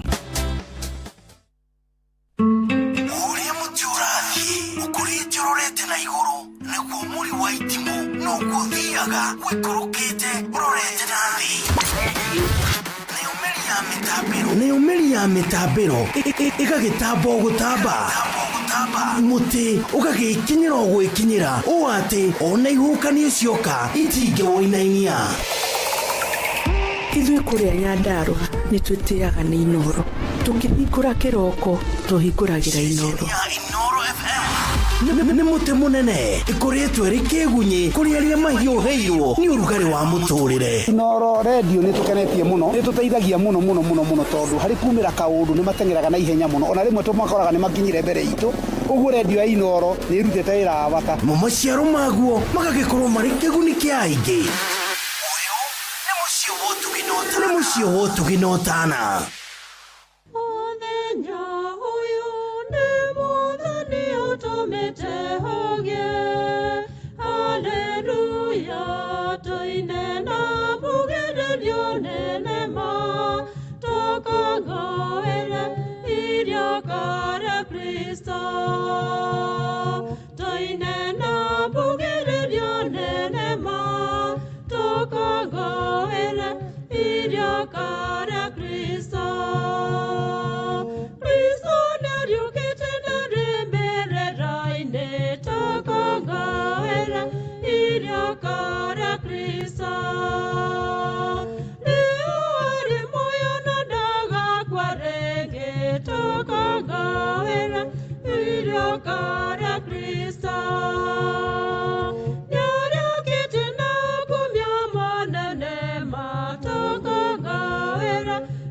Nayo mĩri ya mĩtambĩro ĩgagĩtamba o gũtamba, mũtĩ ũgagĩkinyĩra o gwĩkinyĩra, ũũ atĩ ona ihuhũkanio cioka itingĩwũinainia. Ithuĩ kũrĩa Nyandarũa nĩ twĩtĩaga nĩ Inoro. Tũkĩhingũra kĩroko tũhingũragĩra Inoro. Nĩ mũtĩ mũnene ĩkũrĩtwo ĩrĩ kĩgunyĩ kũrĩ arĩa mahiũhĩirwo nĩ ũrugarĩ wa mũtũrĩre. Inoro radio nĩ tũkenetie mũno, nĩ tũteithagia mũno mũno mũno mũno, tondũ harĩ kumĩra kaũndũ nĩ mateng'eraga na ihenya mũno, ona rĩmwe tũmakoraga nĩ makinyire mbere itũ. Ũguo radio ya Inoro nĩ ĩrutĩte wĩra wa bata. Mo maciaro maguo magagĩkorwo marĩ kĩguni kĩa aingĩ. Nĩ mũciĩ wa ũtugi na ũtana. Mũthenya ũyũ nĩ Mwathani ũtũmĩte ũgĩe. Haleluya, tũine na mbugĩrĩrio nene ma, tũkongũĩre irio kare Kristo. Tũine na mbugĩrĩrio nene ma, tũkongũĩre irio kare Kristo.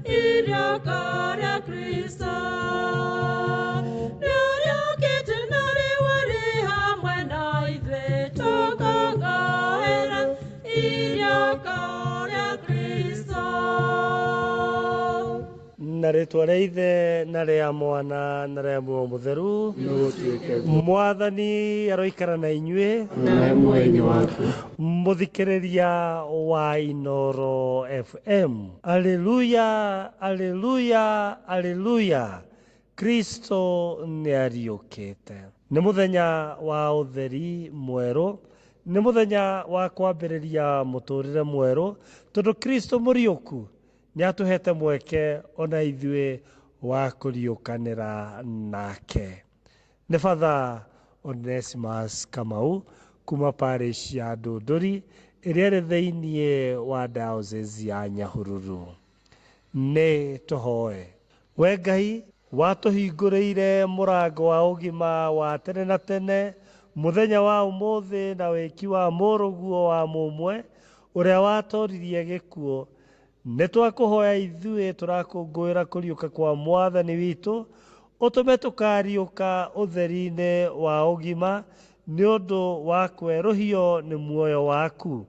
Irioka rĩa Kristo. Nĩũriũkĩte na rĩu arĩ hamwe na ithuĩ, tũkũngũĩra irioka rĩa Kristo. Na rĩtwa rĩa ithe na rĩa mwana na rĩa muoyo mũtheru, mwathani aroikara na inyuĩ. Nawe muoyo-inĩ waku. Mũthikĩrĩria wa Inooro FM, aleluya, aleluya, aleluya, Kristo nĩ ariũkĩte. Nĩ mũthenya wa ũtheri mwerũ, nĩ mũthenya wa kwambĩrĩria mũtũrĩre mwerũ, tondũ Kristo mũriũku nĩ atũhete mweke ona ithuĩ wa kũriũkanĩra nake. Nĩ Father Onesimus Kamau kuma parish ya Ndũndũri ĩrĩa ĩrĩ thĩiniĩ wa diocese ya Nyahururu. Nĩ tũhoe. We Ngai watũhingũrĩire mũrango wa ũgima wa tene na tene mũthenya wa ũmũthĩ na wĩki wa mũrũguo wa mũmwe ũrĩa watoririe gĩkuũ, nĩ twakũhoya ithuĩ tũrakũngũĩra kũriũka kwa mwathani witũ, ũtũme tũkariũka ũtheri-inĩ wa ũgima nĩ ũndũ wa kwerũhio nĩ muoyo waku.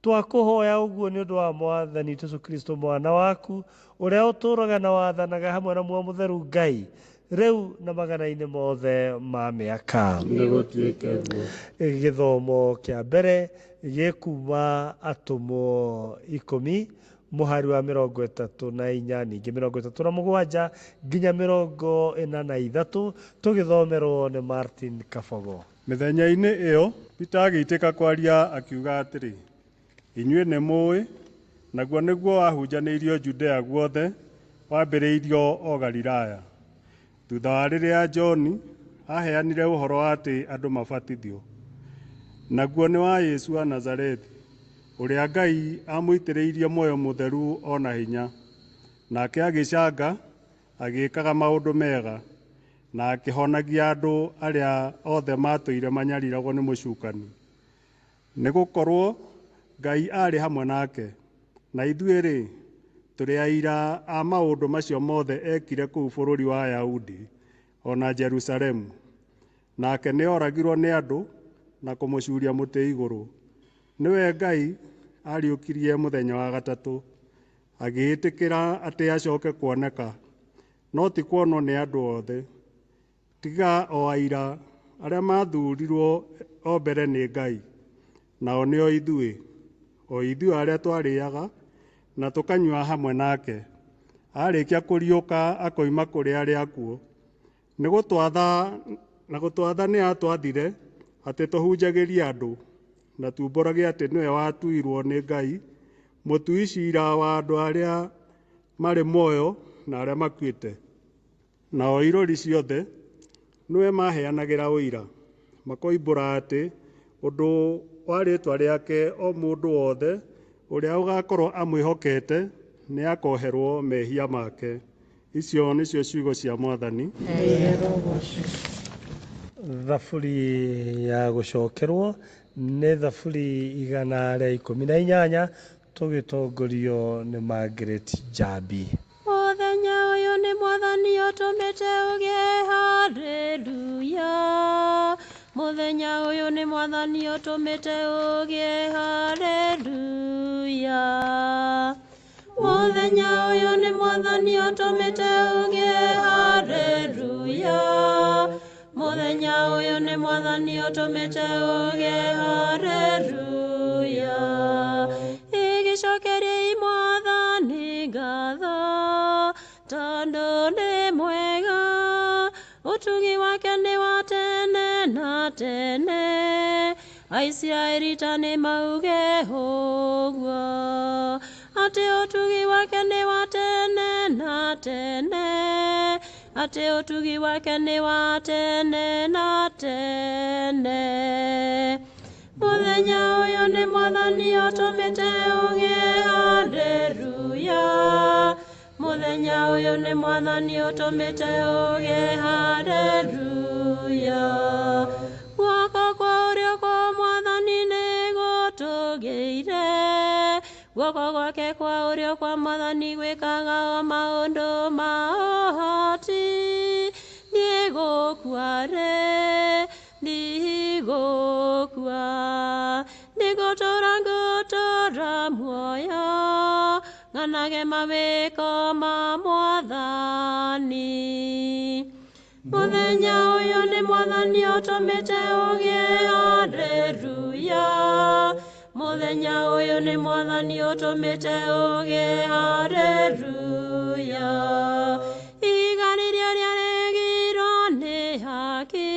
Twakũhoya ũguo nĩ ũndũ wa mwathani Jesũ Kristo mwana waku, ũrĩa ũtũũraga na wathanaga hamwe na muoyo mũtheru Ngai, rĩu na magana-inĩ mothe ma mĩaka. Nĩgũtuĩke guo. Gĩthomo kĩa mbere gĩkuma atũmwo 10 mũhari wa 34 ningĩ 37 nginya 43, tũgĩthomerwo nĩ Martin Kabogo. Mĩthenya-inĩ ĩyo Peter agĩitĩka kwaria akiuga atĩrĩ, inyuĩ nĩ mũĩ, naguo nĩguo wahunjanĩirio Judea guothe, wambĩrĩirio o Galilaya, thutha wa rĩrĩa John aheanire ũhoro wa atĩ andũ mabatithio. Naguo nĩ wa Yesu wa Nazarethi, ũrĩa Ngai amũitĩrĩirie muoyo mũtheru o na hinya, nake agĩcanga agĩĩkaga maũndũ mega, na akĩhonagia andũ arĩa othe matũire manyariragwo nĩ mũcukani, nĩgũkorwo Ngai aarĩ hamwe nake. Na ithuĩ-rĩ, tũrĩ aira a maũndũ macio mothe ekire kũu bũrũri wa Ayahudi o na Jerusalemu. Nake nĩoragirwo nĩ andũ na kũmũcuria mũtĩ igũrũ. Nĩwe Ngai ariũkirie mũthenya wa gatatũ, agĩĩtĩkĩra atĩ acoke kuoneka, no ti kuonwo nĩ andũ othe, tiga o aira arĩa mathuurirwo o mbere nĩ Ngai, nao nĩo ithuĩ, o ithuĩ arĩa twarĩaga na tũkanyua hamwe nake, arĩkia kũriũka akoima kũrĩ arĩa akuũ. Na gũtwatha nĩ atwathire atĩ tũhunjagĩrie andũ, na tumbũrage atĩ nĩwe watuirwo nĩ Ngai mũtui ciira wa andũ arĩa marĩ muoyo na arĩa makuĩte. Nao irũri ciothe nĩwe maheanagĩra ũira, makoimbũra atĩ ũndũ wa rĩĩtwa rĩake o mũndũ wothe ũrĩa ũgakorwo amwĩhokete nĩ akoherwo mehia make. Icio nĩcio ciugo cia mwathani. Thaburi ya gũcokerwo nĩ thaburi 118, tũgĩtongorio nĩ Margaret Njambi. Mũthenya ũyũ nĩ mwathani ũtũmĩte ũgĩe, haleluya. Mũthenya ũyũ nĩ mwathani ũtũmĩte ũgĩe, haleluya. Mũthenya ũyũ nĩ mwathani ũtũmĩte ũgĩe, haleluya. Mũthenya ũyũ nĩ mwathani ũtũmĩte ũgĩe, haleluya. Ĩgĩcokerie mwathani ngatho, tondũ nĩ mwega, ũtugi wake nĩ wa tene na tene. Aisiraeli ta nĩ mauge ũguo, atĩ ũtugi wake nĩ wa tene na tene, atĩ ũtugi wake nĩ wa tene na tene. Mũthenya ũyũ nĩ mwathani ũtũmĩte ũgĩe, haleluya. Mũthenya ũyũ nĩ mwathani ũtũmĩte ũgĩe, haleluya. Guoko kwa ũrĩo kwa mwathani nĩ gũtũgĩire, Guoko gwake kwa ũrĩo kwa Mwathani gwĩkaga o maũndũ ma ũhoti. Ndigũkua rĩ, ndigũkua, ndigũtũũra ngũtũũra muoyo, ng'anage mawĩko ma Mwathani. Mũthenya ũyũ nĩ Mwathani ũtũmĩte ũgĩe haleluya. Mũthenya ũyũ nĩ Mwathani ũtũmĩte ũgĩe haleluya. Ihiga rĩrĩa rĩaregirwo nĩ haki,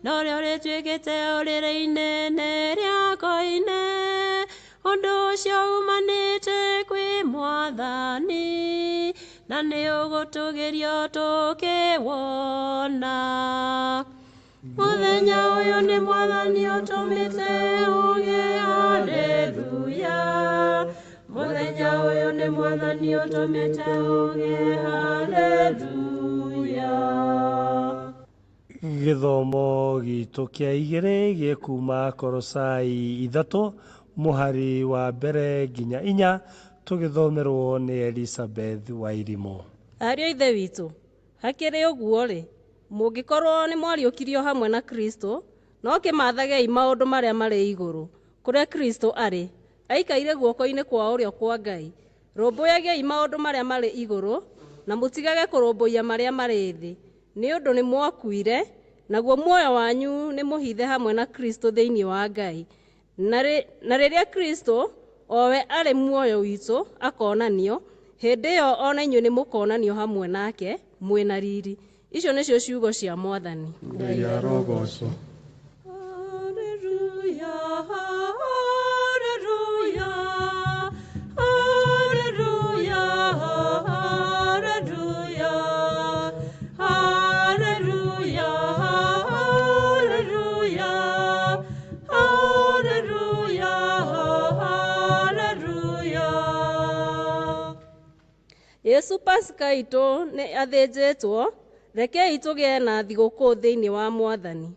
norĩo rĩtuĩkĩte ũrĩrĩ inene rĩa koine. Ũndũ ũcio umanĩte kwĩ Mwathani, na nĩ ũgũtũgĩrio tũkĩwona. Mũthenya ũyũ nĩ Mwathani ũtũmĩte ũgĩe haleluya. Mũthenya ũyũ nĩ Mwathani ũtũmĩte ũgĩe haleluya. Gĩthomo gitũ kĩa igĩrĩ gĩkuma Korosai 3 mũhari wa 1 nginya 4 tũgĩthomerwo nĩ Elizabeth Wairimu. Ariũ a Ithe witũ, hakĩrĩ ũguo-rĩ, mũngĩkorwo nĩ mwariũkirio hamwe na Kristo, no kĩmathagei maũndũ marĩa marĩ igũrũ, kũrĩa Kristo arĩ, aikaire guoko-inĩ kwa ũrĩo kwa Ngai. Rũmbũyagiai maũndũ marĩa marĩ igũrũ, na mũtigage kũrũmbũiya marĩa marĩ thĩ, nĩ ũndũ nĩ mwakuire, naguo muoyo wanyu nĩ mũhithe hamwe na Kristo thĩinĩ wa Ngai. Na rĩrĩa Kristo, o we arĩ muoyo witũ, akonanio, hĩndĩ ĩyo o na inyuĩ nĩ mũkonanio hamwe nake mwĩ na riri. Icio nĩcio ciugo cia Mwathani. Ngai arogocwo. Haleluya, haleluya, haleluya, haleluya, haleluya, haleluya, haleluya, haleluya. Yesu Pasika itũ nĩ athĩnjĩtwo, rekei tũgĩe na thigũkũ thĩinĩ wa Mwathani.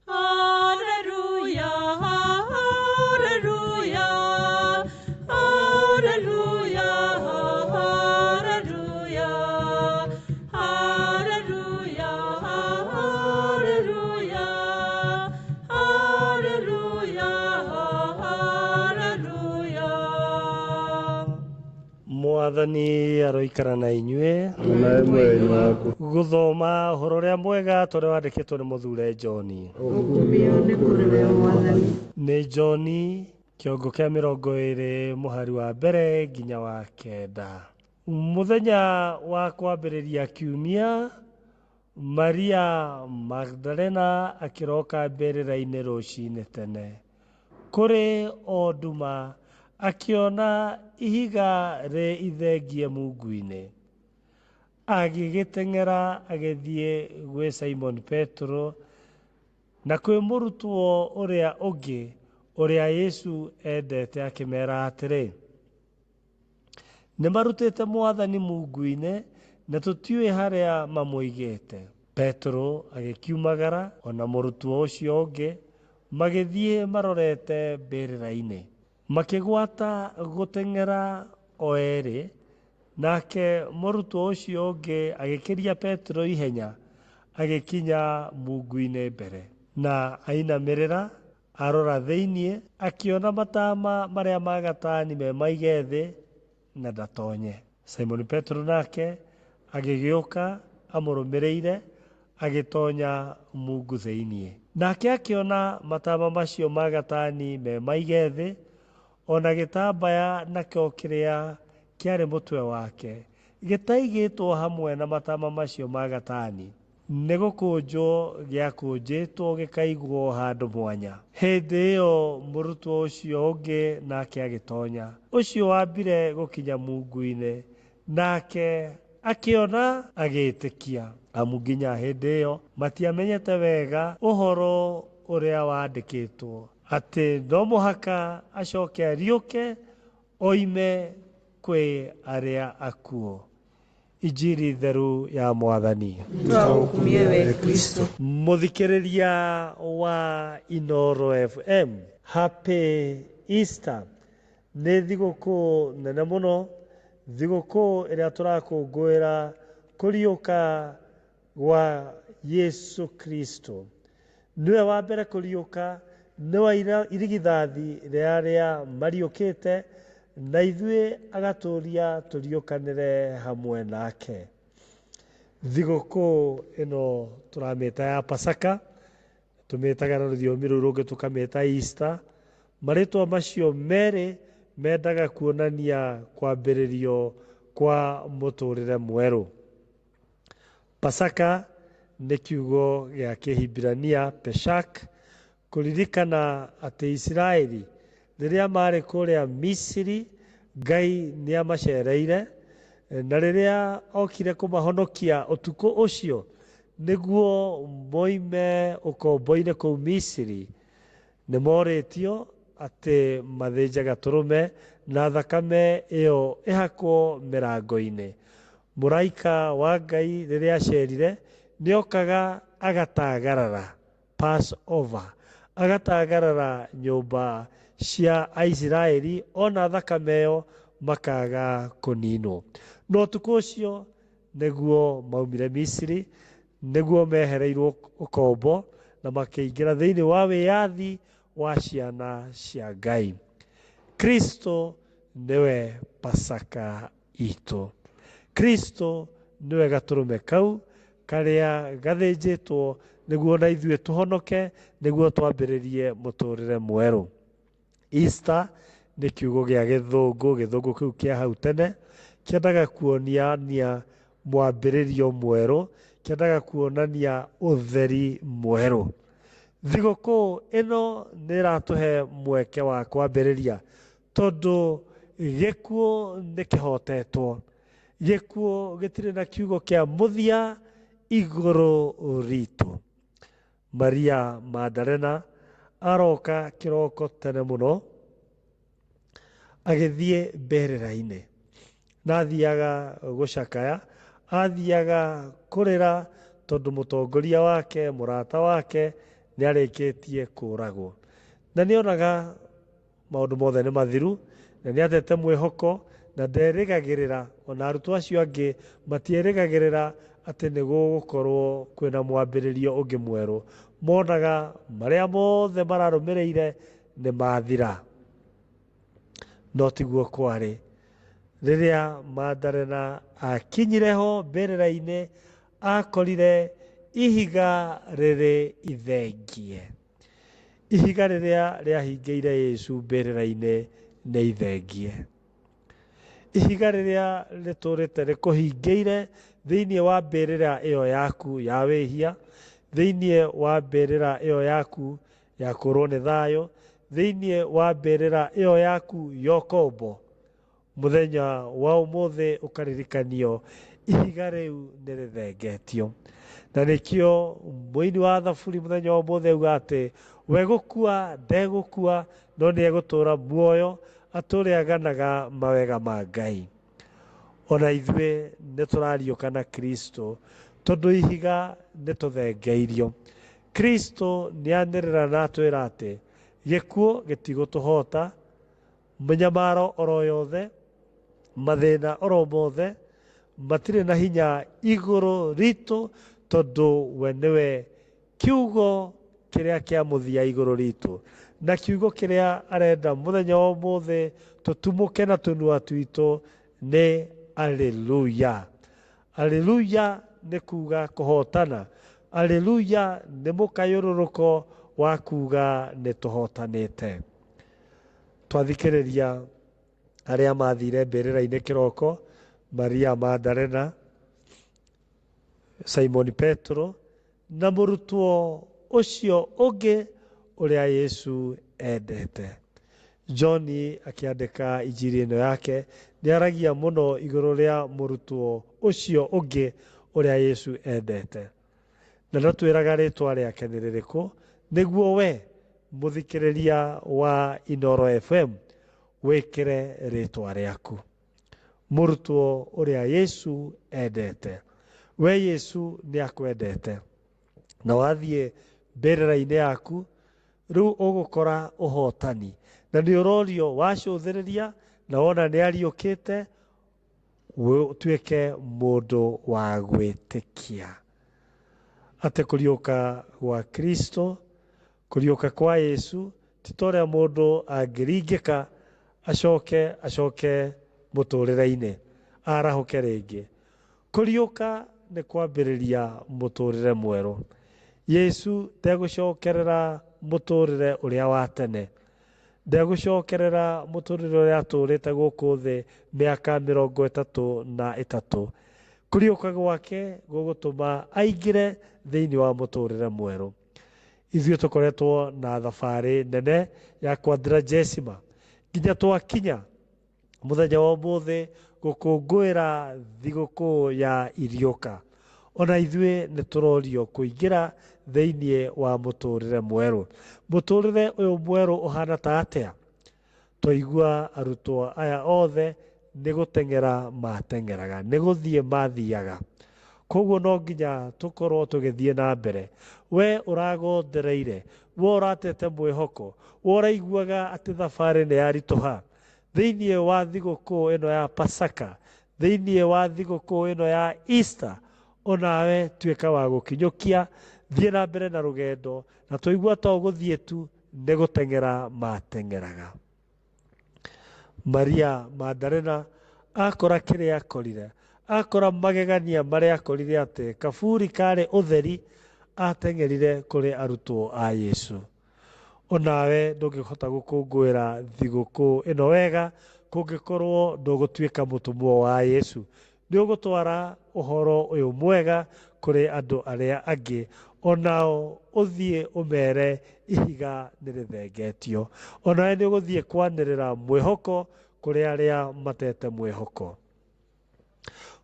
Haleluya, haleluya, haleluya, haleluya, haleluya, haleluya, haleluya, haleluya. Mwathani aroikara na inyuĩ. Nawe muoyo-inĩ waku. Gũthoma ũhoro ũrĩa mwega ta ũrĩa wandĩkĩtwo nĩ mũthure John. Ũkumio nĩ kũrĩ we Mwathani. Nĩ John kĩongo kĩa 20 mũhari wa 1 nginya wa 9. Mũthenya wa kwambĩrĩria kiumia, Maria Magdalena akĩroka mbĩrĩra-inĩ rũcinĩ tene. Kũrĩ o nduma akĩona ihiga rĩ ithengie mungu-inĩ. Agĩgĩteng'era agĩthiĩ gwĩ Simon Petro na kwĩ mũrutwo ũrĩa ũngĩ ũrĩa Yesu endete akĩmera atĩrĩ, nĩ marutĩte Mwathani mungu-inĩ na tũtiũĩ harĩa mamũigĩte. Petro agĩkiumagara ona mũrutwo ũcio ũngĩ magĩthiĩ marorete mbĩrĩra-inĩ. Makĩgwata gũteng'era o erĩ, nake mũrutwo ũcio ũngĩ agĩkĩria Petro ihenya agĩkinya mungu-inĩ mbere. Na ainamĩrĩra arora thĩinĩ akĩona matama marĩa ma gatani me maige thĩ na ndatonye. Simon Petro nake agĩgĩũka amũrũmĩrĩire agĩtonya mungu thĩinĩ. Nake akĩona matama macio ma gatani me maige thĩ, ona gĩtambaya nakĩo kĩrĩa kĩarĩ mũtwe wake gĩtaigĩtwo hamwe na matama macio ma gatani, nĩ gũkũnjwo gĩakũnjĩtwo gĩkaigwo handũ mwanya. Hĩndĩ ĩyo mũrutwo ũcio ũngĩ nake agĩtonya, ũcio wambire gũkinya mungu-inĩ, nake akĩona agĩĩtĩkia. Amu nginya hĩndĩ ĩyo matiamenyete wega ũhoro ũrĩa wandĩkĩtwo, atĩ no mũhaka acoke ariũke oime kwĩ arĩa akuũ. Injiri theru ya Mwathani. Tũgũkumie we Kristo. Mũthikĩrĩria wa Inooro FM, Happy Easter. Nĩ thigũkũ nene mũno, thigũkũ ĩrĩa tũrakũngũĩra kũriũka gwa Yesu Kristo. Nĩwe wa mbere kũriũka, nĩwe irigithathi rĩa arĩa mariũkĩte, na ithuĩ agatũũria tũriũkanĩre hamwe nake. Thigũkũ ĩno tũramĩta ya Pasaka, tũmĩtaga na rũthiomi rũu rũngĩ tũkamĩta Easter. Marĩtwa macio merĩ mendaga kuonania kwambĩrĩrio kwa mũtũrĩre mwerũ. Pasaka nĩ kiugo gĩa Kĩhibirania Peshak, kũririkana atĩ Isiraeli rĩrĩa maarĩ kũrĩa Misiri, Ngai nĩ amacereire, na rĩrĩa okire kũmahonokia ũtukũ ũcio nĩguo moime ũkombo-inĩ kũu Misiri, nĩ morĩtio atĩ mathĩnje gatũrũme na thakame ĩyo ĩhakwo mĩrango-inĩ. Mũraika wa Ngai rĩrĩa acerire, nĩ okaga agatagarara, pass over, agatagarara nyũmba cia Aisiraeli ona thakame ĩyo makaga kũninwo. Na ũtukũ ũcio nĩguo maumire Misiri, nĩguo mehereirwo ũkombo na makĩingĩra thĩinĩ wa wĩyathi wa ciana cia Ngai. Kristo nĩwe Pasaka itũ. Kristo nĩwe gatũrũme kau karĩa gathĩnjĩtwo nĩguo na ithuĩ tũhonoke, nĩguo twambĩrĩrie mũtũrĩre mwerũ. Easter nĩ kiugo gĩa gĩthũngũ, gĩthũngũ kĩu kĩa hau tene, kĩendaga kuonania mwambĩrĩrio mwerũ, kĩendaga kuonania ũtheri mwerũ. Thigũkũ ĩno nĩ ĩratũhe mweke wa kwambĩrĩria, tondũ gĩkuũ nĩ kĩhotetwo. Gĩkuũ gĩtirĩ na kiugo kĩa mũthia igũrũ ritũ. Maria Magdalena aroka kĩroko tene mũno, agĩthiĩ mbĩrĩra-inĩ. Na athiaga gũcakaya, athiaga kũrĩra tondũ mũtongoria wake, mũrata wake, nĩ arĩkĩtie kũragwo. Na nĩ onaga maũndũ mothe nĩ mathiru, na nĩ atete mwĩhoko, na nderĩgagĩrĩra, ona arutwo acio angĩ matierĩgagĩrĩra atĩ nĩ gũgũkorwo kwĩna mwambĩrĩrio ũngĩ mwerũ. Monaga marĩa mothe mararũmĩrĩire nĩ mathira. No tiguo kwarĩ. Rĩrĩa Magdalena akinyire ho mbĩrĩra-inĩ, akorire ihiga rĩrĩ ithengie. Ihiga rĩrĩa rĩahingĩire Yesu mbĩrĩra-inĩ nĩ ithengie. Ihiga rĩrĩa rĩtũrĩte rĩkũhingĩire thĩinĩ wa mbĩrĩra ĩyo yaku ya wĩhia, thĩinĩ wa mbĩrĩra ĩyo yaku ya kũrwo nĩ thayũ, thĩinĩ wa mbĩrĩra ĩyo yaku ya ũkombo, mũthenya wa ũmũthĩ ũkaririkanio ihiga rĩu nĩ rĩthengetio. Na nĩkĩo mũini wa thaburi mũthenya wa ũmũthĩ auga atĩ we gũkua ndegũkua, no nĩ egũtũũra muoyo atũũre aganaga mawega ma Ngai. Ona ithuĩ nĩ tũrariũka na Kristo, tondũ ihiga nĩ tũthengeirio. Kristo nĩ anĩrĩra na atwĩra atĩ gĩkuũ gĩtigũtũhota, mĩnyamaro oro yothe, mathĩna oro mothe, matirĩ na hinya igũrũ ritũ, tondũ we nĩwe kiugo kĩrĩa kĩa mũthia igũrũ ritũ. Na kiugo kĩrĩa arenda mũthenya wa ũmũthĩ tũtumũke na tũnua twitũ nĩ Alleluia. Alleluia nĩ kuga kũhotana. Alleluia nĩ mũkayũrũrũko wa kuga nĩ tũhotanĩte. Twathikĩrĩria arĩa mathire mbĩrĩra-inĩ kĩroko, Maria Magdalena, Simon Petro, na mũrutwo ũcio ũngĩ ũrĩa Yesu endete. John akĩandĩka injiri ĩno yake nĩ aragia mũno igũrũ rĩa mũrutwo ũcio ũngĩ ũrĩa Yesu endete. Na ndatwĩraga rĩtwa rĩake nĩ rĩrĩkũ, nĩguo we mũthikĩrĩria wa Inooro FM wĩkĩre rĩtwa rĩaku. Mũrutwo ũrĩa Yesu endete. We Yesu nĩ akwendete. Na wathiĩ mbĩrĩra-inĩ yaku, rĩu ũgũkora ũhotani. Na nĩ ũrorio wacũthĩrĩria na wona nĩ ariũkĩte, ũtuĩke mũndũ wa gwĩtĩkia atĩ kũriũka gwa Kristo, kũriũka kwa Yesu ti ta ũrĩa mũndũ angĩringĩka acoke acoke mũtũrĩre-inĩ arahũke rĩngĩ. Kũriũka nĩ kwambĩrĩria mũtũrĩre mwerũ. Yesu ndegũcokerera mũtũrĩre ũrĩa wa tene, ndegũcokerera mũtũrĩre ũrĩa atũrĩte gũkũ thĩ mĩaka 33. Kũriũka gwake gũgũtũma aingĩre thĩinĩ wa mũtũrĩre mwerũ. Ithuĩ tũkoretwo na thabarĩ nene ya Quadragesima nginya twakinya mũthenya wa ũmũthĩ gũkũngũĩra thigũkũ ya iriũka. Ona ithuĩ nĩ tũrorio kũingĩra thĩinĩ wa mũtũrĩre mwerũ. Mũtũrĩre ũyũ mwerũ ũhana ta atĩa? Twaigua arutwo aya othe nĩ gũteng'era mateng'eraga, nĩ gũthiĩ mathiaga. Koguo no nginya tũkorwo tũgĩthiĩ na mbere. We ũragondereire, we ũratete mwĩhoko, we ũraiguaga atĩ thabarĩ nĩ yaritũha, thĩinĩ wa thigũkũ ĩno ya Pasaka, thĩinĩ wa thigũkũ ĩno ya Easter, onawe tuĩka wa gũkinyũkia, thiĩ na mbere na rũgendo, na twaigua to gũthiĩ tu nĩ gũteng'era mateng'eraga. Maria Magdalena akora kĩrĩa akorire, akora magegania marĩa akorire atĩ kaburi karĩ ũtheri, ateng'erire kũrĩ arutwo a Yesu. Onawe ndũngĩhota gũkũngũĩra thigũkũ ĩno wega kũngĩkorwo ndũgũtuĩka mũtũmwo wa Yesu. Nĩ ũgũtwara ũhoro ũyũ mwega kũrĩ andũ arĩa angĩ, onao ũthiĩ ũmere ihiga nĩ rĩthengetio. Onawe nĩ ũgũthiĩ kwanĩrĩra mwĩhoko kũrĩ arĩa matete mwĩhoko.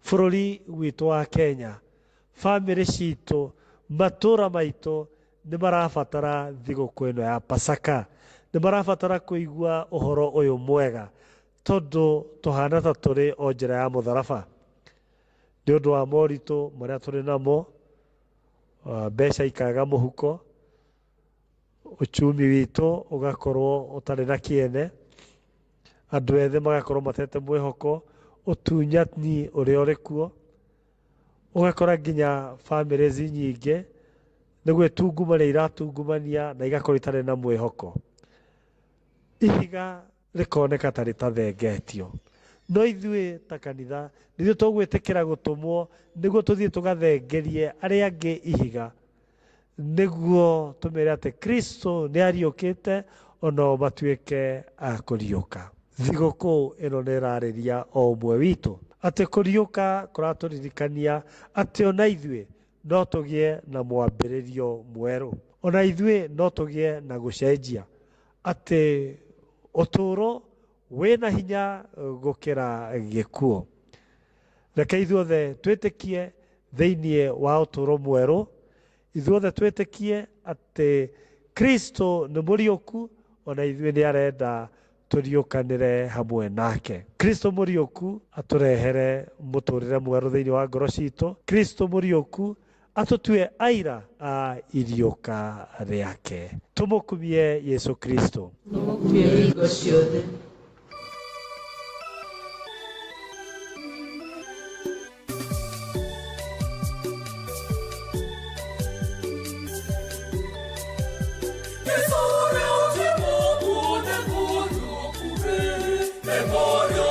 Bũrũri witũ wa Kenya, bamĩrĩ citũ, matũra maitũ nĩ marabatara thigũkũ ĩno ya Pasaka, nĩ marabatara kũigua ũhoro ũyũ mwega, tondũ tũhana ta tũrĩ o njĩra ya mũtharaba. Nĩ ũndũ wa moritũ marĩa tũrĩ namo, mbeca ikaga mũhuko, uchumi witũ ũgakorwo ũtarĩ na kĩene, andũ ethĩ magakorwo matete mwĩhoko, ũtunyani ũrĩa ũrĩ kuo, ũgakora nginya bamĩrĩ nyingĩ nĩ gwĩtungumania iratungumania na igakorwo itarĩ na mwĩhoko. Ihiga rĩkoneka ta rĩtathengetio. No ithuĩ ta kanitha nithuĩ tũgwĩtĩkĩra gũtũmwo nĩguo tũthiĩ tũgathengerie arĩa angĩ ihiga, nĩguo tũmere atĩ Kristo nĩ ariũkĩte onao matuĩke a kũriũka. Thigũkũ ĩno nĩ ĩrarĩria o ũmwe witũ atĩ kũriũka kũratũririkania atĩ ona ithuĩ no tũgĩe na mwambĩrĩrio mwerũ, ona ithuĩ no tũgĩe na gũcenjia, atĩ ũtũũro wĩna hinya gũkĩra gĩkuũ. Reke ithuothe twĩtĩkie thĩinĩ wa ũtũũro mwerũ, ithuothe twĩtĩkie atĩ Kristo nĩ mũriũku, ona ithuĩ nĩ arenda tũriũkanĩre hamwe nake. Kristo mũriũku atũrehere mũtũrĩre mwerũ thĩinĩ wa ngoro citũ. Kristo mũriũku atũtue aira a iriũka rĩake. Tũmũkumie Yesu Kristo. Tũmũkumie hingo ciothe. Memorial.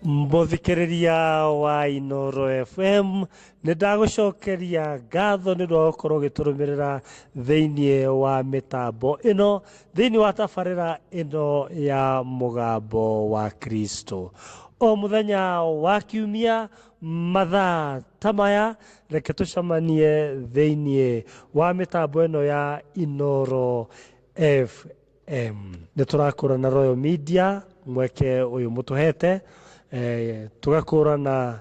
Mũthikĩrĩria wa Inoro FM, nĩ ndagũcokeria ngatho nĩ ũndũ wa gũkorwo ũgĩtũrũmĩrĩra thĩinĩ wa mĩtambo ĩno, thĩinĩ wa tabarĩra ĩno ya Mũgambo wa Kristo. O mũthenya wa kiumia mathaa ta maya, reke tũcemanie thĩinĩ wa mĩtambo ĩno ya Inoro FM. Nĩ tũrakũrana Royal Media mweke ũyũ mũtũhete, tũgakũrana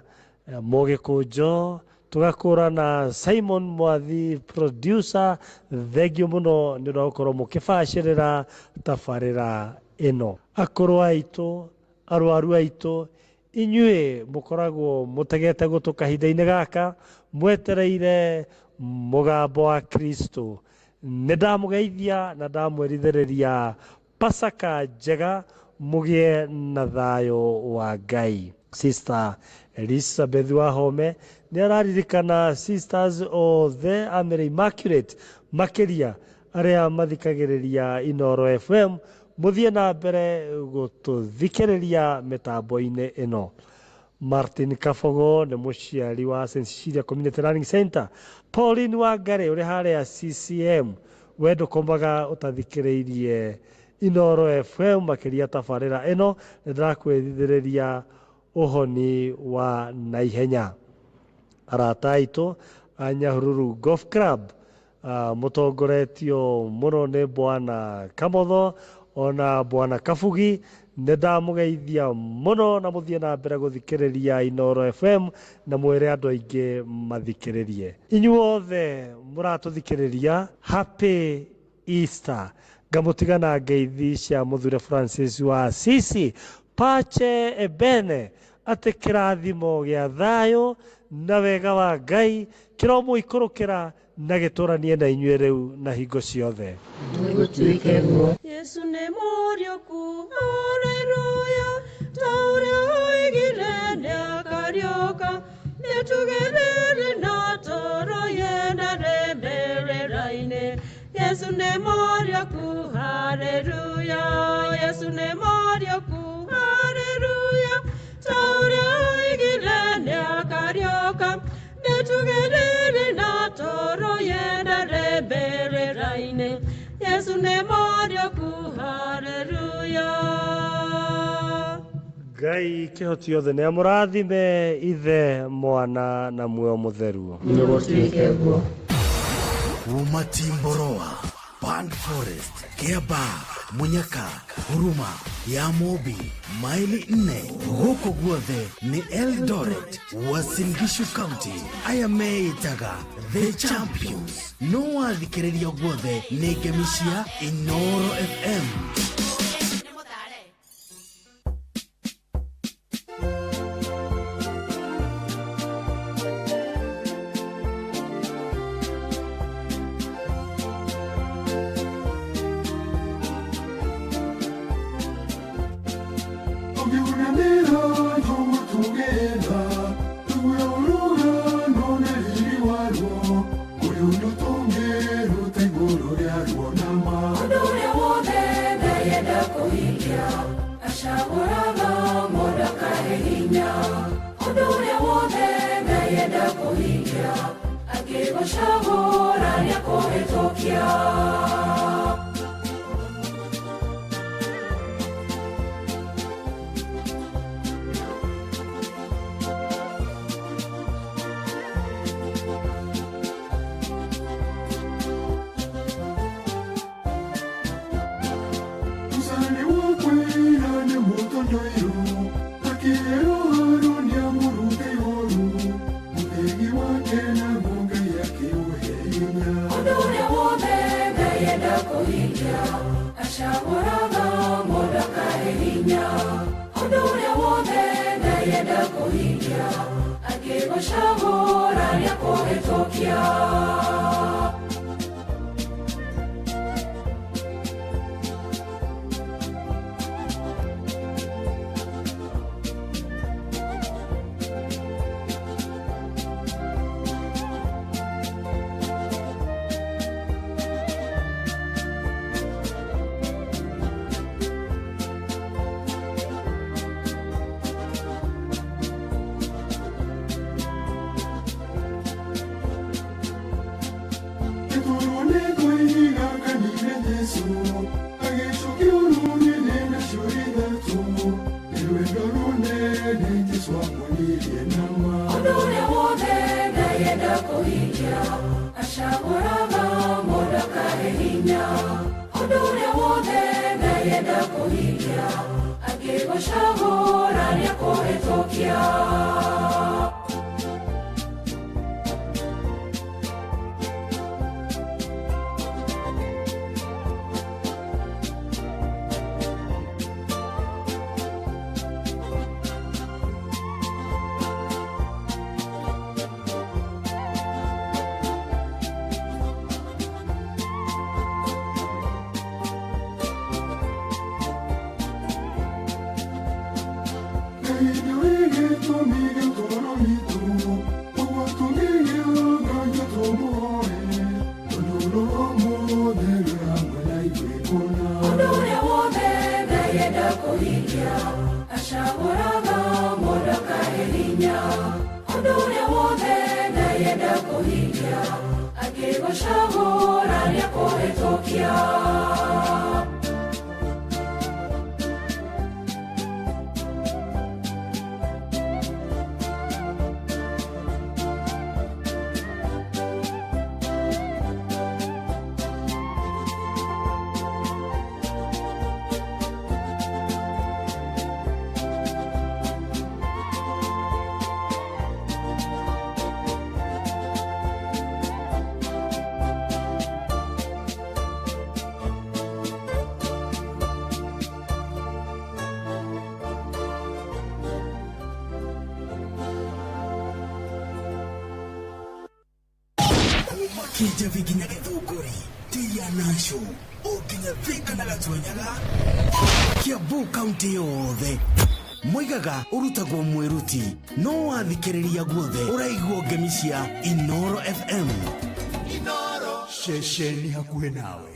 Mũgĩkũnjo, tũgakũrana Simon Mwathi producer. Thengiũ mũno nĩ ũndũ wa gũkorwo mũkĩbacĩrĩra tabarĩra ĩno. Akũrũ aitũ, arwaru aitũ, inyuĩ mũkoragwo mũtegete gũtũ kahinda-inĩ gaka, mwetereire mũgambo wa Kristo. Nĩ ndamũgeithia na ndamwĩrithĩrĩria Pasaka njega, mũgĩe na thayũ wa Ngai. Sister Elizabeth Wahome nĩ araririkana sisters othe a Mary Immaculate, makĩria arĩa mathikagĩrĩria Inoro FM, mũthiĩ na mbere gũtũthikĩrĩria mĩtambo-inĩ ĩno. Martin Kabogo nĩ mũciari wa St Cecilia Community Learning Center. Pauline Wangari ũrĩ harĩa CCM, we ndũkomaga ũtathikĩrĩirie Inoro FM, makĩria tabarĩra ĩno. Nĩ ndĩrakwĩrithĩrĩria ũhoni wa naihenya. Arata aitũ a Nyahururu Golf Club, mũtongoretio mũno nĩ Bwana Kamotho ona Bwana Kabugi, nĩ ndamũgeithia mũno na mũthiĩ na mbere gũthikĩrĩria Inoro FM na mwĩre andũ aingĩ mathikĩrĩrie. Inyuothe mũratũthikĩrĩria, Happy Easter. Ngamũtiga na ngeithi cia Mũthure Francis wa Assisi, Pace e bene, atĩ kĩrathimo gĩa thayũ na wega wa Ngai kĩromũikũrũkĩra na gĩtũranie na inyuĩ rĩu na hingo ciothe. Nĩgũtuĩke guo. Yesu nĩ mũriũku, haleluya, ta ũrĩa oigire nĩakariũka, nĩtũgerere na toro yendare mbĩrĩra-inĩ. Yesu nĩ mũriũku, haleluya, Yesu nĩ mũriũku, haleluya, ta ũrĩa oigire nĩakariũka, nĩtũgerere na toro yendare mbĩrĩra-inĩ. Yesu nĩ mũriũku, haleluya. Ngai kĩhoti othe nĩ amũrathime, Ithe, Mwana na Muoyo Mũtheru. Nĩgũtuĩke guo. Kuma Timboroa, Pan Forest, Kiaba, Munyaka, Huruma, ya Mobi, maili 4, gũkũ guothe nĩ Eldoret, Uasin Gishu County. Aya meĩtaga The Champions. No wathikĩrĩria guothe nĩ ngemi cia Inoro FM. Kijavi nginya Githunguri Tia Nasho o nginya Thika na Gatunyaga Kiambu kaunti yothe moigaga urutagwo mwiruti no wathikiriria guothe uraigwo ngemi cia Inoro FM. Inoro ceceni hakuhi nawe.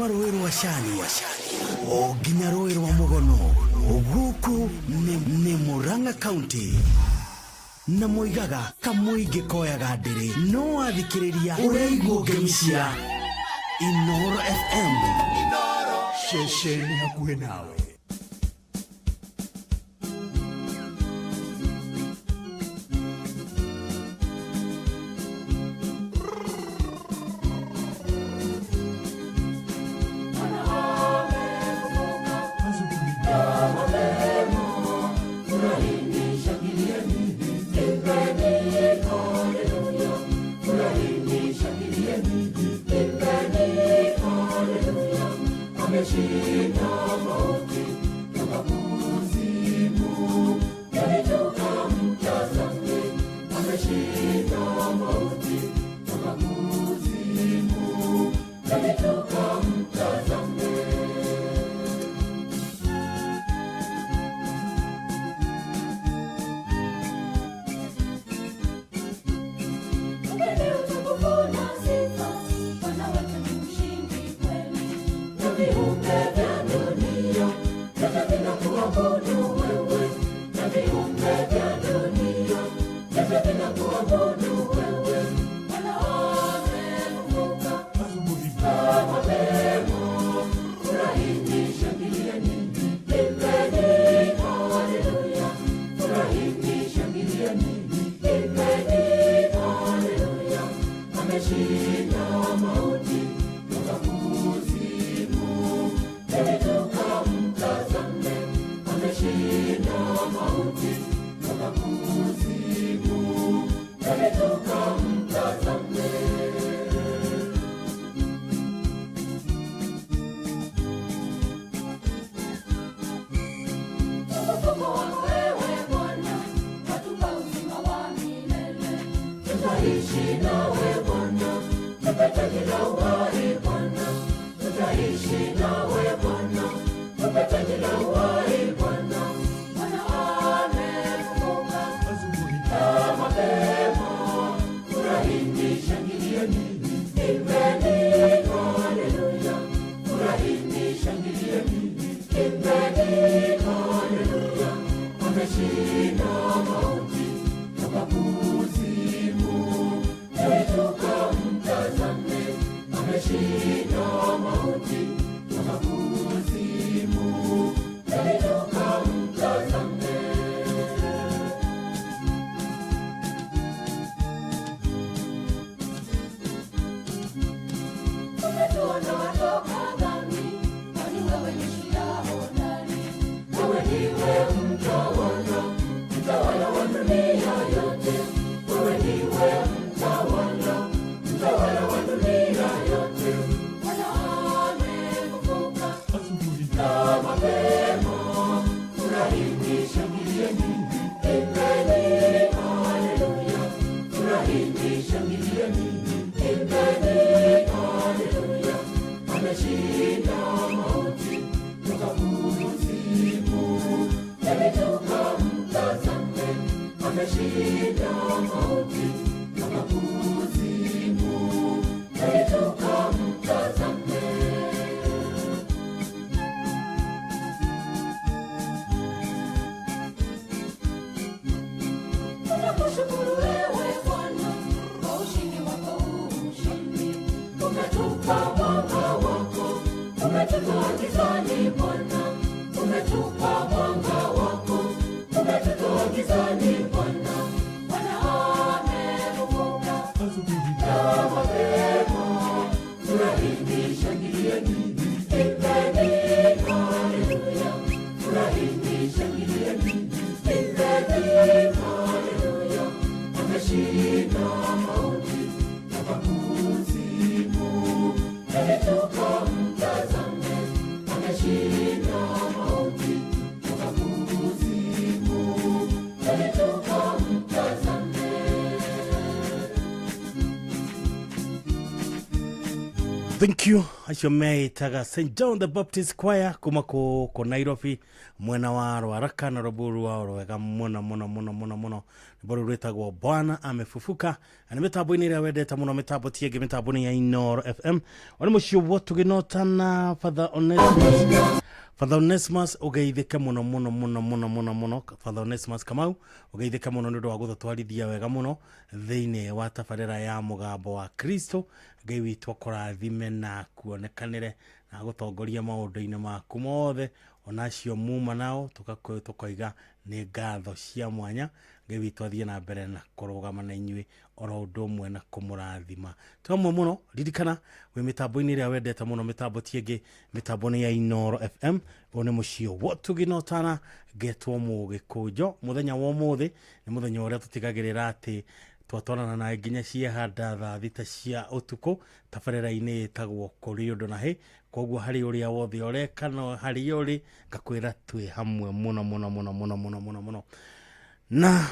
Kuma rũĩ rwa Cania o nginya rũĩ rwa Mũgono, gũkũ nĩ Murang'a County. Na moigaga kamũingĩ koyaga ndĩrĩ, no wathikĩrĩria ũraigua ngemi cia Inooro FM. Ceceni hakuhĩ nawe. Thank you. Acio meĩtaga St John the Baptist Choir kuma kũkũ Nairobi mwena wa Rwaraka, na rwĩmbo rwao rwega mũno mũno mũno mũno mũno, rwĩmbo rũu rwĩtagwo Bwana Amefufuka. Na nĩ mĩtambo-inĩ ĩrĩa wendete mũno, mĩtambo ti ĩngĩ, mĩtambo nĩ ya Inooro FM. Wani mũciĩ wotũgĩnotana Father Onesimus, Father Onesimus ũgeithĩke mũno mũno mũno mũno mũno mũno. Father Onesimus Kamau, ũgeithĩke mũno nĩ ũndũ wa gũtũtwarithia wega mũno thĩinĩ wa tabarĩra ya Mũgambo wa Kristo. Ngai witũ akũrathime na kuonekanĩre na agũtongoria maũndũ-inĩ maku mothe, ona acio muma nao tũkoiga nĩ ngatho cia mwanya. Ngai witũ athiĩ na mbere na kũrũgama na inyuĩ oro ũndũ ũmwe na kũmũrathima. Twamwe mũno, ririkana wĩ mĩtambo-inĩ ĩrĩa wendete mũno, mĩtambo ti ĩngĩ, mĩtambo nĩ ya Inooro FM. Ũyũ nĩ mũciĩ wotũgĩnotana ngetwo Mũgĩkũnjo. Mũthenya wa ũmũthĩ nĩ mũthenya ũrĩa tũtigagĩrĩra atĩ twatwarana nawe nginya ciehanda thaa 6 cia ũtukũ tabarĩra-inĩ ĩtagwo Kũrĩ Ũndũ na Hĩ. Koguo harĩ ũrĩa wothe ũreka no harĩa ũrĩ, ngakwĩra twĩ hamwe mũno mũno mũno mũno mũno mũno mũno. Na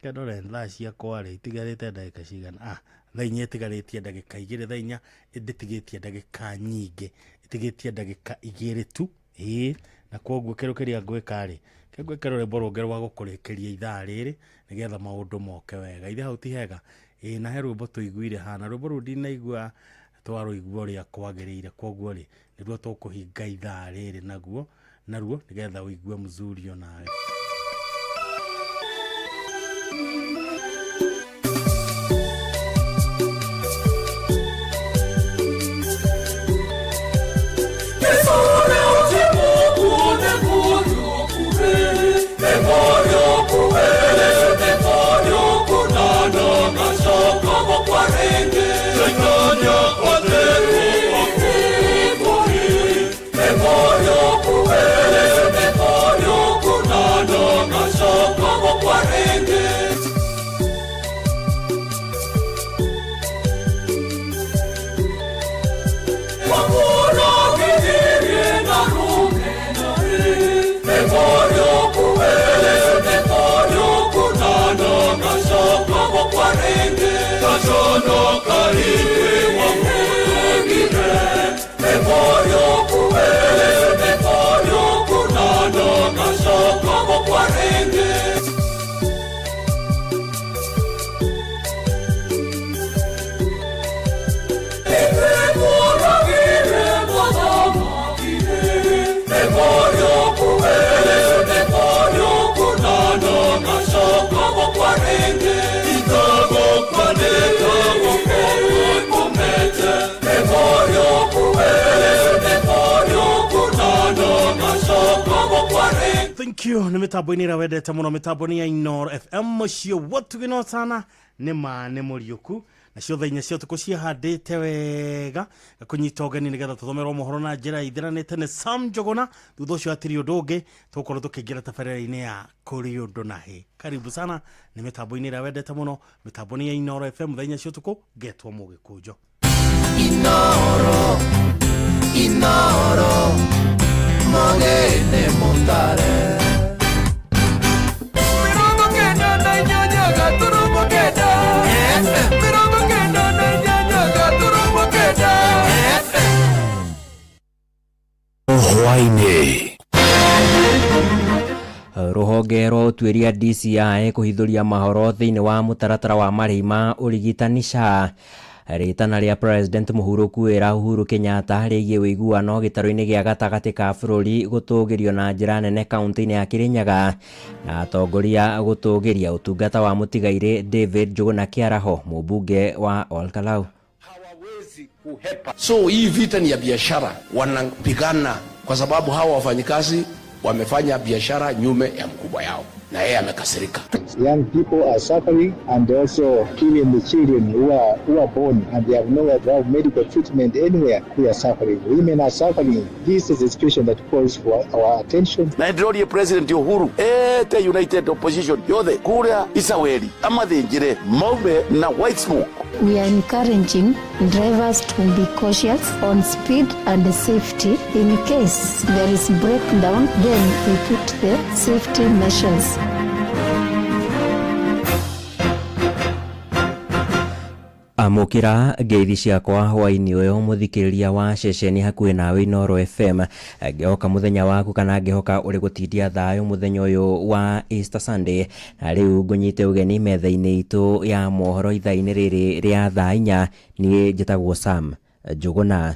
kendore thaa ciakwa rĩ itigarĩte ndagĩka cigana? Thaa 4 itigarĩtie ndagĩka 2, thaa 4 ndĩtigĩtie ndagĩka nyingĩ, ĩtigĩtie ndagĩka 2 tu. Ĩĩ, na koguo kĩndũ kĩrĩa ngwĩka rĩ, ngwĩka rwĩmbo rũngĩ rwa gũkũrĩkĩria ithaa rĩrĩ nĩgetha maũndũ moke wega. Ithe hau ti hega? Ĩĩ, na he rwĩmbo tũiguire haha, na rwĩmbo rũu ndinaigua twarũigua ũrĩa kwagĩrĩire, koguo rĩ nĩruo tũkũhinga ithaa rĩrĩ naguo naruo nĩgetha ũigue mzuri onawe. Thank you. Nĩ mĩtambo-inĩ ĩrĩa wendete mũno, mĩtambo nĩ ya Inooro FM, mũciĩ wotugĩnotana nĩ ma nĩ mũriũku, nacio thaa 4 cia ũtukũ ciĩhandĩte wega kũnyita ũgeni nĩgetha tũthomerwo mohoro na njĩra ithiranĩte nĩ Sam Njũgũna. Thutha ũcio hatirĩ ũndũ ũngĩ, tũgũkorwo tũkĩingĩra tabarĩra-inĩ ya Kũrĩ Ũndũ na Hĩ. Karibu sana, nĩ mĩtambo-inĩ ĩrĩa wendete mũno, mĩtambo nĩ ya Inooro FM, thaa 4 cia ũtukũ, ngetwo Mũgĩkũnjo. Inooro, Inooro, mogene mutare. 98.9 FM, 98.9 FM. Hwaĩ-inĩ. Rũhonge rwa ũtuĩria DCI kũhithũria mahoro thĩinĩ wa mũtaratara wa marĩhi ma ũrigitani SHA. Rĩtana rĩa President Mũhurũku wĩra Uhuru Kenyatta rĩgiĩ ũiguano gĩtarũ-inĩ gĩa gatagatĩ ka bũrũri gũtũgĩrio na njĩra nene kaunti-inĩ ya Kirinyaga, na atongoria gũtũgĩria ũtungata wa mũtigairĩ David Njũgũna Kĩaraho, mũmbunge wa Olkalau. So hii vita ni ya biashara, wanapigana kwa sababu hawa wafanyikazi wamefanya biashara nyume ya mkubwa yao na yeye amekasirika. Young people are suffering, and also even the children who are born and they have nowhere to have medical treatment anywhere, they are suffering. Women are suffering. This is a situation that calls for our attention. Na ndĩrorie President Uhuru ete United Opposition yothe kuria Isaweri amathinjire maume na white smoke. We are encouraging drivers to be cautious on speed and safety. In case there is breakdown, then we put the safety measures. Amũkĩra ngeithi ciakwa hwaĩ-inĩ ũyũ mũthikĩrĩria wa ceceni hakuhĩ nawe Inooro FM. Ngĩhoka mũthenya waku kana ngĩhoka ũrĩ gũtindia thayũ mũthenya ũyũ wa Easter Sunday. Na rĩu ngũnyite ũgeni metha-inĩ itũ ya mohoro ithaa-inĩ rĩrĩ rĩa thaa 4. Niĩ njĩtagwo Sam Njũgũna.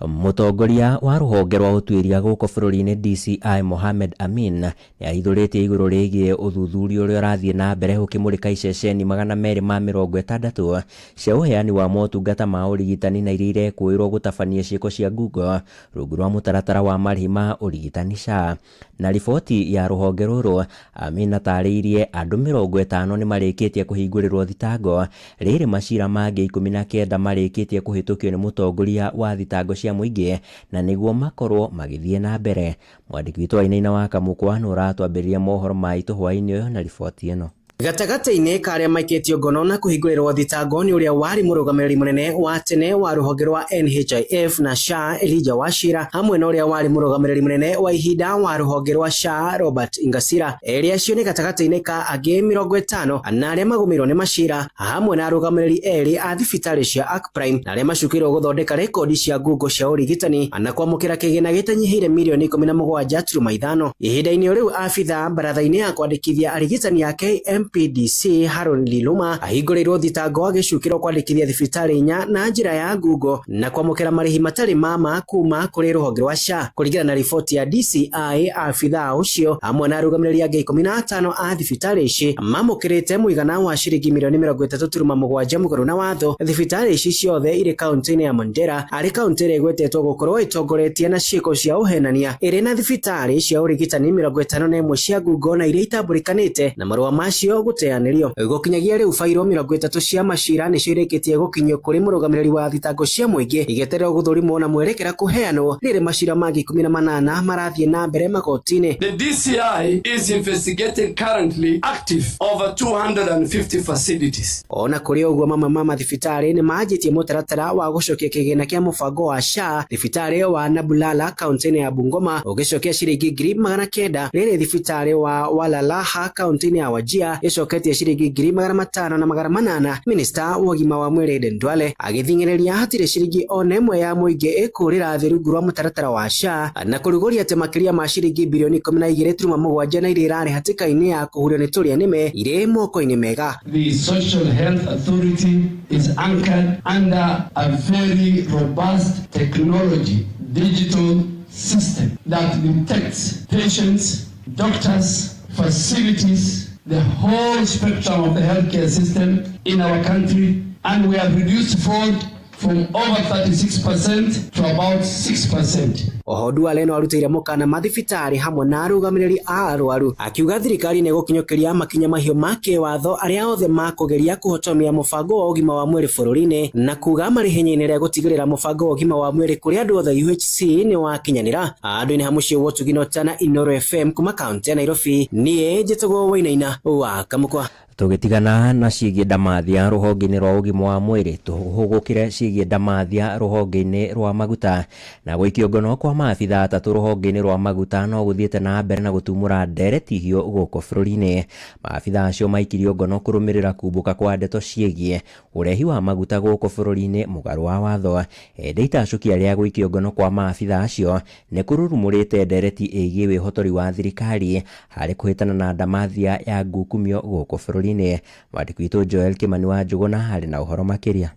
Mũtongoria wa rũhonge rwa ũtuĩria gũkũ bũrũri-inĩ DCI Mohamed Amin nĩ ahithũrĩtie igũrũ rĩgiĩ ũthuthuria ũrĩa ũrathiĩ na mbere ũkĩmũrĩka iceceni 260 cia ũheani wa motungata ma ũrigitani na iria irekũĩrwo gũtabania ciĩko cia ngungo rungu rwa mũtaratara wa marĩhi ma ũrigitani SHA. Na riboti ya rũhonge rũrũ, Amin atarĩirie andũ 50 nĩ marĩkĩtie kũhingũrĩrwo thitango, rĩrĩ macira mangĩ 19 marĩkĩtie kũhĩtũkio nĩ mũtongoria wa thitango cia mũingĩ na nĩguo makorwo magĩthiĩ na mbere. Mwandĩki witũ Wainaina wa Kamũkwa nĩ ũratwambĩrĩria mohoro maitũ hwaĩ-inĩ ũyũ na riboti ĩno. Gatagatĩ-inĩ ka arĩa maikĩtio ngono na kũhingũrĩrwo thitango nĩ ũrĩa warĩ mũrũgamĩrĩri mũnene wa tene wa rũhonge rwa NHIF na SHA Elijah Wachira hamwe na ũrĩa warĩ mũrũgamĩrĩri mũnene wa ihinda wa rũhonge rwa SHA Robert Ingasira. Erĩ acio nĩ gatagatĩ-inĩ ka angĩ 50 na arĩa magũmĩirwo nĩ macira hamwe na arũgamĩrĩri erĩ a thibitarĩ cia Arc Prime na arĩa macukĩirwo gũthondeka rekondi cia ngungo cia ũrigitani na kwamũkĩra kĩgĩna gĩtanyihĩire mirioni 17.5. Ihinda-inĩ o rĩu abithaa baratha-inĩ ya kwandĩkithia arigitani a KMPDC Haron Liluma ahingũrĩirwo thitango agĩcukĩrwo kwandĩkithia thibitarĩ 4 na njĩra ya ngungo na kwamũkĩra marĩhi matarĩ ma ma kuma kũrĩ rũhonge rwa SHA. Kũringana na riboti ya DCI, abithaa ũcio hamwe na arũgamĩrĩri angĩ 15 a thibitarĩ ici mamũkĩrĩte mũigana wa ciringi mirioni 30.7 mũgarũ na watho. Thibitarĩ ici ciothe irĩ kaunti-inĩ ya Mandera, arĩ kaunti ĩrĩa ĩgwetetwo gũkorwo ĩtongoretie na ciĩko cia ũhenania, ĩrĩ na thibitarĩ cia ũrigitani 51 cia ngungo na iria itambũrĩkanĩte na marũa macio gũteanĩrio. Gũkinyagia rĩu bairũ 30 cia macira nĩcio irĩkĩtie gũkinyio kũrĩ mũrũgamĩrĩri wa thitango cia mũingĩ igĩetererwo gũthũrimwo na mwerekera kũheanwo, rĩrĩ macira mangĩ 18 marathiĩ na mbere magoti-inĩ. The DCI is investigating currently active over 250 facilities. Ona kũrĩ ũguo, mamwe ma mathibitarĩ nĩ manjĩtie mũtaratara wa gũcokia kĩgĩna kĩa mũbango wa SHA. Thibitarĩ wa Nabulala kaunti-inĩ ya Bungoma ũgĩcokia ciringi 900,000, rĩrĩ thibitarĩ wa Walalaha kaunti-inĩ ya Wajir ĩcoketie ciringi 500,800. Minista wa ũgima wa mwĩrĩ Aden Duale agĩthing'ĩrĩria hatirĩ ciringi ona ĩmwe ya mũingĩ ĩkũrĩra thĩ rungu rwa mũtaratara wa SHA na kũrugũria atĩ makĩria ma ciringi birioni 12.7 na iria irarĩ hatĩka-inĩ ya kũhurio nĩ tũrĩa nĩme irĩ moko-inĩ mega. The Social Health Authority is anchored under a very robust technology digital system that detects patients, doctors, facilities, the whole spectrum of the healthcare system in our country, and we have reduced fraud from over 36% to about 6%. Oho Duale no arutĩire mũkana mathibitarĩ hamwe na arũgamĩrĩri a arwaru akiuga thirikari nĩ ĩgũkinyũkĩria makinya mahiũ ma kĩwatho arĩa othe makũgeria kũhotomia mũbango wa ũgima wa mwĩrĩ bũrũri-inĩ na kuga marĩ hinya-inĩ rĩa gũtigĩrĩra mũbango wa ũgima wa mwĩrĩ kũrĩ andũ othe UHC nĩ wakinyanĩra. Andũ-inĩ ha mũciĩ wa Ũtugi na Ũtana, Inooro FM kuma kaunti ya Nairobi, niĩ njĩtagwo Wainaina wa Kamũkwa. Tũgĩtigana na ciĩgiĩ ndamathia rũhonge-inĩ rwa ũgima wa mwĩrĩ, tũhũgũkĩre ciĩgiĩ ndamathia rũhonge-inĩ rwa maguta. Na gũikio ngono kwa maabitha atatũ rũhonge-inĩ rwa maguta no gũthiĩte na mbere na gũtumũra ndereti hiũ gũkũ bũrũri-inĩ. Maabitha acio maikirio ngono kũrũmĩrĩra kumbũka kwa ndeto ciĩgiĩ ũrehi wa maguta gũkũ bũrũri-inĩ mũgarũ wa watho. Ĩndĩ itacũkia rĩa gũikio ngono kwa maabitha acio nĩ kũrurumũrĩte ndereti ĩgiĩ wĩhotori wa thirikari harĩ kũhĩtana na ndamathia ya ngukumio gũkũ bũrũri-inĩ. Mwandĩki witũ Joel Kimani wa Njũgũna harĩ na ũhoro makĩria.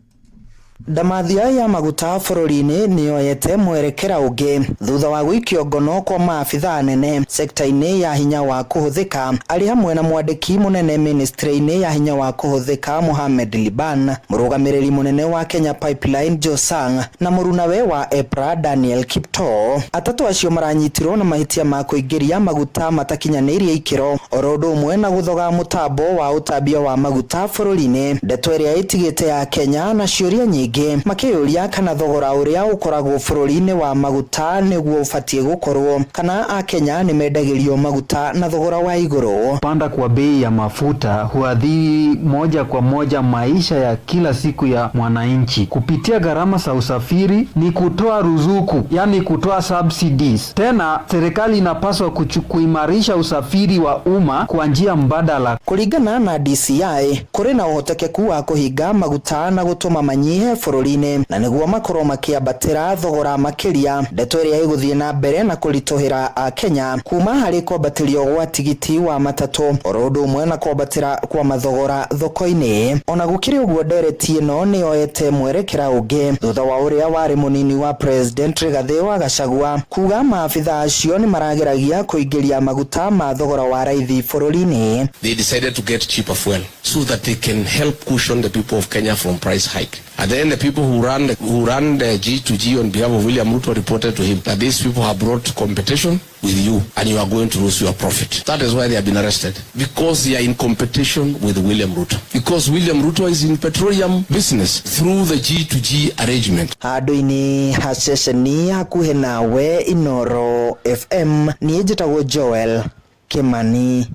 Ndamathia ya maguta bũrũri-inĩ nĩyoete mwerekera ũngĩ thutha wa gũikio ngono kwa maabitha anene sekta-inĩ ya hinya wa kũhũthĩka arĩ hamwe na mwandĩki mũnene ministry-inĩ ya hinya wa kũhũthĩka Mohamed Liban, mũrũgamĩrĩri mũnene wa Kenya Pipeline Josang na mũrunawe wa EPRA Daniel Kiptoo. Atatũ acio maranyitirwo na mahĩtia ma kũingĩria maguta matakinyanĩirie ikĩro oro ũndũ ũmwe na gũthoga mũtambo wa ũtambia wa maguta bũrũri-inĩ, ndeto ĩrĩa ĩtigĩte ya Kenya na ciũria nyingĩ mũingĩ makĩyũria kana thogora ũrĩa ũkoragwo bũrũri-inĩ wa maguta nĩguo ũbatiĩ gũkorwo, kana akenya nĩ mendagĩrio maguta na thogora wa igũrũ. Kupanda kwa bei ya mafuta huathiri moja kwa moja maisha ya kila siku ya mwananchi kupitia gharama za usafiri. Ni kutoa ruzuku, yani kutoa subsidies. Tena serikali inapaswa kuimarisha usafiri wa umma kwa njia mbadala. Kũringana na DCI, kũrĩ na ũhotekeku wa kũhinga maguta na gũtũma manyihe bũrũri-inĩ, na nĩguo makorwo makĩambatĩra thogora makĩria, ndeto ĩrĩa ĩgũthiĩ na mbere na kũritũhĩra akenya kuma harĩ kwambatĩrio gwa tigiti wa matatũ oro ũndũ ũmwe na kwambatĩra kwa mathogora thoko-inĩ. Ona gũkĩrĩ ũguo, ndereti ĩno nĩ yoete mwerekera ũngĩ thutha wa ũrĩa warĩ mũnini wa President Rigathĩ wa Gachagua kuga maabitha acio nĩ marageragia kũingĩria maguta ma thogora wa raithi bũrũri-inĩ. They decided to get cheaper fuel so that they can help cushion the people of Kenya from price hike. And then the people who run the G2G on behalf of William Ruto reported to him that these people have brought competition with you and you are going to lose your profit. That is why they have been arrested, because they are in competition with William Ruto. Because William Ruto is in petroleum business through the G2G arrangement. Handũ-inĩ ha ceceni hakuhĩ nawe, Inoro FM, niĩ njĩtagwo Joel Kimani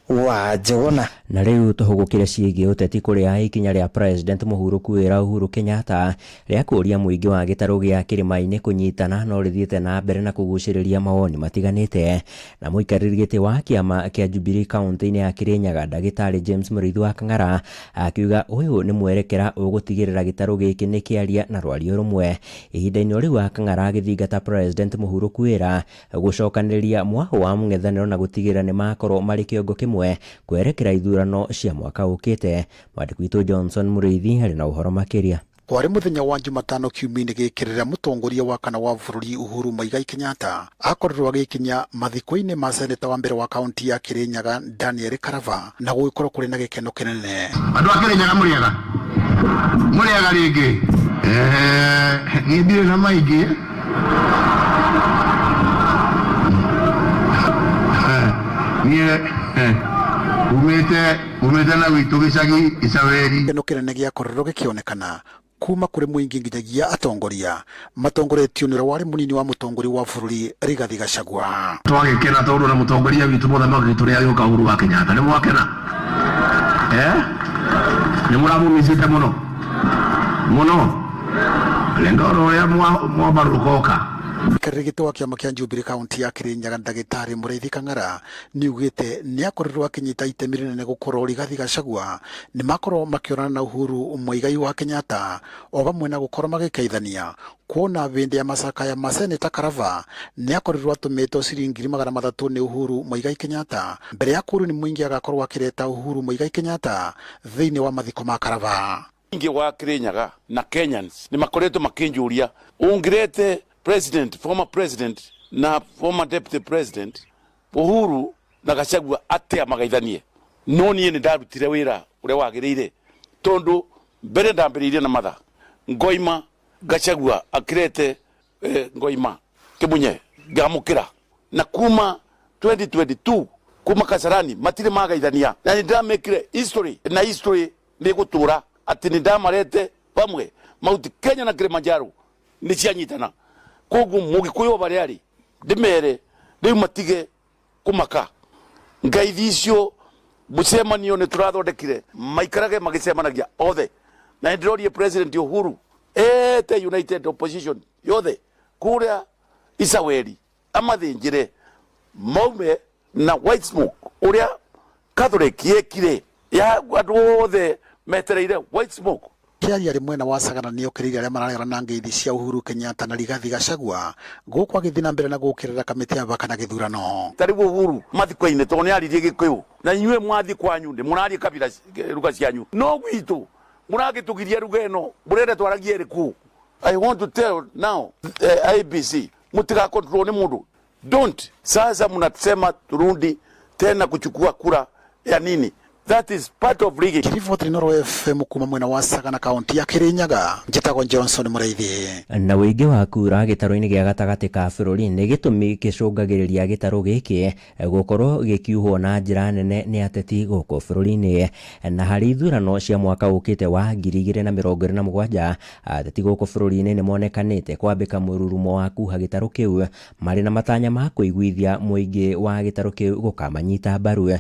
wa Njũgũna. Na rĩu tũhũgũkĩre ciĩgiĩ ũteti, kũrĩa ikinya rĩa President mũhurũku wĩra Uhuru Kenyatta rĩa kũũria mũingĩ wa gĩtarũ gĩa kĩrĩma-inĩ kũnyitana no rĩthiĩte na mbere na kũgucĩrĩria mawoni matiganĩte. Na mũikarĩri gĩtĩ wa kĩama kĩa Jubilee kaunti-inĩ ya Kirinyaga, ndagĩtarĩ James Mũrĩithi wa Kang'ara, akiuga ũyũ nĩ mwerekera ũgũtigĩrĩra gĩtarũ gĩkĩ nĩ kĩaria na rwario rũmwe. Ihinda-inĩ o rĩu, wa Kang'ara agĩthingata President mũhurũku wĩra gũcokanĩrĩria mwahũ wa mũng'ethanĩro na gũtigĩrĩra nĩ makorwo marĩ kĩongo kĩmwe kwerekera ithurano cia mwaka ũkĩte. Mwandĩki witũ Johnson Mũrĩithi arĩ na ũhoro makĩria. Kwarĩ mũthenya wa Jumatano kiumia-inĩ gĩkĩ rĩrĩa mũtongoria wa kana wa bũrũri Uhuru Muigai Kenyatta akorirwo agĩkinya mathiko-inĩ ma seneta wa mbere wa kaunti ya Kirinyaga Daniel Karava, na gũgĩkorwo kũrĩ na gĩkeno kĩnene. Andũ a Kĩrĩnyaga, mũrĩega, mũrĩega rĩngĩ. Niĩ ndirĩ na maingĩ. Niĩ umĩte na gwitũ gĩcagi Icaweri. Gĩkeno kĩnene gĩakorirwo gĩkĩonekana kuma kũrĩ mũingĩ nginyagia atongoria matongoretio nĩ ũrĩa warĩ mũnini wa mũtongoria wa bũrũri Rigathi Gachagua. Twagĩkena tondũ na mũtongoria witũ, mũthamaki witũ, nĩ agĩũka, Uhuru wa Kenyatta. Nĩ mwakena? Nĩ mũramũmicĩte mũno mũno renga oro ũrĩa mwambarũka oka. Mũikarĩri gĩtĩ wa kĩama kĩa Jubilee kaunti ya Kirinyaga, ndagĩtarĩ Mũrĩithi Kang'ara, nĩaugĩte nĩakorirwo akĩnyita itemi rĩnene gũkorwo Rigathi Gachagua nĩ makorwo makĩonana na Uhuru Muigai wa Kenyatta, o vamwe na gũkorwo magĩkeithania, kuona hĩndĩ ya macakaya ma seneta Karava nĩakorirwo atũmĩtwo ciringi 300,000 nĩ Uhuru Muigai Kenyatta mbere ya kũũrio nĩ mũingĩ agakorwo akĩreta Uhuru Muigai Kenyatta thĩinĩ wa mathiko ma Karava. Ingĩ wa Kirinyaga na Kenyans nĩ makoretwo makĩnjũria, ũngĩrete president, former president na former deputy president Uhuru na Gachagua atia magaithanie? No niĩ nĩ ndarutire wĩra ũrĩa wagĩrĩire, tondũ mbere ndambĩrĩirie na matha ngoima Gachagua akĩrete ngoima Kĩmunye ngamũkĩra, na kuma 2022 kuma Kasarani matirĩ magaithania, na nĩ ndamekire history, na history nĩ gũtũra atĩ nĩ ndamarete pamwe. Mount Kenya na Kilimanjaro nĩ cianyitana. Koguo mũgĩkũyũ barĩa arĩ, ndĩmere rĩu matige kũmaka ngaithi icio. Mũcemanio nĩ tũrathondekire maikarage magĩcemanagia othe, na nĩ ndĩrorie President Uhuru ete united opposition yothe kũrĩa Icaweri, amathĩnjĩre maume na white smoke ũrĩa Catholic yekire ya andũ othe metereire white smoke. Kĩaria arĩ mwena wa Sagana nĩokĩrĩire arĩa mararegana na ngeithi cia Uhuru Kenyatta na Rigathi Gachagua, gũkũ agĩthiĩ na mbere na gũkĩrĩra kamĩtĩ ya mĩhaka na gĩthurano. Ta rĩu Uhuru mathiko-inĩ, tondũ nĩ aririe Gĩkũyũ, na inyuĩ mwathi kwanyu nĩ mũraria kabira ruga cianyu, no gwitũ mũragĩtũgiria ruga ĩno mũrenda twaragie ĩrĩkũ? I want to tell now IEBC, mutiga control ni mundu, don't. Sasa mnasema turundi tena kuchukua kura ya nini? That is part of rigging. Ngĩriboti Inooro FM kuma mwena wa Sagana kaunti ya Kirinyaga, njĩtagwo Johnson Mũraithi. Na ũingĩ wa kura gĩtarũ-inĩ gĩa gatagatĩ ka bũrũri nĩ gĩtũmi gĩcũngagĩrĩria gĩtarũ gĩkĩ gũkorwo gĩkiuhwo na njĩra nene nĩ ateti gũkũ bũrũri-inĩ. Na harĩ ithurano cia mwaka ũkĩte wa 2027, ateti gũkũ bũrũri-inĩ nĩ monekanĩte kwambĩka mũrurumo wa kuha gĩtarũ kĩu marĩ na matanya ma kũiguithia mũingĩ wa gĩtarũ kĩu gũkamanyita mbaru.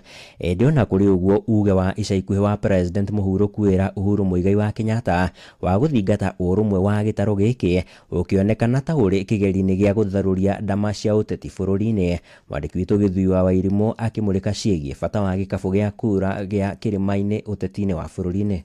Ĩndĩ ona kũrĩ ũguo, uge wa ica ikuhĩ wa President Mũhuro kwĩra Uhuru Muigai wa Kenyatta wa gũthingata ũrũmwe wa gĩtarũ gĩkĩ ũkĩonekana ta ũrĩ kĩgeri-inĩ gĩa gũtharũria ndama cia ũteti bũrũri-inĩ. Mwandĩki witũ Gĩthui wa Wairimũ akĩmũrĩka ciĩgiĩ bata wa gĩkabũ gĩa kura gĩa kĩrĩma-inĩ ũteti-inĩ wa bũrũri-inĩ.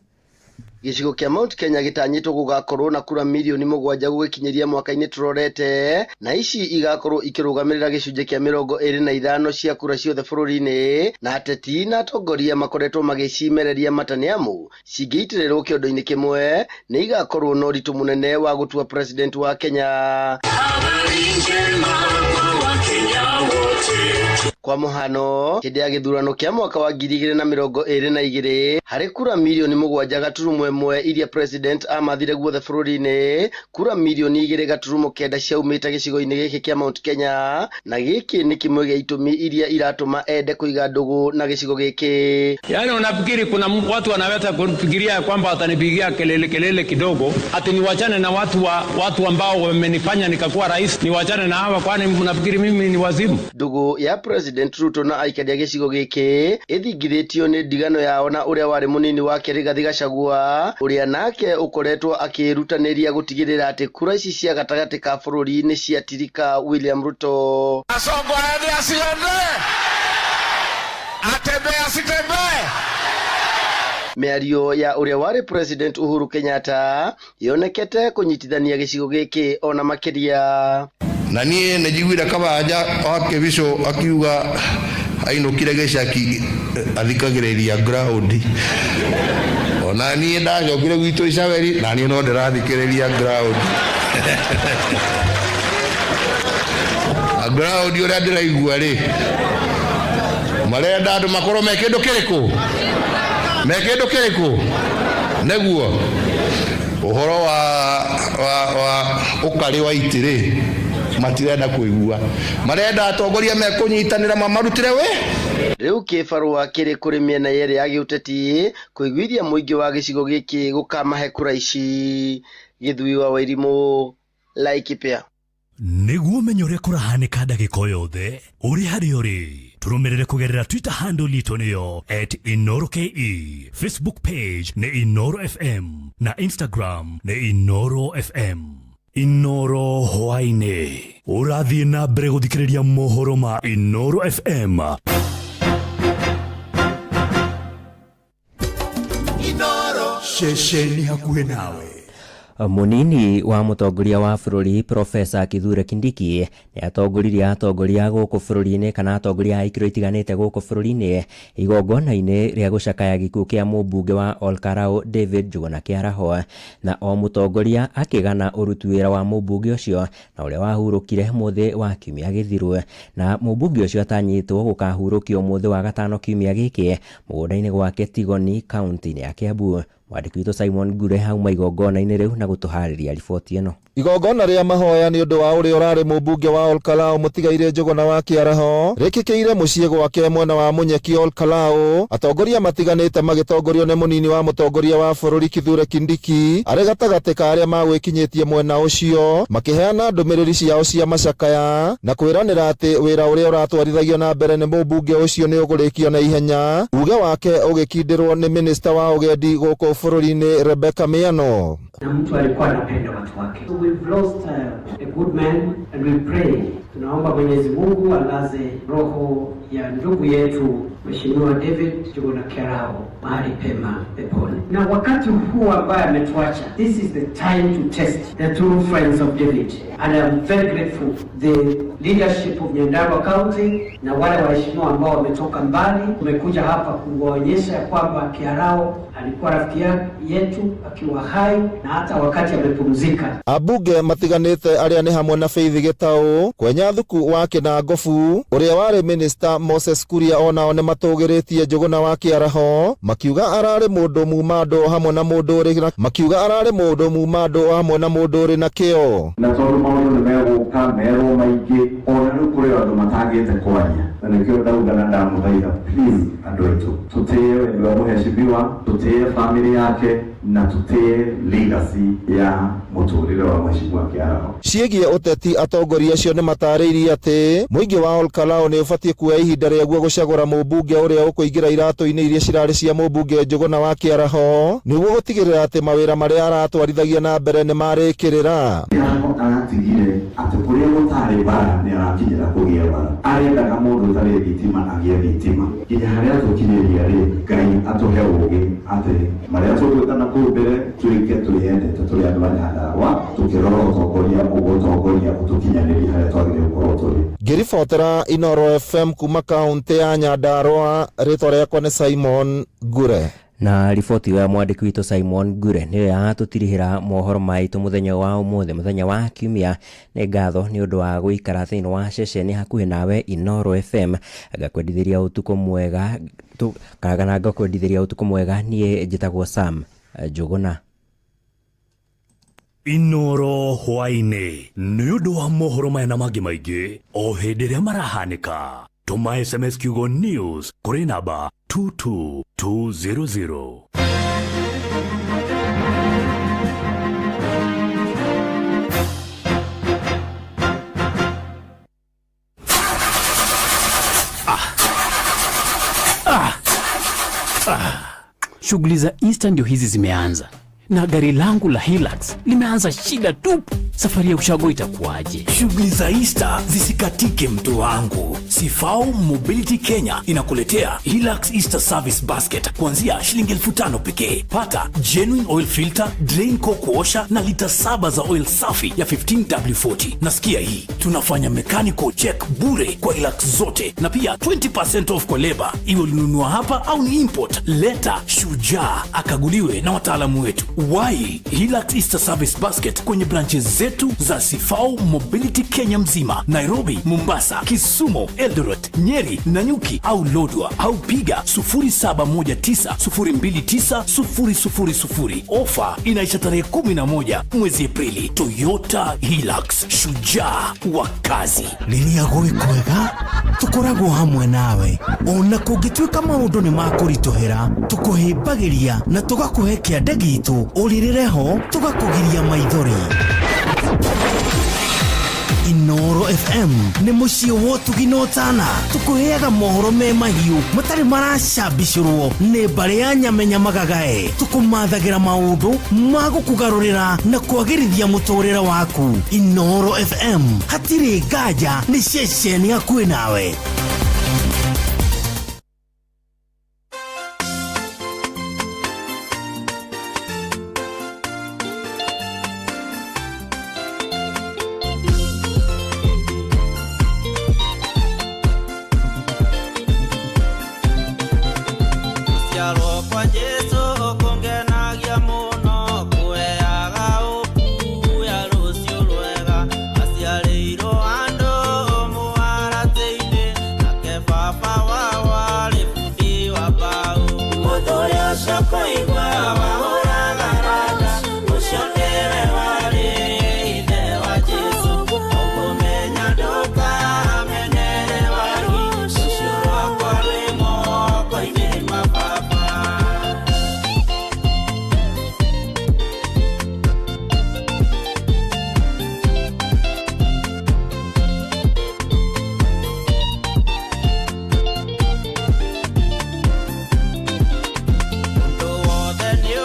Gĩcigo kĩa Mount Kenya gĩtanyĩtwo gũgakorwo na kura mirioni 7 gũgĩkinyĩria mwaka-inĩ tũrorete, na ici igakorwo ikĩrũgamĩrĩra gĩcunjĩ kĩa 25 cia kura ciothe bũrũri-inĩ, na ateti na atongoria makoretwo magĩcimereria mata nĩ amu cingĩitĩrĩrwo kĩondo-inĩ kĩmwe nĩ igakorwo na ũritũ mũnene wa gũtua president wa Kenya. Kwa mũhano, hĩndĩ ya gĩthurano kĩa mwaka wa 2022 harĩ kura mirioni 7.1 iria president amathire guothe bũrũri-inĩ, kura mirioni 2.9 ciaumĩte gĩcigo-inĩ gĩkĩ kĩa Mount Kenya, na gĩkĩ nĩ kĩmwe gĩa itũmi iria iratũma ende kũiga ndũgũ na gĩcigo gĩkĩ. Yaani unafikiri kuna watu wanaweza kufikiria kwamba watanipigia kelele kelele kidogo ati niwachane na watu ambao wamenifanya nikakuwa rais, niwachane na hawa, kwani mnafikiri mimi ni wazimu? Ndũgũ ya President Ruto na aikari a gĩcigo gĩkĩ ĩthingithĩtio nĩ ndigano yao na ũrĩa warĩ mũnini wake Rigathi Gachagua, ũrĩa nake ũkoretwo akĩĩrutanĩria gũtigĩrĩra atĩ kura ici cia gatagatĩ ka bũrũri nĩ ciatirika William Ruto. Kasongo aende asiende, atembee asitembee. Mĩario ya ũrĩa warĩ President Uhuru Kenyatta yonekete kũnyitithania gĩcigo gĩkĩ ona makĩria. Na niĩ nĩ njiguire Kabanja wa Kĩbicũ akiuga ainũkire gĩcaki athikagĩrĩria ground. Ona niĩ ndacokire gwitũ Icaweri na niĩ no ndĩrathikĩrĩria ground. Na ground ũrĩa ndĩraigua rĩ, marenda andũ makorwo me kĩndũ kĩrĩkũ? Me kĩndũ kĩrĩkũ? Nĩguo ũhoro wa ũkarĩ wa itĩ rĩ, matirenda kũigua, marenda atongoria mekũnyitanĩra mamarutĩre wĩ. Rĩu kĩbarũa kĩrĩ kũrĩ mĩena yerĩ ya gĩũteti kũiguithia mũingĩ wa gĩcigo gĩkĩ gũkamahe kura ici. Gĩthui wa Wairimũ, Laikipia. Nĩguo ũmenye ũrĩa kũrahanĩka ndagĩka o yothe ũrĩ harĩa ũrĩ, tũrũmĩrĩre kũgerera Twitter handle itũ nĩyo @InooroKE, Facebook page nĩ Inooro FM na Instagram nĩ Inooro FM. Inooro hwaĩ-inĩ ũrathiĩ na mbere gũthikĩrĩria mohoro ma Inooro FM. Inooro ceceni hakuhĩ nawe. Mũnini wa mũtongoria wa bũrũri Profesa Kithure Kindiki nĩ atongoririe atongoria gũkũ bũrũri-inĩ kana atongoria a ikĩro itiganĩte gũkũ bũrũri-inĩ igongona-inĩ rĩa gũcakaya gĩkuũ kĩa mũmbunge wa Olkarau David Njuguna Kĩaraho, na o mũtongoria akĩgana ũruti wĩra wa mũmbunge ũcio na ũrĩa wahurũkire mũthĩ wa kiumia gĩthiru. Na mũmbunge ũcio atanyĩtwo gũkahurũkio mũthĩ wa gatano kiumia gĩkĩ mũgũnda-inĩ gwake Tigoni kaunti-inĩ ya Kiambu. Mwandĩki witũ Simon Ngure hauma igongona-inĩ rĩu na gũtũharĩria riboti ĩno. Igongona rĩa mahoya nĩ ũndũ wa ũrĩa ũrarĩ mũmbunge wa Olkalau mũtigaire Njuguna wa Kĩaraho rĩkĩkĩire mũciĩ gwake mwena wa Mũnyeki Olkalau, atongoria matiganĩte magĩtongorio nĩ mũnini wa mũtongoria wa bũrũri Kithure Kindiki arĩ gatagatĩ ka arĩa magwĩkinyĩtie mwena ũcio, makĩheana ndũmĩrĩri ciao cia macakaya na kwĩranĩra atĩ wĩra ũrĩa ũratwarithagio na mbere nĩ mũmbunge ũcio nĩ ũgũrĩkio na ihenya. Uge wake ũgĩkindĩrwo nĩ minista wa ũgendi gũkũ bũrũri-inĩ Rebecca Miano. Na mtu alikuwa anapenda watu wake. So we've lost a good man and we pray. Tunaomba Mwenyezi Mungu alaze roho ya ndugu yetu Mheshimiwa David Njuguna Kĩaraho mahali pema peponi. Na wakati huu ambaye ametuacha, this is the time to test the true friends of David. And I'm very grateful the leadership of Nyandarua County na wale waheshimiwa ambao wametoka mbali, tumekuja hapa kuwaonyesha kwamba Kĩaraho alikuwa rafiki yetu akiwa hai na hata wakati amepumzika. Abunge matiganĩte arĩa nĩ hamwe na Faith Gĩtaũ, Kwenya Kinya Thuku wa Kinangobu, ũrĩa warĩ Minister Moses Kuria onao nĩmatũgĩrĩtie Njũgũna wa Kĩaraho, makiuga ararĩ mũndũ muma andũ hamwe na mũndũ ũrĩ na makiuga ararĩ mũndũ muma andũ hamwe na mũndũ ũrĩ na kĩo. Na tondũ maũndũ nĩ megũka merwo maingĩ, ona rĩu kũrĩ andũ matangĩte kwaria, na nĩkĩo ndauga na ndamũthaitha, please andũ aitũ tũtĩe wendi wa mũheshimiwa, tũtĩe family yake na tũtĩe legacy ya mũtũrĩre wa mũheshimiwa Kĩaraho. Ciĩgiĩ ũteti, atongoria acio nĩmatarĩirie atĩ mũingĩ wa Olkalou nĩ ũbatiĩ kuoya ihinda rĩaguo gũcagũra mũmbunge ũrĩa ũkũingĩra iratũ-inĩ iria cirarĩ cia mũmbunge Njũgũna wa Kĩaraho nĩguo gũtigĩrĩra atĩ mawĩra marĩa aratwarithagia na mbere nĩmarĩkĩrĩra. Kĩaraho aratigire atĩ kũrĩa gũtarĩ bara nĩ arakinyĩra kũgĩa bara, arendaga mũndũ ũtarĩ thitima agĩe thitima, nginya harĩa tũkinyĩria rĩ, Ngai atũhe ũgĩ atĩ marĩa tũgwĩka na kũu mbere twĩke twĩyendete tũrĩ andũ a Nyandarũa, tũkĩrora ũtongoria ũgũtongoria ũtũkinyanĩrie harĩa twagĩrĩire gũkorwo tũrĩ. Ngĩribotera Inooro FM kuma kaũntĩ ya Nyandarũa, rĩtwa rĩakwa nĩ Simon Ngure. Na riboti ya mwandĩki witũ Simon Ngure nĩyo yatũtirihĩra mohoro maitũ mũthenya wa ũmũthĩ, mũthenya wa kiumia. Nĩ ngatho nĩ ũndũ wa gũikara thĩinĩ wa ceceni hakuhĩ nawe Inooro FM. Ngakwendithĩria ũtukũ mwega kana ngakwendithĩria ũtukũ mwega. Niĩ njĩtagwo Sam Njũgũna. Inooro hwaĩ-inĩ nĩ ũndũ wa mohoro maya na mangĩ maingĩ o hĩndĩ ĩrĩa marahanĩka. Tũma SMS kiugo news kũrĩ namba 22200. Shughuli za Easter ndio hizi zimeanza, na gari langu la Hilux limeanza shida tupu. Safari ya ushago itakuwaje? Shughuli za Easter zisikatike mtu wangu. Sifau Mobility Kenya inakuletea Hilux Easter Service Basket kuanzia shilingi 5,000 pekee. Pata genuine oil filter, drain coke washer na lita 7 za oil safi ya 15W40. Nasikia hii, tunafanya mechanical check bure kwa Hilux zote na pia 20% off kwa leba, iwe ulinunua hapa au ni import. Leta shujaa akaguliwe na wataalamu wetu. Wai Hilux Easter Service Basket kwenye branches zetu za Sifau Mobility Kenya mzima, Nairobi, Mombasa, Kisumu, Eldoret, Nyeri, Nanyuki au Lodwar, au piga 0719029000. Ofa inaisha tarehe 11 mwezi Aprili. Toyota Hilux, shujaa wa kazi. Rĩrĩa gwĩ kwega tũkoragwo hamwe nawe, ona kũngĩtuĩka maũndũ nĩ makũritũhĩra, tũkũhĩmbagĩria na tũgakũhe kĩande gitũ, ũrĩrĩre ho tũgakũgiria maithori. Inooro FM nĩ mũciĩ wa ũtugi na ũtana, tũkũheaga mohoro me mahiũ matarĩ maracambicũrwo nĩ mbarĩ ya nyamenya magagae, tũkũmathagĩra maũndũ ma gũkũgarũrĩra na kwagĩrithia mũtũrĩre waku. Inooro FM, hatirĩ nganja, nĩ ceceni hakuhĩ nawe. Then you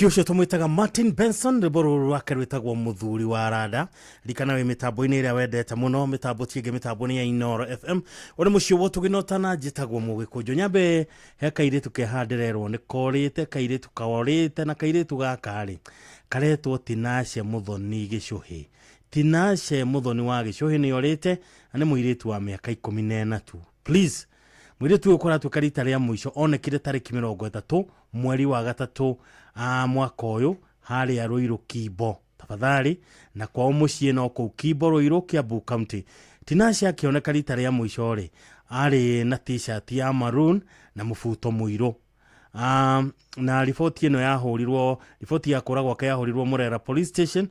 Thank you. Ũcio tũmwĩtaga Martin Benson, rwĩmbo rũrũ rwake rwĩtagwo Mũthuri wa Randa. Ririkana wĩ mĩtambo-inĩ ĩrĩa wendete mũno, mĩtambo ti ĩngĩ, mĩtambo nĩ ya Inooro FM. Ũrĩ mũciĩ wa ũtugi na ũtana, njĩtagwo Mũgĩkũnjũ. Nyambe he kairĩtu ke haha ndĩrerwo nĩ korĩte, kairĩtu korĩte, na kairĩtu gaka rĩ karetwo Tinashe Mũthoni Gĩcũhĩ. Tinashe Mũthoni wa Gĩcũhĩ nĩ orĩte na nĩ mũirĩtu wa mĩaka 14 tu. Please, mũirĩtu ũyũ kũratuĩka rita rĩa mũico onekire tarĩki 30 mweri wa gatatũ mwaka ũyũ harĩa Ruiru Kimbo. Tafadhali, na kwao mũciĩ no kũu Kimbo Ruiru, Kiambu County. Tinashe akĩoneka rita rĩa mũico rĩ arĩ na t-shirt ya maroon na mũbuto mũirũ. Na riboti ĩno yahũrirwo, riboti ya kũra gwake yahũrirwo Murera Police Station,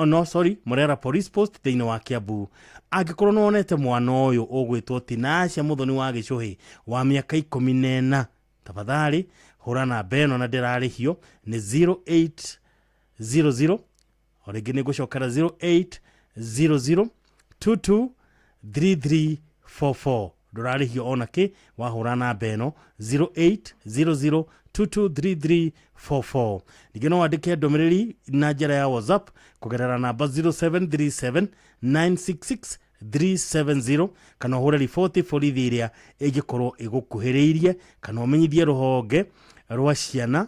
no sorry, Murera Police Post thĩinĩ wa Kiambu. Angĩkorwo nĩ wonete mwana ũyũ ũgwĩtwo Tinashe Mũthoni wa Gĩcũhĩ wa mĩaka 14, tafadhali hũra namba ĩno na ndĩrarĩhio nĩ 0800, o rĩngĩ nĩ ngũcokera 0800 22 3344. Ndũrarĩhio ona kĩ wahũra namba ĩno 0800 223344. Ningĩ no wandĩke ndũmĩrĩri na njĩra ya WhatsApp kũgerera namba 0737 966 370, kana ũhũre riboti borithi ĩrĩa ĩngĩkorwo ĩgũkuhĩrĩirie, kana ũmenyithie rũhonge rwa ciana,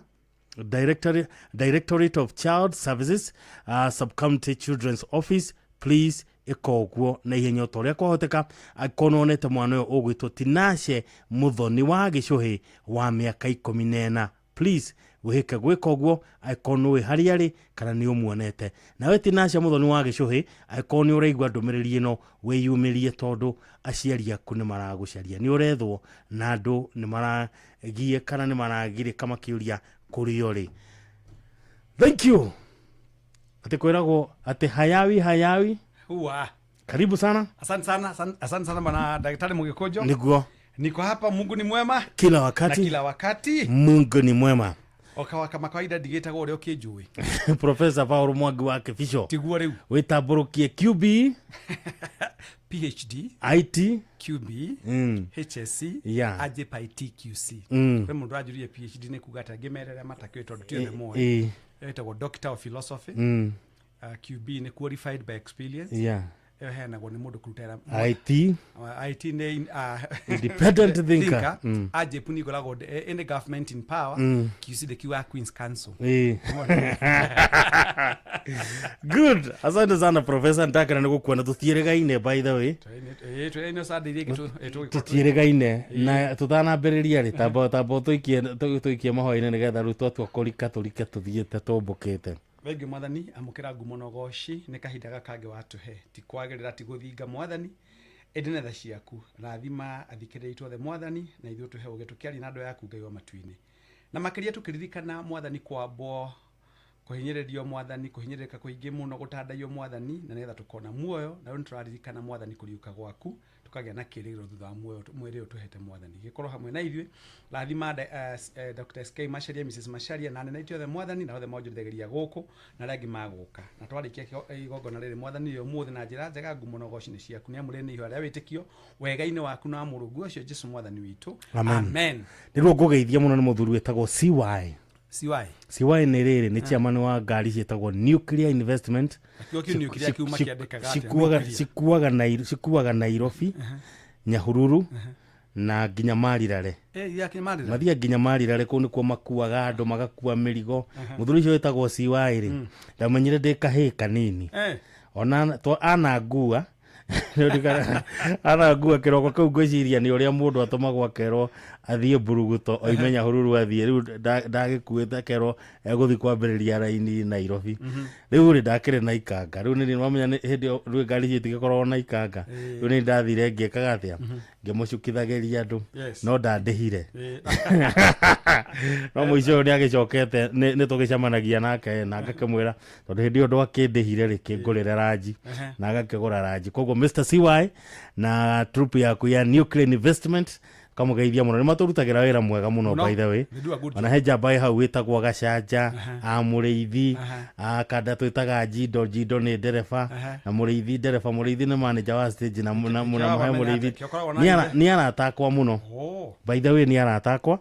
Directorate of Child Services, Sub-County Children's Office. Please ĩka ũguo na ihenya o ta ũrĩa kwahoteka angĩkorwo nĩwonete mwana ũyũ ũgwĩtwo Tinashe Mũthoni wa Gĩcũhĩ wa mĩaka 14. Please wĩhĩke gwĩka ũguo angĩkorwo nĩũĩ harĩa arĩ kana nĩ ũmuonete. Nawe Tinashe Mũthoni wa Gĩcũhĩ, angĩkorwo nĩ ũraigua ndũmĩrĩri ĩno, wĩyumĩrie tondũ aciari aku nĩ maragũcaria, nĩ ũrethwo na andũ nĩ maragie kana nĩ maragirĩka makĩũria kũrĩa ũrĩ. Thank you. Atĩ kwĩragwo atĩ hayawi hayawi. Hua. Karibu sana. Asante sana, asante sana bwana Daktari Mugĩkũnjo. Niguo. Niko hapa, Mungu ni mwema. Kila wakati. Na kila wakati. Mungu ni mwema. Okawa kama kawaida ndigĩtagwo ũrĩa ũkĩnjũĩ. Professor Paul Mwangi wa Kĩbico. Tiguo rĩu. Wĩtambũrũkie QB, PhD, IT, QB, HSC, AJPIT QC. Kwĩ mũndũ anjũririe PhD nĩ kuga atĩa, ngĩmerere matakĩũĩ tondũ ti othe moĩ. Ĩtagwo Doctor of Philosophy. QB nĩ qualified by experience. Ĩyo ĩheanagwo nĩ mũndũ kũruta wĩra. IT. IT nĩ independent thinker. AJP nĩ ĩkoragwo any government in power. QC nĩ kiuga Queen's Council. Good. Asante sana Professor, ndakena nĩ gũkuona. Tũtiĩrĩgaine by the way. Twĩrĩgaine Sunday iria ingĩ Tũtiĩrĩgaine na tũtanambĩrĩria rĩ, tamba tũikie mahoya-inĩ nĩgetha rĩu twatua kũrika tũrike tũthiĩte tũmbũkĩte. Thengiũ mwathani, amũkĩra ngumo na ũgoci nĩ kahinda gaka kangĩ watũhe. Ti kwagĩrĩra, ti gũthinga mwathani, ĩndĩ nĩ tha ciaku. Rathima athikĩrĩria aitũ othe mwathani, na ithuĩ tũhe ũũgĩ tũkĩaria na andũ yaku Ngai wa matu-inĩ. Na makĩria tũkĩririkana mwathani kwambwo, kũhinyĩrĩrio mwathani, kũhinyĩrĩrĩka kũingĩ mũno, gũtandaio mwathani, na nĩgetha tũkona muoyo. Na rĩu nĩtũraririkana mwathani kũriũka gwaku, tũkagĩa na kĩĩrĩgĩrĩro thutha wa muoyo mwĩrĩ ũyũ tũhete mwathani. Gĩkorwo hamwe na ithuĩ, rathima Dr. SK Macharia, Mrs. Macharia, na anene aitũ othe mwathani, na othe monjorithagĩria gũkũ na arĩa angĩ magũka. Na twarĩkia igongona rĩrĩ mwathani rĩ ũmũthĩ na njĩra njega, ngumo na ũgoci nĩ ciaku. Nĩ amu rĩrĩ nĩ ihoya rĩa wĩtĩkio wega-inĩ waku na wa Mũrungu ũcio Jesũ mwathani witũ. Amen. Amen. Nĩguo ngũgeithia mũno nĩ mũthuri wĩtagwo CY. CY. CY nĩ rĩrĩ, nĩ chairman wa ngari ciĩtagwo Nuclear Investment. Nakĩo kĩu nuclear kiuma kĩandĩkaga atĩa? Nuclear. Cikuaga Nairobi, Nyahururu, na nginya Marirare. Ya nginya Marirare. Mathiaga nginya Marirare, kũu nĩkuo makuaga andũ, magakua mĩrigo. Mũthuri ũcio wĩtagwo CY rĩ, ndamenyire ndĩ kahĩĩ kanini. Ona anangua, anangua kĩroko kĩu ngwĩciria nĩ ũrĩa mũndũ atũmagwo akerwo athiĩ Mburuguto, oime Nyahururu athiĩ. Rĩu ndagĩkuĩte akerwo egũthiĩ kwambĩrĩria raini Nairobi. Rĩu rĩ, ndakĩrĩ na ikanga. Rĩu nĩ wamenya nĩ hĩndĩ ĩyo rĩu ngari icio itigĩkoragwo na ikanga. Rĩu nĩ ndathire ngĩkaga atĩa, ngĩmũcukithagĩria andũ, no ndandĩhire. No mũico ũyũ nĩ agĩcokete, nĩ tũgĩcemanagia nake na ngakĩmwĩra tondũ hĩndĩ ĩyo ndwakĩndĩhire rĩ, kĩngũrĩre ranji, na agakĩgũra ranji. Koguo Mr. CY na troupe yaku ya Nuclear Investment kamũgeithia mũno, nĩ matũrutagĩra wĩra mwega mũno by the way. They do a good Ona he njamba ĩ hau wĩtagwo Gacanja, a Mũrĩithi, a Kanda twĩtaga Jindo, Jindo nĩ ndereba, na Mũrĩithi ndereba, Mũrĩithi nĩ manager wa stage na Kĩo mũhe wamenya Mũrĩithi. atĩa? Kĩo ũkoragwo na Nĩ ithe? Nĩ arata akwa mũno. Oh. By the way, nĩ arata akwa.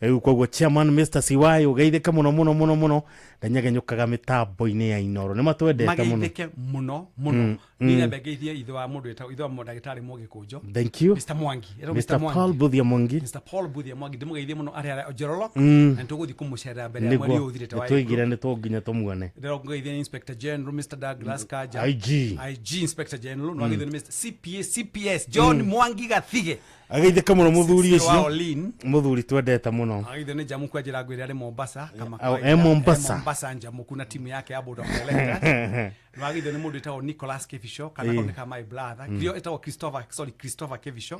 Rĩu koguo chairman Mr. Siwai ũgeithĩke mũno mũno mũno mũno ndanyegenyũkaga mĩtambo-inĩ ya Inoro nĩ matwendete mũno. Mageithĩke mũno mũno. Ninyambe ngeithie ithe wa mũndũ wĩtagwo ithe wa ndagĩtarĩ Mũgĩkũnjo. Thank you. Mr. Mwangi. Etagwo Mr. Paul Buthia Mwangi. Mr. Paul Buthia Mwangi ndĩmũgeithie mũno arĩ harĩa Njorolok. Na nĩtũgũthiĩ kũmũcerera mbere ya mweri ũyũ ũthirĩte wa nĩtũigire nĩ tũnginya tũmuone. Ndĩrongeithia Inspector General Mr. Douglas Kanja. IG. IG Inspector General no ageithio nĩ Mr. CPA CPS John Mwangi Gathige. Ageithĩke mũno mũthuri wa ũcio. Olin. Mũthuri twendete mũno. Ageithio nĩ Njamuku anjĩra ngwĩre arĩ Mombasa kama Au, kawaida. e Mombasa. E Mombasa Njamuku na timu yake ya Board of Directors. No ageithio nĩ mũndũ wĩtagwo Nicholas Kevisho kana kau nĩ ka my brother. Kĩrĩa ĩtagwo Christopher, sorry, Christopher Kevisho.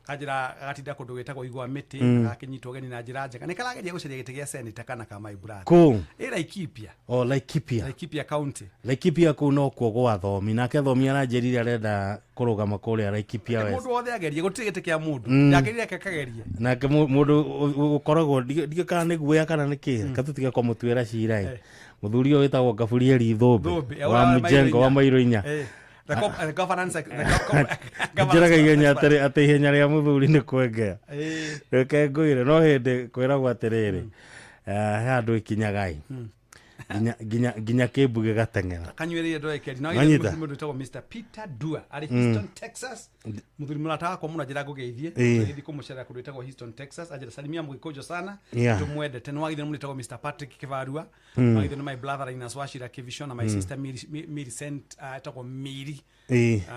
Kanjĩra agatinda kũndũ gwĩtagwo Igwa Mĩtĩ na gakĩnyitwo ũgeni na njĩra njega. Nĩ karageria gũcaria gĩtĩ gĩa senator kana ka my brother. Kũ? Ĩ Laikipia. O Laikipia. Laikipia County. Laikipia kũu no kuo gwa thomi nake thomi aranjĩrire arenda kũrũgama kũrĩa Laikipia Nĩ West. mũndũ wothe agerie gũtirĩ gĩtĩ kĩa mũndũ. Ndagĩrire kagerie. Nake mũndũ ũkoragwo ndiũĩ kana nĩ guoya kana nĩ kĩ katũtige kũmũtuĩra cira ĩ. Mũthuri ũyũ wĩtagwo Gaburieli Thũmbĩ Thũmbĩ, wa Mũjengo wa Mairũ inya. The governance the Njĩraga ihenya atĩ ihenya rĩa mũthuri nĩ kwengea. Reke ngwĩre no hĩndĩ kwĩragwo atĩrĩrĩ, he handũ ĩkinyaga ĩ nginya kĩmbu gĩgateng'era. Kanyuĩrĩire ndwekeri no Wanyita? mũndũ wĩtagwo Mr. Peter Dua arĩ Houston Texas. Mũthuri mũrata wakwa mũno anjĩra ngũgeithie. Tũgĩthiĩ kũmũcerera kũndũ gwĩtagwo Houston Texas. Anjĩra salimia Mũgĩkũnjo sana. Tũmwendete. Nĩ wagithio nĩ mũndũ wĩtagwo Mr. Patrick Kĩbarua. Wagithio nĩ my brother Linus Wachira Kĩvisho na my sister Millicent, etagwo Miri.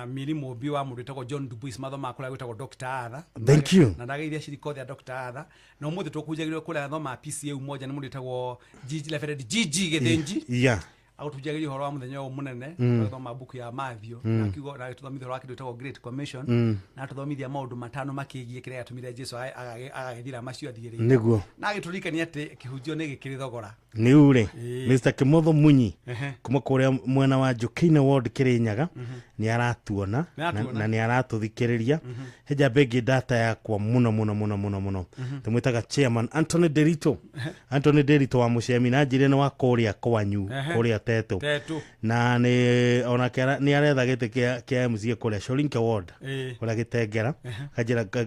Miri Mũmbi wa mũndũ wĩtagwo John Dubuis mathomaga kũrĩa gwĩtagwo Dr. Arthur. Thank you. Na ndageithia cirika othe a Dr. Arthur. Na ũmũthĩ tũkũnjagĩrĩrio kũrĩa athomaga PCA Umoja nĩ mũndũ wĩtagwo Gigi Reverend Gigi Gĩthĩnji. Agũtujagĩria ũhoro wa mũthenya ũyũ mũnene. Tũgathoma mbuku ya Matthew. Na akiuga na agĩtũthomithia ũhoro wa kĩndũ gĩtagwo Great Commission. Na atũthomithia maũndũ matano makĩgiĩ kĩrĩa gĩatũmire Jesu agagĩthira macio athiĩrĩire. Nĩguo. Na agĩtũririkania atĩ kĩhunjio nĩ gĩkĩrĩ thogora. Nĩ urĩ Mr. Kimotho Munyi kuma kũrĩa mwena wa Njũkĩinĩ Ward Kĩrĩnyaga nĩ aratuona na nĩ aratũthikĩrĩria. He njamba ĩngĩ data yakwa mũno mũno mũno mũno mũno tũmwĩtaga chairman Anthony Derito. Anthony Derito wa Mũcemi na njĩre nĩ wa kũrĩa kwanyu kũrĩa Tetũ. Na nĩ onake nĩ aretha gĩtĩ kĩa MCA kũrĩa Shorinke Ward kũrĩa Gĩtengera.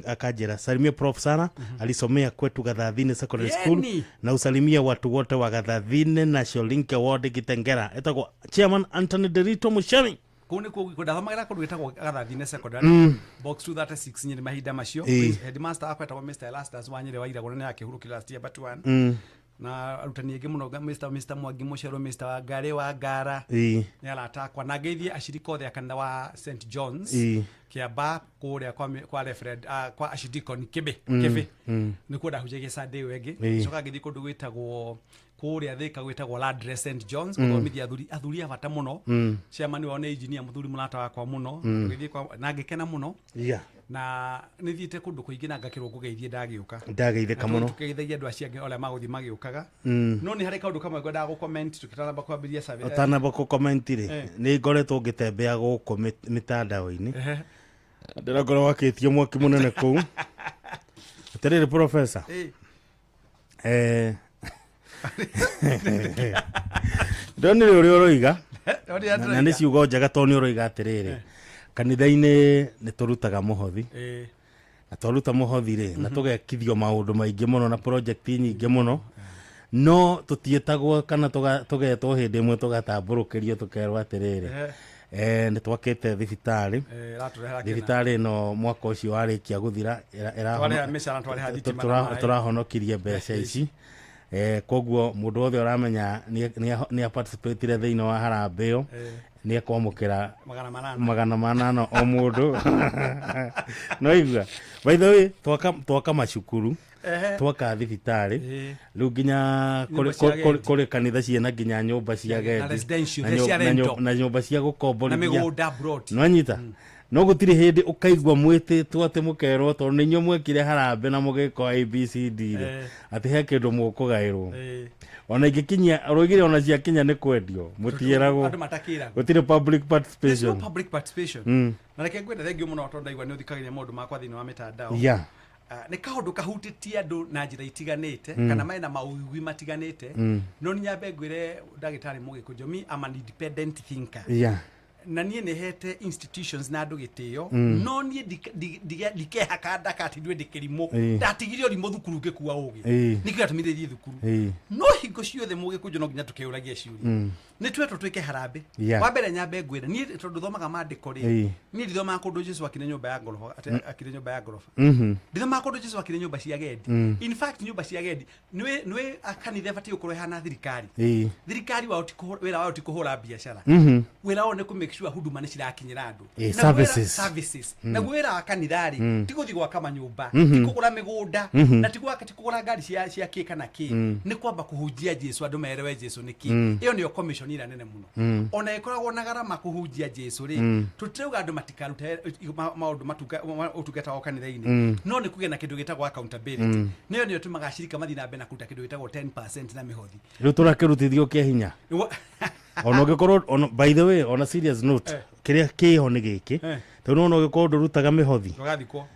Akanjĩra salimia prof sana, alisomea kwetu Gathathini Secondary School na usalimia watu wote wa Gathathini na Shorinke Ward Gitengera. Etagwo chairman Anthony Derito Mushemi. Kũu nĩkuo ndathomagĩra kũndũ gwĩtagwo Gathathini Secondary box 236 Nyĩrĩ mahinda macio. Headmaster wakwa etagwo Mr. Elastus wa Nyĩrĩ wa Iragũra nĩ akĩhurũkire last year but one. Na arutani aingĩ mũno Mr. Mwangi Mũcero, Mr. Wangari wa Ngara nĩ arata akwa. Na ngeithie acirika othe a kanitha wa St John's Kĩamba kũrĩa kwa Reverend, kwa Archdeacon Kĩbĩ. Kĩbĩ. Nĩkuo ndahunjagia Sunday ĩyo ĩngĩ. Coka ngĩthiĩ kũndũ gwĩtagwo kũrĩa Thĩka gwĩtagwo Ladre St John's gũthomithia athuri a bata mũno. Chairman wao nĩ engineer mũthuri mũrata wakwa mũno. Tũgĩthiĩ na ngĩkena mũno. Na nĩ thiĩte kũndũ kũingĩ na ngakĩrwo ngũgeithie ndagĩũka. Ndageithĩka mũno. Tũkĩgeithagia andũ acio angĩ arĩa magũthiĩ magĩũkaga. No nĩ harĩ kaũndũ kamwe ngwendaga gũ-comment tũkĩtanamba kwambĩrĩria survey. Ũtanamba gũ-comment rĩ, nĩ ngoretwo ngĩtembea gũkũ mĩtandao-inĩ. Ndĩrakorwo wakĩtie mwaki mũnene kũu. Atĩrĩrĩ professor. Ndonire ũrĩa ũroiga. Na nĩ ciugo njega tondũ nĩ ũroiga atĩrĩrĩ, kanitha-inĩ nĩ tũrutaga mũhothi. Na twaruta mũhothi rĩ, na tũgekithio maũndũ maingĩ mũno na project nyingĩ mũno. No tũtiĩtagwo kana tũgetwo hĩndĩ ĩmwe tũgatambũrũkĩrio tũkerwo atĩrĩrĩ, nĩ twakĩte thibitarĩ. Thibitarĩ ĩno mwaka ũcio warĩkia gũthira tũrahonokirie mbeca ici. Koguo mũndũ wothe ũramenya nĩ aparticipatire thĩinĩ wa harambee ĩyo nĩ ekwamũkĩra 800 o mũndũ. No igua. By the way, twaka macukuru, twaka thibitarĩ, rĩu nginya kũrĩ kanitha ciĩna nginya nyũmba cia gendi na nyũmba cia gũkomborithia nwanyita. No gũtirĩ hĩndĩ ũkaigua mwĩtĩtwo atĩ mũkerwo tondũ nĩ inyuĩ mwekire harambee na mũgĩka ABCD rĩ, atĩ he kĩndũ mũkũgaĩrwo. Ona ingĩkinyia ũroigire ona ciakinya nĩ kwendio mũtiĩragwo, gũtirĩ public participation. Public participation. Na reke ngwende thengiũ mũno tondũ ndaigua nĩ ũthikagĩrĩria maũndũ makwa thĩinĩ wa mĩtandao. Nĩ kaũndũ kahutĩtie andũ na njĩra itiganĩte kana mena maũigui matiganĩte. No nĩ nyambe ngwĩre ndagĩtarĩ Mũgĩkũnjo, me am an independent thinker. Na niĩ nĩ hete institutions na andũ gĩtĩo no niĩ ndikehaka ndakati ndue ndĩkĩrimũ ndatigirio rimũ thukuru ngĩkua ũgĩ nĩkĩo atũmire thiĩ thukuru no hingo ciothe mũgĩkũnjũ no nginya tũkĩũragia ciũria nĩ twetwo twĩke harambĩ wa mbere nyambe ngwĩre niĩ tondũ thomaga maandĩko rĩ niĩ ndithomaga kũndũ Jesu akire nyũmba ya ngoroba akire nyũmba ya ngoroba ndithomaga kũndũ Jesu akire nyũmba cia gendi in fact nyũmba cia gendi nĩwe kanitha ĩbatiĩ gũkorwo ĩhana thirikari thirikari wao ti wĩra wao ti kũhũra biacara wĩra wao nĩ kũ make sure huduma nĩ cirakinyĩra andũ services naguo wĩra wa kanitha rĩ ti gũthiĩ gwaka manyũmba ti kũgũra mĩgũnda na ti gwaka ti kũgũra ngari cia kĩ kana kĩ nĩ kwamba kũhunjia Jesu andũ merewe Jesu nĩ kĩ ĩyo nĩyo commission ĩrĩa nene mũno ona ĩkoragwo na garama kũhunjia Jesu rĩ tũtirauga andũ matikarute maũndũ ũtungata wao kanitha-inĩ no nĩ kũgĩa na kĩndũ gĩtagwo accountability nĩyo nĩyo tũmaga acirika mathiĩ na mbere na kũruta kĩndũ gĩtagwo 10% na mĩhothi rĩu tũrakĩrutithio kĩa hinya ona ũngĩkorwo by the way on a serious note kĩrĩa kĩho nĩ gĩkĩ tondũ ona ũngĩkorwo ndũrutaga mĩhothi ndũgathikwo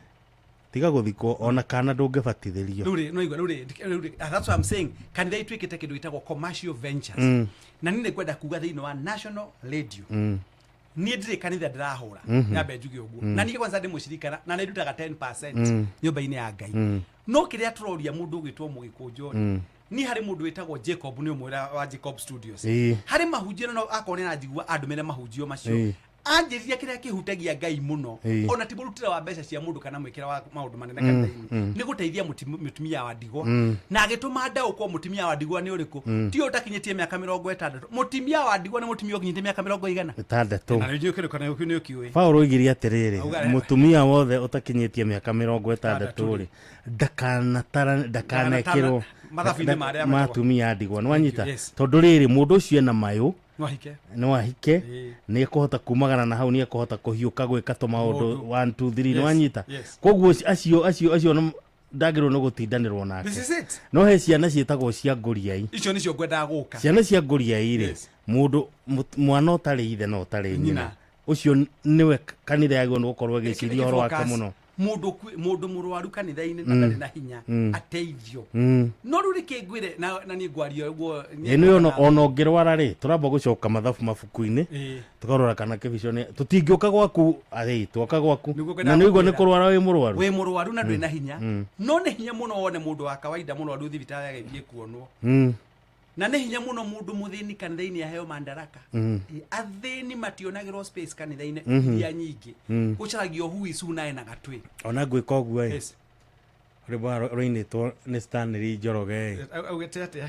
tiga gũthikwo ona kana ndũngĩbatithĩrio rĩu no igua rĩu that's what I'm saying kanitha ituĩkĩte kĩndũ gĩtagwo commercial ventures na niĩ nĩngwenda kuga thĩinĩ wa national radio niĩ ndirĩ kanitha ndĩrahũra nyambe njuge ũguo na niĩ kwanza ndĩ mũcirika na nĩ ndutaga 10% nyũmba-inĩ ya Ngai no kĩrĩa tũroria mũndũ ũgwĩtwo mũgĩkũnjũ rĩ ni harĩ mũndũ wĩtagwo Jacob nĩ ũmwe wa Jacob Studios harĩ mahunjio no akorwo nĩ aranjigua andũmĩre mahunjio macio anjĩrire kĩrĩa kĩhutagia Ngai mũno ona ti mũrutĩre wa mbeca cia mũndũ kana mwĩkĩra wa maũndũ manene kanitha-inĩ nĩ gũteithia mũtumia wa ndigwa na agĩtũma ndaũkwo mũtumia wa ndigwa nĩ ũrĩkũ ti ũyũ ũtakinyĩtie mĩaka 60 mũtumia wa ndigwa nĩ mũtumia ũkinyĩtie mĩaka 60 na nĩ ũkĩrĩ nĩ ũkĩũĩ Paũlũ oigire atĩrĩrĩ mũtumia wothe ũtakinyĩtie mĩaka 60 rĩ ndakanekĩrwo mathabu-inĩ marĩa ma atumia a ndigwa nĩwanyita tondũ rĩrĩ mũndũ ũcio ena mayũ no ahike nĩ ekũhota kumagana na hau nĩ ekũhota kũhiũka gwĩka tũmaũndũ 1 2 3 nĩwanyita koguo acio ndagĩrĩirwo nĩ gũtindanĩrwo nake no he ciana ciĩtagwo cia ngũriai icio nĩcio ngwendaga gũka ciana cia ngũriai rĩ mũndũ mwana ũtarĩ ithe na ũtarĩ nyina ũcio nĩwe kanitha yagĩrĩirwo nĩ gũkorwo ĩgĩciria ũhoro wake mũno mundu murwaru kanitha-inĩ na ndarĩ na hinya ateithio no rĩu rĩkĩ ngwĩre na niĩ ngwaria ũguo ĩno ona ũngĩrwara rĩ tũramba gũcoka mathabu mabuku-inĩ tũkarora kana kĩbico nĩ tũtingĩũka gwaku arĩ twoka gwaku na nĩ ũigua nĩ kũrwara wĩ mũrwaru wĩ mũrwaru na ndũrĩ na hinya no nĩ hinya mũno wone mũndũ wa kawaida mũrwaru thibitarĩ agĩthiĩ kuonwo na nĩ hinya mũno mũndũ mũthĩni kanitha-inĩ aheo mandaraka athĩni mationagĩrwo space kanitha-inĩ iria nyingĩ gũcaragio hui cuna na gatwĩ ona ngwĩka ũguo ĩ rwĩmbo rũinĩtwo nĩ Stanley Njoroge augĩte atĩa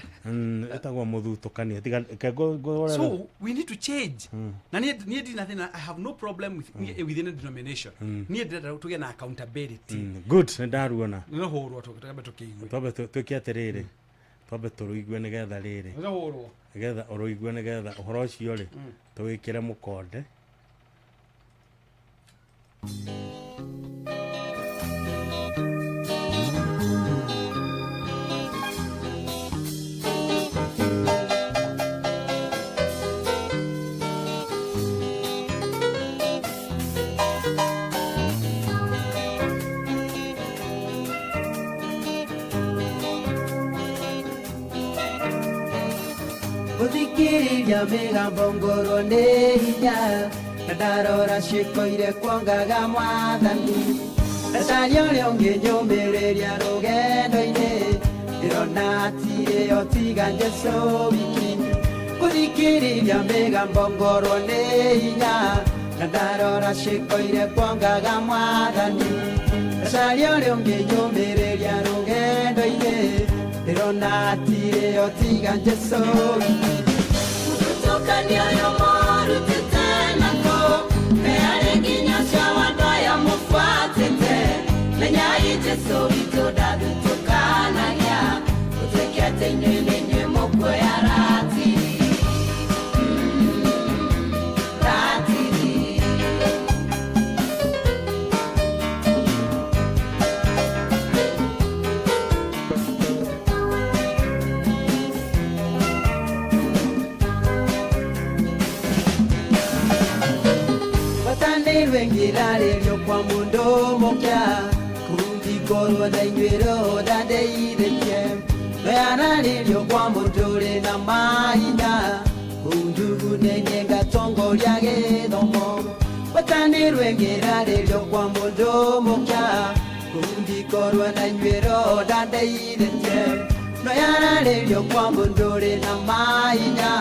ĩtagwo mũthutũkanio so we need to change na niĩ ndina thĩna I have no problem with within a denomination niĩ ndĩrenda tũgĩe na accountability good nĩ ndaruona nĩ hũrwo twambe tũkĩigue twambe twĩke atĩrĩrĩ twambe tũrũigue nĩgetha rĩrĩ nĩgetha ũrũigue nĩgetha ũhoro ũcio rĩ tũwĩkĩre mũkonde Gũthikĩrĩria mĩgambo ngorwo nĩ hinya na ndarora ciĩko iria kuongaga mwathani ndacaria ũrĩa ũngĩnyũmĩrĩria rũgendo-inĩ ndĩrona hatirĩ o tiga Jesũ wiki gũthikĩrĩria mĩgambo ngorwo nĩ hinya na ndarora ciĩko iria kuongaga mwathani ndacaria ũrĩa ũngĩnyũmĩrĩria rũgendo-inĩ ndĩrona hatirĩ o tiga Jesũ wiki Mũthutũkanio ũyũ mũũru tũtenako mearĩ nginya cia andũ aya mũbuatĩte menyai Jesũ witũ ndathutũkanagia gũtuĩke atĩ inyuĩ nĩ inyuĩ mũkuoya ratiri ratiri Wengirarĩrio kwa mũndũ mũkĩa kũngĩkorwo na inyuĩ roho ndandeithĩtie noyararĩrio kwa mũndũ ũrĩ na mahinya Unjugu nenyenga tongoria gĩthomo Watanĩrwe ngĩrarĩrio kwa mũndũ mũkĩa Kundikorwo na inyuĩro ndandeithĩtie No yararĩrio kwa mũndũ ũrĩ na mahinya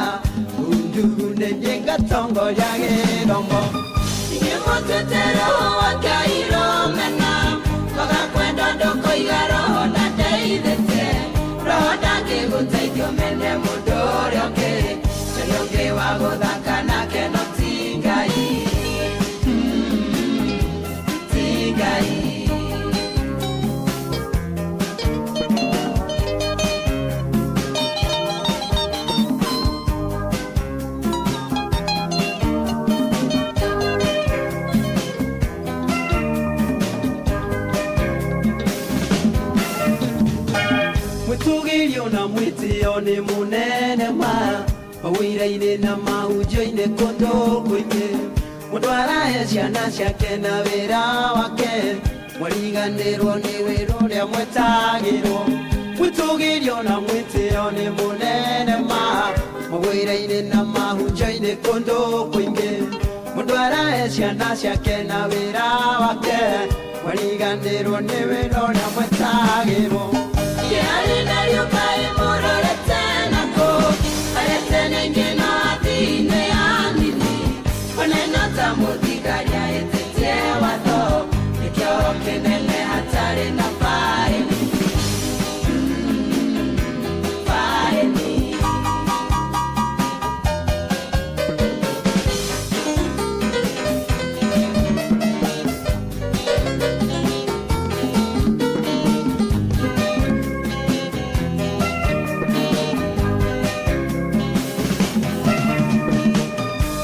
Unjugu nenyenga tongoria gĩthomo Inyuĩ mũtuĩte roho wa Ngai rũmena Kwaga kwenda ndũkũiga roho ndandeithĩtie Roho ndangĩgũteithia ũmene mũndũ ũrĩa ũngĩ Ũrĩa ũngĩ wa gũthaka nake no ti Ngai Ti Ngai. Mwĩtũgĩrio na mwĩtĩo nĩ mũnene ma mawĩra-inĩ na mahunjio-inĩ kũndũ kũingĩ mũndũ arahe ciana ciake na wĩra wake mwariganĩrwo nĩ wĩra ũrĩa mwetagĩrwo mwĩtũgĩrio na mwĩtĩo nĩ mũnene ma mawĩra-inĩ na mahunjio-inĩ kũndũ kũingĩ mũndũ arahe ciana ciake na wĩra wake mwariganĩrwo nĩ wĩra ũrĩa mwetagĩrwo. Kĩarĩ na rĩũka ĩmũrorete nakũ arete ningĩ no athii-inĩ ya nini oneno ta mũthigari ahĩtĩtie watho nĩkĩo kĩnene hatarĩ na faĩni faĩni.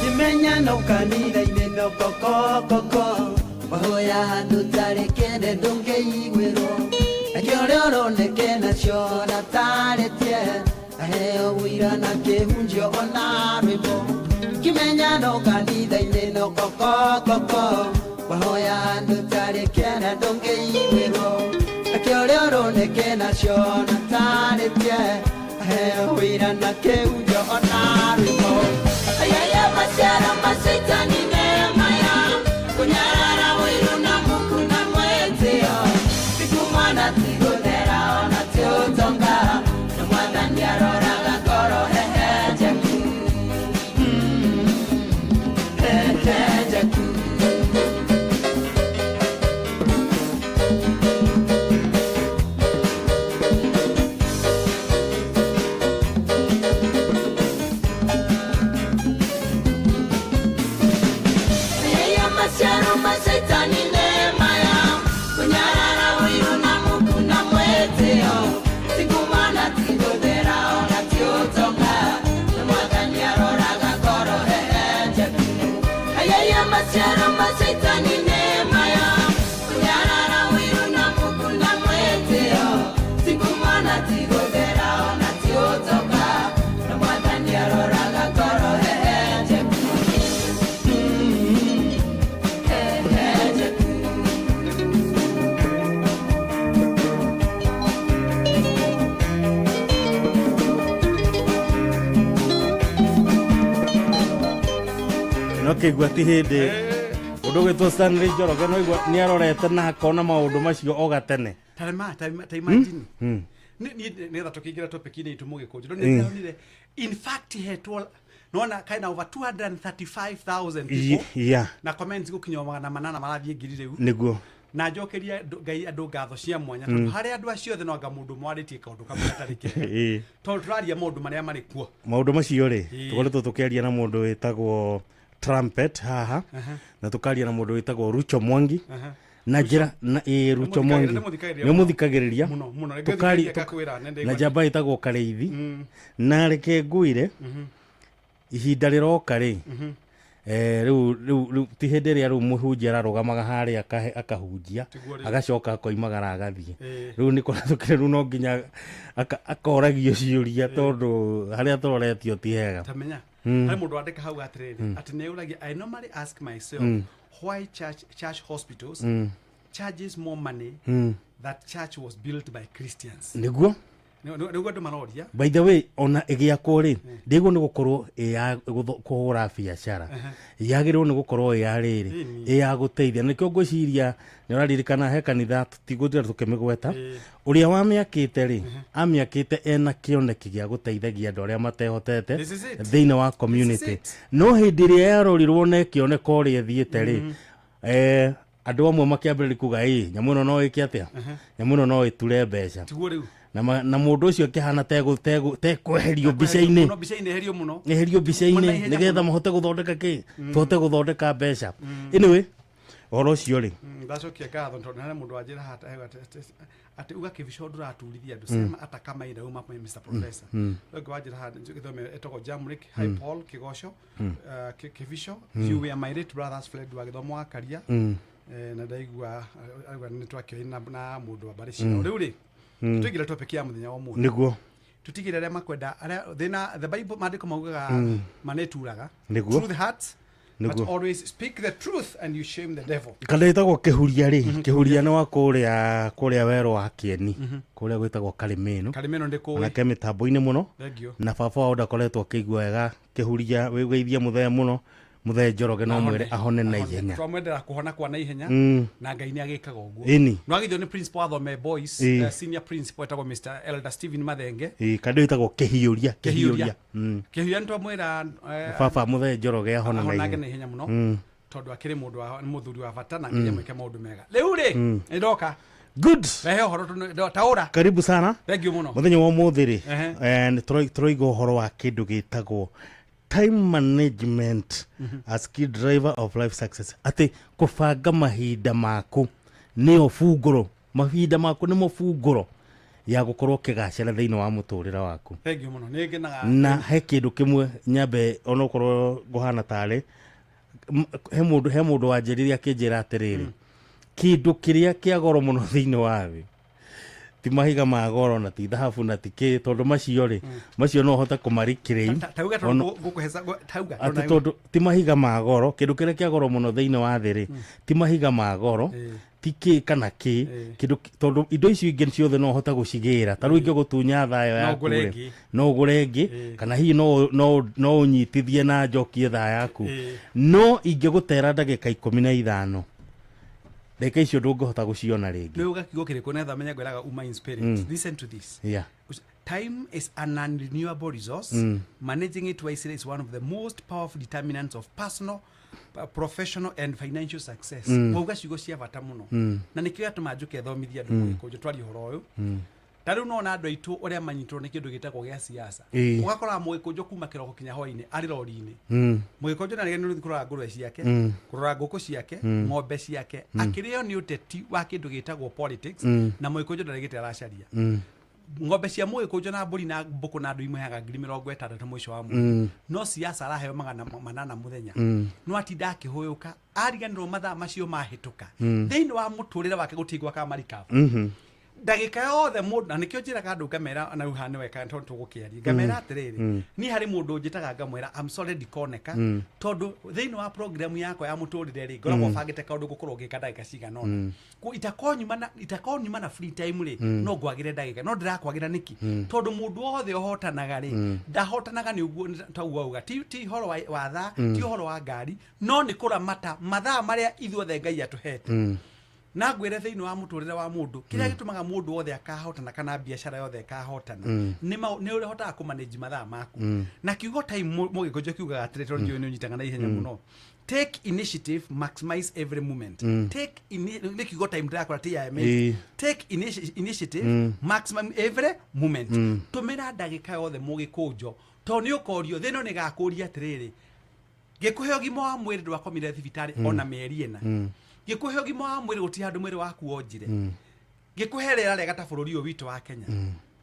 Kimenyano kanitha-inĩ no kokokoko wahoya handũ tarĩ kĩene ndũngĩiguĩrwo nakĩo ũrĩa ũroneke nacio na tarĩtie aheo ũira na kĩhunjio ona rwĩmbo kimenyano kanitha-inĩ no kokokoko wahoya handũ tarĩ kĩene ndũngĩiguĩrwo nakĩo ũrĩa ũroneke nacio na tarĩtie aheo ũira na kĩhunjio ona rwĩmbo. Ayaya maciaro ma Shaitani nĩ maya kũnyarara ũiru na muku na mwĩtĩo ti kumana ti gũthera ona ti ũtonga na Mwathani aroraga ngoro hehenjeku hehenjeku. Ayaya maciaro ma Shaitani nĩ maya kũnyarara ũiru na muku na mwĩtĩo ti kumana ti gũthera ona ti ũtonga na Mwathani aroraga ngoro hehenjeku. Ayaya maciaro ma Shaitani nĩ maya kũnyarara ũiru na muku na mwĩtĩo ti kumana ti gũthera ona ti ũtonga na Mwathani aroraga ngoro hehenjeku hehenjeku. No kĩigua ti hĩndĩ ũndũ ũgĩtwo Stanley Njoroge no igua nĩ arorete na akona maũndũ macio o gatene. Tarema ta imagine nĩ getha tũkĩingĩra topic-inĩ itũ mũgĩkũnjũ no nĩ ndĩronire in fact hetwo nona kind of over 235,000 people Yeah. na comments gũkinya 800 marathiĩ ngiri rĩu Nĩguo. na njokeria Ngai andũ ngatho cia mwanya tondũ harĩ andũ acio othe no anga mũndũ mwarĩtie kaũndũ kamwe gatarĩ kega Ĩĩ. tondũ tũraria maũndũ marĩa marĩ kuo. Maũndũ macio rĩ Ĩĩ. tũkoretwo tũkĩaria na mũndũ wĩtagwo Trumpet haha Aha. na tũkaria na mũndũ wĩtagwo Rucho Mwangi Aha. na njĩra na ĩĩ Rucho Mwangi Nĩmũthikagĩrĩria nĩ mũthikagĩrĩria mũno, mũno. Reke Tũkari- thikĩrĩrie ngakwĩra, nĩ na ndaigua. njamba ĩtagwo Karĩithi na reke ngwĩre ihinda rĩroka rĩ rĩu ti hĩndĩ ĩrĩa rĩu mũhunjia ararũgamaga harĩa akahunjia Tiguo rĩu. agacoka akoimagara agathiĩ Ĩĩ. rĩu nĩ kũrathũkire rĩu no nginya akoragio ciũria tondũ harĩa tũroretio ti hega. Tamenya harĩ mũndũ wandĩka hau atĩrĩrĩ atĩ nĩ ũragia I normally ask myself why church hospitals charges more money that church was built by Christians. Nĩguo. Nĩguo andũ maroria. By the way, ona ĩgĩakwo rĩ, ndĩguo nĩ gũkorwo ĩ ya kũhũra biacara, yagĩrĩirwo nĩ gũkorwo ĩ ya rĩrĩ, ĩ ya gũteithia. Nĩkĩo ngwĩciria nĩ ũraririkana he kanitha, tũtigũtira tũkĩmĩgweta, ũrĩa wamĩakĩte rĩ, amĩakĩte ena kĩoneki gĩa gũteithagia andũ arĩa matehotete This is it. thĩinĩ wa community. No hĩndĩ ĩrĩa yarorirwo na ĩkĩoneka ũrĩa ĩthiĩte rĩ, andũ amwe makĩambĩrĩria kuga, ĩ nyamũ ĩno no ĩke atĩa, nyamũ ĩno no ĩture mbeca. Tiguo rĩu. Na mũndũ ũcio akĩhana tekweherio mbica-inĩ. Mũno mbica-inĩ, eherio mũno. Eherio Mũno mbica-inĩ ihenya nĩgetha mũno. mahote gũthondeka kĩ, tũhote gũthondeka mbeca. Anyway, ũhoro ũcio rĩ, Ndacokia ngatho tondũ harĩ mũndũ wanjĩra haha atĩ uga kĩbico ndũraturithia andũ, sema hata kama inauma, Mr. Professor. Ũngĩ wanjĩra haha gĩthome etagwo Jamrick. Hi Paul Kĩgoco, Kĩbico, you were my late brother's friend wa gĩthomo wa Karia. Na ndaigua aigua nĩ twakĩoĩ na mũndũ wa mbarĩ ciao. Rĩu rĩ, tũingĩre topic ya mũthenya wa ũmũthĩ. Nĩguo. Tutigĩre arĩa makwenda arĩa thĩna, the Bible, maandĩko maugaga manĩturaga. Nĩguo. Truth hurts, but Nĩguo. always speak the truth and you shame the devil. Kana ĩtagwo Kĩhuria rĩ, Kĩhuria nĩ wa kũrĩa werũ wa Kĩeni, kũrĩa gwĩtagwo Karimĩno. Karimĩno ndĩ kũĩ. Onake mĩtambo-inĩ mũno. Thank you. Na baba wao ndakoretwo akĩigua wega. Kĩhuria, wĩgeithie mũthee mũno, mũthee Njoroge, no mwĩre ahone na ihenya. Twamwendera kũhona kwa na ihenya. Na Ngai nĩ agĩkaga ũguo. No agithio nĩ principal wa Thome Boys, senior principal etagwo Mr. Elder Stephen Mathenge. Ĩ kandi ĩtagwo Kĩhiũria. Kĩhiũria. Kĩhiũria. Kĩhiũria, nĩ twamwĩra Baba mũthee Njoroge ahone na ahonage ihenya. Na ihenya mũno, tondũ akĩrĩ mũndũ wa nĩ mũthuri wa bata na Ngai amwĩke maũndũ mega. Rĩu rĩ, nĩ ndoka. Good. Rehe ũhoro taũra. Karibu sana. Thank you mũno. Mũthenya wa ũmũthĩ rĩ, nĩ tũroiga ũhoro wa kĩndũ gĩtagwo time management as key driver of life success, atĩ kũbanga mahinda maku nĩyo bungũro, mahinda maku nĩmo bungũro ya gũkorwo ũkĩgacĩra thĩinĩ wa mũtũrĩre waku. Thank you mũno, nĩ ngenaga. Na he kĩndũ kĩmwe nyambe, onokorwo ngũhana tarĩ he mũndũ wanjĩrire akĩnjĩra atĩrĩrĩ, kĩndũ kĩrĩa kĩa goro mũno thĩinĩ wa thĩ ti mahiga ma goro na ti thahabu na ti kĩ, tondũ macio rĩ, macio no ũhote kũmarikĩrĩi. Tauga tondũ ngũkũheza tauga. Atĩ tondũ ti mahiga ma goro, kĩndũ kĩrĩa kĩa goro mũno thĩinĩ wa thĩ rĩ, ti mahiga ma goro, ti kĩ kana kĩ kĩndũ, tondũ indo icio ingĩ ciothe no ũhote gũcigĩra. Ta rĩu ingĩgũtunya thayo No yaku ũgũre rĩ, ĩngĩ. No ũgũre ĩngĩ, kana hihi no ũnyitithie na njokie thaa yaku. No ingĩgũtera ndagĩka 15, ndagĩka icio ndũngĩhota gũciona rĩngĩ. Nĩ uga kiugo kĩrĩkũ netha menya ngwĩraga uma in spirit. Listen to this. Time is an unrenewable resource. Managing it wisely is one of the most powerful determinants of personal, professional and financial success. Wauga ciugo cia bata mũno. Na nĩkĩo yatũma njũke thomithia andũ Mũgĩkũnjũ twarie ũhoro ũyũ. Ta rĩu nona andũ aitũ ũrĩa manyitwo nĩ kĩndũ gĩtagwo gĩa siasa. Ũgakora Mũgĩkũnjũ kuma kĩroko kinya hwainĩ arĩ rori-inĩ. Mũgĩkũnjũ na nĩ kũrora ngũrwe ciake, kũrora ngũkũ ciake, ng'ombe ciake, akĩrĩo nĩ ũteti wa kĩndũ gĩtagwo politics, na Mũgĩkũnjũ ndarĩ gĩtĩ aracaria. Ng'ombe cia Mũgĩkũnjũ na mbũri na mbũkũ na andũ imũheaga 60,000 mũico wa mweri, no siasa araheo 800 mũthenya. No atinda akĩhũyũka, ariganĩrwo mathaa macio mahĩtũka. Thĩinĩ wa mũtũrĩre wake gũtingwa ka marikabu ndagĩka yothe mũndũ. Na nĩkĩo njĩraga andũ ngamera, na rĩu haha nĩwe tondũ tũgũkĩaria, ngamera atĩrĩrĩ, niĩ harĩ mũndũ njĩtaga ngamwĩra, "I'm sorry, ndikoneka," tondũ thĩinĩ wa program yakwa ya mũtũrĩre rĩ, ngoragwo bangĩte kaũndũ ngũkorwo ngĩka ndagĩka cigana ũna. Ko itakorwo nyuma na free time rĩ, no ngwagĩre ndagĩka, no ndĩrakwagĩra nĩkĩ? Tondũ mũndũ wothe ũhotanaga rĩ, ndahotanaga nĩ ũguo tauga uga ti ũhoro wa thaa, ti ũhoro wa ngari, no nĩ kũramata mathaa marĩa ithuothe Ngai atũhete. Na ngwĩre, thĩinĩ wa mũtũrĩre wa mũndũ, kĩrĩa gĩtũmaga mũndũ wothe akahotana kana biacara yothe ĩkahotana, nĩ ũrĩa ũhotaga kũmanage mathaa maku. Na kiugo time, Mũgĩkũnjũ, kiugaga atĩrĩ, tondũ njũĩ nĩ ũnyitaga na ihenya mũno, take initiative, maximize every moment. Take nĩ kiugo time ndĩrakora ti ya take initiative, maximum every moment. Tũmĩra ndagĩka yothe, Mũgĩkũnjo, tondũ nĩ ũkorio thĩ ĩno nĩ ĩgakũria atĩrĩrĩ, gĩkũhe ũgima wa mwĩrĩ, ndwakomire thibitarĩ ona mĩeri 4. Gĩkũhe ũgima wa mwĩrĩ, gũtirĩ handũ mwĩrĩ waku wonjire. Gĩkũhe rĩera rĩega ta bũrũri ũyũ witũ wa Kenya.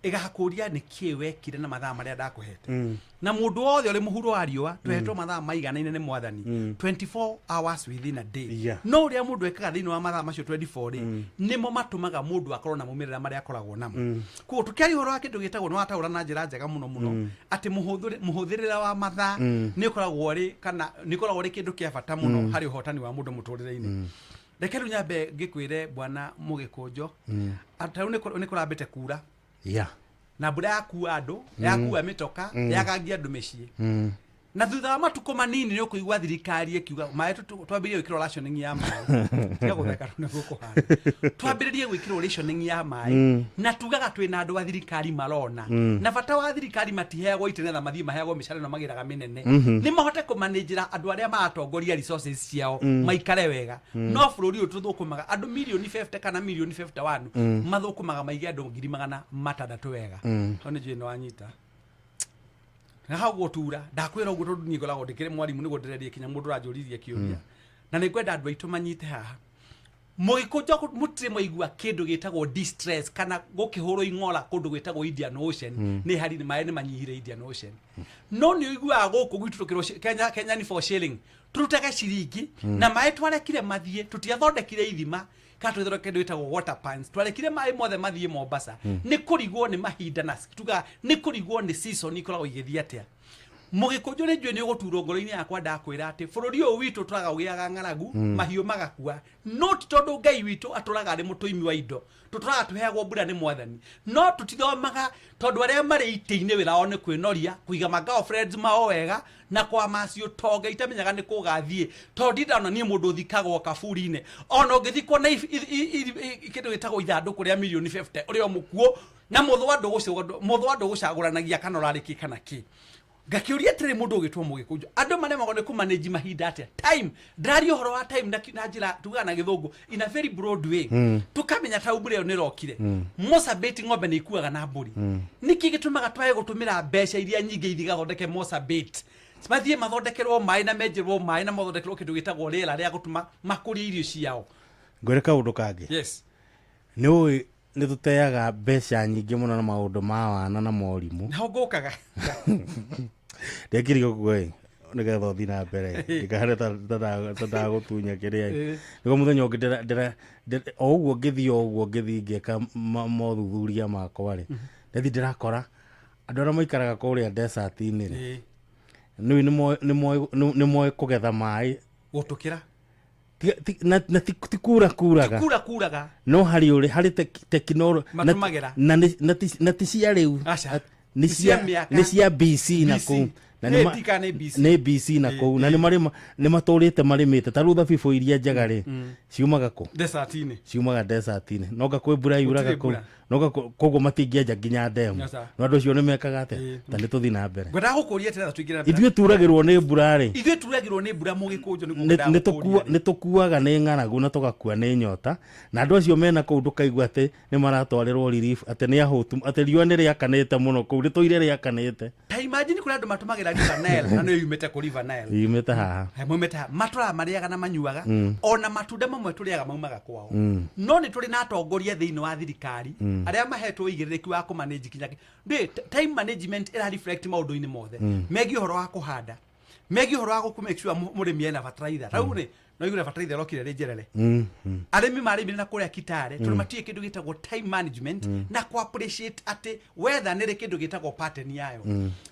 Ĩgakũria nĩ kĩ wekire na mathaa marĩa ndakũhete. Na mũndũ wothe ũrĩ mũhuro wa riũa, tũhetwo mathaa maiganaine nĩ Mwathani, 24 hours within a day. No ũrĩa mũndũ ekaga thĩinĩ wa mathaa macio 24 rĩ, nĩmo matũmaga mũndũ akorwo na maumĩrĩra marĩa akoragwo namo. Koguo tũkĩaria ũhoro wa kĩndũ gĩtagwo, nĩ wataũra na njĩra njega mũno mũno, atĩ mũhũthĩrĩre wa mathaa nĩ ũkoragwo ũrĩ kana nĩ ũkoragwo ũrĩ kĩndũ kĩa bata mũno harĩ ũhotani wa mũndũ mũtũrĩre-inĩ. Reke rĩu nyambe ngĩkwĩre, bwana Mũgĩkũnjo, atĩ rĩu nĩ kũrambĩte kura. Na mbura yakua andũ, yakua mĩtoka, yagangia andũ mĩciĩ. Na thutha wa matukũ manini nĩ ũkũigua thirikari ĩkiuga maĩ twambĩrĩrie gwĩkĩrwo rationing ya maĩ. Tiga gũtheka nĩguo kũhana. Twambĩrĩrie gwĩkĩrwo rationing ya maĩ na tugaga twĩna andũ a thirikari marona. Na bata wa thirikari matiheagwo itĩ nĩgetha mathiĩ maheagwo mĩcara ĩno magĩraga mĩnene. Nĩ mahote kũmanĩnjĩra andũ arĩa maratongoria resources ciao maikare wega. No bũrũri ũyũ tũthũkũmaga andũ mirioni 50 kana mirioni 51 mathũkũmaga maige andũ 600,000 wega. Hau nĩ njũĩ nĩ wanyita. Na hau gũtura ndakwĩra ũguo tondũ niĩ ngoragwo ndĩkĩrĩ mwarimũ nĩguo ndĩrerie kinya mũndũ ũranjũririe kĩũria. Na nĩ ngwenda andũ aitũ manyite haha. Mũgĩkũnjũ mũtirĩ mwaigua kĩndũ gĩtagwo distress kana gũkĩhũrwo ing'ora kũndũ gwĩtagwo Indian Ocean. Nĩ hari maĩ nĩ manyihire Indian Ocean. No nĩ ũiguaga gũkũ gwitũ tũkĩrwo Kenya, Kenya ni for shilling. Tũrutaga ciringi na maĩ twarekire mathiĩ, tũtiathondekire ithima kana tũthondeke kĩndũ gĩtagwo water pans. Twarekire maĩ mothe mathiĩ Mombasa. Nĩ kũrigwo nĩ mahinda na tuga nĩ kũrigwo nĩ season ikoragwo igĩthiĩ atĩa. Mũgĩkũnjũ nĩ njũĩ nĩ ũgũturwo ngoro-inĩ yakwa ndakwĩra atĩ bũrũri ũyũ witũ tũraga ũgĩaga ng'aragu, mahiũ magakua. No ti tondũ Ngai witũ atũraga arĩ mũtũimi wa indo, tũtũraga tũheagwo mbura nĩ mwathani. No tũtithomaga tondũ arĩa marĩ itĩ-inĩ wĩra wao nĩ kwĩnoria, kũiga ma girlfriends mao wega na kwamaci ũtonga itamenyaga nĩ kũgathiĩ. Tondũ ndindona niĩ mũndũ ũthikagwo kaburi-inĩ ona ũngĩthikwo na kĩndũ gĩtagwo ithandũkũ rĩa mirioni 50 ũrĩa o mũkuũ na mũthwa ndũgũcagũranagia kana ũrarĩ kĩ kana kĩ. Ngakĩũria atĩrĩ mũndũ ũgĩtwo mũgĩkũnjũ andũ maremagwo nĩ kũmanage mahinda atĩa. Time ndĩraria ũhoro wa time na njĩra tugaga na gĩthũngũ in a very broad way. Tũkamenya ta mbura ĩyo nĩrokire. Mosabeti ng'ombe nĩ ikuaga na mbũri. Nĩkĩ gĩtũmaga twage gũtũmĩra mbeca iria nyingĩ ithiĩ gathondeke Mosabeti, mathiĩ mathondekerwo maĩ na menjerwo maĩ na mathondekerwo kĩndũ gĩtagwo rĩera rĩa gũtũma makũrie irio ciao. Ngwĩre kaũndũ kangĩ. Yes. Nĩ ũĩ nĩ tũteaga mbeca nyingĩ mũno na maũndũ ma wana na morimũ. Naho ngũkaga. Ndekire ũguo ĩ nĩgetha ũthiĩ na mbere ndikahane ta ndagũtunya kĩrĩa. Nĩguo mũthenya ũngĩ o ũguo ngĩthiĩ o ũguo ngĩthiĩ ngĩka mothuthuria makwa rĩ, ndathiĩ ndĩrakora andũ arĩa maikaraga kũrĩa desert-inĩ rĩ, nĩ moĩ kũgetha maĩ gũtũkĩra na ti kura kuraga. Kura kuraga. No harĩ ũrĩ harĩ tekinoronjĩ na ti cia rĩu. Nĩ cia BC na kũu. Nĩ BC na kũu na nĩ matũrĩte marĩmĩte ta rĩu thabibũ iria njega rĩ ciumaga kũ? Desert-inĩ. Ciumaga desert-inĩ. Noga kwĩ mbura yuraga kũu. Noga koguo matingĩenja nginya ndemu. No andũ acio nĩ mekaga atĩa? Ta nĩ tũthiĩ na mbere. Ngwendaga gũkũria atĩrĩ tũingĩre na mbere. Ithuĩ turagĩrwo nĩ mbura rĩ. Ithuĩ turagĩrwo nĩ mbura mũgĩkũnjũ nĩguo ngwendaga gũkũria. Nĩ tũkuaga nĩ ng'aragu na tũgakua nĩ nyota. Na andũ acio mena kũu ndũkaigua atĩ nĩ maratwarĩrwo relief atĩ nĩ ahũtu atĩ riũa nĩ rĩakanĩte mũno kũu rĩtũire rĩakanĩte. Ta imagine kũrĩ andũ matũmagĩra River Nile na nĩyo yumĩte kũ River Nile. Yumĩte haha. Maumĩte haha. Matũraga marĩaga na manyuaga ona matunda mamwe tũrĩaga maumaga kwao. No nĩ tũrĩ na atongoria thĩinĩ wa thirikari arĩa mahetwo ũigĩrĩrĩki wa kũmanage kinya ndĩ time management ĩra reflect maũndũ-inĩ mothe megiĩ ũhoro wa kũhanda, megiĩ ũhoro wa gũkũ make sure mũrĩmi ena fertilizer. Rĩu rĩ no igũre fertilizer ĩrokire rĩ njerere. Arĩmi marĩmire na kũrĩa Kitale tondũ matiũĩ kĩndũ gĩtagwo time management na kũ appreciate atĩ weather nĩ rĩ kĩndũ gĩtagwo pattern yayo.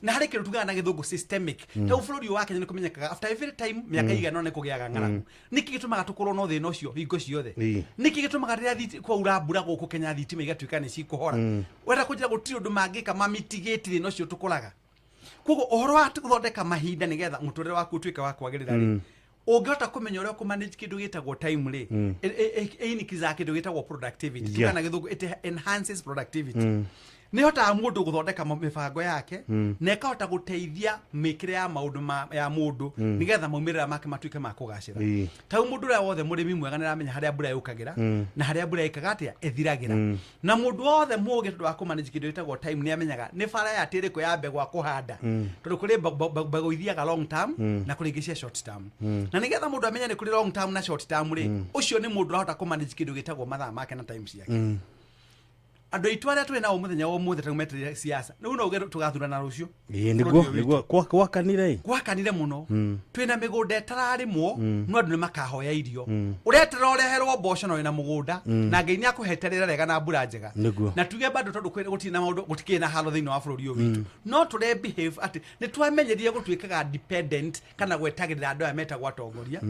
Na harĩ kĩndũ tugaga na gĩthũngũ systemic. Ta bũrũri wa Kenya nĩ kũmenyekaga after every time mĩaka igana nĩ kũgĩaga ng'aragu. Nĩkĩ gĩtũmaga tũkorwo na thĩna ũcio hingo ciothe? Nĩkĩ gĩtũmaga rĩrĩa kwaura mbura gũkũ Kenya thitima igatuĩka nĩ cikũhora? Wenda kũnjĩra gũtirĩ ũndũ mangĩka ma mitigate thĩna ũcio tũkoraga. Koguo ũhoro wa gũthondeka mahinda nĩgetha mũtũrĩre waku ũtuĩke wa kwagĩrĩra rĩ, ũngĩhota kũmenya ũrĩa ũkũmanage kĩndũ gĩtagwo time rĩ, ĩinikizaga kĩndũ gĩtagwo productivity. Tugaga na gĩthũngũ it enhances productivity. Nĩ hotaga mũndũ gũthondeka mĩbango yake na ĩkahota gũteithia mĩkĩre ya maũndũ ya mũndũ nĩgetha maumĩrĩra make matuĩke ma kũgacĩra. Ta rĩu mũndũ ũrĩa wothe mũrĩmi mwega nĩaramenya harĩa mbura yũkagĩra na harĩa mbura ĩkaga atĩa ĩthiragĩra. Na mũndũ wothe mũũgĩ tondũ wa kũmanage kĩndũ gĩtagwo time nĩamenyaga nĩ bara ya tĩrĩ ĩrĩkũ ya mbegũ akũhanda. Tondũ kũrĩ mbegũ ithiaga long term na kũrĩ ingĩ cia short term. Na nĩgetha mũndũ amenye nĩ kũrĩ long term na short term rĩ, ũcio nĩ mũndũ ũrahota kũmanage kĩndũ gĩtagwo mathaa make na time ciake. Andũ aitũ arĩa twĩ nao mũthenya wa ũmũthĩ ta metereire siasa rĩu no uge tũgathurana rũciũ. Ĩĩ nĩguo nĩguo gwakanire gwakanire mũno. Twĩna mĩgũnda ĩtararĩmwo no andũ nĩ makahoya irio. Ũreterera ũreherwo mboco na wĩna mũgũnda na Ngai nĩ akũhete rĩera rĩega na mbura njega. Na tuge bado tondũ gũtirĩ na maũndũ gũtikĩrĩ na haro thĩinĩ wa bũrũri ũyũ witũ. No tũre behave atĩ nĩ twamenyerie gũtuĩkaga dependent kana gwetagĩrĩra andũ aya metagwo atongoria.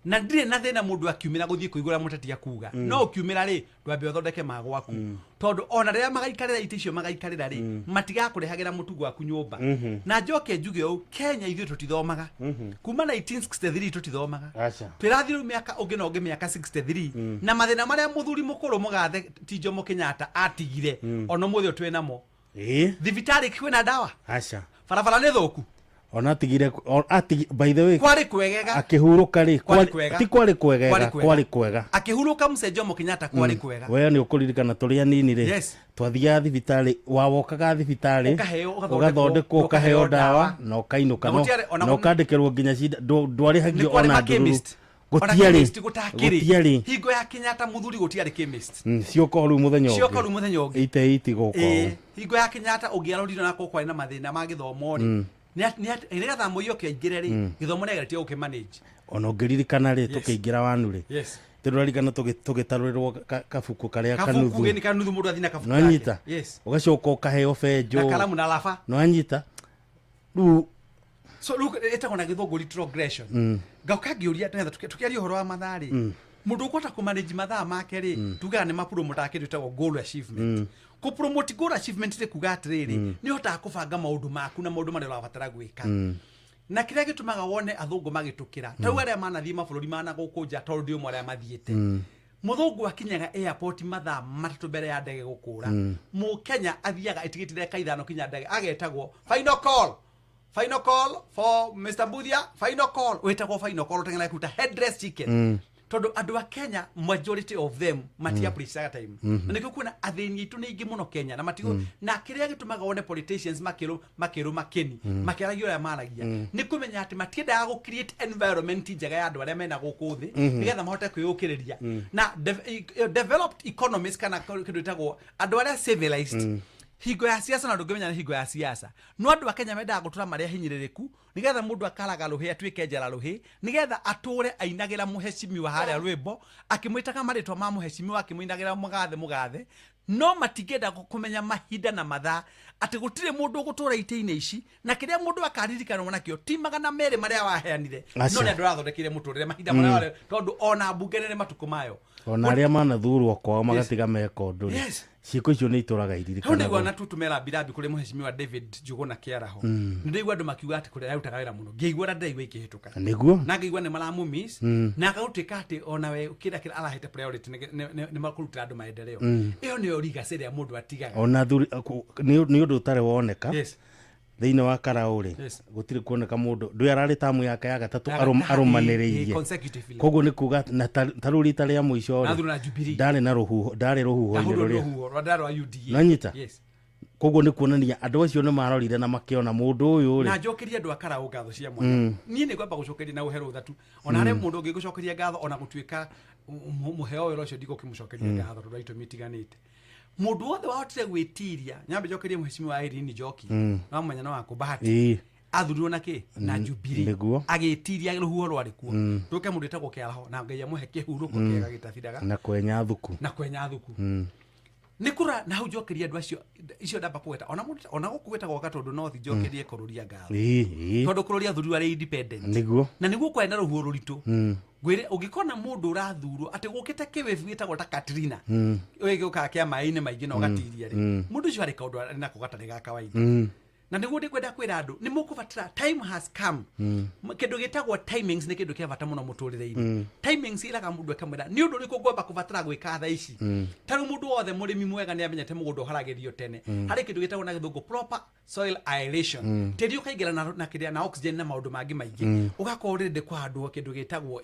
Na ndirĩ na thĩna mũndũ akiumĩra gũthiĩ kũigũra mũteti akuga, no ũkiumĩra rĩ, ndwambe ũthondeke ma gwaku, tondũ ona rĩrĩa magaikarĩra itĩ icio magaikarĩra rĩ, matigakũrehagĩra mũtu gwaku nyũmba. Na njoke njuge ũũ, Kenya ithuĩ tũtithomaga. Kuma 1963 tũtithomaga. Aca. Twĩrathiĩ rĩu mĩaka ũngĩ na ũngĩ, mĩaka 63, na mathĩna marĩa mũthuri mũkũrũ mũgathe ti Jomo Kenyatta atigire, ona ũmũthĩ ũyũ twĩ namo. Thibitarĩ kwĩna ndawa? Aca. Barabara nĩ thũku. Ona atigire by the way, Kwarĩ kwegega. Akĩhurũka rĩ, Kwarĩ kwega. Ti kwarĩ kwegega? Kwarĩ kwega. Kwarĩ kwega. Akĩhurũka Mzee Jomo Kenyatta kwarĩ kwega. We nĩ ũkũririkana tũrĩ anini rĩ, twathiaga thibitarĩ, wawokaga thibitarĩ, Ũkaheo, ũgathondekwo, ũgathondekwo, ũkaheo ũkaheo ndawa ndawa. na ũkainũka. Na gũtiarĩ- ona Na ũkandĩkĩrwo nginya cinda, ndwarĩhagio Nĩ kwarĩ ona ma ndururu. chemist. Ona Gũtiarĩ. chemist gũtakĩrĩ. Gũtiarĩ. Hingo ya Kenyatta mũthuri gũtiarĩ chemist. Cioka o rĩu mũthenya ũngĩ. Cioka rĩu mũthenya ũngĩ. Ite iti gũka Ĩĩ, ũũ. hingo ya Kenyatta ũngĩarorire nako kwarĩ na mathĩna ma gĩthomo rĩ, nĩgetha mũiyo aingĩre rĩ, gĩthomo nĩageretie gũkĩmanage. Ona ũngĩririkana rĩ, tũkĩingĩra wanu rĩ, tũraririkana tũgĩtarũrĩrwo kabuku karĩa Kabuku kanuthu. gĩ nĩ kanuthu, mũndũ athiĩ na kabuku Nwanyita? gake. Yes. Ũgacoka ũkaheo benjũ Na karamu na laba. Nwanyita rĩu? So rĩu ĩtagwo na gĩthũngũ retrogression. Ngauka ngĩũria nĩgetha tũkĩaria ũhoro wa mathaa rĩ, mũndũ ũkũhota kũmanage mathaa make rĩ, tugaga nĩ mapromotaga kĩndũ gĩtagwo goal achievement. Kũpromote goal achievement nĩ kuga atĩrĩrĩ, nĩ ũhotaga kũbanga maũndũ maku na maũndũ marĩa ũrabatara gwĩka. Na kĩrĩa gĩtũmaga wone athũngũ magĩtũkĩra, ta rĩu arĩa manathiĩ mabũrũri mana gũkũ nja, tondũ ndĩ ũmwe arĩa mathiĩte, mũthũngũ akinyaga airport mathaa 3 mbere ya ndege gũkũra. Mũkenya athiaga ĩtigĩte ndagĩka 5 kinya ndege, agetagwo final call, final call for Mr. Mbuthia, final call, wĩtagwo final call, ũteng'era kũruta headless chicken. Tondũ andũ a Kenya, majority of them mati appreciate time. Na nĩkĩo kuona athĩni aitũ nĩ aingĩ mũno Kenya na matigo. Na kĩrĩa gĩtũmaga wone politicians makĩrũ makĩrũma kĩni, makĩaragia ũrĩa maragia, nĩ kũmenya atĩ matiendaga gũ create environment njega ya andũ arĩa mena gũkũ thĩ, nĩgetha mahote kwĩyũkĩrĩria. Na developed economies kana kĩndũ gĩtagwo andũ arĩa civilized, hingo ya siasa, na ndũngĩmenya nĩ hingo ya siasa, no andũ a Kenya mendaga gũtũra marĩa hinyĩrĩrĩku, nĩgetha mũndũ akaraga rũhĩ atuĩke njara rũhĩ, nĩgetha atũre ainagĩra mũhecimiwa harĩa rwĩmbo akĩmwĩtaga marĩtwa ma mũhecimiwa, akĩmũinagĩra mũgathe mũgathe, no matingĩenda kũmenya mahinda na mathaa atĩ gũtirĩ mũndũ ũgũtũra itĩ-inĩ ici, na kĩrĩa mũndũ akaririkanwo nakĩo ti 200 marĩa waheanire, Aca. no nĩ andũ arathondekire mũtũrĩre mahinda marĩa tondũ ona mbunge nĩ matukũ mayo. Ona arĩa manathurwo kwao magatiga meka ũndũ rĩ, ciĩko icio nĩ itũraga Hau ndaigua iririkanagwo. na tutumera mbirabi kũrĩ mũhecimiwa David Njuguna Kĩaraho. Nĩ ndaigua andũ makiuga atĩ kũrĩa arutaga wĩra mũno, ngĩigua na ndĩraigua ikĩhĩtũka. Nĩguo. Na ngĩigua nĩ maramũmiss, na agatuĩka atĩ ona we kĩrĩa kĩrĩa arahete priority nĩ makũrutĩra andũ maendeleo. Ĩyo nĩyo legacy ĩrĩa mũndũ atigaga. Ona thuri nĩ ũndũ ũtarĩ woneka thĩinĩ wa karaũ rĩ, gũtirĩ kuoneka mũndũ ndũĩ ararĩ tamu yake ya gatatũ Ya arũmanĩrĩirie. Consecutively. Koguo nĩ kuga atĩ na ta rĩu rita rĩa mũico Na thura rĩ, na Jubilee. ndarĩ na rũhuho, ndarĩ rũhuho-inĩ Ndahũrwo rũrĩa rũhuho rwa ndarĩ rwa UDA. Nanyita? Yes. Koguo nĩ kuonania andũ acio nĩ marorire na makĩona mũndũ ũyũ Na rĩ. njokerie andũ a karaũ ngatho cia mwanya. Niĩ nĩ ngwamba gũcokeria na ũhero ũthatu, ona harĩ mũndũ ũngĩ gũcokeria ngatho, ona gũtuĩka mũheo wĩra ũcio ndigũkĩmũcokeria ngatho tondũ wa itũmi itiganĩte. Mũndũ wothe wahotire gwĩtiria, nyambe njokerie mũhecimiwa Irene Njoki, wamenya no wakũ Bahati, athurirwo na kĩ na Jubilee. Agĩtiria rũhuho rwarĩ kuo. Tũke mũndũ wĩtagwo Kĩaraho, na Ngai amũhe kĩhurũko kĩega gĩtathiraga. Na kwenya thuku. Na kwenya thuku. Nĩ kũra na hau njokerie andũ acio icio ndamba kũgweta, ona mũndũ ona gũkũ gwĩtagwo Gatũndũ North, njokerie kũrũria ngatho, tondũ kũrũria athurirwo arĩ independent. Na nĩguo kwarĩ na rũhuho rũritũ. Ngwĩre, ũngĩkona mũndũ ũrathurwo atĩ gũkĩte kĩwĩbu gĩtagwo ta Katrina, gĩũkaga kĩa maĩ-inĩ maingĩ na ũgatiria rĩ, mũndũ ũcio harĩ kaũndũ arĩ nako gatarĩ ga kawaida. Na nĩguo ndĩkwenda kwĩra andũ nĩ mũkũbatara, time has come. Kĩndũ gĩtagwo timings nĩ kĩndũ kĩa bata mũno mũtũrĩre-inĩ. Timings ĩraga mũndũ ĩkamwĩra nĩ ũndũ ũrĩkũ ngwamba kũbatara gwĩka thaa ici. Ta rĩu mũndũ wothe mũrĩmi mwega nĩ amenyete mũgũnda ũharagĩrio tene. Harĩ kĩndũ gĩtagwo na gĩthũngũ proper soil aeration. Tĩri ũkaingĩra na kĩrĩa na oxygen na maũndũ mangĩ maingĩ. Ũgakorwo rĩndĩ kũhandwo kĩndũ gĩtagwo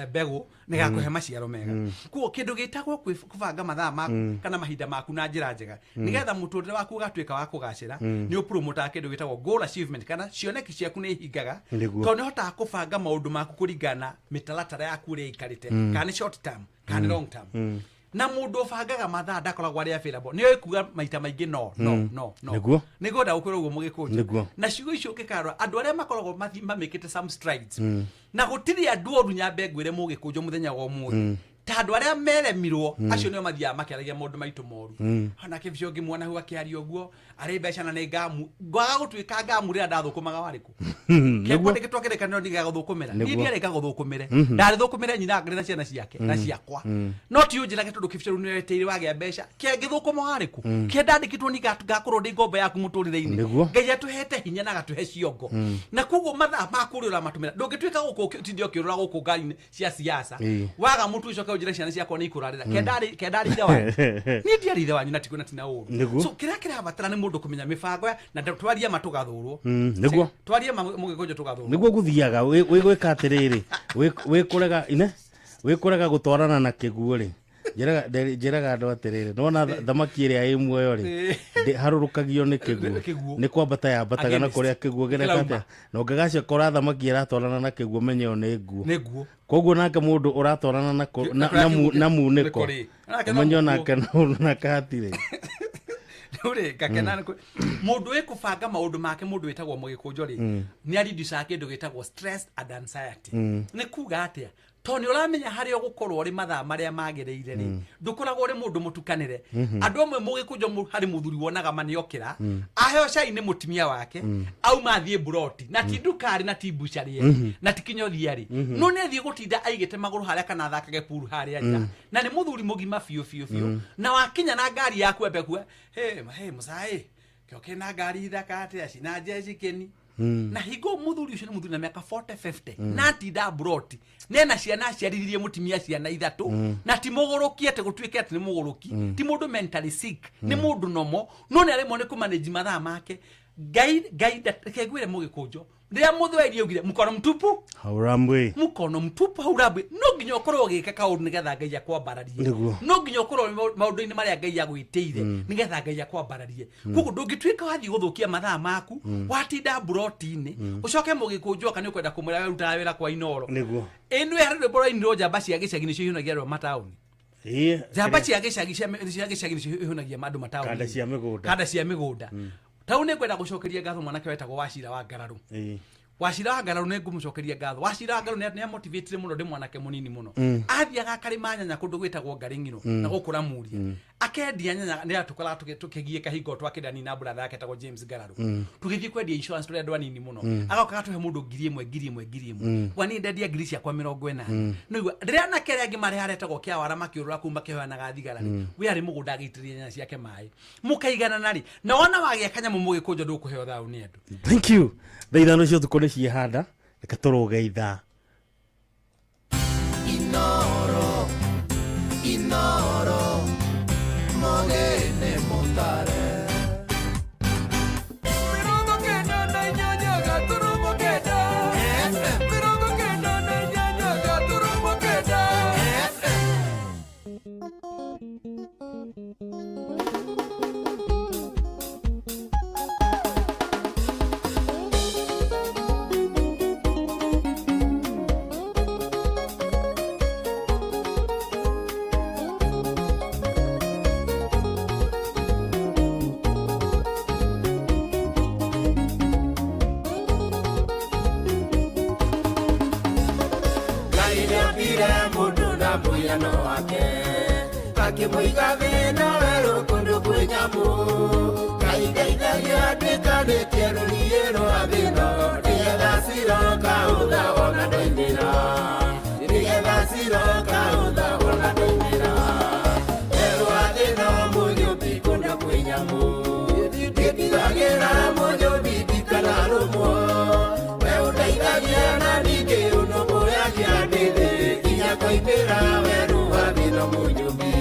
mbegũ nĩ gakũhe maciaro mega. Koguo kĩndũ gĩtagwo kũbanga mathaa maku kana mahinda maku na njĩra njega, nĩgetha mũtũrĩre waku ũgatuĩka wa kũgacĩra, nĩ ũpromotaga kĩndũ gĩtagwo goal achievement, kana cioneki ciaku nĩ ihingaga, tondũ nĩ ũhotaga kũbanga maũndũ maku kũringana na mĩtaratara yaku ũrĩa ĩikarĩte, kana nĩ short term kana nĩ long term. Na mũndũ ũbangaga mathaa ndakoragwo arĩ available, nĩ oĩ kuga maita maingĩ no no no no. Nĩguo ndagũkwĩra ũguo mũgĩkũnjũ. Na ciugo icio ũngĩkarora andũ arĩa makoragwo mamĩkĩte some strides, na gũtirĩ andũ oru, nyambe ngwĩre mũgĩkũnjũ mũthenya wa ũmũthĩ, Ta andũ arĩa meremirwo acio nĩo mathiaga makĩaragia maũndũ maitũ moru. Ona kĩbico ngĩmuona hau akĩaria ũguo arĩ mbeca na nĩ ngamu ngwaga gũtuĩka ngamu rĩrĩa ndathũkũmaga warĩ kũ. Nĩguo. Kĩndĩ twakĩrĩkanĩro ndigagũthũkũmĩra. Nĩguo. Niĩ ndiarĩ ngagũthũkũmĩre. Ndarĩ thũkũmĩre nyina ngĩrĩ na ciana ciake na ciakwa. No ti ũnjĩrage tondũ kĩbico rĩu nĩwetĩire wagĩa mbeca kĩangĩthũkũma warĩ kũ. Kĩndandĩkĩtwo nĩ ngakorwo ndĩ ngombo yaku mũtũrĩre-inĩ. Nĩguo. Ngai atũhete hinya na agatũhe ciongo. Na koguo mathaa maku ũrĩa ũramatũmĩra ndũngĩtuĩka gũkũ ũtinde ũkĩũrũra gũkũ ngari-inĩ cia siasa. Waga mũtu ũcoke ũnjĩre ciana ciakwa nĩ ikũrarĩra. Kendarĩ ithe wanyu. Niĩ ndiarĩ ithe wanyu na tikuona tina ũru. Nĩguo. So kĩrĩa kĩrabatara nĩ mũndũ kũmenya mĩbango ya na twarie ma tũgathũrwo. Nĩguo. Twarie ma mũgĩkũnjũ tũgathũrwo. Nĩguo gũthiaga wĩ gwĩka atĩrĩrĩ wĩ kũrega ine wĩ kũrega gũtwarana na kĩguũ rĩ njĩraga andũ atĩrĩrĩ nĩwona thamaki ĩrĩa ĩ muoyo rĩ harũrũkagio nĩ kĩguũ. Kĩguũ. Nĩ kwambata yambataga na Against. kũrĩa kĩguũ gĩreka Kĩrauma. atĩa na ũngĩgacokora thamaki ĩratwarana na kĩguũ menye ĩyo nĩ nguũ. Nĩ nguũ. Koguo nake mũndũ ũratwarana na Na kũrĩa kĩguũ na munĩko nĩko rĩ. Nake no ũmenye mũkuũ. onake nake hatirĩ. Rĩu rĩ ngakena nĩ mũndũ wĩkũbanga maũndũ make mũndũ wĩtagwo mũgĩkũnjo rĩ nĩ ariducaga kĩndũ gĩtagwo stress and anxiety. Nĩ kuga atĩa tondũ nĩ ũramenya harĩa ũgũkorwo ũrĩ mathaa marĩa magĩrĩire rĩ ndũkoragwo ũrĩ mũndũ mũtukanĩre. Andũ amwe mũgĩkũnjo harĩ mũthuri wonaga manĩokĩra aheo cai nĩ mũtumia wake auma athiĩ mburoti na ti ndukarĩ na ti mbucarĩ na ti kinyothia rĩ no nĩ athiĩ gũtinda aigĩte magũrũ harĩa kana athakage puru harĩa nja na nĩ mũthuri mũgima biũ biũ biũ na wakinya na ngari yaku ambe kuga hey, hey, mũcaĩ kĩo na ngari thaka atĩa cina njeci kĩni. Na hingo mũthuri ũcio nĩ mũthuri na mĩaka 40 50 na atinda mburoti nena ciana aciarithirie mũtumia ciana ithatũ na ti mũgũrũki atĩ gũtuĩke atĩ nĩ mũgũrũki ti mũndũ mentally sick nĩ mũndũ nomo no nĩ aremwo nĩ kũmanage mathaa make. Ngai ngai reke ngwĩre mũgĩkũnjo rĩrĩa mũthwairi augire mkono mtupu haurambwi mkono mtupu haurambwi no nginya ũkorwo ũgĩka kaũndũ nĩgetha Ngai akwambararie. Nĩguo. No nginya ũkorwo maũndũ-inĩ marĩa Ngai agwĩtĩire nĩgetha Ngai akwambararie. Koguo ndũngĩtuĩka wathiĩ gũthũkia mathaa maku watinda mburoti-inĩ ũcoke mũgĩkũnjwo kana ũkwenda kũmwĩra we rutaga wĩra kwa Inoro. Nĩguo. Ĩno harĩ rwĩmbo rwainirwo njamba cia gĩcagi nĩcio ihunagia andũ a mataũni. Njamba cia gĩcagi cia gĩcagi nĩcio ihunagia andũ mataũni. Kanda cia mĩgũnda. Kanda cia mĩgũnda tau nĩ ngwenda gũcokeria ngatho mwanake wetagwo Wacira wa Ngararũ. Wacira wa Ngararũ nĩ ngũmũcokeria ngatho. Wacira wa Ngararũ nĩ amotivatire mũno ndĩ mwanake mũnini mũno. Athiaga akarĩma nyanya kũndũ gwĩtagwo Ngaring'ino na gũkũ Ramuria akendia nyanya nĩ atũkoraga tũkĩgiĩka hingo twakĩndani na brother yake etagwo James Ngararũ tũgĩthiĩ kwendia insurance tũrĩ andũ anini mũno. Agoka agatũhe mũndũ 1000 1000 1000. Kwa niĩ ndendia ngiri ciakwa 80. Nĩigua rĩrĩa anake arĩa angĩ marĩ harĩa etagwo Kĩawara makĩũrũra kũu makĩhoyanaga thigara rĩ we arĩ mũgũnda agĩitĩrĩria nyanya ciake maĩ mũkaiganana rĩ na wona wagĩa kanyamũ mũgĩkũnjo ndũkũheo thayũ nĩ andũ. Thank you. Thaa 5 cia ũtukũ nĩ ciehanda reke tũrũge ithaa. Inoro, Inoro, Mogene Mutare. 98.9 FM. 98.9 FM. Ngai nĩombire mũndũ na mũhiano wake akĩmũiga thĩ na werũ kũndũ kwĩ nyamũ Ngai ndeithagia nduĩkanĩtie rũriĩ rwa thĩno nĩgetha ciroka ũtha wona ndoimĩra nĩgetha ciroka ũtha wona ndoimĩra werũ wa thĩno mũnyũmbi kũndũ kwĩ nyamũ ndĩtigagĩra mũnyũmbi ndikanarũmwo we ũndeithagia na ningĩ ũnũmbũyagia ndĩ thĩ nginya ngoimĩra werũ wa thĩno mũnyũmbi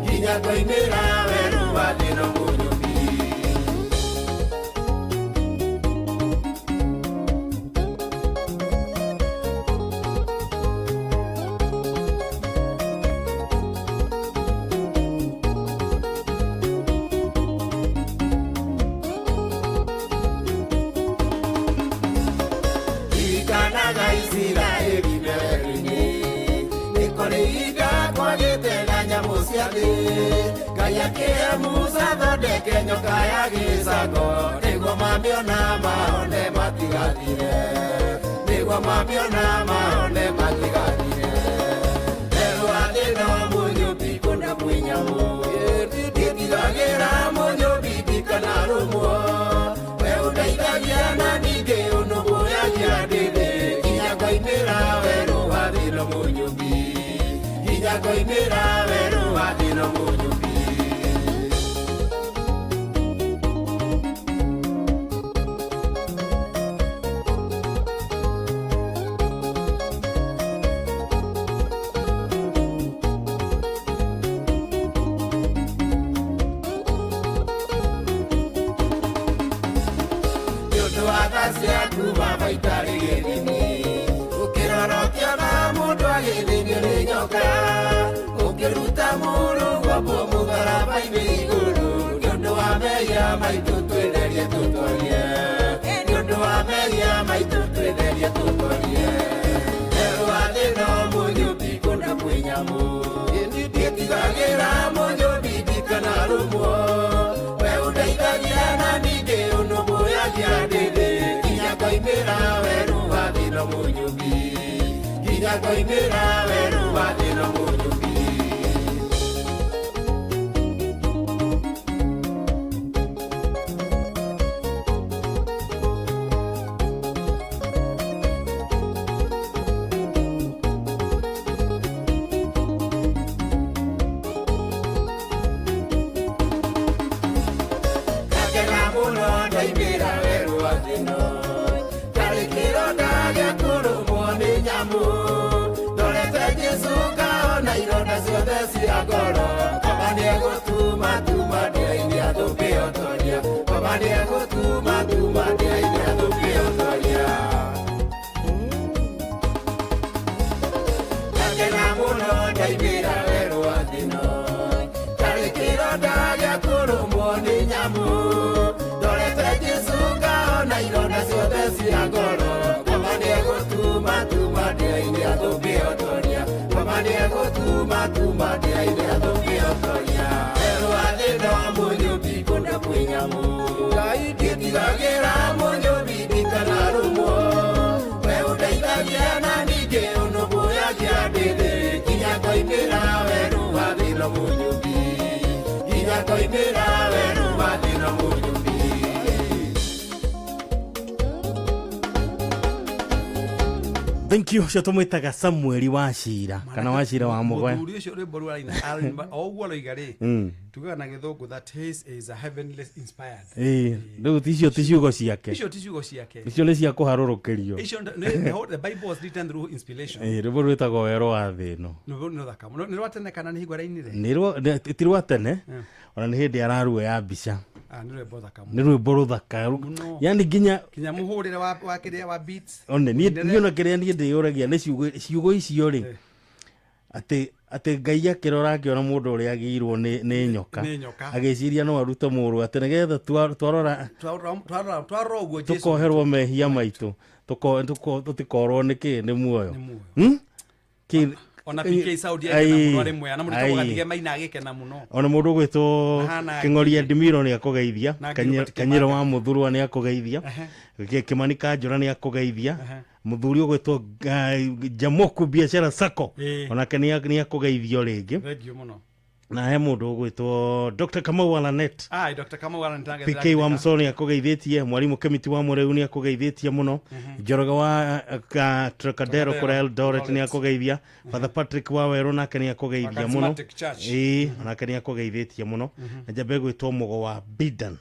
nginya ngoimĩra werũ wa thĩno mũnyũmbi. Ririkanaga Isiraeli me werũ-inĩ nĩ kũrĩ ihinda kwagĩte na nyamũ cia thĩ Ngai akĩhe Musa athondeke nyoka ya gĩcango nĩguo mamĩona mahone matigathire nĩguo mamĩona mahone matigathire werũ wa thĩ. mũnyũmbi nginya ngoimĩra werũ wa thĩna mũnyũmbi. Nĩ ũndũ wa tha ciaku baba itarĩ gĩthimi, ũkĩrora ũkĩona mũndũ agĩthĩnio nĩ nyoka, ũkĩruta mũrũ guoko mũtharaba-inĩ igũrũ, nĩ ũndũ wa mehia maitũ twĩtherie tũtorie, nĩ ũndũ wa mehia maitũ twĩtherie tũtorie. Werũ wa thĩna mũnyũmbi kũna kwĩ nyamũ, ndiĩtigagĩra mũnyũmbi ndikanarũmwo, we ũndeithagia na ningĩ ũnũmbũyagia ndĩthĩ nginya ngoimĩra werũ wa thĩna mũnyũmbi nginya ngoimĩra werũ wa thĩna mũnyũmbi. Ndakena mũno ndaimĩra werũ wa thĩna, ndarĩ kĩronda gĩa kũrũmwo nĩ nyamũ, ndorete Jesũ ngaona ironda ciothe cia ngoro, Baba nĩegũtuma tuma ndĩra-inĩ athũmbĩ otoria, Baba nĩegũtuma tuma ndĩra-inĩ athũmbĩ otoria. Ndakena mũno ndaimĩra werũ wa thĩna, ndarĩ kĩronda gĩa kũrũmwo nĩ nyamũ, ndorete Jesũ ngaona ironda ciothe cia ngoro, Baba nĩegũtuma tuma ndĩra-inĩ athũmbĩ otoria, Baba nĩegũtuma tuma ndĩra-inĩ athũmbĩ otoria. Werũ wa thĩna mũnyũmbi kũna kwĩ nyamũ, Ngai ndiĩtigagĩra mũnyũmbi ndikanarũmwo, we ũndeithagia na ningĩ ũnũmbũyagia ndĩthĩ nginya ngoimĩra werũ wa thĩna mũnyũmbi nginya ngoimĩra werũ wa thĩna mũnyũmbi. Thank you. Ũcio tũmwĩtaga Samueli wa Cira kana wa Cira wa Mũgoya. Mũthuri ũcio rwĩmbo rũu araina o ũguo aroiga rĩ, tugaga na gĩthũngũ that his is a heavenly inspired. Ĩĩ, rĩu icio ti ciugo ciake. Icio ti ciugo ciake. Icio nĩ cia kũharũrũkĩrio. Icio the Bible was written through inspiration. Ĩĩ, rwĩmbo rwĩtagwo werũ wa thĩ ĩno. Nĩ rũthaka mũno. Nĩ rwa tene kana nĩ hingo arainire? Ti rwa tene, ona nĩ hĩndĩ araruoya mbica. Nĩ rwĩmbo thaka mũno. Nĩ rwĩmbo rũthaka. Mũno. Yani nginya Kinya mũhũrĩre wa kĩrĩa wa beats. one niĩ ona kĩrĩa niĩ ndĩyũragia nĩ ciugo icio rĩ, atĩ Ngai akĩrora akĩona mũndũ ũrĩa agĩirwo nĩ nyoka, Nĩ nyoka. agĩciria no arute mũrũ atĩ nĩgetha twarora Twarora ũguo Jesũ. tũkoherwo mehia maitũ, tũtikorwo nĩ kĩ nĩ muoyo. Ona PK Saudi agĩkena mũno arĩ mwea na mũndũ wĩtagwo Gathige Maina agĩkena mũno. Ona mũndũ ũgwĩtwo Hana Kĩng'oria Ndimiro nĩ akũgeithia, Na Gilbert Kanyĩro Kĩmanga. wa Mũthurwa nĩ akũgeithia, Kĩmani Kanjũra nĩ akũgeithia, mũthuri ũgwĩtwo Jamoku Biashara Sacco onake nĩ akũgeithio rĩngĩ. Thank you mũno. Na he mũndũ ũgwĩtwo Dr. Kamau Alanet. Ai, Dr. Kamau Alanet. PK wa Mũsoro nĩ akũgeithĩtie, mwarimũ Kĩmiti wa Mũrĩu nĩ akũgeithĩtie mũno, Njoroge wa Trocadero kũrĩa Eldoret nĩ akũgeithia, Father Patrick wa Werũ nake nĩ akũgeithia mũno. Charismatic Church. Ĩĩ, onake nĩ akũgeithĩtie mũno. Na njambe ĩgwĩtwo Mũgo wa Bidan.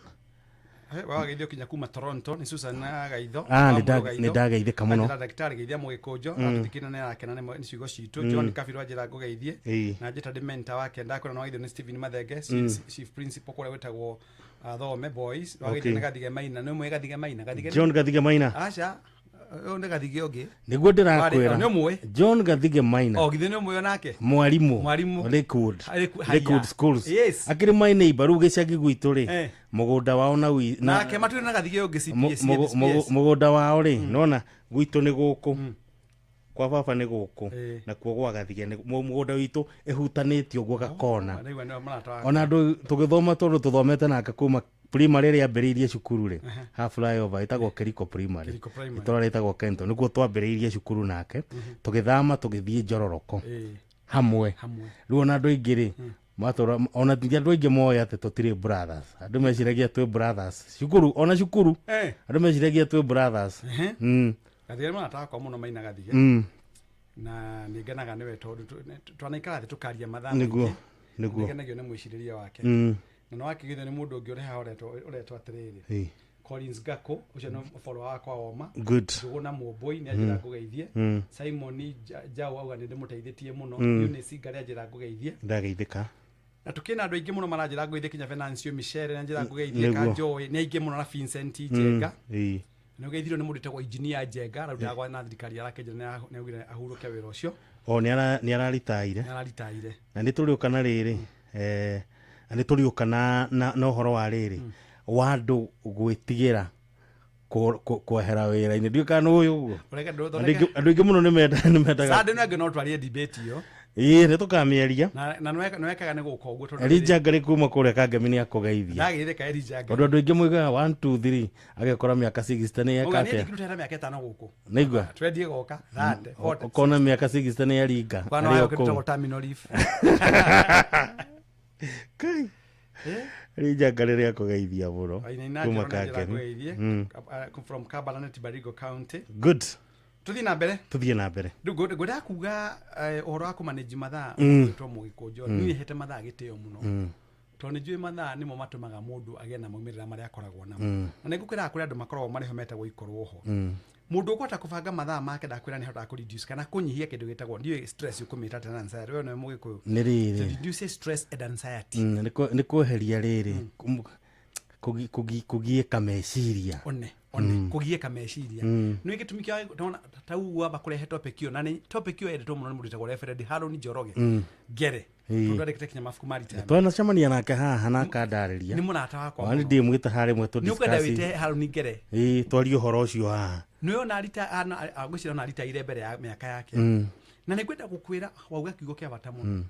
Wageithio kinya kuma Toronto nĩ Susan Gaitho. Nĩ ndageithĩka mũno. Anjĩra ndagĩtarĩ geithia Mũgĩkũnjo, atũthikĩrĩria nĩ arakena nĩ ciugo citũ. John Kabirũ anjĩra ngũgeithie. Na njĩta ndĩ mentor wake ndakwĩra nĩ wageithio nĩ Stephen Mathenge, chief principal kũrĩa gwĩtagwo Thome Boys. Wageithio nĩ Gathige Maina, nĩ ũmũĩ Gathige Maina? Gathige John Gathige Maina. Aca, ũyũ nĩ Gathige ũngĩ. Nĩguo ndĩrakwĩra. Nĩ ũmũĩ? John Gathige Maina. O, githĩ nĩ ũmũĩ onake? Mwarimu. Mwarimu. Lakewood. Haya. Lakewood Schools. Yes. Akĩrĩ my neighbor rĩu gĩcagi gwitũ rĩ, mũgũnda wao na Nake matwĩre na Gathige ũngĩ CPS, CPS. Mũgũnda wao rĩ, nona gwitũ nĩ gũkũ, kwa baba nĩ gũkũ, nakuo gwa Gathige nĩ mũgũnda witũ ĩhutanĩtie ũguo gakona. Ndaigua nĩwe mũrata wakwa. Ona andũ tũgĩthoma tondũ tũthomete nake kuma primary ĩrĩa ambĩrĩirie cukuru rĩ, ha flyover ĩtagwo Kiriko Primary, Kiriko Primary. Itũra rĩtagwo Kenton, nĩkuo twambĩrĩirie cukuru nake, tũgĩthama tũgĩthiĩ Njororoko hamwe. Rĩu ona andũ aingĩ rĩ, matũra ona ti andũ aingĩ moĩ atĩ tũtirĩ brothers, andũ meciragia twĩ brothers cukuru, ona cukuru andũ meciragia twĩ brothers. Gathige nĩ mũrata wakwa mũno Maina Gathige. Na nĩ ngenaga nĩwe tondũ twanaikara thĩ tũkaria mathaa Nĩguo, maingĩ. nĩguo. Nĩngenagio nĩ mwĩcirĩrie wake. Na nĩ wakĩgeithio nĩ mũndũ ũngĩ ũrĩ haha ũretwo atĩrĩrĩ, Collins Gako, ũcio nĩ follower wakwa woma. Good. Njũgũna Mũmbũi nĩ anjĩra ngũgeithie. Simon Jau auga nĩ ndĩmũteithĩtie mũno. Eunice Ngari anjĩra ngũgeithie. Ndageithĩka. Na tũkĩna andũ aingĩ mũno maranjĩra ngũgeithie, kinya Venancio Michele nĩ anjĩra ngũgeithie. Kanjoĩ nĩ aingĩ mũno na Vincent Njenga. Nĩ ũgeithirio nĩ mũndũ wĩtagwo Engineer Njenga, ararutaga gwa na thirikari ya Rakenjera, nĩ augire ahurũke wĩra ũcio. O nĩ araritaire. Nĩ araritaire. Na nĩ tũrĩũka na rĩrĩ, na nĩ tũrĩũka na ũhoro wa rĩrĩ wa andũ gwĩtigĩra kwehera wĩra-inĩ. Ndiũĩ kana nĩ ũyũ ũguo. Ũreke Andũ aingĩ mũno nĩ mendaga. Sunday no ĩngĩ no twarie debate ĩyo. Ĩĩ, nĩ tũkamĩaria. Na nĩwekaga nĩ gũka ũguo tondũ Elijah Ngarĩ kuma kũrĩa Kangemi nĩ akũgeithia. Ndageithĩka Elijah Ngarĩ. Tondũ andũ aingĩ moigaga 1 2 3, agekora mĩaka 60 nĩ eka Uga niĩ atĩa. ndingĩrutĩra mĩaka 5 gũkũ. Nĩigua. Twendie goka 30, 40. Ũkona mĩaka 60 nĩ yaringa. Kwana arĩ o wayo kũu. kĩtagwo terminal leave. Kai. Elijah Ngarĩ nĩ akũgeithia mũno Wainaina kuma Njoro nĩ njĩra Kangemi. ngũgeithie. From Kabarnet, Baringo County. Good. Tuthiĩ na mbere. Tũthiĩ na mbere. Rĩu ngwendaga kuga ũhoro wa kũmanage mathaa, gwĩtwo mũgĩkũnjo. Niĩ hete mathaa gĩtĩo mũno, tondũ nĩ njũĩ mathaa nĩmo matũmaga mũndũ agĩe na maumĩrĩra marĩa akoragwo namo. Na nĩ ngũkwĩraga kũrĩ andũ makoragwo marĩ ho metagwo ikorwo ho. Mũndũ ũkũhota kũbanga mathaa make, ndakwĩra nĩ ahotaga kũ-reduce kana kũnyihia kĩndũ gĩtagwo, ndiũĩ stress ũkũmĩta atĩa na anxiety. We nĩwe mũgĩkũyũ. Nĩ rĩrĩ. Reduce stress and anxiety. Nĩ kweheria rĩrĩ kũgiĩka meciria. One one kũgiĩka meciria. Nĩ gĩtũmi kĩa ndona ta ũguo wamba kũrehe topic ĩyo, na nĩ topic ĩyo yendetwo mũno nĩ mũndũ wĩtagwo Reverend Haron Njoroge Ngere, tondũ andĩkĩte kinya mabuku ma retirement. Twanacemania nake haha na akandarĩria. Nĩ mũrata wakwa Wani mũno. ndĩmwĩte harĩ mwe. Nĩ ũkwenda wĩte Haron Ngere? Ĩĩ, twarie ũhoro ũcio haha. Nĩ ona arita ngwĩciria ona aritaire mbere ya mĩaka yake. Na nĩ ngwenda gũkwĩra wauga kiugo kĩa bata mũno.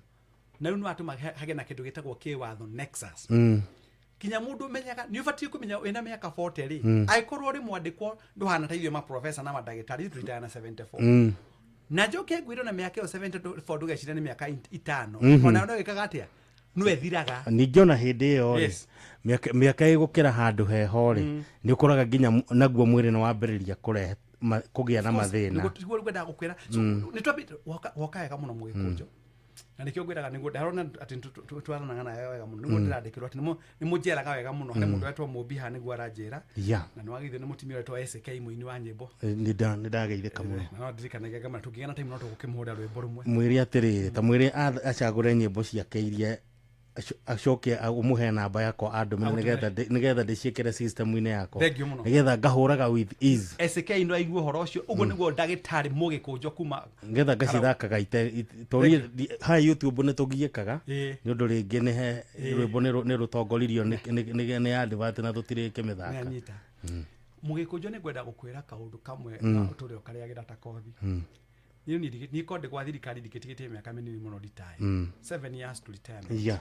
Na rĩu nĩ watũma hagĩe na kĩndũ gĩtagwo kĩwatho nexus. Kinya mũndũ ũmenyaga nĩ ũbatiĩ kũmenya wĩna mĩaka 40 rĩ, angĩkorwo ũrĩ mwandĩkwo ndũhana ta ithuĩ maprofesa na mandagĩtarĩ, ithuĩ tũritaga na 74. Na njoke ngwĩre na mĩaka ĩyo 74 ndũgeciria nĩ mĩaka 5. Ona no ĩkaga atĩa, no ĩthiraga. Ningĩ ona hĩndĩ ĩyo rĩ, mĩaka ĩgũkĩra handũ heho rĩ, nĩ ũkoraga nginya naguo mwĩrĩ nĩ wambĩrĩria kũrehe kũgĩa na Of course, mathĩna. Nĩguo ngwendaga gũkwĩra. So, nĩ twambĩte woka wega mũno mũgĩkũnjo, na nĩkĩo ngwĩraga nĩguo ndarona atĩ twaranaga nawe wega mũno, nĩguo ndĩrandĩkĩrwo atĩ nĩ mũnjeraga wega mũno. Harĩ mũndũ wetwo Mũmbi haha nĩguo aranjĩra. Na nĩ wagĩithio nĩ mũtumia wetwo SK, mũini wa nyĩmbo. Nĩ ndageithĩka mũno. Na no ndirikanagia ngamana tũngĩgĩa na time no tũgũkĩmũhũrĩra rwĩmbo rũmwe. Mwĩre atĩrĩrĩ, ta mwĩre acagũre nyĩmbo ciake iria acoke ũmũhe namba yakwa andũmĩre Agũtũmĩre. nĩgetha ndĩciĩkĩre system-inĩ yakwa. Thank you mũno. Nĩgetha ngahũraga with ease. SK no aigue ũhoro ũcio ũguo, nĩguo ndagĩtarĩ mũgĩkũnjo kuma Nĩgetha ngacithakaga tondũ niĩ haha YouTube nĩ tũgiĩkaga nĩ ũndũ rĩngĩ nĩ he rwĩmbo nĩ rũtongoririo nĩ advert na tũtirĩkĩmĩthaka. Nĩanyita. Mũgĩkũnjo, nĩ ngwenda gũkwĩra kaũndũ kamwe tũrĩ o karĩagĩra ta kothi. Niĩ niĩ konde gwa thirikari ndingĩtigĩtie mĩaka mĩnini mũno retire. 7 years to retirement.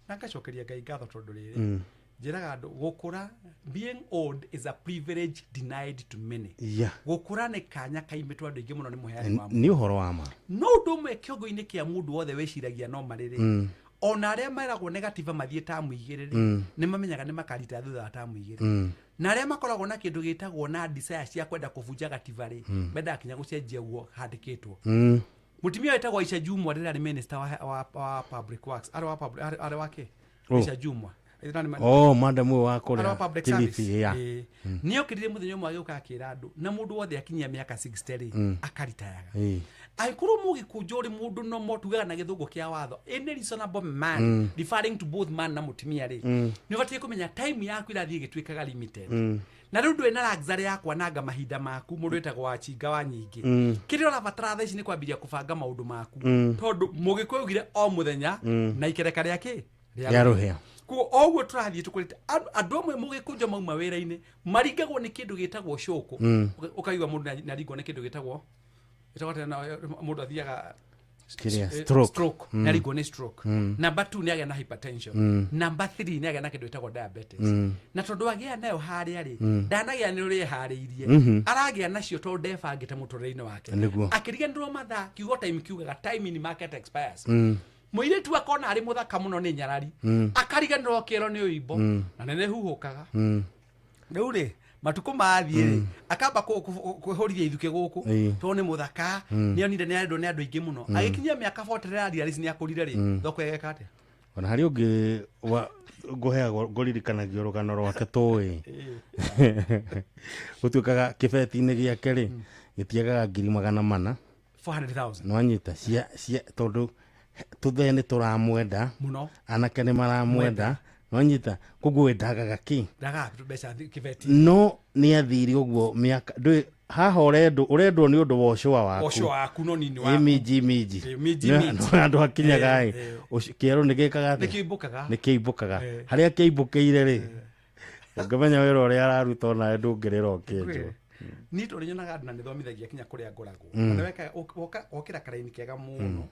Na ngacokeria Ngai ngatho tondũ rĩrĩ, njĩraga andũ gũkũra, being old is a privilege denied to many. Gũkũra nĩ kanya kaimĩtwo andũ aingĩ mũno nĩ mũheani wa Nĩ ũhoro wa ma. No ũndũ ũmwe kĩongo-inĩ kĩa mũndũ wothe wĩciragia no marĩrĩ, ona arĩa meragwo negative mathiĩ tamu 2 rĩ, nĩ mamenyaga nĩ makarita thutha wa tamu 2. Na arĩa makoragwo na kĩndũ gĩtagwo na desire cia kwenda kũbunja gatiba rĩ, mendaga kinya gũcenjia guo handĩkĩtwo. Mũtumia wĩtagwo Aisha Jumwa rĩrĩa arĩ minister wa public works, arĩ wa public, arĩ wa kĩ? Oh. Aisha Jumwa. Oh, madam ũyũ wa Arĩ wa kũrĩa public Kilifi, service. yeah. Ĩĩ. Nĩ okĩrire mũthenya ũmwe agĩũka akĩra andũ na mũndũ wothe akinyia mĩaka 60 rĩ, akaritayaga. Angĩkorwo mũgĩkũnjo ũrĩ mũndũ nomo tugaga na gĩthũngũ kĩa watho any reasonable man, referring to both man na mũtumia rĩ, nĩ ũbatiĩ kũmenya time yaku ĩrathiĩ ĩgĩtuĩkaga limited. Na rĩu ndũrĩ na luxury ya kwananga mahinda maku. Mũndũ wĩtagwo wachinga wa nyingĩ, kĩrĩa ũrabatara thaa ici nĩ kwambĩrĩria kũbanga maũndũ maku, tondũ mũgĩkũyũ augire o mũthenya na ikereka rĩa kĩ? Rĩa rũhĩa. Koguo o ũguo tũrathiĩ tũkũrĩte, andũ amwe mũgĩkũnjo mauma wĩra-inĩ maringagwo nĩ kĩndũ gĩtagwo cũkũ. Ũkaigua mũndũ nĩ aringwo nĩ kĩndũ gĩtagwo atĩa mũndũ athiaga Kĩrĩa, stroke. Stroke. Nĩ aringwo nĩ stroke. Number 2, nĩ agĩa na hypertension. Number 3, nĩ agĩa na kĩndũ gĩtagwo diabetes. Na tondũ agĩa nayo harĩa rĩ, ndanagĩa nĩ ũrĩa eharĩirie. Aragĩa nacio tondũ ndebangĩte mũtũrĩre-inĩ wake. Akĩriganĩrwo mathaa, kiugo time kiugaga time in market expires. Mũirĩtu akona arĩ mũthaka mũno nĩ nyarari, akariganĩrwo kĩero nĩ ũimbo. Na nĩ huhũkaga. Rĩu rĩ, Matukũ mathiĩ rĩ, akamba kwĩhũrithia ithuke gũkũ, tondũ nĩ mũthaka, nĩonire nĩ arendwo nĩ andũ aingĩ mũno. Agĩkinyia mĩaka 40 rĩrĩa nĩ akũrire rĩ, thoko ĩgeka atĩa? Ona harĩ ũngĩ wa ngũheagwo ngũririkanagio rũgano rwake tũĩ gũtuĩkaga kĩbeti-inĩ gĩake rĩ, gĩtiagaga 400,000. 400,000. Nwanyita cia tondũ tũthee nĩ tũramwenda Mũno. Anake nĩ maramwenda, nwanyita, koguo we ndagaga kĩ. Ndagaga mbeca kĩbeti. No nĩ athire ũguo mĩaka ndũĩ haha ũrendwo ũrendwo nĩ ũndũ wa ũcũa waku. Ũcũa waku no nini Ĩ waku. Minji minji. Ĩ, minji minji. Nĩ andũ akinyaga ĩ kĩero nĩ gĩkaga atĩa? Nĩ kĩimbũkaga. Nĩ kĩimbũkaga. Harĩa kĩimbũkĩire rĩ, ũngĩmenya wĩra ũrĩa araruta onawe ndũngĩrĩra ũkĩnjwo. Niĩ tondũ nyonaga andũ na nĩthomithagia kinya kũrĩa ngoragwo. Na wokĩra karaini kega mũno,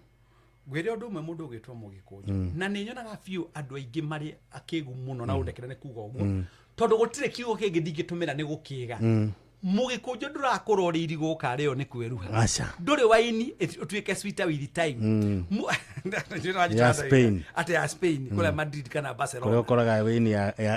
ngwĩre ũndũ ũmwe, mũndũ ũgwĩtwo mũgĩkũnjũ, na nĩ nyonaga biũ andũ aingĩ marĩ akĩgu mũno, na ũndekere nĩ kuga ũguo, tondũ gũtirĩ kiugo kĩngĩ ndingĩtũmĩra nĩ gũkĩga. Mũgĩkũnjũ ndũrakũra ũrĩ irigũ ũkarĩo nĩ kwĩruha. Aca. Ndũrĩ waini ũtuĩke sweeter with time. Ya Spain. Atĩ ya Spain kũrĩa Madrid kana kũrĩa Barcelona ũkoraga wĩini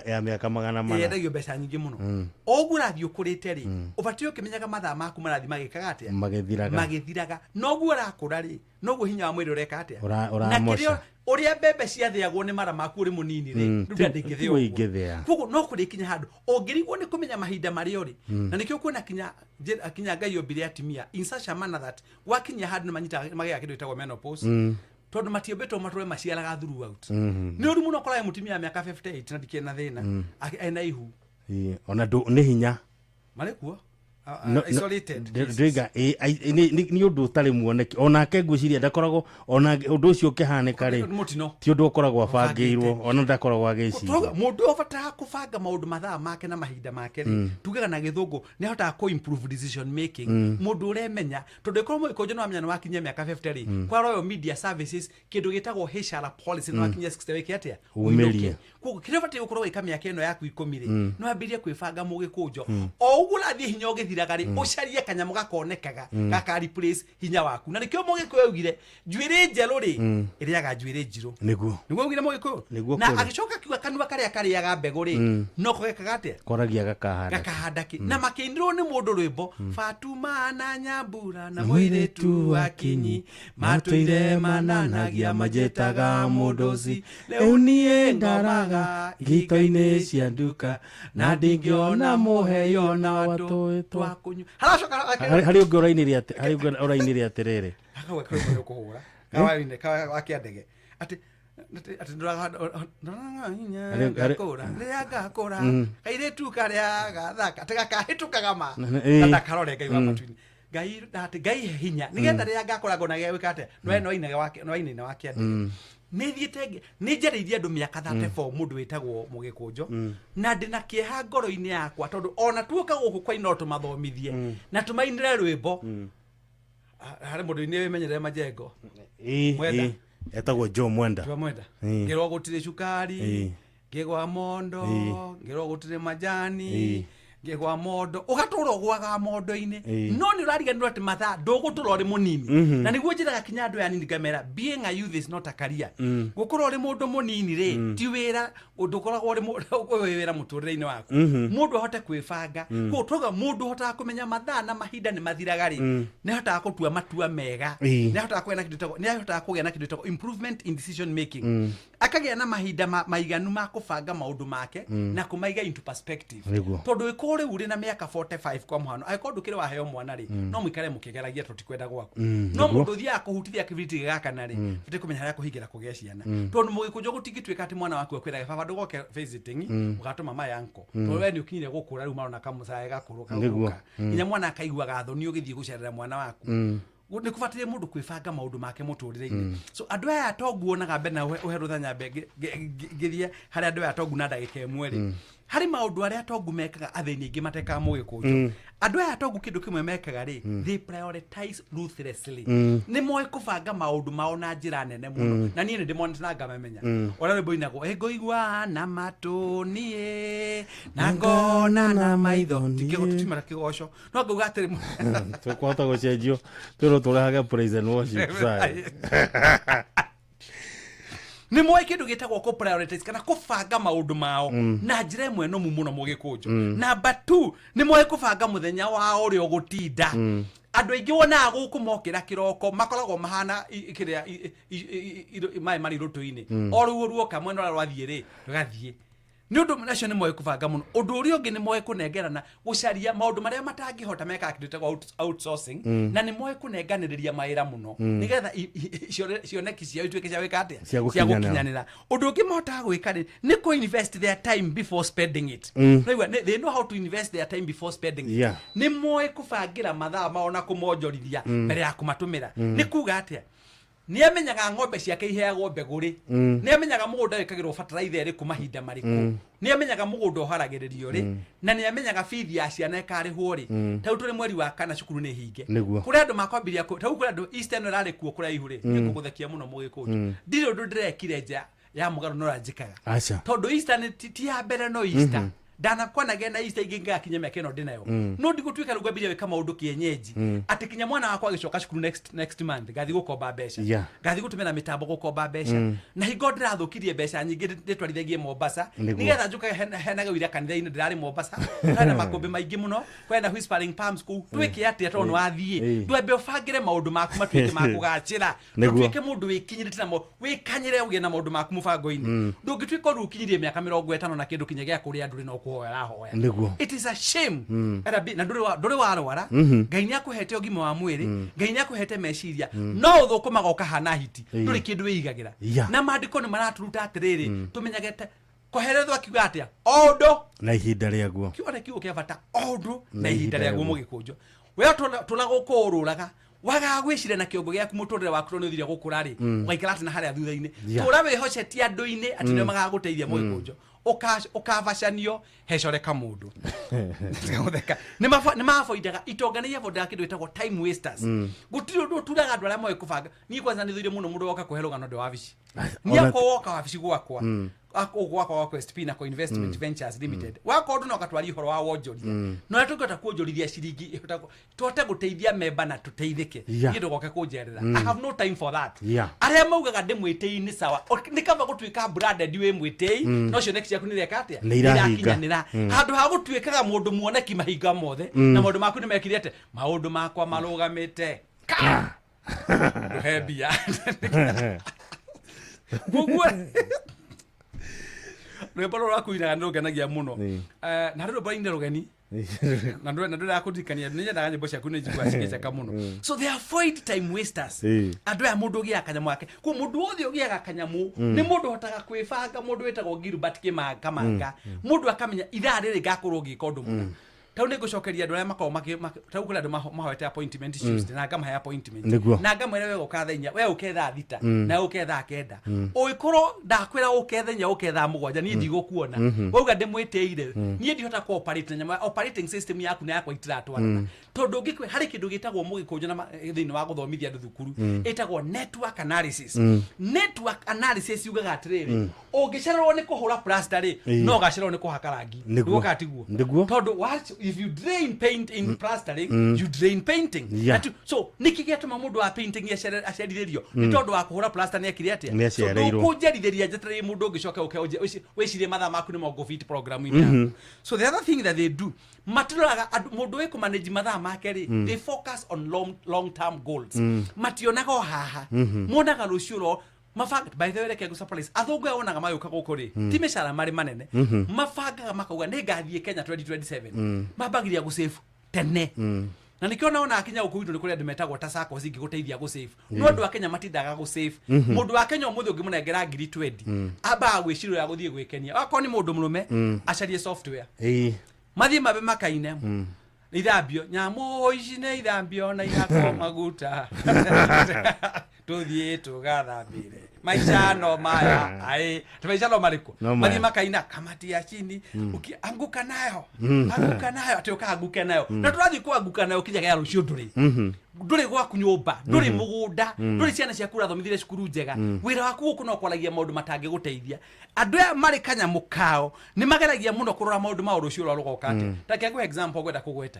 ya mĩaka 400. Yendagio mbeca nyingĩ mũno. O ũguo ũrathiĩ ũkũrĩte rĩ, ũbatiĩ ũkĩmenyaga mathaa maku marathiĩ magĩkaga atĩa? Magĩthiraga. Magĩthiraga. Noguo ũrakũra rĩ, noguo hinya wa mwĩrĩ ũreka atĩa? Na Ũramoca. kĩrĩa ũrĩa mbembe ciathĩagwo nĩ mara maku ũrĩ mũnini rĩ, rĩu ndangĩthĩo Tiguo ũguo. ingĩthĩa. Koguo no kũrĩkinya handũ ũngĩrigwo nĩ kũmenya mahinda marĩa ũrĩ. Na nĩkĩo kuona kinya kinya Ngai ombire atumia in such a manner that gwakinya handũ nĩ manyitaga magĩaga kĩndũ gĩtagwo menopause, tondũ matiũmbĩtwo matũre maciaraga throughout. Nĩ ũru mũno ũkoraga mũtumia wa mĩaka 58 na ndikĩrĩ na thĩna, ena ihu. Ĩ, ona nĩ hinya. Marĩ kuo. No, Isolated cases. Ndĩga nĩ ũndũ ũtarĩ muoneki onake ngwĩciria ndakoragwo ona ũndũ ũcio ũkĩhanĩka rĩ. Mũtino. Ti ũndũ ũkoragwo abangĩirwo, ona ndakoragwo agĩciria. Tondũ mũndũ ũyũ ũbataraga kũbanga maũndũ mathaa make na mahinda make rĩ, tugaga na gĩthũngũ nĩ ahotaga kũ improve decision making. Mũndũ ũremenya, tondũ ĩkorwo mũgĩkũnjũ nĩ wamenya nĩ wakinyia mĩaka 50 rĩ, kwa Royal Media Services kĩndũ gĩtagwo HR policy, nĩ wakinyia 60 wĩke atĩa? Umĩrie. Ũinũke. Koguo kĩrĩa ũbatiĩ gũkorwo wĩka mĩaka ĩno yaku 10 rĩ, nĩ wambĩrĩrie kwĩbanga mũgĩkũnjo. O ũguo ũrathiĩ hinya ũgĩthiraga rĩ, ũcarie kanyamũ gakonekaga gaka replace hinya waku. Na nĩkĩo mũgĩkũyũ augire njuĩrĩ njerũ rĩ, ĩrĩaga njuĩrĩ njirũ. Nĩguo. Nĩguo augire mũgĩkũyũ. Nĩguo Na kũrĩ. agĩcoka akiuga kanua karĩa karĩaga mbegũ rĩ, no ko gekaga atĩa? Koragia gakahanda. Gakahanda kĩ. Na makĩinĩrwo nĩ mũndũ rwĩmbo, Fatuma na Nyambura na mũirĩtu wa Kinyi matũire mananagia manjĩtaga mũndũci, rĩu niĩ ngomaga ngito-inĩ cia nduka na ndingĩona mũheyo na watũ twa kũnyua. Haracoka Harĩ ũngĩ ũrainĩre atĩ harĩ ũngĩ ũrainĩre atĩrĩrĩ. Hau karwĩmbo nĩũkũhũra kawaine wakĩandege atĩ atĩ ndoraga ngakũra rĩrĩa ngakũra kairĩtu karĩa gathaka atĩ gakahĩtũkaga ma. Na ndakarore Ngai wa matu-inĩ, Ngai atĩ Ngai he hinya nĩgetha rĩrĩa ngakũra ngona gĩa gwĩka atĩa. No ainaine wakĩandege. Nĩ thiĩte nĩ njarĩirie andũ mĩaka 34, mũndũ wĩtagwo mũgĩkũnjo, na ndĩna kĩeha ngoro-inĩ yakwa tondũ ona tuoka gũkũ kwa Inooro tũmathomithie na tũmainĩre rwĩmbo. Harĩ mũndũ inĩ wĩmenyerere majengo. Mwenda. Ĩ, etagwo Joe Mwenda. Joe Mwenda. Ngĩrwo gũtirĩ cukari, ngĩgwa mondo. Ngĩrwo gũtirĩ majani, ngĩgwa mondo. Ũgatũra ũgwaga mondo-inĩ. No nĩ ũrariganĩrwo atĩ mathaa ndũgũtũra ũrĩ mũnini. Na nĩguo njĩraga kinya andũ aya anini ngamera, being a youth is not a career. Gũkorwo ũrĩ mũndũ mũnini rĩ, ti wĩra, ndũkoragwo ũrĩ wĩ wĩra mũtũrĩre-inĩ waku. Mũndũ ahote kwĩbanga. Koguo twauga mũndũ ũhotaga kũmenya mathaa na mahinda nĩ mathiraga rĩ, nĩ ahotaga gũtua matua mega. Nĩ ahotaga kũgĩa na kĩndũ gĩtagwo nĩ ahotaga kũgĩa na kĩndũ gĩtagwo improvement in decision making. Akagĩa na mahinda maiganu ma kũbanga maũndũ make na kũmaiga into perspective. Tondũ ĩkorwo rĩu ũrĩ na mĩaka 45 kwa mũhano, angĩkorwo ndũkĩrĩ waheo mwana rĩ, no mũikare mũkĩgeragia tondũ ti kwenda gwaku. No mũndũ ũthiaga kũhutithia kĩbiriti gĩgakana rĩ, batiĩ kũmenya harĩa kũhingĩra kũgĩa ciana. Tondũ mũgĩkũnjũ gũtingĩtuĩka atĩ mwana waku akwĩrage baba ndũgoke visiting, ũgatũma maya anko, tondũ we nĩ ũkinyire gũkũra, rĩu marona kamũcae gakũrũ kagũka. Nginya mwana akaiguaga thoni ũgĩthiĩ gũcerera mwana waku. Nĩ kũbataire mũndũ kwĩbanga maũndũ make mũtũrĩre-inĩ. So andũ aya atongu wonaga mbere na ũhe rũtha nyambe ngĩthiĩ harĩ andũ aya atongu na ndagĩka 1 rĩ, harĩ maũndũ arĩa atongu mekaga athĩni aingĩ matekaga mũgĩkũnjũ. Andũ aya atongu kĩndũ kĩmwe mekaga rĩ, they prioritize ruthlessly. Nĩ moĩ kũbanga maũndũ mao na njĩra nene mũno. Na niĩ nĩ ndĩmonete na ngamamenya. Ũrĩa rwĩmbo inagwo ĩngũigua na matũ niĩ na ngona na maitho, tũtimara kĩgoco no ngauga atĩrĩ, Tũkũhota gũcenjio twĩrwo tũrehage praise and worship side. Nĩ moĩ kĩndũ gĩtagwo kũ prioritize kana kũbanga maũndũ mao na njĩra ĩmwe nũmu mũno mũgĩkũnjo. Number 2, nĩ moĩ kũbanga mũthenya wao ũrĩa ũgũtinda. Andũ aingĩ wonaga gũkũ mokĩra kĩroko makoragwo mahana kĩrĩa maĩ marĩ rũtũ-inĩ, o ruo ruoka mwena ũrĩa rwathiĩ rĩ rũgathiĩ. Nĩ ũndũ nacio nĩ moĩ kũbanga mũno. Ũndũ ũrĩa ũngĩ nĩ moĩ kũnengerana gũcaria maũndũ marĩa matangĩhota mekaga kĩndũ gĩtagwo outsourcing, na nĩ moĩ kũnenganĩrĩria mawĩra mũno nĩgetha cioneki ciao ituĩke cia gwĩka atĩa, Cia cia gũkinyanĩra. gũkinyanĩra. Ũndũ ũngĩ mahotaga gwĩka rĩ nĩ kũ invest their time before spending it. Ũraigua? They know how to invest their time before spending it. Nĩ moĩ kũbangĩra mathaa mao na kũmonjorithia mbere ya kũmatũmĩra. Nĩ kuga atĩa? Nĩ amenyaga ng'ombe ciake iheagwo mbegũ rĩ, nĩ amenyaga mũgũnda wĩkagĩrwo bataraitha ĩrĩkũ mahinda marĩkũ, nĩ amenyaga mũgũnda ũharagĩrĩrio rĩ, na nĩ amenyaga bithi ya ciana ĩkarĩhwo rĩ. Ta rĩu tũrĩ mweri wa kana cukuru nĩ hinge. Nĩguo. Kũrĩ andũ makwambĩrĩria ta rĩu kũrĩ andũ Eastern ĩrarĩ kuo kũraihu rĩ, nĩ ngũgũthekia mũno mũgĩkũnjũ. Ndirĩ ũndũ ndĩrekire nja ya mũgarũ no ũrĩa njĩkaga. Aca. Tondũ Easter nĩ ti ya mbere no Easter. Ndanakwanagĩa na Easter ingĩ ngakinya mĩaka ĩno ndĩnayo. No ndigũtuĩka rĩu ngwambĩrĩria gwĩka maũndũ kĩenyenji atĩ kinya mwana wakwa agĩcoka cukuru next month ngathiĩ gũkomba mbeca, ngathiĩ gũtũmĩra mĩtambo gũkomba mbeca, na hingo ndĩrathũkirie mbeca nyingĩ ndĩtwarithagie Mombasa Nĩguo. nĩgetha njũkage henage ũira kanitha-inĩ. Ndĩrarĩ Mombasa, kwĩna makũmbĩ maingĩ mũno, kwĩna Whispering Palms kũu. Twĩke atĩa tondũ nĩwathiĩ? Ndwambe ũbangĩre maũndũ maku matuĩke ma kũgacĩra. Nĩguo. Ndũtuĩke mũndũ wĩkinyĩrĩte namo wĩkanyĩre ũgĩe na maũndũ maku mũbango-inĩ. Ndũngĩtuĩka ũndũ ũkinyirie mĩaka 50 na kĩndũ kinya gĩa kũrĩa ndũrĩ no kũhoya ũrahoya. Nĩguo. It is a shame. Era na ndũrĩ warwara, Ngai nĩ akũhete ũgima wa mwĩrĩ, Ngai nĩ akũhete meciria, no ũthũkũmaga ũkahana hiti, ndũrĩ kĩndũ wĩigagĩra. Na maandĩko nĩ maraturuta atĩrĩrĩ, tũmenyage koherethwo akiuga atĩa, o ũndũ na ihinda rĩaguo. Kiugo nĩ kiugo kĩa bata, o ũndũ na Na ihinda ihinda rĩaguo. rĩaguo. Mũgĩkũnjo we tũra gũkũũrũraga wagaga gwĩciria na kĩongo gĩaku mũtũrĩre waku tondũ nĩ ũthire gũkũra rĩ, ũgaikara atĩ na harĩa thutha-inĩ, tũra wĩhocetie andũ-inĩ atĩ nĩo magagũteithia. Mũgĩkũnjo ũkabacanio hecoreka mũndũ. Gũtheka. Nĩ maboindaga itonga, nĩ iabondaga kĩndũ gĩtagwo time wasters. Gũtirĩ ũndũ ũturaga andũ arĩa moĩ kũbanga. Niĩ kwanza nĩ thũire mũno mũndũ woka kũhe rũgano ndĩ wabici. Niĩ akwa woka wabici gwakwa, gũkũ gwakwa gwa Quest Pinnacle Investment Ventures Limited, wakorwo ndũ no gatwaria ũhoro wa wonjoria, no ũrĩa tũngĩhota kuonjorithia ciringi ĩhota tũhote gũteithia memba na tũteithĩke. Niĩ ndũgoke kũnjerera, I have no time for that. Arĩa maugaga ndĩ mwĩtĩi nĩ sawa. Nĩ kaba gũtuĩka branded wĩ mwĩtĩi, no cioneki ciaku nĩ ireka atĩa? Nĩ irahinga. Nĩ irakinyanĩra, handũ ha gũtuĩkaga mũndũ muoneki mahinga mothe na maũndũ maku nĩ mekire atĩ maũndũ makwa marũgamĩte ka ndũhe mbia koguo rwĩmbo rũrũ rwakuinaga nĩ rũngenagia mũno. Na rwĩmbo rũine rũgeni na ndũrĩ kũndirikania nĩ nyendaga nyĩmbo ciaku, nĩ njiguaga cigĩceka mũno. So they avoid time wasters. Andũ aya mũndũ ũgĩaga kanyamũ gake ko mũndũ wothe ũgĩaga kanyamũ nĩ mũndũ ũhotaga kwĩbanga, mũndũ wĩtagwo Gilbert Kamanga, mũndũ akamenya ithaa rĩrĩ ngakorwo ngĩka ũndũ mũna. Tau nĩ ngũcokeria andũ arĩa makoragwo tau kũrĩ andũ mahoete appointment Tuesday na ngamahe appointment na ngamwĩra we ũka thaa 4, we ũke thaa 6, na ũke thaa 9. Ũngĩkorwo ndakwĩra ũke thaa 4, ũke thaa 7, niĩ ndigũkuona. Wauga ndĩmwĩtĩire, niĩ ndihota kũ operate na nyamũ ya operating system yaku na yakwa itiratwarana, tondũ ũngĩkwe harĩ kĩndũ gĩtagwo mũgĩkũnjo na thĩinĩ wa gũthomithia andũ thukuru ĩtagwo network analysis. Network analysis yugaga atĩrĩrĩ, ũngĩcererwo nĩ kũhũra plaster rĩ, no ũgacererwo nĩ kũhaka rangi. Nĩguo. Nĩguo kana tiguo? Nĩguo. Tondũ if you drain paint in plastering, you drain painting. So nĩkĩ gĩatũma mũndũ wa painting acerithĩrio? Nĩ tondũ wa kũhũra plaster nĩ ekire atĩa? Nĩ So acereirwo. ndũkũnjerithĩria njetereire mũndũ ũngĩ coke ũke wĩcirie mathaa maku nĩ mo ngũfit program-inĩ yaku. So the other thing that they do, matiroraga andũ mũndũ wĩ kũmanage mathaa make rĩ, they focus on long term goals. Mationaga o haha, monaga rũciũ ro mabanga. By the way, reke ngũ surprise, athũngũ aya wonaga magĩũka gũkũ rĩ, ti mĩcara marĩ manene, mabangaga makauga nĩ ngathiĩ Kenya 2027, mambagĩria gũsave tene, na nĩkĩo naona akinya gũkũ gwitũ nĩ kũrĩ andũ metagwo ta SACCOs ingĩgũteithia gũsave, no andũ a Kenya matindaga gũsave. Mũndũ wa Kenya ũmũthĩ ũngĩmũnengera ngiri 20, ambaga gwĩcirĩra gũthiĩ gwĩkenia. Akorwo nĩ mũndũ mũrũme, acarie software, mathiĩ mabe makaine ithambio nyamũ ici nĩ ithambio na ihakwo maguta, tuthiĩ tũgathambire maica no maya aĩ maica no marĩkũ? No maya. Mathiĩ makaina kamati ya chini, anguka nayo, anguka nayo, atĩ ũkaanguke nayo, na tũrathiĩ kwanguka nayo kinya gĩa rũciũ ndũrĩ ndũrĩ gwaku nyũmba, ndũrĩ mũgũnda, ndũrĩ ciana ciaku ũrathomithire cukuru njega. Wĩra waku gũkũ no kwaragia maũndũ matangĩgũteithia. Andũ aya marĩ kanyamũ kao nĩ mageragia mũno kũrora maũndũ mao rũciũ rũrĩa rũgoka atĩa. Ta ngũhe example, ngwenda kũgweta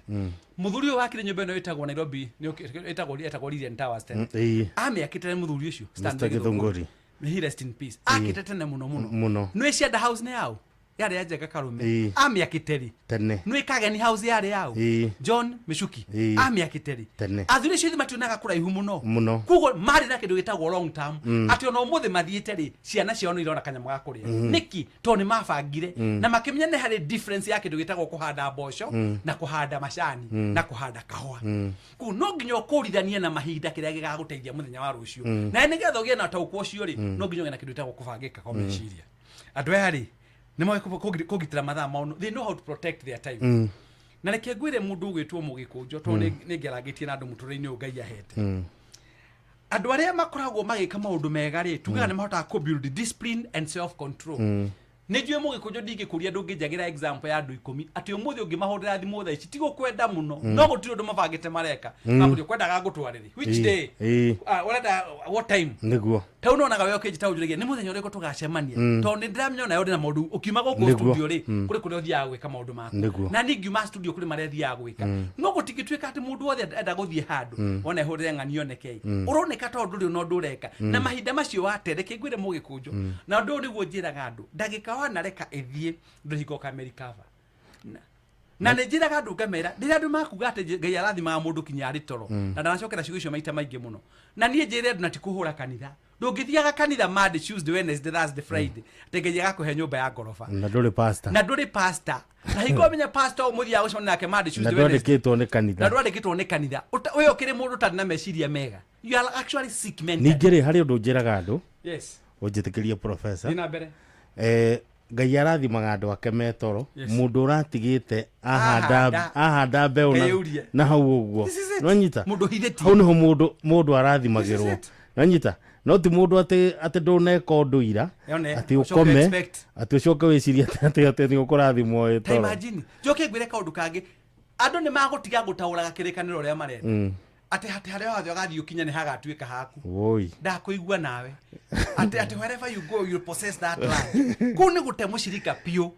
mũthuri ũyũ wakire nyũmba ĩno ĩtagwo Nairobi, ĩtagwo Lilian Towers tene. Amĩakĩte nĩ mũthuri ũcio Stanley Mr. Githunguri. May he rest in peace. Akĩte tene mũno mũno. Mũno. Nĩ Cianda House nĩ yao? Yarĩ ya Njenga Karume. Amĩakĩte rĩ? Tene. Nĩ Kageni House yarĩ yao? John Michuki. Amĩakĩte rĩ? Tene. Athuri acio ithe mationaga kũraihu mũno. Mũno. Koguo marĩ na kĩndũ gĩtagwo long term. Atĩ ona ũmũthĩ mathiĩte rĩ, ciana ciao nĩ irona kanyamũ ga kũrĩa. Nĩkĩ? Tondũ nĩ mabangire. Na makĩmenya nĩ harĩ difference ya kĩndũ gĩtagwo kũhanda mboco na kũhanda macani na kũhanda kahũa. Koguo no nginya ũkũrithanie na mahinda kĩrĩa gĩgagũteithia mũthenya wa rũciũ. Na nĩgetha ũgĩe na ũtaũku ũcio rĩ, no nginya ũgĩe na kĩndũ gĩtagwo kũbangĩka kwa meciria. Andũ aya rĩ, nĩ moĩ kũgitĩra mathaa mao. They know how to protect their time. Na reke ngwĩre mũndũ ũgwĩtwo Mũgĩkũnjo tondũ nĩ ngerangĩtie na andũ mũtũrĩre-inĩ ũyũ Ngai ahete. Andũ arĩa makoragwo magĩka maũndũ mega rĩ, tugaga nĩ mahotaga kũ build discipline and self control. Nĩ njũĩ Mũgĩkũnjo ndingĩkũria ndũngĩnjagĩra example ya andũ 10 atĩ ũmũthĩ ũngĩmahũrĩra thimũ thaa ici tigũkwenda mũno, no gũtirĩ ũndũ mabangĩte mareka. Makũria kwendaga ngũtwarĩre which day, ũrenda what time. Nĩguo. Tau nonaga we ũkĩnjĩta ũnjũragia nĩ mũthenya ũrĩkũ tũgacemania, tondũ nĩ ndĩramenya onawe ũrĩ na maũndũ ũkiuma gũkũ studio rĩ, kũrĩ kũrĩa ũthiaga gwĩka maũndũ maku, na niĩ ngiuma studio kũrĩ marĩa thiaga gwĩka. No gũtingĩtuĩka atĩ mũndũ wothe enda gũthiĩ handũ wona ehũrĩre ng'ani oneke, ũroneka tondũ ndũrĩ ona ũndũ ũreka. Na mahinda macio wate, reke ngwĩre Mũgĩkũnjo, na ũndũ ũyũ nĩguo njĩraga andũ, ndagĩka wanareka ĩthiĩ ndũrĩ hingo ũkamĩrecover. Na nĩ njĩraga andũ ngamera rĩrĩa andũ makuga atĩ Ngai arathimaga mũndũ kinya arĩ toro, na ndanacokera ciugo icio maita maingĩ mũno. Na niĩ njĩre andũ na ti kũhũra kanitha, ndũngĩthiaga kanitha Monday, Tuesday, Wednesday, Thursday, Friday atĩ Ngai agakũhe nyũmba ya ngoroba. Na ndũrĩ pastor. Na ndũrĩ pastor. Na hingo ũmenya pastor ũmũthiaga gũcemania nake Monday, Tuesday, Na Wednesday. ndwandĩkĩtwo nĩ kanitha. Na ndwandĩkĩtwo nĩ kanitha. Ũyũ ũkĩrĩ mũndũ ũtarĩ na meciria mega. You are actually sick mentally. Ningĩ rĩ, harĩ ũndũ njĩraga andũ. Yes. Ũnjĩtĩkĩrie professor. Thiĩ na mbere. Ngai arathimaga andũ ake metoro, mũndũ ũratigĩte ahanda mbeũ na hau ũguo. Nĩwanyita? Hau nĩho mũndũ arathimagĩrwo. Nĩwanyita? No ti mũndũ atĩ ndũneka ũndũ ira, atĩ ũkome, atĩ ũcoke wĩcirie atĩ nĩ ũkũrathimwo wĩ toro. Ta imagine, njoke ngwĩre kaũndũ kangĩ, andũ nĩ magũtiga gũtaũraga kĩrĩkanĩro ũrĩa marenda. Atĩ harĩa hothe ũgathiĩ ũkinya nĩ hagatuĩka haku. Ndakũigua nawe. Atĩ wherever you go you possess that land. Kũu nĩ gũte mũcirika biũ.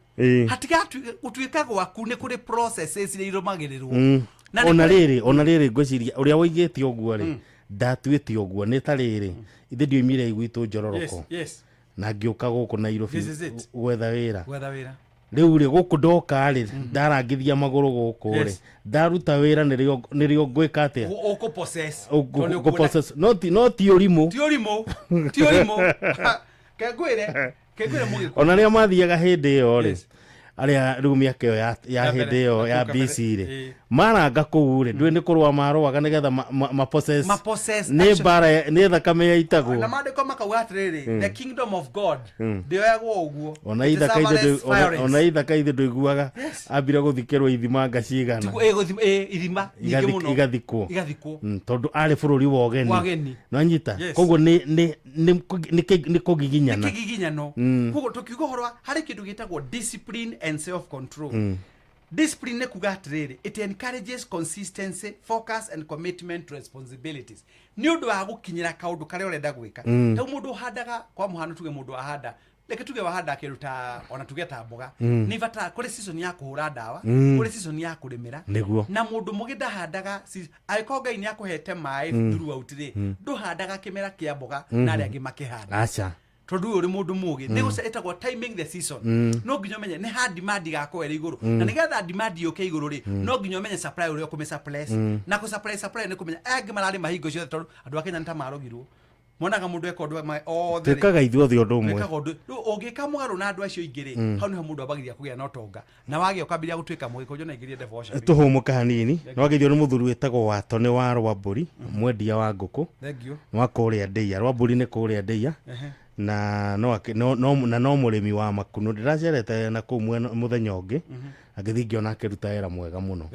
Hatigatuĩka gwaku nĩ kũrĩ processes iria irũmagĩrĩrwo. Ona rĩrĩ ngwĩciria ũrĩa woigĩte ũguo rĩ, ndatuĩte ũguo nĩ ta rĩrĩ, ithe ndioimire gwitũ Njororoko. Na ngĩũka gũkũ Nairobi gwetha wĩra. Rĩu rĩ gũkũ ndoka rĩ, ndarangithia magũrũ gũkũ rĩ, ndaruta wĩra nĩrĩo ngwĩka atĩa? Ũkũ-possess. Ũkũ-possess. No ti ũrimũ. Ti ũrimũ. Ti ũrimũ. Kengwĩre Mũgĩkũyũ. Ona arĩa mathiaga hĩndĩ ĩyo rĩ, arĩa rĩu mĩaka ĩyo ya hĩndĩ ĩyo ya BC rĩ, maranga kũu rĩ, ndũĩ nĩ kũrũa marũaga nĩgetha ma-possess. Nĩ mbara, nĩ thakame yaitagwo. Na maandĩko makauga atĩrĩrĩ, the kingdom of God ndĩoyagwo ũguo. Ona ithaka ithe ndũiguaga ambire gũthikĩrwo ithima nga cigana. Ithima nyingĩ mũno. Igathikwo. Tondũ arĩ bũrũri wa ũgeni. Nĩwanyita? Koguo nĩ kũgiginyana. Nĩ kĩgiginyano. Koguo tũkiuga ũhoro wa harĩ kĩndũ gĩtagwo discipline and self control. Discipline nĩ kuga atĩrĩrĩ, it encourages consistency, focus and commitment to responsibilities. Nĩ ũndũ wa gũkinyĩra kaũndũ karĩa ũrenda gwĩka. Ta mũndũ ũhandaga, kwa mũhano tuge mũndũ ahanda, reke tuge wahanda kĩndũ ta ona tuge ta mboga, nĩ batara kũrĩ season ya kũhũra ndawa, kũrĩ season ya kũrĩmĩra. Na mũndũ mũgĩ ndahandaga, angĩkorwo Ngai nĩ akũhete maĩ throughout rĩ, ndũhandaga kĩmera kĩa mboga na arĩa angĩ makĩhanda. Aca. Tondũ ũyũ ũrĩ mũndũ mũgĩ, nĩ ĩtagwo timing the season. No nginya ũmenye nĩ ha demand igakorwo ĩrĩ igũrũ. Na nĩgetha demand yũke igũrũ rĩ, no nginya ũmenye supply ũrĩa ũkũmĩ-suppress. Na kũ-supply nĩ kũmenya aya angĩ mararĩma hingo ciothe tondũ andũ a Kenya nĩ ta marogirwo. Monaga mũndũ eka ũndũ othe. Twĩkaga ithuothe ũndũ ũmwe. Twĩkaga ũndũ. Rĩu ũngĩka mũgarũ na andũ acio aingĩ rĩ, hau nĩho mũndũ ambagĩrĩria kũgĩa na ũtonga. Na wagĩa ũkambĩrĩria gũtuĩka Mũgĩkũyũ na aingĩrie devotion. Tũhũmũka hanini. Nĩwageithio nĩ mũthuri wĩtagwo Watho nĩ wa Rwambũri, mwendia wa ngũkũ. Thank you. Nĩ wa kũrĩa Ndeiya. Rwambũri nĩ kũrĩa Ndeiya. Na no mũrĩmi wa makunũ. Ndĩracerete na kũu mũthenya ũngĩ, agĩthiĩ ngĩona akĩruta wĩra mwega mũno.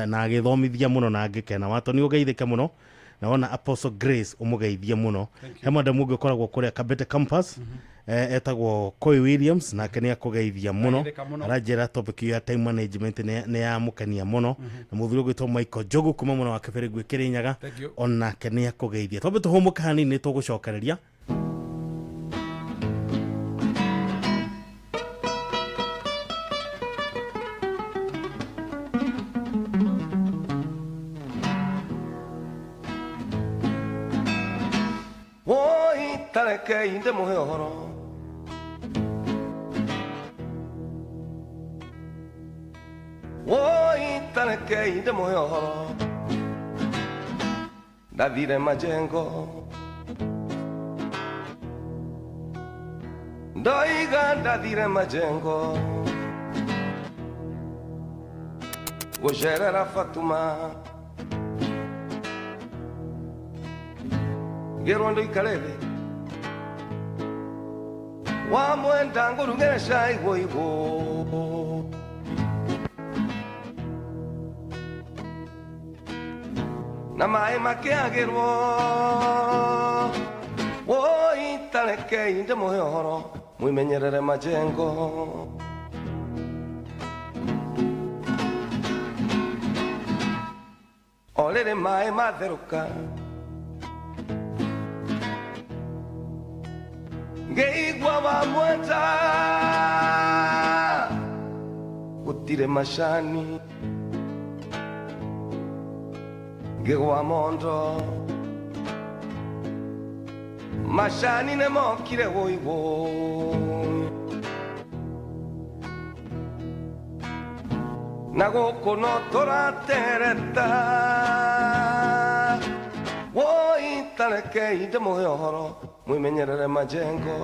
Na agĩthomithia mũno na ngĩkena. Watho nĩ ũgeithĩke mũno. Na wona Apostle Grace ũmũgeithie mũno. He mwenda mũngĩ ũkoragwo kũrĩa Kabete Campus, etagwo Koi Williams, nake nĩ akũgeithia mũno. Aranjĩra topic ya time management nĩ yamũkenia mũno. Na mũthuri ũgwĩtwo Michael Njogu kuma mwena wa Kĩbĩrĩngũ Kĩrĩnyaga, onake nĩ akũgeithia. Twambe tũhũmũke hanini nĩ tũgũcokereria. tarekei ndĩmũhe ũhoro. Woi tarekei ndĩmũhe ũhoro. Ndathire majengo ndoiga ndathire majengo gũcerera Fatuma ngĩrwo ndũikare thĩ wamwenda ngũrugĩre cai woiwo na maĩ makĩagĩrwo woi tarekei ndĩmũhe ũhoro mwimenyerere majengo. O rĩrĩ maĩ matherũka ngĩigua wamwenda gũtirĩ macani ngĩgwa mondo macani nĩmokire woiwo na gũkũ no tũratereta woi tarekei ndĩmũhe ũhoro mwimenyerere majengo.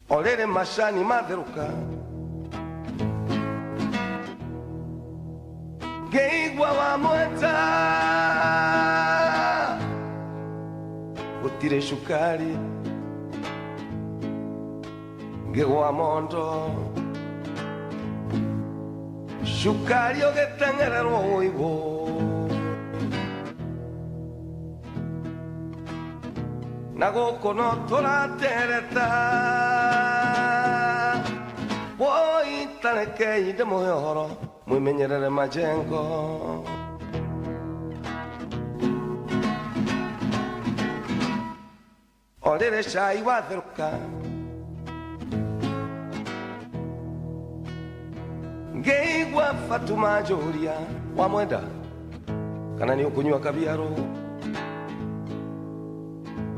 O rĩrĩ macani matherũka ngĩigua wamwenda gũtirĩ cukari ngĩgwa mondo cukari ũgĩteng'ererwo ũigũ na gũkũ no tũratereta woi tarekei ndĩmũhe ũhoro mwimenyerere majengo. O rĩrĩ cai watherũka ngĩigua Fatuma njũria wamwenda kana nĩ ũkũnyua kabiarũ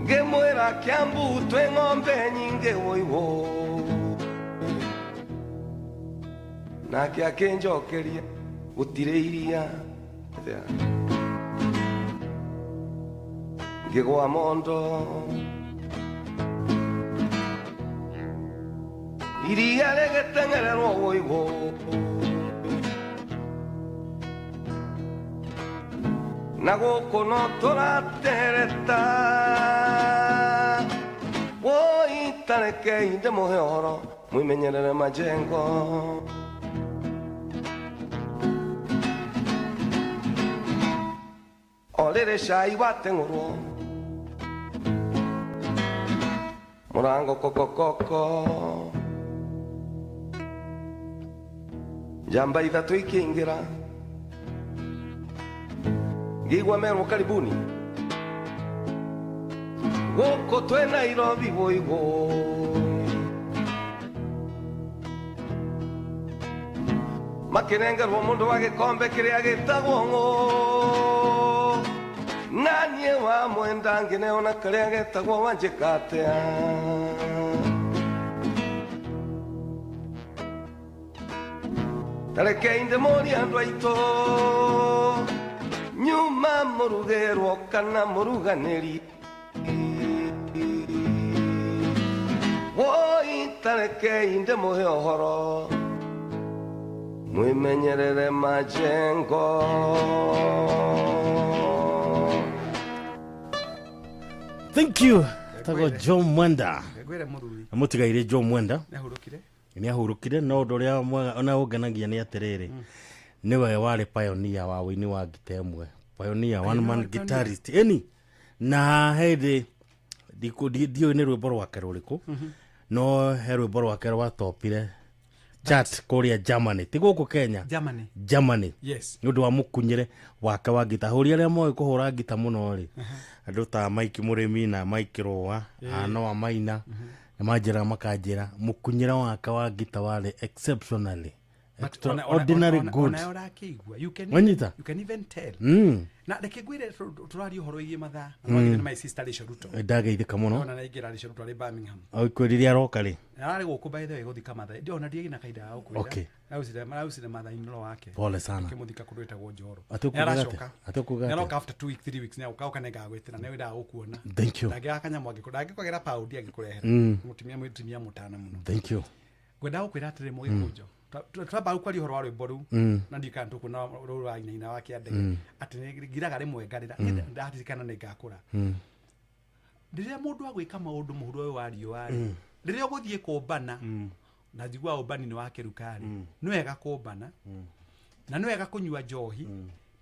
ngĩmwĩra Kiambu twĩ ng'ombe nyingĩ woiwo nake akĩnjokeria gũtirĩ iria ngĩgwa mondo iria rĩgĩteng'ererwo woiwo na gũkũ no tũratereta woi tarekei ndĩmũhe ũhoro mwimenyerere majengo. O rĩrĩ cai wateng'ũrwo mũrango kokokoko njamba ithatũ ikĩingĩra ngĩigua merwo karibuni gũkũ twĩ Nairobi woiwo makĩnengerwo mũndũ wa gĩkombe kĩrĩa gĩtagwo ng'ũ na niĩ wamwenda ngĩneona karĩa getagwo wanjĩka atĩa tarekei ndĩmũrie andũ aitũ nyuma mũrugĩrwo kana mũruganĩri woi tarekei ndĩmũhe ũhoro mwimenyerere majengo. Thank you. Tago John Mwenda. Mũtigaire John Mwenda. Nĩ ahurũkire no ũndũ ũrĩa mwega ona ũngenagia nĩ atĩrĩrĩ nĩwe warĩ pioneer wa wũini wa ngita ĩmwe, pioneer one man guitarist ĩni na hĩndĩ ndiũĩ nĩ rwĩmbo rwake rũrĩkũ no he rwĩmbo rwake rwatopire chat kũrĩa Germany ti gũkũ Kenya, Germany. Yes. Nĩ ũndũ wa mũkunyĩre wake wa ngita hũri arĩa moĩ kũhũra ngita mũno rĩ andũ ta Mike Mũrĩmi na Mike Rũa Noah Maina nĩ manjĩra makanjĩra mũkunyĩre wake wa ngita warĩ exceptionally Extraordinary good. Ona ũrakĩigua. You can Wanyita? You can even tell. Na reke ngwĩre tũraria ũhoro wĩgiĩ mathaa. Na my sister Rachel Ruto. Ndageithĩka mũno. Ona naingĩra Rachel Ruto arĩ Birmingham. Kwĩrire aroka rĩ? Ararĩ gũkũ by the way gũthika mathaa. Ona ndiagĩ na kahinda ga gũkwĩra. Okay. Marausire mathaa-inĩ wake. Pole sana. Akĩmũthika kũndũ gwĩtagwo Njoro. Atĩ ũkugaga Nĩaracoka. atĩa? Atĩ ũkugaga atĩa? Nĩaroka after 2 weeks 3 weeks nĩagoka oka nĩngagwĩtĩra nĩwendaga gũkuona. Thank you. Ndangĩaga kanyamũ angĩkũ ndangĩkwagĩra paundi angĩkũrehera. Mũtumia mũtana mũno. Thank you. Ngwendaga gũkwĩra atĩrĩ mũgĩkũnjo. Twamba kwaria ũhoro wa rwĩmbo rũu na ndiũĩ kana tũkuona rũu rwa nyina wa Kĩandege atĩ nĩ ngiraga rĩmwe ngarĩra ndaririkana nĩ ngakũra. Rĩrĩa mũndũ agwĩka maũndũ mũhuro ũyũ wa riũa rĩ, rĩrĩa ũgũthiĩ kũmbana na njiguaga ũmbani nĩ wa kĩruka rĩ, nĩ wega kũmbana na nĩ wega kũnyua njohi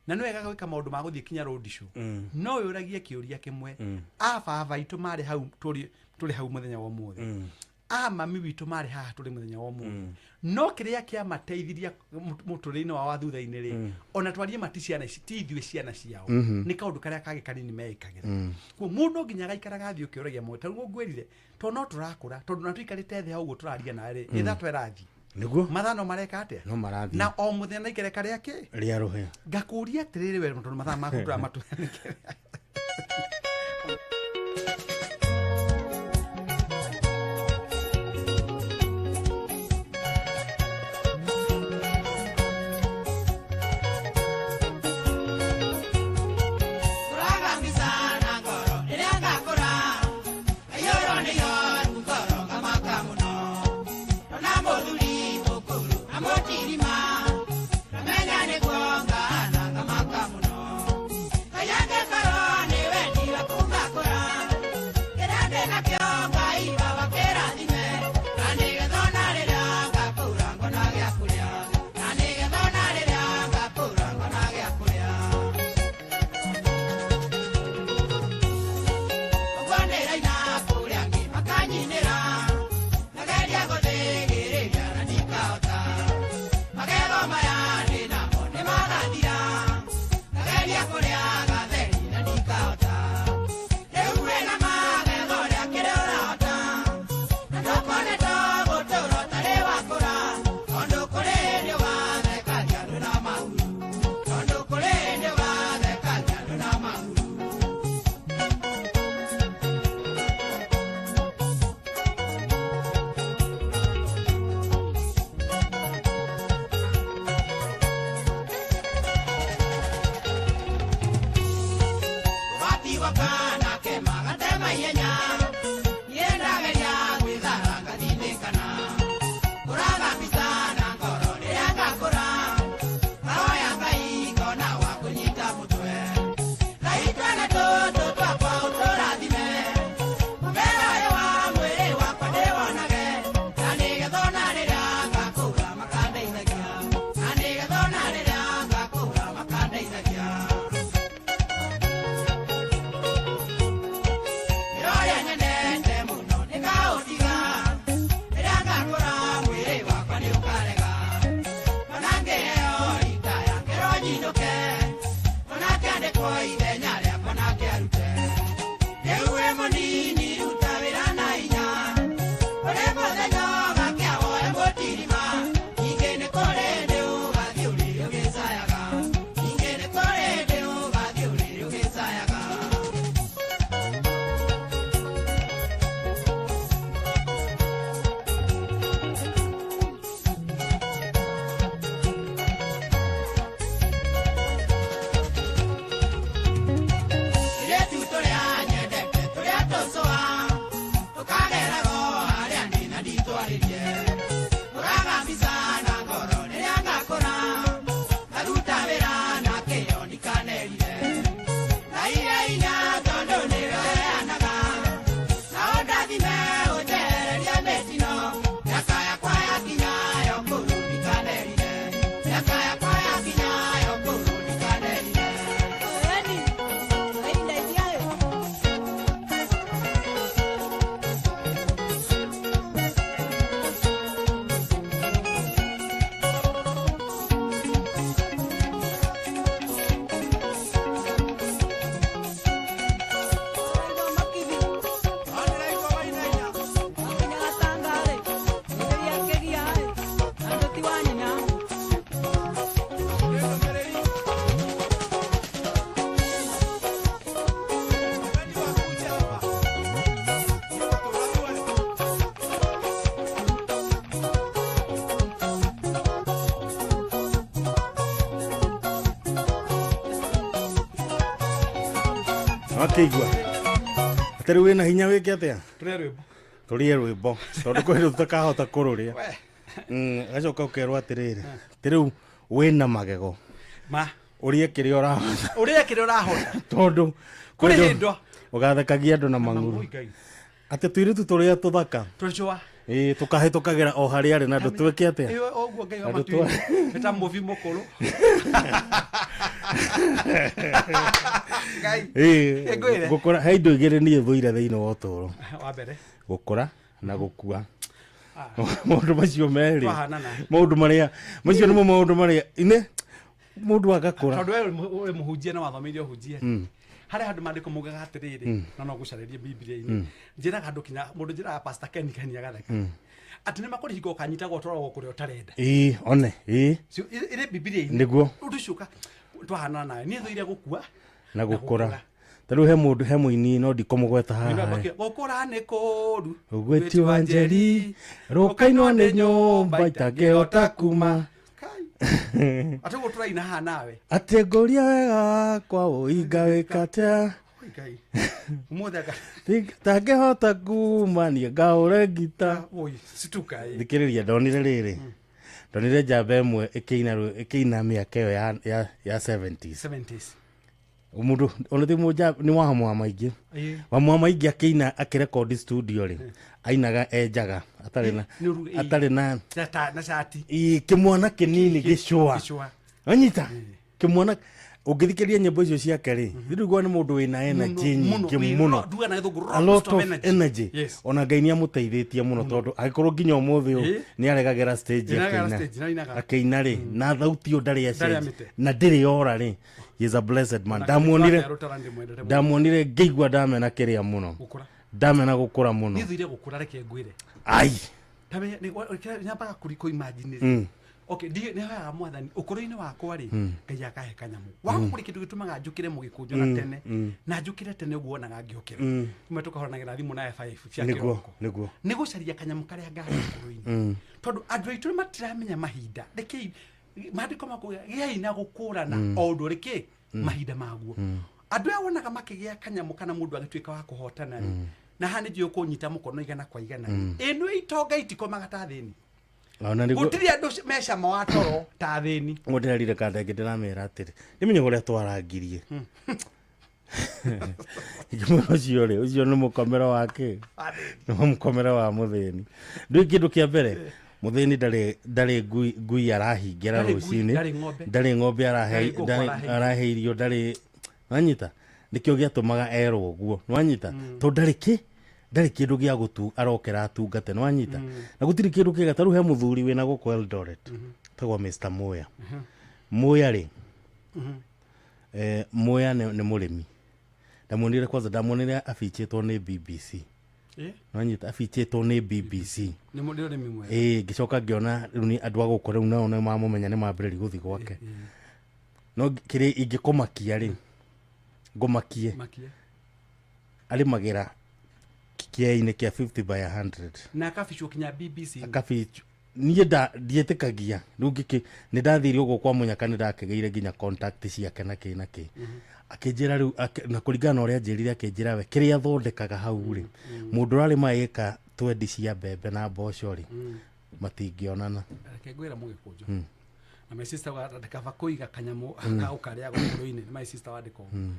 na nĩ wega gwĩka maũndũ ma gũthiĩ kinya road show no wĩũragie kĩũria kĩmwe, a baba aitũ marĩ hau tũrĩ hau mũthenya wa ũmũthĩ, a mami witũ marĩ haha tũrĩ mũthenya wa ũmũthĩ, no kĩrĩa kĩamateithirie mũtũrĩre-inĩ wao wa thutha-inĩ rĩ, ona twarie mati ciana ici ti ithuĩ ciana ciao, nĩ kaũndũ karĩa kangĩ kanini meĩkagĩra. Koguo mũndũ nginya agaikaraga athiĩ ũkĩũragia mũndũ ta rĩu ngwĩrire tondũ no tũrakũra tondũ na tũikarĩte thĩ hau ũguo tũraria nawe rĩ, ithaa twerathiĩ nĩguo mathaa no mareka atĩa no marathiĩ na o mũthenya na ikereka rĩa kĩ rĩa rũhĩa. Ngakũria atĩrĩrĩ we tondũ mathaa maku tũramatũanĩkĩra. Wakĩigua atĩ rĩu wĩna hinya wĩke atĩa? Tũrĩe rwĩmbo. Tũrĩe rwĩmbo tondũ kwĩ rĩu tũtakahota kũrũrĩa. Gacoka ũkerwo atĩrĩrĩ, atĩ rĩu wĩna magego ma ũrĩe kĩrĩa ũrahota. Ũrĩe kĩrĩa ũrahota. Tondũ kũrĩ hĩndĩ ũgathekagia andũ na mang'uru. Atĩ tũirĩtu tũrĩa tũthaka tũcũa ĩĩ tũkahĩtũkagĩra o harĩa arĩ na ndũtwĩke atĩa? Ũguo Ngai wa matuinĩ nĩ ta mũbi mũkũrũ. Ngai. Ĩĩ gũkũra he indo igĩrĩ niĩ thũire thĩinĩ wa ũtũũro. Wa mbere gũkũra na gũkua. Maũndũ macio merĩ maũndũ marĩa macio nĩmo maũndũ marĩa ine mũndũ agakũra. Tondũ we wĩ mũhunjia na wathomeire ũhunjia. Harĩa handũ maandĩko maugaga atĩrĩrĩ, na no ngũcarĩrie Bibilia-inĩ. Njĩraga andũ kinya mũndũ njĩraga Pastor Ken Ken agatheka. Atĩ nĩ makũrĩ hingo ũkanyitagwo ũtwaragwo kũrĩa ũtarenda. Ĩĩ one ĩĩ. Ĩrĩ Bibilia-inĩ. Nĩguo. Ũndũ ũcio twahanana nawe. Niĩ thũire gũkua na gũkũra. Ta rĩu he mũndũ he mũini no ndikũmũgweta haha. Gũkũra nĩ kũũru. Ũgwĩtiwa njeri rũkainwo nĩ nyũmba itangĩhota kuma. Atĩ ũguo tũraina haha nawe. Atĩ ngũria wega wakwa ũinga wĩka atĩa. Ngai. Ũmũthĩ anga Tangĩhota kuma niĩ ngaũre ngita. Oi, situka ĩ. Thikĩrĩria ndonire rĩrĩ. Ndonire njamba ĩmwe ĩkĩina mĩaka ĩyo ya 70s. 70s. Mũndũ ona ti mũnja nĩ wa Mwamaingĩ. Wa Mwamaingĩ akĩina akĩrekondi studio rĩ. Ainaga enjaga atarĩ na na cati. Ĩ kĩmwana kĩnini gĩcũa. Wanyita kĩmwana ũngĩthikĩrĩria nyĩmbo icio ciake rĩ, rĩu nĩ mũndũ wĩna energy nyingĩ mũno. A lot of energy. Ona Ngai nĩ amũteithĩtie mũno tondũ angĩkorwo nginya ũmũthĩ ũyũ nĩ aregagĩra stage akĩina rĩ, na thauti ĩyo ndarĩ acenjia na ndĩrĩ ora rĩ. He is a blessed man. Ndamuonire ngĩigua ndamena kĩrĩa mũno. Ndamena gũkũra mũno. Niĩ thũire gũkũra reke ngwĩre. Ai. Nyambaga kũ imagine. Okay, ndi hoyaga mwathani ũkũrũ-inĩ wakwa rĩ Ngai akahe kanyamũ. Wa kũrĩ kĩndũ gĩtũmaga njũkĩre mũgĩkũnjo na tene na njũkĩre tene ũguo wonaga ngĩũkĩra. Tumwe tũkahũranagĩra thimũ na F5 cia kĩroko. Nĩguo. Nĩ gũcaria kanyamũ karĩa ngahe ũkũrũ-inĩ. Tondũ andũ aitũ matiramenya mahinda. Rekei maandĩko makuga gĩai na gũkũrana o ũndũ rĩkĩ mahinda maguo. Andũ aya wonaga makĩgĩa kanyamũ kana mũndũ agĩtuĩka wa kũhotana rĩ. Na haha nĩ njũĩ kũnyita mũkono igana kwa igana. Ĩno itonga itikomaga ta thĩni. Gũtirĩ andũ mecama wa toro ta thĩni. Mũndĩrarire kanda ĩngĩ ndĩramera atĩrĩ nĩmenye ũrĩa twarangirie. Ngĩmwĩra ũcio rĩ, ũcio nĩ mũkomero wa kĩ? Nĩ mũkomero wa mũthĩni. Ndũĩ kĩndũ kĩa mbere mũthĩni ndarĩ ngui arahingĩra rũcinĩ, ndarĩ ng'ombe arahe irio, ndarĩ wanyita nĩkĩo gĩatũmaga erwo ũguo nĩwanyita tondũ ndarĩ kĩ ndarĩ kĩndũ gĩa gũtu arokera atungate nĩwanyita na gũtirĩ kĩndũ kĩega ta rĩu he mũthuri wĩna gũkũ Eldoret tagwo Mr Moya. Moya rĩ Moya nĩ mũrĩmi. Ndamuonire kwanza ndamuonire abichĩtwo nĩ BBC. Nĩwanyita abichĩtwo nĩ BBC. Nĩ mũrĩmi mwega. Ĩĩ ngĩcoka ngĩona rĩu nĩ andũ a gũkũ rĩu nao nĩ mamũmenya nĩ mambĩrĩria gũthiĩ gwake. No kĩrĩa ingĩkũmakia rĩ ngũmakie arĩmagĩra kĩainĩ kĩa 50 by 100 na akabichwo kinya BBC. Akabichwo niĩ ndiĩtĩkagia rĩu ngĩkĩ nĩ ndathire ũguo kwa mũnyaka nĩ ndakĩgĩire nginya contact ciake na kĩ na kĩ. Akĩnjĩra rĩu na kũringana na ũrĩa anjĩrire akĩnjĩra we kĩrĩa athondekaga hau rĩ mũndũ ũrarĩma ĩka 20 cia mbembe na mboco rĩ matingĩonana. Reke ngwĩra mũgĩkũnjo. Na my sister wa ndakaba kũiga kanyamũ ka ũkarĩa gũkũrũ-inĩ nĩ my sister wandĩka ũguo.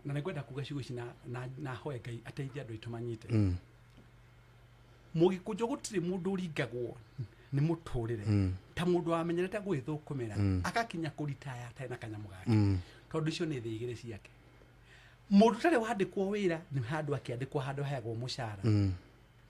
Na nĩngwenda kuga ciugo ici na hoe Ngai ateithie andũ aitũ manyite. Mũgĩkũnjo gũtirĩ mũndũ ũringagwo nĩ mũtũrĩre ta mũndũ wamenyerete gwĩthũkũmĩra akakinya kũritaya atarĩ na kanyamũ gake tondũ icio nĩ thĩ igĩrĩ ciake. Mũndũ ũtarĩ wandĩkwo wĩra nĩ handũ akĩandĩkwo handũ aheagwo mũcara.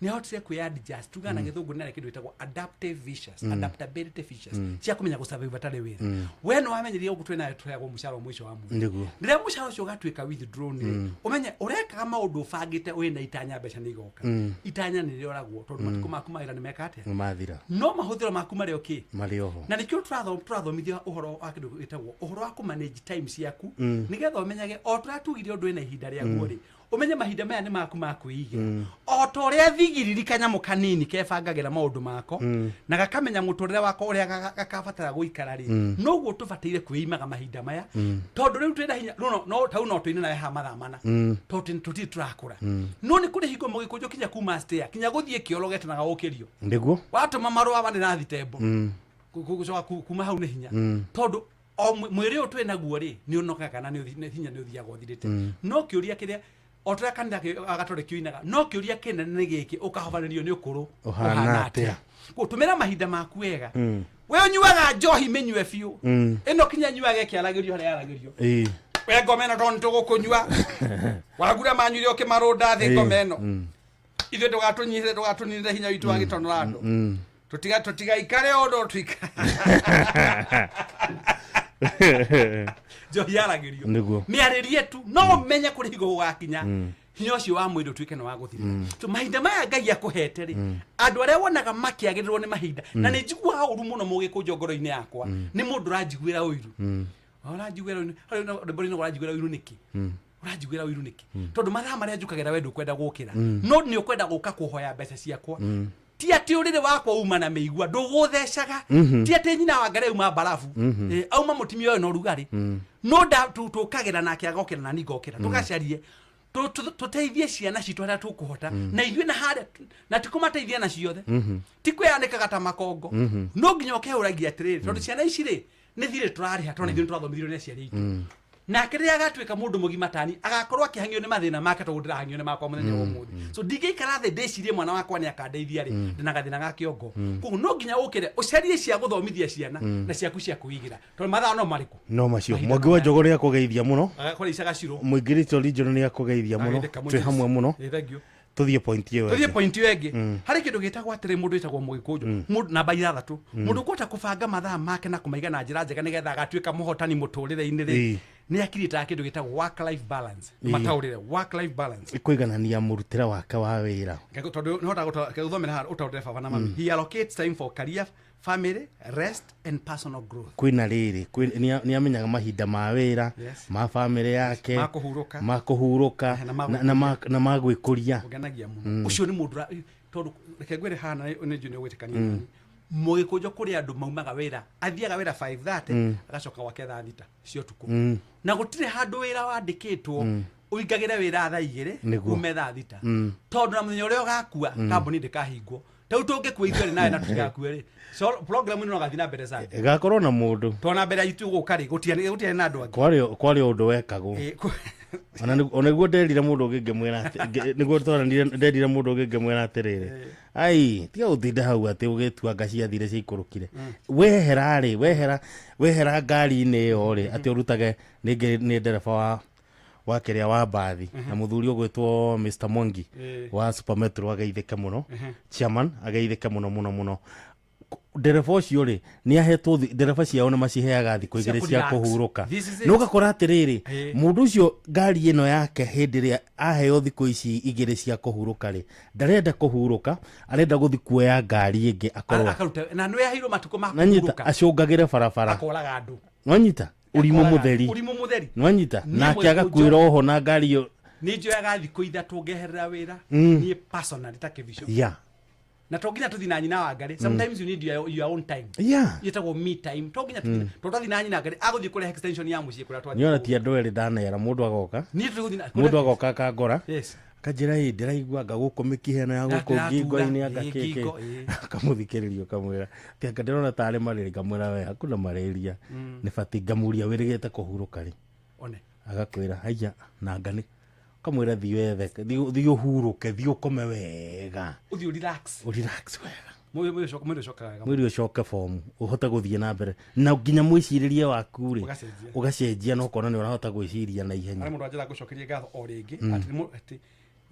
Nĩ ahotire kwĩ adjust tugaga na gĩthũngũ nĩ kĩndũ gĩtagwo adaptive features, adaptability features cia kũmenya gũ survive atarĩ wĩra. We nĩ wamenyeria ũguo twĩnayo tũheagwo mũcara o mũico wa mweri. Rĩrĩa mũcara ũcio ũgatuĩka withdrawn rĩ, ũmenye ũrekaga maũndũ ũbangĩte wĩna itanya mbeca nĩ igoka. Itanya nĩ rĩoragwo tondũ matukũ maku ma wĩra nĩ meka atĩa? Nĩ mathira. No mahũthĩro maku marĩ o kĩ? Marĩ oho. Na nĩkĩo tũrathomithia ũhoro wa kĩndũ gĩtagwo ũhoro wa kũ manage time ciaku nĩgetha ũmenyage o tũrĩa tugire ũndũ wĩna ihinda rĩaguo rĩ Umenye mahinda maya nĩ maku ma kwĩigĩra. O ta ũrĩa thigiriri kanyamũ kanini kebangagĩra maũndũ mako na gakamenya mũtũrĩre wako ũrĩa gakabatara gũikara rĩ, noguo tũbataire kwĩimaga mahinda maya, tondũ rĩu twĩna hinya no tau no tũine nawe haha mathaa mana, tondũ tũtirĩ tũrakũra. No nĩ kũrĩ hingo mũgĩkũnjũ kinya kuma stair kinya gũthiĩ kĩoro getanaga ũkĩrio nĩguo watũma marũa wa nĩ rathi tembo gũcoka kuma hau nĩ hinya, tondũ o mwĩrĩ ũyũ twĩ naguo rĩ nĩ ũnogaga na nĩ hinya nĩ ũthiaga ũthirĩte. No kĩũria kĩrĩa o tũrĩa kanitha gatoreki ũinaga, no kĩũria kĩnene nĩ gĩkĩ, ũkahobanĩrio nĩ ũkũrũ ũhana atĩa? Gũtũmĩra mahinda maku wega. We ũnyuaga njohi mĩnyue biũ, ĩno kinya nyuaga ĩkĩaragĩrio harĩa yaragĩrio. We ngoma ĩno tondũ nĩtũgũkũnyua wagura manyuire ũkĩmarũnda thĩ ngoma ĩno, ithuĩ ndũgatũnyihĩre ndũgatũninĩre hinya witũ wa gĩtonora andũ, tũtigaikare ũndũ tuika njohi yaragĩrio mĩarĩrie tu, no menye kũrĩ hingo gũgakinya hinya ũcio wa mwĩrĩ ũtuĩke nĩ wa gũthirĩra. So mahinda maya Ngai akũhete rĩ, andũ arĩa wonaga makĩagĩrĩrwo nĩ mahinda, na nĩ njiguaga ũru mũno mũgĩkũnjwo ngoro-inĩ yakwa nĩ mũndũ ũranjiguĩra ũiru. Ũranjiguĩra ũranjiguĩra ũiru nĩkĩ? Ũranjiguĩra ũiru nĩkĩ? Tondũ mathaa marĩa njũkagĩra we ndũkwenda gũkĩra, no nĩ ũkwenda gũka kũhoya mbeca ciakwa. Ti atĩ ũrĩrĩ wakwa uma na mĩigua ndũgũthecaga, ti atĩ nyina wa Ngai auma mbarabu, auma mũtumia ũyũ na ũrugarĩ, no tũkagĩra nake agokĩra na niĩ ngokĩra, tũgacarie tũteithie ciana citũ harĩa tũkũhota, na ithuĩ na harĩa na ti kũmateithia na ciothe, ti kwĩyanĩkaga ta makongo, no nginya ũkehũragia atĩrĩrĩ, tondũ ciana ici rĩ nĩ thirĩ tũrarĩha, tondũ ithuĩ nĩtwathomithirio nĩ aciari aitũ. Nake rĩrĩa agatuĩka mũndũ mũgima tani agakorwo akĩhang'io nĩ mathĩna make, tondũ ndĩrahang'io nĩ makwa mũthenya wa ũmũthĩ. So ndingĩikara thĩ ndĩcirie mwana wakwa nĩ akandeithia rĩ, ndĩna gathĩna ga kĩongo. Koguo no nginya ũkĩre ũcarie cia gũthomithia ciana na ciaku cia kwĩigĩra, tondũ mathaa no marĩkũ? No macio. Mwangi wa Njũgũ nĩ akũgeithia mũno, agakora gacirũ, mũingĩrĩte Region nĩ akũgeithia mũno, twĩ hamwe mũno. Tũthiĩ point ĩyo ĩngĩ. Tũthiĩ point ĩyo ĩngĩ. Harĩ kĩndũ gĩtagwo atĩrĩ, mũndũ wĩtagwo mũgĩkũnjũ, mũndũ namba 6, mũndũ ũkũhota kũbanga mathaa make na kũmaiga na njĩra njega nĩgetha agatuĩka mũhotani mũtũrĩre-inĩ rĩ, nĩ akirĩtaga kĩndũ gĩtagwo work life balance. Mataũrĩre work life balance, kũiganania mũrutĩre wake wa wĩra, tondũ nĩhotaga gũthomera haha ũtaũrĩre baba na mami. He allocates time for career, family, rest and personal growth. Kwĩna rĩrĩ, nĩ amenyaga mahinda ma wĩra, ma family yake, ma kũhurũka na ma gwĩkũria. Ũgenagia mũno. Ũcio nĩ mũndũ, tondũ reke ngwĩre haha nĩ njũĩ nĩ ũgwĩtĩkania nani, mũgĩkũnjũ kũrĩ andũ maumaga wĩra, athiaga wĩra 5:30 agacoka gwake thaa 6 cia ũtukũ, na gũtirĩ handũ wĩra wandĩkĩtwo ũingagĩre wĩra thaa 2 ume thaa 6, tondũ na mũthenya ũrĩa ũgakua kambuni ndĩkahingwo. Tau tũngĩkua ithuĩ nawe na tũtigakue rĩ, so program ĩno no gathiĩ na mbere sana, ĩgakorwo na mũndũ tondũ na mbere itũ gũka rĩ gũtiarĩ na andũ angĩ. Kwarĩ ũndũ wekagwo. Ona nĩguo nderire mũndũ ũngĩ ngĩmwĩra atĩ, nĩguo twaranire nderire mũndũ ũngĩ ngĩmwĩra atĩrĩrĩ, ai tiga gũtinda hau atĩ ũgĩtua nga ciathire ciaikũrũkire. Wehera rĩ, wehera ngari-inĩ ĩyo rĩ, atĩ ũrutage nĩ ndereba wa kĩrĩa wa mbathi, na mũthuri ũgwĩtwo Mr Mwangi wa Super Metro ageithĩke mũno, chairman ageithĩke mũno mũno mũno. Ndereba ũcio rĩ nĩ ahetwo ndereba ciao nĩ maciheaga thikũ 2 cia kũhurũka. No ũgakora atĩrĩrĩ, mũndũ ũcio ngari ĩno yake hĩndĩ ĩrĩa aheo thikũ ici 2 cia kũhurũka rĩ, ndarenda kũhurũka, arenda gũthiĩ kuoya ngari ĩngĩ akorwo na nĩ aheirwo matukũ ma kũhurũka, acũngagĩre barabara, akoraga andũ. Nwanyita ũrimũ mũtheri, nwanyita nake agakuĩra oho na ngari ĩyo. Nĩ njoyaga thikũ 3 ngeherera wĩra niĩ personally ta kĩbico. Na to nginya tũthiĩ na nyina wa Ngai. Sometimes you need your own time. Yĩtagwo me time. To nginya tũthiĩ, tondũ twathiĩ na nyina Ngai agũthiĩ kũrehe extension ya mũciĩ kũrĩa twathiĩ. Nĩona ti andũ erĩ ndanera, mũndũ agoka. Niĩ tũgũthiĩ na mũndũ agoka akangora. Akanjĩra ĩ ndĩraigua anga gũkũ mĩkiha ĩno ya gũkũ ngingo-inĩ anga kĩkĩ. Akamũthikĩrĩria ũkamwĩra atĩ anga ndĩrona tarĩ malaria, ngamwĩra we hakuna malaria, nĩ batiĩ ngamũria wĩrĩgĩte kũhurũka rĩ. Agakwĩra haiya na anga nĩ kamwĩra thiĩ wethe, thiĩ ũhurũke, thiĩ ũkome wega, ũthiĩ relax, ũrelax wega, mwĩrĩ ũcoke form, ũhote gũthiĩ na mbere, na nginya mwĩcirĩrie waku rĩ ũgacenjia, na ũkona nĩ ũrahota gwĩciria na ihenya. Harĩ mũndũ anjĩra ngũcokerie ngatho o rĩngĩ, atĩ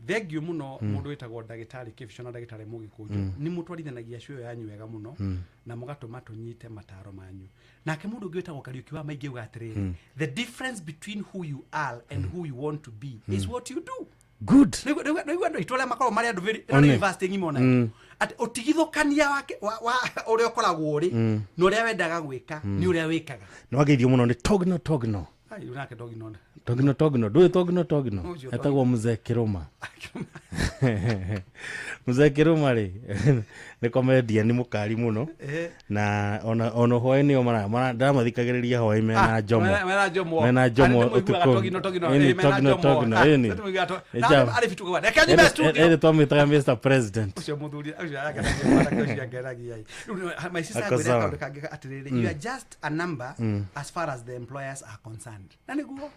thengio mũno mũndũ wĩtagwo ndagĩtarĩ Kĩbico na ndagĩtarĩ Mũgĩkũnjũ, nĩ mũtwarithanagia cũyo yanyu wega mũno na mũgatũma tũnyite mataro manyu. Nake mũndũ ũngĩ wĩtagwo Kariũki wa Maingĩ auga atĩrĩrĩ, the difference between who you are and who you want to be is what you do. Good. Rĩu andũ aitũ arĩa makoragwo marĩ andũ very university ng'ima onayo, atĩ ũtigithũkania wake wa ũrĩa ũkoragwo ũrĩ na ũrĩa wendaga gwĩka nĩ ũrĩa wĩkaga. Nĩ wageithio mũno nĩ Togno Togno. Ai, nake Togino. Togino Togino, ndũĩ Togino Togino? Ũcio. Etagwo Mzee Kĩrũma. Mzee Kĩrũma rĩ, nĩ comedian mũkari mũno. Na ona hwaĩ-inĩ o ndamathikagĩrĩria hwaĩ mena Jomo. Mena Jomo. Mena Jomo Arĩ nĩmũiguaga ũtukũ. Togino Togino, Ĩni, mena Togino Jomo. Togino, Ah, ĩni. nĩtũmũiguaga Ĩ, na arĩ bitu kwa. Reke nyume studio. Ĩrĩ twamwĩtaga Mr President. Ũcio mũthuri ũcio akenagia, mwanake ũcio angenagia. Rĩu my sister Ako ngwĩre sawa. kaũndũ kangĩ atĩrĩrĩ, you are just a number as far as the employers are concerned. Na nĩguo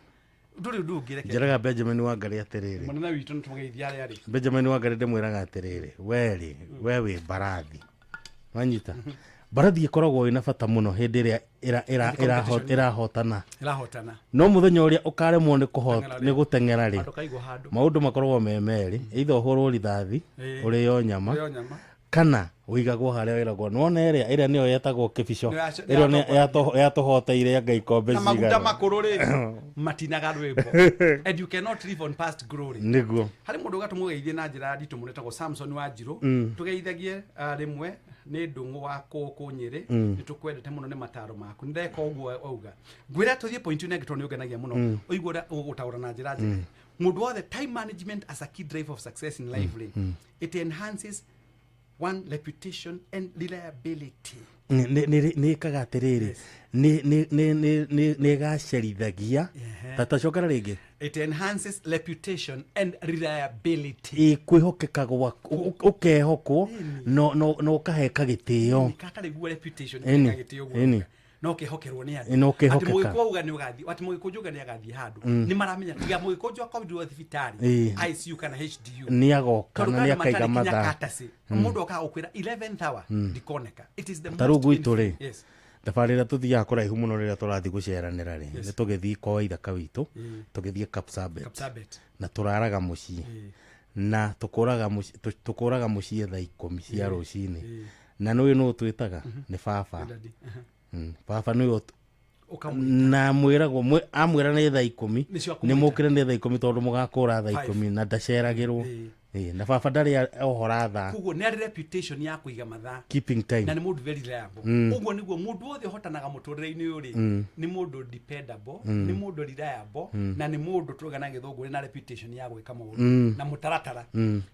ndũrĩ ũndũ ũngĩ, reke Njĩraga Benjamin Wangari atĩrĩrĩ, mũnene witũ nĩtũmũgeithia harĩa arĩ. Benjamin Wangari ndĩmwĩraga atĩrĩrĩ, we rĩ, we wĩ mbarathi, wanyita mbarathi ĩkoragwo ĩna bata mũno hĩndĩ ĩrĩa ĩrahotana. Ĩrahotana. No mũthenya ũrĩa ũkaremwo nĩ Gũteng'era rĩ. nĩ gũteng'era rĩ, Handũ kaigwo handũ. maũndũ makoragwo me merĩ, either ũhũrwo rithathi, ũrĩo nyama, ũrĩo nyama. kana ũigagwo harĩa wĩragwo. Nĩwona ĩrĩa ĩrĩa nĩyo yetagwo kĩbico, Nĩyo ĩrĩa nĩ yatũhoteire anga ikombe Na maguta cigana. makũrũ rĩ, matinaga rwĩmbo, and you cannot live on past glory. Nĩguo. Harĩ mũndũ ũgatũmũgeithie na njĩra nditũ mũno etagwo Samson Wanjirũ. Tũgeithagie rĩmwe nĩ ndũng'ũ wa kũkũ Nyĩrĩ. Nĩ tũkwendete mũno nĩ mataro maku, nĩ ndeka ũguo auga. Ngwĩra tũthiĩ point ĩno ĩngĩ tondũ nĩ ũngenagia mũno. Ũigue ũrĩa ũgũtaũra na njĩra njega. Mũndũ wothe, time management as a key driver of success in life rĩ, it enhances one reputation and reliability. Nĩ ĩkaga atĩrĩrĩ, nĩ ĩgacerithagia tacokera rĩngĩ. It enhances reputation and reliability. Ĩ, kwĩhokeka gwaku, ũkehokwo na ũkaheka gĩtĩo. Katarĩ guo reputation, gĩtĩo guo no ũkehokerwo nĩ andũ. Na ũkehokeka. Atĩ mũgĩkũyũ auga nĩ ũgathiĩ, atĩ mũgĩkũyũ auga nĩ agathiĩ handũ, nĩ maramenya tiga mũgĩkũyũ akorirwo thibitarĩ, ICU kana HDU, Nĩ agoka Tondũ na kana nĩ akaiga matarĩ kinya mathaa. courtesy. Mũndũ okaga gũkwĩra 11th hour ndikoneka. It is the Ta rĩu most gwitũ rĩ, painful. Yes. thabarĩ ĩrĩa tũthiaga kũraihu mũno rĩrĩa tũrathiĩ gũceranĩra rĩ, nĩ tũgĩthiĩ kwa ithaka witũ, tũgĩthiĩ Kapsabet. Kapsabet. Na tũraraga mũciĩ na tũkũraga mũciĩ, tũkũraga mũciĩ thaa 10 cia rũcinĩ. Na nĩũĩ nũ twĩtaga? Nĩ baba. Daddy. Baba nĩwe Ũkamwĩta. Na mwĩragwo amwĩra nĩ thaa 10, Nĩcio nĩ akũmwĩta. mũkĩre nĩ thaa 10 tondũ mũgakũra thaa Five. 10 na ndaceragĩrwo. Ĩ, na baba ndarĩ ohora thaa. Koguo nĩ arĩ reputation ya kũiga mathaa. Keeping time. Na nĩ mũndũ very reliable. Ũguo nĩguo mũndũ wothe ũhotanaga mũtũrĩre-inĩ ũyũ rĩ, nĩ mũndũ dependable, nĩ mũndũ reliable, na nĩ mũndũ tũrauga na gĩthũngũ ũrĩ na reputation ya gwĩka maũndũ na mũtaratara.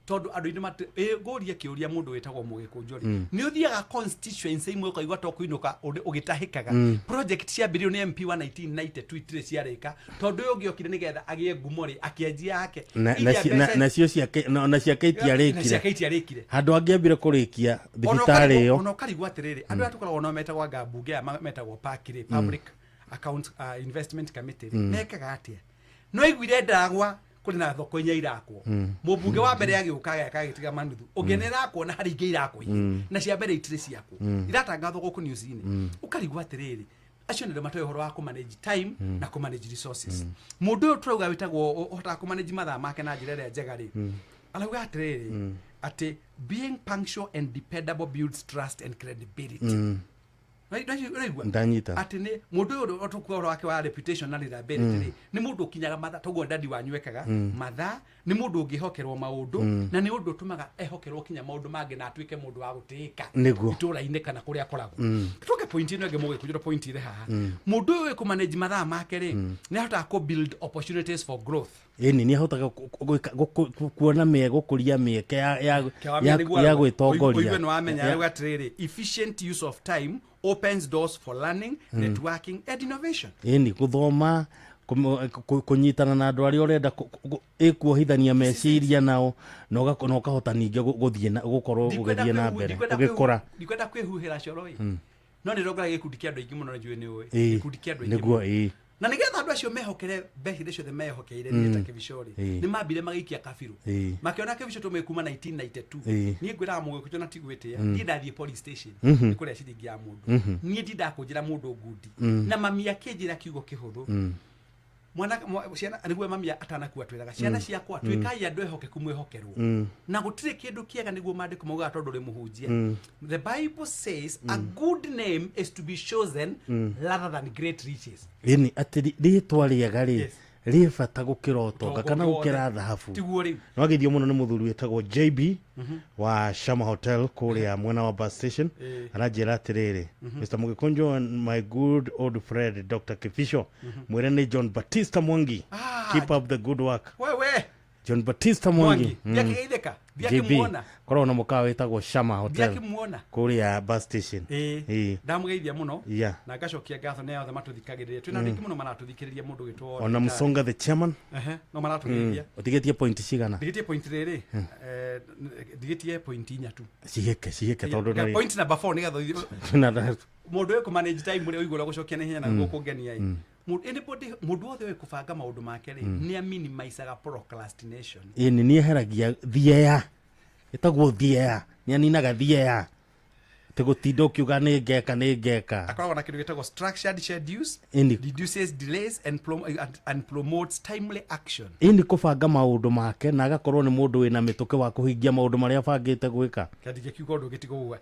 Tondũ andũ aingĩ ngũrie kĩũria mũndũ wĩtagwo mũgĩkũnjũ rĩ, nĩ ũthiaga constituency imwe ũkaigua to kũinũka ũgĩtahĩkaga. Project ciambĩrĩirio nĩ MP wa 1992 itirĩ ciarĩka, tondũ ũyũ ũngĩ okire nĩgetha agĩe ngumo rĩ, akĩanjia yake. Na Iria mbeca- nacio ciake na ciake Na itiarĩkire. ciake itiarĩkire. Handũ angĩambire kũrĩkia thibitarĩ ĩyo. Ona ũkarigwo atĩrĩrĩ, andũ arĩa tũkoragwo nao metagwo anga mbunge aya metagwo PAC rĩ, Public Account Investment Committee rĩ, mekaga atĩa? No aiguire ndaragwa kũrĩ na thoko inya irakwo. Mũmbunge wa mbere agĩũka ageka agĩtiga manuthu, ũngĩ nĩ ĩrakwo na harĩ ingĩ irakwo ingĩ, na cia mbere itirĩ ciakwo, iratangathwo gũkũ news-inĩ. Ũkarigwo atĩrĩrĩ, acio nĩ andũ matoĩ ũhoro wa kũmanage time na kũmanage resources. Mũndũ ũyũ tũrauga wĩtagwo ũhotaga kũmanage mathaa make na njĩra ĩrĩa njega rĩ, arauga atĩrĩrĩ, atĩ being punctual and dependable builds trust and credibility. Ũraigua? Ndanyita. Atĩ nĩ mũndũ ũyũ tũkuga ũhoro wake wa reputation na reliability rĩ, nĩ mũndũ ũkinyaga mathaa toguo dadi wanyu ekaga mathaa, nĩ mũndũ ũngĩhokerwo maũndũ, na nĩ ũndũ ũtũmaga ehokerwo kinya maũndũ mangĩ na atuĩke mũndũ wa gũtĩĩka itũũra-inĩ kana kũrĩa akoragwo. Tũke point ĩno ĩngĩ, mũgĩkũnjũra point ĩrĩ haha. Mũndũ ũyũ wĩ mathaa make rĩ, nĩ ahotaga kũ build opportunities for growth. Ĩni, nĩ ahotaga kuona gũkũria mĩeke ya gwĩtongoria. Ũigue nĩ wamenya arauga atĩrĩrĩ, efficient use of time opens doors for learning, networking and innovation. Ĩni, gũthoma, kũnyitana na andũ arĩa ũrenda ĩkuohithania meciria nao, na ũkahota ningĩ gũthiĩ na gũkorwo ũgĩthiĩ na mbere ũgĩkũra. Ndikwenda kwĩhuhĩra coro ĩ, no nĩ rongoragia gĩkundi kĩa andũ aingĩ mũno, njũĩ nĩ ũĩ gĩkundi kĩa andũ aingĩ Nĩguo mũno. Na nĩgetha andũ acio mehokere mbeca iria ciothe mehokeire niĩ ta kĩbico rĩ, nĩ mambire magĩikia kabirũ. Makĩona kĩbico tũmĩ kuma 1992. Niĩ ngwĩraga mũgĩkũnjũ na tigwĩtĩa, niĩ ndathiĩ police station nĩ kũrĩa ciringi ya mũndũ, niĩ ndindakũnjĩra mũndũ ngundi. Na mami akĩnjĩra kiugo kĩhũthũ, mwana ciana nĩguo mami atanakua twĩraga ciana ciakwa, twĩkai andũ ehokeku mwĩhokerwo, na gũtirĩ kĩndũ kĩega nĩguo maandĩko maugaga tondũ ũrĩ mũhunjia. The Bible says a good name is to be chosen rather than great riches. Ĩni, atĩ rĩtwa rĩega rĩ, Rĩ bata gũkĩra ũtonga kana Ũtonga gũkĩra wothe. thahabu. Tiguo rĩu. Nĩwageithio mũno nĩ mũthuri wĩtagwo JB wa Shama Hotel kũrĩa mwena wa bus station. Aranjĩra atĩrĩrĩ, Mr. Mũgĩkũnjũ and my good old friend Dr. Kifisho, mwĩre nĩ John Batista Mwangi, keep up the good work. Wewe. John Batista Mwangi. Mwangi. Ndiakĩgeithĩka. JB Ndiakĩmuona. koragwo na mũkawa wĩtagwo Shama Hotel Ndiakĩmuona. kũrĩa bus station. Ĩĩ. Ĩĩ. Ndamũgeithia mũno. Yeah. Na ngacokia ngatho nĩ othe matũthikagĩrĩria. Twĩna andũ aingĩ mũno maratũthikĩrĩria mũndũ ũgĩtwo Ona Musonga the chairman. Ehe, no maratũgeithia. Ũtigĩtie point cigana? Ndigĩtie point rĩrĩ. Ndigĩtie point inya tu. Cihĩke cihĩke tondũ nĩ Point number 4 nĩgetha na mũndũ ũyũ kũmanage time ũrĩa ũigua ũrĩa gũcokia na ihenya na gũkũngenia ĩ. Mũndũ anybody mũndũ wothe ũĩ kũbanga maũndũ make rĩ, nĩ aminimicaga procrastination. Ĩni nĩ eheragia thieya, ĩtagwo thieya, nĩ aninaga thieya tĩ gũtinda ũkiuga nĩ ngeka nĩ ngeka. Akoragwo na kĩndũ gĩtagwo structured schedules, Ĩni. reduces delays and promotes timely action. Ĩni kũbanga maũndũ make na agakorwo nĩ mũndũ wĩna mĩtũkĩ wa kũhingia maũndũ marĩa abangĩte gwĩka. Kĩandĩke kiugo ũndũ ũngĩ tiga ũguo.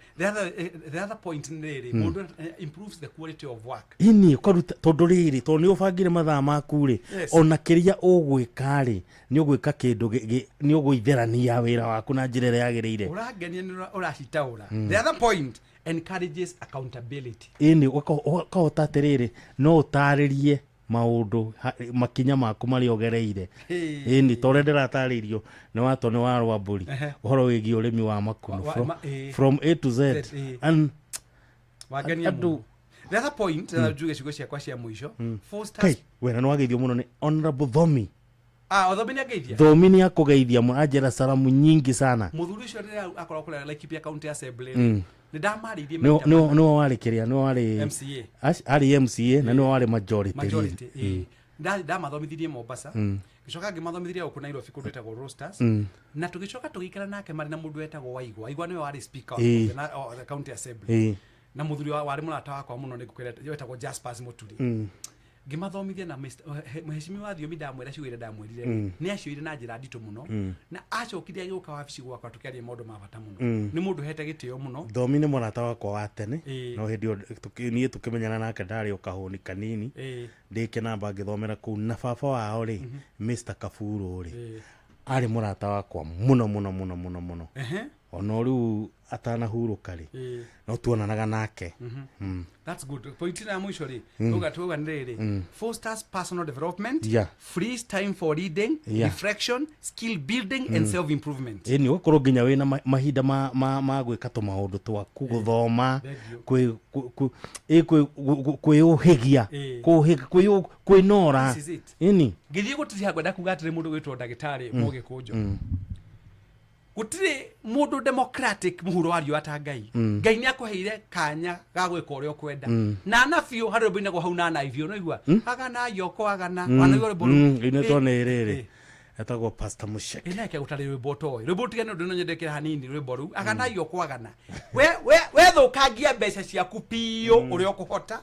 The other point nĩ rĩrĩ, mũndũ improves the quality of work. Ĩni ũkaruta tondũ rĩrĩ tondũ nĩ ũbangire mathaa maku rĩ, Yes. ona kĩrĩa ũgwĩka rĩ nĩ ũgwĩka kĩndũ nĩ ũgũitherania wĩra waku na njĩra ĩrĩa yagĩrĩire. Ũrangenia nĩ ũracitaũra. The other point, encourages accountability. Ĩni ũkahota atĩrĩrĩ no ũtarĩrie maũndũ makinya maku marĩa ũgereire. Hey. Ĩni ta ũrĩa ndĩratarĩirio nĩ watwo nĩ wa Rwambũri ũhoro wĩgiĩ ũrĩmi wa makunũ from, from A to Z. Z, ĩĩ. And Wangenia andũ- mũno. The other point, njuge ciugo ciakwa cia mũico, fosters kai wena nĩ wageithio mũno nĩ honorable Thomi. Ah, Othomi nĩ angeithia. Thomi nĩ akũgeithia mũno, anjĩra salamu nyingi sana. Mũthuri ũcio rĩrĩa akoragwo kũrĩa Laikipia County Assembly rĩ, nĩ ndamarĩirie Nĩwe maita mana. nĩwe warĩ kĩrĩa nĩwe warĩ MCA. Arĩ MCA na nĩwe warĩ majority Majority, leader. ĩĩ. Ndamathomithirie Mombasa, ngĩcoka ngĩmathomithirie gũkũ Nairobi kũndũ ĩtagwo Roasters, na tũgĩcoka tũgĩikara nake marĩ na mũndũ wetagwo Waigwa. Waigwa nĩwe warĩ speaker Ĩĩ. of the county assembly. Na mũthuri warĩ mũrata wakwa mũno nĩ ngũkwĩra wetagwo Jaspers Mũturi. Ngĩmathomithia na mheshimiwa Thiomi ndamwĩra ciugo iria ndamwĩrire nĩ acioire na njĩra nditũ mũno, na acokire agĩũka wabici gwakwa tũkĩaria maũndũ ma bata mũno. Nĩ mũndũ hete gĩtĩo mũno. Thomi nĩ mũrata wakwa wa tene. Ĩĩ. No hĩndĩ ĩyo niĩ tũkĩmenyana nake ndarĩ o kahũni kanini ndĩ kĩnamba ngĩthomera kũu na baba wao rĩ, Mr. Kaburu rĩ, arĩ mũrata wakwa mũno mũno mũno mũno mũno. Ona rĩu atanahurũka rĩ, no tuonanaga nake. That's good. Point ya mwisho rĩ, tuga nĩ rĩrĩ, fosters personal development, frees time for reading, reflection, skill building and self improvement. Ĩni ũgakorwo nginya wĩna mahinda ma gwĩka tũmaũndũ twaku, gũthoma, kwĩũhĩgia, kwĩnora. This is it. Ĩni. Ngĩthiĩ gũtiriha ngwenda kuga atĩrĩ mũndũ gwĩtwo ndagĩtarĩ Mũgĩkũnjũ, gũtirĩ mũndũ democratic mũhuro wa riũa ta Ngai. Ngai nĩ akũheire kanya ga gwĩka ũrĩa ũkwenda. Na biũ harĩ rwĩmbo inagwo hau nana biũ no igua agana yoko agana wanaigua rwĩmbo rũu? Inetwo nĩ rĩrĩ etagwo Pastor Musheke. Ĩ nake gũtarĩ rwĩmbo ũtoĩ rwĩmbo tigane ũndũ no nyendekera hanini rwĩmbo rũu agana yoko agana we thũkangia mbeca ciaku biũ ũrĩa ũkũhota,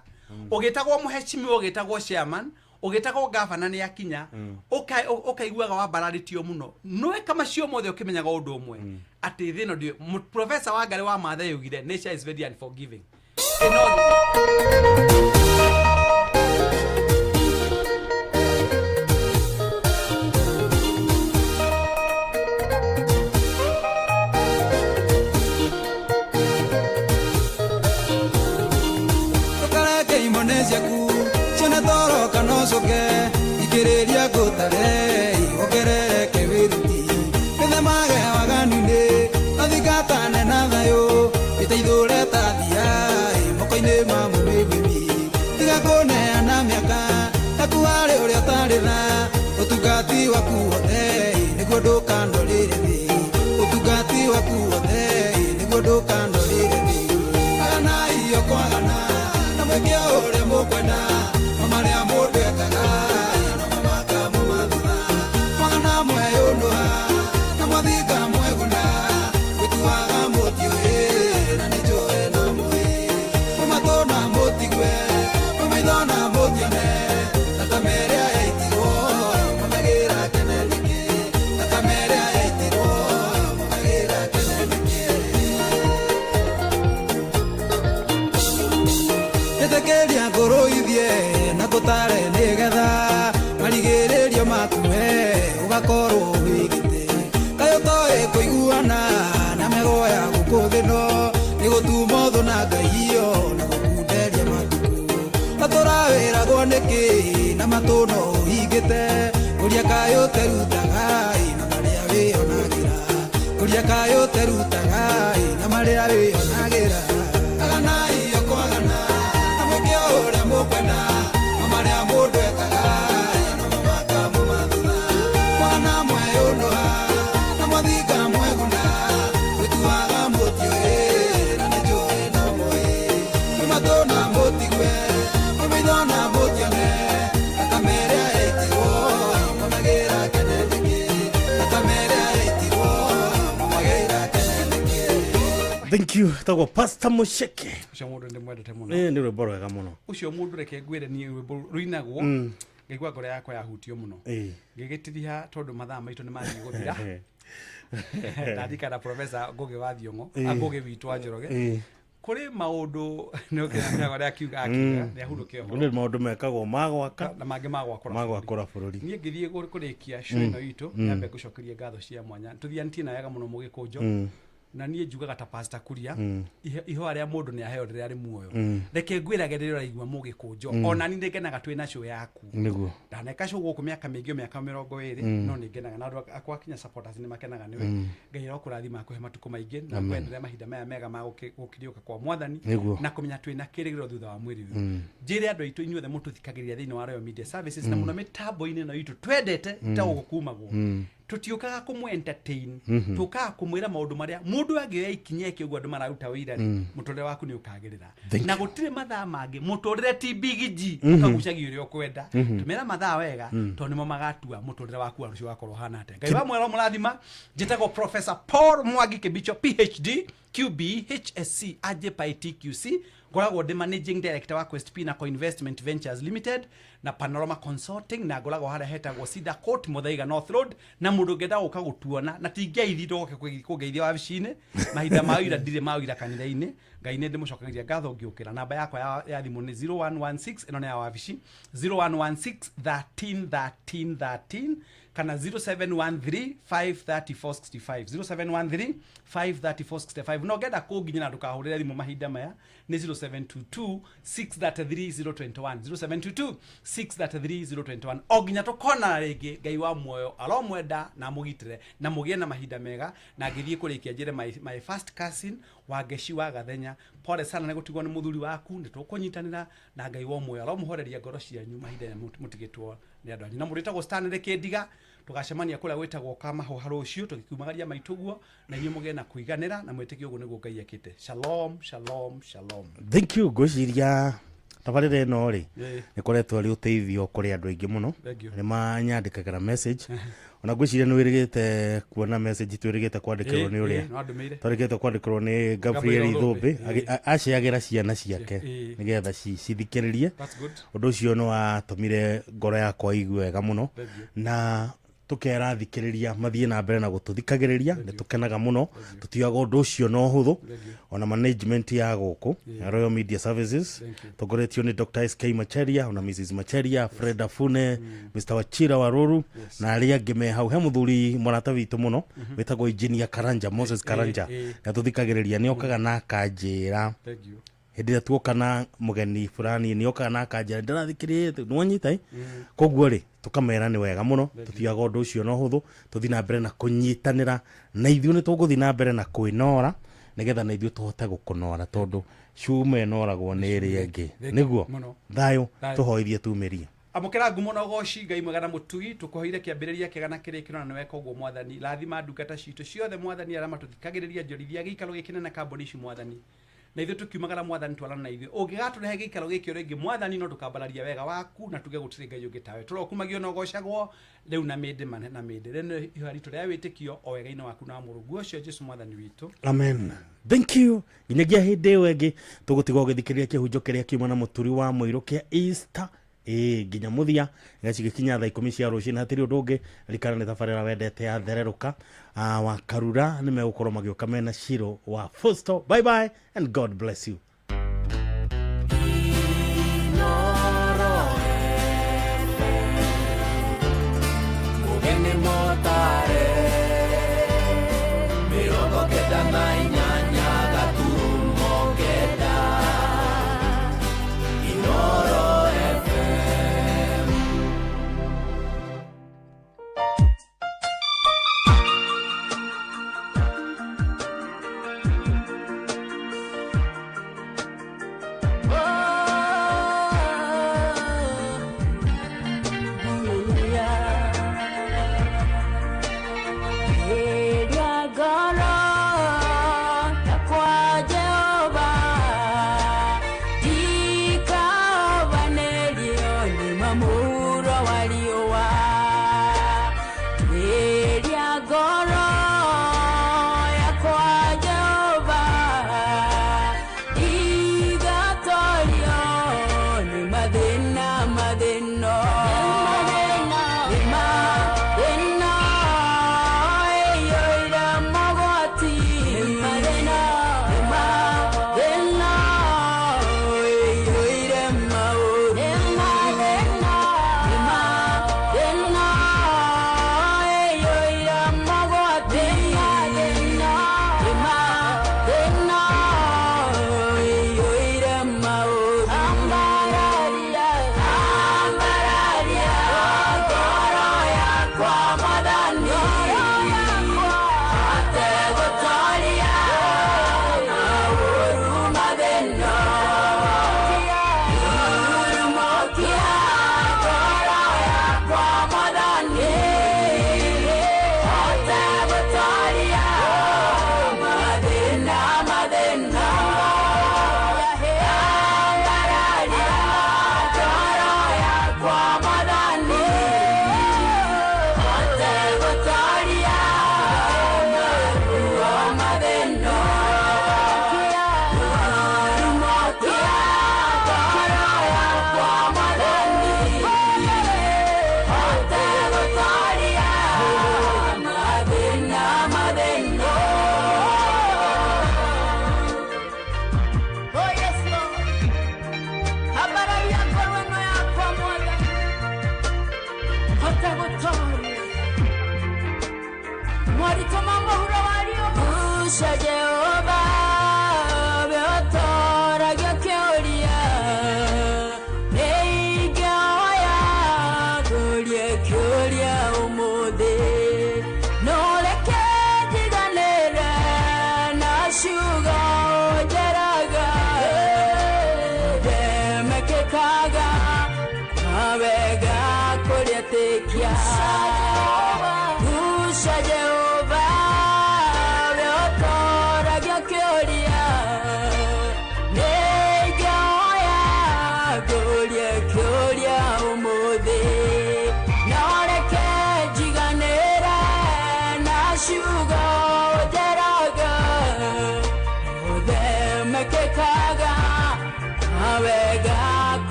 ũgĩtagwo mũhecimiwa, ũgĩtagwo chairman, ũgĩtagwo gavana nĩ akinya, ũkaiguaga wambararĩtio mũno nweka macio mothe ũkĩmenyaga ũndũ ũmwe atĩ thĩ ĩno ndĩ professor Wangarĩ wa Maathai augire nature is very unforgiving. Ĩno Ndũkareke imone ciaku cione toro kana ũcoke ikĩrĩria ngũtare wongerereke wĩruti wĩthemage waganu-inĩ ũthingatane na thayũ wĩteithũre ta thia moko-inĩ ma mũmĩmĩmi tiga kũneana mĩaka yaku harĩ ũrĩa ũtarĩ tha ũtungati waku wothe nĩguo ndũkanorĩre thĩ ũtungati waku wothe nĩguo ndũkanorĩre thĩ agana iyo kwagana na mwĩke o ũrĩa mũkwenda o marĩa mũndũ ekaga no mamakamũmathutha mwagana mweyũnũha na mwathinga mweguna gwĩtuaga mũtiũĩ na nĩ njũĩ no mũĩ mwĩ matũ na mũtigue mwĩ maitho na mũtione thakame ĩrĩa yaitirwo mwamegĩra kene nĩkĩ thakame ĩrĩa we ũgakorwo wĩgĩte kaĩ ũtoĩ kũiguana na mĩago ya gũkũ thĩ no nĩ gũtuma ũthũ na Ngai na gũkunderia matukũ tatũrawĩragwo nĩkĩ na matũ no ũhingĩte kũria kaĩ ũterutaga na marĩa wĩonagĩra kũria kaĩ ũterutaga na marĩa wĩonagĩra aganai o kwagana na mwĩke o ũrĩa mũkwenda no marĩa mũndũ ekaga no makamũmathutha mwana mweyũnũha na mwathinga mweguna mwĩtuaga mũtiũĩ na nĩnjũĩ no mũĩ mwĩ matũ na mũtigue mwĩ maitho na mũtione thakame ĩrĩa yaitirwo mwamagĩra kene nĩkĩ thakame ĩrĩa yaitirwo mwamagĩra kene nĩkĩ. Thank you. Tagwo Pastor Musheke. Ũcio mũndũ ndĩmwendete mũno. Nĩ rwĩmbo rwega mũno. Ũcio mũndũ reke ngwĩre niĩ rwĩmbo rũinagwo ngaigua ngoro yakwa yahutio mũno. Ngĩgĩtiriha tondũ mathaa maitũ nĩ mathiĩ gũthira. Ndarikana Professor Ngũgĩ wa Thiong'o, Ngũgĩ witũ wa Njoroge. Kũrĩ maũndũ nĩ ũkĩra ũrĩa akiuga akiuga nĩ ahurũke ũhoro. Nĩ maũndũ mekagwo ma gwaka na mangĩ ma gwakũra ma gwakũra bũrũri. Niĩ ngĩthiĩ kũrĩkia show ĩno itũ nyambe ngũcokerie ngatho cia mwanya tũthianĩtie na wega mũno mũgĩkũnjo. Na niĩ njugaga ta Pastor Kuria, ihoya rĩa mũndũ nĩ aheo rĩrĩa arĩ muoyo. Reke ngwĩrage rĩrĩa ũraigua mũgĩkũnjo, ona niĩ nĩngenaga twĩ na show yaku. Nĩguo. Ndaneka show gũkũ mĩaka mĩingĩ, mĩaka 20, no nĩngenaga na andũ akwa kinya supporters nĩ makenaga nĩwe. Ngai arokũrathima akũhe matukũ maingĩ na Amen. kwenderea mahinda maya mega ma gũkiriũka kwa mwathani Nĩguo. na kũmenya twĩna kĩrĩgĩrĩro thutha wa mwĩrĩ ũyũ. Njĩre andũ aitũ inyuothe mũtũthikagĩrĩria thĩinĩ wa Royal Media Services na mũno mĩtambo-inĩ ĩno itũ twendete ta gũkũ kumagwo. Tũtiũkaga kũmũ entertain, tũkaga kũmwĩra maũndũ marĩa mũndũ angĩoya ikinya eke ũguo andũ mararuta wĩira rĩ, mũtũrĩre waku nĩ ũkagĩrĩra. Thank Na you. gũtirĩ mathaa mangĩ, mũtũrĩre ti big G ũkagucagia ũrĩa ũkwenda. Tũmĩra mathaa wega tondũ nĩmo magatua mũtũrĩre waku wa rũciũ wakorwo ũhana atĩa. Ngai wa mwera mũrathima. Njĩtagwo Professor Paul Mwangi Kibicho, PhD QB HSC AJPI TQC. Ngoragwo ndĩ managing director wa Quest Pinnacle Investment Ventures Limited na Panorama Consulting, na ngoragwo harĩa hetagwo Cedar Court, Muthaiga North Road, na mũndũ ũngĩenda gũka gũtuona na tingĩaithi ndoke kũngeithia wabici-inĩ mahinda ma wĩra ndirĩ ma wĩra kanitha-inĩ. Ngai nĩ ndĩmũcokagĩria ngatho ngĩũkĩra. Namba yakwa ya thimũ nĩ 0116, ĩno nĩ ya wabici, 0116 13 13 13 kana 0713 534 65, 0713 534 65. No ngenda kũnginyĩra ndũkahũrĩre thimũ mahinda maya nĩ 0722 633 021, 0722 633 021. O nginya tũkonana rĩngĩ, Ngai wa muoyo aromwenda na amũgitĩre na mũgĩe na mahinda mega. Na ngĩthiĩ kũrĩkia njĩre my first cousin Wangeci wa Gathenya, pole sana nĩ gũtigwo nĩ mũthuri waku, nĩ tũkũnyitanĩra na Ngai wa muoyo aromũhoreria ngoro cianyu mahinda aya mũtigĩtwo nĩ andũ anyu. Na mũrĩtagwo Stanley Kĩndiga, tũgacemania kũrĩa gwĩtagwo Kamahũha rũciũ tũgĩkiumagaria maitũ guo, na inyuĩ mũgĩe na kũiganĩra na mwĩtĩkie ũguo nĩguo Ngai ekĩte. Shalom, shalom, shalom. Thank you. Ngwĩciria tabarĩra ĩno rĩ nĩ koretwo arĩ ũteithio kũrĩ andũ aingĩ mũno. Thank you. Nĩ manyandĩkagĩra message, ona ngwĩciria nĩ wĩrĩgĩte kuona message twĩrĩgĩte kwandĩkĩrwo nĩ ũrĩa No andũmĩire. twarĩkĩte kwandĩkĩrwo nĩ Gabriel Gabriel Ithũmbĩ. Ithũmbĩ, Aceagĩra ciana ciake nĩgetha cithikĩrĩrie. That's good. Ũndũ ũcio nĩ watũmire ngoro yakwa igue wega mũno. Thank you. Na tukera thikĩrĩria mathiĩ na mbere na gũtũthikagĩrĩria, nĩ tũkenaga mũno, tũtioyaga ũndũ ũcio na ũhũthũ. Ona management ya gũkũ ya Royal Media Services tongoretio nĩ Dr. SK Macharia ona Mrs. Macharia, Fred Afune, Mr. Wachira Waruru na arĩa angĩ me hau. He mũthuri mũrata witũ mũno wĩtagwo Engineer Karanja, Moses Karanja, nĩ atũthikagĩrĩria, nĩ okaga na akanjĩra Thank you. Hĩndĩ ĩrĩa tuoka na mũgeni fulani nĩ okaga na akanjĩra ndĩrathikĩrĩria nĩwanyita. Koguo rĩ tũkamera nĩ wega mũno, tũtioyaga ũndũ ũcio na ũhũthũ, tũthiĩ na mbere na kũnyitanĩra na ithuĩ nĩ tũgũthiĩ na mbere na kwĩnora nĩgetha na ithuĩ tũhote gũkũnora, tondũ cuma ĩnoragwo nĩ ĩrĩa ĩngĩ. Thank you. Nĩguo Mũno. thayũ Thayũ. tũhoithie tumĩrie. Amũkĩra ngumo na ũgoci Ngai mwega na mũtugi, tũkũheire kĩambĩrĩria kĩega na kĩrĩkĩro na nĩweka ũguo mwathani. Rathima ndungata citũ ciothe mwathani, arĩa matũthikagĩrĩria, njorithia gĩikaro gĩkĩ na kambuni ici mwathani, na ithuĩ tũkiumagara mwathani twarana na ithuĩ. Ũngĩgatũrehe gĩikaro gĩkĩ rĩngĩ mwathani, no ndũkambararia wega waku na tuge gũtirĩ Ngai ũngĩ tawe. Tũrokumagio na ũgocagwo rĩu na mĩndĩ mane na mĩndĩ. Rĩu nĩ ihoya ritũ rĩa wĩtĩkio o wega-inĩ waku na wa mũrũguo ũcio Jesũ mwathani witũ. Amen. Thank you. Nginyagia hĩndĩ ĩyo ĩngĩ tũgũtigwo ũgĩthikĩrĩria kĩhunjo kĩrĩa kiuma na mũturi wa mũirũ kĩa Easter nginya mũthia gacigĩkinya thaa 10 cia rũcinĩ. Hatirĩ ũndũ ũngĩ, ririkana nĩ tabarĩra wendete ya thererũka. Wa Karura nĩ megũkorwo magĩũka mena Shiro wa Fosto. Bye bye and God bless you. Inoro FM. Nĩ motare 98.9 Inoro FM.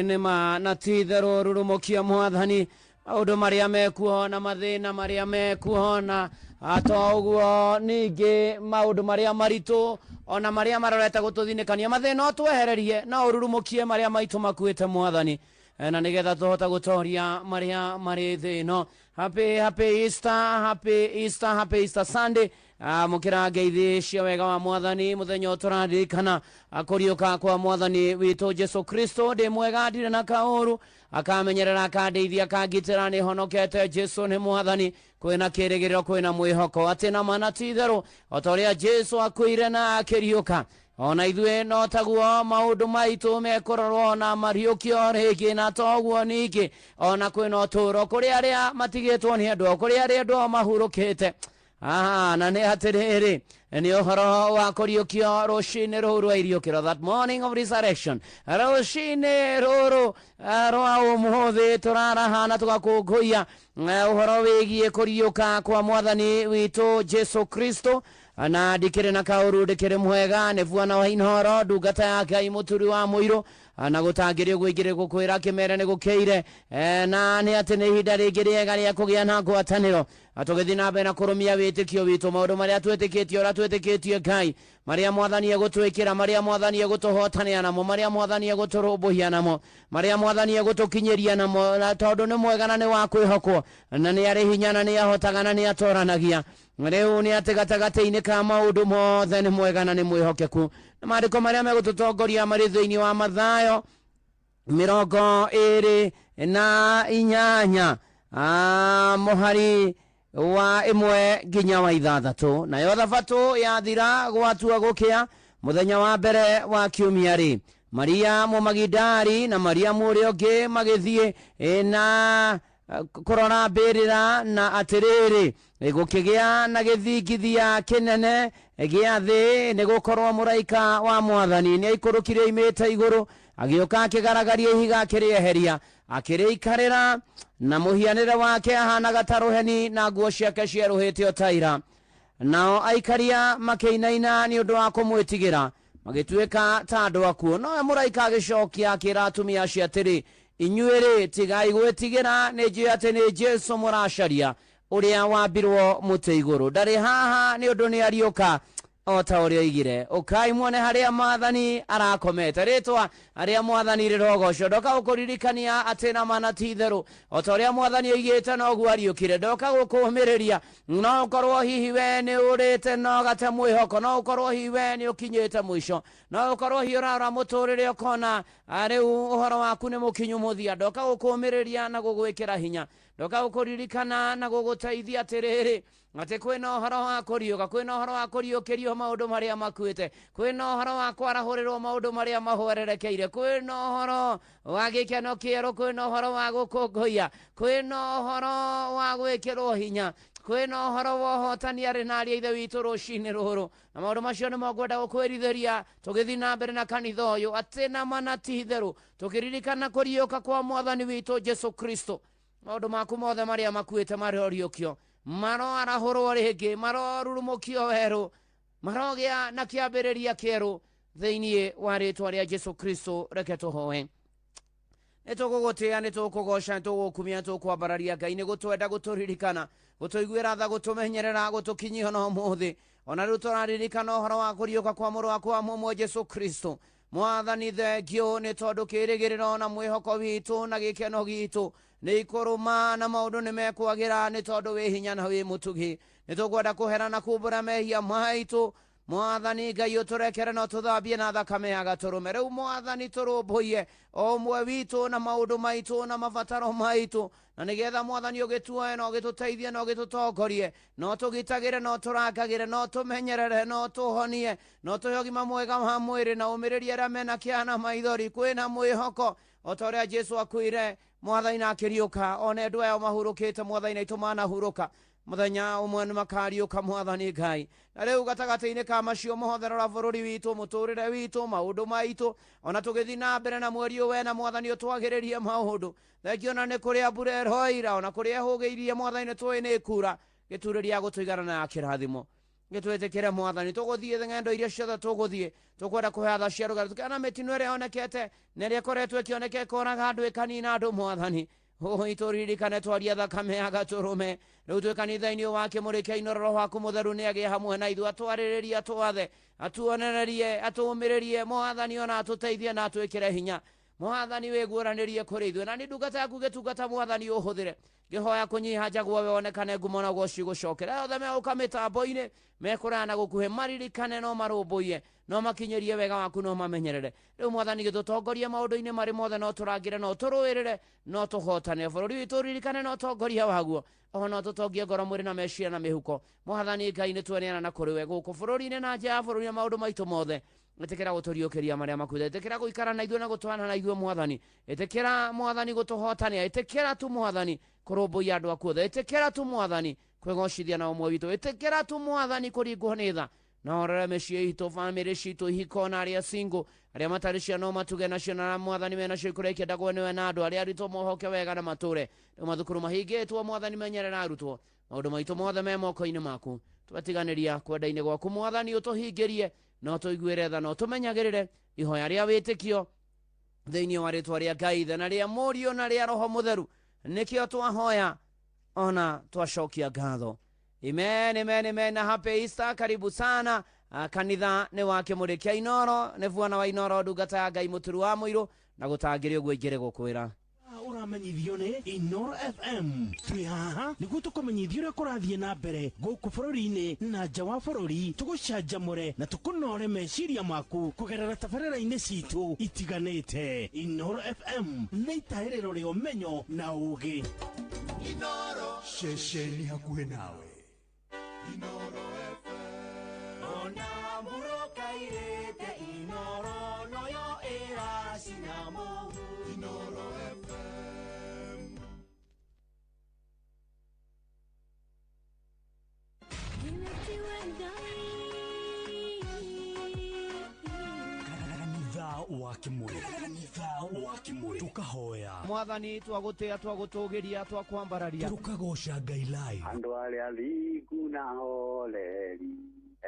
Nĩma na ti-itherũ rurumũkia mwathani maũndũ marĩa mekuo na mathĩna marĩa mekuo na to ũguo ningĩ maũndũ marĩa maritũ ona marĩa marorete gũtũthinĩkania mathĩna ũtwehererie na ũrurumũkie marĩa maitũ makuĩte mwathani na nĩgetha tũhote gũtoria marĩa marĩ thĩ ĩno. Happy happy Easter, happy Easter, happy Easter Sunday. Mũkĩra ngeithi cia wega wa mwathani mũthenya ũtũraririkana kũriũka kwa mwathani witũ Jesu Kristo. Ndĩ mwega ndirĩ na kaũru, akamenyerera akandeithia akangitĩra, nĩ honokete. Jesu nĩ mwathani, kwĩna kĩrĩgĩrĩro kwĩna mwĩhoko atĩ na ma na ti-itherũ o ta ũrĩa Jesu akuire na akĩriũka ona ithuĩ no taguo maũndũ maitũ mekũrorwo na mariũkio rĩngĩ, na toguo ningĩ ona kwĩna ũtũũro kũrĩ arĩa matigĩtwo nĩ andũ, kũrĩ arĩa andũ ao mahurũkĩte. Na nĩ atĩrĩrĩ, nĩ ũhoro wa kũriũkio rũcinĩ rũu rwa iriũkĩro, that morning of resurrection, rũcinĩ rũrũ rwa ũmũthĩ tũraraha na tũgakũngũiya ũhoro wĩgiĩ kũriũka kwa mwathani witũ Jesu Kristo. Na ndikĩrĩ na kaũru, ndikĩrĩ mwega, nĩ bwana wa Inooro, ndungata ya Ngai, mũturi wa mũirũ, na gũtangĩrĩ ũguo ingĩrĩ gũkwĩra kĩmere nĩ gũkĩire. Na nĩ atĩ nĩ ihinda rĩngĩ rĩega rĩa kũgĩa na ngwatanĩro, tũgĩthiĩ na mbere na kũrũmia wĩtĩkio witũ, maũndũ marĩa twĩtĩkĩtie, ũrĩa twĩtĩkĩtie Ngai, marĩa mwathani egũtwĩkĩra, marĩa mwathani egũtũhotanĩra namo, marĩa mwathani egũtũrũmbũiya namo, marĩa mwathani egũtũkinyĩria namo, na tondũ nĩ mwega na nĩ wa kwĩhokwo, na nĩ arĩ hinya na nĩ ahotaga na nĩ atoranagia. Rĩu nĩ atĩ gatagatĩ-inĩ ka maũndũ mothe nĩ mwega na nĩ mwĩhokeku. Na maandĩko marĩa megũtũtongoria marĩ thĩinĩ wa Mathayo 28 mũhari wa 1 nginya wa 6. Nayo thabatũ yathira gwatua gũkĩa mũthenya wa mbere wa kiumia rĩ, Maria Mũmagidari na Mariamu ũrĩa ũngĩ magĩthiĩ na kũrora mbĩrĩra, na atĩrĩrĩ, gũkĩgĩa na gĩthingithia kĩnene gĩa thĩ, nĩ gũkorwo mũraika wa mwathani nĩ aikũrũkire oimĩte igũrũ, agĩũka akĩgaragaria ihiga akĩrĩeheria, akĩrĩikarĩra, na mũhianĩre wake ahanaga ta rũheni, na nguo ciake cierũhĩte o ta ira. Nao aikaria makĩinaina nĩ ũndũ wa kũmwĩtigĩra, magĩtuĩka ta andũ akuũ. Nowe mũraika agĩcokia akĩra atumia acio atĩrĩ, inyuĩ rĩ, tigai gwĩtigĩra, nĩ njũĩ atĩ nĩ Jesũ mũracaria, ũrĩa wambirwo mũtĩ igũrũ. Ndarĩ haha nĩ ũndũ nĩ ariũka o ta ũrĩa oigire. Ũkai muone harĩa mwathani arakomete. Rĩtwa harĩa mwathani rĩrogocwo. Ndoka gũkũririkania atĩ na mana ti itherũ, o ta ũrĩa mwathani oigĩte noguo ariũkire. Ndoka gũkũũmĩrĩria, no ũkorwo hihi we nĩ ũrĩte na ũgate mwĩhoko, no ũkorwo hihi we nĩ ũkinyĩte mũico, no ũkorwo hihi ũrarora mũtũrĩre ũkona rĩu ũhoro waku nĩ mũkinyu mũthia. Ndoka gũkũũmĩrĩria na gũgwĩkĩra hinya, ndoka gũkũririkana na gũgũteithia atĩrĩrĩ, atĩ kwĩna ũhoro wa kũriũka, kwĩna ũhoro wa kũriũkĩrio maũndũ marĩa makuĩte, kwĩna ũhoro wa kwarahũrĩrwo maũndũ marĩa mahwererekeire, kwĩna ũhoro wa gĩkeno kĩerũ, kwĩna ũhoro wa gũkũngũiya, kwĩna ũhoro wa gwĩkĩrwo hinya, kwĩna ũhoro wa ũhotani arĩ na arĩa ithe witũ rũcinĩ rũrũ. Na maũndũ macio nĩmo ngwenda gũkwĩrithĩria tũgĩthiĩ na mbere na kanitha ũyũ, atĩ na mana ti itherũ, tũkĩririkana kũriũka kwa mwathani witũ Jesu Kristo. Maũndũ maku mothe marĩa makuĩte maroriũkio, maroarahũrwo rĩngĩ, marorurumũkio werũ, marogĩa na kĩambĩrĩria kĩerũ thĩinĩ wa rĩtwa rĩa Jesu Kristo. Reke tũhoe. Nĩ tũgũgũtĩĩa, nĩ tũkũgoca, nĩ tũgũkumia, nĩ tũkwambararia Ngai, nĩ gũtwenda, gũtũririkana, gũtũiguĩra tha, gũtũmenyerera, gũtũkinyia ona ũmũthĩ. Ona rĩu tũraririkana ũhoro wa kũriũka kwa mũrũ waku wa mũmwe Jesu Kristo. Mwathani, thengio nĩ tondũ kĩĩrĩgĩrĩro na mwĩhoko witũ na gĩkeno gitũ nĩ ikũrũma na maũndũ nĩ mekwagĩra, nĩ tondũ wĩ hinya na wĩ mũtugi. Nĩ tũkwenda kũhera na kumbũra mehia maitũ. Mwathani Ngai, ũtũrekere na ũtũthambie na thakame ya gatũrũme. Rĩu mwathani, tũrũmbũiye o ũmwe witũ na maũndũ maitũ na mabataro maitũ, na nĩgetha mwathani ũgĩtuoe na ũgĩtũteithie na ũgĩtũtongorie, na ũtũgitagĩre na ũtũrangagĩre na ũtũmenyerere na ũtũhonie na ũtũhe ũgima mwega wa mwĩrĩ, na ũmĩrĩrie arĩa mena kĩeha na maithori. Kwĩna mwĩhoko o ta ũrĩa Jesu akuire mwathani na akĩriũka, ona andũ aya mahurũkĩte mwathani na itũ manahurũka, mũthenya ũmwe nĩ makariũka mwathani Ngai. Na rĩu gatagatĩ-inĩ ka macio mothe, rora bũrũri witũ, mũtũrĩre witũ, maũndũ maitũ, ona tũgĩthiĩ na mbere na mweri ũyũ wena mwathani ũtwagĩrĩrie maũndũ. Thengio na nĩ kũrĩa mbura ĩroira, ona kũrĩa ĩhũgĩirie mwathani nĩ tũĩ nĩ ĩkura, gĩturĩria gũtũigana na ya kĩrathimo. Gĩtwĩtĩkĩre mwathani, tũgũthiĩ ng'endo iria ciothe tũgũthiĩ, tũkwenda kũhe tha cia rũgano, tũkĩona mĩtino ĩrĩa yonekete na ĩrĩa ĩkoretwo ĩkĩoneka ĩkoraga andũ ĩkanina andũ mwathani. Ũhoi tũririkane twaria thakame ya gatũrũme. Rĩu twĩ kanitha-inĩ wa kĩmũrĩ kĩa Inooro, Roho waku mũtheru nĩ agĩe hamwe na ithuĩ, atwarĩrĩrie, atwathe, atuonererie, atũũmĩrĩrie mwathani, ona atũteithie na atwĩkĩre hinya. Mwathani wĩguũranĩrie kũrĩ ithuĩ, na nĩ ndungata yaku gĩtungata mwathani ũhũthĩre. Ngĩhoya kũnyiha njagwo we wonekane ngumo na ũgoci gũcokera. Othe megũka mĩtambo-inĩ mekũraya na gũkuhĩ, maririkane no marũmbũiye, no makinyĩrie wega waku, no mamenyerere. Rĩu mwathani gĩtũtongorie maũndũ-inĩ marĩ mothe, no tũrangĩre, no tũrũĩrĩre, no tũhotane. Bũrũri witũ ũririkane na ũtongoria waguo, o no tũtongie ngoro, mwĩrĩ na meciria na mĩhuko. Mwathani Ngai, nĩ tweneana na kũrĩ we gũkũ bũrũri-inĩ na nja ya bũrũri na maũndũ maitũ mothe. Ĩtĩkĩra gũtũriũkĩria marĩa makuĩte, ĩtĩkĩra gũikara na ithuĩ na gũtwana na ithuĩ mwathani, ĩtĩkĩra mwathani gũtũhotania, ĩtĩkĩra tu mwathani kũrũmbũiya andũ aku othe, ĩtĩkĩra tu mwathani Kwĩgocithia na ũmwe witũ. Ĩtĩkĩra tu Mwathani kũringwo nĩ tha. Na ũrore mĩciĩ itũ, bamĩrĩ citũ, ihiko na arĩa single, arĩa matarĩ ciana ũmatuge nacio na Mwathani menacio ikũrĩa ikĩendagwo nĩwe, na andũ arĩa arutwo mohoke wega na matũre. Rĩu mathukuru mahingĩtwo, Mwathani menyerera arutwo. Maũndũ maitũ mothe me moko-inĩ maku. Twatiganĩria kwenda-inĩ gwaku Mwathani, ũtũhingĩrie na ũtũiguĩre tha na ũtũmenyagĩrĩre ihoya rĩa wĩtĩkio thĩinĩ wa rĩtwa rĩa Ngai Ithe na rĩa Mũriũ na rĩa Roho Mũtheru. Nĩkĩo twahoya ona twacokia ngatho. Amen, amen, amen. Na happy Easter, karibu sana. Kanitha nĩ wa Kĩmũrĩ kĩa Inoro, nĩ bwana wa Inoro, ndungata ya Ngai mũturu wa mũirũ, na gũtangĩrĩ ũguo ingĩrĩ gũkwĩra. Ũramenyithio nĩ Inoro FM. Twĩ haha nĩguo tũkũmenyithia ũrĩa kũrathiĩ na mbere gũkũ bũrũri-inĩ na nja wa bũrũri, tũgũcanjamũre na tũkũnore meciria maku kũgerera tabarĩra-inĩ citũ itiganĩte. Inoro FM nĩ itahĩrĩro rĩa ũmenyo na ũũgĩ. Inoro ceceni hakuhĩ nawe. Inoro FM. Ona mũrokairĩte Inoro noyo ĩracina mũhu. Inoro FM. Kanitha wa Kimuri, kanitha wa Kimuri, tukahoya Mwathani, twagũtĩa, twagũtũgĩria, twakwambararia, tukagoca Ngai live. Andũ arĩa thingu na horeri,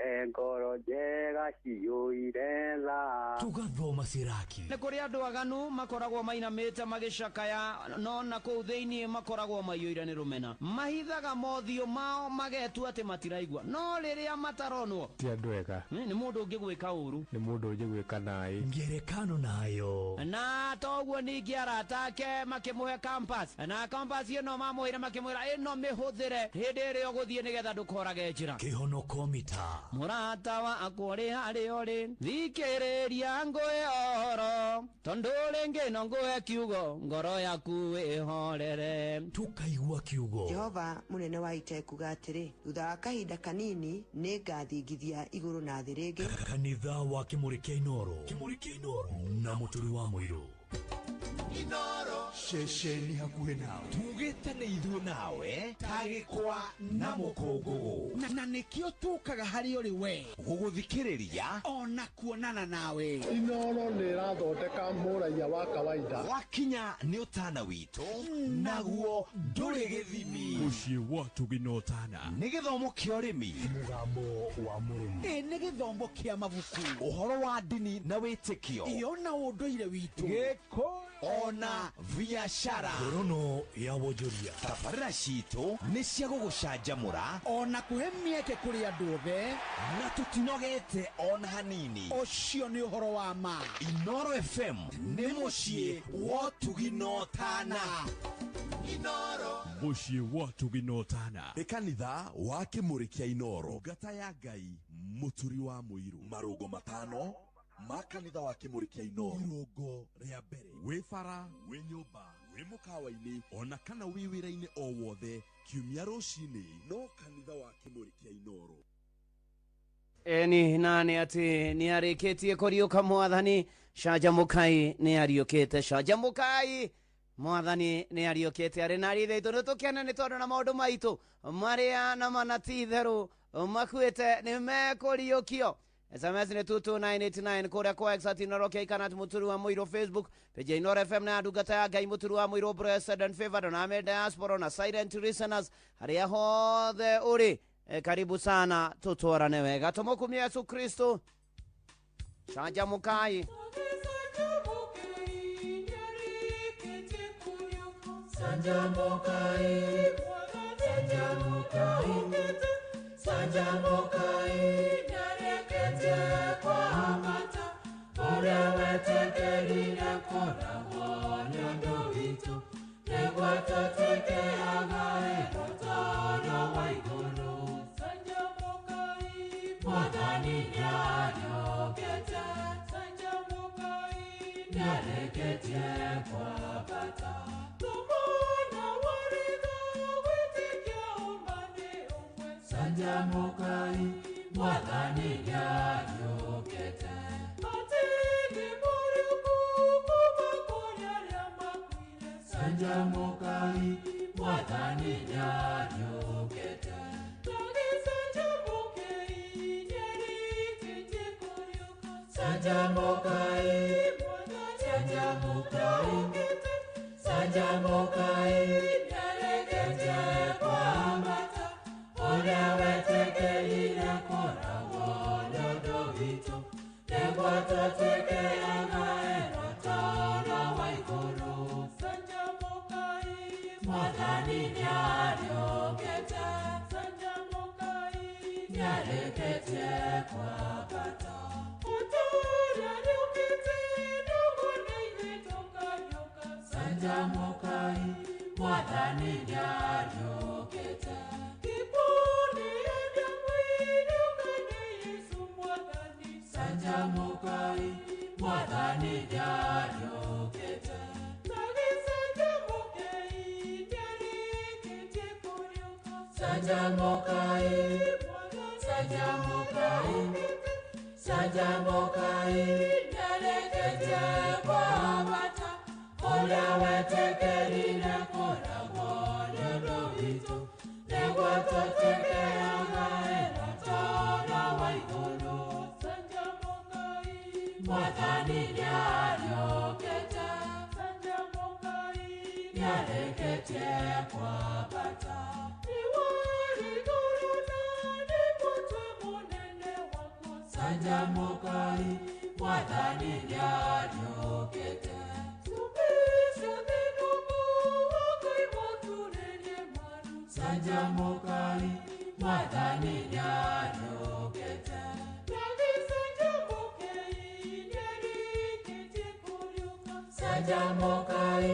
e ngoro njega ciyũire tha. Tugathoma Siraki. Nĩ kũrĩ andũ aganu makoragwo mainamĩte magĩcakaya, no na kũu thĩinĩ makoragwo maiyũire nĩ rũmena. Mahithaga mothiũ mao magetua atĩ matiraigua, no rĩrĩa mataronwo ti andũ ega. Nĩ mũndũ ũngĩgwĩka ũru, nĩ mũndũ ũngĩgwĩka naĩ. Ngerekano nayo. Na toguo ningĩ arata ake makĩmũhe compass, na compass ĩno mamũheire makĩmwĩra ĩno mĩhũthĩre hĩndĩ ĩrĩa ũgũthiĩ nĩgetha ndũkorage njĩra. Kĩhonoko mita. Mũrata wakwa ũrĩ harĩa ũrĩ, thikĩrĩria ngũhe ũhoro, tondũ rĩngĩ no ngũhe kiugo, ngoro yaku ĩhorere. Tukaigua kiugo. Jehova mũnene wa ita ekuga atĩrĩ, thutha wa kahinda kanini nĩ ngathingithia igũrũ na thĩ rĩngĩ. Kanitha wa Kĩmũrĩ kĩa Inoro, Kĩmũrĩ kĩa Inoro na mũturi wa mũirũ. Inoro ceceni hakuhĩ nawe. Tugĩte nĩ ithuĩ nawe ta gĩkwa na mũkũngũgũ, na nĩkĩo tũkaga harĩ ũrĩ we gũgũthikĩrĩria ona kuonana nawe. Inoro nĩ ĩrathondeka mũraiya wa kawaida. Wakinya nĩ ũtana witũ naguo ndũrĩ gĩthimi. Mũciĩ wa Tũginotana nĩ gĩthomo kĩa ũrĩmi, mũgambo wa mũrĩmi, ĩ nĩ gĩthomo kĩa mabuku, ũhoro wa ndini na wĩtĩkio, ĩyo na ũndũire witũ, gĩkũyũ ona biashara. Ngorono ya wonjoria. Tabarĩra citũ nĩ cia gũgũcanjamũra ona kũhe mĩeke kũrĩ andũ othe, na tũtinogete ona hanini. Ũcio nĩ ũhoro wa ma. Inoro FM nĩ mũciĩ wa Tũginotana. Inoro mũciĩ wa Tũginotana. Nĩ kanitha wa Kĩmũrĩ kĩa Inoro, ndungata ya Ngai mũturi wa mũirũ. Marũngo matano ma kanitha wa Kĩmũrĩ kĩa Inoro. Irũngo rĩa mbere, wĩ bara, wĩ nyũmba, wĩ mũkawa-inĩ, ona kana wĩ wĩra-inĩ o wothe, kiumia rũcinĩ no kanitha wa Kĩmũrĩ kĩa Inoro. Eni nani atĩ nĩ arĩkĩtie kũriũka Mwathani, canjamũkai nĩ ariũkĩte, canjamũkai Mwathani nĩ ariũkĩte, arĩ na rithe itũ. Nĩ tũkene nĩ tondũ na maũndũ maitũ marĩa na mana ti itherũ makuĩte nĩ mekũriũkio. SMS nĩ 22989 kũrĩa kwa X at Inoro K kana mũturi wa mũirũ Facebook page ya Inoro FM na ndungata ya Ngai mũturi wa mũirũ blessed and favored na ame diaspora na silent listeners harĩa hothe ũrĩ. Karibu sana, tutwarane wega, tũmũkumie Yesu Kristo. Canjamũkai. Canjamũkai, canjamũkai, canjamũkai, nĩarĩkĩtie kwambata, ũrĩa wetĩkĩrire kũragwo nĩ ũndũ witũ, nĩguo tũtuĩke agaĩ ũtũũro wa igũrũ. Canjamũkai, Mwathani nĩariũkĩte, canjamũkai, nĩarĩkĩtie kwambata. Canjamũkai, Mwathani nĩariũkĩte. Atĩ mũrĩku kuma kũrĩ arĩa makuire. Canjamũkai, Mwathani nĩariũkĩte. Canjamukai, canjamukai, canjamukai, nĩarĩkĩtie kwambata, ũrĩa wetĩkĩrire kũragwo nĩ ũndũ witũ, nĩguo tũtuĩke agaĩrwo toro wa igũrũ. Canjamukai, Mwathani nĩariũkĩte, canjamukai, nĩarĩkĩtie kwambata. Canjamukai, Mwathani nĩariũkĩte. Canjamukai, Mwathani nĩariũkĩte. Canjamukai, canjamukai, canjamukai, nĩarĩkĩtie kwambata, ũrĩa wetĩkĩrire kũragwo nĩ ũndũ witũ, nĩguo tũtuĩke agaĩrwo toro wa igũrũ. Canjamukai, Mwathani nĩariũkĩte, canjamukai, nĩarĩkĩtie kwambata. Canjamukai, Mwathani nĩariũkĩte. Canjamukai, Mwathani nĩariũkĩte. Canjamukai,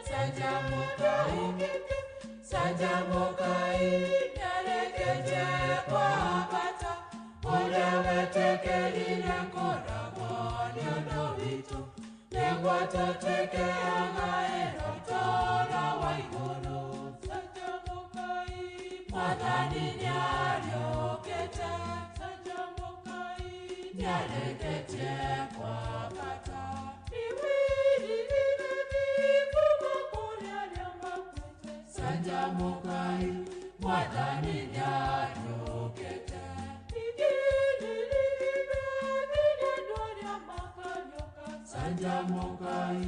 canjamukai, canjamukai, nĩarĩkĩtie kwambata, ũrĩa wetĩkĩrire kũragwo nĩ ũndũ witũ, nĩguo tũtuĩke agaĩrwo toro wa igũrũ. Canjamukai, Mwathani nĩariũkĩte, canjamukai, nĩarĩkĩtie kwambata. Canjamukai, Mwathani nĩariũkĩte. Canjamukai,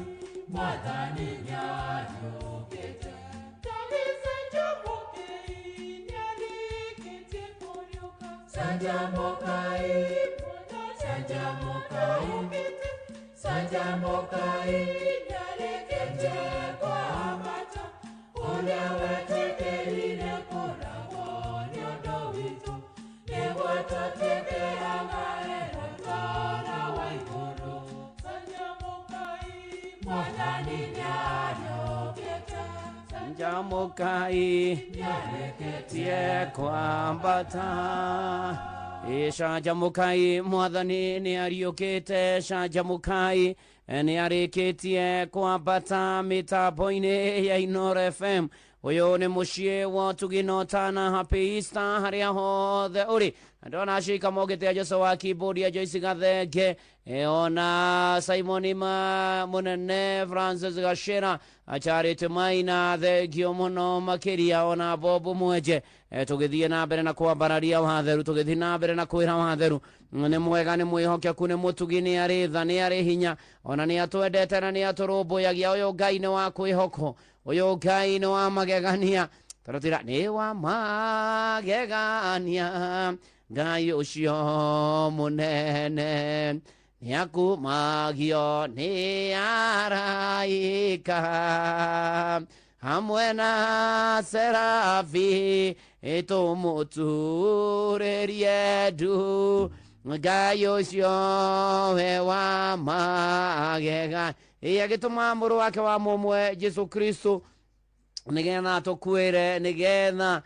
Mwathani nĩariũkĩte. Canjamukai, canjamukai, canjamukai, nĩarĩkĩtie kwambata, ũrĩa wetĩkĩrire kũragwo nĩ ũndũ witũ, nĩguo tũtuĩke agaĩrwo toro wa igũrũ. Canjamukai, Mwathani nĩariũkĩte, Canjamukai, nĩarĩkĩtie kwambata. Canjamukai, Mwathani nĩariũkĩte, canjamukai, nĩarĩkĩtie kwambata mĩtambo-inĩ ya Inooro FM. Ũyũ nĩ mũciĩ wa ũtugi na ũtana. Happy Easter harĩa hothe ũrĩ. Na ndona Sheikh Mogete ya Joshua wa keyboard ya Joyce Gathenge, ona Simon ma Munene, Francis Gashera, Charity Maina, thengio mũno makĩria, ona Bob Mwenje. Tũgĩthiĩ na mbere na kwambararia watheru, tũgĩthiĩ na mbere na kwĩra watheru nĩ mwega, nĩ mwĩhokeku, nĩ mũtugi, nĩ arĩ tha, nĩ arĩ hinya, ona nĩ atwendete na nĩ atũrũmbũyagia. Ũyũ Ngai nĩ wa kwĩhokwo, ũyũ Ngai nĩ wa magegania, tũrutĩra nĩ wa magegania, Ngai ũcio mũnene nĩakumagio nĩ araika hamwe na serafi, ĩtũmũturĩrie ndu, Ngai ũcio we wa magega. Ĩ agĩtũma mũrũ wake wa mũmwe Jesu Kristo nĩgetha tũkuĩre, nĩgetha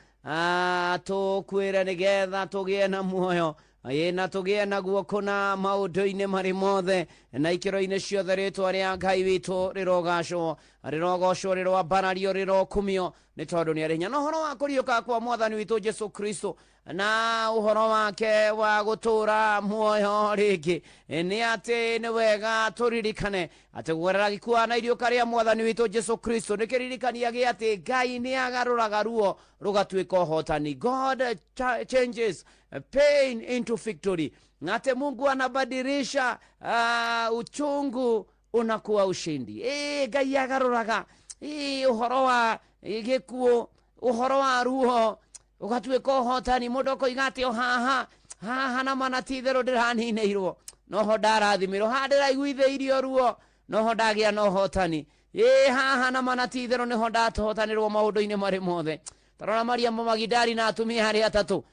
tũkuĩre, nĩgetha tũgĩe na muoyo, ĩ na tũgĩe naguo kũna maũndũ-inĩ marĩ mothe na ikĩro-inĩ ciothe. Rĩtwa rĩa Ngai witũ rĩrogacwo. Rĩrogocwo, rĩroambarario, rĩrokumio nĩ tondũ nĩ arĩ hinya. Na ũhoro wa kũriũka kwa mwathani witũ Jesu Kristo na ũhoro wake wa gũtũũra muoyo rĩngĩ, nĩ atĩ nĩ wega tũririkane atĩ kũgerera gĩkua na iriũka rĩa mwathani witũ Jesu Kristo nĩ kĩririkania gĩa atĩ Ngai nĩ agarũraga ruo rũgatuĩka ũhotani. God changes pain into victory, na atĩ Mungu anabadilisha uchungu unakuwa ushindi. Ngai agarũraga ũhoro wa gĩkuũ, ũhoro wa ruo ũgatuĩka ũhotani. Mũndũ ũkoiga atĩ o haha haha na mana ti itherũ ndĩraninĩirwo, noho ndarathimirwo, haha ndĩraiguithĩirio ruo, noho ndagĩa na ũhotani. Haha na mana ti itherũ nĩho ndatohotanĩrwo maũndũ-inĩ marĩ mothe. Tarora Mariamu Magidari na atumia arĩa atatũ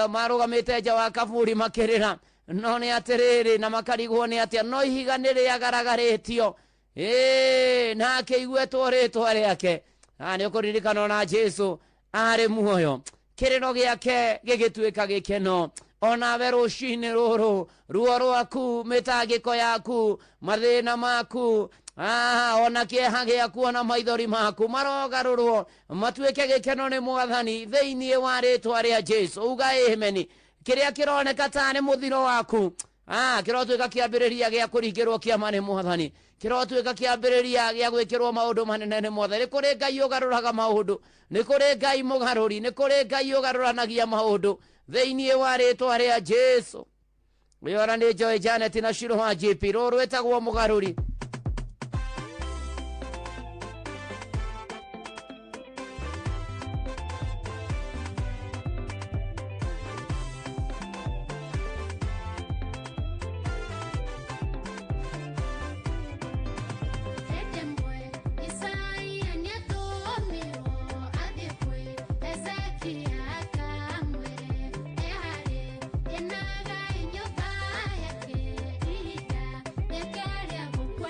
marũgamĩte nja wa kaburi makĩrĩra, no nĩ atĩrĩrĩ, na makarigwo nĩ atĩa, no ihiga nĩ rĩagaragarĩtio, na akĩiguĩtwo rĩtwa rĩake. Nĩ ũkũririkana ona Jesu arĩ muoyo, kĩrĩro gĩake gĩgĩtuĩka gĩkeno. Onawe rũcinĩ rũrũ, ruo rwaku, mĩtangĩko yaku, mathĩna maku, ona kĩeha gĩaku, ona maithori maku marogarũrwo matuĩke gĩkeno nĩ mwathani thĩinĩ wa rĩtwa rĩa Jesu. Uga amen. Kĩrĩa kĩroneka tarĩ mũthiro waku, kĩrotuĩka kĩambĩrĩria gĩa kũringĩrwo kĩama nĩ mwathani, kĩrotuĩka kĩambĩrĩria gĩa gwĩkĩrwo maũndũ manene nĩ mwathani. Nĩ kũrĩ Ngai ũgarũraga maũndũ, nĩ kũrĩ Ngai mũgarũri, nĩ kũrĩ Ngai ũgarũranagia maũndũ thĩinĩ wa rĩtwa rĩa Jesu. Ũyũ nĩ Joy Janet na Shiro wa JP, rũrũ rwĩtagwo mũgarũri. Nyumba yake ihinda rĩake rĩa gũkua.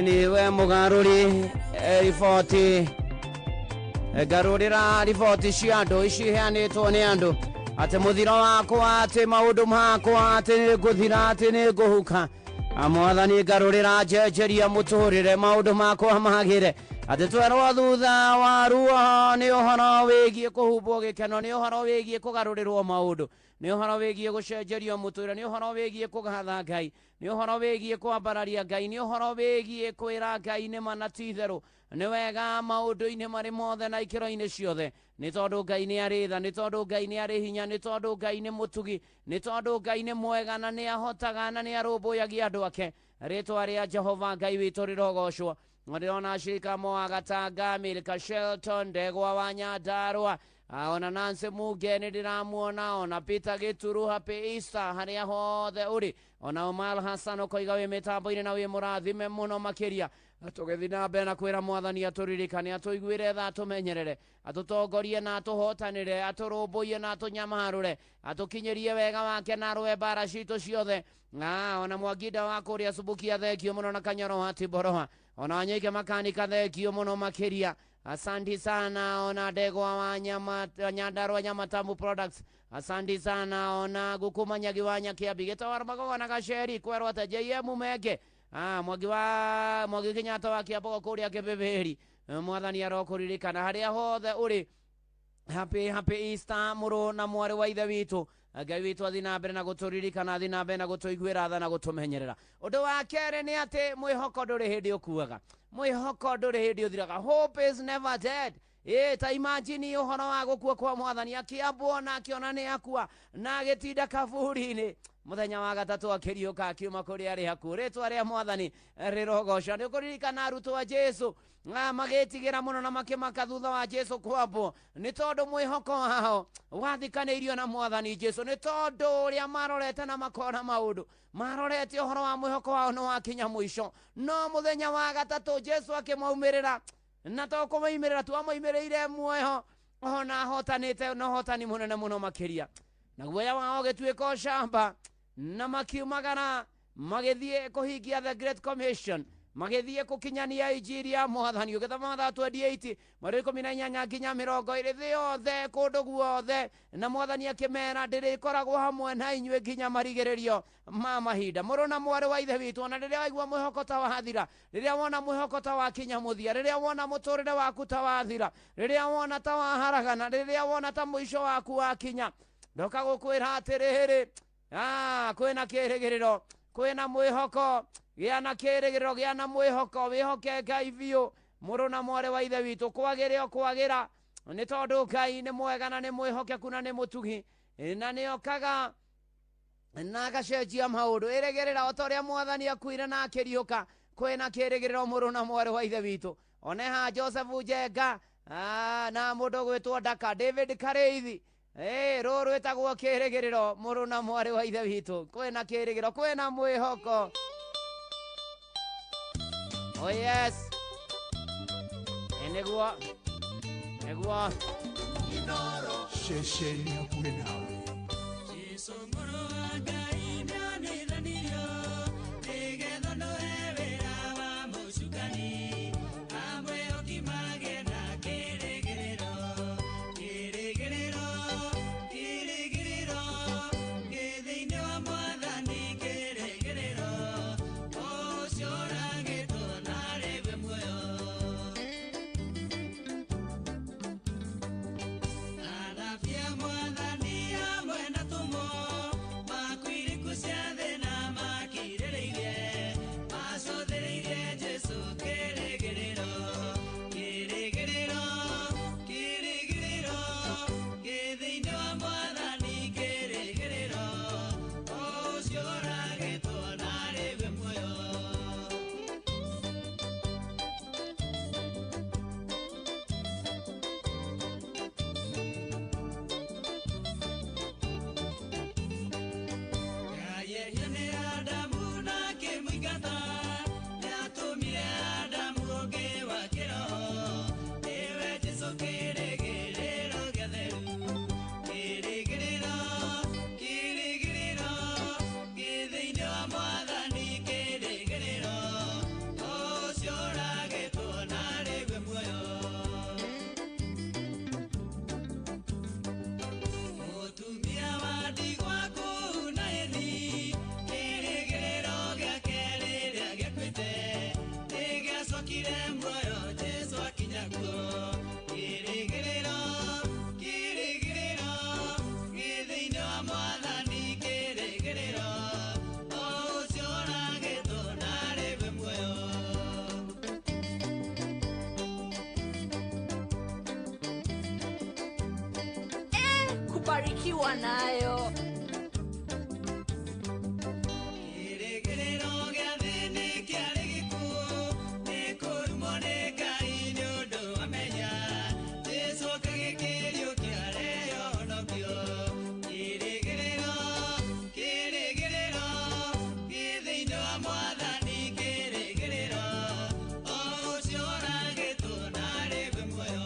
Niwe mugaruri riboti ngarurira riboti cia andu ici iheanĩtwo nĩ andũ atĩ mũthiro wakwa atĩ maũndũ makwa atĩ nĩ ngũthira atĩ nĩ ngũhuka. Mwathani ngarũrĩra njenjeria mũtũrĩre maũndũ makwa magĩre atĩ twerwo thutha wa ruo nĩ ũhoro wĩgiĩ kũhumbwo gĩkeno nĩ ũhoro wĩgiĩ kũgarũrĩrwo maũndũ nĩ ũhoro wĩgiĩ gũcenjerio mũtũrĩre nĩ ũhoro wĩgiĩ kũgatha Ngai nĩ ũhoro wĩgiĩ kwambararia Ngai nĩ ũhoro wĩgiĩ kwĩra Ngai nĩ ma na ti itherũ nĩ wega maũndũ-inĩ marĩ mothe na ikĩro-inĩ ciothe nĩ tondũ Ngai nĩ arĩ tha nĩ tondũ Ngai nĩ arĩ hinya nĩ tondũ Ngai nĩ mũtugi nĩ tondũ Ngai nĩ mwega na nĩ ahotaga na nĩ arũmbũyagia andũ ake. Rĩtwa rĩa Jehova Ngai witũ rĩrogocwo. Ndĩrona Shirika Moa Gatanga, Milka Shelton, Ndegwa wa Nyandarua, ona Nancy Muge nĩ ndĩramuona, ona Peter Gĩturu, Happy Easter harĩa hothe ũrĩ, ona Omar Hassan ũkoiga wĩ mĩtambo-inĩ na wĩ mũrathime mũno makĩria. Tũgĩthiĩ na mbere na kwĩra Mwathani atũririkane, atũiguĩre tha, atũmenyerere, atũtongorie na atũhotanĩre, atũrũmbũiye na atũnyamarũre, atũkinyĩrie wega wake na arũe mbara citũ ciothe. Ona Mwanginda wa kũrĩa Subukia thengio mũno na Kanyoro wa Tiboroha, ona Wanyoike makanika thengio mũno makĩria. Asante sana ona Ndegwa wa Nyandarua Nyamatamu Products. Asante sana ona Gukumanyagi wa Nyakiambi Gĩtawara Magogo na Gaceri kwerwo atĩ JM Menge. Mwangi wa Mwangi Kenyatta wa Kiambogo kũrĩa Kĩbĩbĩri, Mwathani arokũririkana harĩa hothe ũrĩ. Happy happy Easter mũrũ na mwarĩ wa ithe witũ. Ngai witũ athiĩ na mbere na gũtũririkana, athiĩ na mbere na gũtũiguĩra tha na gũtũmenyerera. Ũndũ wa kerĩ nĩ atĩ mwĩhoko ndũrĩ hĩndĩ ũkuaga, mwĩhoko ndũrĩ hĩndĩ ũthiraga. Hope is never dead. Ta imagine ũhoro wa gũkua kwa Mwathani, akĩambwo na akĩona nĩ akua na agĩtinda kaburi-inĩ mũthenya wa gatatũ akĩriũka akiuma kũrĩa arĩ hakuhĩ. Rĩtwa rĩa Mwathani rĩrogocwo. Nĩ ũkũririkana arutwo a Jesu magĩtigĩra mũno na makĩmaka thutha wa Jesu kwambwo, nĩ tondũ mwĩhoko wao wathikanĩirio na Mwathani Jesu, nĩ tondũ ũrĩa marorete na makona maũndũ marorete ũhoro wa mwĩhoko wao nĩ wakinya mũico. No mũthenya wa gatatũ Jesu akĩmaumĩrĩra, na to kũmoimĩrĩra tu, amoimĩrĩire muoyo ona ahotanĩte na ũhotani mũnene mũno makĩria. Na guoya wao ũgĩtuĩka ũcamba na makiumagara magĩthiĩ kũhingia the Great Commission, magĩthiĩ kũkinyania injiri ya Mwathani. Ũgĩthoma Mathayo 28 mweri 18 nginya 20, thĩ yothe kũndũ guothe, na Mwathani akĩmera ndĩrĩkoragwo hamwe na inyuĩ nginya marigĩrĩrio ma mahinda. Mũrũ na mwarĩ wa ithe witũ, ona rĩrĩa waigua mwĩhoko ta wathira, rĩrĩa wona mwĩhoko ta wakinya mũthia, rĩrĩa wona mũtũrĩre waku ta wathira, rĩrĩa wona ta waharagana, rĩrĩa wona ta mũico waku wakinya, ndoka gũkwĩra atĩrĩrĩ, kwĩna kĩrĩgĩrĩro, kwĩna mwĩhoko. Gĩa na kĩrĩgĩrĩro, gĩa na mwĩhoko, wĩhoke Ngai biũ. Mũrũ na mwarĩ wa ithe witũ, kwagĩre o kwagĩra, nĩ tondũ Ngai nĩ mwega na nĩ mwĩhokeku na nĩ mũtugi na nĩ okaga na agacenjia maũndũ. Ĩrĩgĩrĩra o ta ũrĩa Mwathani akuire na akĩriũka, kwĩna kĩrĩgĩrĩro mũrũ na mwarĩ wa ithe witũ. Oneha Joseph Njenga na mũndũ ũgwĩtwo Ndaka, David Karĩithi, Rũũ rwĩtagwo kĩrĩgĩrĩro mũrũ na mwarĩ wa ithe witũ kwĩna kĩrĩgĩrĩro kwĩna mwĩhoko. Oh yes. Nĩguo nĩguo ceceni hakuhĩ nawe. Jesu mũrũ wa Ngai nĩonithanirio nĩgetha ndũhe wĩra wa mũcukani amwĩhoki magĩe na kĩrĩgĩrĩro kĩrĩgĩrĩro kĩrĩgĩrĩro kĩ thĩinĩ wa Mwathani kĩrĩgĩrĩro ũcio ũragĩtwo na arĩwe muoyo. Anabii a Mwathani hamwe na atũmwo makuire ikuũ cia thĩna makirĩrĩirie macũthĩrĩirie Jesũ kĩrĩgĩrĩro kĩrĩgĩrĩro kĩrĩgĩrĩro kĩ thĩinĩ wa Mwathani kĩrĩgĩrĩro ũcio ũragĩtwo na arĩwe muoyo. Kayerio nĩ Adamu na akĩmũingata nĩatũmire Adamu ũngĩ wa kĩroho nĩwe Jesũ kĩrĩgĩrĩro gĩtheru kĩrĩgĩrĩro kĩrĩgĩrĩro kĩ thĩinĩ wa Mwathani kĩrĩgĩrĩro ũcio ũragĩtwo na arĩwe muoyo. Mũtumia wa ndigwa kũu Naĩni kĩrĩgĩrĩro gĩake rĩrĩa gĩakuĩte nĩgĩacokire muoyo Jesũ akinya kuo kĩrĩgĩrĩro kĩrĩgĩrĩro gĩ thĩinĩ wa Mwathani kĩrĩgĩrĩro ũcio ũragĩtwo na arĩwe muoyo. Kubarikiwa nayo. Kĩrĩgĩrĩro gĩa thĩ nĩ kĩarĩ gĩkuũ nĩ kũrumwo nĩ Ngai nĩ ũndũ wa mehia Jesũ akagĩkĩriũkia areheo ũhonokio kĩrĩgĩrĩro kĩrĩgĩrĩro gĩ thĩinĩ wa Mwathani kĩrĩgĩrĩro ũcio ũragĩtwo na arĩwe muoyo.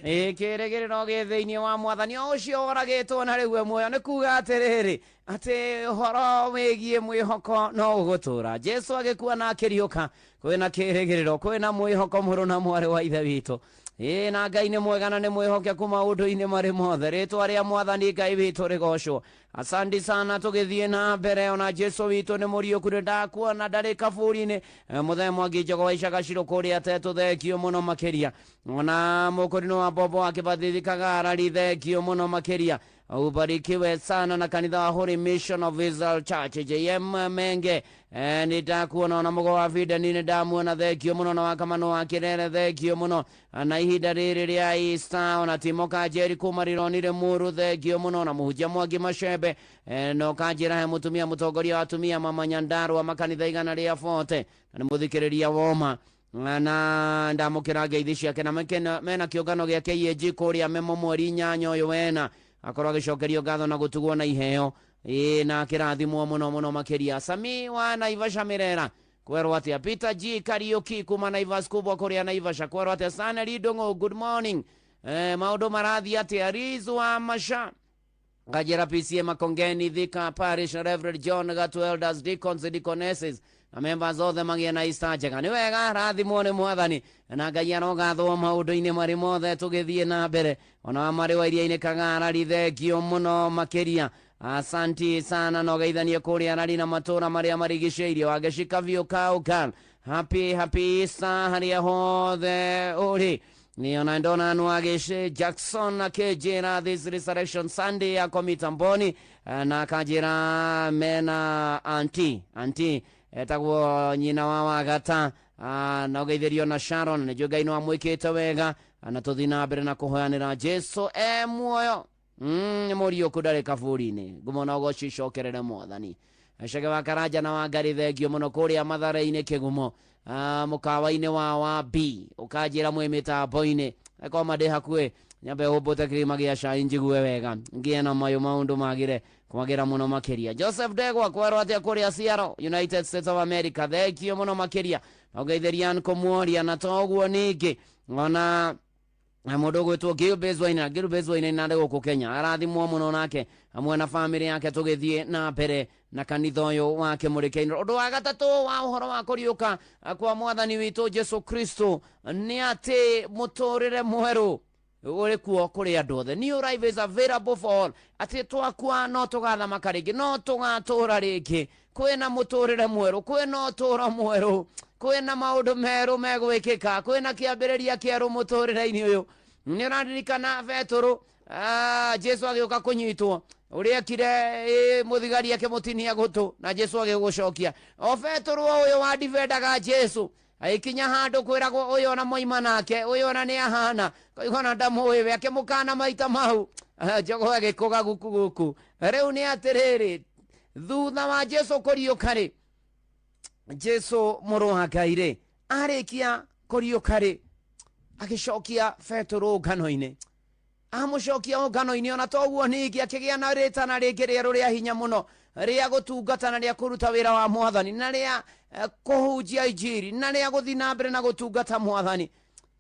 Ĩ kĩrĩgĩrĩro gĩ thĩinĩ wa mwathani o ũcio woragĩtwo na rĩu e muoyo. Nĩ kuga atĩrĩrĩ atĩ ũhoro wĩgiĩ mwĩhoko no ũgũtũra. Jesu agĩkua na akĩriũka, kwĩna kĩrĩgĩrĩro, kwĩna mwĩhoko mũrũ na mwarĩ wa ithe witũ. Ĩ na Ngai nĩ mwega na nĩ mwĩhokeku maũndũ-inĩ marĩ mothe. Rĩtwa rĩa mwathani Ngai witũ rĩgocwo. Asante sana, tũgĩthiĩ na mbere. Ona Jesu witũ nĩ mũriũku, nĩ ndakuona ndarĩ kaburi-inĩ. Mũthee Mwangi Njogo wa Icaga Cirũ kũrĩa Tetũ, thengio mũno makĩria. Ona mũkũrinũ wa Bobo wa Kĩbathithi Kagarari, thengio mũno makĩria. Ubarikiwe sana na kanitha wa Holy Mission of Israel Church JM Menge. Nĩ ndakuona. Ona mũgo wa Bideni nĩ ndamuona, thengio mũno. Na wakamano wa Kĩrere, thengio mũno. Na ihinda rĩrĩ rĩa Easter, ona Timo Kanjeri kuma rironire mũru, thengio mũno. Na mũhunjia Mwangi Macembe, no kanjĩra he mũtumia mũtongoria wa atumia mama Nyandarua makanitha 140, na nĩ mũthikĩrĩria woma na ndamũkĩra ngeithi ciake. Na mena kĩũngano gĩa KAG kũrĩa Memo mweri 8 ũyũ wena akorwo agĩcokerio ngatho na gũtugwo na iheo. Ĩ na kĩrathimwo mũno mũno makĩria. Sami wa Naivasha Mirera kwerwo atĩa? Peter G Kariuki kuma Naivas kubwa kũrĩa Naivasha kwerwo atĩa? Stanley Ndung'u, good morning. Maũndũ marathiĩ atĩa? Riz wa Masha Ngajera PCA Makongeni Thika Parish, Reverend John Gatu, elders, deacons, deaconesses na members othe magĩe na Easter njega. Nĩ wega, rathimwo nĩ mwathani na Ngai arogathwo maũndũ-inĩ marĩ mothe. Tũgĩthiĩ na mbere, ona wa marĩ wa iria-inĩ Kagarari, thengio mũno makĩria. Asanti sana. No geithanie kũrĩa Rari na matũra marĩa marigicĩirie. Wangeci Kabiũ Kaukan, happy happy Easter harĩa hothe ũrĩ. Niona ndona nwagĩci Jackson akĩnjĩra this Resurrection Sunday yako mitamboni, na akanjĩra mena anti etagwo nyina wa Wagata, na ũgeithĩrio na Sharon. Nĩnjũĩ Ngai nĩ wamwĩkĩte wega, na tũthiĩ na mbere na kũhoyanĩra. Jesu e muoyo, nĩ mũriũku, ndarĩ kaburi-inĩ. Ngumo na ũgoci icokerere mwathani. Cege wa Karanja na wa Ngari, thengio mũno kũrĩa Mathare-inĩ Kĩgumo, mũkawa-inĩ wa B ũkanjĩra mwĩ mĩtambo-inĩ. Koma ndĩ hakuhĩ nyambe hũmbũte kĩrĩma gĩa cai njigue wega, ngĩe na mayũ maũndũ magĩre kwagĩra mũno makĩria. Joseph Ndegwa kwerwo atĩa kũrĩa Seattle, United States of America? Thengio mũno makĩria. Ũgeithĩria kũmuoria na toguo ningĩ ona mũndũ ũgwĩtwo Gilbert Wainaina. Gilbert Wainaina arĩ gũkũ Kenya, arathimwo mũno nake hamwe na famĩlĩ yake. Tũgĩthiĩ na mbere na kanitha ũyũ wa Kĩmũrĩ. Ũndũ wa gatatũ wa ũhoro wa kũriũka kwa mwathani witũ Jesu Kristo nĩ atĩ mũtũrĩre mwerũ ũrĩ kuo kũrĩ andũ othe. New life is available for all. Atĩ twakua no tũgathamaka rĩngĩ, no tũgatũra rĩngĩ. Kwĩna mũtũrĩre mwerũ, kwĩna ũtũro mwerũ, kwĩna maũndũ merũ megwĩkĩka, kwĩna kĩambĩrĩria kĩerũ mũtũrĩre-inĩ ũyũ. Nĩ ũraririkana Betũrũ, Jesu agĩũka kũnyitwo, ũrĩa ekire mũthigari akĩmũtinia gũtũ na Jesu agĩgũcokia. O Betũrũ o ũyũ wandibенdaga Jesu agĩkinya handũ kwĩragwo ũyũ ona moima nake, ũyũ ona nĩ ahana koigona ndamũĩ we, akĩmũkana maita mau. Njogo agĩkũga guku guku. Rĩu nĩ atĩrĩrĩ, thutha wa Jesu kũriũka rĩ, Jesu mũrũ wa Ngai rĩ, arĩkia kũriũka rĩ, agĩcokia Betũrũ ngano-inĩ. Amũcokia ũngano-inĩ, ona toguo ningĩ akĩgĩa na rĩtana rĩngĩ rĩerũ rĩa hinya mũno rĩa gũtungata na rĩa kũruta wĩra wa mwathani na rĩa kũhunjia injiri na rĩa gũthiĩ na mbere na gũtungata mwathani.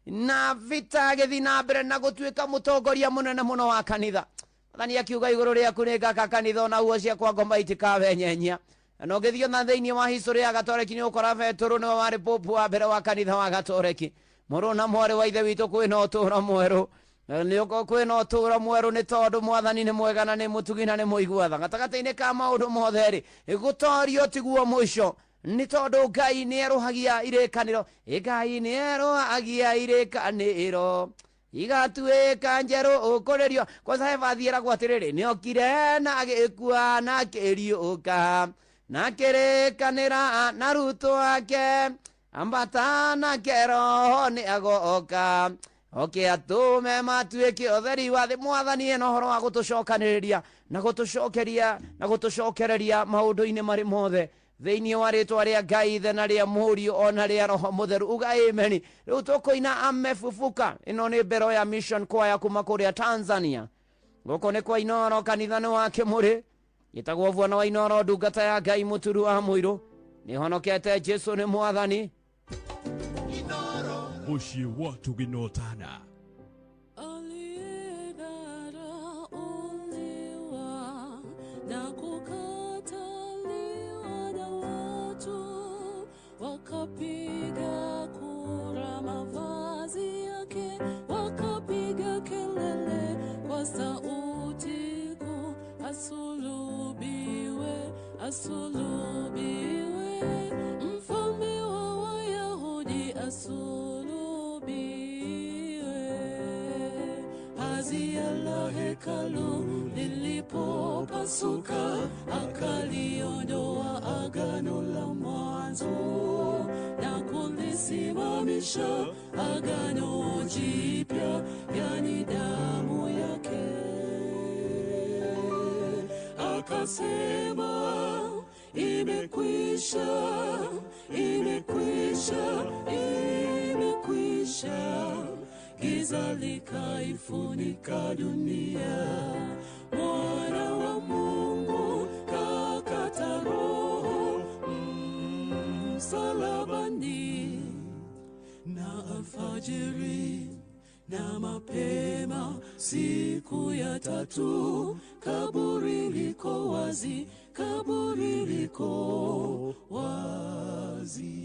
Na vita agĩthiĩ na mbere na gũtuĩka mũtongoria mũnene mũno wa kanitha. Mwathani akiuga igũrũ rĩaku nĩ ngaka kanitha, ona huo ciakwa ngoma itikawenyenyia. Na ũngĩthiĩ ona thĩinĩ wa history ya Gatoreki nĩ ũkora Betũrũ nĩwe warĩ popu wa mbere wa kanitha wa Gatoreki. Mũrũ na mwarĩ wa ithe witũ, kwĩna ũtũũro mwerũ. Nĩ kwĩna ũtũũro mwerũ nĩ tondũ mwathani nĩ mwega na nĩ mũtugi na nĩ mũigua tha. Gatagatĩ-inĩ ka maũndũ mothe rĩ, gũtorio tiguo mũico, nĩ tondũ Ngai nĩ erũhagia irĩkanĩro. Ngai nĩ erũhagia irĩkanĩro igatuĩka njerũ ũkũrĩrio. Kwanza he bathi ĩragwo atĩrĩrĩ, nĩokire na agĩkua na akĩriũka na akĩrĩkanĩra na arutwo ake, ambata nake roho nĩ agoka oke atũme matuĩke ũtheri wa thĩ. Mwathani ena ũhoro wa gũtũcokanĩrĩria na gũtũcokeria na gũtũcokereria maũndũ-inĩ marĩ mothe thĩinĩ wa rĩtwa rĩa Ngai Ithe na rĩa Mũriũ ona rĩa Roho Mũtheru. Uga amen. Rĩu tũkũina amefufuka. Ĩno nĩ mbero ya Mission Choir kuma kũrĩa Tanzania. Gũkũ nĩ kwa Inoro, kanitha nĩ wa Kĩmũrĩ. Gĩtagwo Bwana wa Inoro, ndungata ya Ngai mũturu wa mũirũ. Nĩhonokete, Jesu nĩ mwathani. Mũciĩ wa Tũginotana. Wakapiga kura mavazi yake, wakapiga kelele kwa sauti kuu, asulubiwe, asulubiwe, mfalme wa Wayahudi asulubiwe. Pazia la hekalu lilipopasuka, akaliondoa agano la mwanzo na kulisimamisha agano jipya, yani damu yake. Akasema, imekwisha, imekwisha, imekwisha. Giza likaifunika dunia, Mwana wa Mungu kakata roho msalabani. Na alfajiri na mapema siku ya tatu, kaburi liko wazi, kaburi liko wazi.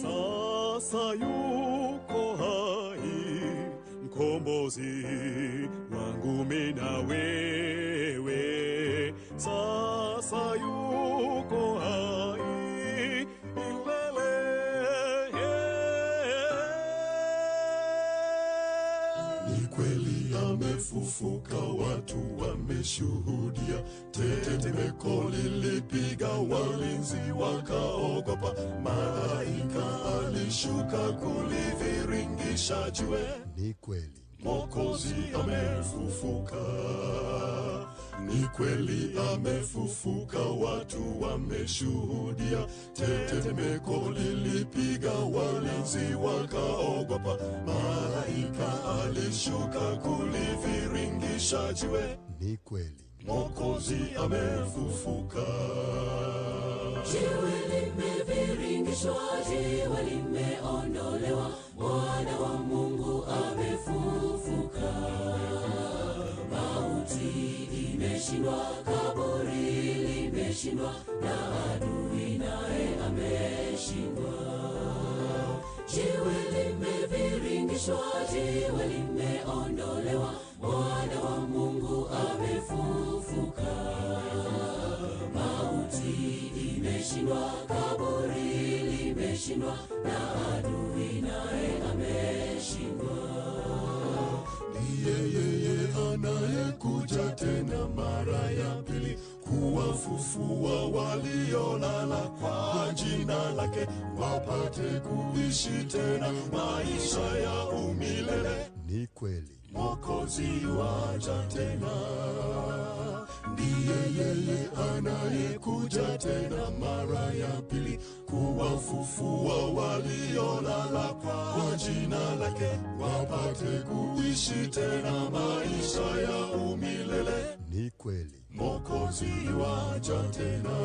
Sasa yuko hai mkombozi wangu mimi na wewe, sasa yuko hai milele. Ni kweli amefufuka, watu wameshuhudia, tetemeko lilipiga, walinzi wakaogopa, malaika alishuka kuliviringisha jiwe. Ni kweli Mwokozi amefufuka, ni kweli amefufuka, watu wameshuhudia, tetemeko lilipiga, walinzi wakaogopa, malaika alishuka kuliviringisha jiwe. Ni kweli Mwokozi amefufuka. Jiwe limeviringishwa, jiwe limeondolewa, Mwana wa Mungu amefufuka. Mauti imeshindwa, kaburi limeshindwa, na adui naye ameshindwa. Jiwe limeviringishwa, jiwe limeondolewa, Mwana wa Mungu amefufuka. Mauti imeshindwa, kaburi limeshindwa, na adui naye ameshindwa. Ndiye yeye anayekuja tena mara ya pili, kuwafufua waliolala kwa jina lake, wapate kuishi tena maisha ya umilele. Ni kweli Mwokozi waja tena, ndiye yeye anayekuja tena mara ya pili, kuwafufua waliolala kwa jina lake, wapate kuishi tena maisha ya umilele. Ni kweli Mwokozi waja tena.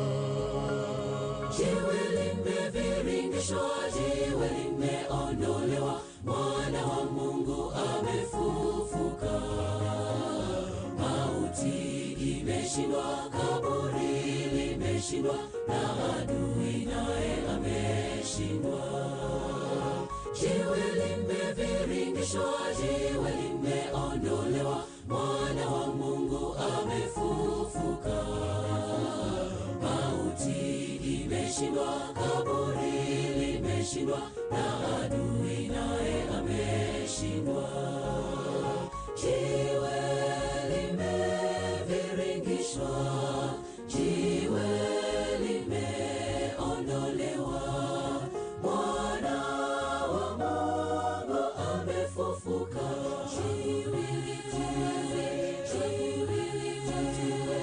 Jiwe limeviringishwa, jiwe limeondolewa, Mwana wa Mungu amefufuka. Mauti imeshindwa, kaburi limeshindwa, na adui naye ameshindwa. Jiwe limeviringishwa, jiwe limeondolewa, Mwana wa Mungu amefufuka. Mauti imeshindwa, kaburi limeshindwa, na adui naye ameshindwa. Jiwe limeviringishwa, jiwe limeondolewa, Mwana wa Mungu amefufuka. Jiwe, jiwe, jiwe, jiwe,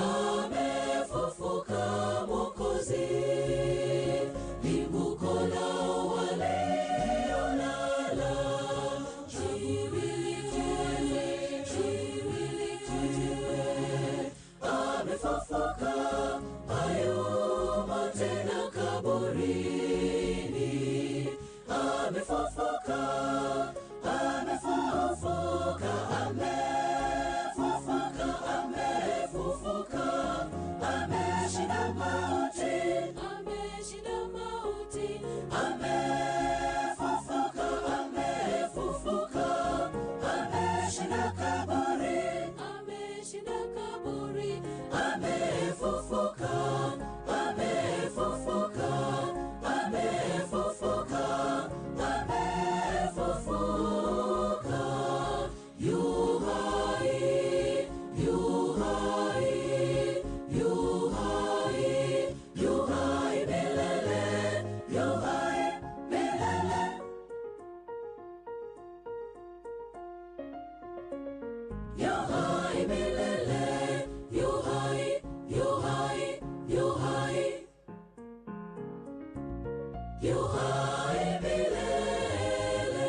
amefufuka Mwokozi. Limbuko lao waliolala. Jiwe, jiwe, jiwe, jiwe, amefufuka, hayumo tena kaburini. Amefufuka, amefufuka, amefufuka, amefufuka, ameshinda mauti, ameshinda. Yu hai milele.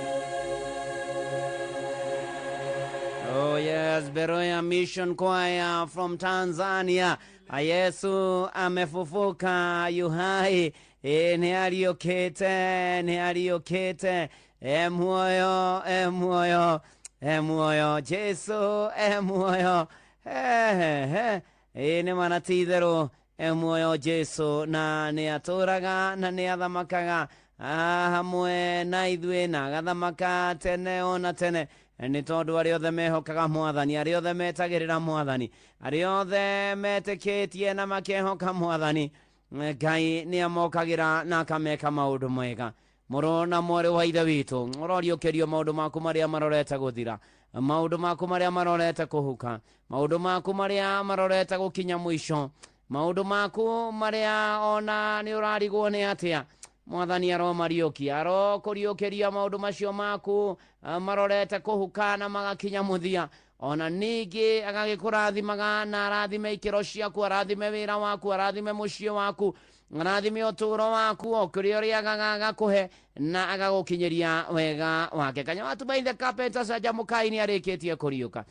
Oh yes, Beroya Mission Choir from Tanzania. Yesu amefufuka, yu hai. Nĩ ariũkĩte, nĩ ariũkĩte. E muoyo, e muoyo, e muoyo. Jesu e muoyo. He he he. Nĩ mana ti itherũ e muoyo Jesu, na nĩ atũraga na nĩ athamakaga hamwe na ithuĩ, na agathamaka tene ona tene, nĩ tondũ arĩa othe mehokaga mwathani, arĩa othe metagĩrĩra mwathani, arĩa othe metĩkĩtie na makehoka mwathani, Ngai nĩ amokagĩra na akameka maũndũ mega. Mũrũ na mwarĩ wa ithe witũ, ũroriũkĩrio maũndũ maku marĩa marorete gũthira, maũndũ maku marĩa marorete kũhuka, maũndũ maku marĩa marorete gũkinya mũico, maũndũ maku marĩa ona nĩ ũrarigwo nĩ atĩa. Mwathani aromariũkia, arokũriũkĩria maũndũ macio maku marorete kũhuka na magakinya mũthia. Ona ningĩ agagĩkũrathimaga na arathime ikĩro ciaku, arathime wĩra waku, arathime mũciĩ waku, arathime ũtũũro waku, o kũrĩa ũrĩagaga agakũhe na agagũkinyĩria wega wake. Kanya watu by the Carpenters aja Mũkai nĩ arĩkĩtie kũriũka.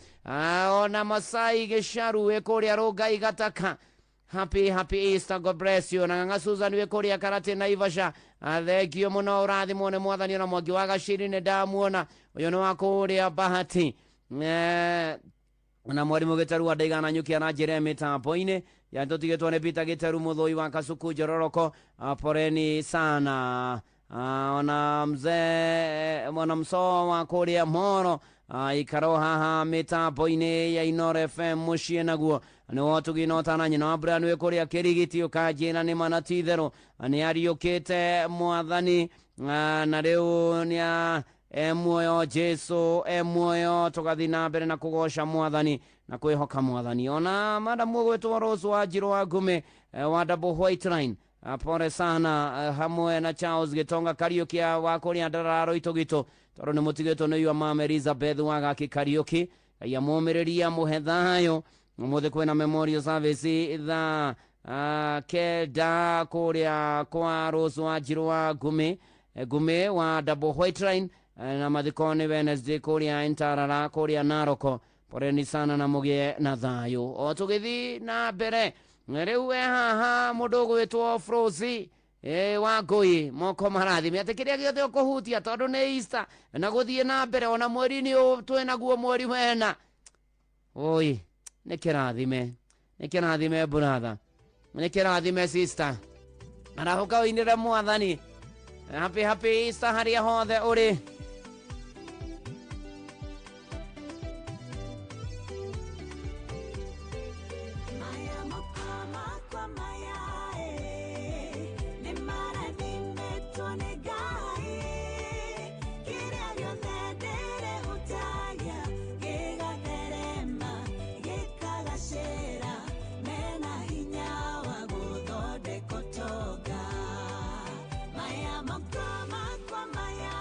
Ona Masai Gĩcaru wĩ kũrĩa Rũngai Gataka, happy happy Easter, God bless you. Na Ng'ang'a Susan wĩ kũrĩa Karate Naivasha, thengio mũno, ũrathimwo nĩ mwathani. Ona Mwangi wa Gaciri nĩ ndamuona, ũyũ nĩ wa kũrĩa Bahati. Na mwarimũ Gĩtaru wa Ndaigana Nyukia na njĩra mĩtambo-inĩ yatũtigĩtwo nĩ Peter Gĩtaru mũthũi wa Kasuku Njororoko, poreni sana. Ona mzee mwana msoo wa kũrĩa Moro, ikaro haha mĩtambo-inĩ ya Inoro FM mũciĩ naguo nĩ wotugina na nyina wa Brian wĩ kũrĩa Kĩrigiti, ũkanjĩra nĩ mana ti itherũ nĩ ariũkĩte mwathani, na rĩu nĩ e muoyo Jesu e muoyo. Tũgathiĩ na mbere na kũgoca mwathani na kwĩhoka mwathani. Ona madamu ũgwĩtwo Rose wa Njirũ wa Ngũmĩ, wa Double White Line, pole sana, hamwe na Charles Gĩtonga Kariũkia wa kũrĩa Ndararo Itũgitũ, tondũ nĩ mũtigĩtwo nĩ yua mama Elizabeth wa Gaki Kariũki. Ngai amũmĩrĩria mũhe thayũ. Ũmũthĩ kwĩna memorial service thaa 9 kũrĩa kwa Rose wa Njirũ wa Ngũmĩ, Ngũmĩ wa Double White Line, na mathiko nĩ Wednesday kũrĩa Ntarara kũrĩa Naroko. Poleni sana na mũgĩe na thayũ. O tũgĩthiĩ na mbere rĩu e haha mũndũ ũgwĩtwo Frozi wa Ngũi, moko marathime atĩ kĩrĩa gĩothe ũkũhutia, tondũ nĩ Easter na gũthiĩ na mbere, ona mweri-inĩ ũyũ twĩnaguo mweri wena, oi nĩ kĩrathime, nĩ kĩrathime brother, nĩ kĩrathime sister, arahũka ũinĩre mwathani. Happy happy Easter harĩa hothe ũrĩ. Maya moko makwa maya nĩ marathimĩtwo nĩ Ngai, kĩrĩa gĩothe ndĩrĩhutagia gĩgatherema gĩkagacĩra, mena hinya wa gũthondeka ũtonga. Maya moko makwa maya.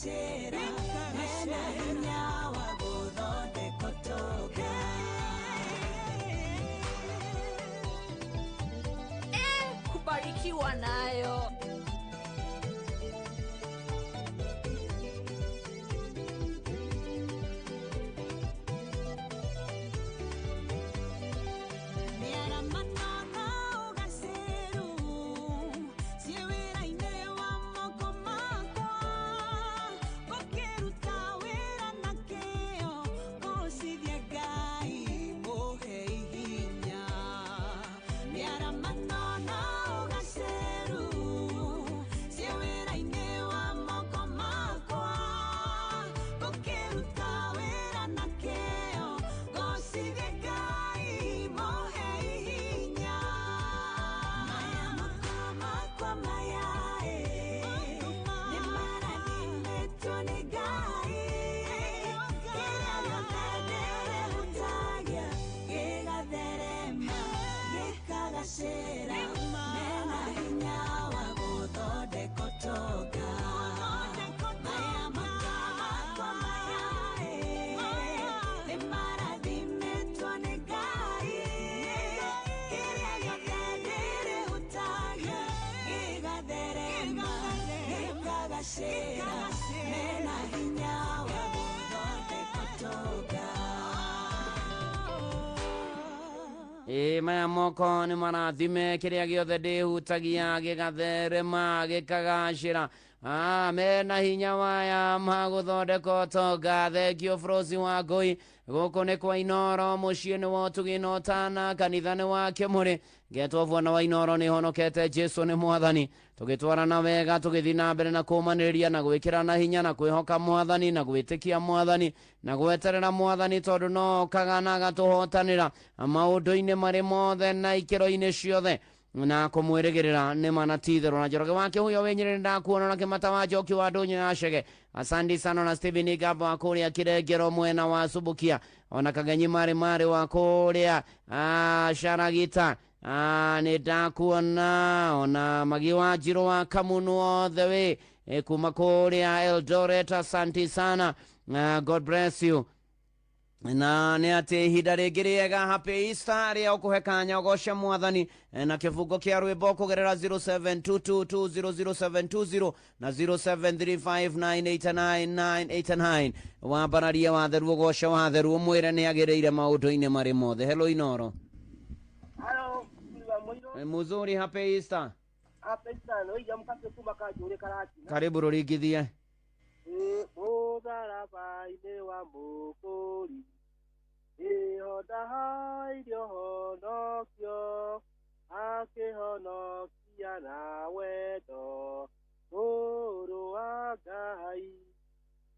Gĩkagacĩra mena hinya wa gũthondeka ũtonga. Kubarikiwa nayo. Mĩaramano na ũgacĩru ciĩ wĩra-inĩ wa moko makwa, ngũkĩruta wĩra na kĩyo ngũcithia Ngai mũhe hinya. Mĩaramano na ũgacĩru ciĩ wĩra-inĩ wa moko makwa, ngũkĩruta wĩra na kĩyo ngũcithia Ngai mũhe hinya. Maya moko makwa maya ĩ, nĩ marathimĩtwo nĩ Ngai. Kĩrĩa gĩothe ndĩrehutagia gĩgatherema gĩkagacĩra, mena hinya wa gũthondeka ũtonga. Maya moko makwa maya ĩ, nĩ marathimĩtwo nĩ Ngai. Kĩrĩa gĩothe ndĩrehutagia gĩgatherema gĩkagacĩra, mena hinya wa gũthondeka ũtonga. Ĩ maya moko nĩ marathime kĩrĩa gĩothe ndĩhutagia gĩgatherema gĩkagacĩra. Mena hinya waya ma gũthondeka ũtonga. Thengio Frosi wa Ngũi. Gũkũ nĩ kwa Inoro, mũciĩ nĩ wa ũtugi na ũtana, kanitha nĩ wa Kĩmũrĩ. Ngetwo bwana wa Inoro, nĩ honokete, Jesu nĩ mwathani. Tũgĩtwarana wega, tũgĩthiĩ na mbere na kũmanĩrĩria na gwĩkĩrana hinya na kwĩhoka mwathani na gwĩtĩkia mwathani na gweterera mwathani, tondũ no okaga na agatũhotanĩra maũndũ-inĩ marĩ mothe na ikĩro-inĩ ciothe na kũmwĩrĩgĩrĩra nĩ mana ti itherũ. Na Njoroge wa Kĩhuyo wĩ Nyĩrĩ ndakuona, na Kĩmata wa Njoki wa Ndũnyũ ya Chege, asandi sana, na Stephen Igamba wa kũrĩa Kĩrengero mwena wa Subukia, ona Kagenyi marĩ marĩ wa kũrĩa Sharagita, nĩ ndakuona, ona Magi wa Njirũ wa Kamunu othe wĩ kuma kũrĩa Eldoret, asanti sana. God bless you. Na nĩ atĩ ihinda rĩngĩ rĩega, happy Easter, rĩa ũkũhe kanya ũgoce mwathani na kĩbungo kĩa rwĩmbo kũgerera 0722200720 na 0735989989. Wambararie watheru, ũgoce watheru, ũmwĩre nĩ agĩrĩire maũndũ-inĩ marĩ mothe. Hello Inoro. Halo, wa Mũirũ. Muzuri, happy Easter. Happy Easter, no ija mkate kuma kanjũrĩ karatina. Karibu rũringithie. Mũtharaba-inĩ wa Mũkũri, nĩho ndahaire ũhonokio, akĩhonokia na wendo, Mũrũ wa Ngai,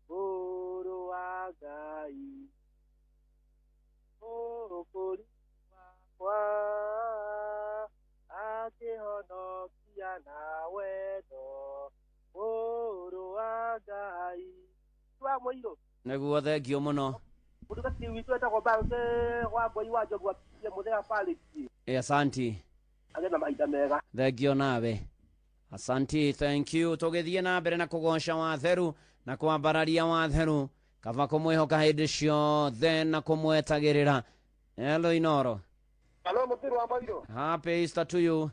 Mũrũ wa Ngai, Mũkũri wakwa, akĩhonokia na wendo, Mũrũ wa Ngai. Wa Mũirũ. Nĩguo, thengio mũno. Mũtungatĩri witũ etagwo Barũke wa Ngoi wa Njogu akirie mũthenya parĩki. Asanti. Agĩe na mahinda mega. Thengio nawe. Asanti, thank you. Tũgĩthiĩ na mbere na kũgoca watheru na kwambararia watheru, kaba kũmwĩhoka hĩndĩ ciothe na kũmwetagĩrĩra. Hello Inoro. Hello Mũtĩrũ wa Mũirũ. Happy Easter to you.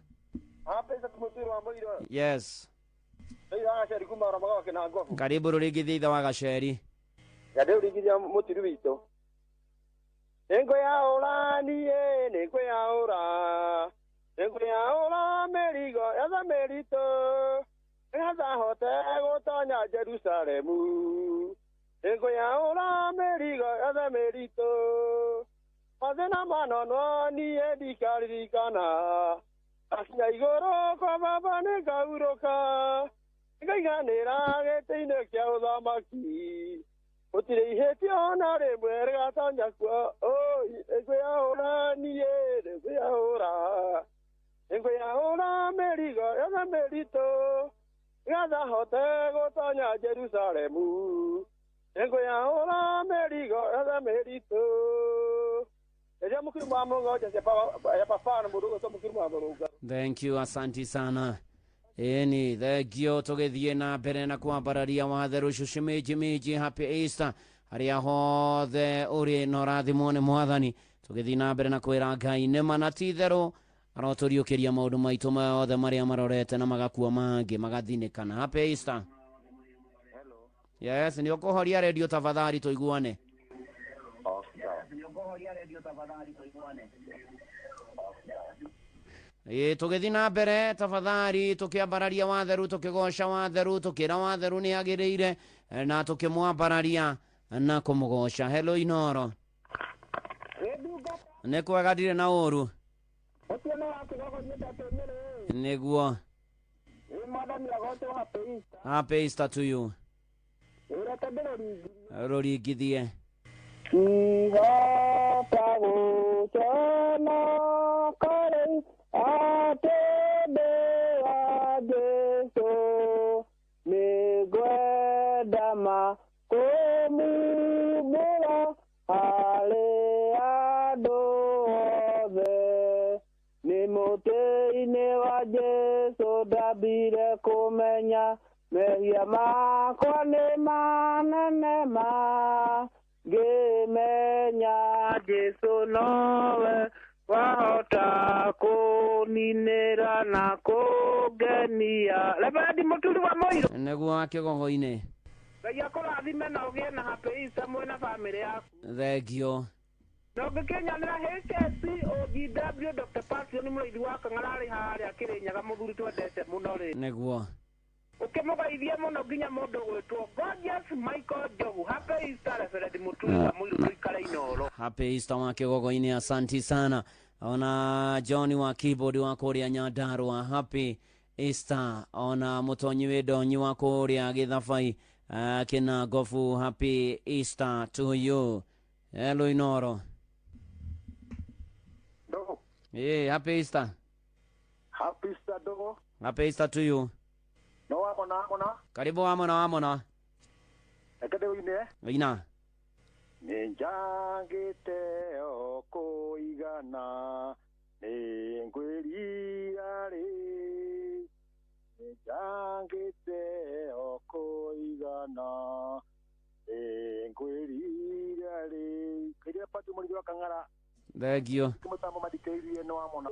Happy Easter to Mũtĩrũ wa Mũirũ. Yes. Ithe wa Gaceri kuma Ramaga wa Kĩnangobu. Karibu rũringithie ithe wa Gaceri. Ngandĩũringithia mũtiri witũ. Nĩngwĩyaũra niĩ, nĩngwĩyaũra, nĩngwĩyaũra mĩrigo yothe mĩritũ, nĩgetha hote gũtonya Jerusalemu. Nĩngwĩyaũra mĩrigo yothe mĩritũ, mathĩna manonwo niĩ ndikaririkana, akinya igũrũ kwa Baba nĩngaurũka, nĩngaiganĩra gĩtĩ-inĩ kĩa ũthamaki. Gũtirĩ ihĩtia ona rĩmwe rĩgatonya kuo. Oi, nĩngwĩyaũra niĩ, nĩngwĩyaũra, nĩngwĩyaũra mĩrigo yothe mĩritũ, nĩgetha hote gũtonya Jerusalemu. Nĩngwĩyaũra mĩrigo yothe mĩritũ. Rĩrĩa mũkiru wa Mũrungu ya pafano mũndũ ũcio mũkiru wa Mũrungu. Thank you, asanti sana. Ĩni thengio tũgĩthiĩ na mbere na kwambararia watheru cucu mĩnji mĩnji happy Easter harĩa hothe ũrĩ na ũrathimwo nĩ mwathani tũgĩthiĩ na mbere na kwĩra Ngai nĩma na ti itherũ arotũriũkĩria maũndũ maitũ mothe marĩa marorete na magakua mangĩ magathinĩkana. Happy Easter. Yes, nĩ ũkũhoria redio tafadhali tũiguane. Ĩ tũgĩthiĩ na mbere tafadhali tũkĩambararia watheru tũkĩgoca watheru tũkĩra watheru nĩ agĩrĩire na tũkĩmwambararia na kũmũgoca. Hello Inoro. Nĩ kwega ndirĩ na ũru. Nĩguo. Happy Easter to you. Rũringithie. Ihota gũkena kũrĩ atĩ ndĩ wa Jesũ, nĩngwenda ma kũmumbũra harĩ andũ othe. Nĩ mũtĩ-inĩ wa Jesũ ndambire kũmenya mehia makwa nĩ manene ma ngĩmenya Jesũ nowe wahota kũninĩra na kũngenia. Reverend Mũturi wa Mũirũ. Nĩguo wa kĩgogo-inĩ. Ngai akũrathime na ũgĩe na happy Easter mwĩna bamĩrĩ yaku. Thengio. Na ũngĩkĩnyanĩra HSOGW Dr. Passion mũrĩithi wa Kang'ara arĩ harĩa Kĩrĩnyaga mũthuri twendete mũno rĩ. Nĩguo. Ũkĩmũgeithie mũno nginya mũndũ ũgwĩtwo Gorgeous Michael Njogu. Happy Easter Reverend Mũturi wa Mũirũ tũikare Inoro. Happy Easter wa kĩgogo-inĩ, asanti sana. Ona John wa keyboard wa kũrĩa Nyandarua, happy Easter. Ona mũtonyi wĩ ndonyi wa kũrĩa Gĩthabai kĩna Ngobu, happy Easter to you. Hello Inoro. Dogo. Eh, happy Easter. Happy Easter dogo. Happy Easter to you. No wamona wamona. Karibu wamona wamona. Reke ndĩwĩine. Ina. Nĩnjangĩte o kũigana nĩngwĩrira rĩ. Nĩnjangĩte o kũigana nĩngwĩrira rĩ. Kĩrĩa pati mũrĩithi wa Kang'ara. Thengio. Kĩmũtambo mathikĩrĩirie nĩ wamona.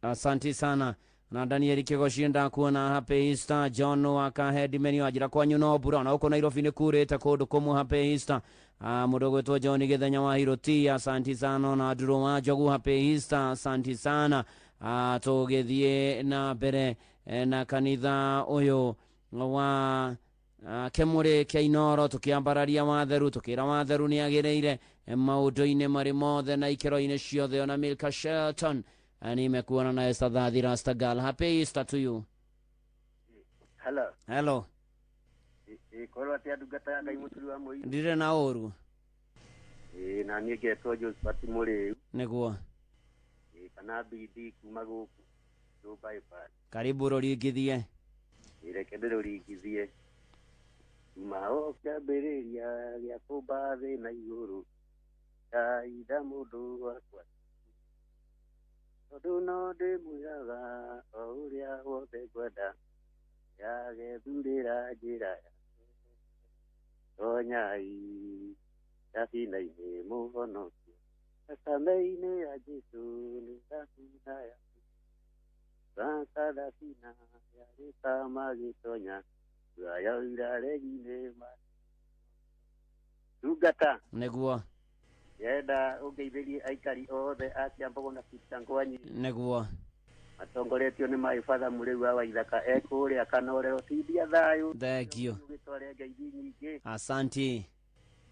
Asante sana. Na Daniel Kigoshi ndakuona happy Easter. John wa Kahedi meni wanjira kwanyu no mbura na huko Nairobi nĩ kurĩte kũndũ kũmwe happy Easter. Mũndũ ũgwĩtwo John Gĩthenya wa Hiroti, asante sana. Na Nduro wa Njogu happy Easter, asante sana. Tũgĩthiĩ na mbere na kanitha ũyũ wa Kĩmũrĩ kĩa Inoro tũkĩambararia watheru tũkĩra watheru nĩ agĩrĩire maũndũ-inĩ marĩ mothe na ikĩro-inĩ ciothe. Ona Milka Shelton nimekuona na Esther Dhathi Rastagal. Happy Easter to you. Hello. Hello. Korwo atĩa ndungata ya Ngai mũturi wa Mũirũ. Ndirĩ na ũru. Na niĩ ngetwo Josephat Mũrĩu. Nĩguo. Kana BD kuma gũkũ Dubai Park. Karibu rũringithie. Reke ndĩrũringithie. Kuma o kĩambĩrĩria gĩa kũmba thĩ na igũrũ ndaitha mũndũ wakwa tondũ no ndĩmwĩraga o ũrĩa wothe ngwenda yagethurĩra njĩra yake tonyai thabina-inĩ mũhonokio thakame-inĩ ya Jesũ nĩ thabina ya Baka thabina yarĩka magĩtonya yairaregi-inĩ ma ndungata. Nĩguo. Yenda ũngeithĩrie aikari othe a Kĩambogo na Kitangwanyi. Nĩguo. Matongoretio nĩ my father Mũrĩu wa Waithaka ekũrĩa Kanorero tindia thayũ. Thank you. Ũgĩtware ngeithi nyingĩ. Asante.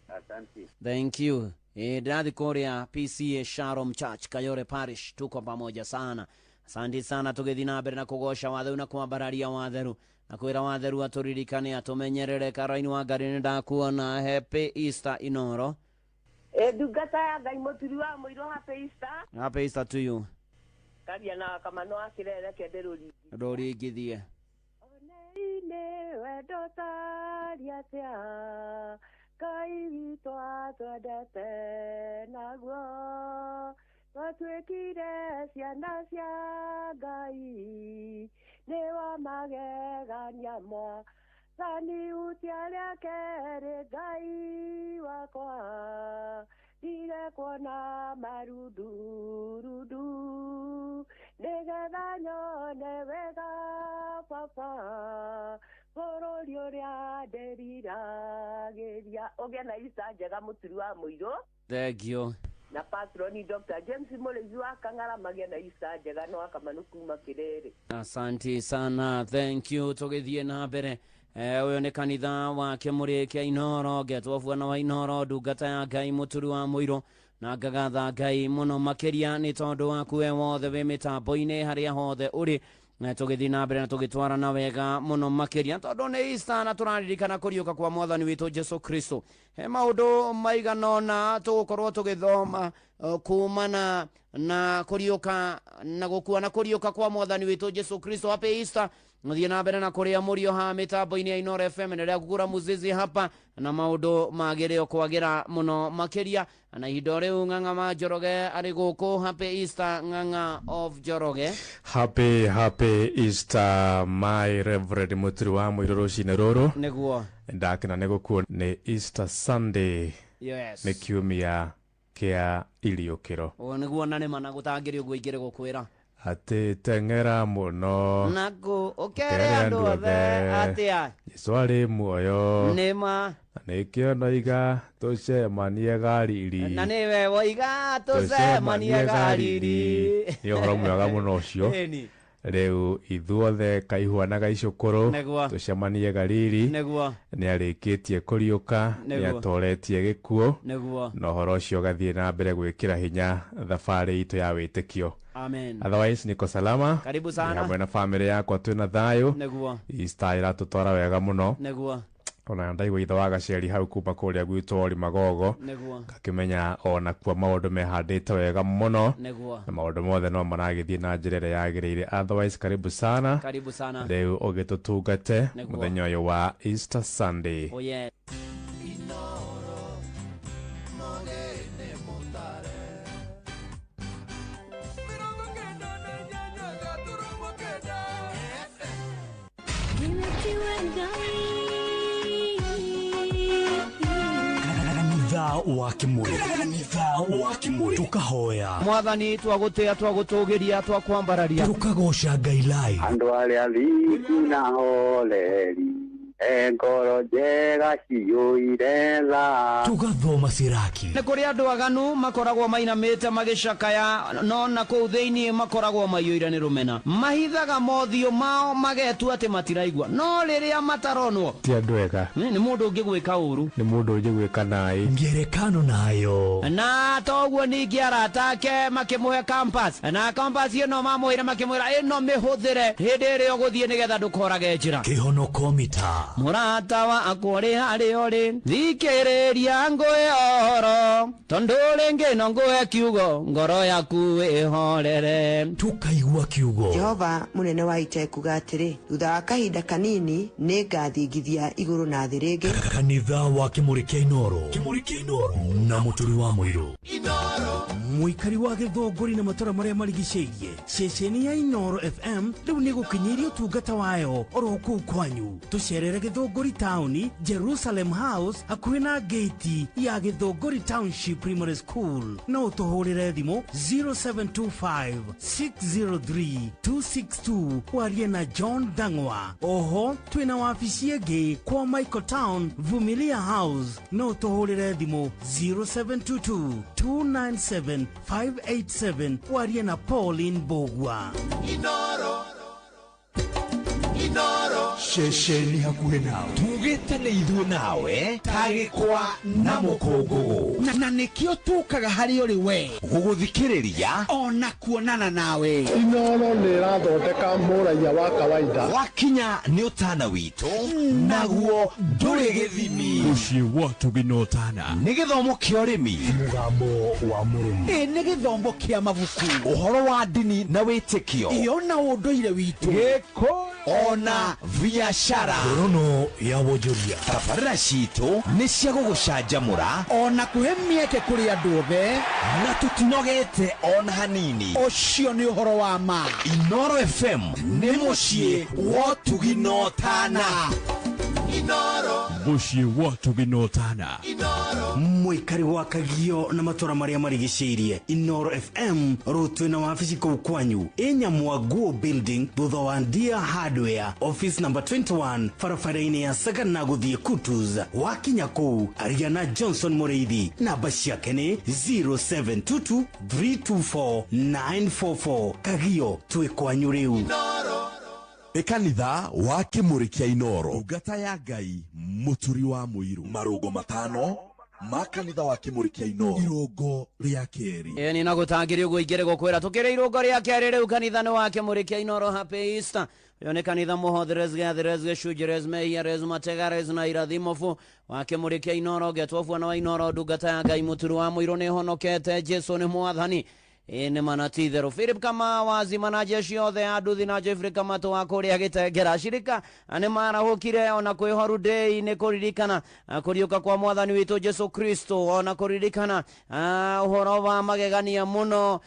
Asante. Thank you. Ndĩrathiĩ kũrĩa PCA Shalom Church Kayore Parish, tuko pamoja sana. Asante sana tũgĩthiĩ na mbere na kũgoca watheru na kwambararia watheru na kwĩra watheru atũririkane atũmenyerere. Caroline wa Ngarĩ nĩ ndakuona. Happy Easter Inoro. Ndungata ya Ngai Mũturi wa Mũirũ, happy Easter. Happy Easter to you. Karia na Kamano wa Kĩrere reke ndĩrũringithie. Rũringithie. One-inĩ wendo tari atĩa Ngai witũ atwendete naguo Twatuĩkire ciana cia Ngai nĩ wa magegania mwathani hutia rĩa kerĩ Ngai wakwa ndige kuona marundurundu nĩgetha nyone wega baba bũrũri ũrĩa ndĩriragĩria. Ũgĩe na Easter njega mũturi wa mũirũ. Thank you. Na patroni Dr. James Mũrĩithi wa Kang'ara magĩe na Easter njega no akamanu kuma Kĩrĩrĩ. Asante sana, thank you. Tũgĩthiĩ na mbere. Ũyũ nĩ kanitha wa Kĩmũrĩ kĩa Inoro, ngetwo Bwana wa Inoro, ndungata ya Ngai mũturi wa mũirũ, na ngagatha Ngai mũno makĩria nĩ tondũ waku we wothe wĩ mĩtambo-inĩ harĩa hothe ũrĩ. Na tũgĩthiĩ na mbere na tũgĩtwarana wega mũno makĩria tondũ nĩ Easter na tũraririkana kũriũka kwa mwathani witũ Jesu Kristo. He maũndũ maigana ũna tũgũkorwo tũgĩthoma kumana na kũriũka na gũkua na kũriũka kwa mwathani witũ Jesu Kristo. Happy Easter. Mũthiĩ na mbere na kũrĩa mũrio ha mĩtambo-inĩ ya Inoro FM. Endelea kũgũra muzizi hapa na maũndũ magĩrĩo kwagĩra mũno makĩria. Na ihinda rĩu Ng'ang'a ma Njoroge arĩ gũkũ. Happy Easter Ng'ang'a of Njoroge. Happy happy Easter my Reverend mũturi wa mũirũ rũcinĩ rũrũ. Nĩguo. Ndakena nĩ gũkuo nĩ Easter Sunday. Yes. Nĩ kiumia kĩa iriũkĩro. Ũguo nĩguo na nĩma na gũtangĩrĩ ũguo ingĩrĩ gũkwĩra. Atĩ teng'era mũno naku ũkere andũ othe atĩa Jesũ arĩ muoyo nĩma na nĩkĩo noiga tũcemanie Galili na nĩwe woiga tũcemanie Galili. Nĩ ũhoro mwega mũno ũcio. Ĩni. Rĩu ithuothe kaihua na gaicũkũrũ Nĩguo. tũcemanie Galili. Nĩguo. Nĩ arĩkĩtie kũriũka, nĩ Nĩguo. atoretie gĩkuũ Nĩguo. na ũhoro ũcio ũgathiĩ na mbere gwĩkĩra hinya thabarĩ itũ ya wĩtĩkio. Amen. Otherwise niko salama. Karibu sana. Nĩ hamwe na family yakwa twĩna thayũ. Nĩguo. Easter ĩratũtwara wega mũno. Nĩguo. Ona ndaigua ithe wa gaceri hau kuma kũrĩa gwitũ Ori Magogo. Nĩguo. Ngakĩmenya ona kuo maũndũ mehandĩte wega mũno. Nĩguo. Na maũndũ mothe no maragĩthiĩ na njĩra ĩrĩa yagĩrĩire. Otherwise karibu sana. Karibu sana. Rĩu ũgĩtũtungate Nĩguo. mũthenya ũyũ wa Easter Sunday. Oh yeah. Kanitha wa Kĩmũrĩ, kanitha wa Kĩmũrĩ, tukahoya mwathani twagũtĩa twagũtũgĩria twakwambararia tukagoca Ngai live. Andũ arĩa thingu na horeri e ngoro njega ciyũire tha. Tugathoma siraki. Nĩ kũrĩ andũ aganu makoragwo mainamĩte magĩcakaya no na kũu thĩinĩ makoragwo maiyũire nĩ rũmena. Mahithaga mothiũ mao magetua atĩ matiraigua no rĩrĩa mataronwo Ti andũ ega. Nĩ mũndũ ũngĩgwĩka ũru. Nĩ mũndũ ũngĩgwĩka naĩ. Ngerekano nayo. Na toguo ningĩ arata ake makĩmũhe compass na compass ĩno mamwĩra makĩmwĩra ĩno mĩhũthĩre hĩndĩ ĩrĩa ũgũthiĩ nĩgetha ndũkorage njĩra. Kĩhonoko mita. Mũrata wakwa ũrĩ harĩa ũrĩ thikĩrĩria ngũhe ũhoro tondũ rĩngĩ no ngũhe kiugo ngoro yaku ĩhorere. Tukaigua kiugo. Jehova mũnene wa ita ekuga atĩrĩ, thutha wa kahinda kanini nĩ ngathingithia igũrũ na thĩ rĩngĩ. Kanitha wa Kĩmũrĩ kĩa Inoro, Kĩmũrĩ kĩa Inoro na mũturi wa mũirũ. Mũikari wa Gĩthũngũri na matũra marĩa marigicĩirie, ceceni ya Inoro FM rĩu nĩ gũkinyĩirie ũtungata wayo oro kũu kwanyu. Tũcerere Gĩthũngũri taũni, Jerusalem House, hakuhĩ na gate ya Gĩthũngũri Township Primary School. No ũtũhũrĩre thimũ 0725 603 262 warie na John Dang'wa. Oho twĩna wabici ĩngĩ kwa Michael Town, Vumilia House. No ũtũhũrĩre thimũ 0722 297 587 warie na Pauline Bogwa. Inoro. Inoro. Ceceni hakuhĩ nawe. Tugĩte nĩ ithuĩ nawe tagĩkwa na mũkũngũgũ. Na nĩkĩo tũkaga harĩ ũrĩ we gũgũthikĩrĩria ona kuonana nawe. Inoro nĩ ĩrathondeka mũraiya wa kawaida. Wakinya nĩ ũtana witũ naguo ndũrĩ gĩthimi. Mũciĩ wa Tũgĩ na Ũtana. Nĩ gĩthomo kĩa ũrĩmi. Mũgambo wa mũrĩmi. Ĩ nĩ gĩthomo kĩa mabuku. Ũhoro wa ndini na wĩtĩkio. Ĩ ona ũndũire witũ. Gĩkũyũ ona Biashara Ngorono ya wonjoria. Tabarĩra citũ nĩ cia gũgũcanjamũra ona kũhe mĩeke kũrĩ andũ othe, na tũtinogete ona hanini. Ũcio nĩ ũhoro wa ma. Inoro FM nĩ mũciĩ wa ũtugi na ũtana. Inoro. Mũciĩ wa ũtugi na ũtana. Mwikari wa Kagio na matura maria marigicĩirie, Inoro FM rĩu twĩna wabici kũu kwanyu ĩnyamwanguo building, thutha wa Ndia Hardware, office number 21, barabara-inĩ ya Sagana gũthiĩ Kutus. Wakinya kũu aria na Johnson Mũrĩithi, namba ciake nĩ 0722 324 944. Kagio twĩ kwanyu rĩu. Nĩ kanitha wa Kĩmũrĩ kĩa Inoro, ndungata ya Ngai Mũturi wa Mũirũ. Marũngo matano ma kanitha wa Kĩmũrĩ kĩa Inoro. Irũngo rĩa kerĩ. Ĩni na gũtangĩrĩ ũguo ingĩrĩ gũkwĩra tũkĩrĩ irũngo rĩa kerĩ rĩu, kanitha nĩ wa Kĩmũrĩ kĩa Inoro. Happy Easter. Ũyũ nĩ kanitha mũhotheres gatheres gĩcunjĩres mehiares mategares na irathimobu wa Kĩmũrĩ kĩa Inoro, ngetwo bwana wa Inoro, ndungata ya Ngai Mũturi wa Mũirũ. Nĩ honokete, Jesu nĩ mwathani. Ĩ nĩ mana ti itherũ. Philip Kama wazima na jeshi othe ya nduthi na Jeffrey Kamato wa kũrĩa Gĩtengera shirika nĩ marahũkire ona kwĩ day nĩ kũririkana kũriũka kwa mwathani witũ Jesu Kristo, ona kũririkana ũhoro wa magegania mũno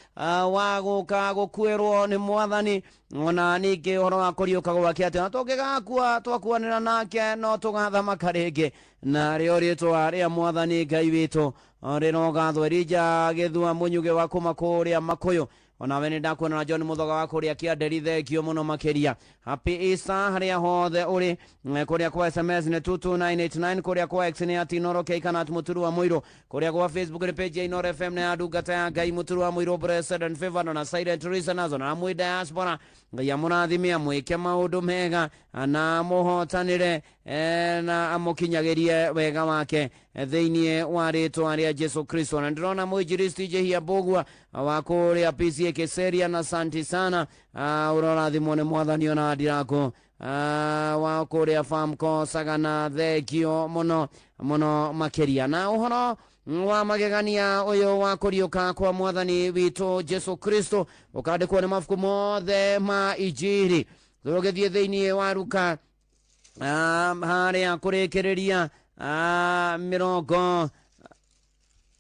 wa gũka gũkuĩrwo nĩ mwathani, ona ningĩ ũhoro wa kũriũka gwake, atĩ ona tũngĩgakua twakuanĩra nake no tũgathamaka rĩngĩ, na rĩo rĩtwa rĩa mwathani Ngai witũ rĩrogathwo. Elija Gĩthua Mũnyuge wa kuma kũrĩa Makũyũ, onawe nĩ ndakuona, na John Mũthoga wa kũrĩa Kĩanderi, thengio mũno makĩria. Happy Easter harĩa hothe ũrĩ. Kũrĩa kwa SMS nĩ 22989, kũrĩa kwa X nĩ @Inoro K kana @Mũturu wa Mũirũ, kũrĩa kwa Facebook nĩ page ya Inoro FM na ya ndungata ya Ngai Mũturu wa Mũirũ. Blessed and favored na silent listeners na mwĩ diaspora, Ngai amũrathime, amwĩke maũndũ mega na amũhotanĩre na amũkinyagĩrie wega wake thĩinĩ wa rĩtwa rĩa Jesu Kristo. Na ndĩrona mwĩnjiristi Jehia Mbũgua wa kũrĩa PCA Keseria, na santi sana, ũrorathimwo nĩ mwathani. Ona ndirako wa kũrĩa Famco Sagana, thengio mũno mũno makĩria. Na ũhoro wa magegania ũyũ wa kũriũka kwa mwathani witũ Jesu Kristo ũkandĩkwo nĩ mabuku mothe ma Injiri. Tũgĩthiĩ thĩinĩ wa Ruka harĩa kũrĩkĩrĩria mĩrongo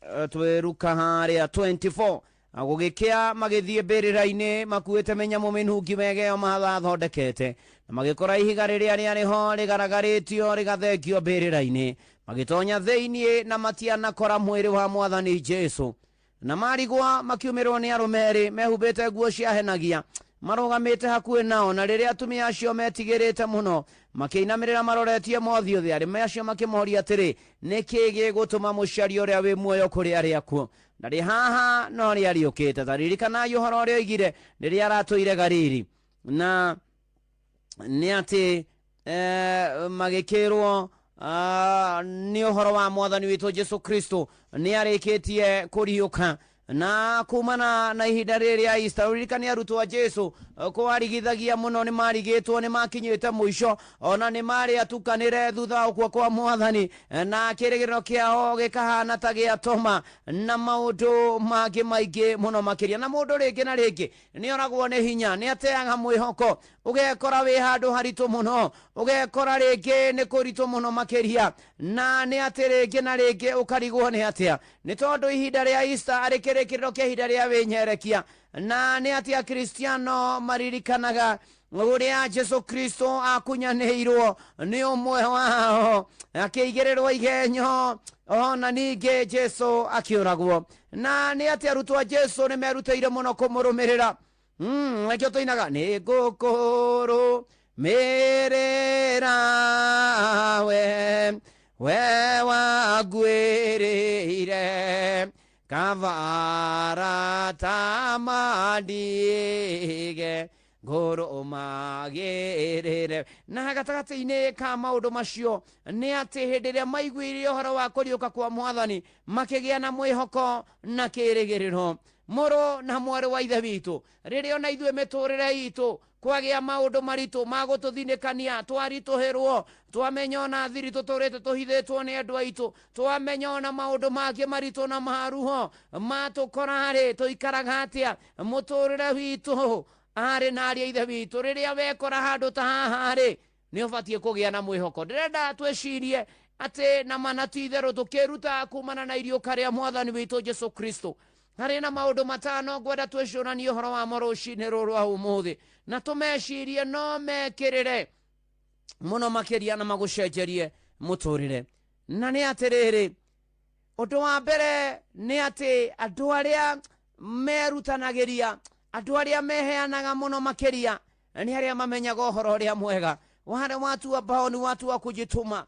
twĩruka harĩa 24. Gũgĩkĩa magĩthiĩ mbĩrĩra-inĩ makuĩte mĩnyamũ mĩnungi wega ĩyo mathondekete, na magĩkora ihiga rĩrĩa rĩarĩ ho rĩgaragarĩtio rĩgathengio mbĩrĩra-inĩ. Magĩtonya thĩinĩ na matianakora mwĩrĩ wa mwathani Jesu. Na marigwa makiumĩrwo nĩ arũme erĩ mehumbĩte nguo ciahenagia marũgamĩte hakuhĩ nao. Na rĩrĩa atumia acio metigĩrĩte mũno, makĩinamĩrĩra maroretie mothiũ thĩ, arũme acio makĩmoria atĩrĩ, "Nĩ kĩĩ gĩgũtũma mũciari ũrĩa wĩ muoyo kũrĩ arĩa akuũ? Ndarĩ haha, no nĩ ariũkĩte. Ta ririkanai ũhoro ũrĩa oigire rĩrĩa aratũire Galili." Na nĩ atĩ magĩkĩrwo nĩ ũhoro wa mwathani witũ Jesu Kristo nĩ arĩkĩtie kũriũka. Na kumana na ihinda rĩrĩ Easter, ũririkane arutwo a Jesu kwarigithagia mũno, nĩ marigĩtwo, nĩ makinyĩte mũico, ona nĩ marĩ atukanĩre thutha wa gũkua kwa mwathani, na kĩrĩgĩrĩro kĩao gĩkahana ta gĩa Toma na maũndũ mangĩ maingĩ mũno makĩria. Na mũndũ rĩngĩ na rĩngĩ nĩ oragwo nĩ hinya, nĩ ateaga mwĩhoko, ũgekora wĩ handũ haritũ mũno, ũgekora rĩngĩ nĩ kũritũ mũno makĩria, na nĩ atĩ rĩngĩ na rĩngĩ ũkarigwo nĩ atĩa, nĩ tondũ ihinda rĩa Easter arĩ kĩrĩkĩrĩro kĩa ihinda rĩa wĩnyerekia. Na nĩ atĩ Akristiano maririkanaga ũrĩa Jesu Kristo akunyanĩirwo nĩ ũmwe wao, akĩigĩrĩrwo igenyo, ona ningĩ Jesu akĩũragwo. Na nĩ atĩ arutwo a Jesu nĩ merutĩire mũno kũmũrũmĩrĩra. Nĩkĩo tũinaga nĩ ngũkũrũ mĩrĩra we wanguĩrĩire kavara tamandige ngũrũmagĩrĩre. Na gatagatĩ-inĩ ka maũndũ macio nĩ atĩ hĩndĩ ĩrĩa maiguire ũhoro wa kũriũka kwa mwathani, makĩgĩa na mwĩhoko na kĩrĩgĩrĩro. Mũrũ na mwarĩ wa ithe witũ, rĩrĩa ona ithuĩ mĩtũrĩre itũ kwagĩa maũndũ maritũ magũtũthinĩkania, twaritũhĩrwo, twamenya ona thiri tũtũrĩte tũhithĩtwo nĩ andũ aitũ, twamenya ona maũndũ mangĩ maritũ na maruho matũkora-rĩ, tũikaraga atĩa mũtũrĩre witũ? Arĩ na arĩ a ithe witũ, rĩrĩa wekora handũ ta haha-rĩ, Nĩ ũbatiĩ kũgĩa na mwĩhoko. Ndĩrenda twĩcirie atĩ na mana ti itherũ tũkĩruta kumana na iriũka rĩa mwathani witũ Jesu Kristo. Harĩ na maũndũ matano ngwenda twĩcũranie ũhoro wamo rũcinĩ rũrũ rwa ũmũthĩ, na tũmecirie no mekĩrĩre mũno makĩria na magũcenjerie mũtũrĩre. Na nĩ atĩrĩrĩ, ũndũ wa mbere nĩ atĩ andũ arĩa merutanagĩria, andũ arĩa meheanaga mũno makĩria nĩ arĩa mamenyaga ũhoro ũrĩa mwega. Wale watu ambao ni watu wa kujituma,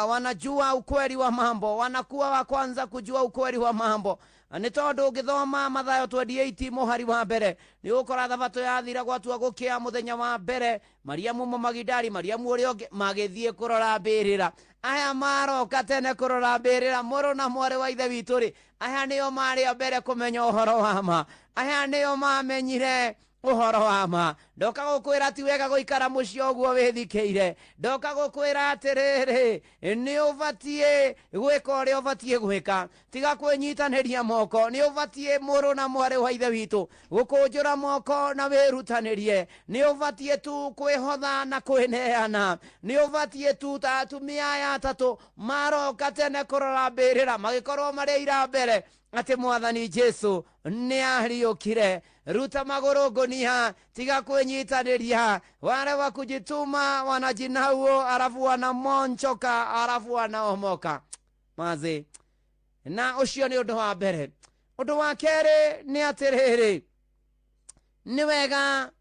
wanajua ukweli wa mambo, wanakuwa wa kwanza kujua ukweli wa mambo. Nĩ tondũ ũngĩthoma Mathayo 28 mũhari wa mbere nĩ ũgũkora thabatũ yathira gwatua gũkĩa mũthenya wa mbere, Mariamu Mũmagidali, Mariamu ũrĩa ũngĩ magĩthiĩ kũrora mbĩrĩra. Aya maroka tene kũrora mbĩrĩra, mũrũ na mwarĩ wa ithe witũ rĩ, aya nĩo marĩ a mbere kũmenya ũhoro wa ma, aya nĩo mamenyire ũhoro wa ma. Ndoka gũkwĩra ti wega gũikara mũciĩ ũguo wĩthikĩire. Ndoka gũkwĩra atĩrĩrĩ, nĩ ũbatiĩ gwĩka ũrĩa ũbatiĩ gwĩka, tiga kwĩnyitanĩria moko. Nĩ ũbatiĩ mũrũ na mwarĩ wa ithe witũ gũkũnjũra moko na wĩrutanĩrie. Nĩ ũbatiĩ tu kwĩhotha na kwĩneana. Nĩ ũbatiĩ tu ta atumia aya atatũ maroka tene kũrora mbĩrĩra, magĩkorwo marĩ ira mbere atĩ mwathani Jesu nĩ ariũkire. Ruta magũrũ ngũnia, tiga kwĩnyitanĩria. Wale wa kujituma wanajinauo, arafu wanamonchoka, arafu wanaomoka mazi. Na ũcio nĩ ũndũ wa mbere. Ũndũ wa kerĩ nĩ atĩrĩrĩ, nĩ wega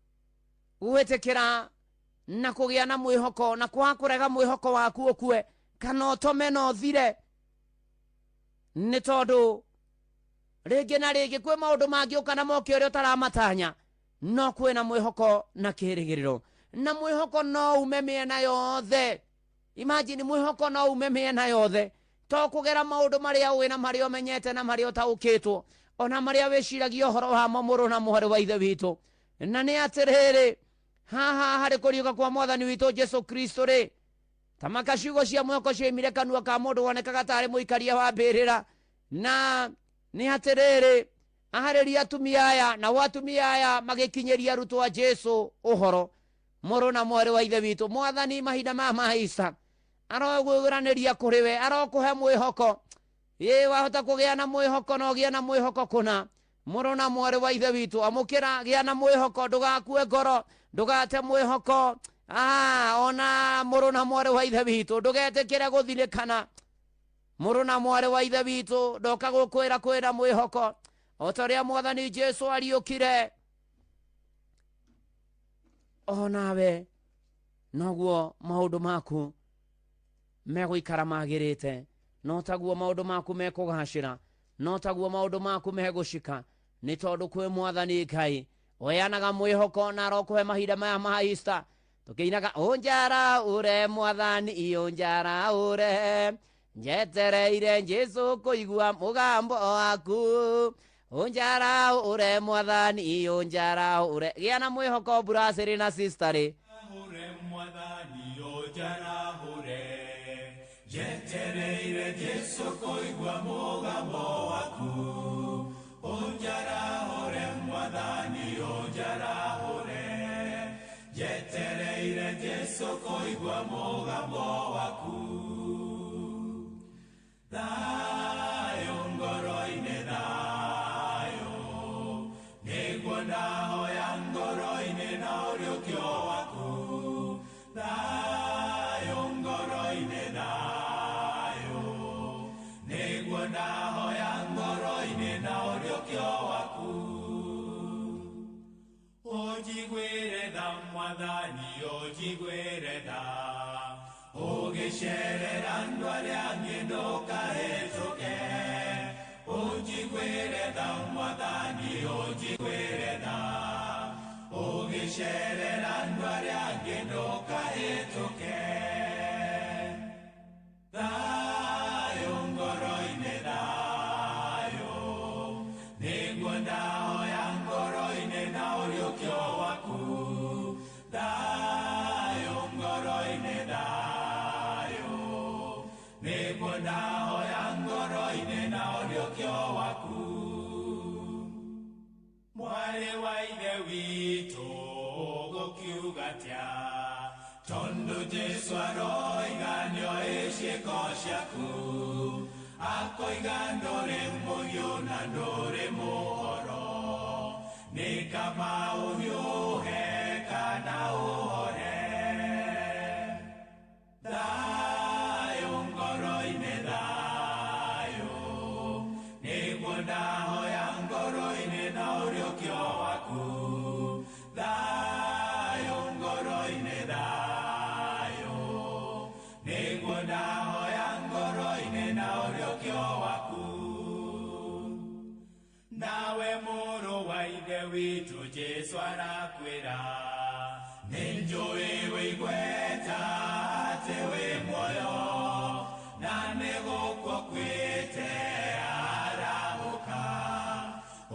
gwĩtĩkĩra na kũgĩa na mwĩhoko, na kwaga kũrega mwĩhoko waku ũkue kana ũtome na ũthire, nĩ tondũ rĩngĩ na rĩngĩ kwĩ maũndũ mangĩũka na moke ũrĩa ũtaramatanya, no kwĩna mwĩhoko na kĩrĩgĩrĩro. Na mwĩhoko no ume mĩena yothe. Imagine, mwĩhoko no ume mĩena yothe, to kũgera maũndũ marĩa ũĩ na marĩa ũmenyete na marĩa ũtaũkĩtwo, ona marĩa wĩciragia ũhoro wamo, mũrũ na mwarĩ wa ithe witũ. Na nĩ atĩrĩrĩ, haha harĩ kũriũka kwa mwathani witũ Jesu Kristo rĩ, tamaka ciugo cia mwĩhoko cioimire kanua ka mũndũ wonekaga tarĩ mũikaria wa mbĩrĩra. Na nĩ atĩrĩrĩ, aharĩria atumia aya, nao atumia aya magĩkinyĩria arutwo a Jesu ũhoro. Mũrũ na mwarĩ wa ithe witũ, mwathani mahinda maya ma Easter arogwĩranĩria kũrĩ we, arokũhe mwĩhoko. Ĩ wahota kũgĩa na mwĩhoko na ũgĩe na mwĩhoko kũna. Mũrũ na mwarĩ wa ithe witũ, amũkĩra, gĩa na mwĩhoko, ndũgakue ngoro, ndũgate mwĩhoko. Ona mũrũ na mwarĩ wa ithe witũ, ndũgetĩkĩre gũthirĩkana. Mũrũ na mwarĩ wa ithe witũ, ndoka gũkwĩra kwĩna mwĩhoko o ta ũrĩa mwathani Jesu ariũkire, o nawe noguo maũndũ maku megũikara magĩrĩte, no taguo maũndũ maku mekũgacĩra, no taguo maũndũ maku megũcika, nĩ tondũ kwĩ mwathani Ngai ũheanaga mwĩhoko na arokũhe mahinda maya ma Easter. Tũkĩinaga ũnjara ure mwathani, ũnjara ure, njetereire Jesu kũigua mũgambo waku. Ũnjara ure mwathani, ũnjara ure. Gĩa na mwĩhoko bracĩrĩ na sisterĩ. Njetereire Jesu kũigua mũgambo waku. Ũnjarahũre mwathani, ũnjarahũre, njetereire Jesu kũigua mũgambo waku. Thayũ ngoro-inĩ, thayũ nĩguo ndahoya ngoro-inĩ na ũriũkio waku. Thayũ ngoro-inĩ, thayũ nĩguo ndahoya ngoro-inĩ na ũriũkio waku. Ũnjiguĩre tha mwathani, ũnjiguĩre tha, ũgĩcerera andũ arĩa angĩ ndũkahĩtũke. Ũnjiguĩre tha mwathani, ũnjiguĩre tha, ũgĩcerera andũ arĩa angĩ ndũkahĩtũke. Thayũ ngoro-inĩ, thayũ nĩguo ndahoya ngoro-inĩ na ũriũkio waku. Thayũ ngoro-inĩ, thayũ nĩguo ndahoya ngoro-inĩ na ũriũkio waku. Mwarĩ wa ithe witũ ũgũkiuga atĩa? Tondũ Jesũ aroiga nĩoĩ ciĩko ciaku, akoiga ndũrĩ mũhiũ na ndũrĩ mũhoro, nĩ kaba ũhiũhe kana ũhore. Thayũ ngoro-inĩ thayũ, nĩguo ndahoya ngoro-inĩ na ũriũkio waku. Thayũ ngoro-inĩ thayũ, nĩguo ndahoya ngoro-inĩ na ũriũkio waku. Nawe mũrũ wa Ithe witũ Jesũ arakwĩra, nĩnjũĩ wĩigweta atĩ wĩ muoyo, na nĩgũkua ũkuĩte arahũka,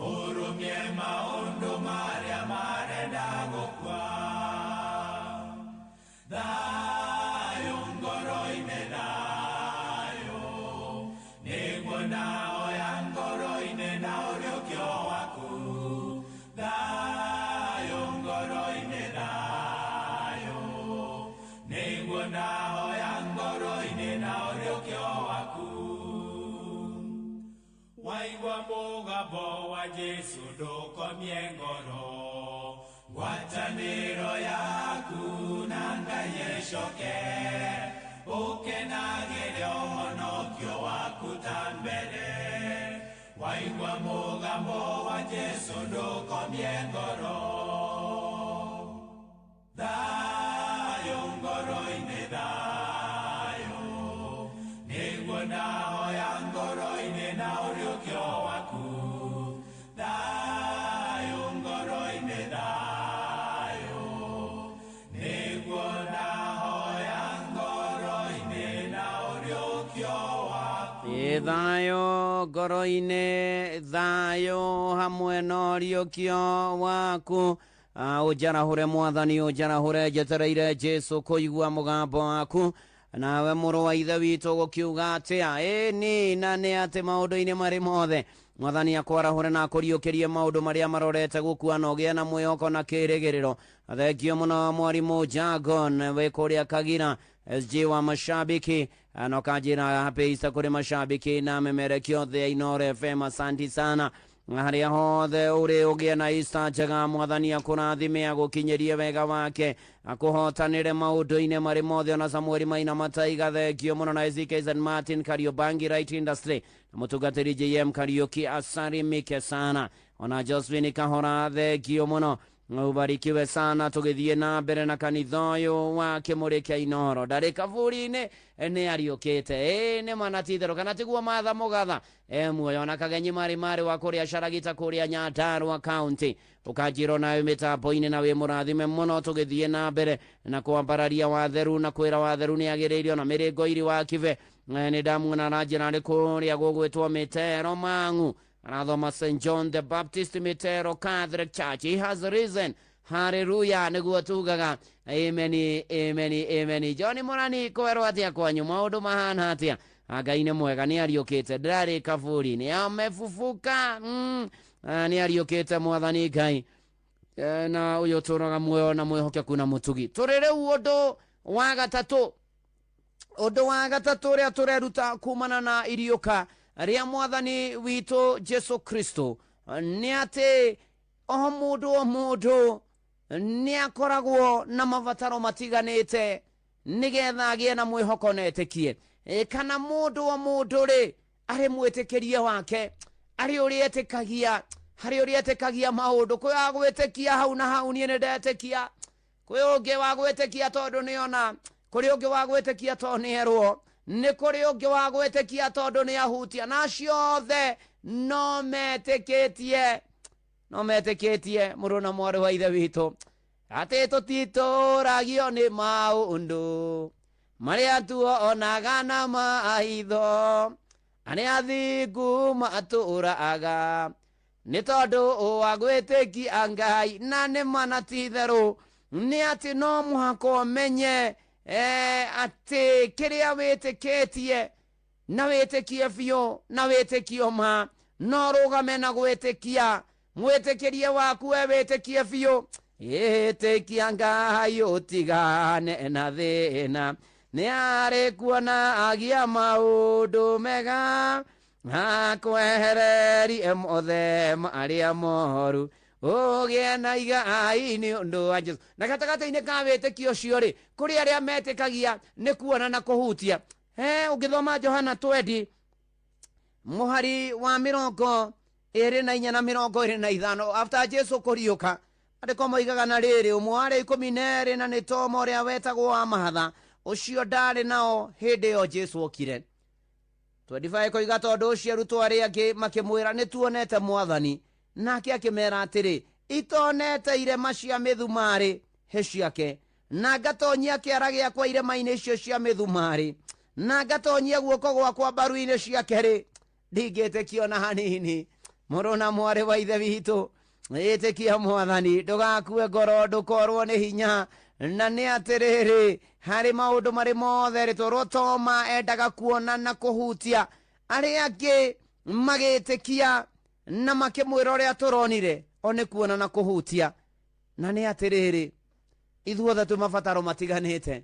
ũrũmie maũndũ marĩa marenda gũkua. Thayũ ngoro-inĩ thayũ, nĩguo ndahoya ngoro-inĩ na ũriũkio waku. Thayũ ngoro-inĩ thayũ, nĩguo ndahoya ngoro-inĩ na ũriũkio waku. Waigua mũgambo wa Jesũ ndũkomie ngoro, ngwatanĩro yaku na Ngai ĩcoke, ũkenagĩre ũhonokio waku ta mbere. Waigua mũgambo wa Jesũ ndũkomie ngoro. Thayũ ngoro-inĩ thayũ, nĩguo ndahoya ngoro-inĩ na ũriũkio waku. Thayũ ngoro-inĩ thayũ, nĩguo ndahoya ngoro-inĩ na ũriũkio waku. Ĩ thayũ ngoro-inĩ thayũ hamwe na ũriũkio waku. Ũnjarahũre mwathani, ũnjarahũre, njetereire Jesũ kũigua mũgambo waku. Nawe mũrũ wa Ithe witũ gũkiuga atĩa? Ĩni na nĩ atĩ maũndũ-inĩ marĩ mothe mwathani akwarahũre na akũriũkĩrie maũndũ marĩa marorete gũkua na ũgĩe na mwĩhoko na kĩrĩgĩrĩro. Thengio mũno mwarimũ Jagon wĩ kũrĩa Kagira, SG wa mashabiki no kanjĩra happy Easter kũrĩ mashabiki na memerekio othe a Inooro FM. Asanti sana harĩa hothe ũrĩ, ũgĩe na Easter njega. Mwathani akũrathime, agũkinyĩrie wega wake, akũhotanĩre maũndũ-inĩ marĩ mothe. Ona Samueli Maina Mataiga, thengio mũno, na Ezekiel Martin Kariobangi Right Industry na mũtungatĩri JM Kariuki, asalimike sana. Ona Josephine Kahora, thengio mũno, ubarikiwe sana. Tũgĩthiĩ na mbere na kanitha ũyũ wa Kĩmũrĩ kĩa Inooro, ndarĩ kaburi-inĩ, nĩ ariũkĩte. Ĩ nĩ mana ti itherũ, kana tiguo Matha Mũgatha e muoyo? Ona Kagenyi marĩ marĩ wa kũrĩa Caragita kũrĩa Nyandarua County, ũkanjĩrwo nawe mĩtambo-inĩ na wĩ mũrathime mũno. Tũgĩthiĩ na mbere na kwambararia watheru na kwĩra watheru nĩ agĩrĩirio na mĩrĩngo iri wa kibe. Nĩ ndamuona aranjĩra arĩ kũrĩa gũgwĩtwo Mĩtero Mang'u, arathoma St John the Baptist Mĩtero Catholic Church. He has risen, haleluya, nĩguo tugaga ameni, ameni, ameni. John Mũrani, kwerwo atĩa kwanyu? Maũndũ mahana atĩa? Ngai nĩ mwega, nĩ ariũkĩte, ndarĩ kaburi, nĩ amefufuka. Nĩ ariũkĩte mwathani Ngai. Na ũyũ ũtũraga muoyo na mwĩhokeku na mũtugi. Tũrĩ rĩu ũndũ wa gatatũ, ũndũ wa gatatũ ũrĩa tũreruta kumana na iriũka rĩa mwathani witũ Jesu Kristo nĩ atĩ o mũndũ o mũndũ nĩ akoragwo na mabataro matiganĩte nĩgetha agĩe na mwĩhoko na etĩkie. Kana mũndũ o mũndũ rĩ arĩ mwĩtĩkĩrie wake, arĩ ũrĩa etĩkagia, harĩ ũrĩa etĩkagia maũndũ. Kwĩ wa gwĩtĩkia hau na hau, niĩ nĩ ndetĩkia. Kwĩ ũngĩ wa gwĩtĩkia tondũ nĩona, kũrĩ ũngĩ wa gwĩtĩkia tondũ nĩerwo, nĩ kũrĩ ũngĩ wa gwĩtĩkia tondũ nĩ ahutia, na acio othe no metĩkĩtie, no metĩkĩtie mũrũ na mwarĩ wa Ithe witũ atĩ tũtitũragio nĩ maũndũ marĩa tuonaga na maitho, arĩa athingu matũraga nĩ tondũ wa gwĩtĩkia Ngai. Na nĩ mana ti itherũ nĩ atĩ no mũhaka ũmenye atĩ kĩrĩa wĩtĩkĩtie na wĩtĩkie biũ na wĩtĩkio ma, no rũgame na gwĩtĩkia mwĩtĩkĩrie waku we wĩtĩkie biũ. Ĩtĩkia Ngai ũtigane na thĩna, nĩ arĩ kuona agia maũndũ mega, akwehererie mothe marĩa moru, ũgĩe na igai nĩ ũndũ wa Jesũ. Na gatagatĩ-inĩ ka wĩtĩkio ũcio rĩ, kũrĩ arĩa metĩkagia nĩ kuona na kũhutia. Ũngĩthoma Johana 20 mũhari wa 24 na 25, after Jesu kũriũka, andĩko moigaga na rĩrĩ, ũmwe wa arĩa 12 na nĩ Toma ũrĩa wetagwo wa mahatha, ũcio ndarĩ nao hĩndĩ ĩyo Jesu okire. 25 koiga tondũ ũcio arutwo arĩa angĩ makĩmwĩra, nĩ tuonete Mwathani. Nake akĩmera atĩrĩ, itonete irema cia mĩthumarĩ hĩ ciake, na ngatonyia kĩara gĩakwa irema-inĩ icio cia mĩthumarĩ, na ngatonyia guoko gwakwa mbaru-inĩ ciake rĩ, ndingĩtĩkio na hanini. Mũrũ na mwarĩ wa ithe witũ, ĩtĩkia Mwathani, ndũgakue ngoro, ndũkorwo nĩ hinya. Na nĩ atĩrĩrĩ, harĩ maũndũ marĩ mothe rĩ, tondũ Toma endaga kuona na kũhutia, arĩa angĩ magĩtĩkia na makĩmwĩra ũrĩa tũronire, o nĩ kuona na kũhutia. Na nĩ atĩrĩrĩ, ithuothe twĩ mabataro matiganĩte,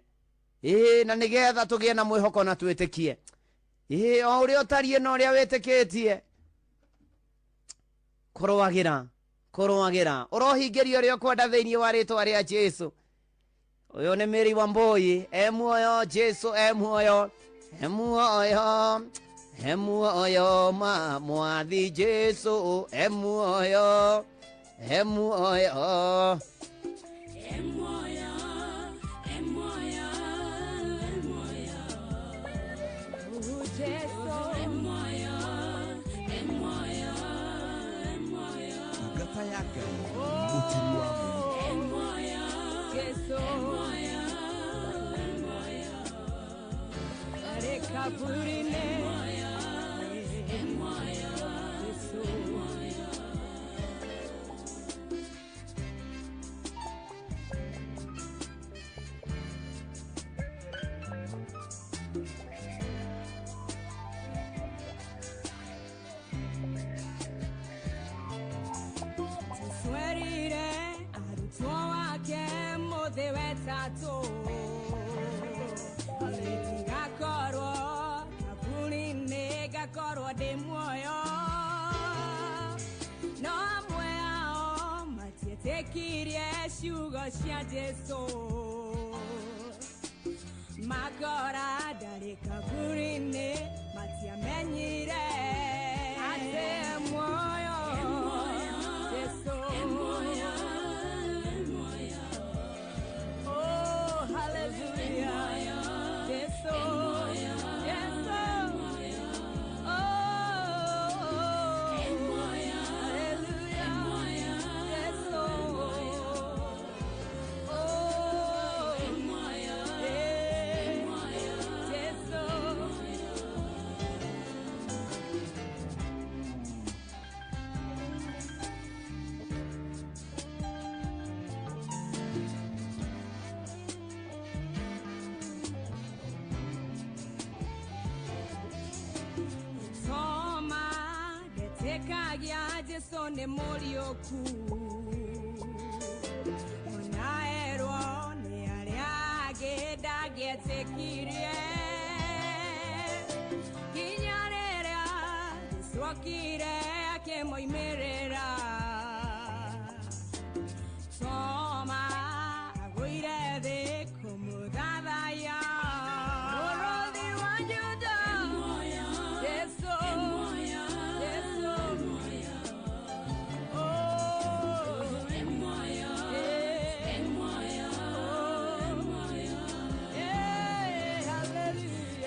ĩĩ, na nĩgetha tũgĩe na mwĩhoko na twĩtĩkie, ĩĩ, o ũrĩa ũtariĩ na ũrĩa wĩtĩkĩtie, kũrũagĩra, kũrũagĩra, ũrohingĩrio ũrĩa ũkwenda thĩinĩ wa rĩtwa rĩa Jesũ. Ũyũ nĩ Mary Wambui, e muoyo, Jesũ e muoyo, e muoyo, e muoyo, ma mwathi Jesũ e muoyo, e muoyo. E muoyo, e muoyo, e muoyo. Jesu e muoyo, e muoyo, e muoyo. Ngata ya Ngai, mũturi wa Mũrungu. E muoyo, Jesu e muoyo, e muoyo. Arĩ kaburi-inĩ, e muoyo, Jesu e muoyo. Swerire arutwo wake mũthĩ wetatũ, ngakorwo kaburi-inĩ, ngakorwo ndĩ muoyo. No amwe ao matietĩkirie ciugo cia Jesũ, makora ndarĩ kaburi-inĩ, matiamenyire atĩ e muoyo. Jesu e muoyo, e muoyo. Oh, hallelujah. Jesu, Jesu. Oh, hallelujah. Jesu. Oh, yeah. Jesu. Toma ndetĩkagia Jesũ nĩ mũriũku, ona erwo nĩ arĩa angĩ ndangĩetĩkirie, nginya rĩrĩa Jesũ okire akĩmoimĩrĩra. Toma agũire thĩ kũmũthathaiya. Mũrũthi wa Juda, Jesu, Jesu. Oh, yeah. Oh, yeah, hallelujah. Yeah,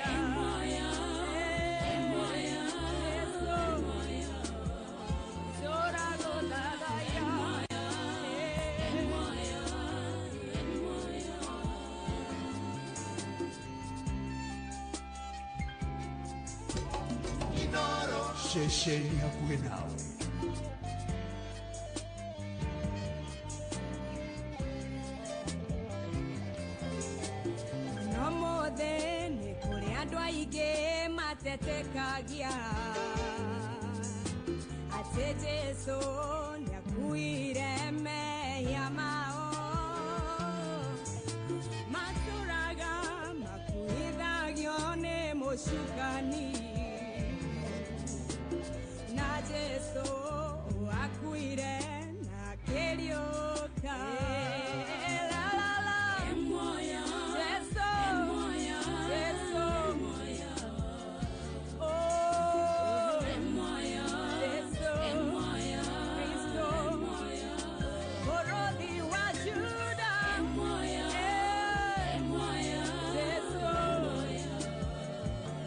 Jesu. Tũragũthathaiya. Ceceni hakuhĩ nawe. No mũthĩ nĩ kũrĩ andũ aingĩ matetekagia atĩ Jesũ nĩakuire mehia mao. Mũcukani na Jesu akuire na akĩriũka. La, la, la. Jesu, Jesu, oh, Jesu, Kristo, Mũrũthi wa Juda. Eh, Jesu,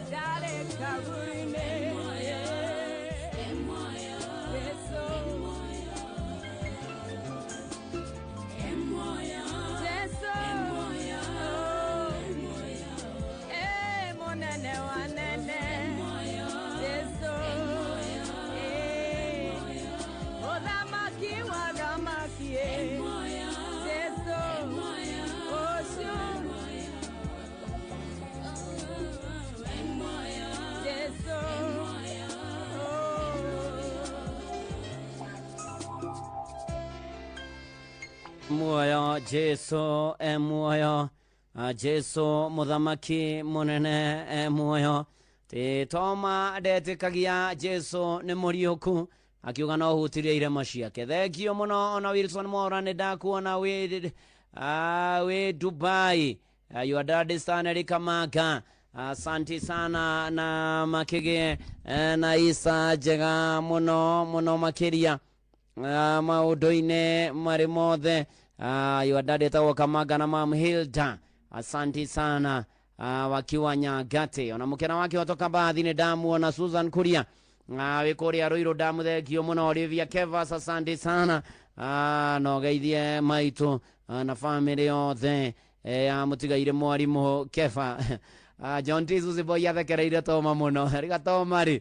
ndarĩ kaburi-inĩ. Jesu, Jesu, oh, eh, mũnene wa nene. Jesu, eh, mũthamaki wa thamaki, eh. Jesu, ũcio. Jesu, oh. Muoyo Jesu e muoyo. Ah, Jesu mũthamaki mũnene e muoyo. Ti Toma ndetĩkagia Jesu nĩ mũriũku, akiuga no hutirie irema ciake. Thengio mũno. Ona Wilson Mora, nĩ ndakuona wĩ Dubai. Your dad Stanley Kamanga, asanti sana na makĩgĩe na isa njega mũno mũno makĩria maũndũ-inĩ marĩ mothe. Your dad etagwo Kamanga na mam Hilda, asanti sana, wakiwa Nyangate. Ona mũkena wake watoka bathi nĩ ndamuona Susan Kuria, wĩ kũrĩa Rũirũ, ndamũthengio mũno. Olivia Kevas, asante sana, no geithie maitũ na famĩlĩ yothe ya mũtigaire mwarimũ Kefa. John T. Suzy Boy athekereire Toma mũno riga Toma rĩ.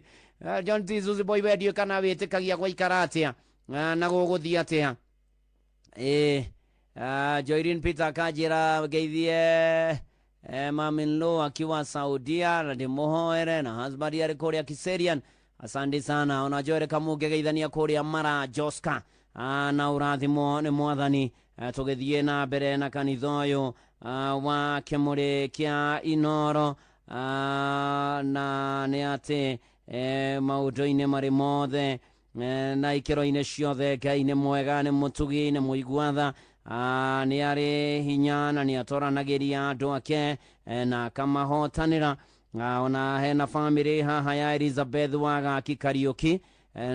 John T. Suzy Boy, wendio kana wĩtĩkagia gwaikara atĩa na gũgũthiĩ atĩa? Ĩ Joirin Peter akanjĩra ngeithie mom-in-law akiwa Saudia na ndĩmũhoere na husband arĩ kũrĩa Kiserian, asante sana. Ona Joel Kamunge geithania kũrĩa Mara Joska, na ũrathimwo nĩ mwathani. Tũgĩthiĩ na mbere na kanitha ũyũ wa kĩmũrĩ kĩa Inoro, na nĩ atĩ maũndũ-inĩ marĩ mothe na ikĩro-inĩ ciothe Ngai nĩ mwega, nĩ mũtugi, nĩ mũiguatha, nĩ arĩ hinya na nĩ atoranagĩria andũ ake na akamahotanĩra. Ona hena famĩlĩ haha ya Elizabeth Wagaki Kariuki,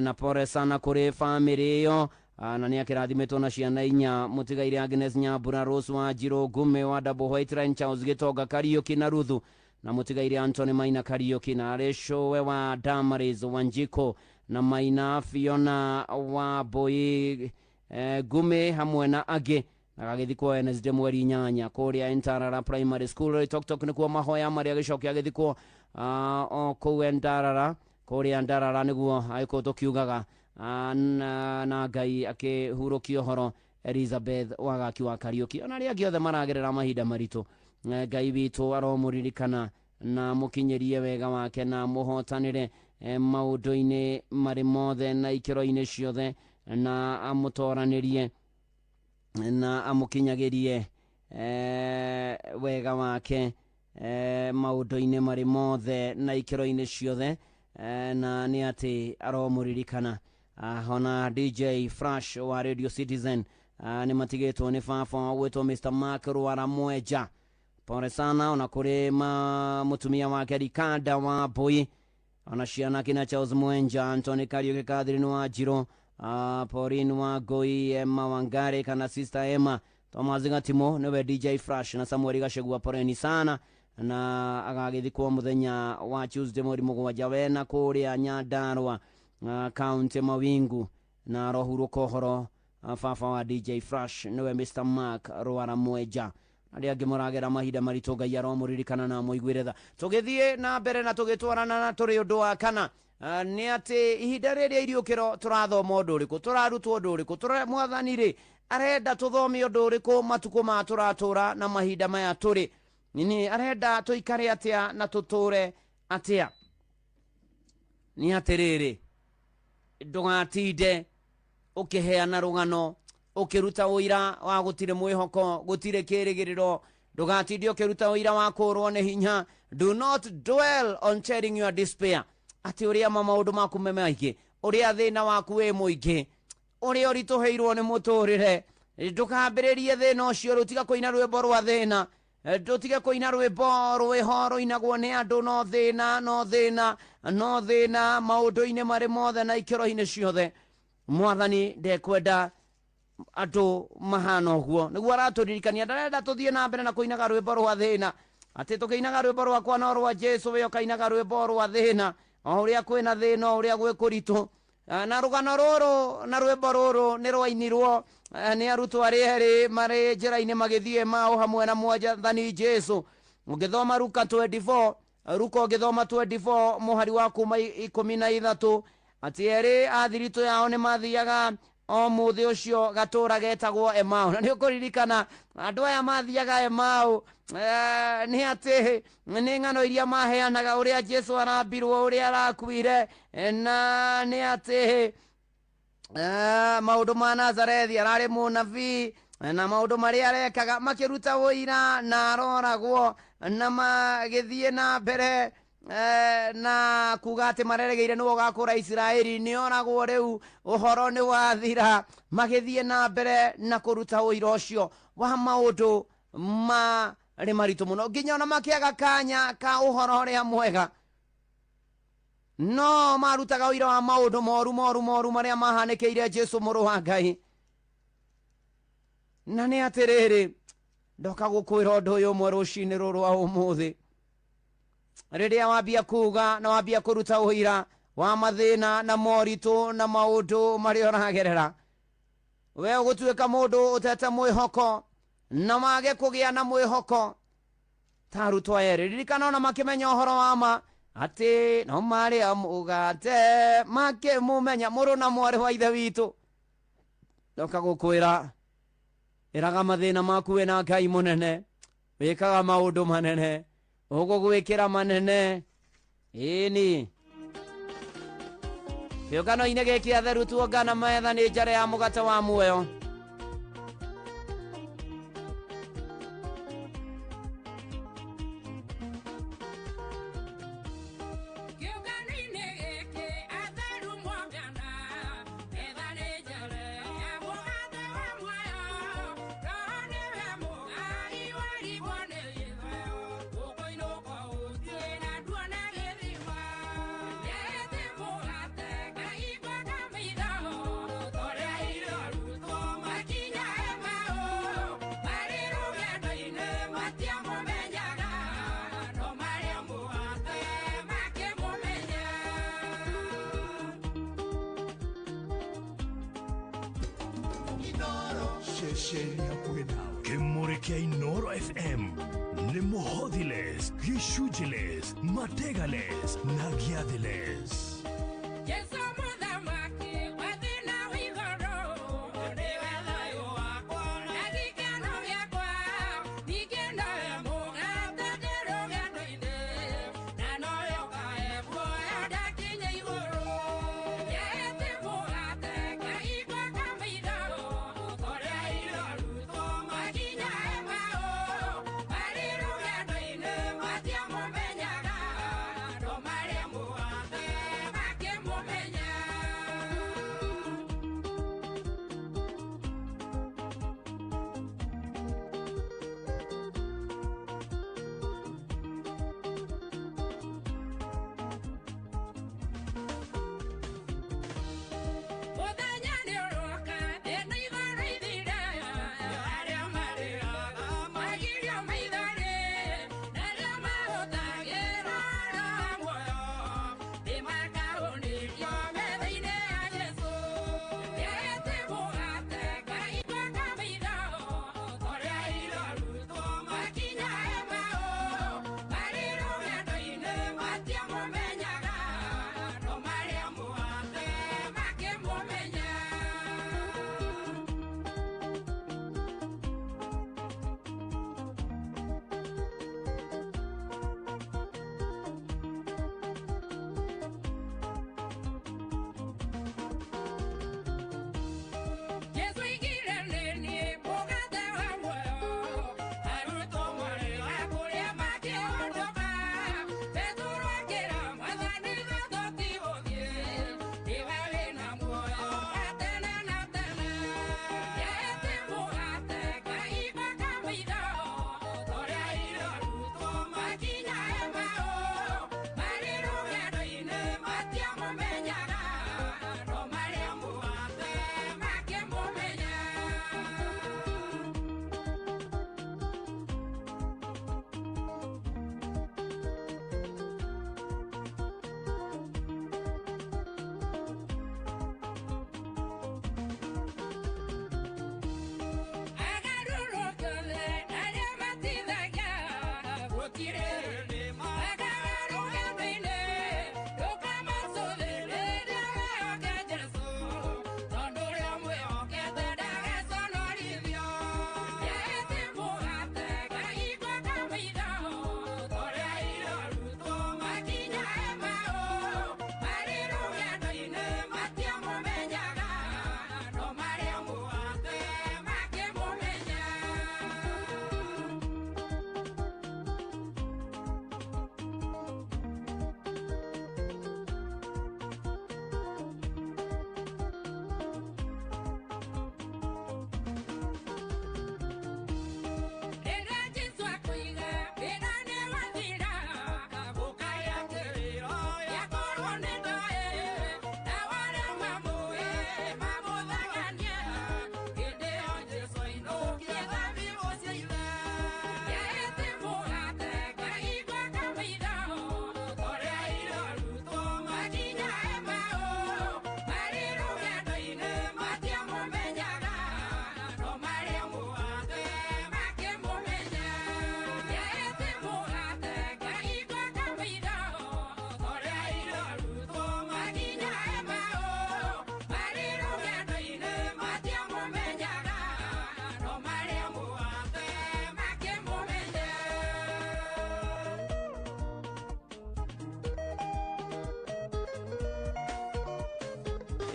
na pore sana kũrĩ famĩlĩ ĩyo. Na nĩ akĩrathimĩtwo na ciana inya, mũtigaire Agnes Nyambura, Rose wa Njirũ, Ngume wa Double White Line, Charles Gĩtonga Kariuki na Ruthu, na mũtigaire Anthony Maina Kariuki, na arĩ cũwe wa Damaris Wanjiko na Maina Fiona wa Mbui, Ngume hamwe na angĩ, na gagĩthikwo Wednesday mweri 8 kũrĩa Entarara Primary School Toktok, nĩkuo mahoya marĩa gĩcoke agĩthikwo o kũu Entarara, kũrĩa Ndarara nĩguo agĩkorwo tũkiugaga, na Ngai akĩhurũkia ũhoro Elizabeth Wagaki wa Kariuki, ona arĩa angĩ othe maragerera mahinda maritũ. Ngai witũ aromũririkana na mũkinyĩrie wega wake na mũhotanĩre maũndũ-inĩ marĩ mothe na ikĩro-inĩ ciothe, na amũtoranĩrie na amũkinyagĩrie wega wake maũndũ-inĩ marĩ mothe na ikĩro-inĩ ciothe, na nĩ atĩ aromũririkana. Ona DJ Fresh wa Radio Citizen nĩ matigĩtwo nĩ baba gwĩtwo Mr Mark Rwara Mweja, pole sana. Ona kũrĩ ma mũtumia wake Rikanda wa Mbui, ona ciana kina Charles Mwenja, Anthony Kariuki, Catherine wa Njirũ, Pauline wa Ngui, Emma Wangari kana Sister Emma, Thomas Gatimo nĩwe DJ Fresh na Samuel Gachagua, poleni sana, na agagĩthikwo mũthenya wa Tuesday mweri 7 wena kũrĩa Nyandarua County Mawingu, na arohurũka ũhoro baba wa DJ Fresh nĩwe Mr Mark Rwara Mweja. Arĩa angĩ mũragera mahinda maritũ, Ngai aromũririkana na mũiguĩre tha. Tũgĩthiĩ na mbere na tũgĩtwarana na tũrĩ ũndũ wa kana, nĩ atĩ ihinda rĩrĩa iriũkĩro tũrathoma ũndũ ũrĩkũ, tũrarutwo ũndũ ũrĩkũ, mwathani rĩ arenda tũthome ũndũ ũrĩkũ matukũ ma tũratũra na mahinda maya tũrĩ nini, arenda tũikare atĩa na tũtũre atĩa? Nĩ atĩrĩrĩ, ndũgatinde ũkĩheana rũgano, ũkĩruta ũira wa gũtirĩ mwĩhoko, gũtirĩ kĩrĩgĩrĩro. Ndũgatinde ũkĩruta ũira wa kũũrwo nĩ hinya. Do not dwell on telling your despair, atĩ ũrĩa ma maũndũ maku me maingĩ, ũrĩa thĩna waku wĩ mũingĩ, ũrĩa ũritũhĩirwo nĩ mũtũrĩre. Ndũkambĩrĩrie thĩna ũcio rĩu, tiga kũina rwĩmbo rwa thĩna, ndũtige kũina rwĩmbo rwĩho rũinagwo nĩ andũ, no thĩna, no thĩna, no thĩna maũndũ-inĩ marĩ mothe na ikĩro-inĩ ciothe. Mwathani ndekwenda andũ mahana ũguo, nĩguo aratũririkania. Ndarenda tũthiĩ na mbere na kũinaga rwĩmbo rwa thĩna, atĩ tũkĩinaga rwĩmbo rwakwa no rwa Jesu, we ũkainaga rwĩmbo rwa thĩna, o ũrĩa kwĩna thĩna, o ũrĩa gwĩ kũritũ. Na rũgano rũrũ na rwĩmbo rũrũ nĩ rwainirwo nĩ arutwo arĩa erĩ marĩ njĩra-inĩ magĩthiĩ mao hamwe na Mwathani Jesu. Ũngĩthoma Luka 24, Luka ũngĩthoma 24 mũhari wa kuma 13, atĩ erĩ a thiritũ yao nĩ mathiaga o mũthĩ ũcio gatũra getagwo Emau. Na nĩ ũkũririkana andũ aya mathiaga Emau, nĩ atĩ nĩ ng'ano iria maheanaga ũrĩa Jesu arambirwo, ũrĩa arakuire, na nĩ atĩ maũndũ ma Nazarethi, ararĩ mũnabii, na maũndũ marĩa arekaga, makĩruta ũira na aroragwo, na magĩthiĩ na mbere na kuga atĩ mareregeire nĩwe ũgakũra Isiraeli, nĩ oragwo rĩu, ũhoro nĩ wathira. Magĩthiĩ na mbere na kũruta ũira ũcio wa maũndũ marĩ maritũ mũno, nginya ona makĩaga kanya ka ũhoro ũrĩa mwega. No marutaga ũira wa maũndũ moru moru moru marĩa mahanĩkĩire Jesu mũrũ wa Ngai. Na nĩ atĩrĩrĩ, ndoka gũkwĩra ũndũ ũyũ ũmwe rũcinĩ rũrũ rwa ũmũthĩ, rĩrĩa wambia kuga na wambia kũruta ũira wa mathĩna na moritũ na maũndũ marĩa ũragerera, we ũgũtuĩka mũndũ ũtete mwĩhoko na wage kũgĩa na mwĩhoko ta arutwo aya erĩ. Ririkana ona makĩmenya ũhoro wa ma atĩ no marĩa mũgate makĩmũmenya mũrũ na mwarĩ wa Ithe witũ. Ndoka gũkwĩra, ĩraga mathĩna maku wĩna Ngai mũnene, wĩkaga maũndũ manene, ũgũgwĩkĩra manene. Ĩni kĩũngano-inĩ gĩkĩ atheru tuongana metha nĩ njara ya mũgate wa muoyo. Kĩũngano-inĩ gĩkĩ atheru mwongana, metha nĩ njare ya mũgate wa muoyo. Roho nĩwe mũgai warigwo nĩ gĩthweo, ũkũinũka ũthiĩ na nduone gĩthima. Ndĩte mũgate ngahinga maitho, torĩa irio arutwo makinya Emau. Marĩ rũgendo-inĩ matiamũmenyaga, no marĩa mũgate makĩmũmenya. Ceceni hakuhĩ nawe kĩmũrĩ kĩa Inoro FM nĩ mũhothiles, gĩcunjĩles, mategales na gĩathiles. Jesu mũthamaki wa thĩna wa igũrũ, nĩwe thayũ wakwa na gĩkeno gĩakwa. Ningĩ nowe mũgate ndĩ rũgendo-inĩ, na nowe ũkahe muoyo ndakinya igũrũ. Ndĩte mũgate ngahinga maitho, torĩa irio arutwo makinya Emau. Marĩ rũgendo-inĩ matiamũmenyaga, no marĩa mũgate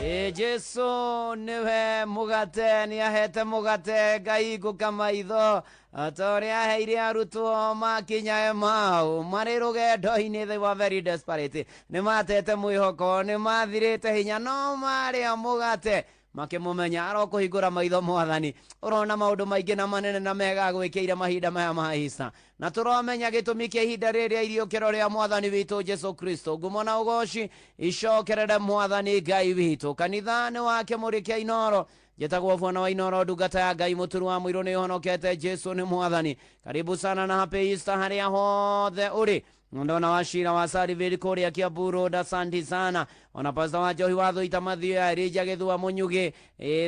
Jesu nĩwe mũgate, nĩ ahete mũgate Ngai ngũka maitho ta ũrĩa aheire arutwo makinya Emau marĩ rũgendo-inĩ. They were very desperate, nĩ matete mwĩhoko, nĩ mathirĩte hinya, no marĩa mũgate makĩmũmenya. Arokũhingũra maitho mwathani, ũrona maũndũ maingĩ na manene na mega agwĩkĩire mahinda maya ma Easter, na tũramenya gĩtũmi kĩa ihinda rĩrĩa iriũkĩro rĩa mwathani witũ Jesu Kristo. Ngumo na ũgoci icokerere mwathani Ngai witũ. Kanitha nĩ wake mũrĩ kĩa Inoro. Njĩtagwo Bwana wa Inoro, ndungata ya Ngai mũturu wa mũirũ nĩ honokete. Jesu nĩ mwathani. Karibu sana na happy Easter harĩa hothe ũrĩ. Ndona wa Shira wa Sariviri kũrĩa Kiambu Road, asanti sana. Ona pasta wa Njohi wa Thuita Mathioya, Elijah Gĩthua Mũnyugĩ,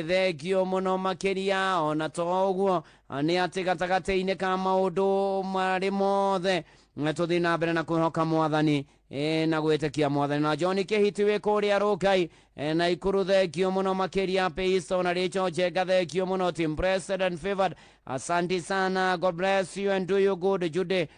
thengio mũno makĩria. Ona to ũguo, nĩ atĩ gatagatĩ-inĩ ka maũndũ marĩ mothe tũthiĩ na mbere na kwĩhoka mwathani na gwĩtĩkia mwathani. Na John Kĩhiti wĩ kũrĩa Rũkai na Ikuru, thengio mũno makĩria. Happy Easter. Na Rachel Njenga, thengio mũno. Team blessed and favored, asante sana. God bless you and do you good. Jude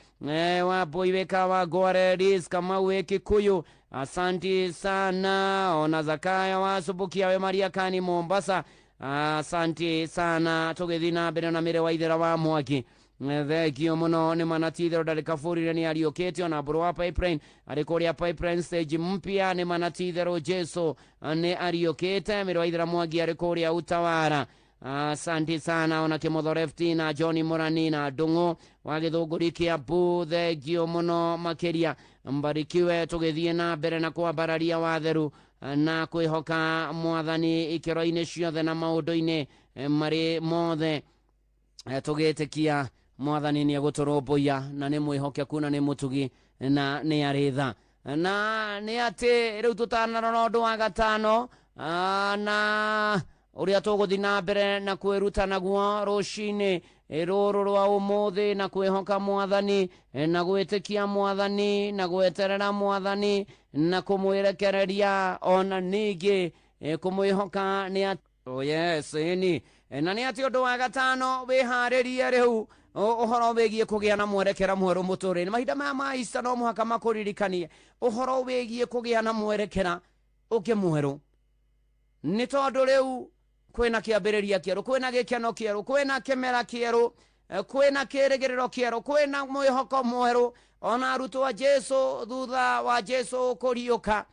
wa Boy weka wa Gore Ris Kamau wĩ Kikuyu, asanti sana. Ona Zakaya wa Subukia we Maria Kani Mombasa, asanti sana. Tũgĩthiĩ na mbere na mĩre wa ithera wa mwaki, thengio mũno. Nĩ manatithero ndarĩ kabũrire nĩ ariũkĩte. Ona mbũrũ wa pipeline arĩ kũrĩa pipeline stage mpya, nĩ manatitherũ Jesu nĩ ariũkĩte. Mĩrĩ wa ithera mwangi arĩ kũrĩa Utawara, asante sana. Ona Kĩmotho Lefti na John Morani na Ndũng'ũ wa Gĩthũngũri Kĩambu, thengio mũno makĩria. Mbarikiwe. Tũgĩthiĩ na mbere na kwambararia watheru na kwĩhoka mwathani ikĩro-inĩ ciothe na maũndũ-inĩ marĩ mothe, tũgĩtĩkia mwathani nĩ egũtũrũmbũiya na nĩ mwĩhokeku na nĩ mũtugi na nĩ arĩ tha. Na nĩ atĩ rĩu tũtanarora ũndũ wa gatano na ũrĩa tũgũthiĩ na mbere na kwĩruta naguo rũcinĩ rũrũ rwa ũmũthĩ, na kwĩhoka mwathani na gwĩtĩkia mwathani na gweterera mwathani na kũmwĩrekereria, ona ningĩ kũmwĩhoka nĩ atĩ, oh yes, ĩni, na nĩ atĩ ũndũ wa gatano, wĩharĩrie rĩu ũhoro wĩgiĩ kũgĩa na mwerekera mwerũ mũtũrĩre. Mahinda maya ma Easter no mũhaka makũririkanie ũhoro wĩgiĩ kũgĩa na mwerekera ũngĩ mwerũ, nĩ tondũ rĩu kwĩna kĩambĩrĩria kĩerũ, kwĩna gĩkeno kĩerũ, kwĩna kĩmera kĩerũ, kwĩna kĩrĩgĩrĩro kĩerũ, kwĩna mwĩhoko mwerũ. Ona arutwo a Jesu thutha wa Jesu kũriũka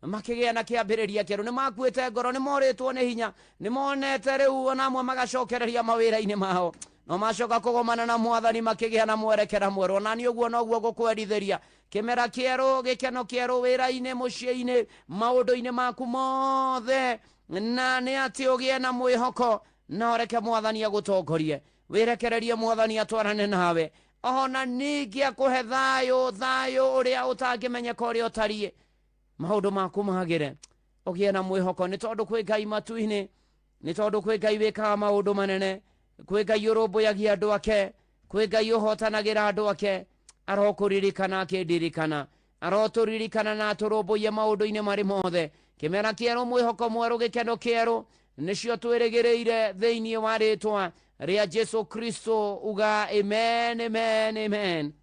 makĩgĩa na kĩambĩrĩria kĩerũ. Nĩ makuĩte ngoro, nĩ morĩtwo nĩ hinya, nĩ monete rĩu ona amwe magacokereria mawĩra-inĩ mao, no macoka kũgomana na mwathani makĩgĩa na mwerekera mwerũ. Ona niĩ ũguo noguo gũkwerithĩria kĩmera kĩerũ, gĩkeno kĩerũ, wĩra-inĩ, mũciĩ-inĩ, maũndũ-inĩ maku mothe, na nĩ atĩ ũgĩe na mwĩhoko na ũreke mwathani agũtongorie, wĩrekererie mwathani atwarane nawe, ona ningĩ akũhe thayũ, thayũ ũrĩa ũtangĩmenyeka ũrĩa ũtariĩ. Maũndũ maku magĩre, ũgĩe na mwĩhoko, nĩ tondũ kwĩ Ngai matu-inĩ, nĩ tondũ kwĩ Ngai wĩkaga maũndũ manene, kwĩ Ngai ũrũmbũyagia andũ ake, kwĩ Ngai ũhotanagĩra andũ ake. Arokũririkana akĩndirikana, arotũririkana na atũrũmbũiye maũndũ-inĩ marĩ mothe. Kĩmera kĩerũ, mwĩhoko mwerũ, gĩkeno kĩerũ nĩcio twĩrĩgĩrĩire thĩinĩ wa rĩtwa rĩa Jesu Kristo. Uga amen, amen, amen.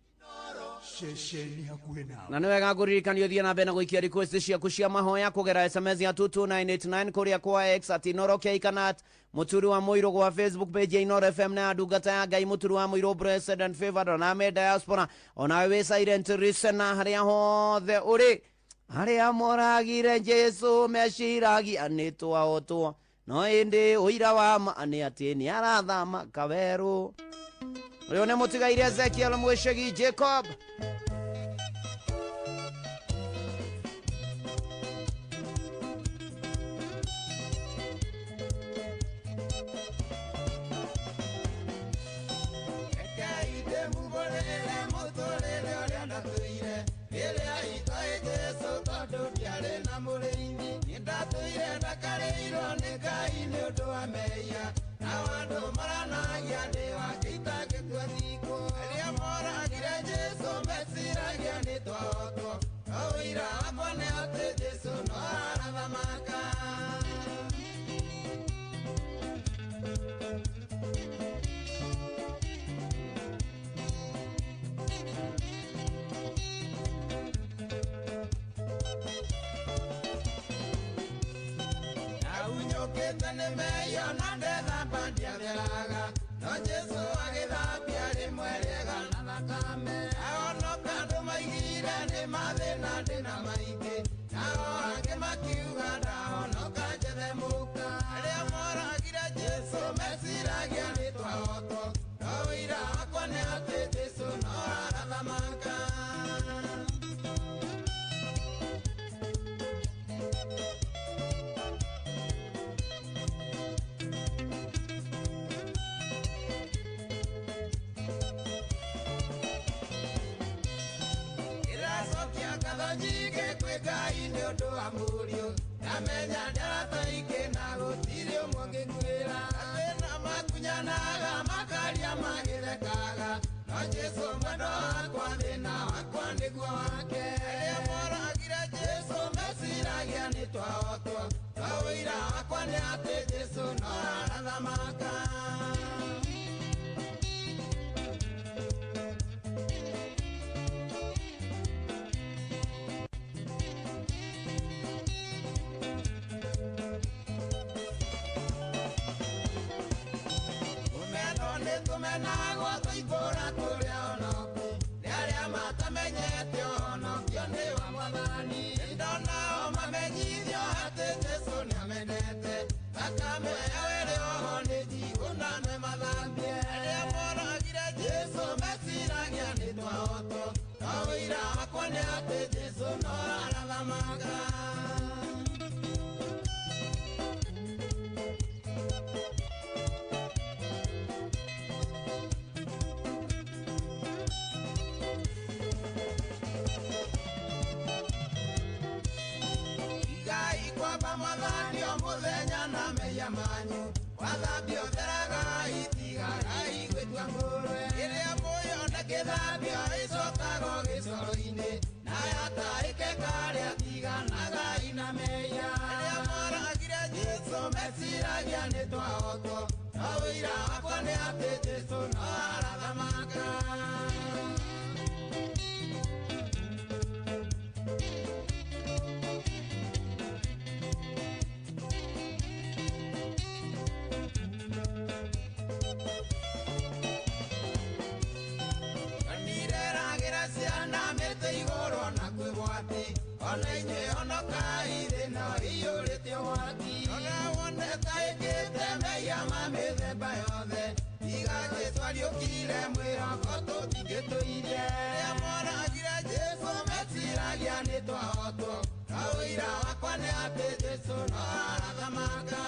Ceceni hakuhĩ nawe. Na nĩ wega ngũririkania ũthiĩ na mbere na gũikia request ciaku cia mahoya kũgera SMS ya 22989 kũrĩa kwa X at Inoro K kana at Mũturi wa Mũirũ, gwa Facebook page ya Inoro FM na ya ndungata ya Ngai Mũturi wa Mũirũ, blessed and favored. Ona me diaspora, ona wĩ silent listener, harĩa hothe ũrĩ, arĩa moragire Jesu meciragia nĩ twahotwo, no ĩndĩ ũira wa ma nĩ atĩ nĩ arathama kawerũ. Ũyũ nĩ mũtigaire Ezekiel Mwĩcegi Jacob. Rekei ndĩmumbũrĩre mũtũrĩre ũrĩa ndatũire rĩrĩa itoĩ Jesũ, tondũ ndiarĩ na mũrĩithi. Nĩ ndatũire ndakarĩirwo nĩ Ngai nĩ ũndũ wa mehia, nao andũ maranagia ndĩ wake itangĩtua thikũ. Arĩa moragire Jesũ meciragia nĩ twahotwo, no ũira wakwa nĩ atĩ Jesũ no arathamaka. Ndaiyũrĩte nĩ mehia na ndethamba ndiatheraga, no Jesũ agĩthambia rĩmwe rĩega na thakame. Ahonoka andũ maigire nĩ mathĩna ndĩna maingĩ, nao angĩ makiuga ndahonoka njethe mũka. Arĩa moragire Jesũ meciragia nĩ twahotwo, no ũira wakwa nĩ atĩ Jesũ no arathamaka. Ndĩracokia ngatho nyingĩ kwĩ Ngai nĩ ũndũ wa mũriũ, ndamenya ndarataingĩ na gũtirĩ ũmwe ũngĩnguĩra. Mathĩna makunyanaga makaria magĩthekaga, no Jesũ mwendwa wakwa thĩna wakwa nĩguo wake. Arĩa moragire Jesũ meciragia nĩ twahotwo, no ũira wakwa nĩ atĩ Jesũ no arathamaka. Kũmenwo nĩ tũmenagwo tũikũra tũrĩ ahonoku, nĩ arĩa matamenyete ũhonokio nĩ wa Mwathani. Nĩndonao mamenyithio atĩ Jesũ nĩamenete, thakame yao ĩrĩ oho nĩ njigũ na nĩmathambie. Arĩa moragire Jesũ meciragia nĩ twahotwo, no ũira wakwa nĩ atĩ Jesũ no arathamaka. Ngai kwamba mwathani o mũthenya na mehia manyu, wathambio theragai tigagai gwĩtua ngũrwe. Ĩrĩa mũyona kĩthambio ĩcokagwo gĩcoro-inĩ, na yataĩke karĩa tiganagai na mehia. Arĩa moragire Jesũ meciragia nĩ twahotwo, no ũira wakwa nĩ atĩ Jesũ no arathamaka. Ndireragĩra ciana mĩtĩ igũrũ na kwĩ gwati, ona inyuĩ honokai thĩ no ĩiyũrĩte ũgwati. Rora wone ta ĩkĩte mehia ma mĩthemba yothe, tiga Jesũ ariũkire mwĩhoko tũtingĩtũirie. Arĩa moragire Jesũ meciragia nĩ twahotwo, no ũira wakwa nĩ atĩ Jesũ no arathamaka.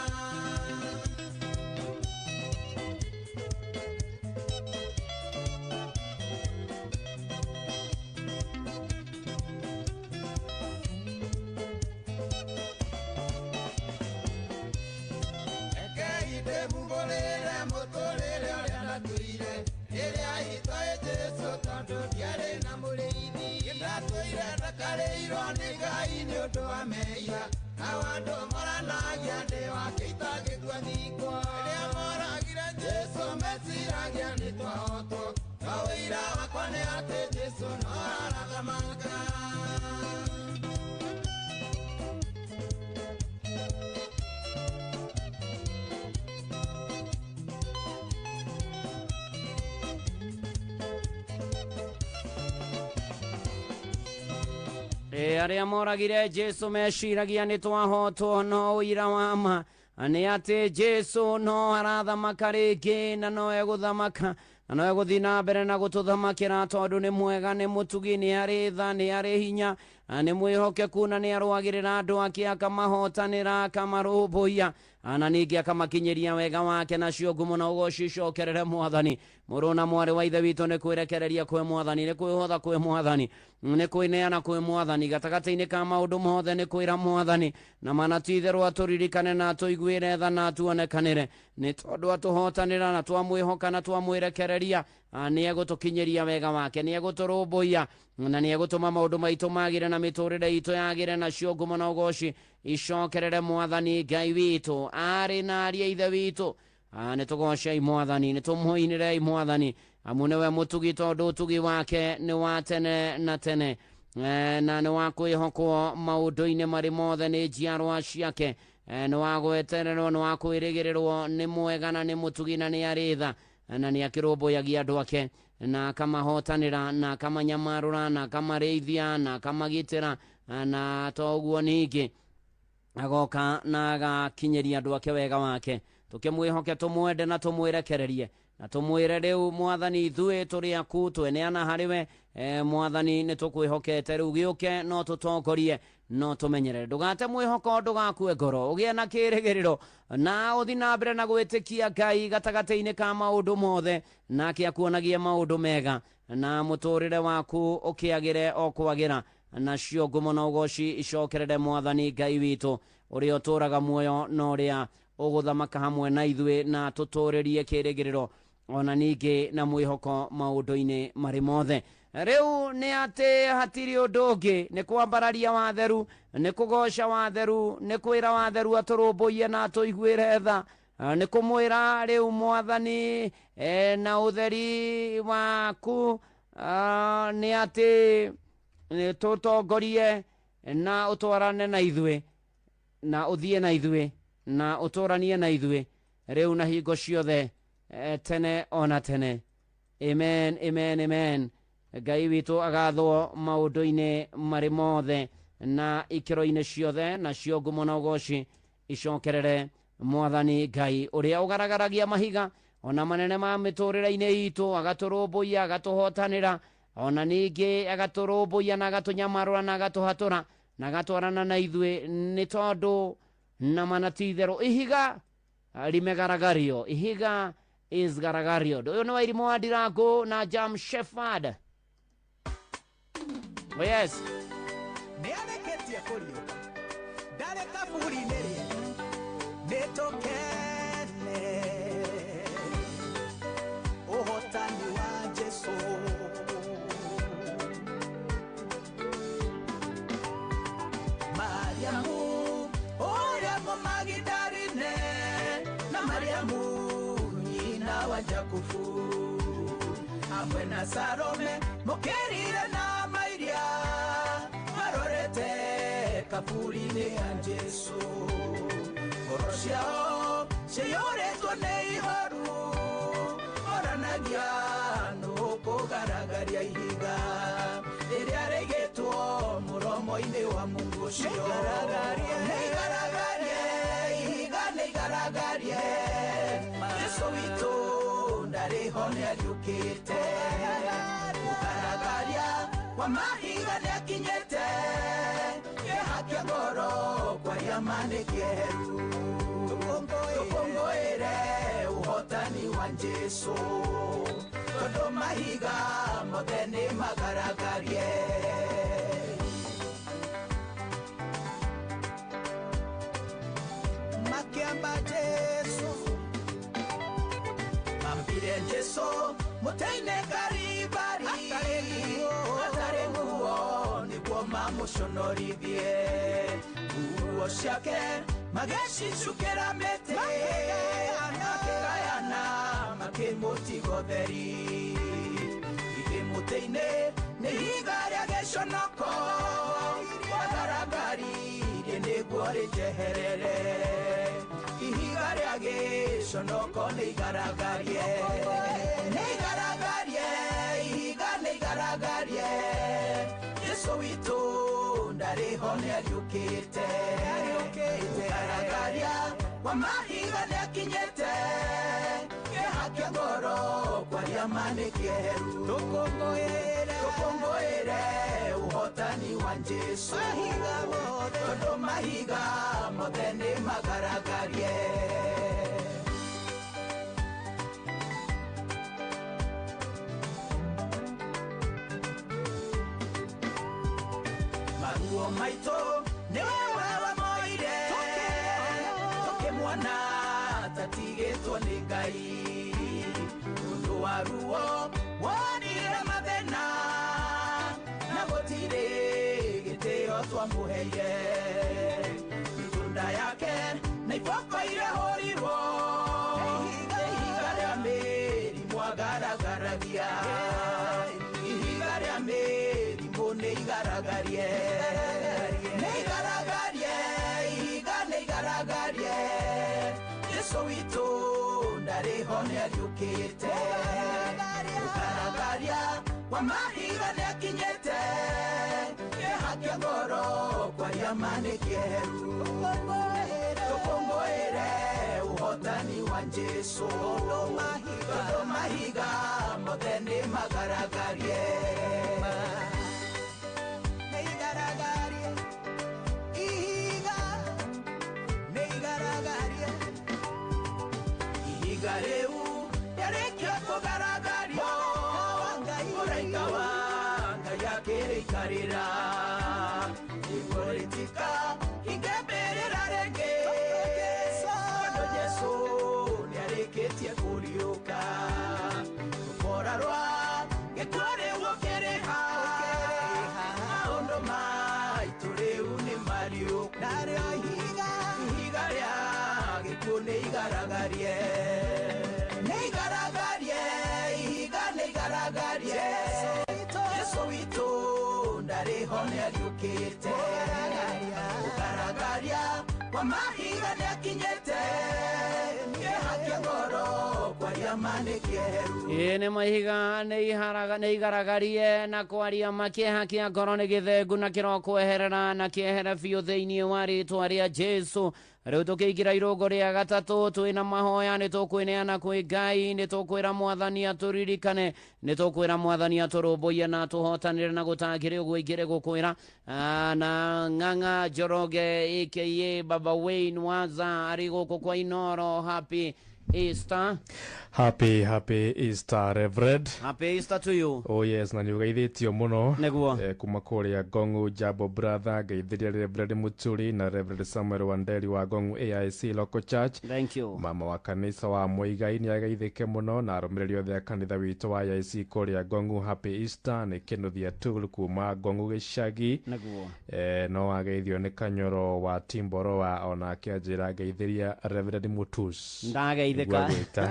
Rekei ndĩmumbũrĩre mũtũrĩre ũrĩa ndatũire, rĩrĩa itoĩ Jesũ tondũ ndiarĩ na mũrĩithi. Ndatũire ndakarĩirwo nĩ Ngai nĩ ũndũ wa mehia, nao andũ moranagia ndĩ wake itangĩtua thikwo. Rĩrĩa moragire Jesũ meciragia nĩ twahotwo, no ũira wakwa nĩ atĩ Jesũ no arathamaka. Arĩa moragire Jesũ meciragia nĩ twahotwo, no ũira wa ma nĩ atĩ Jesũ no arathamaka rĩngĩ na no egũthamaka na no egũthiĩ na mbere na gũtũthamakĩra, tondũ nĩ mwega, nĩ mũtugi, nĩ arĩ tha, nĩ arĩ hinya, nĩ mwĩhokeku na nĩ arũagĩrĩra andũ ake, akamahotanĩra, akamarũmbũiya na ningĩ akamakinyĩria wega wake, nacio ngumo na ũgoci icokerere Mwathani. Mũrũ na mwarĩ wa ithe witũ, nĩ kwĩrekereria kwĩ Mwathani, nĩ kwĩhotha kwĩ Mwathani, nĩ kwĩneana kwĩ Mwathani, gatagatĩ-inĩ ka maũndũ mothe nĩ kwĩra Mwathani na mana ti itherũ atũririkane na atũiguĩre tha na atuonekanĩre, nĩ tondũ atũhotanĩra na twamwĩhoka na twamwĩrekereria nĩ egũtũkinyĩria wega wake, nĩ egũtũrũmbũiya na nĩ egũtũma maũndũ maitũ magĩre na mĩtũrĩre itũ yagĩre, nacio ngumo na ũgoci icokerere Mwathani Ngai witũ. Arĩ na ariũ a ithe witũ, nĩ tũgocei Mwathani, nĩ tũmũinĩrei Mwathani, amu nĩwe mũtugi, tondũ ũtugi wake nĩ wa tene na tene, na nĩ wa kwĩhokwo maũndũ-inĩ marĩ mothe nĩ njiarwa ciake. Nĩ wa gwetererwo, nĩ wa kwĩrĩgĩrĩrwo, nĩ mwega na nĩ mũtugi na nĩ arĩ tha, na nĩ akĩrũmbũyagia andũ ake na akamahotanĩra na akamanyamarũra na akamarĩithia na akamagitĩra, na to ũguo ningĩ agoka na agakinyĩria andũ ake wega wake. Tũkĩmwĩhoke, tũmwende na tũmwĩrekererie na tũmwĩre rĩu Mwathani, ithuĩ tũrĩ aku, tweneana harĩ we. Mwathani, nĩ tũkwĩhokete, rĩu gĩũke no tũtongorie, no tũmenyerere. Ndũgate mwĩhoko, ndũgakue ngoro, ũgĩe na kĩrĩgĩrĩro na ũthi na mbere na gwĩtĩkia Ngai gatagatĩ-inĩ ka maũndũ mothe, nake akuonagie maũndũ mega na mũtũrĩre waku ũkĩagĩre o kwagĩra, nacio ngumo na ũgoci icokerere Mwathani Ngai witũ, ũrĩa ũtũraga muoyo na ũrĩa ũgũthamaka hamwe na ithuĩ, na tũtũrĩrie kĩrĩgĩrĩro ona ningĩ na mwĩhoko maũndũ-inĩ marĩ mothe. Rĩu nĩ atĩ hatirĩ ũndũ ũngĩ, nĩ kwambararia watheru, nĩ kũgoca watheru, nĩ kwĩra watheru atũrũmbũiye na atũiguĩre tha, nĩ kũmwĩra rĩu Mwathani, na ũtheri waku, nĩ atĩ tũtongorie na ũtwarane na ithuĩ na ũthiĩ na ithuĩ na ũtũranie na ithuĩ rĩu na hingo ciothe, tene ona tene. Amen, amen, amen. Ngai witũ agathwo maũndũ-inĩ marĩ mothe na ikĩro-inĩ ciothe, nacio ngumo na ũgoci icokerere Mwathani Ngai, ũrĩa ũgaragaragia mahiga ona manene ma mĩtũrĩre-inĩ itũ, agatũrũmbũiya, agatũhotanĩra, ona ningĩ agatũrũmbũiya na agatũnyamarũra na agatũhatũra na agatwarana na ithuĩ, nĩ tondũ na mana ti itherũ ihiga rimegaragario, ihiga is garagario. Ũyũ nĩ Wairimũ wa Ndirango na Jam Shepherd. Oh yes. Nĩ areketie kũriũka, ndarĩ kaburi-inĩ rĩene, nĩ tũkene ũhotani wa Jesũ. Mariamu ũrĩa Mũmagidarine na Mariamu nyina wa Jakubu hamwe na Salome mũkĩrire na mairia marorete kaburi-inĩ ya Jesũ. Ngoro ciao ciyũrĩtwo nĩ ihoru, oranagia nũ ũkũgaragaria ihiga rĩrĩa rĩigĩtwo mũromo-inĩ wa Mungu ũcio. Nĩigaragarie ihiga, nĩigaragarie, Jesũ witũ ndarĩ ho nĩariũkĩte. Mũgaragaria wa mahiga nĩakinyĩte, kĩeha kĩa ngoro kwaria ma nĩ kĩeheru. Tũkũngũĩre ũhotani wa Jesũ, tondũ mahiga mothe nĩ magaragarie. Makĩamba Jesũ, mambire Jesũ mũtĩ-inĩ Karibari, atarĩ nguo nĩguo mamũconorithie. Nguo ciake magĩcicukĩra mĩtĩ, makĩgayana makĩmũtiga ũtheri. Ithe mũtĩ-inĩ nĩ ihiga rĩa gĩconoko, wagaragaririe nĩguo rĩnjeherere. Ihiga rĩa gĩconoko nĩigaragarie, nĩigaragarie, ihiga nĩigaragarie. Jesũ witũ ndarĩ ho nĩariũkĩte. Mũgaragaria wa mahiga nĩakinyĩte, kĩeha kĩa ngoro kwaria ma nĩ kĩeheru. Tũkũngũĩre ũhotani wa Jesũ, tondũ mahiga mothe nĩ magaragarie. Maruo maitũ nĩwe wamoire, tũkĩmuona tatigĩtwo nĩ Ngai. Ũndũ wa ruo wonire mathĩna, na gũtirĩ gĩtĩo twamũheire. Mĩtunda yake na iboko irahũrirwo, ihiga rĩa mĩrimũ agaragaragia, ihiga rĩa mĩrimũ nĩigaragarie, nĩigaragarie, ihiga nĩigaragarie. witũ ndarĩ ho nĩariũkĩte. Mũgaragaria wa mahiga nĩakinyĩte, kĩeha kĩa ngoro kwaria ma nĩ kĩeheru. Tũkũngũĩre ũhotani wa Jesũ, tondũ mahiga mothe nĩ magaragarie. Nĩigaragarie, ihiga nĩigaragarie. Ihiga rĩu rĩarĩkia kũgaragario, mũraika wa Ngai akĩrĩikarĩra. Igũrĩtika ingĩambĩrĩra rĩngĩ, tondũ Jesũ nĩarĩkĩtie kũriũka. Rũkora rwa gĩkuũ rĩu ũkĩrĩha, maũndũ maitũ rĩu nĩ mariũku. Narĩo ihiga rĩa gĩkuũ nĩigaragarie, nĩigaragarie, ihiga nĩigaragarie. Jesũ witũ ndarĩ ho nĩariũkĩte. Mũgaragaria wa mahiga nĩakinyĩte, kĩeha kĩa ngoro kwaria ma nĩ kĩeheru. Ĩĩ nĩ mahiga nĩ igaragarie na kwaria makĩeha kĩa ngoro nĩ gĩthengu na kĩrokweherera na kĩehere biũ thĩinĩ wa rĩtwa rĩa Jesũ. Rĩu tũkĩingĩra irũngo rĩa gatatũ twĩna mahoya, nĩ tũkwĩneana kwĩ Ngai, nĩ tũkwĩra Mwathani atũririkane, nĩ tũkwĩra Mwathani atũrũmbũiye na atũhotanĩre na gũtangĩrĩ ũguo ingĩrĩ gũkwĩra. Na Ng'ang'a Njoroge aka Baba Wayne Waza arĩ gũkũ kwa Inoro. Happy Easter. Happy happy Easter, Reverend. Happy Easter to you. Oh yes, na nĩ ũgeithĩtio mũno nĩguo kuma kũrĩa Ngongu Jabo Brother, ngeithĩria Reverend Muturi na Reverend Samuel Wanderi wa Ngongu AIC Local Church. Thank you. Mama wa kanitha wa Muigai nĩ ageithĩke mũno na arũmĩrĩri othe a kanitha witũ wa AIC kũrĩa Ngongu. Happy Easter. Nĩ Kĩnuthia Tool kuma Ngongu gĩcagi. Nĩguo. No ageithio nĩ Kanyoro wa Timboroa, onake anjĩra ngeithĩria Reverend Mutus. Ndageithĩka.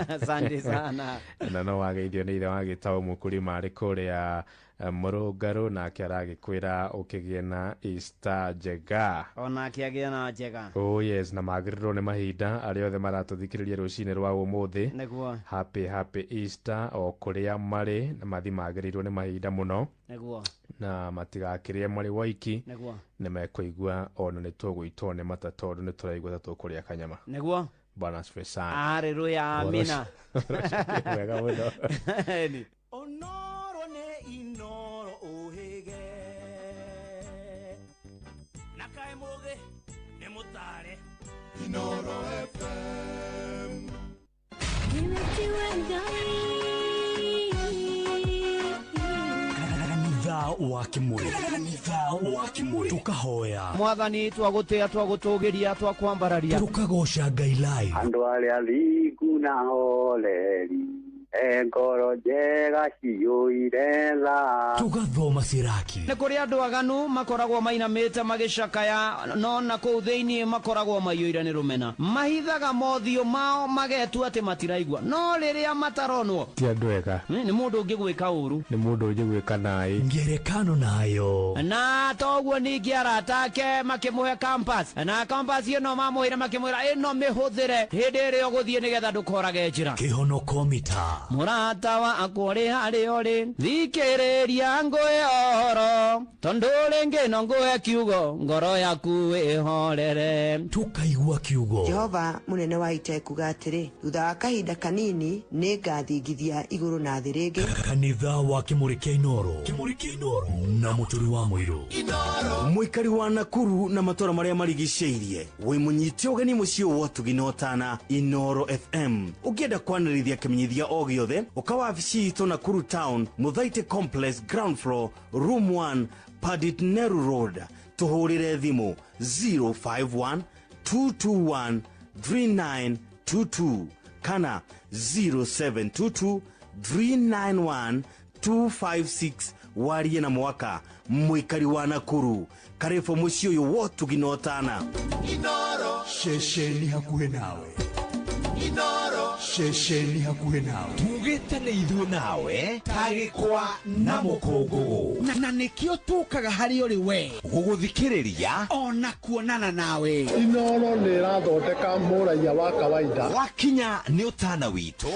Asante sana. Na no wageithio nĩ ithe wa gĩtaũ mũkũrima arĩ kũrĩa Mũrũngarũ, nake aragĩkwĩra ũkĩgĩe na Easter njega. Onake agĩe na njega. Oh yes, na magĩrĩrwo nĩ mahinda arĩa othe maratũthikĩrĩria rũcinĩ rwa ũmũthĩ. Nĩguo. Happy happy Easter o kũrĩa marĩ, na mathi magĩrĩirwo nĩ mahinda mũno. Nĩguo. Na matigakĩrĩe marĩ waiki. Nĩguo. Nĩ mekũigua ona nĩ tũgũitwo nĩ mata tondũ nĩ tũraigua ta tũkũrĩa kanyama. Nĩguo. Bwana asifiwe sana. Haleluya, amina. Wega mũno. Eni. Onoro nĩ Inoro ũhĩge, na kaĩ mũgĩ nĩ mũtare. Inoro FM. Kanitha wa Kimuri, kanitha wa Kimuri, tukahoya Mwathani, twagũtĩa, twagũtũgĩria, twakwambararia, tukagoca Ngai live. Andũ arĩa thingu na horeri, e ngoro njega ciyũire tha. Tugathoma Siraki. Nĩ kũrĩ andũ aganu makoragwo mainamĩte magĩcakaya, no na kũu thĩinĩ makoragwo maiyũire nĩ rũmena. Mahithaga mothiũ mao magetua atĩ matiraigua, no rĩrĩa mataronwo ti andũ ega. Nĩ mũndũ ũngĩgwĩka ũru, nĩ mũndũ ũngĩgwĩka naĩ. Ngerekano nayo. Na toguo ningĩ arata ake makĩmũhe compass, na compass ĩno mamũheire makĩmwĩra ĩno mĩhũthĩre hĩndĩ ĩrĩa ũgũthiĩ nĩgetha ndũkorage njĩra. Kĩhonoko mita. Mũrata wakwa ũrĩ harĩa ũrĩ, thikĩrĩria ngũhe ũhoro, tondũ rĩngĩ no ngũhe kiugo, ngoro yaku ĩhorere. Tukaigua kiugo. Jehova mũnene wa ita ekuga atĩrĩ, thutha wa kahinda kanini nĩngathingithia igũrũ na thĩ rĩngĩ. Kanitha wa Kimuri kĩa Inoro, Kimuri kĩa Inoro na Mũturi wa Mũirũ. Mũikari wa Nakuru na matũra marĩa marigicĩirie, wĩ mũnyite ũgeni mũciĩ wa ũtugi na ũtana Inoro FM. Ũngĩenda kwanĩrĩria kĩmenyithia o gĩothe, ũka wabici itũ Nakuru Town, Muthaiti Complex, ground floor, room 1, Pandit Nehru Road. Tũhũrĩre thimũ 051 221 3922 kana 0722 391 256. Warie na mwaka mũikari wa Nakuru, karibu mũciĩ ũyũ wa ũtugi na ũtana. Inoro Ceceni hakuhĩ nawe. Inoro Ceceni hakuhĩ nawe. Tugĩte nĩ ithuĩ nawe ta gĩkwa na mũkũngũgũ. Na nĩkĩo tũkaga harĩ ũrĩ we. Gũgũthikĩrĩria ona kuonana nawe. Inoro nĩ ĩrathondeka mũraiya wa kawaida. Wakinya nĩ ũtana witũ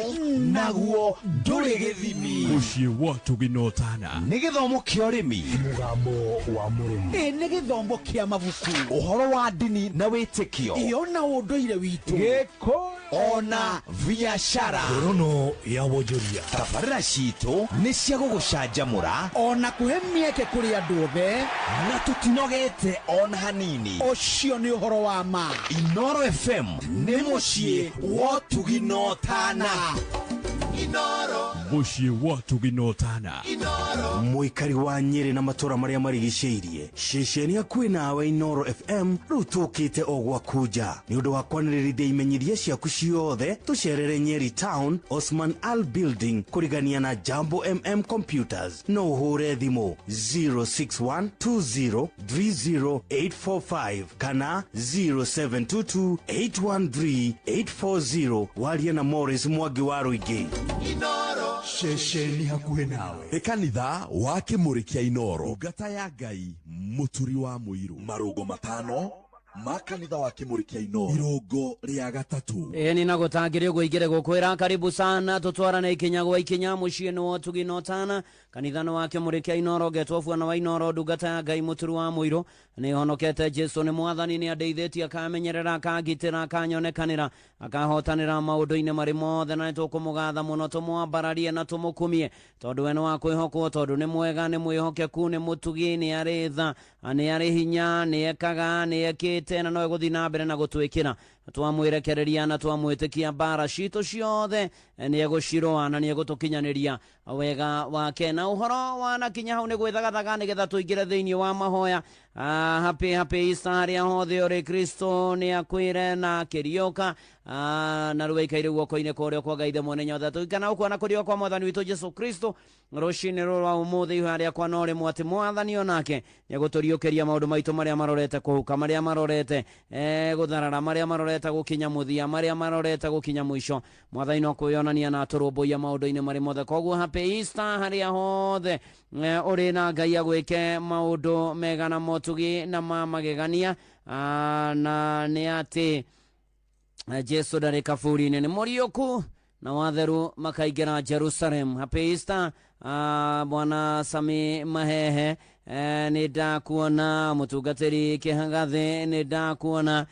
naguo ndũrĩ gĩthimi. Mũciĩ wa ũtugi na ũtana. Nĩ gĩthomo kĩa ũrĩmi. Mũgambo wa mũrĩmi. Ĩ nĩ gĩthomo kĩa mabuku. Ũhoro wa ndini na wĩtĩkio. Ĩ ona ũndũire witũ. Gĩkũyũ ona biacara. Ngorono ya wonjoria. Tabarĩra citũ nĩ cia gũgũcanjamũra ona kũhe mĩeke kũrĩ andũ othe. Na tũtinogete ona hanini. Ũcio nĩ ũhoro wa ma. Inoro FM nĩ mũciĩ wa ũtugi na ũtana. Inoro. Mũciĩ wa ũtugi na ũtana. Mũikari wa Nyĩrĩ na matũra marĩa marigicĩirie, ceceni hakuhĩ nawe Inoro FM rĩu tũkĩte o gwaku nja. Nĩ ũndũ wa kwanĩrĩrithia imenyithia ciaku ciothe, tũcerere Nyeri Town, Osman Al Building, kũrigania na Jambo MM Computers. No ũhũre thimũ 0612030845 kana 0722813840 warie na Morris Mwangi wa Rũingĩ. Inoro. Ceceni hakuhĩ nawe. Nĩ kanitha wa Kĩmũrĩ kĩa Inoro. Ndungata ya Ngai mũturi wa mũirũ. Marũngo matano ma kanitha wa Kĩmũrĩ kĩa Inoro. Irũngo rĩa gatatũ. Ĩni na gũtangĩrĩ ũguo ingĩrĩ gũkwĩra karibu sana tũtwarane ikinya gwa ikinya mũciĩ nĩ wa ũtugi na ũtana kanitha nĩ wa Kĩmũrĩ kĩa Inoro ngetwo bwana wa Inoro ndungata ya Ngai mũturi wa mũirũ nĩ honokete Jesu nĩ mwathani nĩ andeithĩtie akamenyerera akangitĩra akanyonekanĩra akahotanĩra maũndũ-inĩ marĩ mothe na nĩ tũkũmũgatha mũno tũmwambararie na tũmũkumie tondũ we nĩ wa kwĩhokwo tondũ nĩ mwega nĩ mwĩhokeku nĩ mũtugi nĩ arĩ tha nĩ arĩ hinya nĩ ekaga nĩ ekĩte na no egũthiĩ na mbere na gũtwĩkĩra twamwĩrekereria na twamwĩtĩkia mbara citũ ciothe nĩ egũciroa na nĩ egũtũkinyanĩria wega wake na ũhoro wanakinya hau nĩ gwĩthagathaga nĩgetha tũingĩre thĩinĩ wa mahoya. Happy happy Easter harĩa hothe ũrĩ Kristo nĩ akwĩre na akĩriũka na rĩu aikaire guoko-inĩ kwa ũrĩo kwa Ngai Ithe mwene nyothe tũgĩkena gũkuona kũriũka kwa mwathani witũ Jesu Kristo rũcinĩ rũrũ rwa ũmũthĩ ihoya rĩakwa no rĩmwe atĩ mwathani onake nĩ egũtũriũkĩria maũndũ maitũ marĩa marorete kũhuka marĩa marorete gũtharara marĩa marorete gũkinya mũthia marĩa marorete gũkinya mũico mwathani no kwĩyonania na atũrũmbũiya maũndũ-inĩ marĩ mothe koguo happy Easter harĩa hothe ũrĩ na Ngai agwĩke maũndũ mega na motugi na ma magegania na nĩ atĩ Jesu ndarĩ kaburi-inĩ nĩ mũriũku na watheru makaingĩra Jerusalem. Happy Easter bwana Sami Mahehe nĩ ndakuona mũtungatĩri Kĩhangathĩ nĩ ndakuona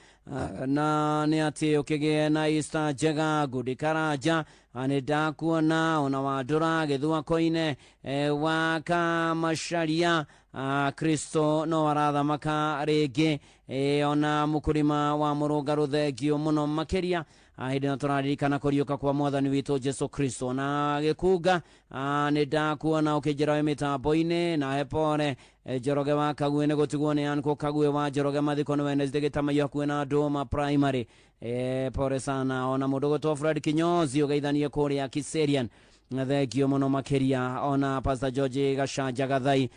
na nĩ atĩ ũkĩgĩe na Easter njega Ngudi Karanja nĩ ndakuona ona Wandũra Gĩthua Koine wa Kamacharia Kristo no arathamaka rĩngĩ ona mũkũrima wa mũrũngarũ thengio mũno makĩria hĩndĩ ĩno tũraririkana kũriũka kwa mwathani witũ Jesu Kristo na gĩkunga nĩ ndakuona ũkĩnjĩra wĩ mĩtambo-inĩ na he pore Njoroge wa Kaguĩ nĩ gũtigwo nĩ Anko Kaguĩ wa Njoroge mathiko nĩ Wednesday Gĩtamaio hakuhĩ na Ndũma Primary pore sana ona mũndũ gwĩtwo Fred Kinyozi ũgeithanie kũrĩa Kiserian thengio mũno makĩria ona Pastor George Gacanja Gathai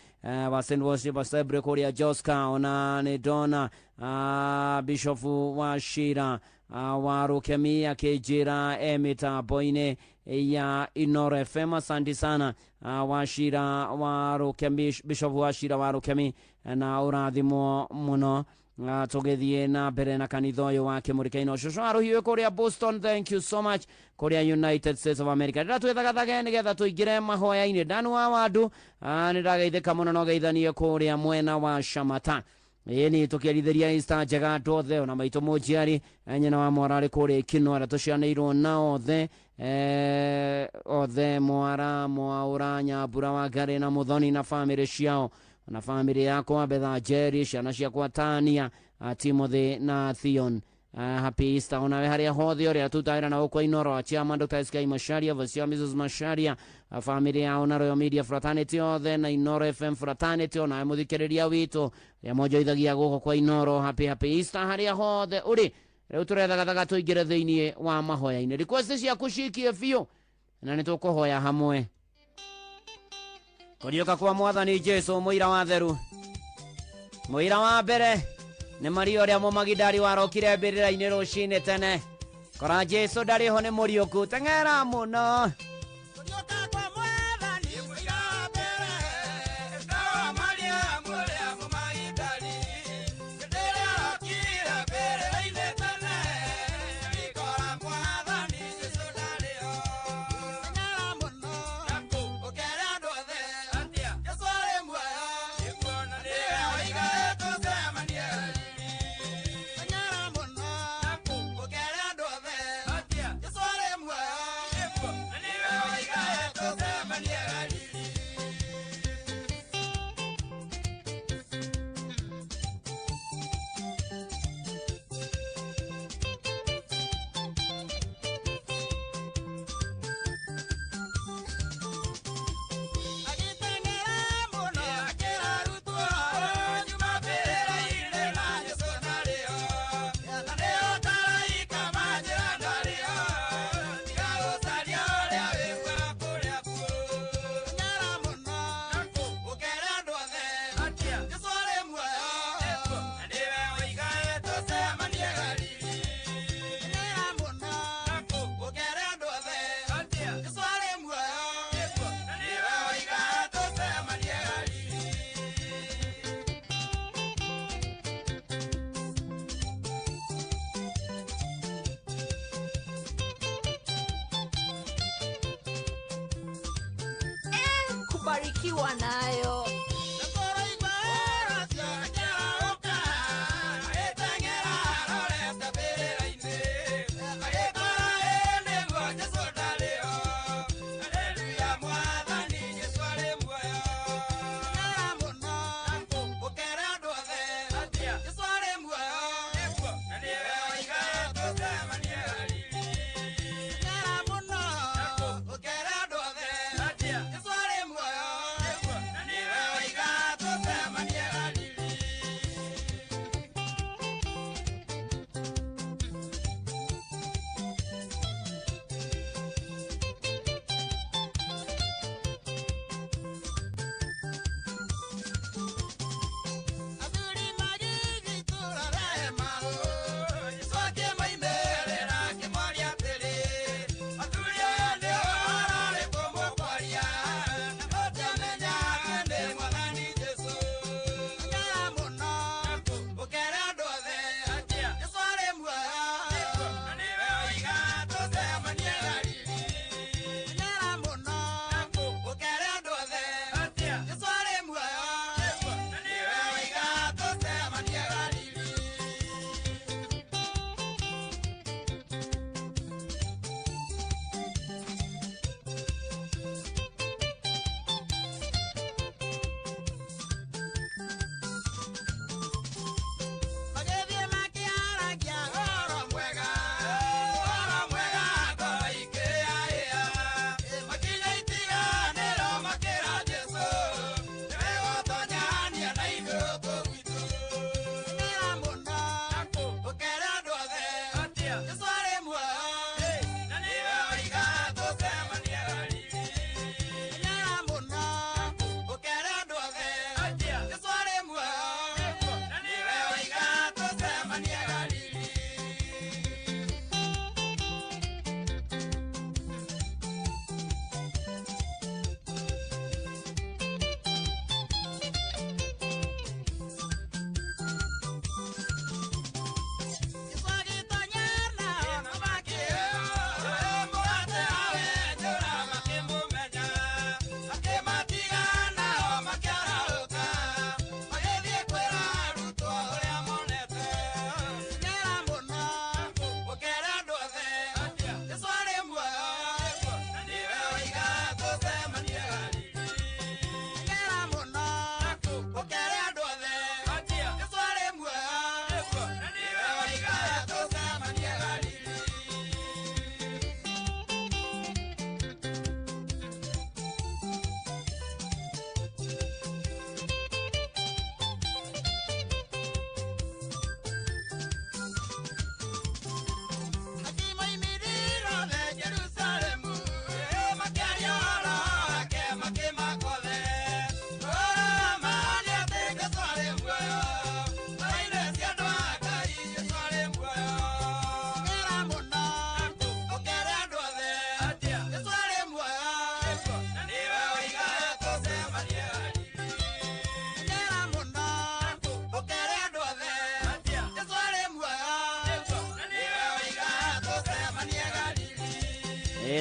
wa St. Worship Assembly kũrĩa Joska ona nĩ ndona Bishop wa Shira wa Rukemi akĩnjĩra e mĩtambo-inĩ ya Inoro FM asante sana wa Shira wa Rukemi Bishop wa Shira wa Rukemi na ũrathimwo mũno tũgĩthiĩ na mbere na kanitha ũyũ wa Kĩmũrĩ kĩa Inoro cũcũ wa Rũhiũ kũrĩa Boston thank you so much kũrĩa United States of America rĩrĩa twĩthagathage nĩgetha tũingĩre mahoya-inĩ Danu wa Wandu nĩ ndageithĩka mũno na ũgeithanie kũrĩa mwena wa Shamata ĩni tũkĩarithĩria Easter njega andũ othe ona maitũ mũnjiari nyina wa mwara arĩ kũrĩa Ikino arĩa tũcianĩirwo na othe othe Mwara Mwaũra Nyambura wa Ngarĩ na Mũthoni na bamĩrĩ ciao na bamĩrĩ yakwa Betha Njeri ciana ciakwa Tania Timothy na Theon happy Easter onawe harĩa hothe ũrĩa tutawĩra na gũkũ Inoro Chairman Dr. SK Macharia Vice Mrs. Macharia bamĩrĩ yao na Royal Media Fraternity othe na Inoro FM Fraternity onawe mũthikĩrĩria witũ rĩa monjoithagia gũkũ kwa Inoro happy happy Easter harĩa hothe ũrĩ rĩu tũrethagathaga tũingĩre thĩinĩ wa mahoya-inĩ request ciaku cikie biũ na nĩ tũkũhoya hamwe kũriũka kwa mwathani Jesu mũira wa theru mũira wa mbere nĩ Maria ũrĩa mũmagidari warokire mbĩrĩra-inĩ rũcinĩ tene Kora Jesu ndarĩ ho nĩ mũriũku teng'era mũno. Kubarikiwa nayo. Yeah.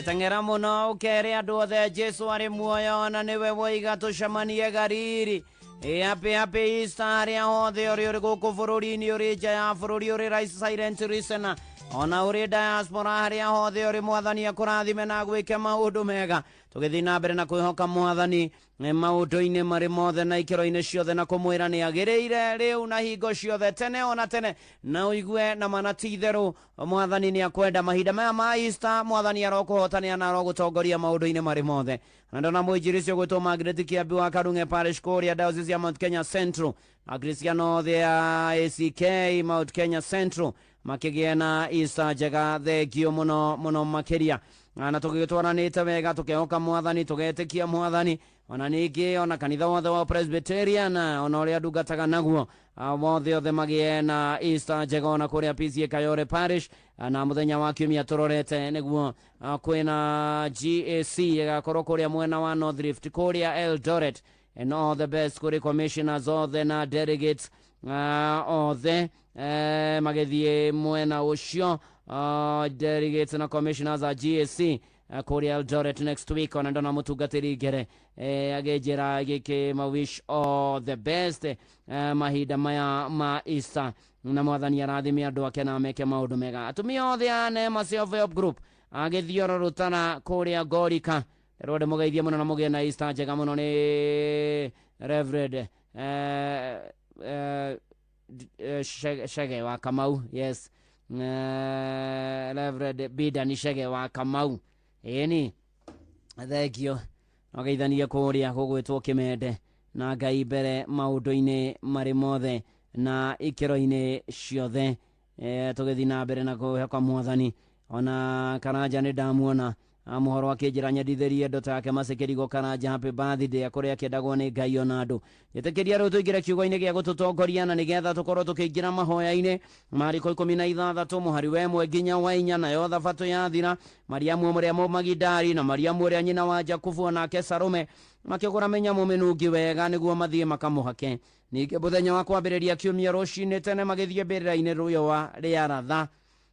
Teng'era mũno ũkere andũ othe Jesu arĩ muoyo na nĩwe woiga tũcemanie Galili. Happy happy Easter harĩa hothe ũrĩ ũrĩ gũkũ bũrũri-inĩ, ũrĩ nja ya bũrũri, ũrĩ silent listener, ona ũrĩ diaspora, harĩa hothe ũrĩ, mwathani akũrathime na agwĩke maũndũ mega. Tũgĩthiĩ na mbere na kwĩhoka mwathani maũndũ-inĩ marĩ mothe na ikĩro-inĩ ciothe, na kũmwĩra nĩ agĩrĩire rĩu na hingo ciothe, tene ona tene, na ũigue na mana ti itherũ mwathani nĩ akwenda. Mahinda maya ma Easter mwathani arokũhotanĩa na arogũtongoria maũndũ-inĩ marĩ mothe. Na ndona mwĩnjirisi ũgwĩtwo Margaret Kĩambi wa Karung'e Parish kũrĩa Diocese ya Mount Kenya Central, Akristiano othe a ACK Mount Kenya Central makĩgĩe na Easter njega. Thengio mũno mũno makĩria, na tũgĩtwaranĩte wega, tũkehoka mwathani, tũgetĩkia mwathani, ona ningĩ ona kanitha wothe wa Presbyterian, ona ũrĩa ndungataga naguo, wothe othe magĩe na Easter njega, ona kũrĩa PCA Kayore Parish. Na mũthenya wa kiumia tũrorete nĩguo kwĩna GAC ĩgakorwo kũrĩa mwena wa North Rift, kũrĩa Eldoret, and all the best kũrĩ commissioners othe na delegates othe magĩthiĩ mwena ũcio, delegates na commissioners a GAC kũrĩa Eldoret next week. Ona ndona mũtungatĩri ngere agĩnjĩra gĩkĩ ma wish all the best mahinda maya ma Easter, na mwathani arathime andũ ake na meke maũndũ mega. Atumia othe a Neema Self Help Group agĩthioro rũtara kũrĩa Ngorika, rĩrwo ndĩmũgeithie mũno na mũgĩe na Easter njega mũno. Nĩ Reverend Shege wa Kamau, yes, Reverend Bidani Shege wa Kamau, ĩni thengio, nogeithanie kũrĩa gũgwĩtwo Kĩmende, na Ngai mbere maũndũ-inĩ marĩ mothe na ikĩro-inĩ ciothe. Tũgĩthiĩ na mbere na kwĩhoka mwathani. Ona Karanja nĩ ndamuona mũhoro akĩnjĩra nyendithĩrie ndoto yake Macĩkĩrigo Karanja, happy birthday, kũrĩa akĩendagwo nĩ Ngai ona andũ. Njĩtĩkĩria rĩu tũingĩre kiugo-inĩ gĩa gũtũtongoria, na nĩgetha tũkorwo tũkĩingĩra mahoya-inĩ. Mariko 16 mũhari wa 1 nginya wa 4. Nayo thabatũ yathira, Mariamu ũrĩa Mũmagidari na Mariamu ũrĩa nyina wa Jakubu onake Salome makĩgũra mĩnyamũ mĩnungi wega nĩguo mathiĩ makamũhake. Ningĩ mũthenya wa kwambĩrĩria kiumia rũcinĩ tene magĩthiĩ mbĩrĩra-inĩ riũa rĩaratha,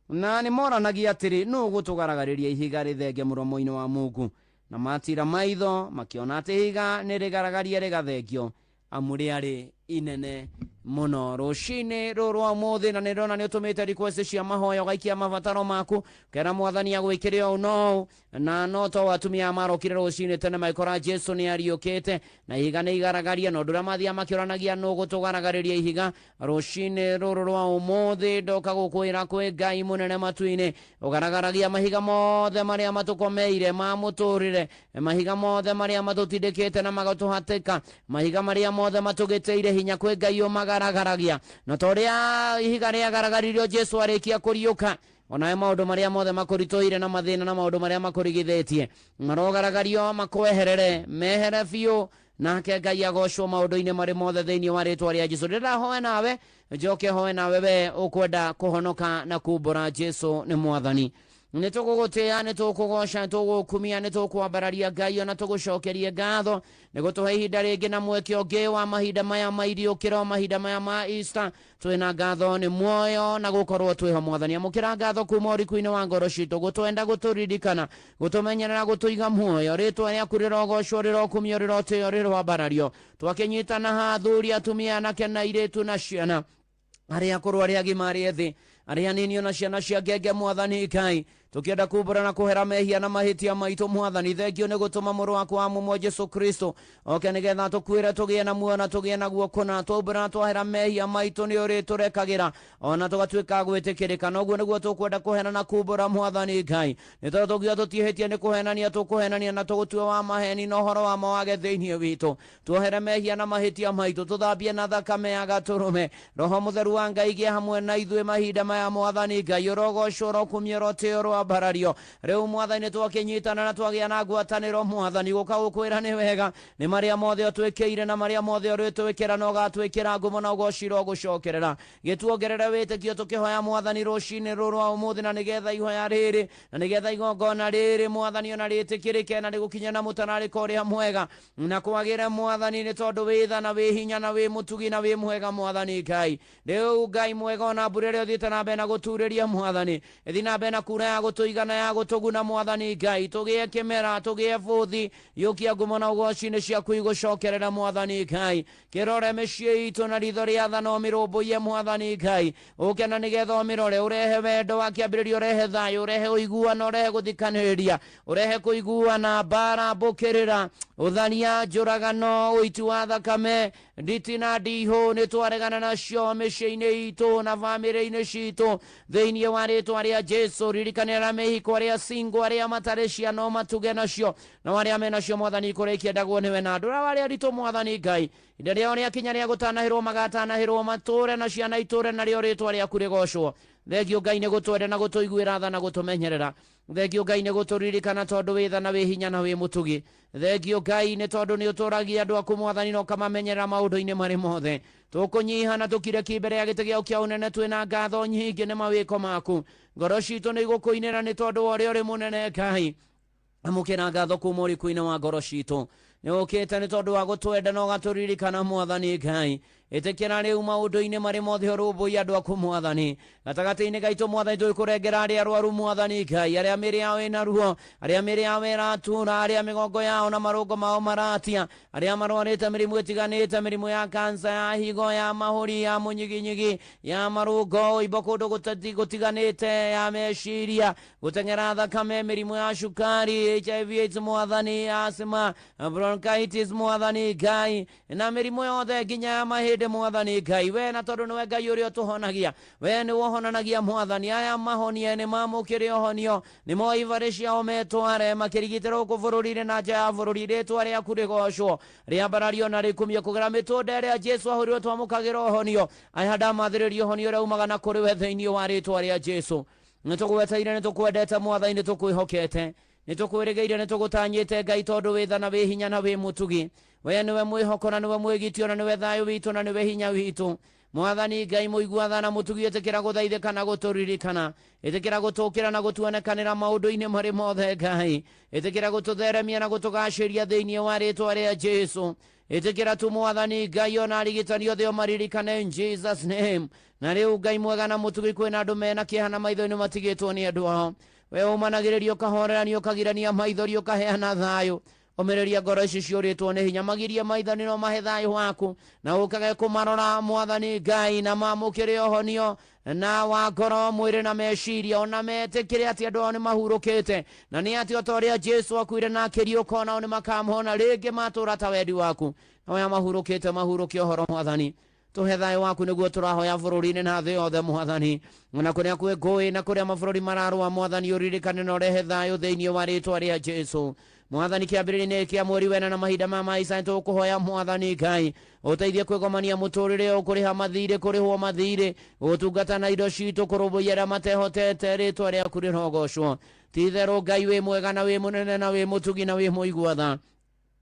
na nĩ moranagia atĩrĩ, nũ ũgũtũgaragarĩria ihiga rĩthenge mũromo-inĩ wa Mungu? Na matira maitho makĩona atĩ ihiga nĩ rĩgaragarie rĩgathengio, amu rĩarĩ inene mũno. Rũcinĩ rũrũ rwa ũmũthĩ, na nĩ ndĩrona nĩ ũtũmĩte request cia mahoya, ũgaikia mabataro maku, ũkera mwathani agwĩkĩre ũũ no ũũ. Na no to atumia marokire rũcinĩ tene magĩkora Jesu nĩ ariũkĩte na ihiga nĩ igaragaria, na ũndũ ũrĩa mathiaga makĩũranagia nũ ũgũtũgaragarĩria ihiga. Rũcinĩ rũrũ rwa ũmũthĩ ndoka gũkwĩra kwĩ Ngai mũnene matu-inĩ, ũgaragaragia mahiga mothe marĩa matũkomeire ma mũtũrĩre, mahiga mothe marĩa matũtindĩkĩte na magatũhatĩka, mahiga marĩa mothe matũgĩtĩire hinya, kwĩ Ngai ũmagaragaragia. Na ta ũrĩa ihiga rĩagaragaririo Jesu arĩkia kũriũka, onawe maũndũ marĩa mothe makũritũhire na mathĩna na maũndũ marĩa makũrigithĩtie marogaragario makweherere, mehere biũ, nake Ngai agocwo maũndũ-inĩ marĩ mothe thĩinĩ wa rĩtwa rĩa Jesu. Ndĩrahoe nawe, njoke hoe nawe we ũkwenda kũhonoka na kumbũra Jesu nĩ mwathani. Nĩ tũgũgũtĩĩa, nĩ tũkũgoca, nĩ tũgũkumia, nĩ tũkwambararia Ngai, ona tũgũcokerie ngatho nĩ gũtũhe ihinda rĩngĩ na mweke ũngĩ wa mahinda maya ma iriũkĩro, mahinda maya ma Easter. Twĩna ngatho nĩ muoyo na gũkorwo twĩho mwathani. Amũkĩra ngatho kuma ũriku-inĩ wa ngoro citũ, gũtwenda, gũtũririkana, gũtũmenyerera, gũtũiga muoyo. Rĩtwa rĩaku rĩrogocwo, rĩrokumio, rĩrotĩo, rĩroambarario. Twakĩnyitana ha athuri, atumia, anake na airĩtu na ciana, arĩa akũrũ, arĩa agima, arĩa ethĩ, arĩa anini, ona ciana cia ngenge, mwathani Ngai, tukienda kumbũra na kũhera mehia na mahĩtia maitũ. Mwathani, thengio nĩ gũtũma mũrũ waku wa mũmwe Jesu Kristo oke nĩgetha tũkuĩre, tũgĩe na muoyo na tũgĩe naguo kũna. Twaumbũra na twahera mehia maitũ, nĩ ũrĩtũrekagĩra ona tũgatuĩka gwĩtĩkĩrĩka. Noguo nĩguo tũkwenda kũhera na kumbũra, mwathani Ngai, nĩ tondũ tũngiuga tũtiĩhĩtie nĩ kũhenania tũkũhenania na tũgũtue wa maheni, na ũhoro wa ma wage thĩinĩ witũ. Tuohere mehia na mahĩtia maitũ, tũthambie na thakame ya gatũrũme. Roho mũtheru wa Ngai gĩa hamwe na ithuĩ mahinda maya. Mwathani Ngai, ũrogocwo, ũrokumio, ũrotĩo, ũroambarario. Rĩu mwathani twakĩnyitana na twagĩa na ngwatanĩro, mwathani, gũka gũkwĩra nĩ wega nĩ marĩa mothe ũtwĩkĩire na marĩa mothe ũrĩtwĩkĩra, na ũgatwĩkĩra ngumo na ũgocirwo gũcokerera. Gĩtuongerere wĩtĩkio tũkĩhoya, mwathani, rũcinĩ rũrũ rwa ũmũthĩ, na nĩgetha ihoya rĩrĩ na nĩgetha igongona rĩrĩ, mwathani, ona rĩtĩkĩrĩke na rĩgũkinye na mũtararĩko ũrĩa mwega na kwagĩre, mwathani, nĩ tondũ wĩ tha na wĩ hinya na wĩ mũtugi na wĩ mwega, mwathani Ngai. Rĩu Ngai mwega, ona mbura ĩrĩa ũthiĩte na mbere na gũturĩria, mwathani, ĩthiĩ na mbere na kura ya gũtũigana ya gũtũguna mwathani Ngai tũgĩe kĩmera tũgĩe bũthi yũkia ngumo na ũgoci-inĩ ciaku igũcokerera mwathani Ngai kĩrore mĩciĩ itũ na ritho rĩa tha na ũmĩrũmbũiye mwathani Ngai ũke na nĩgetha ũmĩrore ũrehe wendo wa kĩambĩrĩria ũrehe thayũ ũrehe ũiguano ũrehe gũthikanĩrĩria ũrehe kũiguana mbara mbũkĩrĩra ũtharia njũragano ũiti wa thakame nditi na ndihũ nĩ twaregana nacio mĩciĩ-inĩ itũ na bamĩrĩ-inĩ citũ thĩinĩ wa rĩtwa rĩa Jesu ririkane arĩa mehiko arĩa single arĩa matarĩ ciana matuge nacio na arĩa menacio mwathani kũrĩa ikĩendagwo nĩwe na andũ arĩa aritũ mwathani Ngai ihinda rĩao rĩakinya rĩa gũtanahĩrwo magatanahĩrwo matũre na ciana itũre narĩo rĩtwa rĩaku rĩgocwo thengio Ngai nĩ gũtwenda na gũtũiguĩra tha na gũtũmenyerera thengio Ngai nĩ gũtũririkana tondũ wĩ tha na wĩ hinya na wĩ mũtugi thengio Ngai nĩ tondũ nĩ ũtũragia andũ aku mwathani na ũkamamenyerera maũndũ-inĩ marĩ mothe tũkũnyiha na tũkire ki mbere ya gĩtĩ gĩaku kĩa ũnene twĩna ngatho nyingĩ nĩ mawĩko maku ngoro citũ nĩ igũkũinĩra nĩ tondũ wa ũrĩa ũrĩ mũnene Ngai amũkĩra ngatho kuma ũriku-inĩ wa ngoro citũ nĩ ũkĩte nĩ tondũ wa gũtwenda na ũgatũririkana mwathani Ngai ĩtĩkĩra rĩu maũndũ-inĩ marĩ mothe ũrũmbũiye andũ aku mwathani gatagatĩ-inĩ gaitũ mwathani tũkũrengera arĩa arwaru mwathani Ngai arĩa mĩĩrĩ yao ĩna ruo arĩa mĩĩrĩ yao ĩratura arĩa mĩgongo yao na marũngo mao maratia arĩa marwarĩte mĩrimũ ĩtiganĩte mĩrimũ ya kansa ya higo ya mahũri ya mũnyiginyigi ya marũngo ũimbo kũndũ gũtiganĩte ya meciria gũteng'era thakame mĩrimũ ya cukari HIV AIDS mwathani asthma bronchitis mwathani Ngai na mĩrimũ yothe nginya ya mahĩndĩ mwathani Ngai we na tondũ nĩwe Ngai ũrĩa ũtũhonagia we nĩwe ũhonanagia mwathani aya mahonie nĩ mamũkĩre ũhonio nĩ moe ibarĩ ciao metware makĩrigitĩrwo gũkũ bũrũri-inĩ na nja ya bũrũri rĩtwa rĩaku rĩgocwo rĩambarario na rĩkumio kũgera mĩtũnda ĩrĩa Jesu ahũrirwo twamũkagĩra ũhonio aya ndamathĩrĩria ũhonio ũrĩa umaga na kũrĩ we thĩinĩ wa rĩtwa rĩa Jesu nĩ tũgweteire nĩ tũkwendete mwathani nĩ tũkwĩhokete nĩ tũkwĩrĩgĩire nĩ tũgũtanyĩte Ngai tondũ wĩ tha na wĩ hinya na wĩ mũtugi we nĩwe mwĩhoko na nĩwe mwĩgitio na nĩwe thayũ witũ na nĩwe hinya witũ mwathani Ngai mũigua tha na mũtugi ĩtĩkĩra gũthaithĩka na gũtũririkana ĩtĩkĩra gũtũkĩra na gũtuonekanĩra maũndũ-inĩ marĩ mothe Ngai ĩtĩkĩra gũtũtheremia na gũtũgacĩria thĩinĩ wa rĩtwa rĩa Jesu ĩtĩkĩra tu mwathani Ngai ona arigitani othe ũmaririkane in Jesus name na rĩu Ngai mwega na mũtugi kwĩna andũ mena kĩeha na maitho-inĩ matigĩtwo nĩ andũ ao we ũmanagĩrĩria ũkahorerania ũkagirania maithori ũkaheana thayũ ũmĩrĩria ngoro ici ciũrĩtwo nĩ hinya magirie maithani no mahe thayũ waku na ũkage kũmarora mwathani Ngai na mamũkĩre ũhonio na wa ngoro mwĩrĩ na meciria ona metĩkĩre atĩ andũ ao nĩ mahurũkĩte na nĩ atĩ o ta ũrĩa Jesu akuire na akĩriũka onao nĩ makamũhona rĩngĩ matũũra ta wendi waku na aya mahurũkĩte mahurũke ũhoro mwathani tũhe thayũ waku nĩguo tũrahoya bũrũri-inĩ na thĩ yothe mwathani na kũrĩa kwĩ ngũĩ na kũrĩa mabũrũri mararũa mwathani ũririkane na ũrehe thayũ thĩinĩ wa rĩtwa rĩa Jesu mwathani kĩambĩrĩria-inĩ kĩa mweri wena na mahinda ma maica nĩtũkũhoya mwathani Ngai ũteithie kwĩgomania mũtũrĩre ũkũrĩha mathirĩ kũrĩhwo mathirĩ gũtungata na indo citũ kũrũmbũiya arĩa matehotete rĩtwa rĩaku rĩrogocwo ti-itherũ Ngai wĩ mwega na wĩ mũnene na wĩ mũtugi na wĩ mũigua tha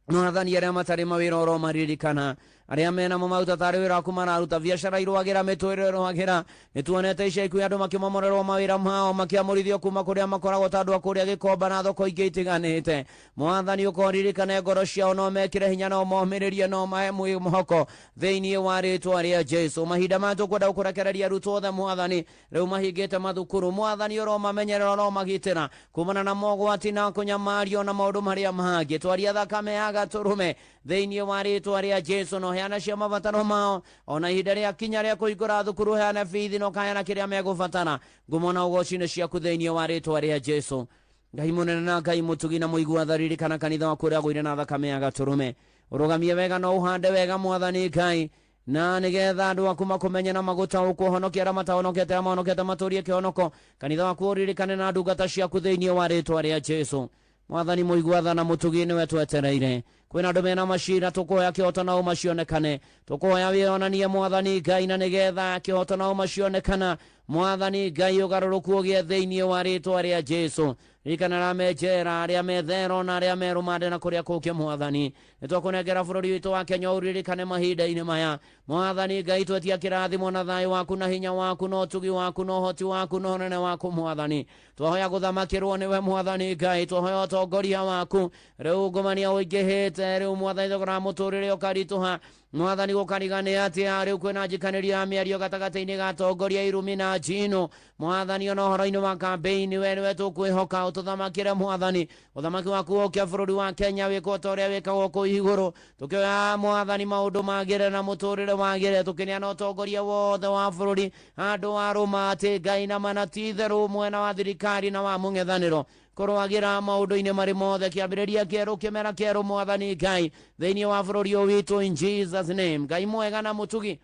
mwathani arĩa matarĩ mawĩra ũromaririkana arĩa mena mo maruta tarĩ wĩra waku mararuta biacara irwagĩra mĩtũrĩre ĩrwagĩra nĩ tuonete ica ikuhĩ andũ makĩmomorerwo mawĩra mao makĩamũrithio kuma kũrĩa makoragwo ta andũ a kũrĩa Gĩkomba na thoko ingĩ itiganĩte mwathani ũkoririkane ngoro ciao no mekĩre hinya no momĩrĩrie no mahe mwĩhoko thĩinĩ wa rĩtwa rĩa Jesu mahinda maya tũkwenda gũkũrekereria arutwo othe mwathani rĩu mahingĩte mathukuru mwathani ũromamenyerera ũromagitĩra kumana na mogwati na kũnyamario na maũndũ marĩa mangĩ twaria thakame ya gatũrũme thĩinĩ wa rĩtwa rĩa Jesu no heana cia mabataro mao ona ihinda rĩa kinya rĩa kũhingũra thukuru heana bithi na ũkaheana kĩrĩa megũbatara ngumo na ũgoci-inĩ ciaku thĩinĩ wa rĩtwa rĩa Jesu Ngai mũnene na Ngai mũtugi na mũigua tha ririkana kanitha waku ũrĩa agũire na thakame ya gatũrũme ũrũgamie wega na ũhande wega mwathani Ngai na nĩgetha andũ aku makũmenye na magũtaũkwo honokia arĩa matahonokete arĩa mahonokete matũrie kĩhonoko kanitha waku ũririkane na ndungata ciaku thĩinĩ wa rĩtwa rĩa Jesu mwathani mũigua tha na mũtugi nĩwe twetereire kwĩna andũ mena macira tũkũhoya kĩhoto nao macionekane tũkũhoya wĩonanie mwathani Ngai na nĩgetha kĩhoto nao macionekana mwathani Ngai ũgarũrũku ũgĩe thĩinĩ wa rĩtwa rĩa Jesu ririkana arĩa me njera arĩa me thero na arĩa me rũmande na kũrĩa kũngĩ mwathani nĩ twakũnengera bũrũri witũ wa Kenya ũririkane mahinda-inĩ maya mwathani Ngai twetia kĩrathimo na thayũ waku na hinya waku na ũtugi waku na ũhoti waku na ũnene waku mwathani twahoya gũthamakĩrwo nĩwe mwathani Ngai twahoya ũtongoria waku rĩu ungumania ũingĩhĩte maingĩhĩte rĩu mwathani thogora wa mũtũrĩre ũkaritũha mwathani gũkarigane atĩa rĩu kwĩna njikanĩrio ya mĩario gatagatĩ-inĩ ga atongoria irumi na njino mwathani ona ũhoro-inĩ wa kambeini we nĩwe tũkwĩhoka ũtũthamakĩre mwathani ũthamaki waku ũke bũrũri wa Kenya wĩkwo ta ũrĩa wĩkagwo kũu igũrũ tũkĩoya mwathani maũndũ magĩre na mũtũrĩre wagĩre tũkĩneana ũtongoria wothe wa bũrũri handũ wa rũma atĩ Ngai na mana ti itherũ mwena wa thirikari na wa mũng'ethanĩro kũrũagĩra maũndũ-inĩ marĩ mothe kĩambĩrĩria kĩerũ kĩmera kĩerũ mwathani Ngai thĩinĩ wa bũrũri ũyũ witũ in Jesus name. Ngai mwega na mũtugi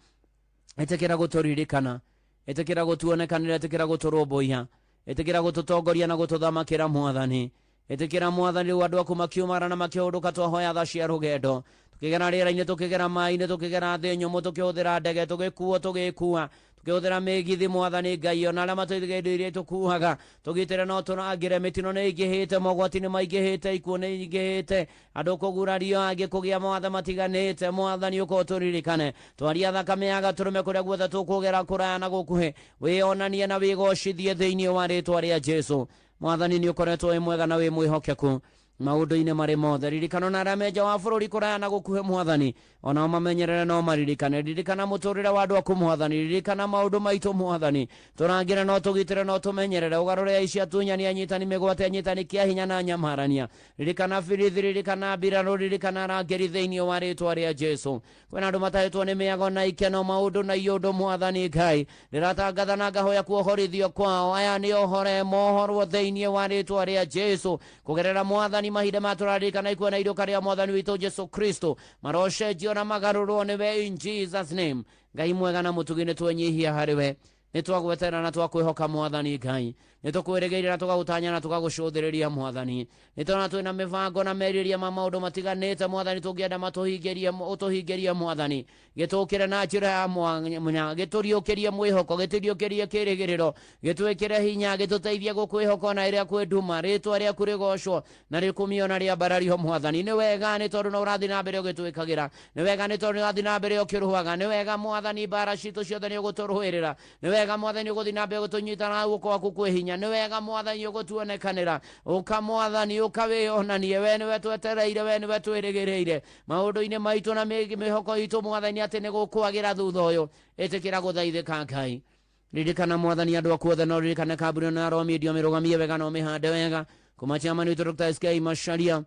ĩtĩkĩra gũtũririkana ĩtĩkĩra gũtuonekanĩra ĩtĩkĩra gũtũrũmbũiya ĩtĩkĩra gũtũtongoria na gũtũthamakĩra mwathani ĩtĩkĩra mwathani rĩu andũ aku makiumara na makĩũndũka twahoya tha cia rũgendo tũkĩgera rĩera-inĩ tũkĩgera maĩ-inĩ tũkĩgera thĩ nyũmũ tũkĩhũthĩra ndege tũgĩkuo tũgĩkua tũkĩhũthĩra mĩgithi mwathani Ngai ona arĩa matũigĩte indo iria tũkuaga tũgitĩre no tũrangĩre mĩtino nĩ ĩingĩhĩte mogwati nĩ maingĩhĩte ikuũ nĩ ingĩhĩte andũ kũgurario angĩ kũgĩa mawathe matiganĩte mwathani ũka ũtũririkane twaria thakame ya gatũrũme kũrĩa guothe tũkũgera kũraya na gũkuhĩ wĩonanie na wĩgocithie thĩinĩ wa rĩtwa rĩa Jesu. Mwathani nĩ ũkoretwo wĩ mwega na wĩ mwĩhokeku maũndũ-inĩ marĩ mothe ririkana na arĩa menja wa bũrũri kũraya na gũkuhĩ mwathani onao mamenyerere no maririkane ririkana mũtũrĩre wa andũ aku mwathani ririkana maũndũ maitũ mwathani tũrangĩre no tũgitĩre no tũmenyerere ũgarũre aici atunyani anyitani mĩgwate anyitani kĩa hinya na nyamarania ririkana birithi ririkana mbirarũ ririkana arangĩri thĩinĩ wa rĩtwa rĩa Jesu. Kwĩna andũ matahĩtwo nĩ mĩago na ikeno maũndũ na iũndũ mwathani Ngai ndĩratangatha na ngahoya kuohorithio kwao aya nĩ ohore mohorwo thĩinĩ wa rĩtwa rĩa Jesu kũgerera mwathani mahinda matũraririkana ikuo na iruka rĩa mwathani witũ Jesu Kristo marocenjio na magarũrwo nĩwe in Jesus name. Ngai mwega na mũtugi nĩ twenyihia harĩ we nĩ twagweterera na twakwĩhoka mwathani Ngai nĩ tũkwĩrĩgĩrĩra na tũgagũtanya na tũgagũcũthĩrĩria mwathani nĩ tũrona twĩna mĩbango na merirĩria ma maũndũ matiganĩte mwathani tũngĩenda matũhingĩrie ũtũhingĩrie mwathani gĩtũkĩre na njĩra ya mwanya gĩtũriũkĩrie mwĩhoko gĩtũriũkĩrie kĩrĩgĩrĩro gĩtwĩkĩre hinya gĩtũteithie gũkwĩhoka ona ĩrĩa kwĩ nduma rĩtwa rĩaku rĩgocwo na rĩkumio na rĩambarario mwathani nĩ wega nĩ tondũ no ũrathiĩ na mbere ũgĩtwĩkagĩra nĩ wega nĩ tondũ nĩ ũrathiĩ na mbere ũkĩrũaga nĩ wega mwathani mbara citũ ciothe nĩ ũgũtũrũĩrĩra nĩ wega mwathani ũgũthiĩ na mbere gũtũnyita na guoko gwaku kwĩ hinya nĩ wega mwathani ũgũtuonekanĩra ũka mwathani ũka wĩonanie we nĩwe twetereire we nĩwe twĩrĩgĩrĩire maũndũ-inĩ maitũ na mĩhoko itũ mwathani atĩ nĩ gũkwagĩra thutha ũyũ ĩtĩkĩra gũthaithĩka Ngai ririkana mwathani andũ aku othe no ririkane kambuni ĩno ya Royal Media mĩrũgamie wega na ũmĩhande wega kuma chairman witũ Dr. SK Macharia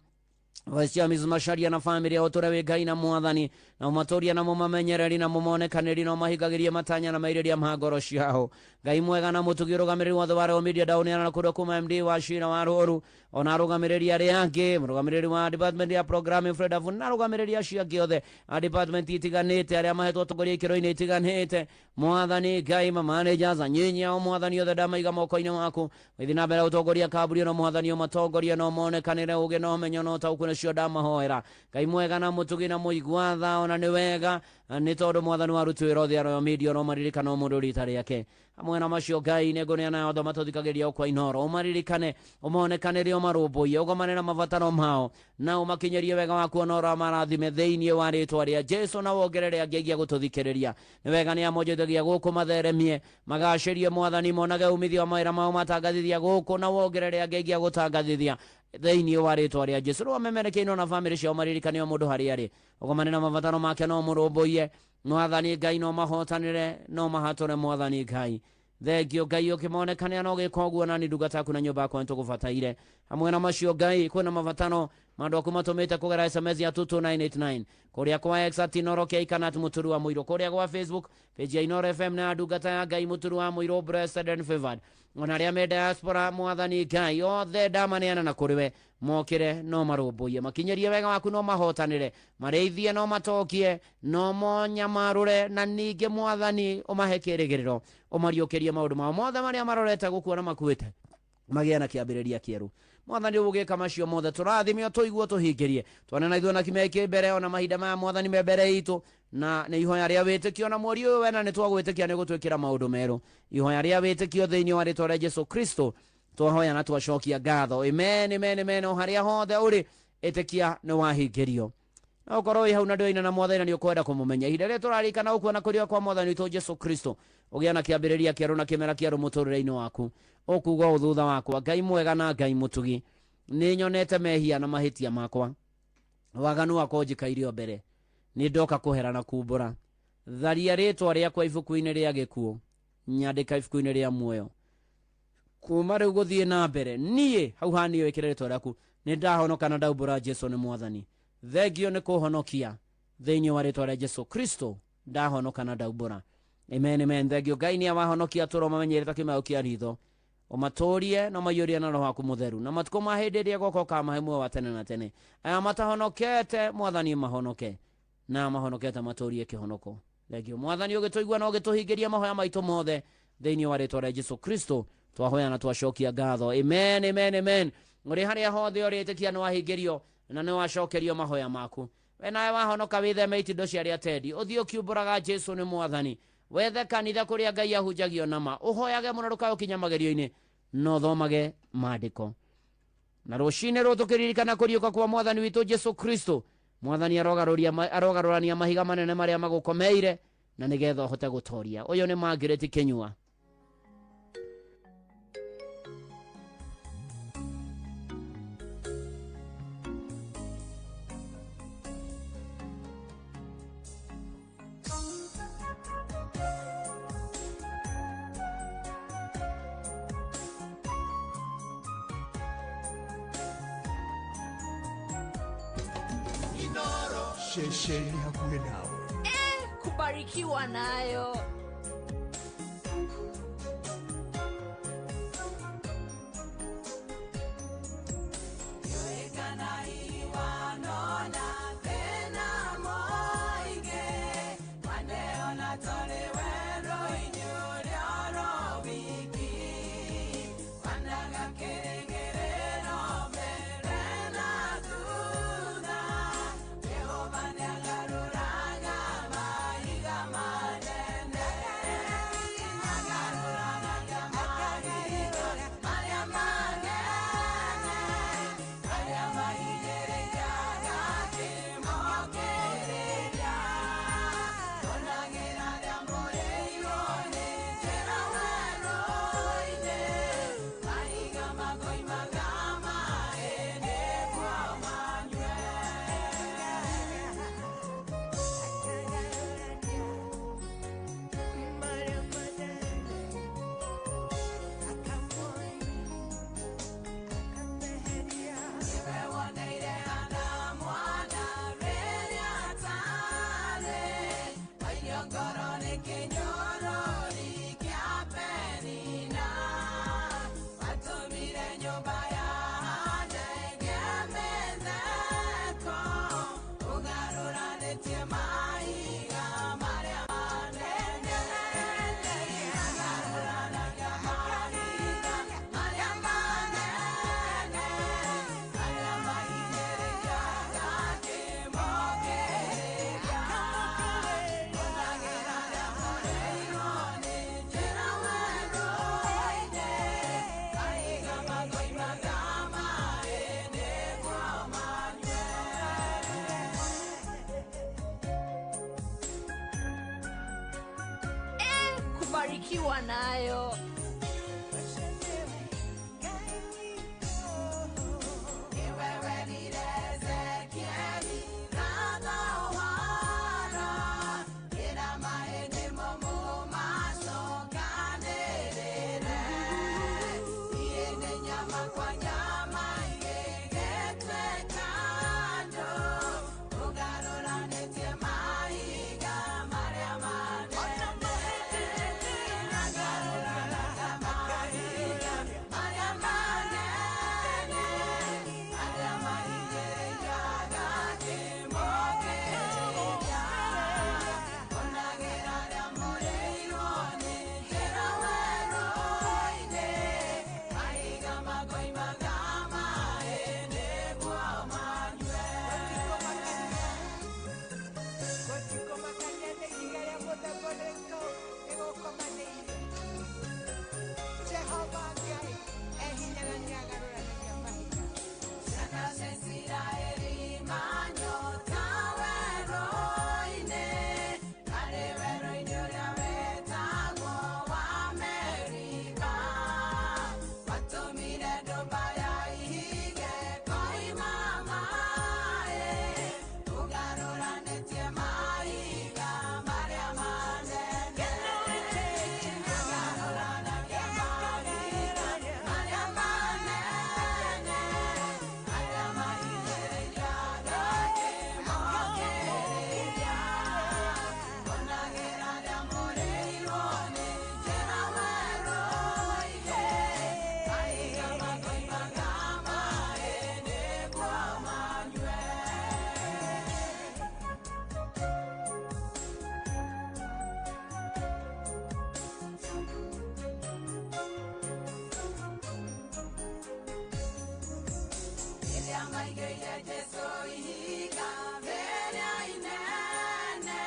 Vice Chairman Macharia na family yao tũrĩa wĩ Ngai na mwathani na ũmatũrie na mũmamenyereri na mũmonekanĩri na ũmahingagĩrie matanya na mairĩria ma ngoro ciao Ngai mwega na mũtugi ũrũgamĩrĩri wothe wa Royal Media ndaũneana na kũrĩa kuma MD wa Cira wa Rũru ona arũgamĩrĩri arĩa angĩ mũrũgamĩrĩri wa department ya programming Fred Avu na arũgamĩrĩri acio angĩ othe a department itiganĩte arĩa mahetwo ũtongoria ikĩro-inĩ itiganĩte mwathani Ngai ma managers anyinyi ao mwathani othe ndamaiga moko-inĩ maku gũthiĩ na mbere gũtongoria kambuni ĩno mwathani ũmatongorie na ũmonekanĩre ũgĩ na ũmenyo na ũtaũku nĩcio ndamahoera Ngai mwega na mũtugi na mũigua tha ona nĩ wega nĩ tondũ mwathani waruti wĩra othe a Royal Media no maririkana o mũndũ rita rĩake hamwe na macio Ngai nĩ ngũneana othe matũthikagĩria o kwa Inooro ũmaririkane ũmonekanĩre ũmarũmbũiye ũgomane na mabataro mao na ũmakinyĩrie wega waku ona ũramarathime thĩinĩ wa rĩtwa rĩa Jesu na wongerere angĩ aingĩ a gũtũthikĩrĩria nĩ wega nĩ amonjithagia gũkũ matheremie magacĩrie mwathani monage umithio wa mawĩra mao matangathithia gũkũ na wongerere angĩ aingĩ a gũtangathithia thĩinĩ wa rĩtwa rĩa Jesu rĩu amemerekie na bamĩrĩ ciao maririkane o mũndũ harĩa arĩ ũgomane na mabataro make no mũrũmbũiye mwathani Ngai no mahotanĩre no mahatũre mwathani Ngai thengio Ngai ũkĩmonekanĩra na ũgĩka ũguo na nĩ ndungata yaku na nyũmba yakwa nĩtũgũbataire hamwe na macio Ngai kwĩna mabataro ma andũ aku matũmĩte kũgera SMS ya 22989 kũrĩa kwa X at Inooro K kana at Mũturi wa Mũirũ kũrĩa gwa Facebook page ya Inooro FM na ndungata ya Ngai Mũturi wa Mũirũ blessed and favored ona arĩa me diaspora mwathani Ngai othe ndamaneana na kũrĩ we mokĩre no marũmbũiye makinyĩrie wega waku no mahotanĩre marĩithie no matokie no monyamarũre na ningĩ mwathani ũmahe kĩrĩgĩrĩro ũmariũkĩrie maũndũ mao mothe marĩa marorete gũkua na makuĩte magĩe na kĩambĩrĩria kĩerũ mwathani ũgĩka macio mothe tũrathime tũiguo tũhingĩrie twana na ithuĩ na kĩmera kĩ mbere ona mahinda maya mwathani me mbere itũ na nĩ ihoya rĩa wĩtĩkio na mweri ũyũ wena nĩ twagwĩtĩkia nĩ gũtwĩkĩra maũndũ merũ ihoya rĩa wĩtĩkio thĩinĩ wa rĩtwa rĩa Jesu Kristo twahoya na twacokia ngatho amen amen amen o harĩa hothe ũrĩ ĩtĩkia nĩ wahingĩrio no ũkorwo wĩ hau na ndũĩ na mwathani na nĩ ũkwenda kũmũmenya ihinda rĩrĩa tũrarikana ũkuona kũrĩa kwa mwathani witũ Jesu Kristo ũgĩa na kĩambĩrĩria kĩerũ na kĩmera kĩerũ mũtũrĩre-inĩ waku ũkuga ũũ thutha wakwa Ngai mwega na Ngai mũtugi nĩ nyonete mehia na mahĩtia makwa Waganu wakwa ũnjikairie o mbere. Nĩ ndoka kũhera na kumbũra. Tharia rĩtwa rĩakwa ibuku-inĩ rĩa gĩkuũ, nyandĩka ibuku-inĩ rĩa muoyo. Kuma rĩu gũthiĩ na mbere, niĩ hau haniĩ wĩkĩre rĩtwa rĩaku, nĩ ndahonoka na ndaumbũra Jesu nĩ mwathani. Thengio nĩ kũhonokia thĩinĩ wa rĩtwa rĩa Jesu Kristo, ndahonoka na ndaumbũra. Amen, amen. Thengio Ngai nĩ awahonokia tũro mamenyere ta kĩmeo kĩa ritho. Ũmatũrie na ũmaiyũrie na roho waku mũtheru, na matukũ ma hĩndĩ ĩrĩa goka ũkamahe muoyo wa tene na tene. Aya matahonokete mwathani mahonoke, na mahonokete matũrie kĩhonoko. Thengio mwathani ũgĩtũigua na ũgĩtũhingĩria mahoya maitũ mothe thĩinĩ wa rĩtwa rĩa Jesu Kristo, twahoya na twacokia ngatho. Amen, amen, amen. Ũrĩ harĩa hothe ũrĩtĩkia nĩ wahingĩrio na nĩ wacokerio mahoya maku. We nawe wahonoka wĩtheme itindo cia arĩa atendi, ũthiĩ ũkiumbũraga Jesu nĩ mwathani. Wethe kanitha kũrĩa Ngai ahunjagio nama, ũhoyage mũno ndũkae ũkinya magerio-inĩ, na ũthomage maandĩko. Na rũcinĩ rũrũ tũkĩririkana kũriũka kwa mwathani witũ Jesu Kristo, mwathani arogarũrania mahiga manene marĩa magũkomeire, na nĩgetha ũhote gũtoria. Ũyũ nĩ Margaret Kĩnyua. Ceceni hakuhĩ nawe. Kubarikiwa nayo. Kubarikiwa nayo. Nyoneire Jesu ihiga rĩrĩa inene,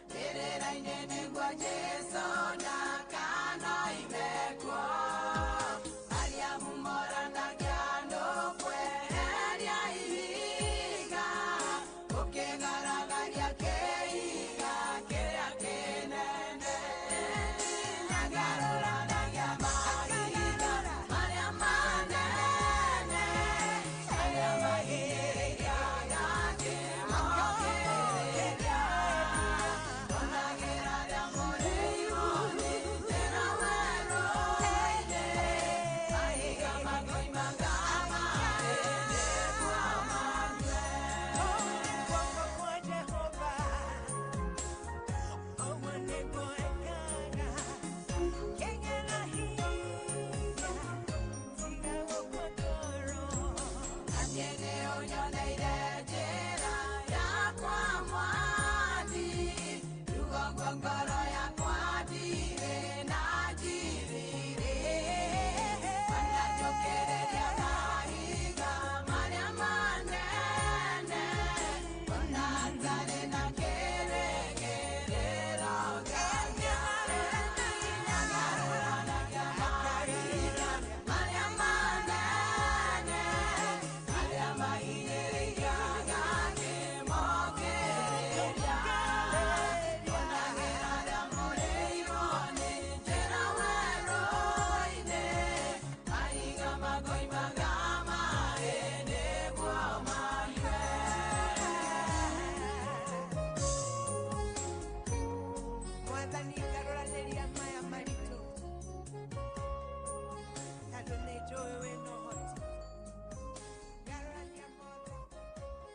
mbĩrĩra-inĩ nĩguo Jesu ndakanoime kuo. Mariamu moranagia andũ kweheria ihiga, ũkĩgaragaria kĩhiga kĩrĩa kĩnene. Nĩagarũranagia mahiga marĩa manene, arĩa mahiga gakĩmokĩrĩria. Onagĩra arĩa mũrĩiwo nĩ njĩra werũ-inĩ, mahiga makoimaga maaĩ nĩguo manyue. Guoko kwa Jehova, ũguo nĩguo ekaga. Kĩgĩa na hinya, tiga gũkua ngoro. Atĩ nĩũnyoneire njĩra yakwa mwathi, rũgongo ngoro yakwa ndirĩ na njirĩrĩ. Wananjũkĩrĩria mahiga marĩa manene, ona ndarĩ na kĩrĩgĩrĩro gĩakwa. Nĩagarũranagia mahiga marĩa manene, arĩa mahinyĩrĩirio gakĩmokĩrĩria. Onagĩra arĩa mũrĩiwo nĩ njĩra werũ-inĩ, mahiga makoimaga maaĩ nĩguo manyue. Mwathani ngarũranĩria maya maritũ, tondũ nĩnjũĩ wĩna ũhoti. Ngarũrania mothe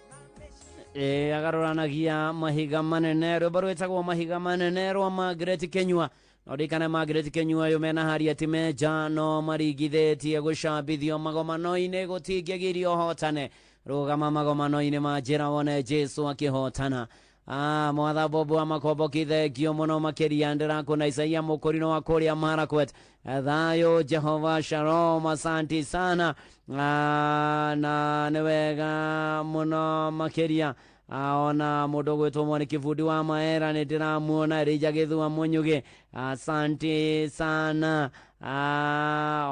ma meciria. Agarũranagia mahiga manene, rwĩmbo rwĩtagwo mahiga manene rwa Margaret Kenyua. No ndikane Margaret Kenyua ũyũ mena Harriet Meja no marigithĩtie gũcambithio magomano-inĩ, gũtingĩgirio hotane. Rũgama magomano-inĩ ma njĩra wone Jesu akĩhotana. Mwatha Bobo wa Makomboki, thengio mũno makĩria. Ndĩrakuona Isaia Mũkũrinũ wa kũrĩa Marakwet, thayũ Jehova Shalom, asanti sana. Na nĩ wega mũno makĩria. Ona mũndũ gwĩtwo Mwaniki Bundi wa Maera nĩ ndĩramuona, Elijah Gĩthua Mũnyugĩ, asanti sana.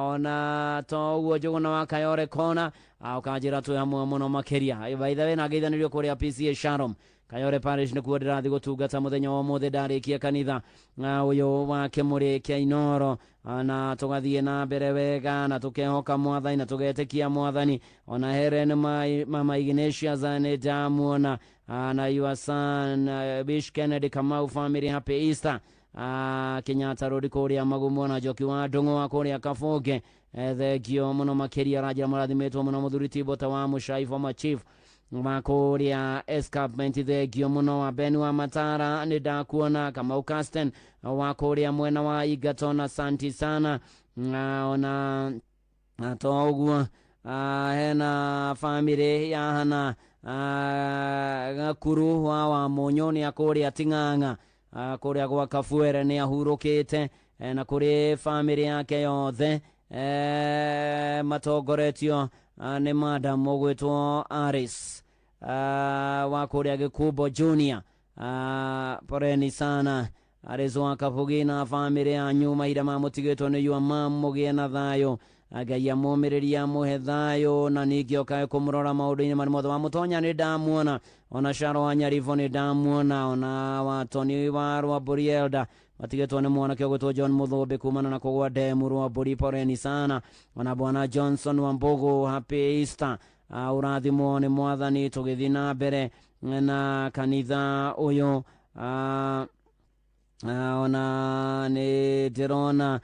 Ona to ũguo Njũgũna wa Kayore Kona, ũkanjĩra twĩ hamwe mũno makĩria. By the way, na ngeithanĩrio kũrĩa PCA Shalom Kayore Parish nĩkuo ndĩrathiĩ gũtungata mũthenya wa ũmũthĩ ndarĩkia kanitha ũyũ wa Kĩmũrĩ kĩa Inoro. Na tũgathiĩ na mbere wega na tũkehoka mwathani na tũgetĩkia mwathani. Ona Helen Mama Ignatius nĩ ndamuona, na your son Bish Kennedy Kamau family, happy Easter. Kenyatta Road kũrĩa Magumo, na Njoki wa Ndũng'ũ wa kũrĩa Kabũnge, thengio mũno makĩria. Aranjĩra mũrathimĩtwo mũno mũthuri Tibota wa Mũcai, former chief wa kũrĩa escarpment, thengio mũno. Wa Ben wa Matara nĩ ndakuona, Kamau Casten wa kũrĩa mwena wa Egerton, asanti sana. Ona to ũguo, hena family ya hana Gakuru wa Mũnyũ nĩ akũrĩa Ting'ang'a, kũrĩa gwa Kabuere nĩ ahurũkĩte, na kũrĩ family yake yothe, matongoretio nĩ madam ũgwĩtwo Aris, wa kũrĩa Gĩkumbo Junior. Poreni sana Aris wa Kabugi na family yanyu, mahinda ma mũtigĩtwo nĩ yua mam, mũgĩe na thayũ. Ngai amũmĩrĩrie, amũhe thayũ, na ningĩ okae kũmũrora maũndũ-inĩ marĩ mothe. Wa Mũtonya nĩ ndamuona, ona Sharo wa Nyaribo nĩ ndamuona, ona wa Tony wa Rwambũri Elder matigĩtwo nĩ mwanake ũgwĩtwo John Mũthũmbĩ kumana na kũgwa ndemu Rwambũri, poreni sana. Ona bwana Johnson wa Mbogo, happy Easter. Ũrathimwo nĩ mwathani. Tũgĩthiĩ na mbere na kanitha ũyũ, ona nĩ ndĩrona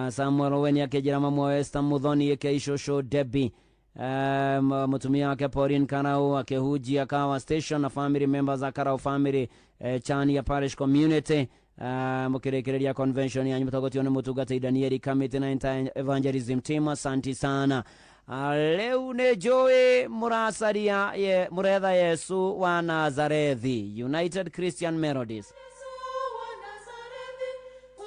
Samuel Owen akĩnjĩra mamwe wa Esther Muthoni aka Shosho Debbie, mũtumia wake Pauline Karau akĩhunjia Kawa Station na family members a Karau family, Chania Parish Community, mũkĩrĩkĩrĩria convention yanyu mũtongotio nĩ mũtungatĩri Danieli Kamiti na entire evangelism team, asanti sana. Rĩu nĩ njũĩ mũracaria mũretha Yesu wa Nazarethi, United Christian Melodies.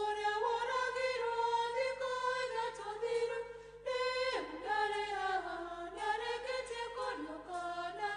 Ũrĩa woragirwo thikũ ithatũ thiru, rĩu ndarĩ haha, nĩarĩkĩtie kũriũka.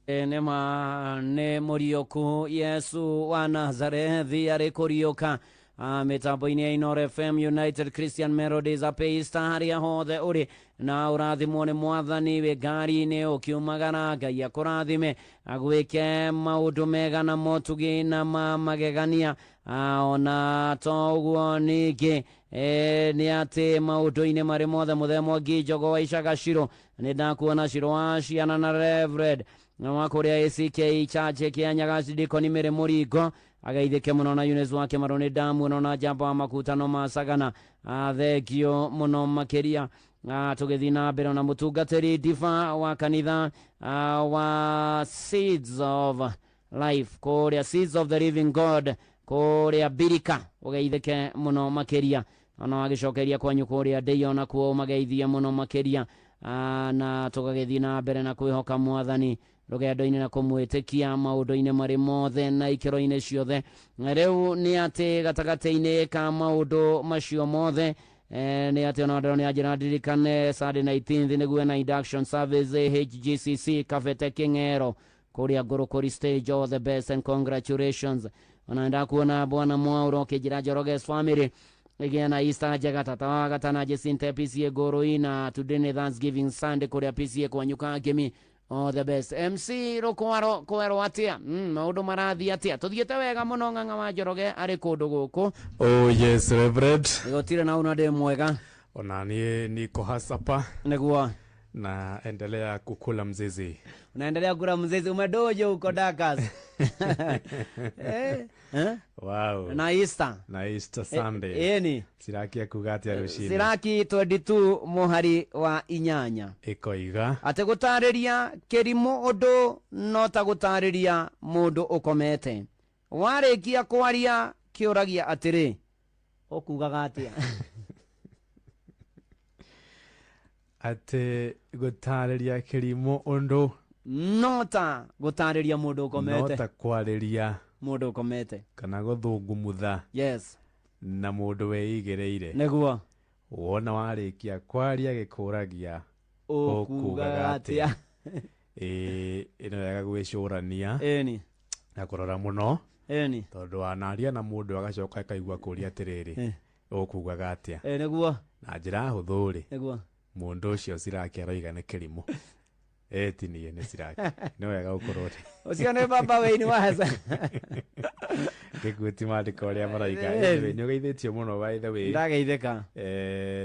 Nĩma nĩ mũriũku Yesu wa Nazarethi arĩ kũriũka. Mĩtambo-inĩ ya Inoro FM United Christian Melodies apeista harĩa hothe ũrĩ na ũrathimwo nĩ mwathani wĩ ngari-inĩ ũkiumagara. Ngai akũrathime agwĩke maũndũ mega na motugi na ma magegania. Ona to ũguo ningĩ nĩ atĩ maũndũ-inĩ marĩ mothe mũthee Mwangi Njogo wa Icaga Ciro nĩ ndakuona Ciro wa ciana na Reverend na wa kũrĩa ACK Church kĩa Nyagaci Dikoni Mĩrĩ Mũringo ageithĩke mũno na Eunice wa Kĩmarũ nĩ ndamuona na njamba wa makutano ma Sagana. Thengio mũno makĩria. Tũgĩthiĩ na mbere na mũtungatĩri Diva wa kanitha wa Seeds of Life kũrĩa Seeds of the Living God kũrĩa Birika ũgeithĩke mũno makĩria. Ona wagĩcokeria kwanyu kũrĩa ndĩio nakuo ũmageithie mũno makĩria. Na tũgagĩthiĩ na mbere na kwĩhoka mwathani rũgendo-inĩ na kũmwĩtĩkia maũndũ-inĩ marĩ mothe na ikĩro-inĩ ciothe. Rĩu nĩ atĩ gatagatĩ-inĩ ka maũndũ macio mothe nĩ atĩ ona ndĩrona njĩra ndirikane Sunday 19th nĩguo na induction service HGCC Kabete King'ero kũrĩa Ngũrũkũri stage. All the best and congratulations. Ona ndakuona bwana Mwauro ũkĩnjĩra Njoroge's family ĩgĩa na Easter njega. Tata wa gatana Jacinta PCA Ngũrũi na today nĩ Thanksgiving Sunday kũrĩa PCA kwanyuka ngemi. All the best. MC Rũkwaro kwerwo atĩa? Maũndũ marathiĩ atĩa? Tũthiĩte wega mũno. Ng'ang'a wa Njoroge arĩ kũndũ gũkũ. Oh yes, Reverend. Gũtirĩ na una ndĩ mwega. Ona niĩ niko hasapa. Nĩguo. Na endelea kukula mzizi. Unaendelea kula mzizi, umedojo huko Dakas. Eh? Wow. Na Easter. Na Easter Sunday. Ĩni. Siraki akuga atĩa rũcinĩ? Siraki 22 mũhari wa 8. Ĩkoiga atĩ gũtarĩria kĩrimũ ũndũ no ta gũtarĩria mũndũ ũkomete. Warĩkia kwaria kĩũragia atĩrĩ, ũkugaga atĩa? Atĩ gũtarĩria kĩrimũ ũndũ no ta gũtarĩria mũndũ ũkomete. No ta kwarĩria mũndũ ũkomete kana gũthungumutha. Yes. Na mũndũ wĩigĩrĩire. Nĩguo. Wona warĩkia kwaria gĩkũragia ũkugaga atĩa? Ĩĩ, ĩno wega gwĩcũrania. Ĩni. Na kũrora mũno. Ĩni. Tondũ wanaria na mũndũ agacoka akaigua kũria atĩrĩrĩ, ũkugaga atĩa? Ĩ nĩguo. Na njĩra hũthũ rĩ, Nĩguo. mũndũ ũcio Siraki aroiga nĩ kĩrimũ. Ti niĩ nĩ Siraki. Nĩ wega gũkorwo rĩ. Ũcio nĩ baba Wayne Waza. Gĩkuũ ti maandĩko ũrĩa maroiga. Anyway, nĩ ũgeithĩtio mũno by the way. Ndageithĩka.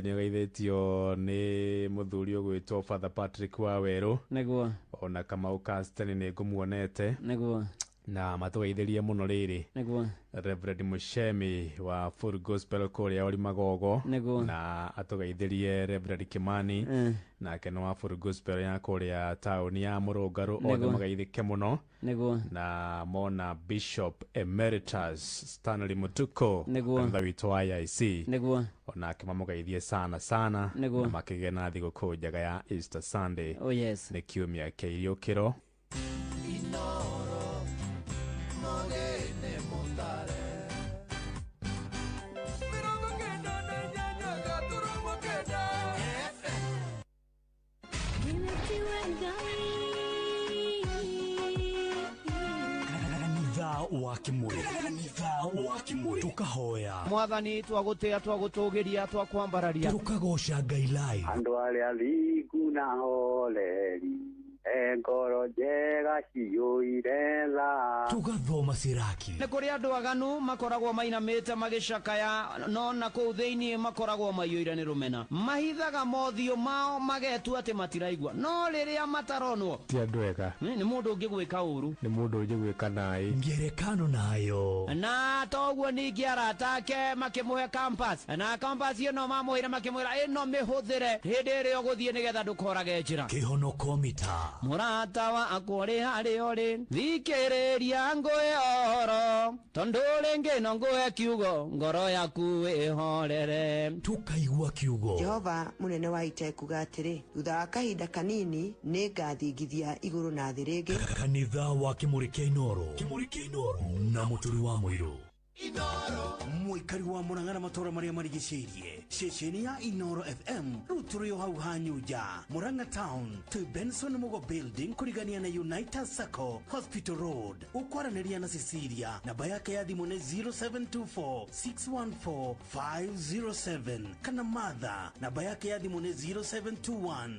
Nĩ ũgeithĩtio nĩ mũthuri ũgwĩtwo Father Patrick wa Werũ. Nĩguo. Ona Kamau Caston nĩ ngũmuonete. Nĩguo. Na matũgeithĩrie mũno rĩrĩ. Nĩguo. Reverend Mushemi wa Full Gospel kũrĩa Ũrimagogo. Nĩguo. Na atũgeithĩrie Reverend Kimani. Nake nĩ wa Full Gospel ya kũrĩa taũni ya Mũrũngarũ. Othe mageithĩke mũno. Nĩguo. Na mona Bishop Emeritus Stanley Mutuko. Nĩguo. Kanitha witũ wa AIC. Nĩguo. Onake mamũgeithie sana sana. Nĩguo. Na makĩgĩe na thigũkũ njega ya Easter Sunday. Oh yes. Nĩ kiumia kĩa iriũkĩro. Kanitha wa Kimuri. Kanitha wa Kimuri. Tukahoya mwathani, twagũtĩa, twagũtũgĩria, twakwambararia, tukagoca Ngai live. Andũ arĩa thingu na horeri ngoro njega ciyũire tha. Tugathoma Siraki. Nĩ kũrĩ andũ aganu makoragwo mainamĩte magĩcakaya, no na kũu thĩinĩ makoragwo maiyũire nĩ rũmena. Mahithaga mothiũ mao magetua atĩ matiraigua, no rĩrĩa mataronwo ti andũ ega. Nĩ mũndũ ũngĩgwĩka ũru, nĩ mũndũ ũngĩgwĩka naĩ. Ngerekano nayo. Na toguo ningĩ arata ake makĩmũhe campus, na campus ĩno mamũheire makĩmwĩra ĩno mĩhũthĩre hĩndĩ ĩrĩa ũgũthiĩ nĩgetha ndũkorage njĩra. Kĩhonoko mita. Mũrata wakwa ũrĩ harĩa ũrĩ, thikĩrĩria ngũhe ũhoro, tondũ rĩngĩ no ngũhe kiugo, ngoro yaku ĩhorere. Tukaigua kiugo. Jehova mũnene wa ita ekuga atĩrĩ, thutha wa kahinda kanini nĩ ngathingithia igũrũ na thĩ rĩngĩ. Kanitha wa Kimuri kĩa Inoro. Kimuri kĩa Inoro na mũturi wa Mũirũ. Mũikari wa Mũrang'a na matũũra marĩa marigicĩirie, ceceni ya Inoro FM rĩu tũrĩ o hau Hanyunja, Mũrang'a Town, twĩ Benson Mugo Building, kũrigania na United Sacco, Hospital Road. Ũkwaranĩria na Cecilia, namba yake ya thimũ nĩ 0724 614 507, kana Martha, namba yake ya thimũ nĩ 0721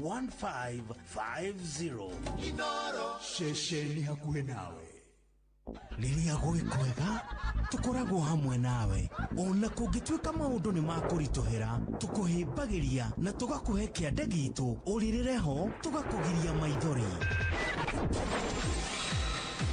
601550. Ceceni hakuhĩ nawe. Rĩrĩa gwĩ kwega tũkoragwo hamwe nawe, ona kũngĩtuĩka maũndũ nĩ makũritũhĩra, tũkũhĩmbagĩria na tũgakũhe kĩande gitũ ũrĩrĩre ho, tũgakũgiria maithori.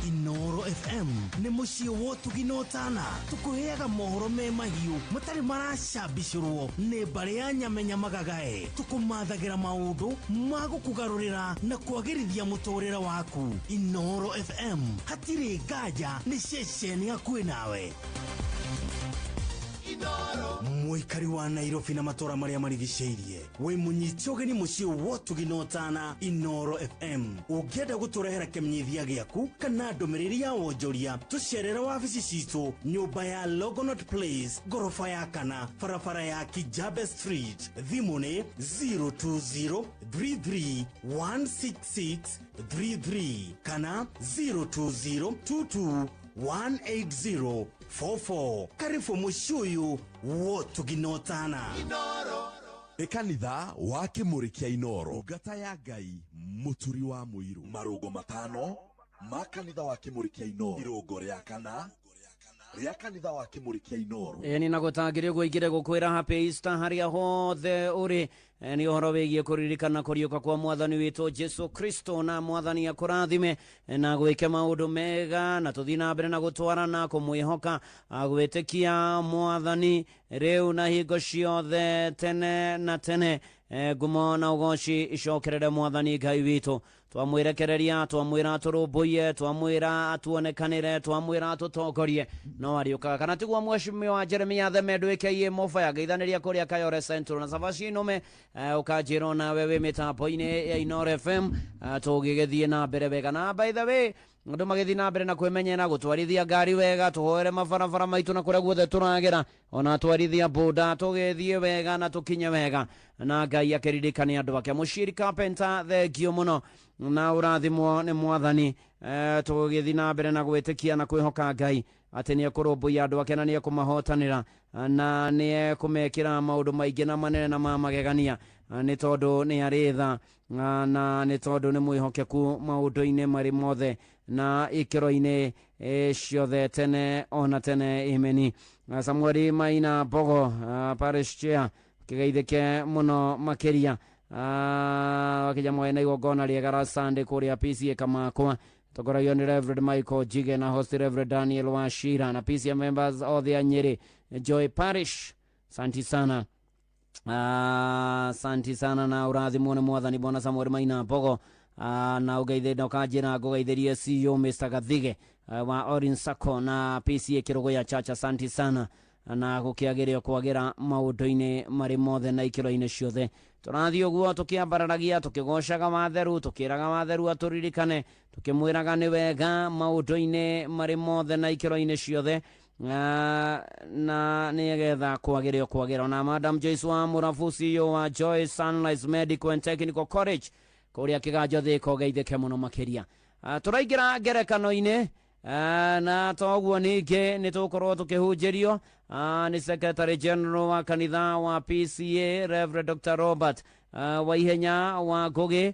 Inoro FM nĩ mũciĩ wa ũtugi na ũtana. Tũkũheaga mohoro me mahiũ matarĩ maracambicũrwo nĩ mbarĩ ya nyamenya magagae. Tũkũmathagĩra maũndũ ma gũkũgarũrĩra na kwagĩrithia mũtũrĩre waku. Inoro FM hatirĩ nganja nĩ ceceni hakuhĩ nawe. Mũikari wa Nairobi na matũra marĩa marigicĩirie, wĩ mũnyite ũgeni mũciĩ wa ũtugi na ũtana, Inoro FM. Ũngĩenda gũtũrehera kĩmenyithia gĩaku kana ndũmĩrĩri ya wonjoria, tũcerere wabici citũ, nyũmba ya Longonot Place, ngoroba ya kana, barabara ya Kijabe Street. Thimũ nĩ 020 33 166 33 kana 020 22 18044. Karibu mũciĩ ũyũ wotugi na ũtana. Nĩ kanitha wa Kĩmũrĩ kĩa Inoro, ndungata ya Ngai Mũturi wa Mũirũ. Marũngo matano ma kanitha wa Kĩmũrĩ kĩa Inoro. Irũngo rĩa kana rĩa kanitha wa Kĩmũrĩ kĩa Inoro. Ĩni na gũtangĩrĩ ũguo ingĩre gũkwĩra happy Easter harĩa hothe ũrĩ. Nĩ ũhoro wĩgiĩ kũririkana kũriũka kwa mwathani witũ Jesu Kristo, na mwathani akũrathime na gwĩke maũndũ mega, na tũthiĩ na mbere na gũtwarana kũmwĩhoka, gwĩtĩkia mwathani rĩu na hingo ciothe tene na tene. Ngumo na ũgoci icokerere mwathani Ngai witũ. Twamwĩrekereria, twamwĩra atũrũmbũiye, twamwĩra atuonekanĩre, twamwĩra atũtongorie, no ariũkaga. Kana tiguo mheshimiwa Jeremia Theme ndwĩkeiye mũbaya ngeithanĩria kũrĩa Kayore Central na Cabaci Nũme, ũkanjĩra onawe wĩ mĩtambo-inĩ ya Inoro FM, tũgĩgĩthiĩ na mbere wega. Na by the way, andũ magĩthiĩ na mbere na kwĩmenyera gũtwarithia ngari wega, tũhoere mabarabara maitũ na kũrĩa guothe tũragera, ona twarithia boda tũgĩthiĩ wega na tũkinye wega, na Ngai akĩririkane andũ ake. Mũciri Carpenter, thengio mũno na ũrathimwo nĩ mwathani. Tũgĩthiĩ na mbere na gwĩtĩkia na kwĩhoka Ngai atĩ nĩ ekũrũmbũiya andũ ake na nĩ ekũmahotanĩra na nĩ ekũmekĩra maũndũ maingĩ na manene na ma magegania, nĩ tondũ nĩ arĩ tha na nĩ tondũ nĩ mwĩhokeku maũndũ-inĩ marĩ mothe na ikĩro-inĩ ciothe tene ona tene. Imeni. Samueli Maina Bogo, parish chair, kĩgeithĩke mũno makĩria. Wakĩja mwena na igongona rĩega ra Sunday kũrĩa PCA Kamakwa, tongoragio nĩ Reverend Michael Jige na host Reverend Daniel Wachira na PCA members othe a Nyeri Joy Parish. Santi sana. Santi sana na ũrathimwo nĩ mwathani bwana Samuel Maina Bogo. Na ũgeithĩ na ũkanjĩra ngũgeithĩrie CEO Mr. Gathige wa Orin Sacco na PCA Kĩrũgũya Church. Asante sana na gũkĩagĩrĩo kwagĩra maũndũ-inĩ marĩ mothe na ikĩro-inĩ ciothe. Tũrathiĩ ũguo tũkĩambararagia, tũkĩgocaga watheru, tũkĩraga watheru atũririkane, tũkĩmwĩraga nĩ wega maũndũ-inĩ marĩ mothe na ikĩro-inĩ ciothe, na nĩgetha kwagĩrĩo kwagĩra. Ona Madam Joyce wa Mũrabu, CEO wa Joy Sunrise Medical and Technical College kũrĩa Kĩganjo Thĩka, ũgeithĩke mũno makĩria. Tũraingĩra ngerekano-inĩ, na toguo ningĩ nĩ tũgũkorwo tũkĩhunjĩrio nĩ Secretary General wa kanitha wa PCA Reverend Dr. Robert Waihenya wa Ngũgĩ,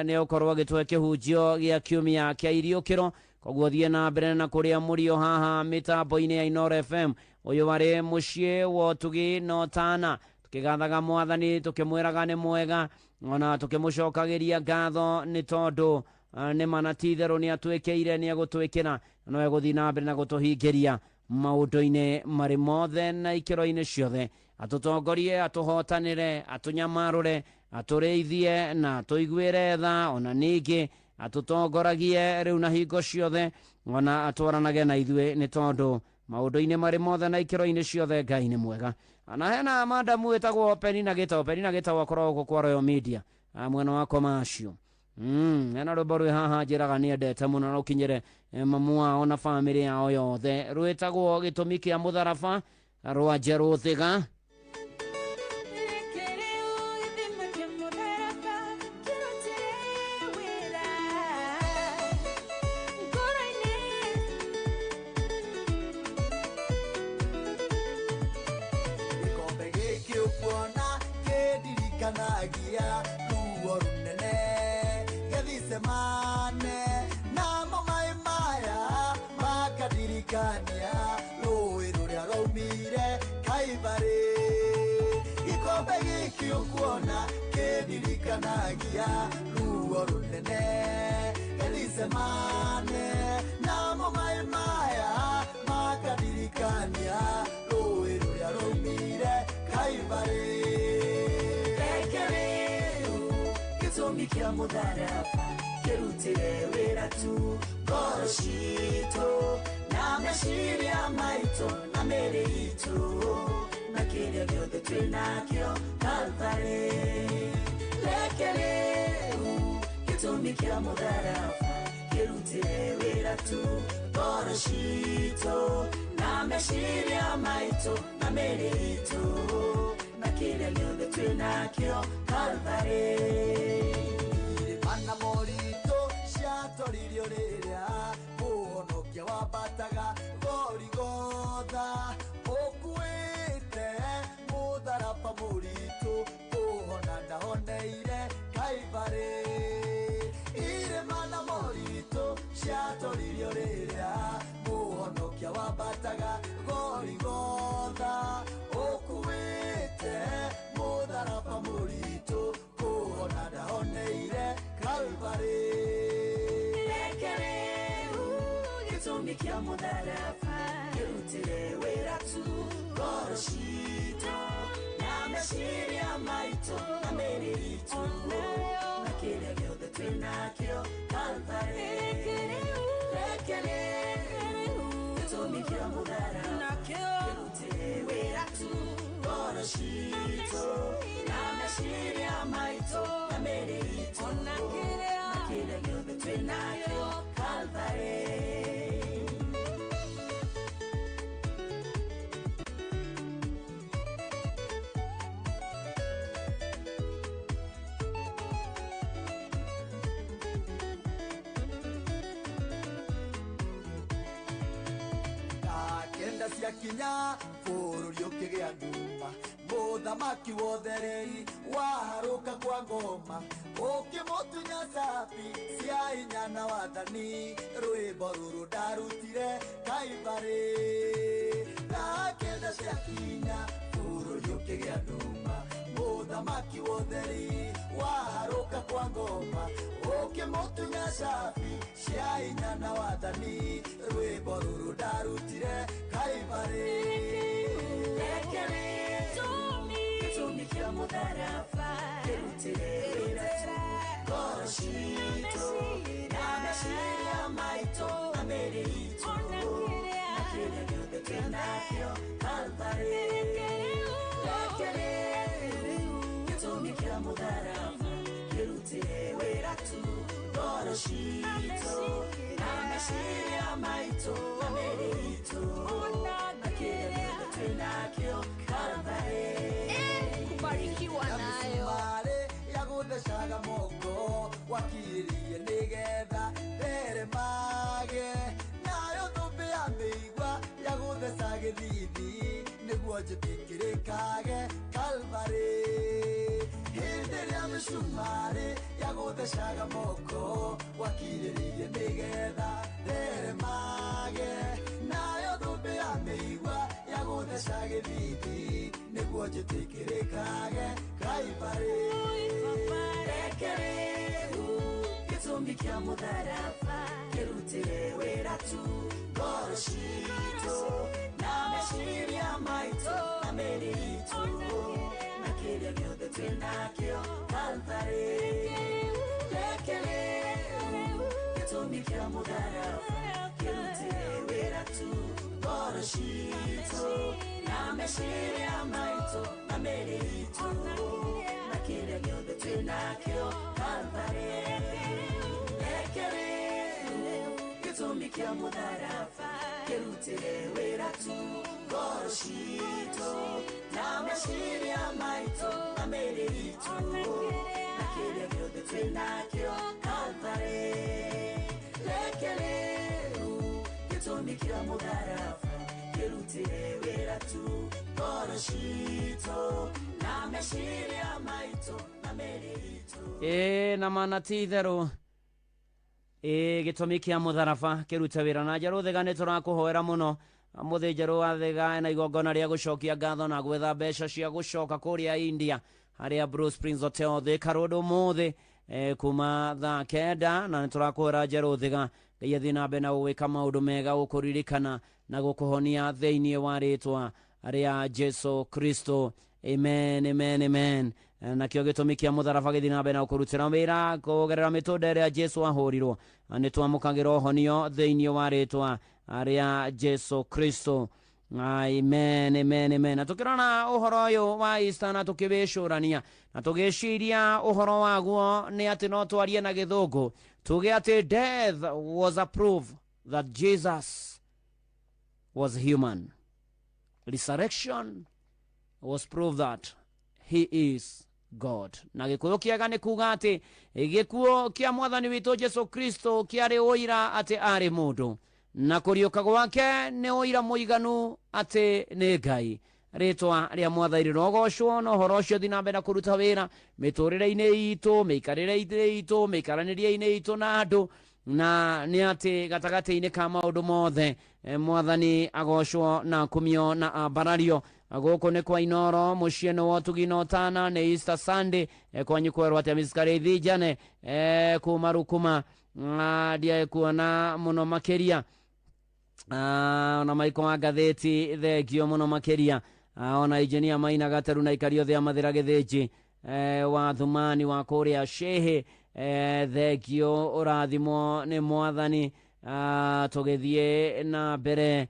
nĩ ũkorwo agĩtũhe kĩhunjio gĩa kiumia kĩa iriũkĩro. Koguo thiĩ na mbere na kũrĩa mũrio haha mĩtambo-inĩ ya Inoro FM. Ũyũ warĩ mũciĩ wa ũtugi na ũtana, tũkĩgathaga mwathani, tũkĩmwĩraga nĩ mwega, ona tũkĩmũcokagĩria ngatho nĩ tondũ nĩ mana ti itherũ nĩ atwĩkĩire, nĩ egũtwĩkĩra, no egũthiĩ na mbere na gũtũhingĩria maũndũ-inĩ marĩ mothe na ikĩro-inĩ ciothe. Atũtongorie, atũhotanĩre, atũnyamarũre, atũrĩithie na atũiguĩre tha, ona ningĩ atũtongoragie rĩu na hingo ciothe, ona atwaranage na ithuĩ, nĩ tondũ maũndũ-inĩ marĩ mothe na ikĩro-inĩ ciothe Ngai nĩ mwega. Na hena madamu wĩtagwo Penina Gĩtaũ. Penina Gĩtaũ akoragwo gũkũ kwa Royal Media, mwena wa Commercial. Ena rwĩmbo rwĩ haha njĩraga nĩendete mũno na rũkinyĩre mamu wao na bamĩrĩ yao yothe, rwĩtagwo gĩtũmi kĩa mũtharaba rwa Njerũ Thiga. Gĩkombe gĩkĩ ũkuona kĩndirikanagia ruo rũnene Gethsemane, namo maĩ maya makandirikania rũĩ rũrĩa rwaumire Kaibarĩ. Gĩkombe gĩkĩ ũkuona kĩndirikanagia ruo rũnene Gethsemane, namo maĩ maya makandirikania rũĩ rũrĩa rwaumire Kaibarĩ. Reke rĩu gĩtũmi kĩa mũtharaba kĩrutĩre wĩra tu ngoro citũ na meciria maitũ na mĩĩrĩ itũ na kĩrĩa gĩothe twĩ nakĩo Kalvarĩ. Reke rĩu gĩtũmi kĩa mũtharaba kĩrutĩre wĩra tu ngoro citũ na meciria maitũ na mĩĩrĩ itũ na kĩrĩa gĩothe twĩ nakĩo Kalvarĩ. Irĩma na moritũ ciatoririo rĩrĩa mũhonokia wambataga Gorigotha, ũkuĩte mũtharaba mũritũ kũhona ndahoneire Kaibarĩ. Irĩma na moritũ ciatoririo rĩrĩa mũhonokia wambataga Gorigotha, ũkuĩte mũtharaba mũritũ kũhona ndahoneire Kalvarĩ. Reke rĩu gĩtũmi kĩa mũtharaba kĩrutĩre wĩra tu ngoro citũ na meciria maitũ na mĩĩrĩ itũ na kĩrĩa gĩothe twĩ nakĩo Kalvarĩ. Reke rĩu gĩtũmi kĩa mũtharaba kĩrutĩre wĩra tu ngoro citũ na meciria maitũ na mĩĩrĩ itũ na kĩrĩa gĩothe twĩ nakĩo Kalvarĩ. Kenda ciakinya bũrũri ũkĩgĩa nduma, mũthamaki wothereri waharũka kwa ngoma, ũkĩmũtunya cabi cia hinya na wathani, rwĩmbo rũrũ ndarutire Kaibarĩ. Kenda ciakinya bũrũri ũkĩgĩa nduma, mũthamaki wotheri waharũka kwa ngoma, ũkĩmũtunya cabi cia hinya na wathani, rwĩmbo rũrũ ndarutire Kaibarĩ. Reke rĩu gĩtũmi kĩa mũtharaba kĩrutĩre wĩra tu ngoro citũ na meciria maitũ na mĩĩrĩ itũ na kĩrĩa gĩothe twĩ nakĩo Kalvarĩ. Reke rĩu gĩtũmi kĩa mũtharaba kĩrutĩre wĩra tu ngoro citũ na meciria maitũ na mĩĩrĩ itũ na kĩrĩa gĩothe twĩ nakĩo Kalvarĩ. Kubarikiwa nayo. Mĩcumarĩ ya gũthecaga moko wakiririe nĩgetha theremage, nayo thũmbĩ ya mĩigua ya gũtheca gĩthithi nĩguo njĩtĩkĩrĩkage Kalvarĩ. Hĩndĩ ĩrĩa mĩcumarĩ ya gũthecaga moko wakirĩrĩirie nĩgetha theremage, nayo thũmbĩ ya mĩigua ya gũtheca gĩthithi nĩguo njĩtĩkĩrĩkage Kaibarĩ. Reke rĩu gĩtũmi kĩa mũtharaba kĩrutĩre wĩra tu ngoro citũ na meciria maitũ na mĩĩrĩ itũ na kĩrĩa gĩothe twĩ nakĩo Kalvarĩ. Reke rĩu gĩtũmi kĩa mũtharaba kĩrutĩre wĩra tu ngoro citũ na meciria maitũ na mĩĩrĩ itũ na kĩrĩa gĩothe twĩ nakĩo Kalvarĩ. kĩa mũtharaba kĩrutĩre wĩra tu ngoro citũ na meciria maitũ na mĩĩrĩ itũ na kĩrĩa gĩothe twĩ nakĩo Calvary. Reke rĩu gĩtũmi kĩa mũtharaba kĩrutĩre wĩra tu ngoro citũ na meciria maitũ na mĩĩrĩ itũ. Ĩĩ na mana ti itherũ ĩĩ gĩtũmi kĩa mũtharaba kĩrute wĩra. Na Njerũ Thĩga nĩ tũrakũhoera mũno. Mũthĩ Njerũ wa Thĩga na igongona rĩa gũcokia ngatho na gwetha mbeca cia gũcoka kũrĩa India harĩa Bruce Prince Hotel Thika Road ũmũthĩ kuma thaa 9, na nĩ tũrakũhoera Njerũ Thĩga Ngai athiĩ na mbere na gũgwĩka maũndũ mega, gũkũririkana na gũkũhonia thĩinĩ wa rĩtwa rĩa Jesu Kristo. Amen, amen, amen. Nakĩo gĩtũmi kĩa mũtharaba gĩthiĩ na mbere na gũkũrutĩra wĩra kũgerera mĩtũnda ĩrĩa Jesu ahũrirwo. Nĩ twamũkagĩra ũhonio thĩinĩ wa rĩtwa rĩa Jesu Kristo. Amen, amen, amen. Na tũkĩrora ũhoro ũyũ wa Easter na tũkĩwĩcũrania na tũgĩciria ũhoro waguo, nĩ atĩ no twarie na gĩthũngũ tuge atĩ death was a proof that Jesus was human. Resurrection was proof that he is God. Na gĩkũyũ kĩega nĩ kuga atĩ gĩkuũ kĩa mwathani witũ Jesu Kristo kĩarĩ ũira atĩ arĩ mũndũ, na kũriũka gwake nĩ ũira mũiganu atĩ nĩ Ngai. Rĩtwa rĩa mwathani rĩrogocwo, na ũhoro ũcio ũthiĩ na mbere na kũruta wĩra mĩtũrĩre-inĩ itũ, mĩikarĩre-inĩ itũ, mĩikaranĩrie-inĩ itũ na andũ, na nĩ atĩ gatagatĩ-inĩ ka maũndũ mothe mwathani agocwo na akumio na ambarario. Gũkũ nĩ kwa Inoro, mũciĩ nĩ wa ũtugi na ũtana, nĩ Easter Sunday. Kwanyu kwerwo atĩa Mrs. Karĩithi Njane kuma Rukuma? Ndiaĩ kuona mũno makĩria. Ona Maiko wa ngathĩti, thengio mũno makĩria. Ona injinia Maina Gateru na ikari othe a Mathĩra Gĩthĩnji, wa Thumani wa kũrĩa Shehe, thengio, ũrathimwo nĩ mwathani. Tũgĩthiĩ na mbere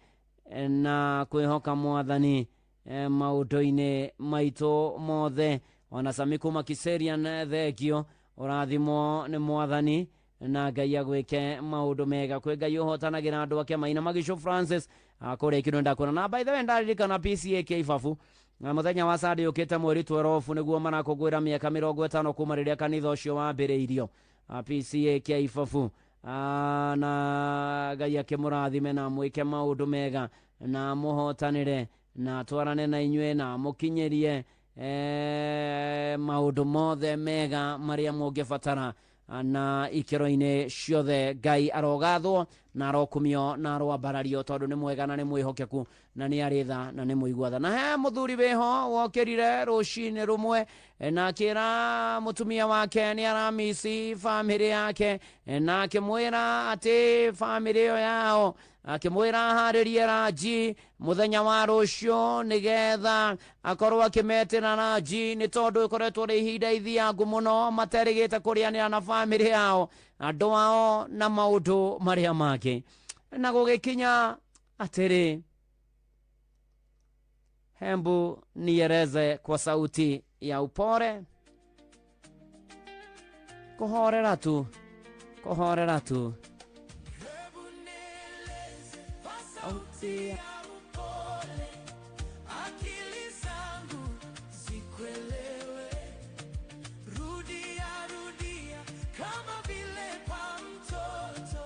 na kwĩhoka mwathani maũndũ-inĩ maitũ mothe. Ona Sami kuma Kiserian, thengio, ũrathimwo nĩ mwathani na Ngai agwĩke maũndũ mega. Kwĩ Ngai ũhotanagĩra andũ ake. Maina Magico Francis kũrĩa Ikĩro ndakuona. Na by the way ndaririkana PCA Kĩibabu na mũthenya wa Sunday ũkĩte mweri 12 nĩguo marakũngũĩra mĩaka 50 kuma rĩrĩa kanitha ũcio wambĩrĩirio, PCA Kĩibabu. Na Ngai akĩmũrathime na mwĩke maũndũ mega na mũhotanĩre na twarane na inyuĩ na mũkinyĩrie maũndũ mothe mega marĩa mũngĩbatara na ikĩro-inĩ ciothe. Ngai arogathwo na arokumio na aroambarario, tondũ nĩ mwega na nĩ mwĩhokeku na nĩ arĩ tha na nĩ mũigua tha. Na he mũthuri wĩho wokĩrire rũcinĩ rũmwe na akĩra mũtumia wake nĩ aramisi bamĩrĩ yake, na akĩmwĩra atĩ bamĩrĩ ĩyo yao, akĩmwĩra aharĩrie ranji mũthenya wa rũciũ nĩgetha akorwo akĩmetĩra ranji, nĩ tondũ ĩkoretwo rĩ ihinda ithiangu mũno materĩgĩte kũrĩanĩra na bamĩrĩ yao, andũ ao na maũndũ marĩa mangĩ. Na gũgĩkinya atĩrĩ, hembu nieleze kwa sauti ya upole, kuhorera tu, kuhorera tu. Sauti ya upole, akili zangu zikuelewe. Rudia, rudia kama vile kwa mtoto,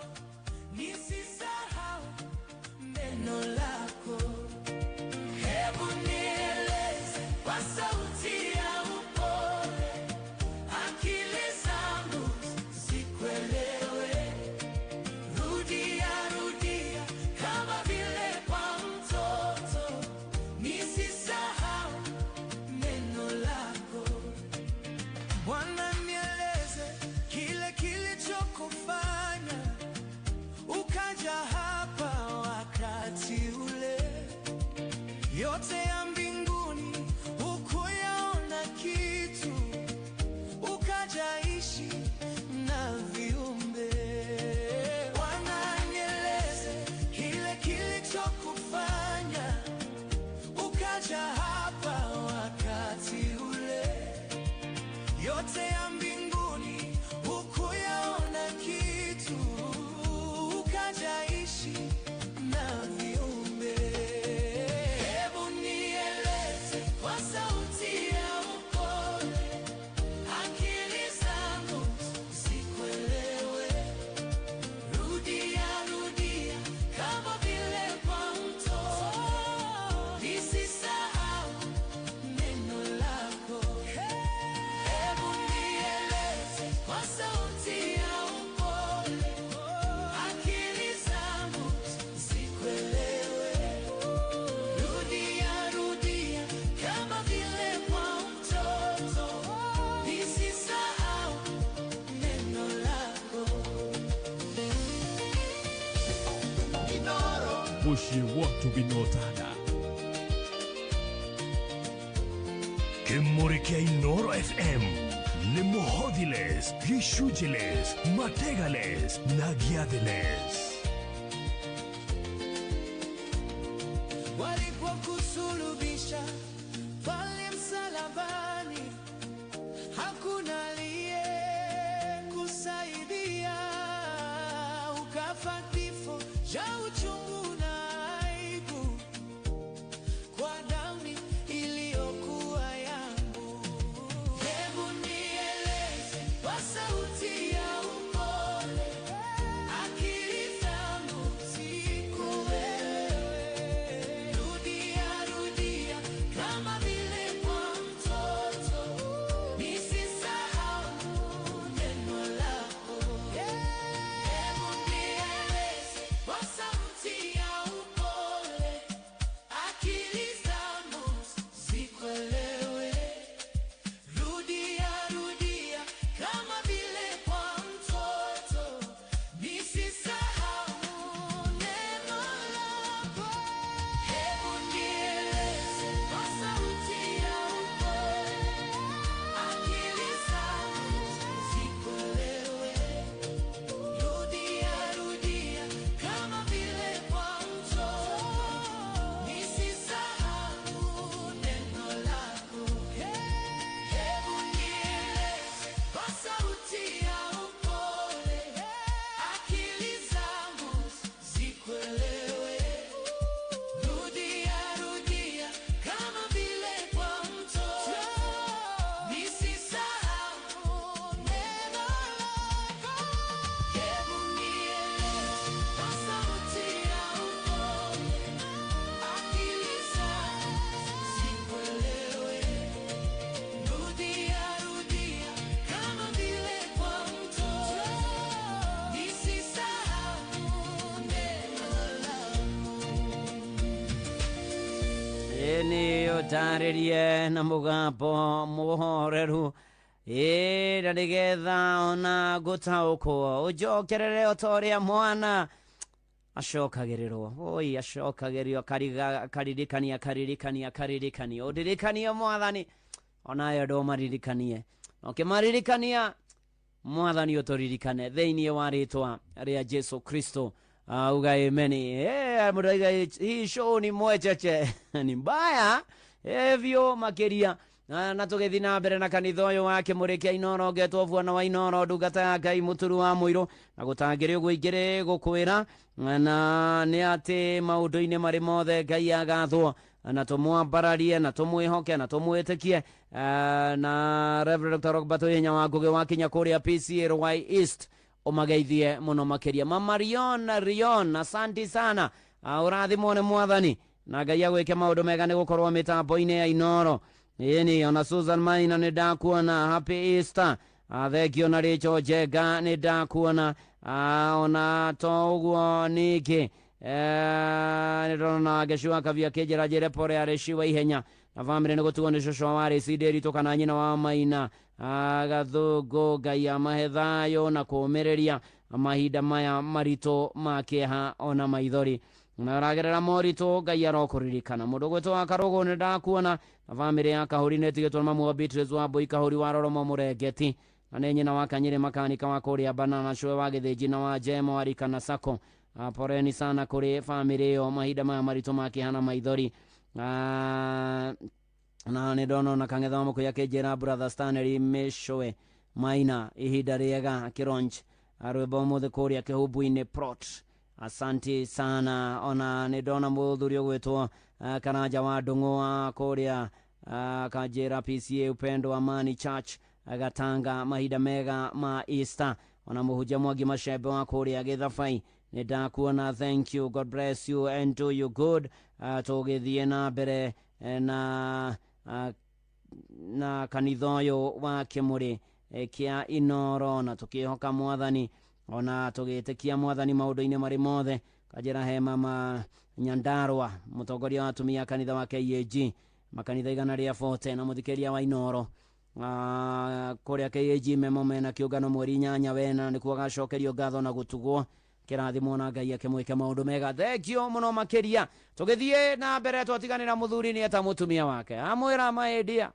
nisisahau neno lako. Hebu nieleze kwa sauti ya upole, akili zangu zikuelewe. Rudia, rudia kama vile kwa mtoto, nisisahau neno lako. Bwana, nieleze kile kilichokufanya ukaja hapa wakati ule. Yote ya mbinguni hukuyaona kitu, ukajaishi na viumbe. Bwana, nieleze kile kilichokufanya ukaja hapa wakati ule. Yote ya mbinguni hukuyaona kitu, ukajaishi Mũciĩ wa ũtugi na ũtana. Kĩmũrĩ kĩa Inoro FM nĩ mũhothiles, gĩcunjĩles, mategales na gĩathĩles. Walipokusulubisha pale msalabani, hakuna aliyekusaidia, ukafa kifo cha uchungu na aibu kwa damu iliyokuwa yangu. Hebu nieleze kwa sauti ya upole, akili zangu sikuelewe. Rudia, rudia kama vile kwa mtoto, nisisahau neno lako. Hebu nieleze kwa sauti ya upole, akili zangu sikuelewe. Rudia, rudia kama vile kwa mtoto, nisisahau neno lako. Hebu nieleze kwa sauti ya upole, akili zangu sikuelewe. Rudia, rudia kama vile kwa mtoto, nisisahau neno lako. Hebu nieleze kwa sauti ya upole, akili zangu sikuelewe. Rudia, rudia kama vile kwa mtoto, nisisahau neno lako. Hebu nieleze kwa sauti ya upole, akili zangu sikuelewe. Rudia, rudia kama vile kwa mtoto, nisisahau neno lako. Ĩĩ ũtarĩrie na mũgambo mũhoreru, ĩĩ na nĩgetha ona ngũtaũkwo, ũnjokerere o ta ũrĩa mwana acokagĩrĩrwo, oi acokagĩrio, akaririkania, akaririkania, akaririkania, ũndirikanie Mwathani, onayo ndũmaririkanie, na ũkĩmaririkania Mwathani ũtũririkane thĩinĩ wa rĩtwa rĩa Jesu Kristo. Uga ameni. Mũndũ aiga hii show ni mwecheche ni mbaya evyo makiria. Na tũgĩthiĩ na mbere na kanitha ũyũ wa Kĩmũrĩ kĩa Inoro, ngetwo Bwana wa Inoro, ndungata ya Ngai mũturu wa mũirũ, na gũtangĩrĩ ũguo ingĩrĩ gũkwĩra na nĩ atĩ maũndũ-inĩ marĩ mothe Ngai agathwo, na tũmwambararie na tũmwĩhoke na tũmwĩtĩkie. Na Reverend Dr. Robert Hinya wa Ngũgĩ wakinya kũrĩa PCLY East, ũmageithie mũno makĩria. Mama Rion Rion, asanti sana. Ũrathimwo nĩ Mwathani na Ngai agwĩke maũndũ mega nĩ gũkorwo mĩtambo-inĩ ya Inoro. Ĩni ona Susan Maina nĩ ndakuona, happy Easter. Thengio na Rachel Njenga nĩ ndakuona. Ona to ũguo ningĩ nĩ ndona Gecua Kavia akĩnjĩra njĩre pore arĩci wa ihenya na bamĩrĩ nĩ gũtigwo nĩ cũcũ wa Rĩci Ndĩritũ kana nyina wa Maina. Gathũngũ, Ngai amahe thayũ na kũũmĩrĩria mahinda maya maritũ ma kĩeha ona maithori, na ũragerera moritũ Ngai arokũririkana. Mũndũ ũgwĩtwo wa Karũgũ nĩ ndakuona, na bamĩrĩ ya Kahũri nĩ ĩtigĩtwo nĩ mamu wa Beatrice wa Mbũi Kahũri wa Roromo Mũrengeti, na nĩ nyina wa Kanyĩrĩ makanika wa kũrĩa Banana Cũe wa Gĩthĩnji na wa Njemo wa Rika na Sako. Poreni sana kũrĩ bamĩrĩ ĩyo mahinda maya maritũ ma kĩeha na maithori. Na nĩ ndona ona Kang'etha wa Mũkũyũ akĩnjĩra brother Stanley Mĩcũe Maina ihinda rĩega akĩronch rwĩmbo ũmũthĩ kũrĩa Kĩhumbu-inĩ Prot. Asanti sana. Ona nĩ ndona mũthuri ũgwĩtwo Karanja wa Ndũng'ũ wa kũrĩa kanjĩra PCA Upendo Amani Church Gatanga, mahinda mega ma Easter. Ona mũhunjia Mwangi Macembe wa kũrĩa Gĩthabai nĩ ndakuona, thank you, God bless you and do you good. Tũgĩthiĩ na mbere na na kanitha ũyũ wa Kĩmũrĩ kĩa Inoro, na tũkĩhoka Mwathani ona tũgĩtĩkia Mwathani maũndũ-inĩ marĩ mothe. Kanjĩra he mama Nyandarua mũtongoria wa atumia kanitha wa KAG makanitha 140 na mũthikĩria wa Inoro kũrĩa KAG memo mena kĩũngano mweri 8 wena nĩkuo agacokerio ngatho na gũtugwo. Kĩrathimwo na Ngai akĩmwĩke maũndũ mega. Thengio mũno makĩria. Tũgĩthiĩ na mbere, twatiganĩra mũthuri nĩ eta mũtumia wake, amwĩra, "Maĩndia,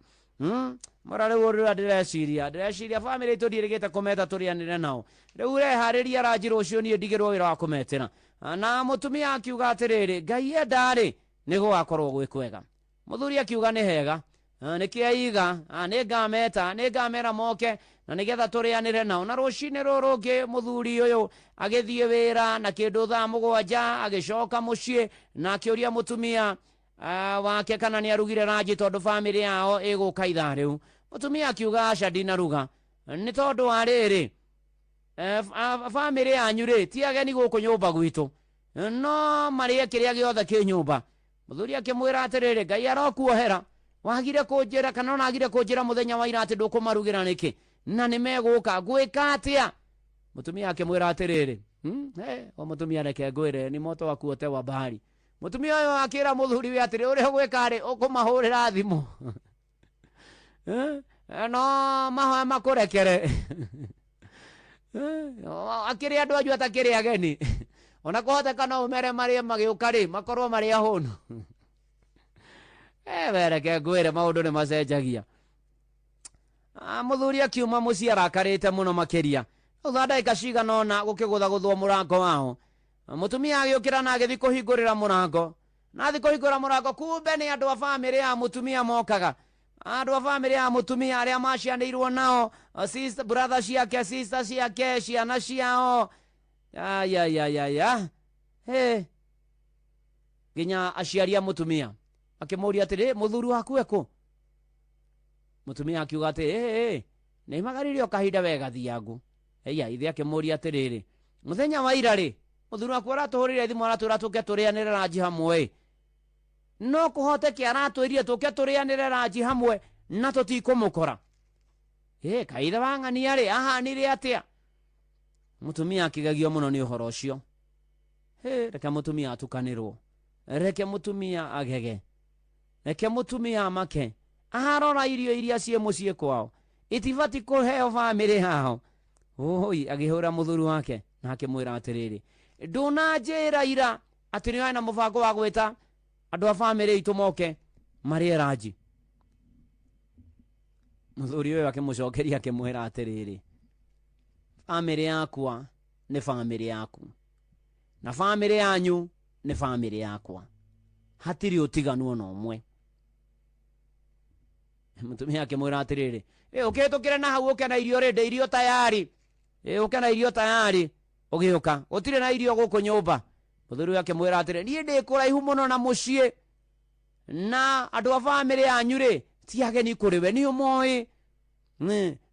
Mora rĩu ũrĩa ndĩreciria bamĩrĩ itũ ndiĩrĩgĩte kũmeta tũrĩanĩre nao. Rĩu reharĩria ranji rũciũ, niĩ ndigĩrwo wĩra wa kũmetĩra." Na mũtumia akiuga atĩrĩrĩ, "Ngai enda-rĩ, nĩ gũgakorwo gwĩ kwega." Mũthuri akiuga, "Nĩ hega. Nĩkĩ aiga nĩ ngameta, nĩ ngamera moke na nĩgetha tũrĩanĩre nao." Na rũcinĩ rũrũ rũngĩ mũthuri ũyũ agĩthiĩ wĩra na kĩndũ thaa 7, agĩcoka mũciĩ na akĩũria mũtumia wake kana nĩ arugire ranji, tondũ bamĩrĩ yao ĩgũka ithaa rĩu. Mũtumia akiuga, "Aca, ndinaruga, nĩ tondũ wa rĩrĩ, bamĩrĩ yanyu rĩ ti ageni gũkũ nyũmba gwitũ, no marĩe kĩrĩa gĩothe kĩ nyũmba." Mũthuri akĩmwĩra atĩrĩrĩ, "Ngai arokuohera, wagire kũnjĩra kana onagire kũnjĩra mũthenya wa ira atĩ ndũkũmarugĩra nĩkĩ, na nĩ megũka, ngwĩka atĩa?" Mũtumia akĩmwĩra atĩrĩrĩ, hey, o mũtumia, reke ngwĩre, ni moto wa kuotewa bahari. Mũtumia ũyũ akĩra mũthuri we atĩrĩ, "Ũrĩa ũgwĩka rĩ, ũkũmahũrĩra thimũ, no mahoya makũrekere. Akĩrĩ andũ anyu atakĩrĩ ageni, ona kũhoteka no ũmere marĩe magĩũka rĩ, makorwo marĩ ahũnu." We reke ngwĩre, maũndũ nĩ macenjagia. Mũthuri akiuma mũciĩ arakarĩte mũno makĩria. Thutha wa ndagĩka cigana ũna gũkĩgũthagũthwo mũrango wao. Mũtumia agĩũkĩra na agĩthiĩ kũhingũrĩra mũrango, na athiĩ kũhingũra mũrango, kumbe nĩ andũ a bamĩrĩ ya mũtumia mokaga, andũ a bamĩrĩ ya mũtumia arĩa macianĩirwo nao, sister, brother ciake, sister ciake, ciana ciao, ayayayaya, he nginya aciari a mũtumia. Akĩmũria atĩrĩ, "Mũthuri waku ekũ?" Mũtumia akiuga atĩ, "Ĩ nĩ magaririe o kahinda wega thiangu." Eya ithe akĩmũria atĩrĩrĩ, "Mũthenya wa ira rĩ, mũthuri waku aratũhũrĩire thimũ aratwĩra tũke tũrĩanĩre ranji hamwe. No kũhoteke aratwĩrire tũke tũrĩanĩre ranji hamwe na tũtikũmũkora. Ĩ kaithe wa ng'ania rĩ, ahanire atĩa?" Mũtumia akĩgegio mũno nĩ ũhoro ũcio. Hĩ, reke mũtumia atukanĩrwo, reke mũtumia agege, reke mũtumia amake. Arora irio iria ciĩ mũciĩ kwao itibati kũheo bamĩrĩ yao. Oi, agĩhũra mũthuri wake na akĩmwĩra atĩrĩrĩ, "Ndũnanjĩra ira atĩ nĩ ũrĩ na mũbango wa gwĩta andũ a bamĩrĩ itũ moke marĩe ranji?" Mũthuri ũyũ akĩmũcokeria akĩmwĩra atĩrĩrĩ, "Bamĩrĩ yakwa nĩ bamĩrĩ yaku na bamĩrĩ yanyu nĩ bamĩrĩ yakwa, hatirĩ ũtiganu ona ũmwe." Mũtumia akĩmwĩra atĩrĩrĩ, "Ĩ ũkĩhĩtũkĩre na hau ũke na irio rĩ, ndĩ irio tayari, ĩ ũke na irio tayari, ũgĩũka gũtirĩ na irio gũkũ nyũmba." Mũthuri ũyũ akĩmwĩra atĩrĩ, "Niĩ ndĩ kũraihu mũno na mũciĩ, na andũ a bamĩrĩ yanyu rĩ ti ageni kũrĩ we, nĩ ũmoĩ.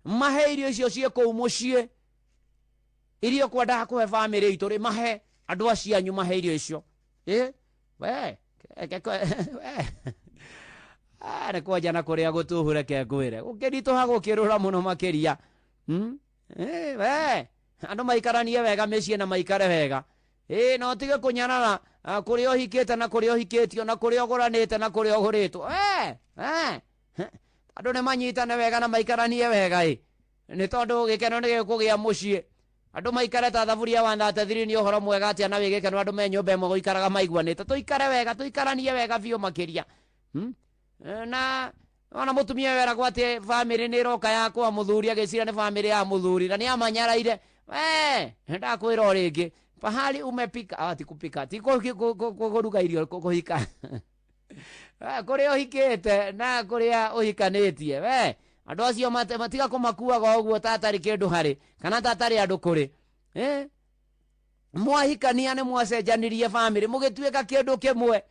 Mahe irio icio ciĩ kũu mũciĩ, irio kwendaga kũhe bamĩrĩ itũ rĩ, mahe andũ acio anyu, mahe irio icio." Ĩ we we nĩ kwanja na kũrĩa gũtuhu, reke ngwĩre, gũkĩritũha gũkĩrũra mũno makĩria. We andũ maikaranie wega mĩciĩ na maikare wega, ĩ no tige kũnyarara kũrĩa ũhikĩte na kũrĩa ũhikĩtio na kũrĩa ũgũranĩte na kũrĩa ũgũrĩtwo. Andũ nĩ manyitane wega na maikaranie wega, ĩ nĩ tondũ gĩkeno nĩ gĩkũgĩa mũciĩ. Andũ maikare ta thaburia 133, nĩ ũhoro mwega atĩa na wĩ gĩkeno, andũ me nyũmba ĩmwe gũikaraga maiguanĩte. Tũikare wega, tũikaranie wega biũ makĩria. Na ona mũtumia ũyũ eragwo atĩ bamĩrĩ nĩ ĩroka yakwa, mũthuri agĩciria nĩ bamĩrĩ ya mũthuri na nĩ amanyaraire. We ndakwĩra o rĩngĩ, pahali umepika, ti kupika, ti kũruga irio, kũhika, kũrĩa ũhikĩte na kũrĩa ũhikanĩtie, we andũ acio matiga kũmakuaga ũguo tatarĩ kĩndũ harĩ kana tatarĩ andũ kũrĩ. Mwahikania nĩ mwacenjanirie bamĩrĩ, mũgĩtuĩka kĩndũ kĩmwe.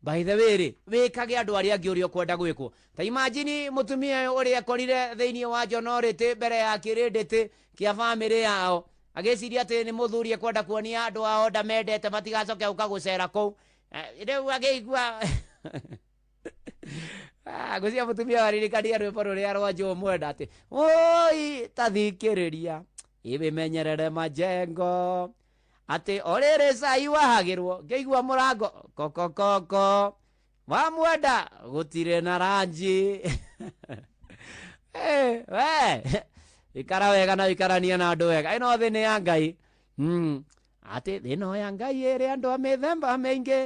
By the way rĩ, wĩkage andũ arĩa angĩ ũrĩa ũkwenda gwĩkwo. Ta imagine mũtumia ũyũ ũrĩa ekorire thĩinĩ wa njonorĩtĩ mbere ya kĩrĩndĩtĩ kĩa bamĩrĩ yao, agĩciria atĩ nĩ mũthuri ekwenda kuonia andũ ao ndamendete, matigacoke gũka gũcera kũu. Rĩu akĩigua ngwĩciria mũtumia waririkania rwĩmbo rũrĩa rwa Joe Mwenda atĩ, "Oi tathikĩrĩria, iwimenyerere majengo," atĩ o rĩrĩ cai wahagĩrwo, ngĩigua mũrango kokokoko, "Wamwenda, gũtirĩ na ranji." We ikara wega na ũikaranie na andũ wega, ĩno thĩ nĩ ya Ngai. Atĩ thĩno ya Ngai ĩrĩ andũ a mĩthemba mĩingĩ,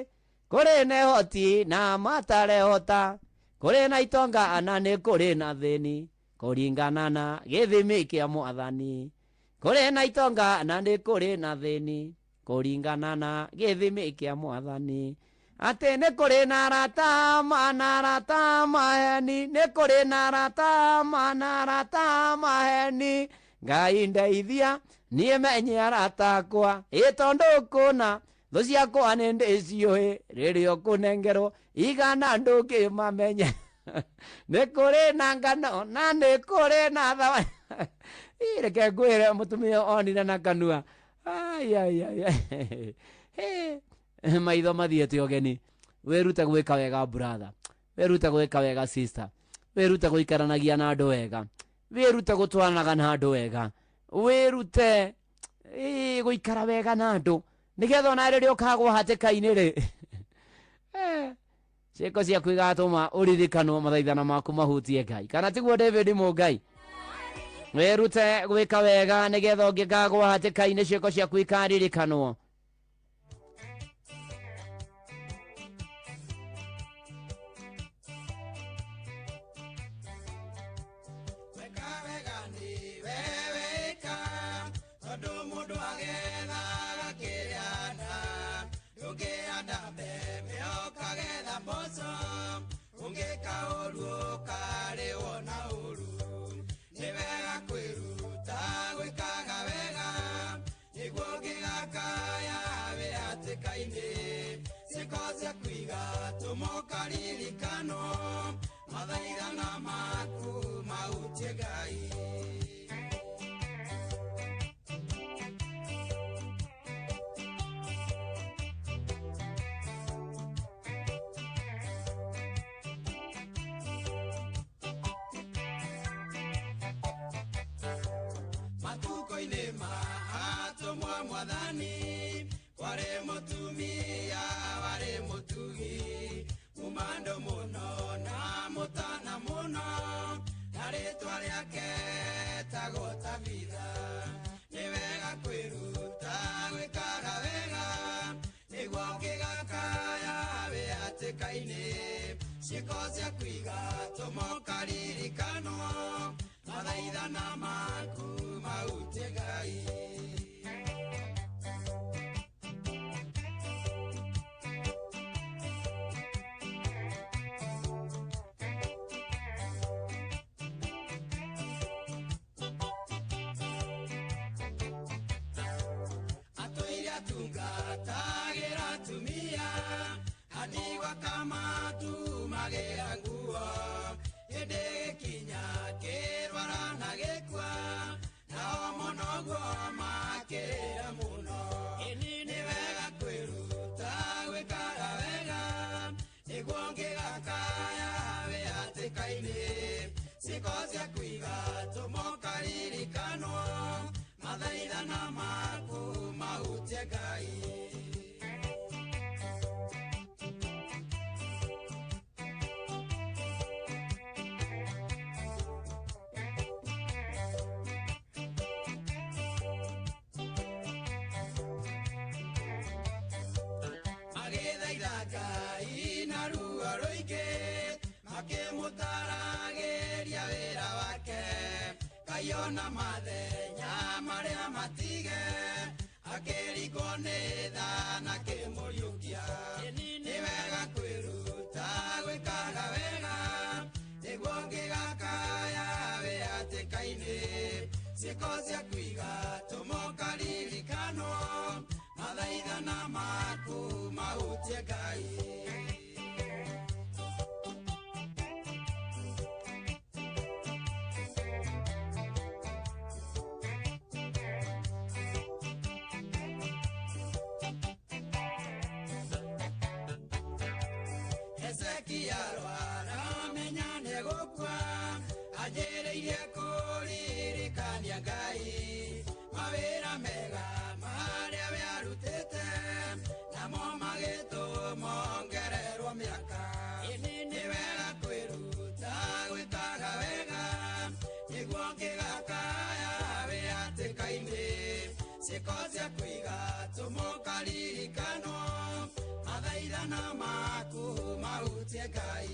kũrĩ na ehoti na matarehota, kũrĩ na itonga na nĩ kũrĩ na thĩni, kũringana na gĩthimi kĩa Mwathani. Kũrĩ na itonga na nĩ kũrĩ na thĩni, kũringana na gĩthimi kĩa Mwathani. Atĩ nĩ kũrĩ na arata ma na arata maheni, nĩ kũrĩ na arata ma na arata maheni. Ngai ndeithia niĩ menye arata akwa, ĩ tondũ kũna thũ ciakwa nĩ ndĩciũĩ, rĩrĩa ũkũnengerwo igana ndũngĩmamenya. Nĩ kũrĩ na ngano na nĩ kũrĩ na thawa. Reke ngwĩre mũtumia onire na kanua. Ai ai ai. Maitho mathiĩte ũgeni. Wĩrute gwĩka wega brother, wĩrute gwĩka wega sister, wĩrute gũikaranagia na andũ wega, wĩrute gũtwaranaga na andũ wega, wĩrute gũikara wega na andũ, nĩgetha ona rĩrĩa ũkagwa hatĩka-inĩ rĩ, ciĩko ciaku igatũma ũririkanwo mathaithana maku mahutie Ngai. Kana tiguo David Mũngai? Wĩrute gwĩka wega nĩgetha ũngĩkagwa hatĩka-inĩ ciĩko ciaku ikaririkanwo. Nĩguo ngĩgakaya wĩ hatĩka-inĩ, ciĩko ciaku kũiga tũmũkaririkanwo mathaithana maku mahutie Ngai.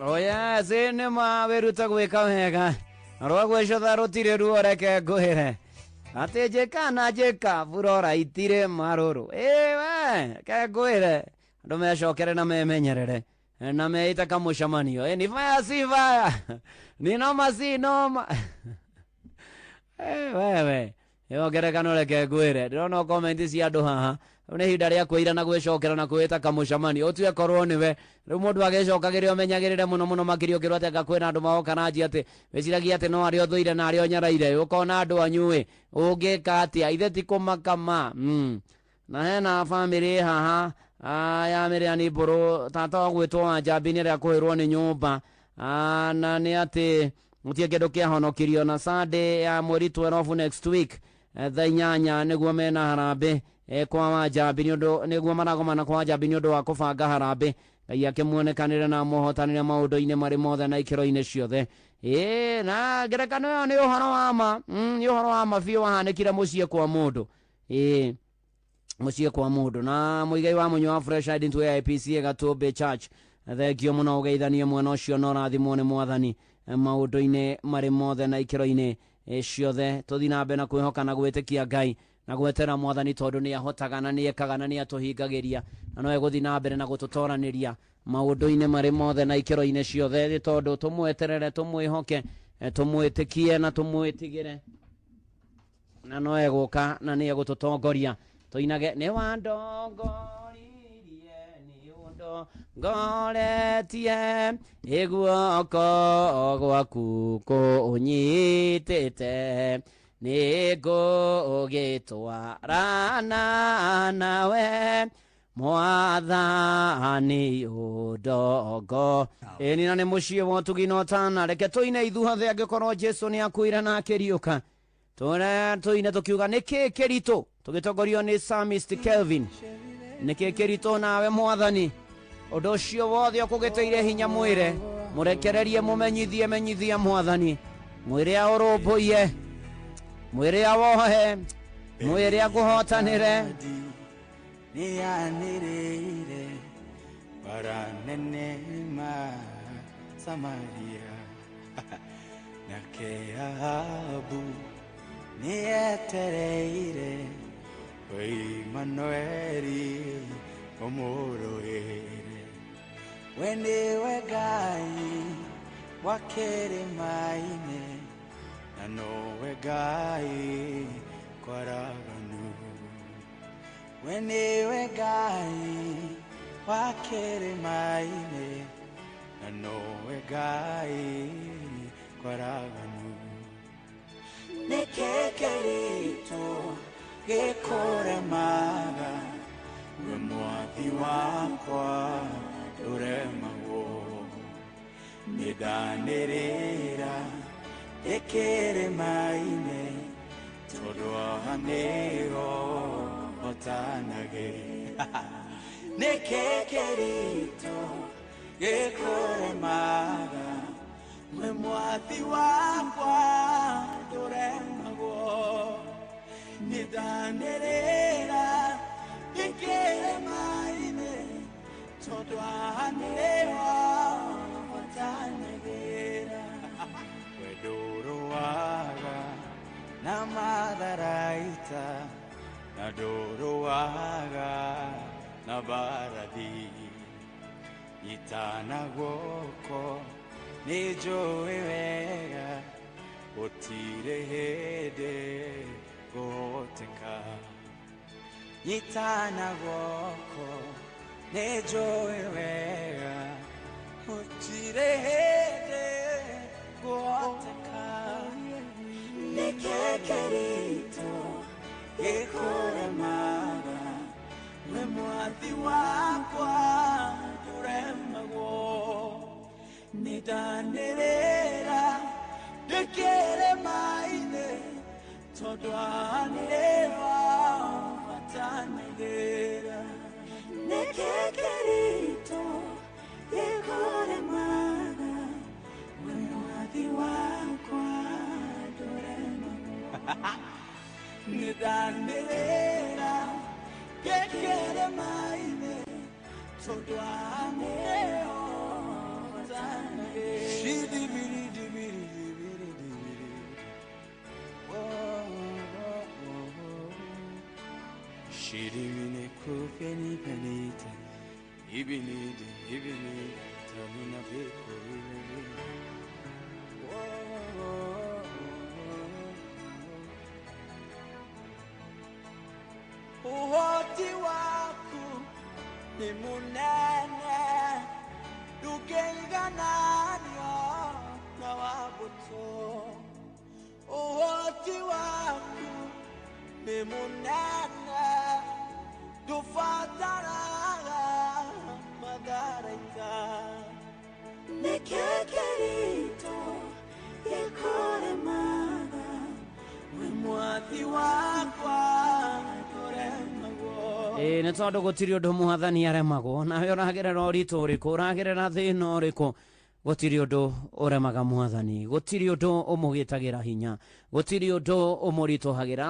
Oh yes, nĩ ma wĩruta gwĩka wega rwa gwĩcũtha rũtirĩ ruo reke ngwĩre atĩ njĩka na njĩka burora itirĩ marũrũ. Ĩ we reke ngwĩre andũ mecokere na memenyerere na meite kamũcemanio. Ĩ ni fire si fire ni noma si noma. Ĩ wewe ĩyo ngerekano reke ngwĩre ndĩrona comment cia andũ haha. Nĩ ihinda rĩa kwĩira na gwĩcokera na kwĩta kamũcemanio ũtue korwo nĩwe rĩu mũndũ agĩcokagĩrĩra ũmenyagĩrĩre mũno mũno makĩria ũkĩrwo atĩ anga kwĩna andũ magoka na njia atĩ wĩciragia atĩ no arĩa ũthũire na arĩa ũnyaraire ũkona andũ anyu ĩ ũngĩka atĩa ithe ti kũmakama. Na hena bamĩrĩ haha ya Mĩrĩani Mbũrũ tata wa gwĩtwo Wanjambi nĩ arĩa kũhĩrwo nĩ nyũmba na nĩ atĩ gũtirĩ kĩndũ kĩahonokirio na Sunday ya mweri 12 next week thaa 8 nĩguo mena harambĩ kwa Wanjambi nĩ ũndũ nĩguo maragomana kwa Wanjambi nĩ ũndũ wa kũbanga harambĩ. Ngai akĩmuonekanĩre na amũhotanĩre maũndũ-inĩ marĩ mothe na ikĩro-inĩ ciothe. Ĩ na ngerekano ĩyo nĩ ũhoro wa ma, nĩ ũhoro wa ma biũ wahanĩkire mũciĩ kwa mũndũ. Ĩ mũciĩ kwa mũndũ na mũigai wa mũnyua wa Fresh Aid into AIPC Gatũmbĩ Church thengio mũno ũgeithanie mwena ũcio na ũrathimwo nĩ mwathani maũndũ-inĩ marĩ mothe na ikĩro-inĩ ciothe. Tũthiĩ na mbere na kwĩhoka na gwĩtĩkia Ngai na gwetera mwathani tondũ nĩ ahotaga na nĩ ekaga na nĩ atũhingagĩria na no egũthiĩ na mbere na gũtũtoranĩria maũndũ-inĩ marĩ mothe na ikĩro-inĩ ciothe tondũ tũmweterere tũmwĩhoke tũmwĩtĩkie na tũmwĩtigĩre na no egũka na nĩ egũtũtongoria. Tũinage nĩ wandongoririe nĩ ũndongoretie ĩguoko gwaku kũnyitĩte nĩngũgĩtwarana nawe mwathani ũndongo. Ĩni na nĩ mũciĩ wa ũtugi na ũtana reke tũine ithuothe angĩkorwo Jesũ nĩ akuire na akĩriũka. Tũine tũkiuga nĩkĩ kĩritũ tũgĩtongorio nĩ Psalmist Kelvin. Nĩkĩ kĩritũ nawe mwathani ũndũ ũcio wothe ũkũgĩtĩire hinya mwĩre mũrekererie mũmenyithie menyithia mwathani mwĩre aũrũmbũiye mwĩre awohe mwĩre akũhotanĩre. Nĩanĩrĩire bara nene ma Samaria nake Ahabu nĩetereire Imanueli ũmũrũĩre. We nĩwe Ngai wa kĩrĩma-inĩ na nowe Ngai kwaraganu. We nĩwe Ngai wa kĩrĩma-inĩ na nowe Ngai kwaraganu. Nĩkĩ kĩritũ gĩkũremaga we mwathi wakwa ndũremagwo. Nĩndanĩrĩra ĩkĩrĩma-inĩ tondũ haha nĩho hotanagĩra. Nĩkĩ kĩritũ gĩkũremaga we mwathi wakwa ndũremagwo. Nĩndanĩrĩra ĩkĩrĩma-inĩ tondũ haha nĩho hotanagĩra. We ndũrũaga na matharaita na ndũrũaga na mbarathi nyitana guoko nĩ njũĩ wega Gũtirĩ hĩndĩ ngũhoteka. Nyitana guoko nĩnjũĩ wega. Gũtirĩ hĩndĩ ngũhoteka. Nĩkĩ kĩritũ gĩkũremaga? We mwathi wakwa ndũremagwo. Nĩndanĩrĩra ndĩkĩrĩma-inĩ tondũ anĩrĩra matanagĩra. Nĩkĩ kĩritũ gĩkũremaga? We mwathi wakwa ndũremagwo. Nĩndanĩrĩra ndĩkĩrĩma-inĩ tondũ anĩrĩra matanagĩra. Shidimine kufeni penite, ibinide ibinide, tamina veko ibinide. Uhoti waku ni munene, ndũngĩigananio na wa mbũtũ. Uhoti waku ni munene, ndũbataraga matharaita. Nĩkĩ kĩritũ gĩkũremaga? We mwathi wakwa ndũremagwo. Ĩĩ nĩ tondũ gũtirĩ ũndũ mwathani aremagwo. Nawe ũragerera ũritũ ũrĩkũ, ũragerera thĩna ũrĩkũ, gũtirĩ ũndũ ũremaga mwathani, gũtirĩ ũndũ ũmũgĩtagĩra hinya, gũtirĩ ũndũ ũmũritũhagĩra.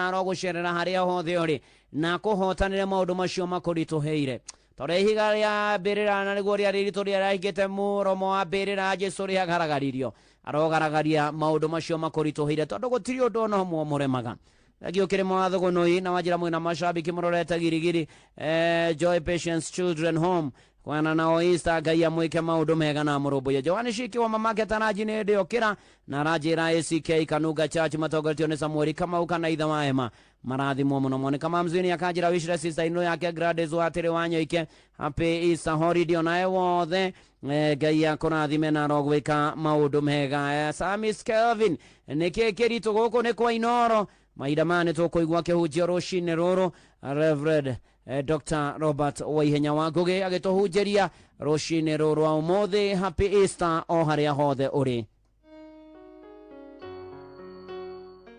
Arogũcerera harĩa hothe ũrĩ na kũhotanĩre maũndũ macio makũritũhĩire. Tondũ ihiga rĩa mbĩrĩra na nĩguo rĩarĩ iritũ rĩrĩa rĩahingĩte mũromo wa mbĩrĩra Jesũ rĩagaragaririo. Arogaragaria maũndũ macio makũritũhĩire tondũ gũtirĩ ũndũ ona ũmwe ũmũremaga. Thengio kĩrĩma wa Thũgũnũi na wanjĩra mwĩna macambĩki mũrorete girigiri Joy Patience Children Home kwana nao Easter. Ngai amwĩke maũndũ mega na amũrũmbũiye. Joani Ciki wa mamake Taraji nĩ hĩndĩ okĩra na aranjĩra ACK Kanunga Church matongoretio nĩ Samueli Kamau kana ithe wa Emma marathimwo mũno. Monica Mamzini akanjĩra wishre sister ino yake Gladys Watĩrĩ wa Nyoike happy Easter holiday onawe wothe. Ngai akũrathime na arogwĩka maũndũ mega. Samis Kelvin nĩkĩ kĩritũ gũkũ nĩ kwa Inooro. Mahinda maya nĩ tũkũigua kĩhunjio rũcinĩ rũrũ Reverend Dr. Robert Waihenya wa Ngũgĩ agĩtũhunjĩria rũcinĩ rũrũ rwa ũmũthĩ. Happy Easter o harĩa hothe ũrĩ.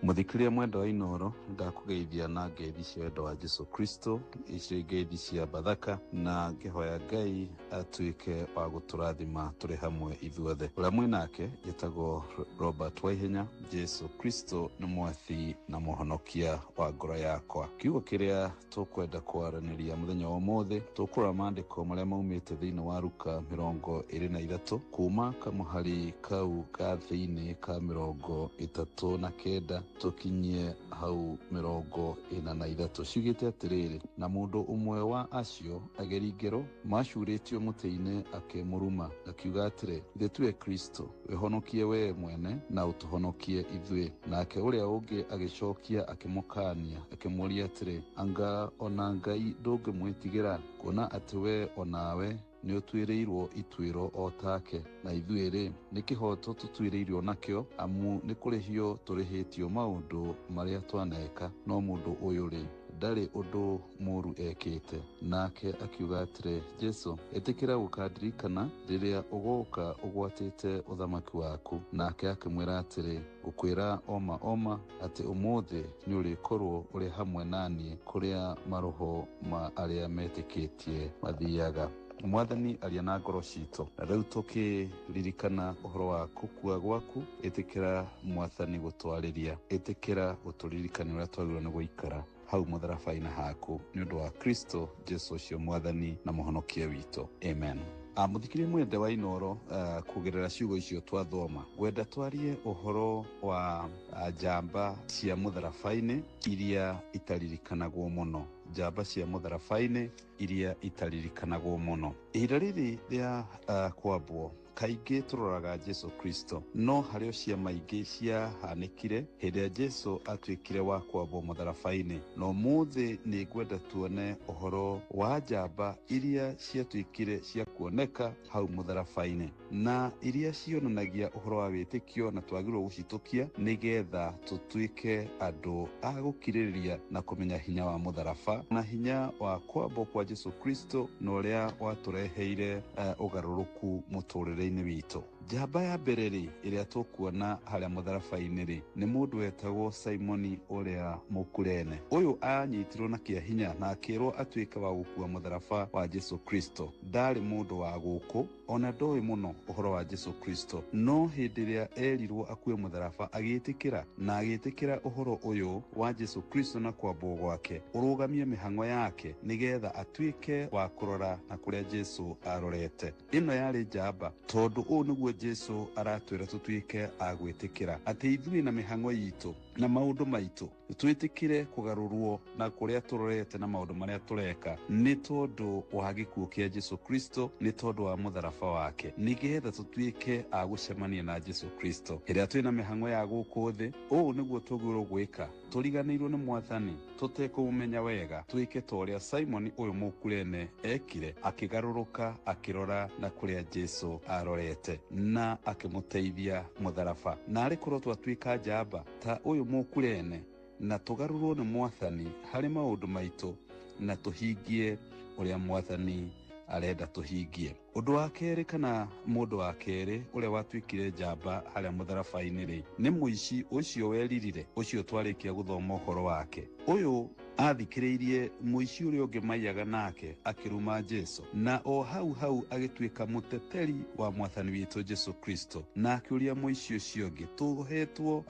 Mũthikĩria mwenda wa Inooro, ndakũgeithia na ngeithi cia wendo wa Jesu Kristo, icio ngeithi cia Bathaka, na ngĩhoya Ngai atuĩke wa gũtũrathima tũrĩ hamwe ithuothe. Ũrĩa mwĩ nake njĩtagwo Robert Waihenya. Jesu Kristo nĩ mwathi na mũhonokia wa ngoro yakwa. Kiugo kĩrĩa tũkwenda kwaranĩria mũthenya wa ũmũthĩ, tũkũrora maandĩko marĩa maumĩte thĩinĩ wa Luka 23 kuma kamũhari kau ka thĩinĩ ka 39 tũkinyie hau 43. Ciugĩte atĩrĩrĩ, na mũndũ ũmwe wa acio ageri ngero macurĩtio mũtĩ-inĩ akĩmũruma akiuga atĩrĩ, ithe tuwe Kristo, wĩhonokie wee mwene na ũtũhonokie ithuĩ. Nake ũrĩa ũngĩ agĩcokia akĩmũkaania akĩmũũria atĩrĩ, anga ona Ngai ndũngĩmwĩtigĩra, kuona atĩ we onawe nĩ ũtuĩrĩirwo ituĩro o take, na ithuĩ rĩ nĩ kĩhoto tũtuĩrĩirwo nakĩo, amu nĩ kũrĩhio tũrĩhĩtio maũndũ marĩa twaneka, no mũndũ ũyũ rĩ ndarĩ ũndũ mũũru ekĩte. Nake akiuga atĩrĩ, Jesu, ĩtĩkĩra gũkandirikana rĩrĩa ũgũũka ũgwatĩte ũthamaki waku. Nake akĩmwĩra atĩrĩ, ngũkwĩra oma oma atĩ ũmũthĩ nĩ ũrĩkorwo ũrĩ hamwe naniĩ kũrĩa maroho ma arĩa metĩkĩtie mathiaga. Mwathani aria na ngoro citũ, na rĩu tũkĩririkana ũhoro wa kũkua gwaku, ĩtĩkĩra Mwathani gũtwarĩria, ĩtĩkĩra gũtũririkania ũrĩa twagĩrĩirwo nĩ gũikara hau mũtharaba-inĩ haku, nĩ ũndũ wa Kristo Jesu ũcio Mwathani na mũhonokia witũ, amen. Mũthikĩria mwende wa Inooro, kũgerera ciugo icio twathoma, ngwenda twarie ũhoro wa njamba cia mũtharaba-inĩ iria itaririkanagwo mũno. Njamba cia mũtharaba-inĩ iria itaririkanagwo mũno. Ihinda rĩrĩ rĩa kwambwo Kaingĩ tũroraga Jesu Kristo, no harĩ o ciama ingĩ ciahanĩkire hĩndĩ ĩrĩa Jesu atuĩkire wa kwambwo mũtharaba-inĩ. Na ũmũthĩ nĩ ngwenda tuone ũhoro wa njamba iria ciatuĩkire cia kuoneka hau mũtharaba-inĩ, na iria cionanagia ũhoro wa wĩtĩkio, na twagĩrĩirwo gũcitũkia nĩgetha tũtuĩke andũ a gũkirĩrĩria na kũmenya hinya wa mũtharaba na hinya wa kwambwo kwa Jesu Kristo na ũrĩa watũreheire ũgarũrũku mũtũrĩre-inĩ witũ. Njamba ya mbere rĩ, ĩrĩa tũkuona harĩa mũtharaba-inĩ rĩ, nĩ mũndũ wetagwo Simoni ũrĩa Mũkurene. Ũyũ anyitirwo na kĩa hinya na akĩrwo atuĩke wa gũkua mũtharaba wa Jesu Kristo. Ndarĩ mũndũ wa gũkũ, ona ndoĩ mũno ũhoro wa Jesu Kristo, no hĩndĩ ĩrĩa erirwo akue mũtharaba agĩtĩkĩra, na agĩtĩkĩra ũhoro ũyũ wa Jesu Kristo na kwambwo gwake ũrũgamie mĩhang'o yake nĩgetha atuĩke wa kũrora na kũrĩa Jesu arorete. Ĩno yarĩ njamba, tondũ ũũ nĩguo Jesu aratwĩra tũtuĩke a gwĩtĩkĩra atĩ ithuĩ na mĩhang'o itũ na maũndũ maitũ twĩtĩkĩre kũgarũrwo na kũrĩa tũrorete na maũndũ marĩa tũreka nĩ tondũ wa gĩkuũ kĩa Jesu Kristo, nĩ tondũ wa mũtharaba wake, nĩgetha tũtuĩke a gũcemania na Jesu Kristo hĩrĩa twĩna mĩhang'o ya gũkũ thĩ. Ũũ nĩguo tũgĩrwo gwĩka tũriganĩirwo nĩ Mwathani, tũtekũmũmenya wega, twĩke ta ũrĩa Simoni ũyũ Mũkurene ekire, akĩgarũrũka akĩrora na kũrĩa Jesu arorete na akĩmũteithia mũtharaba. Na arĩ korwo twatuĩka njamba ta ũyũ Mũkurene na tũgarũrwo nĩ Mwathani harĩ maũndũ maitũ na tũhingie ũrĩa Mwathani arenda tũhingie. Ũndũ wa kerĩ, kana mũndũ wa kerĩ ũrĩa watuĩkire njamba harĩa mũtharaba-inĩ rĩ, nĩ mũici ũcio weririre, ũcio twarĩkia gũthoma ũhoro wake. Ũyũ athikĩrĩirie mũici ũrĩa ũngĩ maiyaga nake akĩruma Jesu, na o hau hau agĩtuĩka mũteteri wa Mwathani witũ Jesu Kristo, na akĩũria mũici ũcio ũngĩ, tũhetwo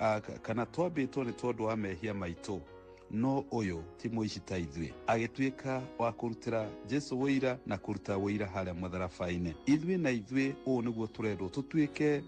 kana twambĩtwo nĩ tondũ wa mehia maitũ, no ũyũ ti mũici ta ithuĩ. Agĩtuĩka wa kũrutĩra Jesu wũira na kũruta wũira harĩa mũtharaba-inĩ. Ithuĩ na ithuĩ ũũ nĩguo tũrendwo tũtuĩke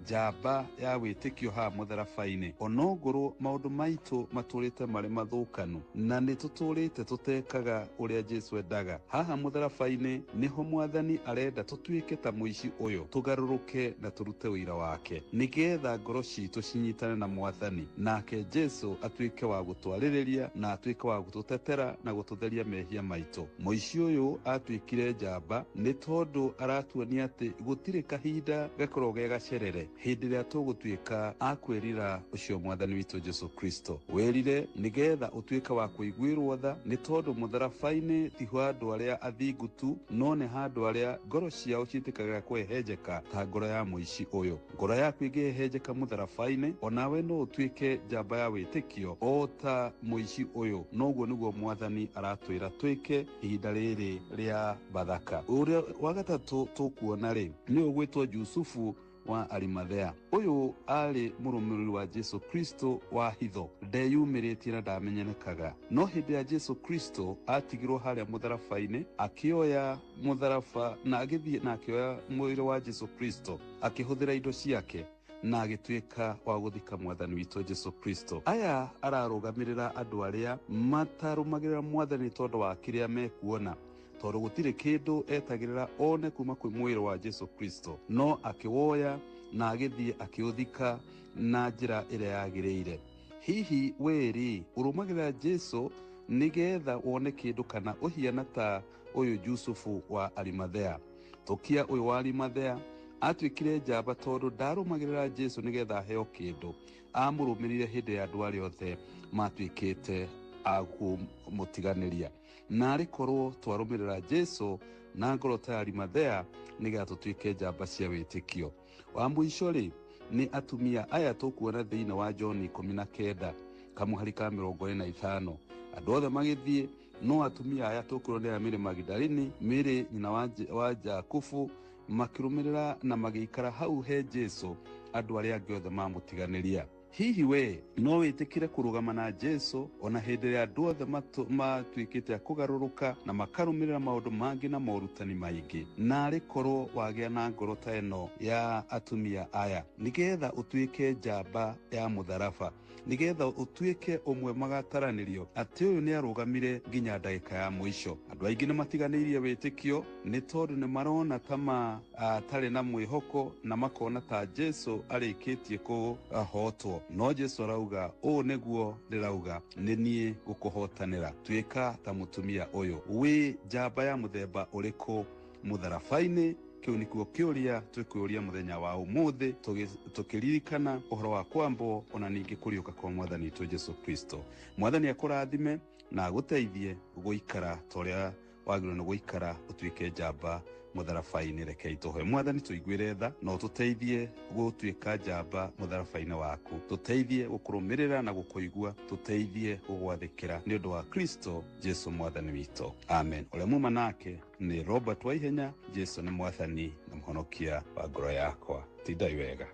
njamba ya wĩtĩkio haha mũtharaba-inĩ, onongorwo maũndũ maitũ matũrĩte marĩ mathũkanu na nĩ tũtũrĩte tũtekaga ũrĩa Jesu endaga. Haha mũtharaba-inĩ nĩho Mwathani arenda tũtuĩke ta mũici ũyũ, tũgarũrũke na tũrute wũira wake, nĩgetha ngoro citũ cinyitane na Mwathani, nake Jesu atuĩke wa gũtwarĩrĩria na atuĩke wa gũtũtetera na gũtũtheria mehia maitũ. Mũici ũyũ atuĩkire njamba nĩ tondũ aratuonia atĩ gũtirĩ kahinda gakorwo ge gacerere hĩndĩ ĩrĩa tũgũtuĩka a kwĩrira ũcio Mwathani witũ Jesu Kristo. Wĩrire nĩgetha ũtuĩke wa kũiguĩrwo tha, nĩ tondũ mũtharaba-inĩ ti handũ arĩa athingu tu, no nĩ handũ arĩa ngoro ciao ciĩtĩkaga kũhehenjeka ta ngoro ya mũici ũyũ. Ngoro yaku ĩngĩhehenjeka mũtharaba-inĩ, onawe no ũtuĩke njamba ya wĩtĩkio o ta mũici ũyũ. Noguo nĩguo Mwathani aratwĩra twĩke ihinda rĩrĩ rĩa Bathaka. Ũrĩa wa gatatũ tũkuona rĩ, nĩ ũgwĩtwo Jusufu wa Arimathea. Ũyũ arĩ mũrũmĩrĩri wa Jesu Kristo wa hitho, ndeyumĩrĩtie na ndamenyekaga, no hĩndĩ ya Jesu Kristo atigirwo harĩa mũtharaba-inĩ, akĩoya mũtharaba na agĩthiĩ na akĩoya mwĩrĩ wa Jesu Kristo, akĩhũthĩra indo ciake na agĩtuĩka wa gũthika Mwathani witũ Jesu Kristo. Aya ararũgamĩrĩra andũ arĩa matarũmagĩrĩra Mwathani tondũ wa kĩrĩa mekuona, tondũ gũtirĩ kĩndũ etagĩrĩra one kuma kwĩ mwĩrĩ wa Jesu Kristo, no akĩwoya na agĩthiĩ akĩũthika na njĩra ĩrĩa yagĩrĩire. Hihi wĩrĩ ũrũmagĩrĩra Jesu nĩgetha wone kĩndũ, kana ũhiana ta ũyũ Jusufu wa Arimathea? Tũkia ũyũ wa Arimathea atuĩkire njamba tondũ ndarũmagĩrĩra Jesu nĩgetha aheo kĩndũ, amũrũmĩrĩire hĩndĩ ya andũ arĩa othe matuĩkĩte a kũmũtiganĩria. Na arĩ korwo twarũmĩrĩra Jesu na ngoro ta Arimathea nĩgetha tũtuĩke njamba cia wĩtĩkio. Wa mũico rĩ, nĩ atumia aya tũkuona thĩinĩ wa John 19 kamũhari ka 45. Andũ othe magĩthiĩ, no atumia aya tũkuona nĩ aya Mary Magdalene, Mary nyina wa Jakubu, makĩrũmĩrĩra na magĩikara hau he Jesu andũ arĩa angĩ othe mamũtiganĩria. Hihi we no wĩtĩkĩre kũrũgama na Jesu ona hĩndĩ ĩrĩa andũ othe matuĩkĩte a kũgarũrũka na makarũmĩrĩra maũndũ mangĩ na morutani maingĩ? Na arĩ korwo wagĩa na ngoro ta ĩno ya atumia aya, nĩgetha ũtuĩke njamba ya mũtharaba. Nĩgetha ũtuĩke ũmwe magataranĩrio atĩ ũyũ nĩ arũgamire nginya ndagĩka ya mũico. Andũ aingĩ nĩ matiganĩirie wĩtĩkio nĩ tondũ nĩ marona ta matarĩ na mwĩhoko na makona ta Jesu arĩkĩtie kũhotwo. No Jesu arauga ũũ nĩguo ndĩrauga, nĩ niĩ gũkũhotanĩra. Tuĩka ta mũtumia ũyũ, wĩ njamba ya mũthemba ũrĩkũ mũtharaba-inĩ? Kĩu nĩkuo kĩũria twĩkwĩũria mũthenya wa ũmũthĩ, tũkĩririkana ũhoro wa kwambwo ona ningĩ kũriũka kwa mwathani witũ Jesu Kristo. Mwathani akũrathime na agũteithie gũikara ta ũrĩa wagĩrĩirwo nĩ gũikara, ũtuĩke njamba mũtharaba-inĩ. Rekei tũhoe. Mwathani, tũiguĩre tha na ũtũteithie gũtuĩka njamba mũtharaba-inĩ waku, tũteithie gũkũrũmĩrĩra na gũkũigua, tũteithie gũgwathĩkĩra nĩ ũndũ wa Kristo Jesu mwathani witũ, amen. Ũrĩa muma nake nĩ Robert Waihenya. Jesu nĩ mwathani na mũhonokia wa ngoro yakwa. Tindai wega,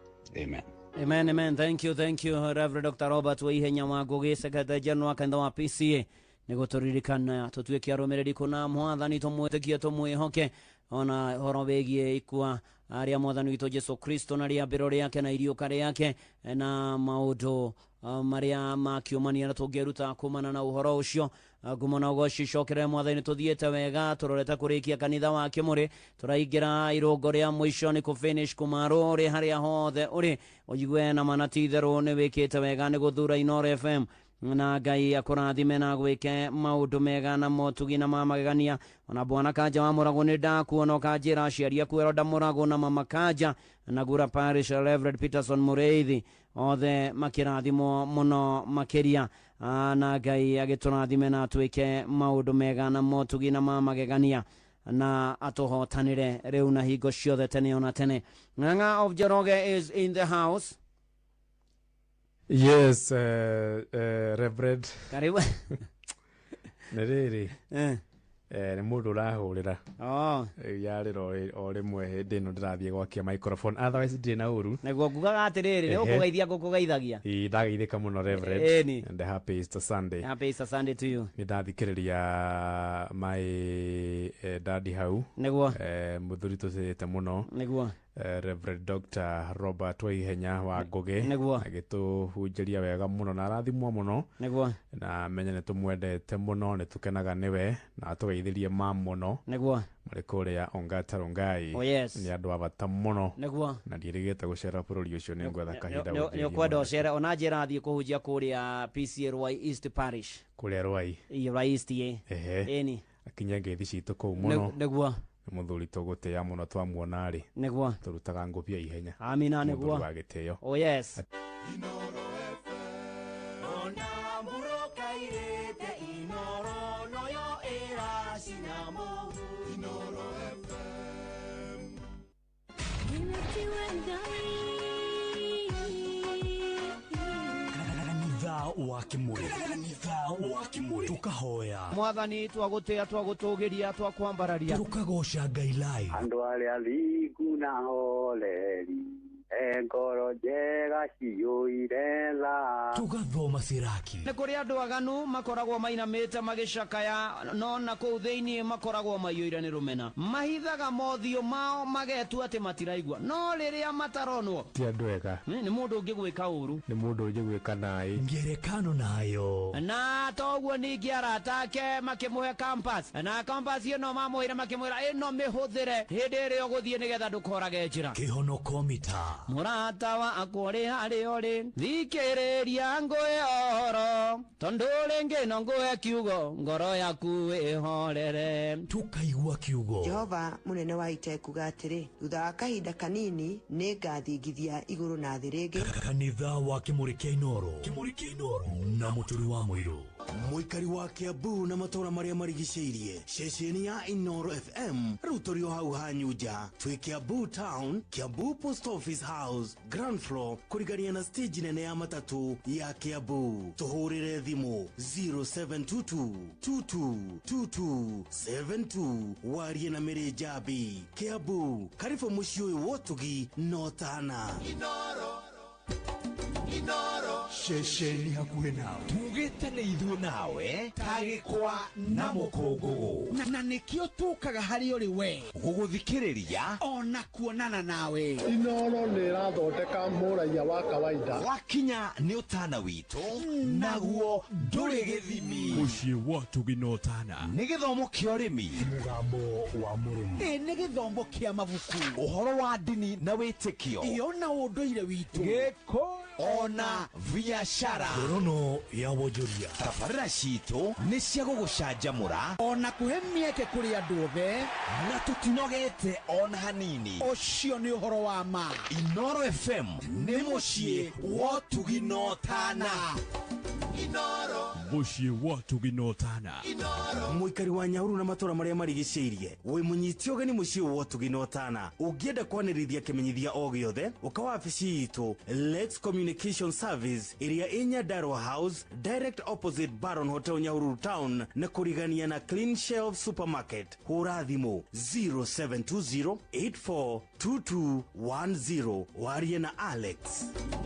amen. Amen, amen. Thank you, thank you, Reverend Dr. Robert Waihenya wa Ngugi, Secretary General wa kanitha wa PCA, nĩguo tũririkana tũtuĩke arũmĩrĩri kũna mwathani, tũmwĩtĩkie, tũmwĩhoke ona ũhoro wĩgiĩ ikua rĩa mwathani witũ Jesu Kristo na rĩambĩro rĩake na iriũka rĩake na maũndũ marĩa makiumania na tũngĩruta kumana na ũhoro ũcio. Ngumo na ũgoci icokerere mwathani. Tũthiĩte wega, tũrorete kũrĩkia kanitha wa Kĩmũrĩ, tũraingĩra irũngo rĩa mũico nĩ kũ finish kũmarũ ũrĩ harĩa hothe ũrĩ, ũigue na mana ti itherũ nĩ wĩkĩte wega nĩ gũthura Inooro FM, na Ngai akũrathime na gwĩke maũndũ mega na motugi na ma magegania. Ona bwana Kanja wa Mũragwo nĩ ndakuona, ũkanjĩra aciari aku Eroda Mũragwo na mama Kanja na Gura Parish Reverend Peterson Mũrĩithi, othe makĩrathimwo mũno makĩria, na Ngai agĩtũrathime na atwĩke maũndũ mega na motugi na ma magegania na atũhotanĩre rĩu na hingo ciothe tene ona tene. Ng'ang'a of Njoroge is in the house. Yes, Reverend. Karibu. Nĩ rĩrĩ nĩ mũndũ ũrahũrĩra. Oh. Yarĩra o rĩmwe hĩndĩ ĩno ndĩrathiĩ gwakia microphone, otherwise ndirĩ na ũru. Nĩguo ngugaga atĩrĩrĩ, nĩ gũkũgeithia ngũkũgeithagia. Ĩ, ndageithĩka mũno, Reverend. Ĩni. And happy Easter Sunday. Happy Easter Sunday to you. Nĩ ndathikĩrĩria my dadi hau. Nĩguo. Mũthuri tũcĩte mũno. Nĩguo. Reverend Dr. Robert Waihenya wa Ngugi. Nĩguo. Agĩtũhunjĩria wega mũno na arathimwo mũno. Nĩguo. Na menye nĩ tũmwendete mũno, nĩ tũkenaga nĩwe na atũgeithirie ma mũno. Nĩguo. Marĩ kũrĩa Ongata Rongai. Oh, yes. Nĩ andũ a bata mũno. Nĩguo. Na ndiĩrĩgĩte gũcera bũrũri ũcio, nĩ ngwetha kahinda Nĩ gũthiĩ ũkwenda ũcere ona njĩra thiĩ kũhunjia kũrĩa PCA Ruai East Parish. Kũrĩa Ruai. Ĩ, Ruai East ĩ. Ehe. Ĩni. Akinye ngeithi citũ kũu mũno. Nĩguo. Nĩ mũthuri tũgũtĩĩa mũno, twamuona rĩ. Nĩguo. Tũrutaga ngũbia ihenya. Amina, nĩguo. Mũthuri wa gĩtĩo. Oh yes. Ona mburoka irĩte Inooro noyo ĩracina mũhu. Inooro FM. Kanitha wa Kĩmũrĩ, kanitha wa Kĩmũrĩ, tũkahoya Mwathani, twagũtĩa, twagũtũgĩria, twakwambararia, tũkagoca Ngai live. Andũ arĩa thingu na horeri, e ngoro njega ciyũire tha. Tũgathoma Siraki. Nĩ kũrĩ andũ aganu makoragwo mainamĩte magĩcakaya, no na kũu thĩinĩ makoragwo maiyũire nĩ rũmena, mahithaga mothiũ mao magetua atĩ matiraigua, no rĩrĩa mataronwo Ti andũ ega. Nĩ mũndũ ũngĩgwĩka ũru, Nĩ mũndũ ũngĩgwĩka naĩ. Ngerekano nayo. Na toguo ningĩ arata ake makĩmũhe compass, na compass ĩno mamũheire makĩmwĩra ĩno mĩhũthĩre hĩndĩ ĩrĩa ũgũthiĩ nĩgetha ndũkorage njĩra. Kĩhonoko mita. Mũrata wakwa ũrĩ harĩa ũrĩ, thikĩrĩria ngũhe ũhoro, tondũ rĩngĩ no ngũhe kiugo ngoro yaku ĩhorere. Tũkaigua kiugo. Jehova mũnene wa ita ekuga atĩrĩ, thutha wa kahinda kanini nĩ ngathingithia igũrũ na thĩ rĩngĩ. Kanitha wa Kĩmũrĩ kĩa Inooro, Kĩmũrĩ kĩa Inooro na mũturi wa mũirũ. Mũikari wa Kiambu na matũra marĩa marigicĩirie, ceceni ya Inooro FM rĩu tũrĩ o hau hanyu nja. Twĩ Kiambu Town, Kiambu Post Office House, ground floor, kũrigania na stage nene ya matatu ya Kiambu. Tũhũrĩre thimũ 0722 2222 72, warie na Mĩrĩ Njambi. Kiambu, karibu mũciĩ ũyũ wa ũtugi na ũtana. Inooro. Inoro Ceceni hakuhĩ nawe. Tugĩte nĩ ithuĩ nawe ta gĩkwa na mũkũngũgũ. Na nĩkĩo tũkaga harĩ ũrĩ we gũgũthikĩrĩria ona kuonana nawe. Inoro nĩ ĩrathondeka mũraiya wa kawaida. Wakinya nĩ ũtana witũ naguo ndũrĩ gĩthimi. Mũciĩ wa ũtugi na ũtana. Nĩ gĩthomo kĩa ũrĩmi, mũgambo wa mũrĩmi, ĩ nĩ gĩthomo kĩa mabuku, ũhoro wa ndini na wĩtĩkio, ĩyo na ũndũire witũ, gĩkũyũ ona biacara, Ngorono ya wonjoria. Tabarĩra citũ nĩ cia gũgũcanjamũra ona kũhe mĩeke kũrĩ andũ othe, na tũtinogete ona hanini. Ũcio nĩ ũhoro wa ma. Inoro FM nĩ mũciĩ wa ũtugi na ũtana. Inoro Mũciĩ wa ũtugi na ũtana. Mũikari wa Nyahururu na matũra marĩa marigicĩirie wĩ mũnyiti ũgeni mũciĩ wa ũtugi na ũtana. Ũngĩenda kwanĩrithia kĩmenyithia o gĩothe, ũka wabici itũ Lex Communication Service ĩrĩa ĩ Nyandarua House, direct opposite Baron Hotel, Nyahururu Town, na kũrigania na Clean Shelf Supermarket. Hũra thimũ 0720842210 warie na Alex.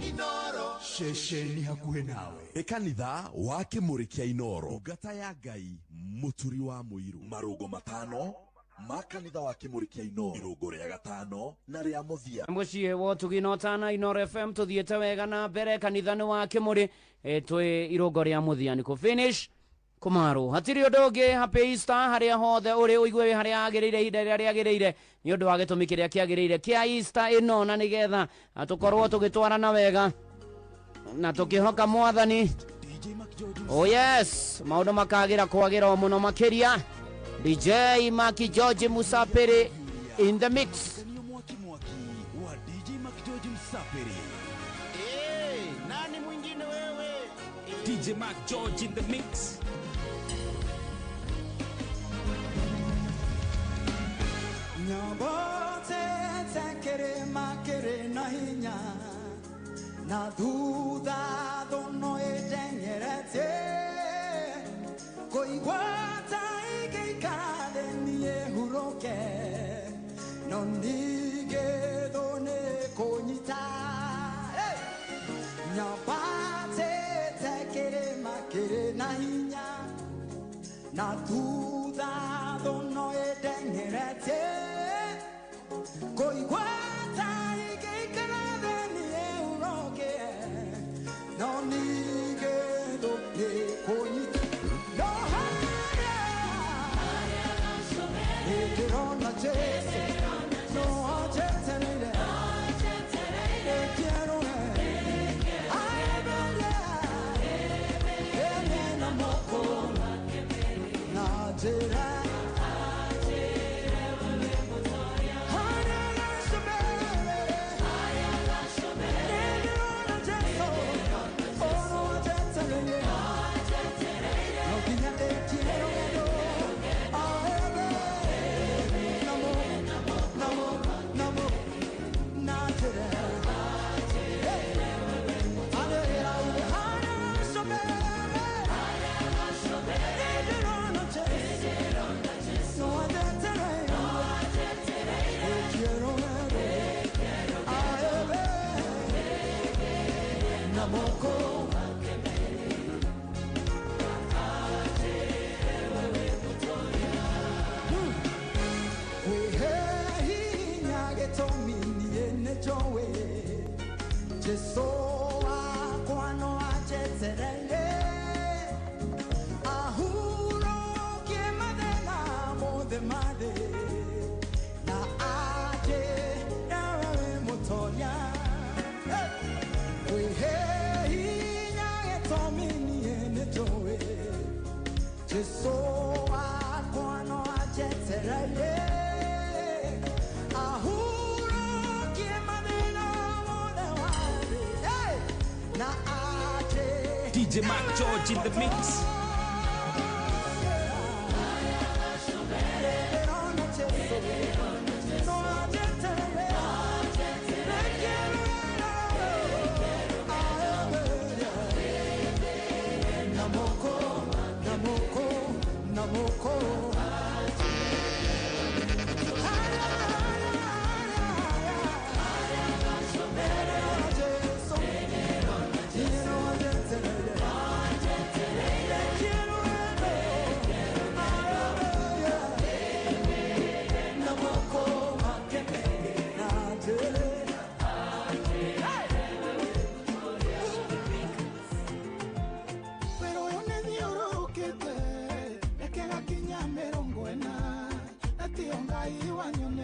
Inoro Ceceni hakuhĩ nawe. Nĩ kanitha wa Kĩmũrĩ kĩa Inoro. Ndungata ya Ngai mũturi wa mũirũ. Marũngo matano ma kanitha wa Kĩmũrĩ kĩa Inoro. Irũngo rĩa gatano na rĩa mũthia. Mũciĩ wa ũtugi na ũtana Inoro FM tũthiĩte wega na mbere kanitha-inĩ wa Kĩmũrĩ, twĩ irũngo rĩa mũthia nĩ kũ finish kũmarũ hatirĩ ũndũ ũngĩ. Happy Easter harĩa hothe ũrĩ, ũigue wĩ harĩa hagĩrĩire ihinda rĩrĩa rĩagĩrĩire nĩ ũndũ wa gĩtũmi kĩrĩa kĩagĩrĩire kĩa Easter ĩno, na nĩgetha tũkorwo tũgĩtwarana wega na tũkĩhoka mwathani. Oh yes, maũndũ makagĩra kwagĩra o mũno makĩria. DJ Maki George Musapiri in the mix. Mwaki mwaki wa DJ Maki George Musapiri. Nani mwingine wewe? DJ Mark George in the mix. Nyobote tekere makere na hinya na thutha thono ĩteng'erete kũigua ta ĩngĩikara thĩ niĩ hurũke no ningĩ thũ nĩ kũnyita. Nyambatĩte kĩrĩma kĩrĩ na hinya na thutha thono ĩteng'erete kũigua ta ĩngĩikara thĩ niĩ hurũke no ningĩ thũ nĩ kũnyita. No harĩa ndĩrona Jesũ no anjetereire ĩkĩerũhe aeberie ĩmwe na moko na njĩra Jesu wakwa no anjetereire ahurũkie mathĩna mothe ma thĩ na anjĩre we mũtoria. Kwĩhe hinya gĩtũmi niĩ nĩnjũĩ Jesu wakwa no anjetereire ahurũkie mathĩna mothe ma thĩ na anjĩre. DJ Mark George in the mix. Namoko.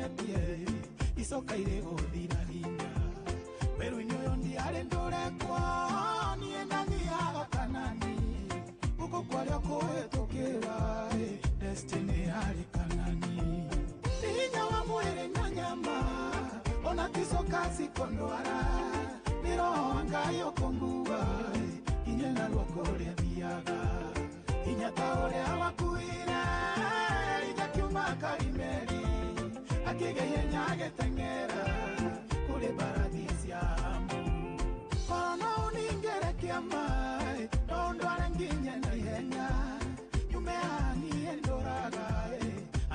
ũgemetie icoka irĩ gũthira hinya werũ-inĩ ũyũ ndiarĩ ndũrekwo niĩ ndathiaga Kanani gũkũ kwarĩa kũhĩtũkĩra destiny yarĩ Kanani nĩ hinya wa mwĩrĩ na nyama ona ticoka cikondwara nĩ roho wa Ngai ũkũngua hinya na ruoko ũrĩa thiaga hinya ta ũrĩa wakuire Elija kiuma Karimeli akĩgĩa ihenya agĩteng'era kũrĩ mbarathi cia Ahabu. Korwo no ũningĩre kĩama no ũndware nginye na ihenya nyume haha niĩ ndũraga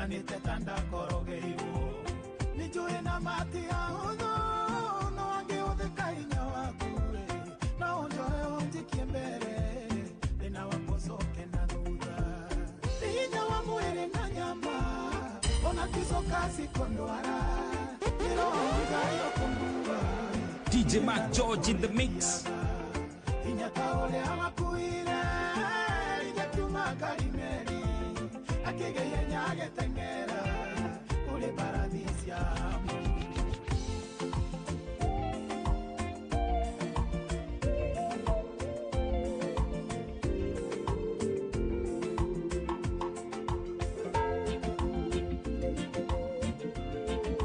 anĩte ta ndakorogeirwo nĩnjũĩ na mati ahũthũ no angĩhũthĩka hinya waku no ũnjoe ũnjikie mbere thĩna wakwa ũcoke na thutha nĩ hinya wa mwĩrĩ na nyama ona ticoka cikondwara nĩ roho wa Ngai ũkũngua DJ Mark George in the mix. Hinya ta ũrĩa wakuire Elija kiuma Karimeli akĩgĩa ihenya agĩteng'era kũrĩ mbarathi cia Ahabu.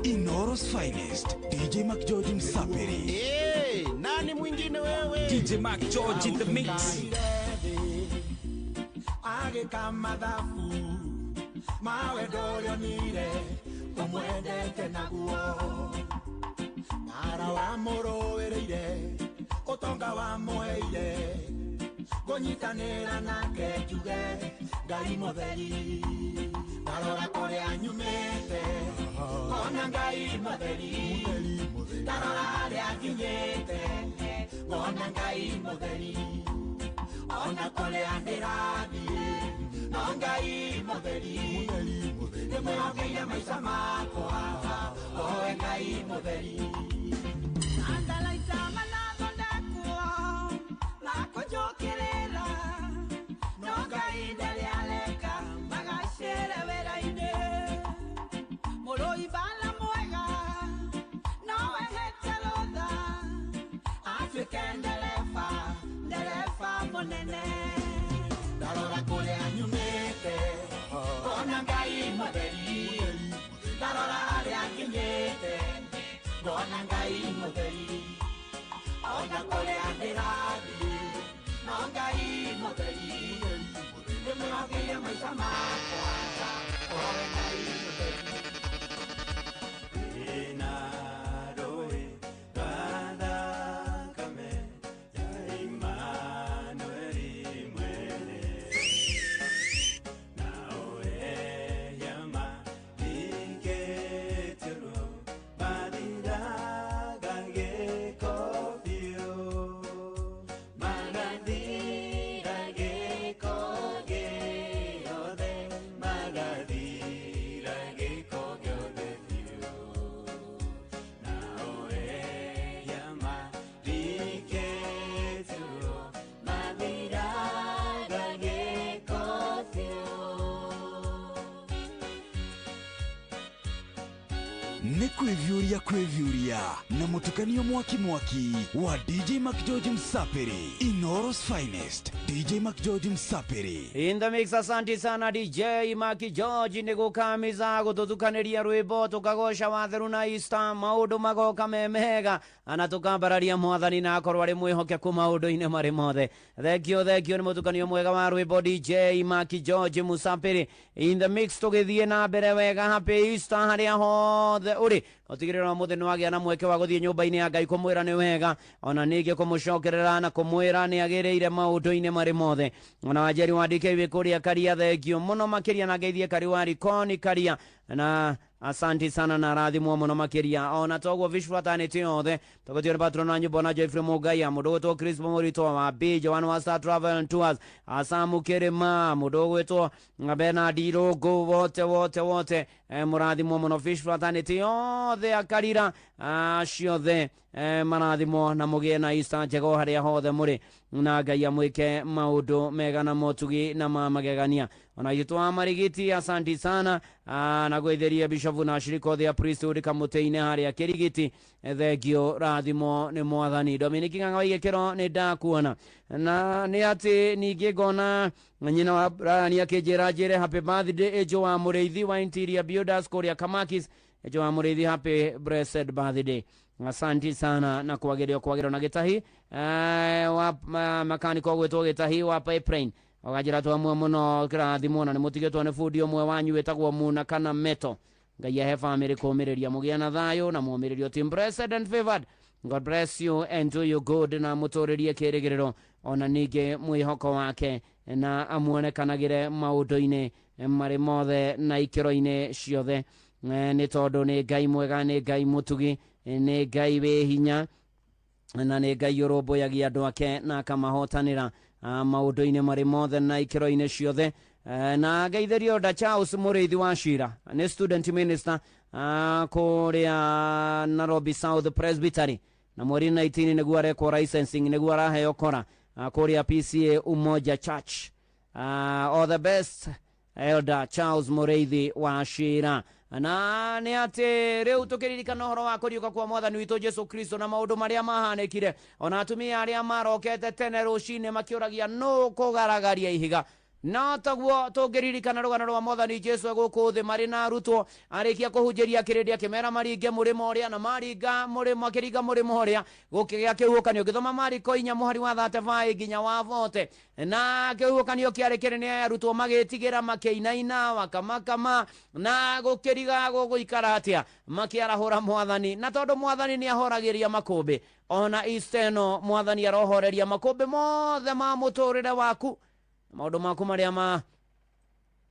Inoro's finest DJ Mark George Msapiri. Hey, nani mwingine wewe? DJ Mark George in the mix. Agĩka mathabu mawe ndũrĩonire ũmwendete naguo mara wamũrũĩrĩire ũtonga wamũheire ngũnyitanĩra nake njuge Ngai mũtheri ndarora kũrĩa nyumĩte ngona Ngai mũtheri ndarora harĩa nginyĩte ngona Ngai mũtheri ona kũrĩa ndĩrathiĩ no Ngai mũtheri nĩmwĩhokeire maica makwa owe Ngai mũtheri. Andalaita manathondekwo makũnjũkĩrĩra no Ngai ndarĩ areka magacĩre wĩra-inĩ mũrũi mbara mwega no ehete rũtha atuĩke ndereba ndereba mũnene. Ndarora kũrĩa nyumĩte ngona Ngai mũtheri ndarora harĩa nginyĩte ngona Ngai mũtheri ona kũrĩa ndĩrathiĩ no Ngai mũtheri nĩmwĩhokeire maica makwa owe Ngai mũtheri. Ina rũĩ rwa thakame ya Imanueli mwene nawe nyama ikĩtĩrwo mathiraga gĩko biũ magathira gĩko gĩothe magathira gĩko gĩothe biũ nawe nyama ikĩtĩrwo mathiraga gĩko biũ. Nĩ kwĩviũria kwĩviũria na mũtukanio mwaki mwaki wa DJ Mark George Msapiri. Inoro's finest DJ Mark George Msapiri. In the mix, asante sana DJ Mark George nĩ gũkamiza gũtũtukanĩria rwĩmbo tũkagoca watheru na Easter maũndũ magoka me mega ana tũkambararia mwathani na akorwo arĩ mwĩhokeku maũndũ-inĩ marĩ mothe. Thank you nĩ mũtukanio mwega wa rwĩmbo DJ Mark George Musapiri in the mix. Tũgĩthiĩ na mbere wega, happy Easter harĩa hothe ũrĩ ũtigĩrĩra ũmũthĩ nĩ wagĩa na mweke wa gũthiĩ nyũmba-inĩ ya Ngai kũmwĩra nĩ wega ona ningĩ kũmũcokerera na kũmwĩra nĩ agĩrĩire maũndũ-inĩ marĩ mothe. Ona Wanjeri wa DK wĩ kũrĩa Karia, thengio mũno makĩria na ngeithie Kari wa Rikoni Karia na asanti sana na rathimwo mũno makĩria. Ona toguo vishwatanĩte yothe tũgũtio nĩ patron wa nyũmba na Joyfrey Mũgaia mũndũ ũgwĩtwo Chris Mũrito wa B Joan wa Star Travel and Tours Asamu Kĩrĩma mũndũ ũgwĩtwo Bernard Irũngũ wote wote wote mũrathimwo mũno Fish Fraternity yothe. othe akarira acio othe marathimo na mugie na Easter njega o haria hothe muri na Ngai amwike maundu mega na motugi na ma magegania. Ona ithuĩ twa Marigiti, asanti sana na gwitheria bishofu na ashirika othe a priesthood kamũtĩ-inĩ harĩa Kĩrigiti, thengio rathimo nĩ mwathani. Dominic Ng'ang'a wa Igĩkĩro nĩ ndakuona na nĩ atĩ ningĩ ngona nyina wa Brian akĩnjĩra njĩre happy birthday Ejo wa Mũrĩithi wa Interior Builders kũrĩa Kamakis. Ejo wa Mũrĩithi, happy blessed birthday, asanti sana na kwagĩrio kwagĩrwo na gĩtahi wa makaniko gwĩtwo gĩtahi wa pipeline ũganjĩra twamwe mũno kĩrathimwo na nĩ mũtigĩtwo nĩ bundi ũmwe wanyu wĩtagwo Muna kana Meto. Ngai ahe famĩlĩ kũmĩrĩria, mũgĩe na thayũ na mũmĩrĩrio. Team blessed and favored, God bless you and do you good na mũtũrĩrie kĩrĩgĩrĩro ona ningĩ mwĩhoko wake na amuonekanagĩre maũndũ-inĩ marĩ mothe na ikĩro-inĩ ciothe, nĩ tondũ nĩ Ngai mwega, nĩ Ngai mũtugi, nĩ Ngai wĩ hinya na nĩ Ngai ũrũmbũyagia andũ ake na akamahotanĩra maũndũ-inĩ marĩ mothe na ikĩro-inĩ ciothe. Na ngeithĩrio da Charles Mũrĩithi wa Cira, nĩ student minister kũrĩa Nairobi South Presbytery, na mweri 19 nĩguo arekwo licensing, nĩguo araheo kora kũrĩa PCA Umoja Church. All the best, Elder Charles Mũrĩithi wa Cira. Na nĩ atĩ rĩu tũkĩririkana ũhoro wa kũriũka kwa mwathani witũ Jesu Kristo na maũndũ marĩa mahanĩkire, ona atumia arĩa marokete tene rũcinĩ makĩũragia nũ kũgaragaria ihiga, no taguo tũngĩririkana rũgano rwa mwathani Jesu gũkũ thĩ marĩ na arutwo, arĩkia kũhunjĩria kĩrĩndĩ akĩmera maringe mũrĩmo ũrĩa, na maringa mũrĩmo, akĩringa mũrĩmo ũrĩa gũkĩgĩa kĩhuhũkanio. Ngĩthoma Mariko 4 mũhari wa 35 nginya wa 40, na kĩhuhũkanio kĩarĩ kĩnene, arutwo magĩtigĩra, makĩinaina, wakamakama na gũkĩriga gũgũikara atĩa, makĩarahũra mwathani. Na tondũ mwathani nĩ ahoragĩria makũmbĩ, ona Easter ĩno mwathani arohoreria makũmbĩ mothe ma mũtũrĩre waku, maũndũ maku marĩa ma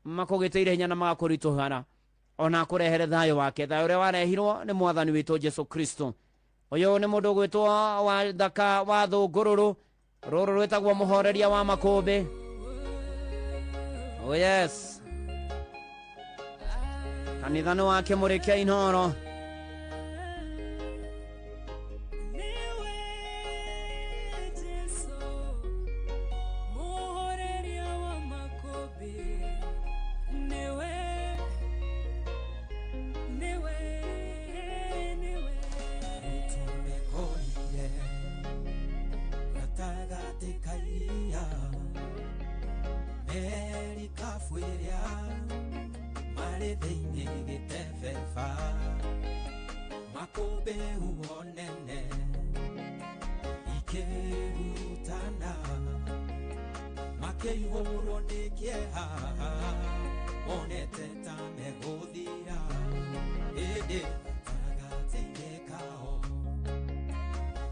makũgĩtĩire hinya na magakũritũhara, ona akũrehere thayũ wake, thayũ ũrĩa warehirwo nĩ mwathani witũ Jesu Kristo. Ũyũ nĩ mũndũ ũgwĩtwo wa thaka wa thũngũrũrũ, rũrũ rwĩtagwo mũhoreria wa makũmbĩ. Oh yes, kanitha nĩ wa Kĩmũrĩ kĩa Inoro. Jesu muhoreria wa makũmbĩ, nĩwe, nĩwe, nĩwe. Tumekorire gatagatĩ ka iria, merikabu ĩrĩa marĩ thĩinĩ gĩtebeba, makũmbĩ huho nene ikĩhurutana, makĩihũrwo nĩ kĩeha, monete ta megũthira, ĩndĩ gatagatĩ-inĩ kao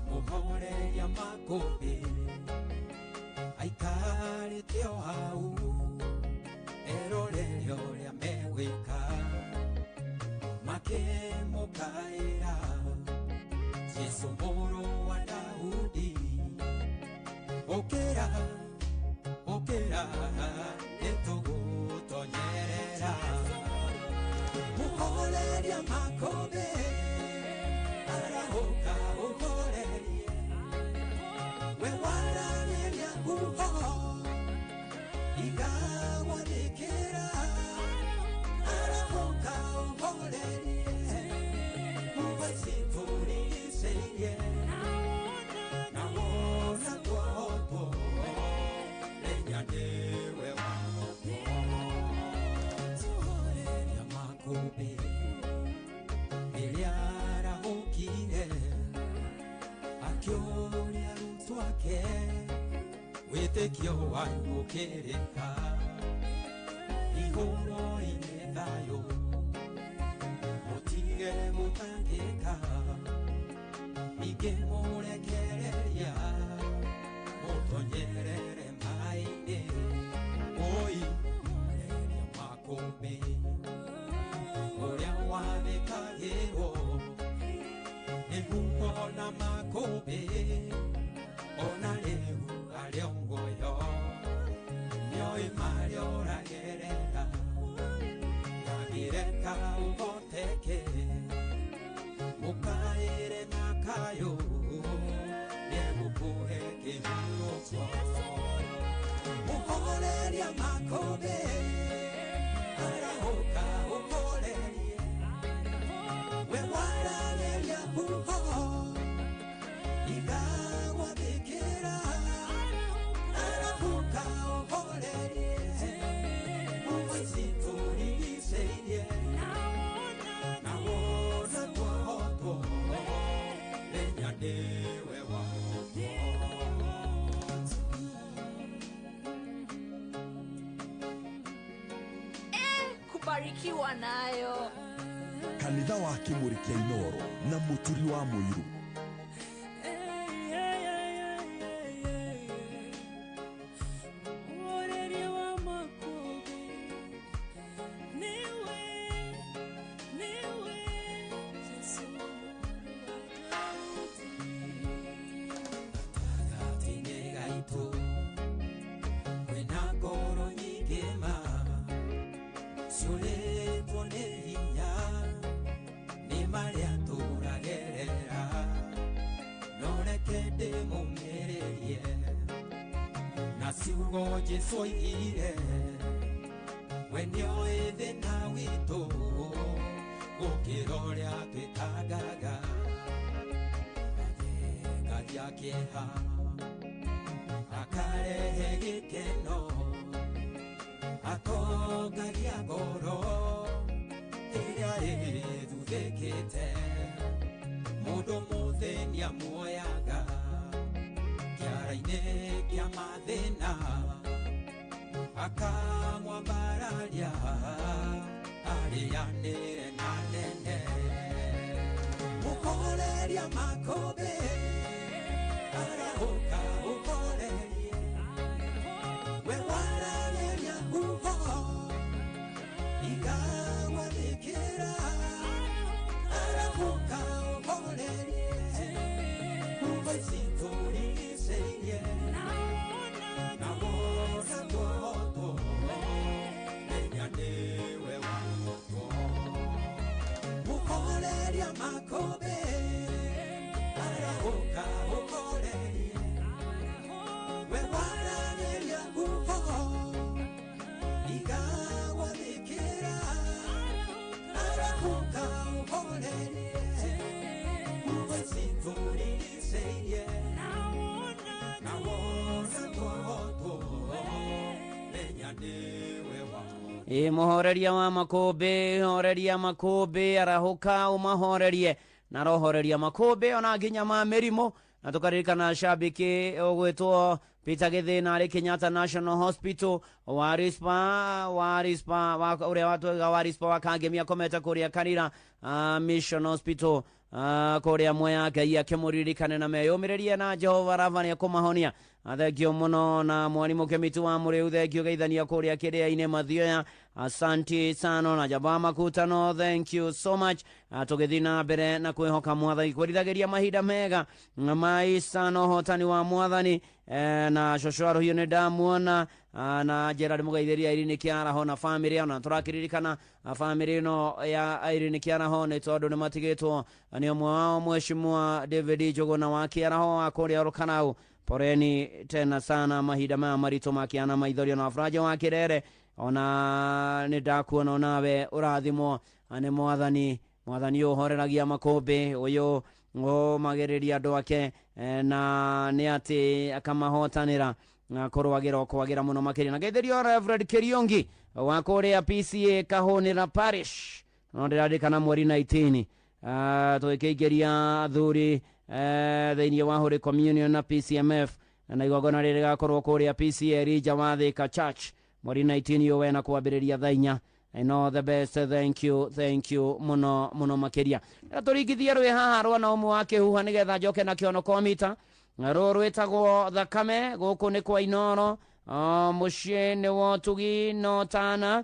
mũhoreria makũmbĩ aikarĩte o hau erorere ũrĩa megwĩka, makĩmũkaĩra Jesu mũrũ wa Daudi, ũkĩra, ũkĩra, nĩtũgũtonyerera. Mũhoreria makũmbĩ arahũka ũhorerie, we wararĩria huho igagwathĩkĩra, arahũka ũhorerie huho citũrigicĩirie, na wona twahotwo rĩnya nĩwe wahotwo. Mũhoreria makũmbĩ rĩrĩa arahũkire akĩũria arutwo ake, wĩtĩkio wanyu ũkĩrĩha, igũrũ-inĩ thayũ mũtige gũtangĩka, ningĩ mũrekereria mũtonyerere maĩ-inĩ, oi mũhoreria makũmbĩ ũrĩa wathĩkagĩrwo nĩ huho na makũmbĩ, ona rĩu arĩ o muoyo, nĩoĩ marĩa ũragerera, ndangĩreka ũhoteke. thayũ nĩegũkũhe kĩhurũko mũhoreria makũmbĩ arahũka ũhorerie we waragĩria huho igagwathĩkĩra arahũka ũhorerie huho ici tũrigicĩirie na wona twohotwo menya nĩwe wahotwo. Kubarikiwa nayo. Kanitha wa Kĩmũrĩ kĩa Inoro na mũturi wa mũiru. Mũhoreria wa makũmbĩ nĩwe, nĩwe Jesũ mũrũ wa Daudi. Gatagatĩ-inĩ gaitũ kwĩna ngoro nyingĩ ma ciũrĩtwo nĩ hinya nĩ marĩa tũragerera no reke ndĩmũmĩrĩrie na ciugo Jesũ oigire we nĩoĩ thĩna witũ gũkĩra ũrĩa twĩtangaga athengagia kĩeha akarehe gĩkeno atongagia ngoro ĩrĩa ĩthuthĩkĩte mũndũ mũthĩni amuoyaga kĩara-inĩ kĩa mathĩna akamwambararia arĩanĩre na nene mũhoreria makũmbĩ arahũka ũhorerie we waragĩria huho igagwathĩkĩra arahũka ũhorerie huho ici tũrigicĩirie na wona twohotwo menya nĩwe wahotwo mũhoreria makũmbĩ arahũka ũhorerie we waragĩria huho igagwathĩkĩra arahũka ũhorerie huho ici tũrigicĩirie na wona twohotwo menya nĩwe wahotwo. Ĩ mũhoreria wa makũmbĩ, horeria makũmbĩ, arahũka ũmahorerie na rohoreria makũmbĩ ona nginya ma mĩrimũ. Na tũkaririkana shabiki ũgwĩtwo Peter Gĩthĩna arĩ Kenyatta National Hospital wa Rispa wa Rispa wa ũrĩa watwega wa Rispa wa Kangemi akomete kũrĩa Karira Mission Hospital kũrĩa Mwea. Ngai akĩmũririkane na meyũmĩrĩrie na Jehova Rava nĩekũmahonia. Thengio mũno na mwarimũ Kemitu wa Mũrĩu, thengio geithania kũrĩa kĩrĩa-inĩ Mathioya, asanti sana na Jaba Makutano, thank you so much. Tũgĩthiĩ na mbere na kwĩhoka mwathani kwĩrithagĩria mahinda mega maisa na ũhotani wa mwathani. Na cũcũ Arũhiũ nĩ ndamuona na Gerard Mũgeithĩria Irene Kĩaraho na famĩlĩ ona tũrakĩririkana famĩlĩ ĩno ya Irene Kĩaraho nĩ tondũ nĩ matigĩtwo nĩ ũmwe wao Mheshimiwa David Njũgũna wa Kĩaraho wa kũrĩa Olkalau. Poreni tena sana mahinda maya maritũ makĩana maithorio na Faraja wa Kĩrere ona nĩ ndakuona onawe ũrathimwo nĩ mwathani. Mwathani ũhoreragia makũmbĩ ũyũ ũmagĩrĩria andũ ake na nĩ atĩ akamahotanĩra na kũrũagĩra o kwagĩra mũno makĩria. Na ngeithĩrio Reverend Kĩriongi wa kũrĩa PCA Kahũnĩra Parish no ndĩrarĩkana mweri 19 tũgĩkĩingĩria athuri thĩinĩ wa Holy Communion na PCMF na igongona rĩrĩ rĩgakorwo kũrĩa PCA Rija wa Thika Church mweri 19 ũwe na kwambĩrĩria thaa 4. I know the best, thank you, thank you mũno mũno makĩria. Na tũringithie rwĩ haha rwa na ũmwe wa kĩhuha nĩgetha njoke na kĩono komita rũ rwĩtagwo thakame. Gũkũ nĩ kwa Inoro mũciĩ nĩ wotugi no tana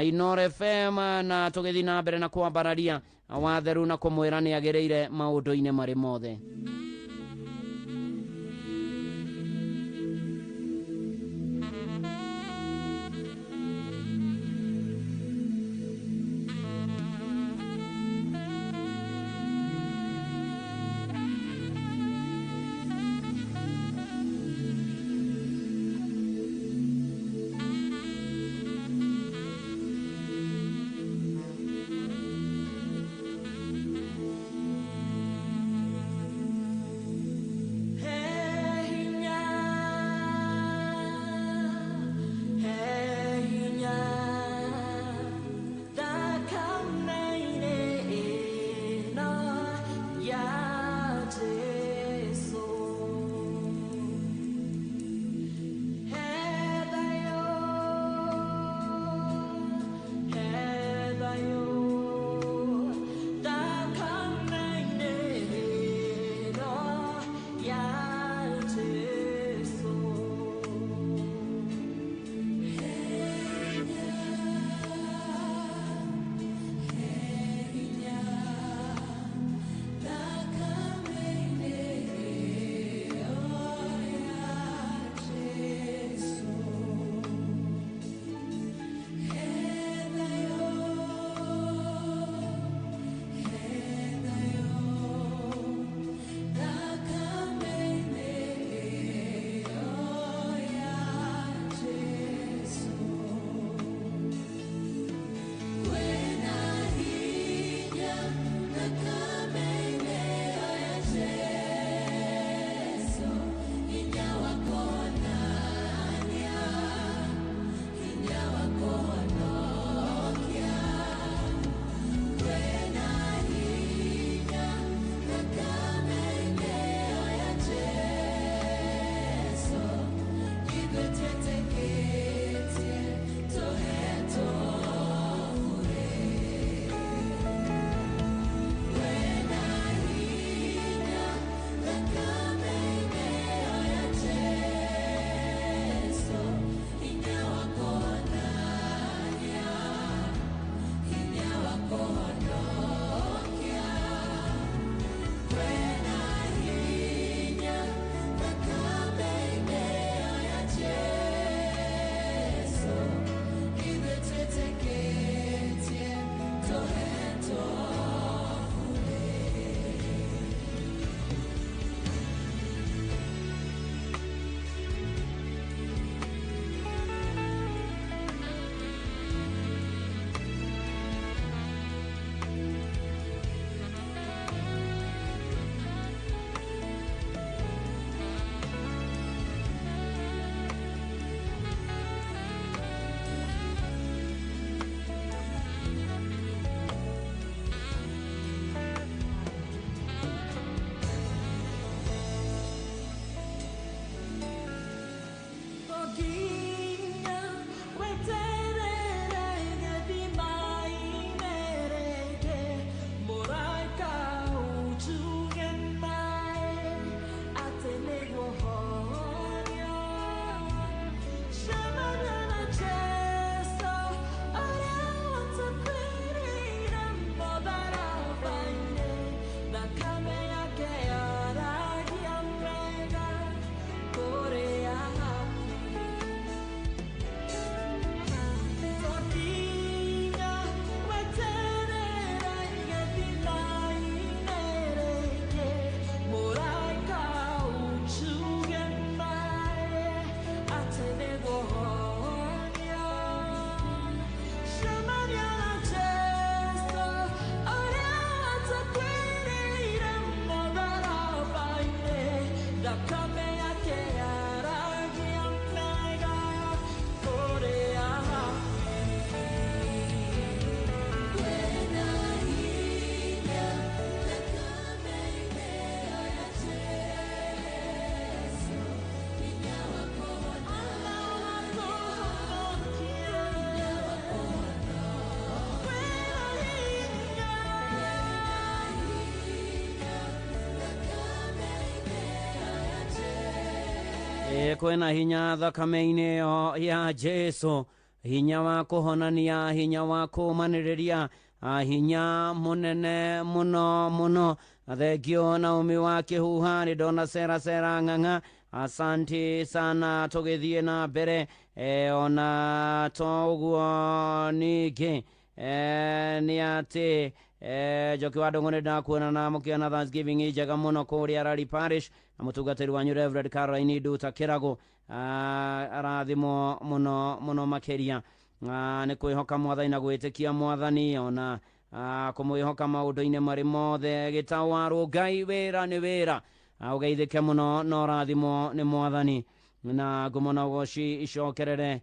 Inoro FM na tũgĩthiĩ na mbere na kwambararia watheru na kũmwĩra nĩ agĩrĩire maũndũ-inĩ marĩ mothe. Kwĩna hinya thakame-inĩ ĩyo ya Jesu, hinya wa kũhonania, hinya wa kũũmanĩrĩria, hinya mũnene mũno mũno. Thengio Naomi wa Kĩhuha, nĩ ndona cera cera ng'ang'a, asanti sana. Tũgĩthiĩ na mbere ona to ũguo ningĩ nĩ atĩ Njoki wa Ndũng'ũ nĩ ndakuona na mũkĩona Thanksgiving njega mũno kũrĩa Rari Parish na mũtungatĩri wanyu Reverend Caroline Nduta Kĩragũ, arathimwo mũno mũno makĩria. Nĩ kwĩhoka mwathani na gwĩtĩkia mwathani ona kũmwĩhoka maũndũ-inĩ marĩ mothe. Gĩtawarwo Ngai wĩra nĩ wĩra, ũgeithĩke mũno na ũrathimwo nĩ mwathani, na ngumo na ũgoci icokerere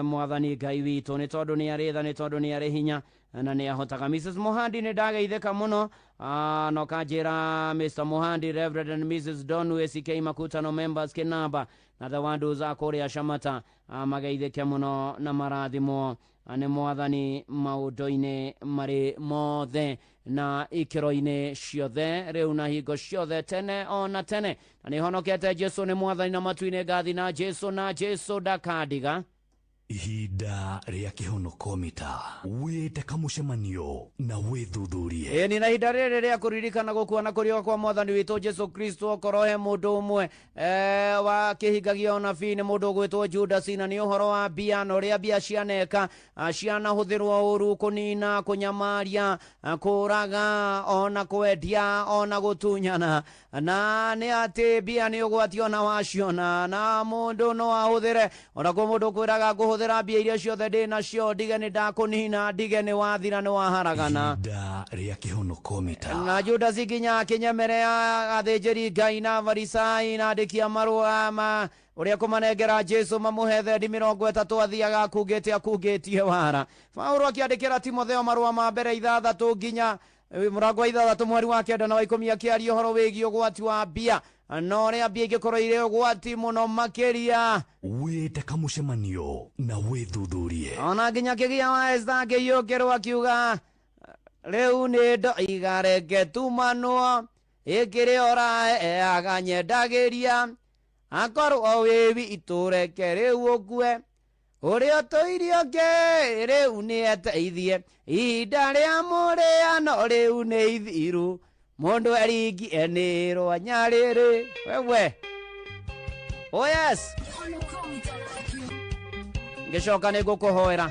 mwathani Ngai witũ, nĩ tondũ nĩ arĩ tha, nĩ tondũ nĩ arĩ hinya na nĩ ahotaga. Mrs Mohandi nĩ ndageithĩka mũno, no kanjĩra Mr Mohandi, Reverend and Mrs Donwe CK Makutano members Kinamba na the Wandu za kũrĩa Shamata, mageithĩke mũno na marathimwo nĩ mwathani maũndũ-inĩ marĩ mothe na ikĩro-inĩ ciothe rĩu na hingo ciothe tene ona tene. Na nĩ honokete Jesu nĩ mwathani na matu-inĩ ngathi na Jesu, na Jesu ndakandiga. Ihinda rĩa kĩhonokomita wĩte kamũcemanio na wĩthuthurie. Ĩni na ihinda rĩrĩ rĩa kũririkana gũkua na kũriũka kwa mwathani witũ Jesu Kristo, okorwo he mũndũ ũmwe wa kĩhingagia ũnabii nĩ mũndũ ũgwĩtwo Judas, na nĩ ũhoro wa mbia na ũrĩa mbia cianeka, cianahũthĩrwo ũru, kũnina, kũnyamaria, kũraga, ona kwendia, ona gũtunyana. Na nĩ atĩ mbia nĩ ũgwati ona waciona, na mũndũ no ahũthĩre ona kwĩ mũndũ ũkwĩraga ngũhũthĩra mbia iria ciothe ndĩ nacio, ndige nĩ ndakũnina, ndige nĩ wathira, nĩ waharagana. Ihinda rĩa kĩhonokomita. Na Judas nginya akĩnyemere athĩnjĩri Ngai na Farisai na andĩki a marũa ma ũrĩa kũmanengera Jesu mamũhe thendi 30, athiaga akungĩte akungĩtie wara. Paulo akĩandĩkĩra Timotheo marũa ma mbere 6 nginya mũrango wa 6 mweri wa 9 na wa 10 akĩaria ũhoro wĩgiĩ ũgwati wa mbia na ũrĩa mbia ingĩkorwo irĩ ũgwati mũno makĩria. Wĩte kamũcemanio na wĩthuthurie. Ona nginya kĩgia wa Esther akĩiyũkĩrwo akiuga rĩu nĩ ndoiga reke tumanwo ĩkĩrĩ orae aganyendagĩria akorwo wĩ witũ reke rĩu ũkue ũrĩa ũtũirie ũngĩ rĩu nĩ eteithie ihinda rĩa mũrĩano rĩu nĩ ithiru mũndũ eringie nĩ rwanyarĩrĩ wewe. Oh yes, ngĩcoka nĩ ngũkũhoera.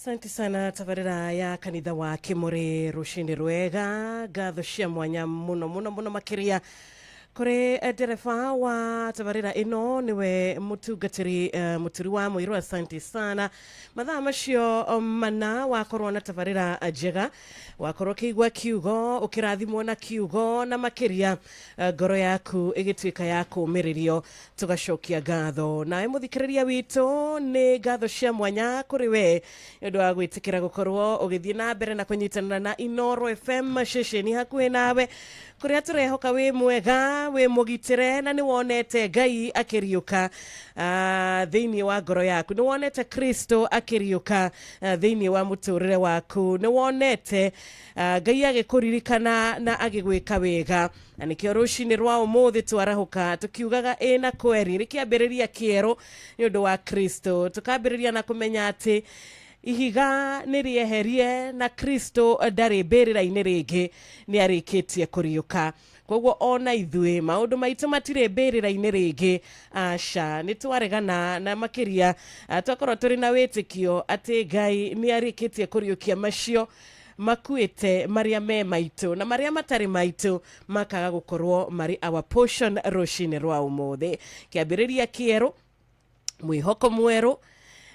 Asante sana tabarĩra ya kanitha wa Kĩmũrĩ, rũcinĩ rwega, ngatho cia mwanya mũno mũno mũno makĩria kũrĩ ndereba wa tabarĩra ĩno, nĩwe mũtungatĩri Mũturi wa Mũirũ. Asante sana. Mathaa macio 4 wakorwo na tabarĩra njega, wakorwo ũkĩigua kiugo, ũkĩrathimwo na kiugo, na makĩria ngoro yaku ĩgĩtuĩka ya kũũmĩrĩrio, tũgacokia ngatho. Nawe mũthikĩrĩria witũ, nĩ ngatho cia mwanya kũrĩ we nĩ ũndũ wa gwĩtĩkĩra gũkorwo ũgĩthiĩ na mbere na kũnyitanĩra na Inoro FM, ceceni hakuhĩ nawe, kũrĩa tũrehoka wĩ mwega, wĩ mũgitĩre, na nĩ wonete Ngai akĩriũka thĩinĩ wa ngoro yaku, nĩ wonete Kristo akĩriũka thĩinĩ wa mũtũrĩre waku, nĩ wonete Ngai agĩkũririkana na agĩgwĩka wega. Na nĩkĩo rũcinĩ rwa ũmũthĩ twarahũka tũkiugaga ĩ na kweri, nĩ kĩambĩrĩria kĩerũ nĩ ũndũ wa Kristo. Tũkambĩrĩria na kũmenya atĩ ihiga nĩ rĩeherie na Kristo ndarĩ mbĩrĩra-inĩ rĩngĩ, nĩ arĩkĩtie kũriũka. Koguo ona ithuĩ maũndũ maitũ matirĩ mbĩrĩra-inĩ rĩngĩ, aca, nĩ twaregana na makĩria twakorwo tũrĩ na wĩtĩkio atĩ Ngai nĩ arĩkĩtie kũriũkia macio makuĩte, marĩa me maitũ na marĩa matarĩ maitũ makaga gũkorwo marĩ our portion rũcinĩ rwa ũmũthĩ. Kĩambĩrĩria kĩerũ, mwĩhoko mwerũ,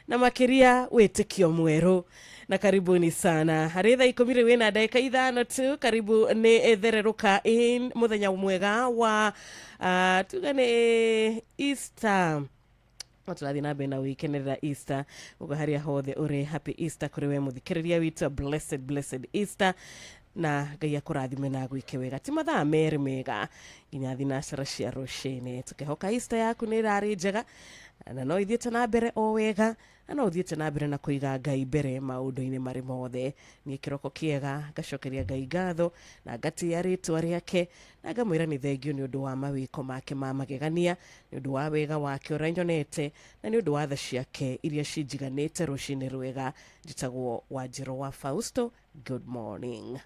na makĩria wĩtĩkio mwerũ. Na karibuni sana harĩ thaa 10 rĩu wĩna ndagĩka 5 tu. Karibu nĩ thererũka in mũthenya mwega wa tuge nĩ Easter, no tũrathiĩ na mbere na gũgĩkenerera Easter. Ũguo harĩa hothe ũrĩ, happy Easter kũrĩ we mũthikĩrĩria witũ, blessed, blessed Easter, na Ngai akũrathime na agwĩke wega. Ti mathaa 2 mega nginya thinacara cia rũcinĩ, tũkĩhoka Easter yaku nĩ ĩrarĩ njega na no ithiĩte na mbere o wega, na no ũthiĩte na mbere na kũiga Ngai mbere maũndũ-inĩ marĩ mothe. Niĩ kĩroko kĩega, ngacokeria Ngai ngatho na ngatĩĩa rĩtwa rĩake na ngamwĩra nĩ thengio nĩ ũndũ wa mawĩko make ma magegania, nĩ ũndũ wa wega wake ũrĩa nyonete, na nĩ ũndũ wa tha ciake iria cinjiganĩte. Rũcinĩ rwega, njĩtagwo Wanjĩrũ wa Fausto. Good morning.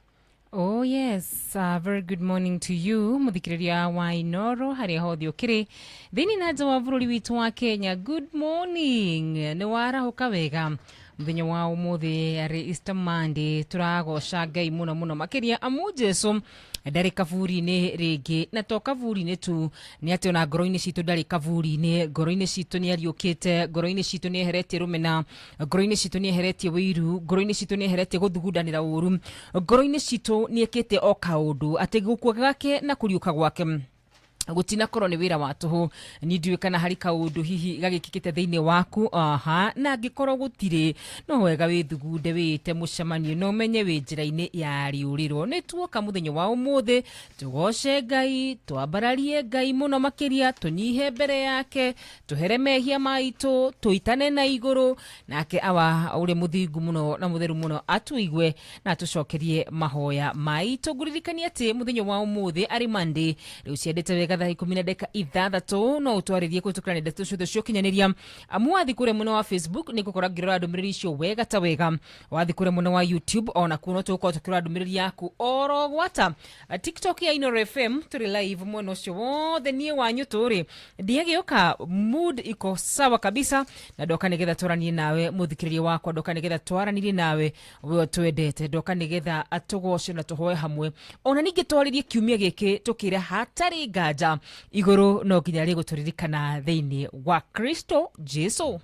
Oh yes, very good morning to you, muthikiriria wa Inoro haria hothe ukiri thiini na nja wa bururi witu wa Kenya. Good morning, ni warahuka wega muthenya wa umuthi ari Easter Monday. Turagoca Ngai muno muno makiria, amu Jesu ndarĩ kaburi-inĩ rĩngĩ, na to kaburi-inĩ tu, nĩ atĩ ona ngoro-inĩ citũ ndarĩ kaburi-inĩ. Ngoro-inĩ citũ nĩ ariũkĩte, ngoro-inĩ citũ nĩ eheretie rũmena, ngoro-inĩ citũ nĩ eheretie wĩiru, ngoro-inĩ citũ nĩ eheretie gũthugundanĩra ũru, ngoro-inĩ citũ nĩ ekĩte o kaũndũ atĩ gũkua gwake na kũriũka gwake gutinakorwo nĩ wĩra wa tũhũ. Ni ndiũĩ kana harĩ kaũndũ hihi gagĩkĩkĩte thĩinĩ waku. Aha, na angĩkorwo gũtirĩ, no wega wĩthugunde, wĩte mũcemanio na ũmenye wĩ njĩra-inĩ ya rĩũrĩro. Nĩ tuoka mũthenya wa ũmũthĩ tũgoce Ngai, twambararie Ngai mũno makĩria, tũnyihe mbere yake, tũhere mehia maitũ, tũitane na igũrũ, nake awa ũrĩa mũthingu mũno na mũtheru mũno atuigue na atũcokerie mahoya maitũ. Ngũririkania atĩ mũthenya wa ũmũthĩ arĩ Monday, rĩu ciendete wega thaa 10:06, no ũtwarĩrie kũhĩtũkĩra nenda ciothe cia ũkinyanĩria. Amu wathi kũrĩa mwena wa Facebook nĩ ngũkora ngĩrora ndũmĩrĩri icio wega ta wega, wathi kũrĩa mwena wa YouTube ona kuo no tũgũkorwo tũkĩrora ndũmĩrĩri yaku oro gwata. TikTok ya Inoro FM tũrĩ live mwena ũcio wothe. Niĩ wanyu tũrĩ ndiagĩũka, mood iko sawa kabisa, na ndoka nĩgetha twaranie nawe mũthikĩrĩria wakwa, ndoka nĩgetha twaranĩrie nawe we twendete, ndoka nĩgetha tũgoce na tũhoe hamwe, ona ningĩ twarĩrie kiumia gĩkĩ tũkĩra hatarĩ nganja igũrũ no nginya rĩgũtũririkana thĩinĩ wa Kristo Jesu.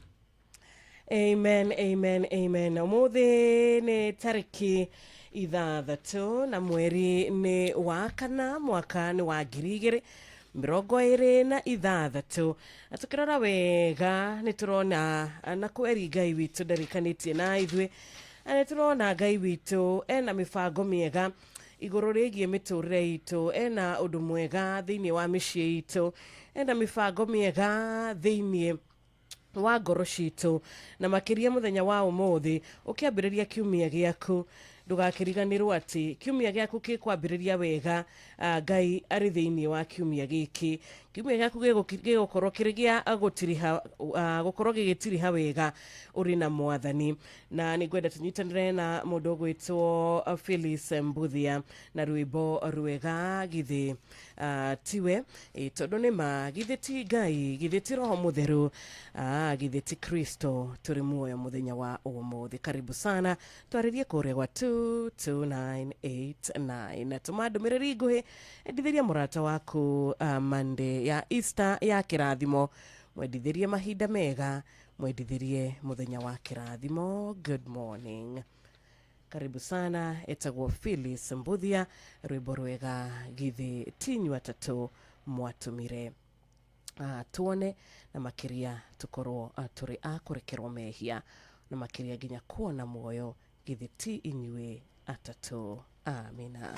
Amen, amen, amen. Ũmũthĩ nĩ tarĩki 6 na mweri nĩ wa 4, mwaka nĩ wa 2026. Na tũkĩrora wega nĩ tũrona na kweri Ngai witũ ndarikanĩtie na ithuĩ, na nĩ tũrona Ngai witũ ena mĩbango mĩega igũrũ rĩgiĩ mĩtũrĩre itũ, ena ũndũ mwega thĩinĩ wa mĩciĩ itũ, ena mĩbango mĩega thĩinĩ wa ngoro citũ, na makĩria mũthenya wa ũmũthĩ ũkĩambĩrĩria kiumia gĩaku. Ndũgakĩriganĩrwo atĩ kiumia gĩaku gĩkwambĩrĩria wega, Ngai arĩ thĩinĩ wa kiumia gĩkĩ. Kiumia gĩaku gĩgũkorwo kĩrĩ gĩa gũtiriha, gũkorwo gĩgĩtiriha wega ũrĩ na Mwathani. Na nĩ ngwenda tũnyitanĩre na mũndũ ũgwĩtwo Phyllis Mbuthia na rwĩmbo rwega githĩ tiwe, tondũ nĩ ma githĩ ti Ngai, githĩ ti Roho Mũtheru, githĩ ti Kristo tũrĩ muoyo mũthenya wa ũmũthĩ. Karibu sana, twarĩrie kũrĩa gwa 22989. Tũma ndũmĩrĩri nguhĩ, endithĩria mũrata waku Monday ya Easter ya kĩrathimo, mwendithĩrie mahinda mega, mwendithĩrie mũthenya wa kĩrathimo. Good morning, karibu sana. Etagwo Phyllis Mbuthia, rwĩmbo rwega githĩ tinyu atatũ mwatũmire tuone na makĩria tũkorwo tũrĩ a kũrekerwo mehia na makĩria nginya kuona muoyo, githĩ ti inyuĩ atatũ. Amina.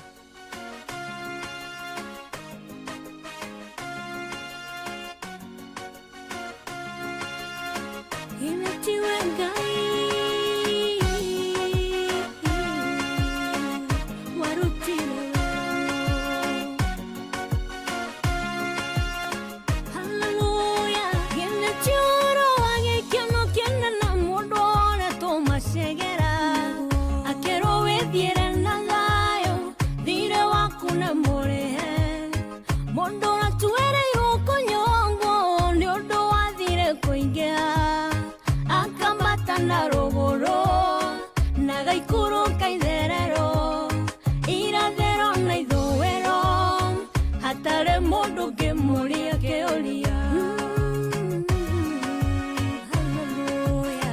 Imetiwe Ngai warutire. Haleluya. Gĩnetiũro wa gĩkeno kĩnene mũndũ oretwo macegera, akerwo wĩthiĩre na thayũ, thirĩ waku nĩ mũrĩhe. Mũndũ ũratuĩrĩirwo kũnyongwo nĩ ũndũ wathire kũingĩha, akambata na rũgũrũ na gaikũrũka itherero, irathĩro na ithũĩro, hatarĩ mũndũ ũngĩmũria kĩũria. Haleluya.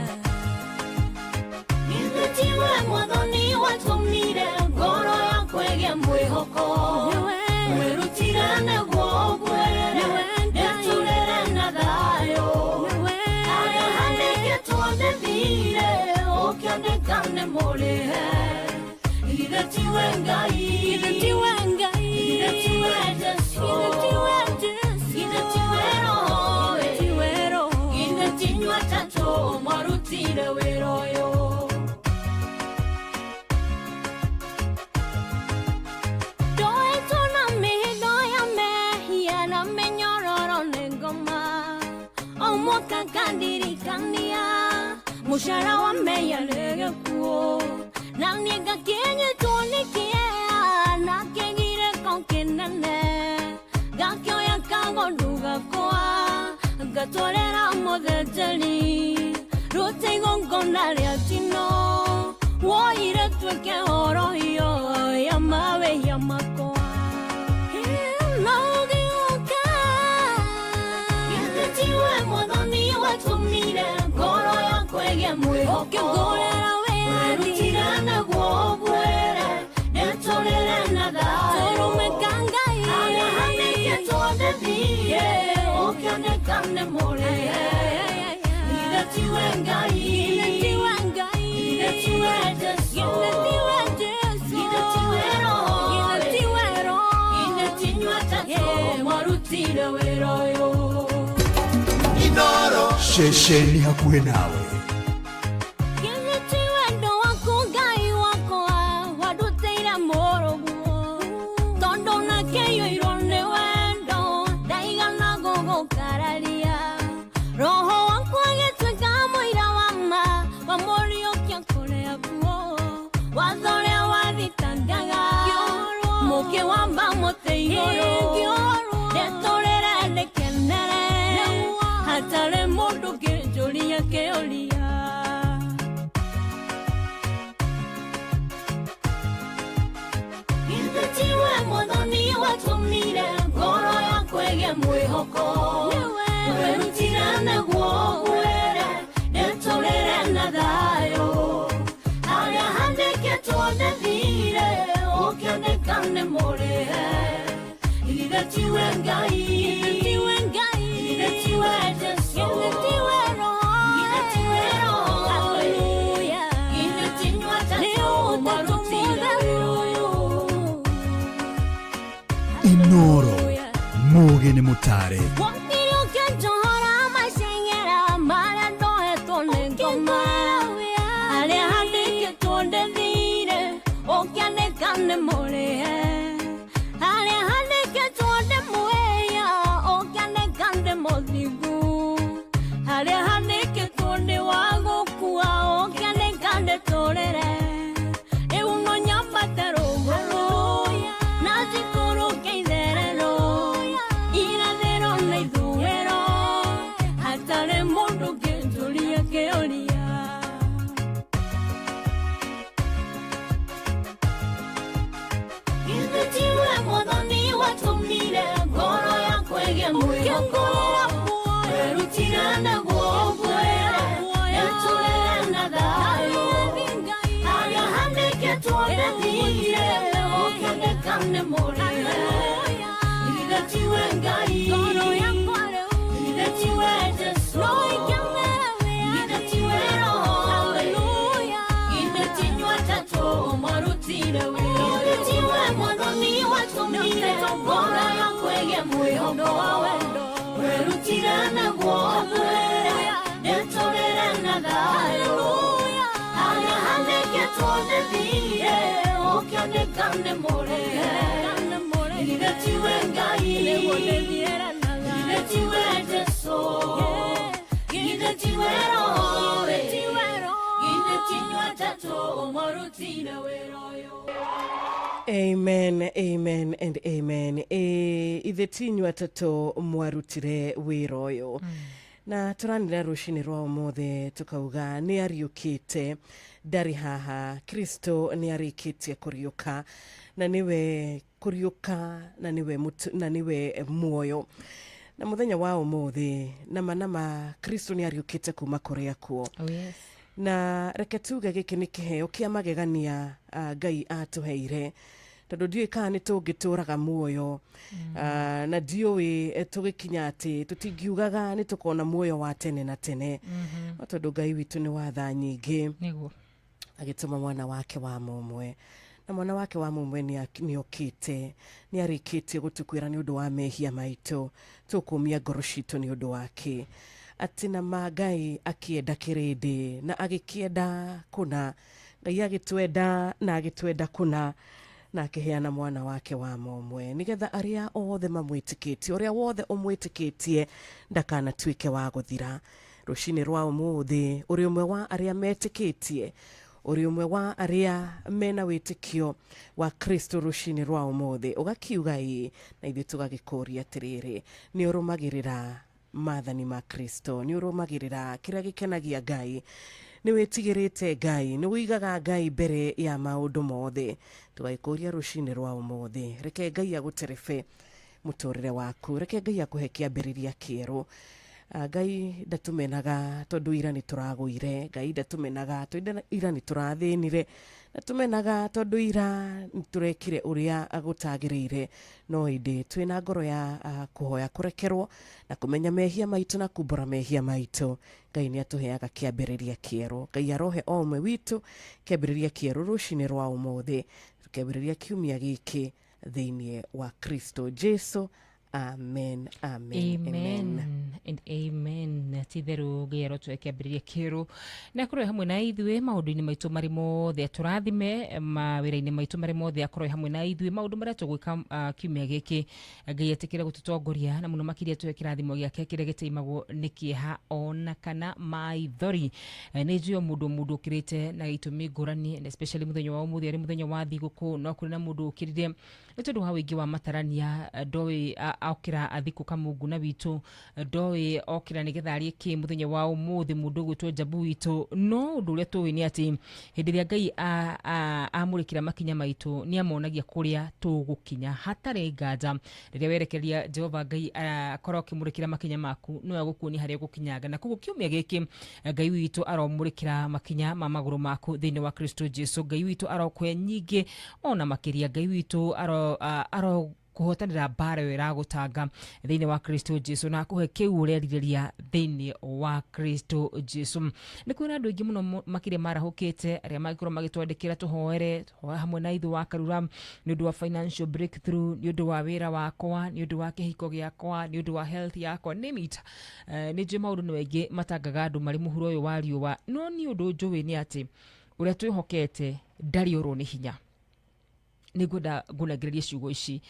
Githĩ tiwe Mwathani watũmire ngoro yakwa ĩgĩe mwĩhoko, wĩrutire nĩguo ũngwĩre ndĩtũrĩre na thayũ, harĩa handĩkĩtwo ndĩthire ũkĩandĩka nĩ mũrĩhe. Githĩ tiwe Ngai, githĩ tiwe Ngai, githĩ tiwe Jesũ, githĩ tiwe Jesũ, githĩ tiwe Roho, githĩ tiwe Roho, githĩ ti inyuĩ atatũ mwarutire wĩra ũyũ. Ndoetwo na mĩhĩndo ya mehia na mĩnyororo nĩ ngoma, o mwaka ngandirikania mũcara wa mehia nĩ gĩkuũ, na niĩ ngakĩnyitwo nĩ kĩeha na kĩgirĩko kĩnene, ngakĩoya kagondu gakwa ngatwarĩra mũthĩnjĩri, rute igongona rĩa njino woire tuĩke horohio ya mawĩhia makwa. Na ũgĩũka, githĩ tiwe Mwathani watũmire ngoro yakwa ĩgĩe mwĩhoko, ũkĩngũrĩra wĩrutire nĩguo ũngwĩre ndĩtũrĩre na thayũ, tũrũme ka Ngai harĩa handĩkĩtwo ndĩthiĩ ũkĩandĩka nĩ mũrĩhe. Githĩ tiwe Ngai, githĩ tiwe Ngai, githĩ tiwe Jesũ, githĩ tiwe Jesũ, githĩ tiwe Roho, githĩ tiwe Roho, githĩ ti inyuĩ atatũ mwarutire wĩra ũyũ. Inoro ceceni hakuhĩ nawe. Githĩ ti wendo waku Ngai wakwa wandutĩire mũrũguo, tondũ nakĩiyũirwo nĩ wendo ndaigana gũgũkararia, Roho waku agĩtuĩka mũira wa ma wa mũriũkia kũrĩa kuo, watho ũrĩa wathitangaga mũkĩwamba mũtĩ igũrũ, ndĩtũrĩre ndĩkenere hatarĩ mũndũ ũngĩnjũria kĩũria. Githĩ tiwe Mwathani watũmire ngoro yakwa ĩgĩe mwĩhoko, wĩrutire nĩguo ũngwĩre ndĩtũrĩre na thayũ, harĩa handĩkĩtwo ndĩthire ũkĩandĩka nĩ mũrĩhe. Githĩ tiwe Ngai, githĩ tiwe Ngai, githĩ tiwe Jesũ, githĩ tiwe Roho, githĩ tiwe Roho, haleluya, githĩ ti inyuĩ atatũ mwarutire wĩra ũyũ. Inoro mũgĩ nĩ mũtare. Wokire ũkĩnjohora maceng'era marĩa ndohetwo nĩ ngoma, harĩa handĩkĩtwo ndĩthire tiwe Ngai ngoro yakwa rĩu githĩ tiwe Jesũ no ikenere githĩ tiwe Roho haleluya githĩ ti inyuĩ atatũ mwarutire wĩra githĩ tiwe Mwathani watũmire ngoro yakwa ĩgĩe mwĩhoko wa wendo werutire nĩguo ũtwĩre ndĩtũrĩre na thayũ harĩa handĩkĩtwo ndĩthiire ũkĩoneka nĩ mũrĩhe githĩ tiwe Ngai githĩ tiwe Jesũ githĩ tiwe Roho githĩ ti inyuĩ atatũ mwarutire wĩra ũyũ. Amen, amen and amen. Ithe ti inyuĩ atatũ mwarutire wĩra ũyũ. Na tũranĩra rũcinĩ rwa ũmũthĩ tũkauga nĩ ariũkĩte, ndarĩ haha. Kristo nĩ arĩkĩtie kũriũka, na nĩwe kũriũka, na nĩwe na nĩwe muoyo. Na mũthenya wa ũmũthĩ nama nama Kristo nĩ ariũkĩte kuma kũrĩa kuo. Oh, yes. Na reke tuge gĩkĩ nĩ kĩheo kĩa magegania Ngai atũheire, tondũ ndiũĩ kana nĩ tũngĩtũraga muoyo, na ndiũĩ tũgĩkinya atĩ tũtingiugaga nĩ tũkona muoyo wa tene na tene, no tondũ Ngai witũ nĩ wa tha nyingĩ, agĩtũma mwana wake wa mũmwe, na mwana wake wa mũmwe nĩ okĩte, nĩ arĩkĩtie gũtũkuĩra nĩ ũndũ wa mehia maitũ, tũkũmia ngoro citũ nĩ ũndũ wake. Atĩ na ma Ngai akĩenda kĩrĩndĩ na agĩkĩenda kũna, Ngai agĩtwenda na agĩtwenda kũna, na akĩheana mwana wake wa mũmwe nĩgetha arĩa othe mamwĩtĩkĩtie, ũrĩa wothe ũmwĩtĩkĩtie ndakanatuĩke wa gũthira. Rũcinĩ rwa ũmũthĩ ũrĩ ũmwe wa arĩa metĩkĩtie, ũrĩ ũmwe wa arĩa mena wĩtĩkio wa Kristo rũcinĩ rwa ũmũthĩ, ũgakiuga ĩĩ, na ithuĩ tũgagĩkũria atĩrĩrĩ, nĩ ũrũmagĩrĩra maathani ma Kristo, nĩ ũrũmagĩrĩra kĩrĩa gĩkenagia Ngai, nĩ wĩtigĩrĩte Ngai, nĩ ũigaga Ngai mbere ya maũndũ mothe. Tũgagĩkũria rũcinĩ rwa ũmũthĩ, reke Ngai agũterebe mũtũrĩre waku, reke Ngai akũhe kĩambĩrĩria kĩerũ. Ngai ndatũmenaga tondũ ira nĩ tũragũire, Ngai ndatũmenaga tondũ ira nĩ tũrathĩnire, ndatũmenaga tondũ ira nĩ tũrekire ũrĩa gũtagĩrĩire, no ĩndĩ twĩna ngoro ya kũhoya kũrekerwo na kũmenya mehia maitũ na kumbũra mehia maitũ. Ngai nĩ atũheaga kĩambĩrĩria kĩerũ. Ngai arohe o ũmwe witũ kĩambĩrĩria kĩerũ rũcinĩ rwa ũmũthĩ, kĩambĩrĩria kiumia gĩkĩ thĩinĩ wa Kristo Jesu. Amen, amen, amen, amen and amen. Ti-itherũ Ngai arotũhe kĩambĩrĩria kĩerũ na akorwo hamwe na ithuĩ maũndũ-inĩ maitũ marĩ mothe, atũrathime mawĩra-inĩ maitũ marĩ mothe, akorwo hamwe na ithuĩ maũndũ marĩa tũgwĩka kiumia gĩkĩ. Ngai etĩkĩre gũtũtongoria na mũno makĩria tũhe kĩrathimo gĩake kĩrĩa gĩteimagwo nĩ kĩeha ona kana maithori. Nĩ njũĩ o mũndũ ũkĩrĩte na itũmi ngũrani, and especially mũthenya wa ũmũthĩ arĩ mũthenya wa thigũkũ, no kũrĩ na mũndũ ũkĩrire nĩ tondũ wa ũingĩ wa matarania, ndoĩ okĩra athikũ kamungu na witũ, ndoĩ okĩra nĩgetha arĩe kĩ mũthenya wa ũmũthĩ, mũndũ ũgwĩtwo Njabu witũ. No ũndũ ũrĩa tũĩ nĩ atĩ hĩndĩ ĩrĩa Ngai amũrĩkĩra makinya maitũ nĩ amonagia kũrĩa tũgũkinya hatarĩ nganja. Rĩrĩa werekeria Jehova Ngai akorwo akĩmũrĩkĩra makinya maku, no agũkuonia harĩa ũgũkinyanga. Na koguo kiumia gĩkĩ Ngai witũ aromũrĩkĩra makinya ma magũrũ maku thĩinĩ wa Kristo Jesu. Ngai witũ arokũhe nyingĩ ona makĩria. Ngai witũ aro kũhotanĩra mbara ĩyo ĩragũtanga thĩinĩ wa Kristo Jesu, na akũhe kĩu ũrerirĩria thĩinĩ wa Kristo Jesu. Nĩ kwĩna andũ aingĩ mũno makĩria marahũkĩte arĩa mangĩkorwo magĩtwandĩkĩra tũhoere, tũhoe hamwe na ithuĩ wa Karura nĩ ũndũ wa financial breakthrough, nĩ ũndũ wa wĩra wakwa, nĩ ũndũ wa kĩhiko gĩakwa, nĩ ũndũ wa health yakwa, name it. Nĩ njũĩ maũndũ nĩ maingĩ matangaga andũ marĩ mũhuro ũyũ wa riũa, no niĩ ũndũ njũĩ nĩ atĩ ũrĩa twĩhokete ndarĩ orwo nĩ hinya. Nĩngwenda ngũnengererie ciugo ici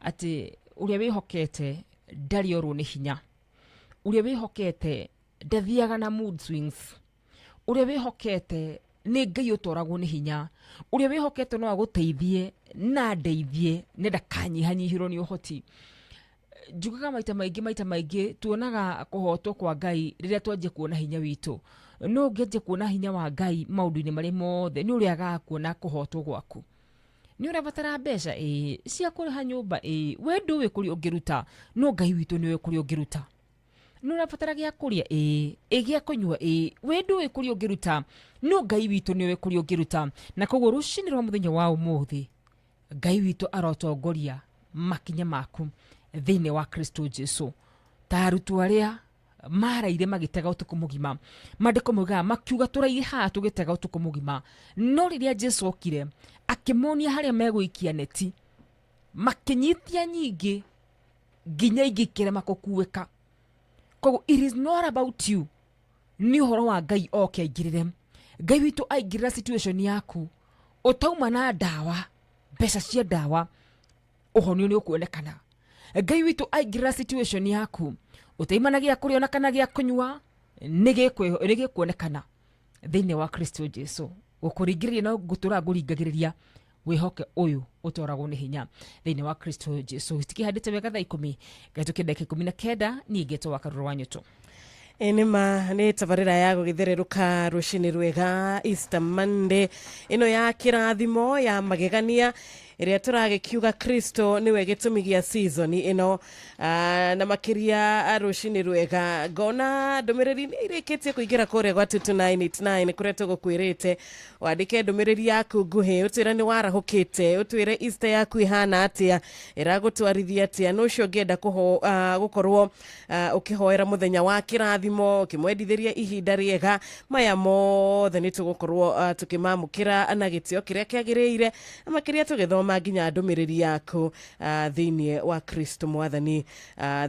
atĩ ũrĩa wĩhokete ndarĩ orwo nĩ hinya, ũrĩa wĩhokete ndathiaga na mood swings, ũrĩa wĩhokete nĩ Ngai ũtoragwo nĩ hinya, ũrĩa wĩhokete no agũteithie na ndeithie na ndakanyihanyihĩrwo nĩ ũhoti. Njugaga maita maingĩ tuonaga kũhotwo kwa Ngai rĩrĩa twanjia kuona hinya witũ. No ũngĩanjia kuona hinya wa Ngai maũndũ-inĩ marĩa mothe, nĩ ũrĩagaga kuona kũhotwo gwaku. Nĩ ũrabatara mbeca ĩĩ, cia kũrĩha nyũmba ĩĩ, we ndũĩ kũrĩa ũngĩruta, no Ngai witũ nĩwe kũrĩa ũngĩruta. Nĩ ũrabatara gĩa kũrĩa ĩĩ, ĩ gĩa kũnyua ĩĩ, we ndũĩ kũrĩa ũngĩruta, no Ngai witũ nĩwe kũrĩa ũngĩruta. Na koguo rũcinĩ rwa mũthenya wa ũmũthĩ, Ngai witũ arotongoria makinya maku Thĩinĩ wa Kristo Jesu, ta arutwo arĩa maraire magĩtega ũtukũ mũgima, maandĩko maugaga makiuga tũraire haha tũgĩtega ũtukũ mũgima, no rĩrĩa Jesu okire akĩmonia harĩa megũikia neti, makĩnyitia nyingĩ nginya ingĩ ikĩrema gũkuĩka. Koguo it is not about you, nĩ ũhoro wa Ngai oke aingĩrĩre. Ngai witũ aingĩrĩra situation yaku, ũtauma na ndawa, mbeca cia ndawa, ũhonio nĩ ũkuonekana. Ngai witũ aingĩrĩra situation yaku, ũtaima na gĩa kũrĩa ona kana gĩa kũnyua, nĩ gĩkuonekana thĩinĩ wa Kristo Jesu. Gũkũringĩrĩria no ngũtũra ngũringagĩrĩria, wĩhoke ũyũ ũtwaragwo nĩ hinya thĩinĩ wa Kristo Jesu. Tikĩhandĩte wega thaa 10 gaitũkia ndagĩka 19. Niĩ ngetwo wa Karũrũ wa Nyũtũ. Ĩ nĩma nĩ tabarĩra ya gũgĩthererũka rũcinĩ rwega, Easter Monday ĩno ya kĩrathimo ya magegania, ĩrĩa tũragĩkiuga Kristo nĩwe gĩtũmi gĩa season ĩno. Na makĩria rũcinĩ rwega ngona ndũmĩrĩri nĩ irĩkĩtie kũingĩra kũrĩa gwa 22989, kũrĩa tũgũkwĩrĩte wandĩke ndũmĩrĩri yaku nguhĩ, ũtwĩre nĩ warahũkĩte, ũtwĩre Easter yaku ĩhana atĩa, ĩragũtwarithia atĩa, nũ ũcio ũngĩenda gũkorwo ũkĩhoera mũthenya wa kĩrathimo, ũkĩmwendithĩria ihinda rĩega. Maya mothe nĩ tũgũkorwo tũkĩmamũkĩra na gĩtĩo kĩrĩa kĩagĩrĩire, na makĩria tũgĩthoma nginya ndũmĩrĩri yaku thĩinĩ wa Kristo Mwathani.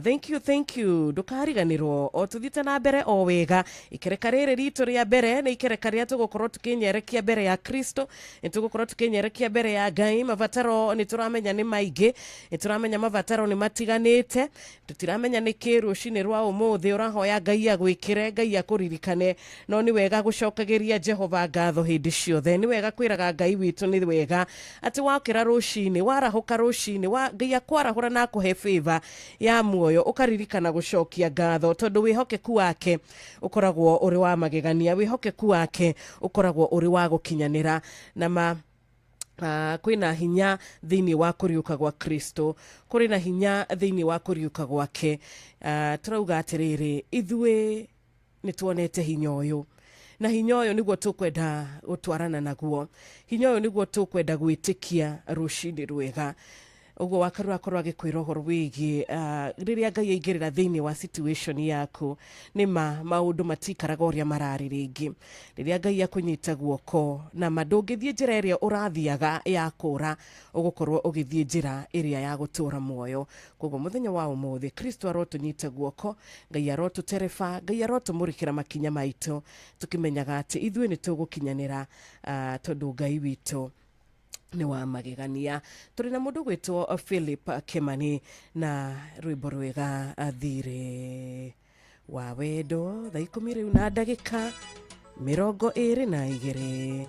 Thank you, thank you. Ndũkariganĩrwo o tũthiĩte na mbere o wega, ikereka rĩrĩ ritũ rĩa mbere nĩ ikereka rĩa tũgũkorwo tũkĩnyerekia mbere ya Kristo, nĩ tũgũkorwo tũkĩnyerekia mbere ya Ngai. Mabataro nĩ tũramenya nĩ maingĩ, nĩ tũramenya mabataro nĩ matiganĩte, tũtiramenya nĩ kĩ rũcinĩ rwa ũmũthĩ ũrahoya Ngai agwĩkĩre, Ngai akũririkane, no nĩ wega gũcokagĩria Jehova ngatho hĩndĩ ciothe. Nĩ wega kwĩraga Ngai witũ nĩ wega atĩ wakĩra rũcinĩ, warahũka rũcinĩ wa Ngai akwarahũra na akũhe favor ya muoyo, ũkaririkana gũcokia ngatho, tondũ wĩhokeku wake ũkoragwo ũrĩ wa magegania, wĩhokeku wake ũkoragwo ũrĩ wa gũkinyanĩra. Na ma kwĩna hinya thĩinĩ wa kũriũka gwa Kristo, kũrĩ na hinya thĩinĩ wa kũriũka gwake. Tũrauga atĩrĩrĩ, ithuĩ nĩ tuonete hinya ũyũ, na hinya ũyũ nĩguo tũkwenda gũtwarana naguo, hinya ũyũ nĩguo tũkwenda gwĩtĩkia rũcinĩ rwega. Ũguo wakarũ akorwo agĩkwĩra ũhoro wĩgiĩ rĩrĩa Ngai aingĩrĩra thĩinĩ wa situation yaku, nĩ ma maũndũ matikaraga ũrĩa mararĩ rĩngĩ. Rĩrĩa Ngai akũnyita guoko, na ma ndũngĩthiĩ njĩra ĩrĩa ũrathiaga ya kũra, ũgũkorwo ũgĩthiĩ njĩra ĩrĩa ya gũtũra muoyo. Koguo mũthenya wa ũmũthĩ Kristo arotũnyita guoko, Ngai arotũtereba, Ngai arotũmũrĩkĩra makinya maitũ, tũkĩmenyaga atĩ ithuĩ nĩ tũgũkinyanĩra, tondũ Ngai witũ nĩ wa magegania. Tũrĩ na mũndũ gwĩtwo Philip Kimani na rwĩmbo rwega, Thirĩ wa Wendo. Thaa 10 rĩu na ndagĩka 22.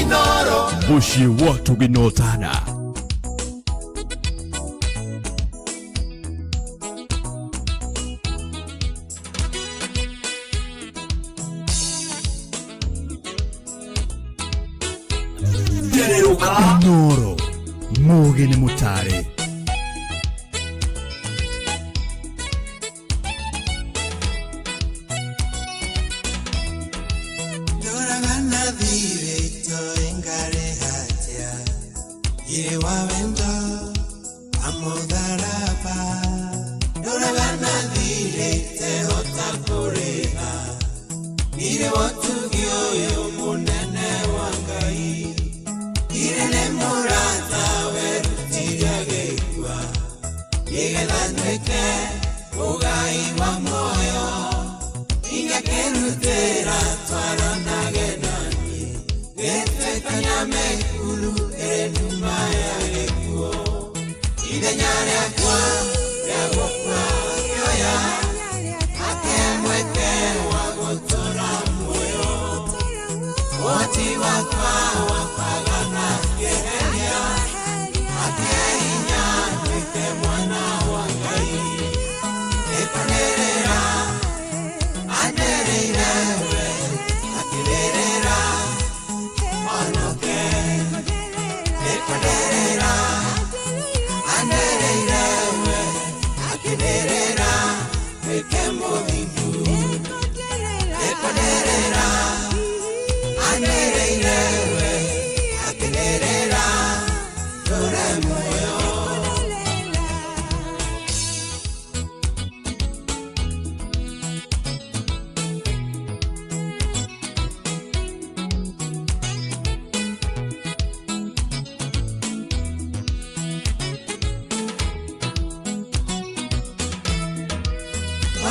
Inoro Muciĩ wa tũgĩnotana. Inoro mũgĩ nĩ mũtare. Ndoraga na thirĩ itoĩ ngarĩha atĩa, thirĩ wa wendo wa mũtharaba. Ndoraga na thirĩ itehota kũrĩha, thirĩ wa ũtugi ũyũ mũnene wa Ngai. Thirĩ nĩ mũrata werutire agĩkua, nĩgetha nduĩke mũgai wa muoyo. Ingĩkĩrutĩra twaranage naniĩ, gĩtuĩka nyamĩkuru ĩrĩ nduma ya gĩkuũ. Ithenya rĩakwa rĩa gũkua akĩoya, akĩhe mweke wa gũtũũra muoyo. Ũhoti wakwa wa kwaga na akĩeheria, akĩhe hinya nduĩke mwana wa Ngai. Nĩkũnĩrĩra anĩrĩire we, akĩrĩrĩra honoke. Nĩkũnĩrĩra anĩrĩire we, akĩrĩrĩra nduĩke mũthingu. Nĩkũnĩrĩra anĩrĩire we, muoyo.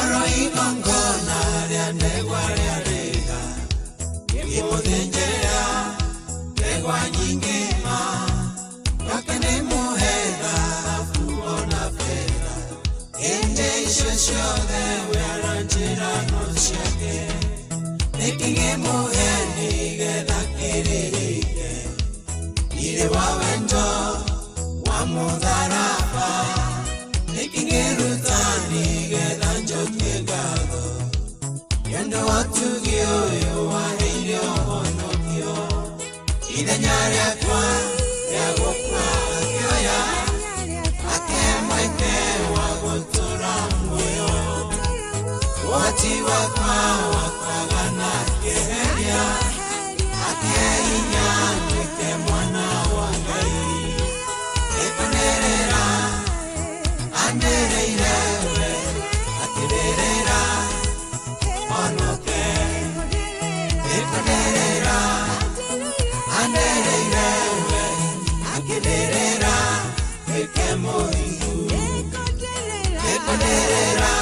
Oro igongona rĩa ndegwa rĩa rĩga ngĩmũthĩnjĩra ndegwa nyingĩ ma nyoke nĩmũhe thahabu ona betha ĩndĩ icio ciothe we aranjĩra no ciake nĩkĩ ngĩmũhe nĩgetha kĩrĩrĩke irĩ wa wendo wa mũtharaba nĩkĩ ngĩruta nĩgetha njokie ngatho nĩũndũ wa ũtugi ũyũ waheire ũhonokio ithenya rĩakwa rĩa gũkua akĩoya akĩhe mweke wa gũtũũra muoyo ũhoti wakwa wa kwaga na akĩeheria akĩhe hinya nduĩke mwana wa Ngai nĩkũnĩrĩra anĩrĩire we akĩrĩrĩra honoke nĩkũnĩrĩra anĩrĩire we akĩrĩrĩra nduĩke mũthingu nĩkũnĩrĩra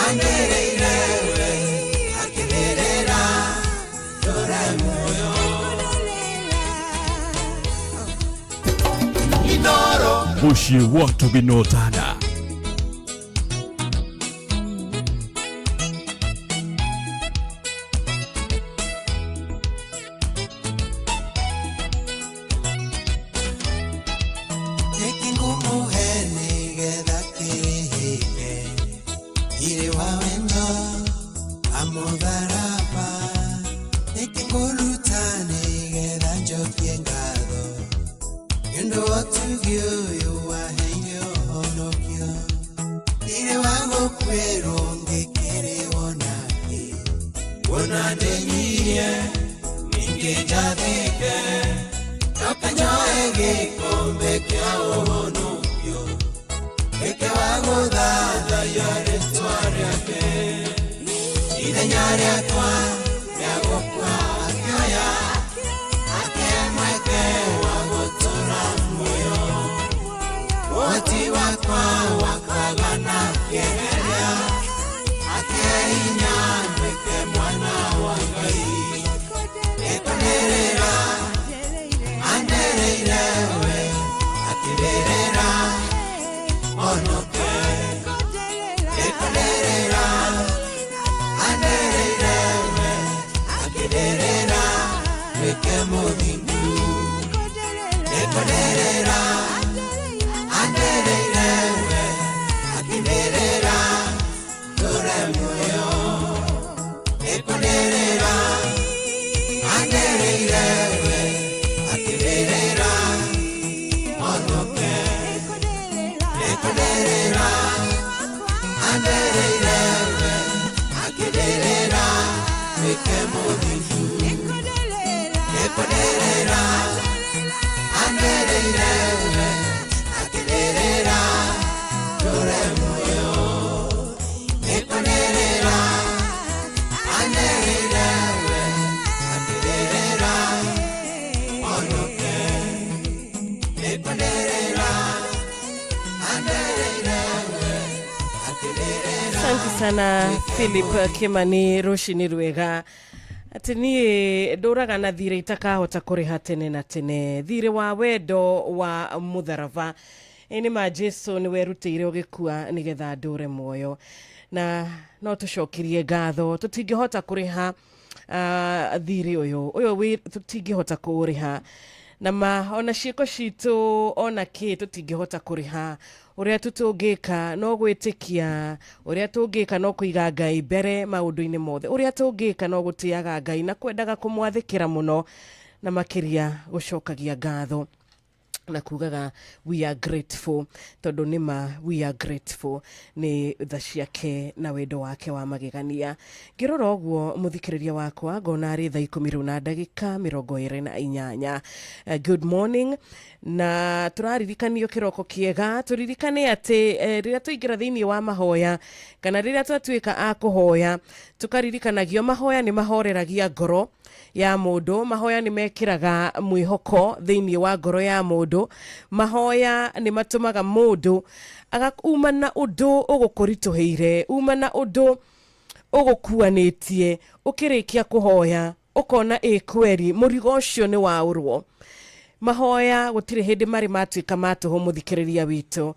anĩrĩire we akĩrĩrĩra ndũre muoyo. Inoro Muciĩ wa Tũginotana. Nĩkĩ ngũmũhe nĩgetha kĩrĩhĩke irĩ wa wendo wa mũtharaba nĩkĩ ngũruta nĩgetha njokie ngatho nĩũndũ wa ũtugi ũyũ waheire ũhonokio irĩ wa gũkuĩrwo ngĩkĩrĩwo nake kuona ndĩnyirie ningĩ njathĩke ndoka njoe gĩkombe kĩa ũhonokio gĩke wa gũthathaiya rĩtwa rĩake ithenya rĩakwa rĩa gũkua akĩoya akĩhe mweke wa gũtũũra muoyo ũhoti wakwa wa kwaga na akĩeheria akĩhe hinya nduĩke mwana wa Ngai nĩkũnĩrĩra anĩrĩire we akĩrĩrĩra honoke nĩkũnĩrĩra anĩrĩire we akĩrĩrĩra nduĩke mũthingu nĩkũnĩrĩra anĩrĩire we akĩrĩrĩra ndũre muoyo nĩkũnĩrĩra anĩrĩire we akĩrĩrĩra honoke nĩkũnĩrĩra anĩrĩire we akĩrĩrĩra nduĩke mũthingu nĩkũnĩrĩra anĩrĩire we akĩrĩrĩra ndũre muoyo nĩkũnĩrĩra anĩrĩire we akĩrĩrĩra honoke nĩkũnĩrĩra anĩrĩire we akĩrĩrĩra. Asante sana Philip Kimani, rũcinĩ rwega. Atĩ niĩ ndũraga na thirĩ itakahota kũrĩha tene na tene, thirĩ wa wendo wa mũtharaba. Ĩ nĩ ma Jesu nĩ werutĩire ũgĩkua nĩgetha ndũre muoyo, na no tũcokirie ngatho. Tũtingĩhota kũrĩha thirĩ ũyũ tũtingĩhota kũũrĩha na ma ona ciĩko citũ ona kĩ tũtingĩhota kũrĩha. Ũrĩa tu tũngĩka no gwĩtĩkia, ũrĩa tũngĩka no kũiga Ngai mbere maũndũ-inĩ mothe, ũrĩa tũngĩka no gũtĩaga Ngai na kwendaga kũmwathĩkĩra mũno, na makĩria gũcokagia ngatho. Na kugaga we are grateful, tondũ nĩma we are grateful nĩ tha ciake na wendo wake wa magegania. Ngĩrora ũguo, mũthikĩrĩria wakwa, ngona arĩ thaa 10 rĩu na ndagĩka 28. Good morning, na tũraririkanio kĩroko kĩega, tũririkane atĩ rĩrĩa tũingĩra thĩinĩ wa mahoya kana rĩrĩa twatuĩka a kũhoya, tũkaririkanagio mahoya nĩ mahoreragia ngoro ya mũndũ, mahoya nĩ mekĩraga mwĩhoko thĩinĩ wa ngoro ya mũndũ, mahoya nĩ matũmaga mũndũ uma na ũndũ ũgũkũritũhĩire, uma na ũndũ ũgũkuanĩtie, ũkĩrĩkia kũhoya ũkona ĩ kweri mũrigo ũcio nĩ waũrwo. Mahoya gũtirĩ hĩndĩ marĩ matuĩka ma tũhũ, mũthikĩrĩria witũ.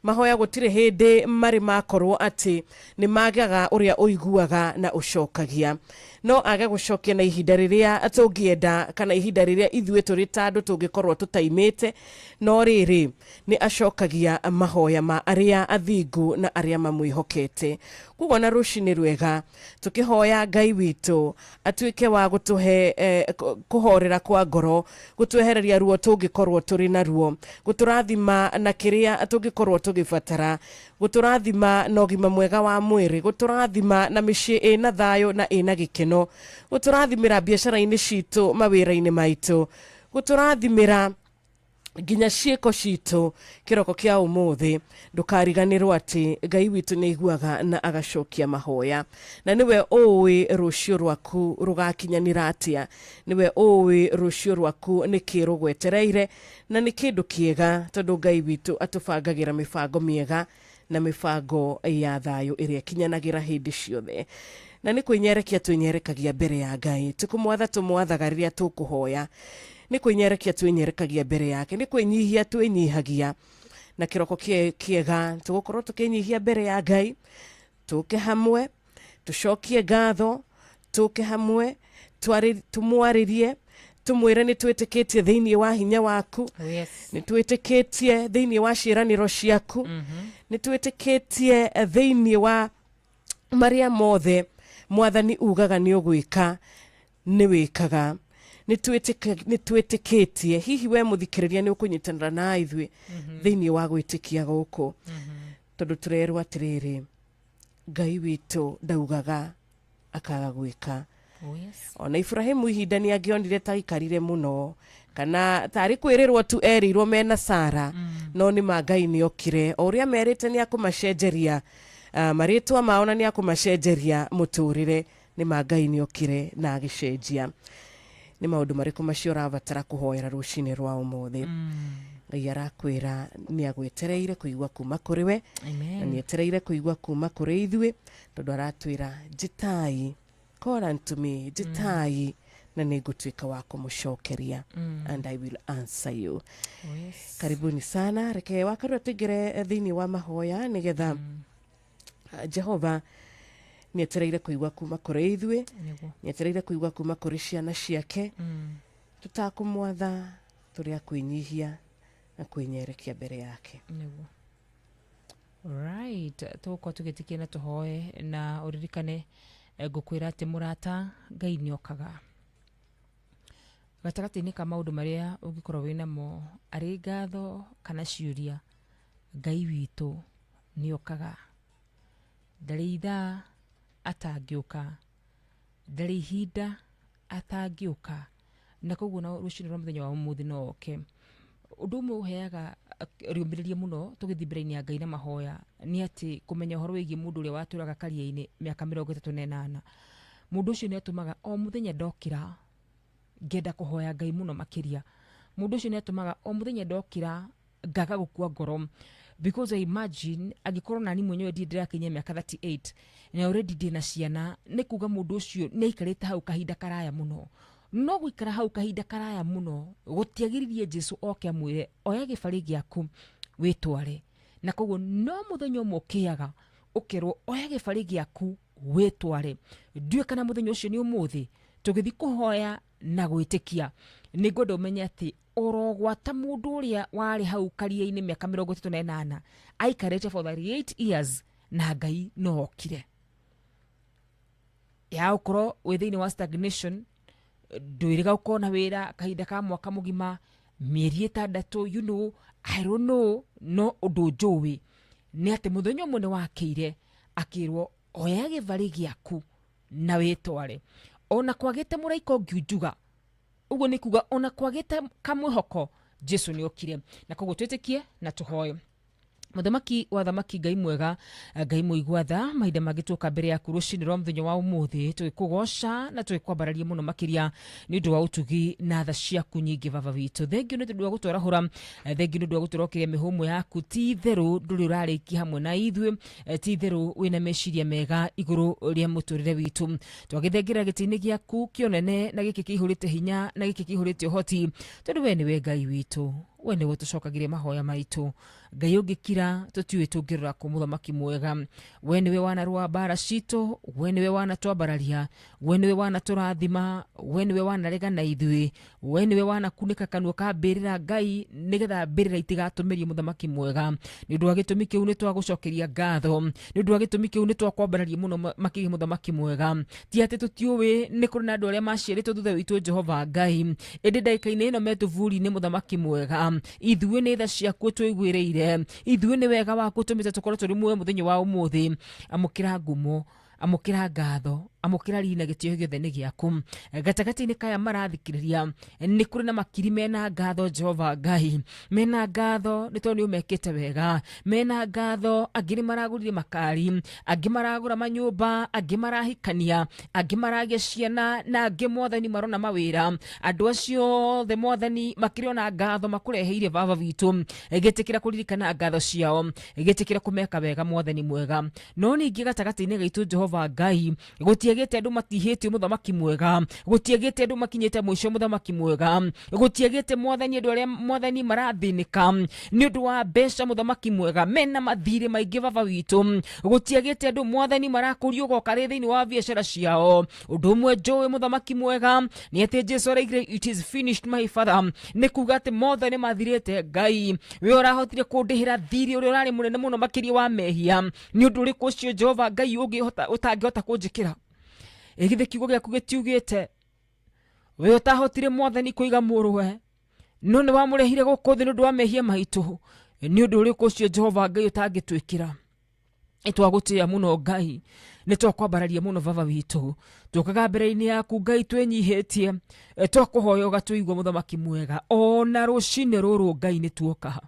Mahoya gũtirĩ hĩndĩ marĩ makorwo atĩ nĩ magaga ũrĩa ũiguaga na ũcokagia. No age gũcokia na ihinda rĩrĩa tũngĩenda kana ihinda rĩrĩa ithuĩ tũrĩ ta andũ tũngĩkorwo tũtaimĩte, no rĩrĩ, nĩ acokagia mahoya ma arĩa athingu na arĩa mamwĩhokete. Koguo na rũcinĩ rwega, tũkĩhoya Ngai witũ atuĩke wa gũtũhe kũhorera kwa ngoro, gũtwehereria ruo tũngĩkorwo tũrĩ naruo, gũtũrathima na kĩrĩa tũngĩkorwo tũgĩbatara, gũtũrathima na ũgima mwega wa mwĩrĩ, gũtũrathima na mĩciĩ ĩna thayũ na ĩna gĩkeno, gũtũrathimĩra biacara-inĩ citũ, mawĩra-inĩ maitũ, gũtũrathimĩra nginya ciĩko citũ. Kĩroko kĩa ũmũthĩ, ndũkariganĩrwo atĩ Ngai witũ nĩ aiguaga na agacokia mahoya, na nĩwe ũĩ rũciũ rwaku rũgakinyanĩra atĩa, nĩwe ũĩ rũciũ rwaku nĩkĩ rũgwetereire, na nĩ kĩndũ kĩega, tondũ Ngai witũ atũbangagĩra mĩbango mĩega na mĩbango ya thayũ ĩrĩa ĩkinyanagĩra hĩndĩ ciothe. Na nĩ kwĩnyerekia twĩnyerekagia mbere ya Ngai, tũkũmwatha tũmwathaga rĩrĩa tũkũhoya, nĩ kwĩnyerekia twĩnyerekagia mbere yake, nĩ kwĩnyihia twĩnyihagia. Na kĩroko kĩega tũgũkorwo tũkĩnyihia mbere ya Ngai, tũke hamwe tũcokie ngatho, tũke hamwe tũmwarĩrie, tũmwĩre nĩ twĩtĩkĩtie thĩinĩ wa hinya waku, nĩ twĩtĩkĩtie thĩinĩ wa ciĩranĩro ciaku, nĩ twĩtĩkĩtie thĩinĩ wa marĩa mothe Mwathani ugaga nĩ ũgwĩka, nĩ wĩkaga. Nĩ twĩtĩkĩtie. Hihi we mũthikĩrĩria nĩ ũkũnyitanĩra na ithuĩ thĩinĩ wa gwĩtĩkia gũkũ? Tondũ tũrerwo atĩrĩrĩ, Ngai witũ ndaugaga akaga gwĩka. Ona Ibrahimu ihinda nĩ angĩonire ta aikarire mũno kana tarĩ kwĩrĩrwo tu erĩirwo mena Sara, no nĩ ma Ngai nĩ okire o ũrĩa merĩte nĩ akũmacenjeria marĩtwa mao na nĩ akũmacenjeria mũtũrĩre. Nĩ ma Ngai nĩ okire na agĩcenjia. Nĩ maũndũ marĩkũ macio ũrabatara kũhoera rũcinĩ rwa ũmũthĩ? Ngai arakwĩra nĩ agwetereire kũigua kuma kũrĩ we, na nĩ etereire kũigua kuma kũrĩ ithuĩ, tondũ aratwĩra njĩtai, call unto me, njĩtai na nĩ ngũtuĩka wa kũmũcokeria, and I will answer you. Karibuni sana. Reke wakarua tũingĩre thĩinĩ wa mahoya, nĩgetha Jehova nĩ etereire kũigua kuma kũrĩ ithuĩ, nĩ etereire kũigua kuma kũrĩ ciana ciake, tũtakũmwatha, tũrĩ a kwĩnyihia na kwĩnyerekia mbere yake. Nĩguo. Right, tũgũkorwo tũgĩtĩkia na tũhoe, na ũririkane ngũkwĩra atĩ mũrata, Ngai nĩ okaga gatagatĩ-inĩ ka maũndũ marĩa ũngĩkorwo wĩnamo, arĩ ngatho kana ciũria. Ngai witũ nĩ okaga, ndarĩ ithaa atangĩũka, ndarĩ ihinda atangĩũka, na koguo na rũcinĩ rwa mũthenya wa ũmũthĩ no oke. Ũndũ ũmwe ũheaga rĩũmĩrĩria mũno tũgĩthiĩ mbere-inĩ ya Ngai na mahoya nĩ atĩ kũmenya ũhoro wĩgiĩ mũndũ ũrĩa watũraga karia-inĩ mĩaka 38. Mũndũ ũcio nĩ atũmaga o mũthenya ndokĩra ngenda kũhoya Ngai mũno makĩria. Mũndũ ũcio nĩ atũmaga o mũthenya ndokĩra ngaga gũkua ngoro, because I imagine angĩkorwo nani mwenyewe ndirĩ ndĩrakinyia mĩaka 38 na already ndĩna ciana, nĩ kuga mũndũ ũcio nĩ aikarĩte hau kahinda karaya mũno. No gũikara hau kahinda karaya mũno gũtiagĩririe Jesu oke amwĩre, "Oya gĩbarĩ gĩaku wĩtware." Na koguo no mũthenya ũmwe ũkĩaga ũkerwo, "Oya gĩbarĩ gĩaku wĩtware." Ndiũĩ kana mũthenya ũcio nĩ ũmũthĩ. Tũgĩthiĩ kũhoya na gwĩtĩkia, nĩ ngwenda ũmenye atĩ orogwata mũndũ ũrĩa warĩ hau karia-inĩ mĩaka 38 aikarĩte for 38 years, na Ngai no okire. Ya ũkorwo wĩ thĩinĩ wa stagnation, ndwĩrĩga gũkorwo na wĩra kahinda ka mwaka mũgima. Mĩeri 6, you know, I don't know, no ũndũ njũĩ nĩ atĩ mũthenya ũmwe nĩ wakĩire akĩrwo oya gĩbarĩ gĩaku na wĩtware. Ona kwagĩte mũraika ũngiunjuga, ũguo nĩ kuga ona kwagĩte kamwĩhoko, Jesu nĩ okire. Na koguo twĩtĩkie na tũhoe. Mũthamaki wa thamaki, Ngai mwega, Ngai mũigua tha, mahinda mangĩ tuoka mbere yaku rũcinĩ rwa mũthenya wa ũmũthĩ tũgĩkũgoca na tũgĩkwambararia mũno makĩria nĩ ũndũ wa ũtugi na tha ciaku nyingĩ. Baba witũ, thengio nĩ ũndũ wa gũtwarahũra, thengio nĩ ũndũ wa gũtũrokeria mĩhũmũ yaku. Ti itherũ ndũrĩ ũrarĩkia hamwe na ithuĩ, ti itherũ wĩna meciria mega igũrũ rĩa mũtũrĩre witũ. Twagĩthengerera gĩtĩ-inĩ gĩaku kĩonene na gĩkĩ kĩihũrĩte hinya na gĩkĩ kĩihũrĩte ũhoti, tondũ we nĩwe Ngai witũ, we nĩwe tũcokagĩria mahoya maitũ. Ngai ũngĩkira tũtiũĩ tũngĩrora kũ. Mũthamaki mwega, we nĩwe wanarũa mbara citũ, we nĩwe wanatwambararia, we nĩwe wanatũrathima, we nĩwe wanarega na ithuĩ, we nĩwe wanakunĩka kanua ka mbĩrĩra, Ngai, nĩgetha mbĩrĩra itigatũmĩrie. Mũthamaki mwega, nĩ ũndũ wa gĩtũmi kĩu nĩ twagũcokeria ngatho, nĩ ũndũ wa gĩtũmi kĩu nĩ twakwambararia mũno makĩria. Mũthamaki mwega, ti atĩ tũtiũĩ nĩ kũrĩ na andũ arĩa maciarĩtwo thutha witũ, Jehova Ngai, ĩndĩ ndagĩka-inĩ ĩno metũburi-inĩ. Mũthamaki mwega, ithuĩ nĩ tha ciaku tũiguĩrĩire, ithuĩ nĩ wega waku tũmĩte tũkorwo tũrĩ muoyo mũthenya wa ũmũthĩ. Amũkĩra ngumo, amũkĩra ngatho, amũkĩra riri na gĩtĩo gĩothe nĩ gĩaku. Gatagatĩ-inĩ kaya marathikĩrĩria nĩ kũrĩ na makiri mena ngatho, Jehova Ngai, mena ngatho nĩ tondũ nĩ ũmekĩte wega, mena ngatho. Angĩ nĩ maragũrire makari, angĩ maragũra manyũmba, angĩ marahikania, angĩ maragĩa ciana, na angĩ, Mwathani, marona mawĩra. Andũ acio othe, Mwathani, makĩrĩ ona ngatho makũreheire. Baba witũ, gĩtĩkĩra kũririkana ngatho ciao, gĩtĩkĩra kũmeka wega, Mwathani mwega. No ningĩ gatagatĩ-inĩ gaitũ, Jehova Ngai, gũtiagĩte andũ matihĩtio. Mũthamaki mwega, gũtiagĩte andũ makinyĩte mũico. Mũthamaki mwega, gũtiagĩte, Mwathani, andũ arĩa, Mwathani, marathĩnĩka nĩ ũndũ wa mbeca. Mũthamaki mwega, mena mathirĩ maingĩ. Baba witũ, gũtiagĩte andũ, Mwathani, marakũrio ũgoka rĩ thĩinĩ wa biacara ciao. Ũndũ ũmwe njũĩ, Mũthamaki mwega, nĩ atĩ Jesu araigire, "It is finished, my Father," nĩ kuga atĩ mothe nĩ mathirĩte. Ngai, we ũrahotire kũndĩhĩra thirĩ ũrĩa ũrarĩ mũnene mũno makĩria wa mehia, nĩ ũndũ ũrĩkũ ũcio, Jehova Ngai, ũngĩhota ũtangĩhota kũnjĩkĩra? Ĩgithĩ kiugo gĩaku gĩtiugĩte we ũtahotire, Mwathani, kũiga mũrũwe, no nĩ wamũrehire gũkũ thĩ nĩ ũndũ wa mehia maitũ, nĩ ũndũ ũrĩkũ ũcio, Jehova Ngai, ũtangĩtwĩkĩra? Nĩ twagũtĩĩa mũno, Ngai, nĩ twakwambararia mũno. Baba witũ, tũkaga mbere-inĩ yaku, Ngai, twĩnyihĩtie, twakũhoya ũgatũigua. Mũthamaki mwega, ona rũcinĩ rũrũ, Ngai, nĩ tuoka,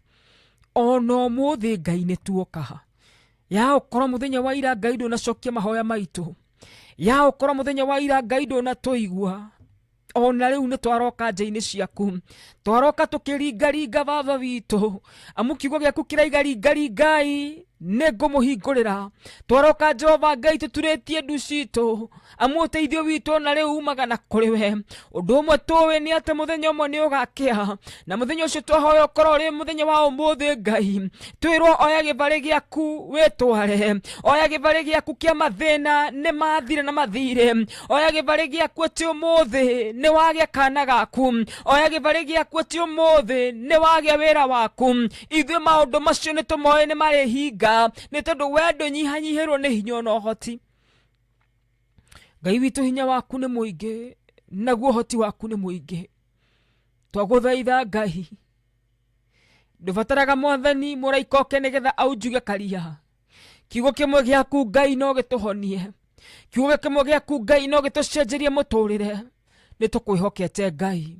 ona ũmũthĩ, Ngai, nĩ tuoka. Ya ũkorwo mũthenya wa ira, Ngai, ndũnacokia mahoya maitũ, ya ũkorwo mũthenya wa ira, Ngai, ndũnatũigua, ona rĩu nĩ twaroka nja-inĩ ciaku, twaroka tũkĩringaringa. Baba witũ, amu kiugo gĩaku kĩraiga, "Ringaringai, nĩ ngũmũhingũrĩra." Twaroka, Jehova Ngai, tũturĩtie ndu citũ, amu ũteithio witũ ona rĩu umaga na kũrĩ we. Ũndũ ũmwe tũĩ nĩ atĩ mũthenya ũmwe nĩ ũgakĩa, na mũthenya ũcio twahoya ũkorwo ũrĩ mũthenya wa ũmũthĩ. Ngai, twĩrwo oya gĩbarĩ gĩaku wĩtware, oya gĩbarĩ gĩaku kĩa mathĩna nĩ mathire na mathire, oya gĩbarĩ gĩaku atĩ ũmũthĩ nĩ wagĩa kana gaku, oya gĩbarĩ gĩaku atĩ ũmũthĩ nĩ wagĩa wĩra waku. Ithuĩ maũndũ macio nĩ tũmoĩ nĩ marĩhinga, nĩ tondũ we ndũnyihanyihĩrwo nĩ hinya ona ũhoti. Ngai witũ, hinya waku nĩ mũingĩ, naguo ũhoti waku nĩ mũingĩ. Twagũthaitha, Ngai, ndũbataraga, Mwathani, mũraika oke nĩgetha aunjuge karia. Kiugo kĩmwe gĩaku, Ngai, no gĩtũhonie. Kiugo kĩmwe gĩaku, Ngai, no gĩtũcenjerie mũtũrĩre. Nĩ tũkwĩhokete, Ngai,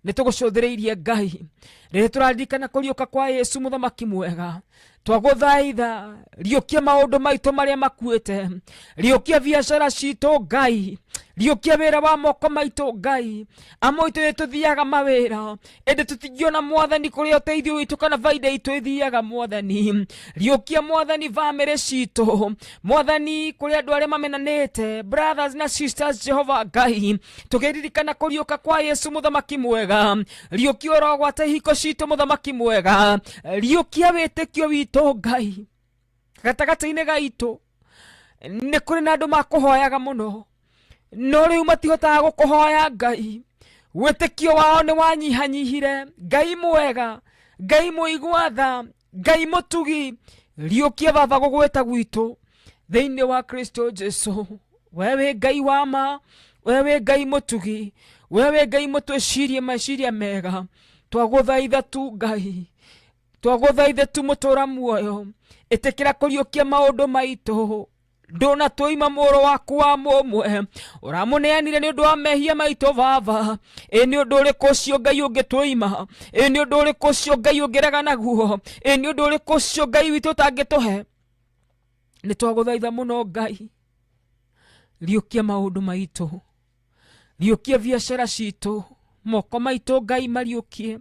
nĩ tũgũcũthĩrĩirie, Ngai, rĩrĩa tũraririkana kũriũka kwa Yesu. Mũthamaki mwega, twagũthaitha, riũkia maũndũ maitũ marĩa makuĩte, riũkia biacara citũ, Ngai, riũkia wĩra wa moko maitũ, Ngai. Amwe itũ nĩ tũthiaga mawĩra, ĩndĩ tũtingĩona, Mwathani, kũrĩa ũteithio witũ kana baida itũ ĩthiaga. Mwathani, riũkia, Mwathani, bamĩrĩ citũ, Mwathani, kũrĩ andũ arĩa mamenanĩte, brothers na sisters. Jehova Ngai, tũkĩririkana kũriũka kwa Yesu, Mũthamaki mwega, riũkia ũrogwata ihiko citũ. Mũthamaki mwega, riũkia wĩtĩkio witũ. Ngai, gatagatĩ-inĩ gaitũ nĩ kũrĩ na andũ makũhoyaga mũno, no rĩu matihotaga gũkũhoya. Ngai, wĩtĩkio wao nĩ wanyihanyihire. Ngai mwega, Ngai mũigua tha, Ngai mũtugi, riũkia, Baba, gũgwĩta gwitũ thĩinĩ wa Kristo Jesu. We wĩ Ngai wa ma, we wĩ Ngai mũtugi, we wĩ Ngai mũtwĩcirie meciria mega. Twagũthaitha tu Ngai, twagũthaitha tu mũtũra muoyo, ĩtĩkĩra kũriũkia maũndũ maitũ. Ndũna tũima mũrũ waku wa mũmwe ũramũneanire nĩ ũndũ wa mehia maitũ baba. Ĩ nĩ ũndũ ũrĩkũ ũcio Ngai ũngĩtũima? Ĩ nĩ ũndũ ũrĩkũ ũcio Ngai ũngĩrega naguo? Ĩ nĩ ũndũ ũrĩkũ ũcio Ngai witũ ũtangĩtũhe? Nĩ twagũthaitha mũno Ngai, riũkia maũndũ maitũ, riũkia biacara citũ, moko maitũ Ngai mariũkie.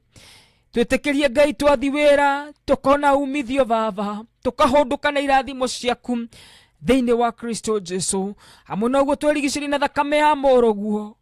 Twĩtĩkĩrie Ngai twathi wĩra tũkona umithio baba, tũkahũndũka na irathimo ciaku thĩinĩ wa Kristo Jesu. Hamwe na ũguo twerigicĩrie na thakame ya mũrũguo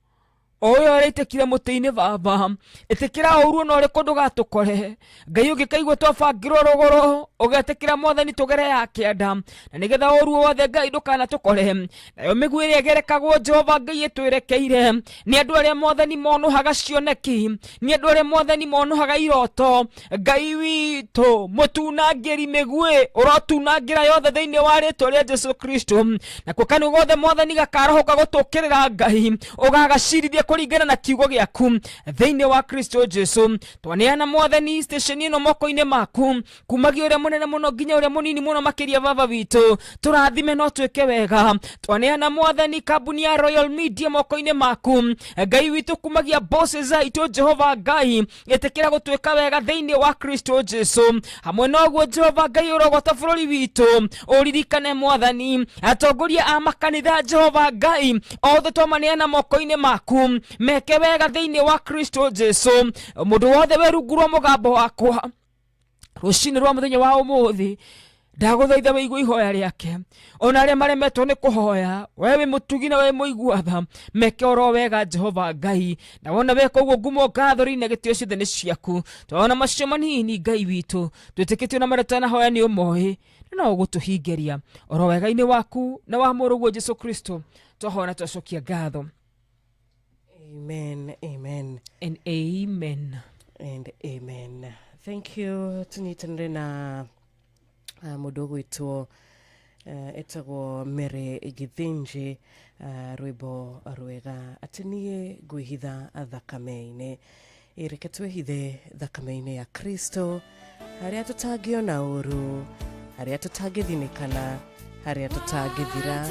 o ũyũ ũraitĩkire mũtĩ-inĩ baba. Ĩtĩkĩra ũru ona ũrĩkũ ndũgatũkore Ngai. Ũngĩkaigua twabangĩrwo rũgũrũ, ũgetĩkĩra Mwathani tũgere ya kĩanda, na nĩgetha ũru wothe Ngai ndũkanatũkore. Nayo mĩguĩ ĩrĩa ĩgerekagwo Jehova Ngai ĩtwĩrekeire nĩ andũ arĩa Mwathani monũhaga cioneki, nĩ andũ arĩa Mwathani monũhaga iroto. Ngai witũ mũtunangĩri mĩguĩ ũrotunangĩra yothe thĩinĩ wa rĩtwa rĩa Jesu Kristo. Nakuo kanua gothe Mwathani gakarohoka gũtũkĩrĩra Ngai, ũgagacirithia kũringana na kiugo gĩaku thĩinĩ wa Kristo Jesu. Twaneana Mwathani station ĩno moko-inĩ maku, kumagia ũrĩa mũnene mũno nginya ũrĩa mũnini mũno makĩria baba witũ, tũrathime no twĩke wega. Twaneana Mwathani kambuni ya Royal Media moko-inĩ maku Ngai witũ, kumagia bosses aitũ Jehova Ngai, ĩtĩkĩra gũtuĩka wega thĩinĩ wa Kristo Jesu. Hamwe na ũguo Jehova Ngai ũrogota bũrũri witũ, ũririkane Mwathani atongoria a makanitha Jehova Ngai, othe twamaneana moko-inĩ maku, meke wega thĩinĩ wa Kristo Jesu. Mũndũ wothe wĩ rungu rwa mũgambo wakwa rũcinĩ rwa mũthenya wa ũmũthĩ, ndagũthaitha wĩigue ihoya rĩake. Ona arĩa maremetwo nĩ kũhoya, we wĩ mũtugi na wĩ mũigua tha, meke oro wega Jehova Ngai. Na wona weka ũguo, ngumo, ngatho na gĩtĩo ciothe nĩ ciaku. Twona macio manini Ngai witũ, twĩtĩkĩtio na marĩa twanahoya nĩ ũmoĩ, na no ũgũtũhingĩria oro wega-inĩ waku na wa mũrũguo Jesu Kristo. Twahoya na twacokia ngatho. Amen, amen. And amen. And amen. Thank you. Tunyitanĩre na mũndũ ũgwĩtwo etagwo Mary Githinji, rwĩmbo rwega atĩ niĩ ngwĩhitha thakame-inĩ. Ĩ, reke twĩhithe thakame-inĩ ya Kristo, harĩa tũtangĩona ũru, harĩa tũtangĩthinĩkana, harĩa tũtangĩthira.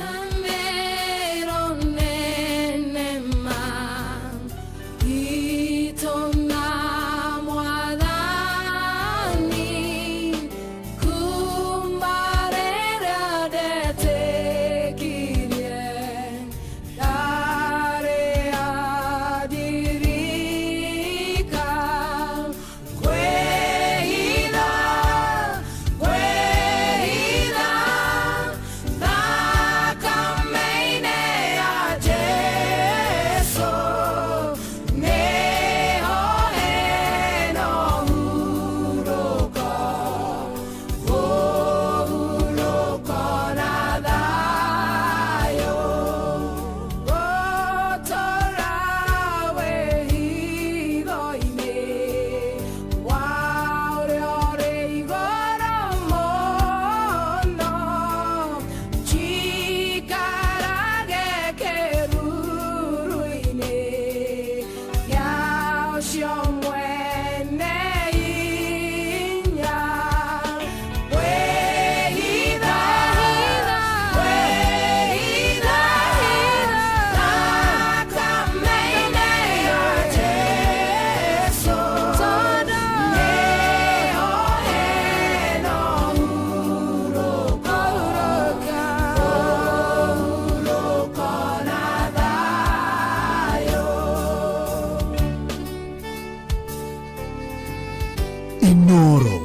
Inoro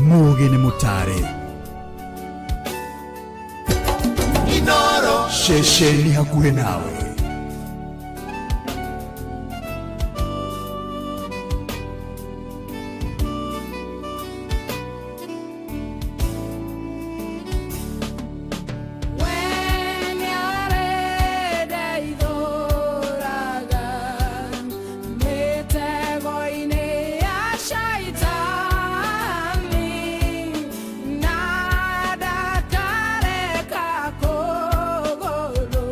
mugi nĩ mũtare. Inoro. Ceceni hakuhĩ nawe. Ndakareka kũgũrũ.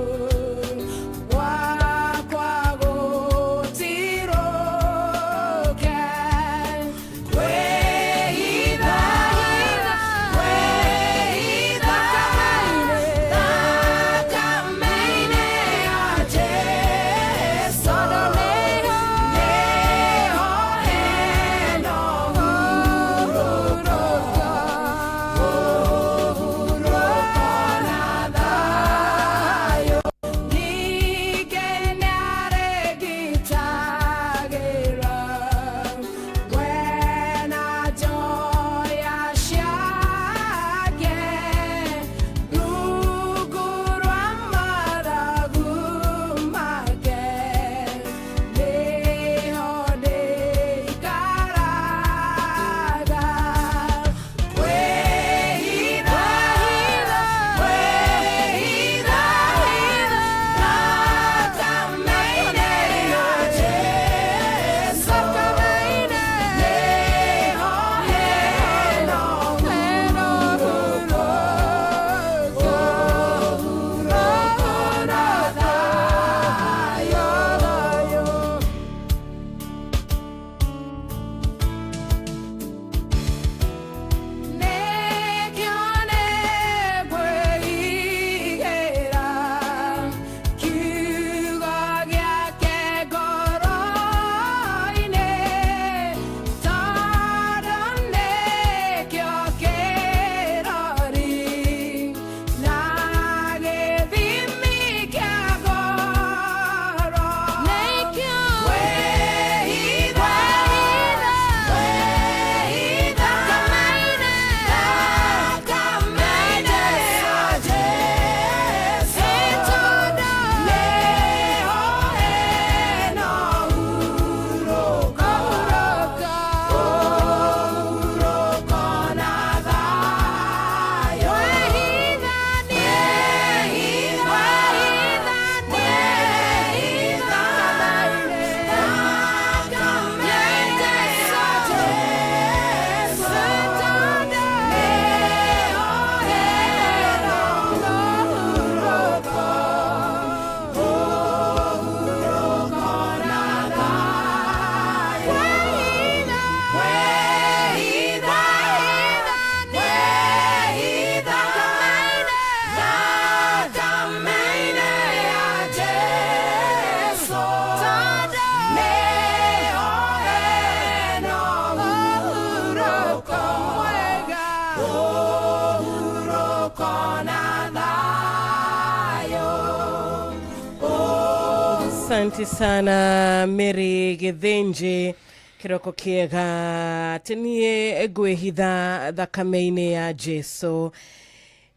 Asante sana Mary Githinji, kiroko kiega atĩ niĩ ngwĩhitha thakame-inĩ ya Jesu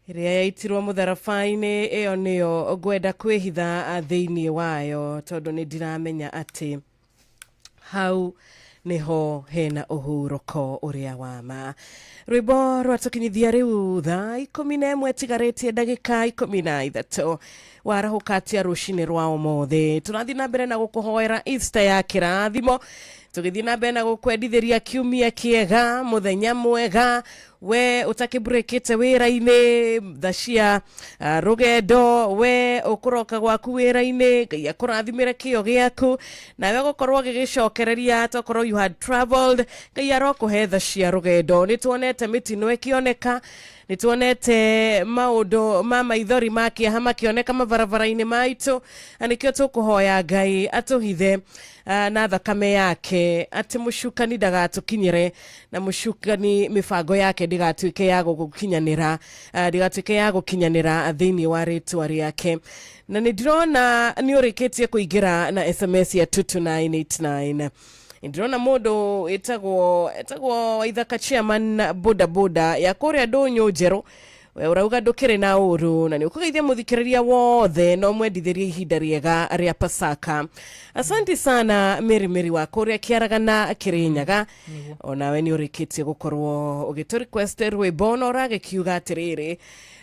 ĩrĩa yaitirwo mũtharaba-inĩ, ĩyo nĩyo ngwenda kwĩhitha thĩinĩ wayo, tondũ nĩ ndiramenya atĩ hau niho hena ũhurũko ũrĩa wa ma. Rwĩmbo rwatũkinyithia rĩu thaa 11 tigarĩtie ndagĩka 13. Warahũka atia rũcinĩ rwa ũmũthĩ? Tũrathiĩ na mbere na gũkũhoera Easter ya kĩrathimo, tũgĩthiĩ na mbere na gũkwendithĩria kiumia kĩega, mũthenya mwega. We ũtakĩmburekĩte wĩra-inĩ tha cia rũgendo, we ũkũroka gwaku wĩra-inĩ, Ngai akũrathimĩre kĩo gĩaku, nawe gũkorwo gĩgĩcokereria tokorwo you had traveled, Ngai arokũhe tha cia rũgendo. Nĩ tuonete mĩtino ĩkĩoneka, nĩ tuonete maũndũ ma maithori ma kĩeha makĩoneka mabarabara-inĩ maitũ, na nĩkĩo tũkũhoya Ngai atũhithe na thakame yake, atĩ mũcukani ndagatũkinyĩre, na mũcukani mĩbango yake ndĩgatuĩke ya gũgũkinyanĩra, ndĩgatuĩke ya gũkinyanĩra thĩinĩ wa rĩtwa rĩake. Na nĩ ndĩrona nĩ ũrĩkĩtie kũingĩra na SMS ya 22989. Ndĩrona mũndũ ĩtagwo Waithaka chairman boda boda ya kũrĩa ndũnyũ njerũ, we ũrauga ndũkĩrĩ na ũru na nĩ ũkũgeithia mũthikĩrĩria wothe no mwendithĩrie ihinda rĩega rĩa Pasaka. Asante sana Mary Mary wa kũrĩa Kĩaragana Kĩrĩnyaga, onawe nĩ ũrĩkĩtie gũkorwo ũgĩtũ request rwĩmbo na ũragĩkiuga atĩrĩrĩ,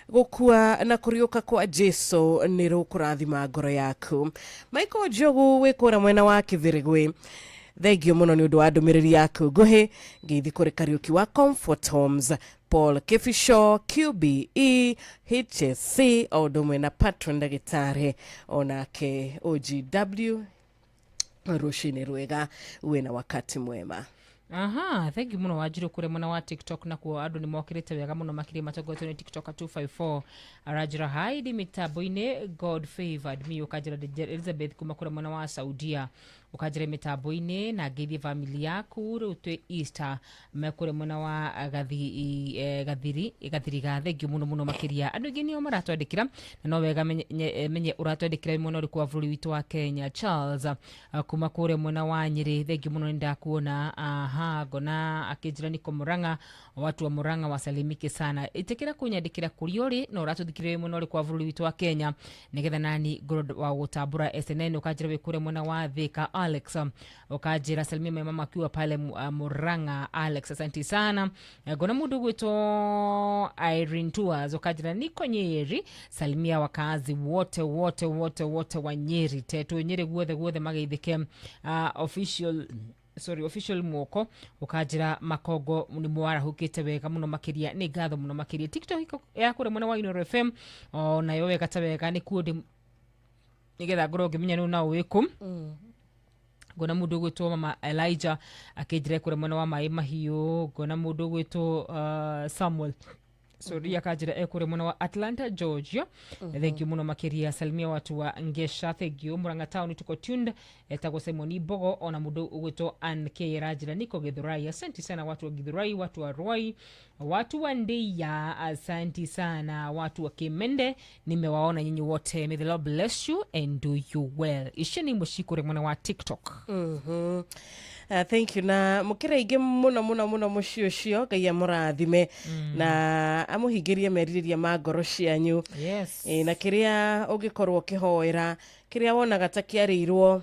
gũkua na kũriũka kwa Jesu nĩ rũkũrathima ngoro yaku. Michael Njogu wĩ kũrĩa mwena wa Kĩbĩrĩgwĩ, thengio mũno nĩ ũndũ wa ndũmĩrĩri yaku nguhĩ. Ngeithi kũrĩ Kariũki wa Comfort Homes, Paul Kĩbico, QBE, HSC, o ũndũ ũmwe na patron ndagĩtarĩ onake OGW. Rũcinĩ rwega, wĩna wakati mwema. Aha, thank you muno Wanjiru kure mwena wa TikTok, nakuo andũ nĩ mokĩrĩte wega mũno makĩria matongoretio nĩ TikTok 254. Aranjĩra hi ndĩ mĩtambo-inĩ, God favored me. Ũkanjĩra Elizabeth kuma kũrĩa mwena wa Saudia, ũkanjĩra mĩtambo-inĩ na ngeithie family yaku, rĩu twĩ Easter mekũrĩa mwena wa Gathiriga. Thank you mũno mũno makĩria. Andũ aingĩ nĩo maratwandĩkĩra na no wega menye ũratwandĩkĩra mwena ũrĩkũ wa bũrũri witũ wa Kenya. Charles kuma kũrĩa mwena wa Nyĩrĩ, thank you mũno, nĩ ndakuona. Aha, ngona akĩnjĩra niko Murang'a, watu wa Murang'a wasalimike sana. Ĩtĩkĩra kũnyandĩkĩra kũrĩa ũrĩ na ũratũthikĩrĩria mwena ũrĩkũ wa bũrũri witũ wa Kenya, nĩgetha nani ngorwo wa gũtambũra SNN. Ũkanjĩra wĩ kũrĩa mwena wa Thika. Alex ũkanjĩra salimia my mama akiwa pale Murang'a. Alex, asante sana. Ngona mũndũ gwĩtwo Irene Tours, ũkanjĩra niko Nyeri, salimia wakazi wote wote wote wote wa Nyeri, tetũ Nyeri guothe guothe mageithĩke. Official mwoko ũkanjĩra Makongo nĩ mwarahũkĩte wega mũno makĩria, nĩ ngatho mũno makĩria. TikTok ya kũrĩa mwena wa Inooro FM o nayo wega ta wega nĩ kuo ndĩ nĩgetha ngorwo ngĩmenya nĩ nao wĩkũ. Ngona mũndũ ũgwĩtwo mama Elijah akĩnjĩra kũrĩa mwena wa Maĩ Mahiũ. Ngona mũndũ ũgwĩtwo Samuel sorry akanjĩra ekũrĩa mwena wa Atlanta Georgia. Thank you mũno makĩria. Salimia watu wa Ngesha, thank you. Murang'a town tuko tuned, etagwo Simon Ibogo. Ona mũndũ ũgwĩtwo Ann K Rajira niko Githurai, asante sana watu wa Githurai, watu wa Ruai, watu wa Ndeia, asante sana watu wa Kimende, nimewaona nyinyi wote. May the Lord bless you and do you well. Icio nĩ imwe cikũrĩa mwena wa TikTok. Thank you na mũkĩra aingĩ mũno mũno mũno mũciĩ ũcio, Ngai amũrathime na amũhingĩrie merirĩria ma ngoro cianyu. Yes. Na kĩrĩa ũngĩkorwo ũkĩhoera, kĩrĩa wonaga ta kĩarĩirwo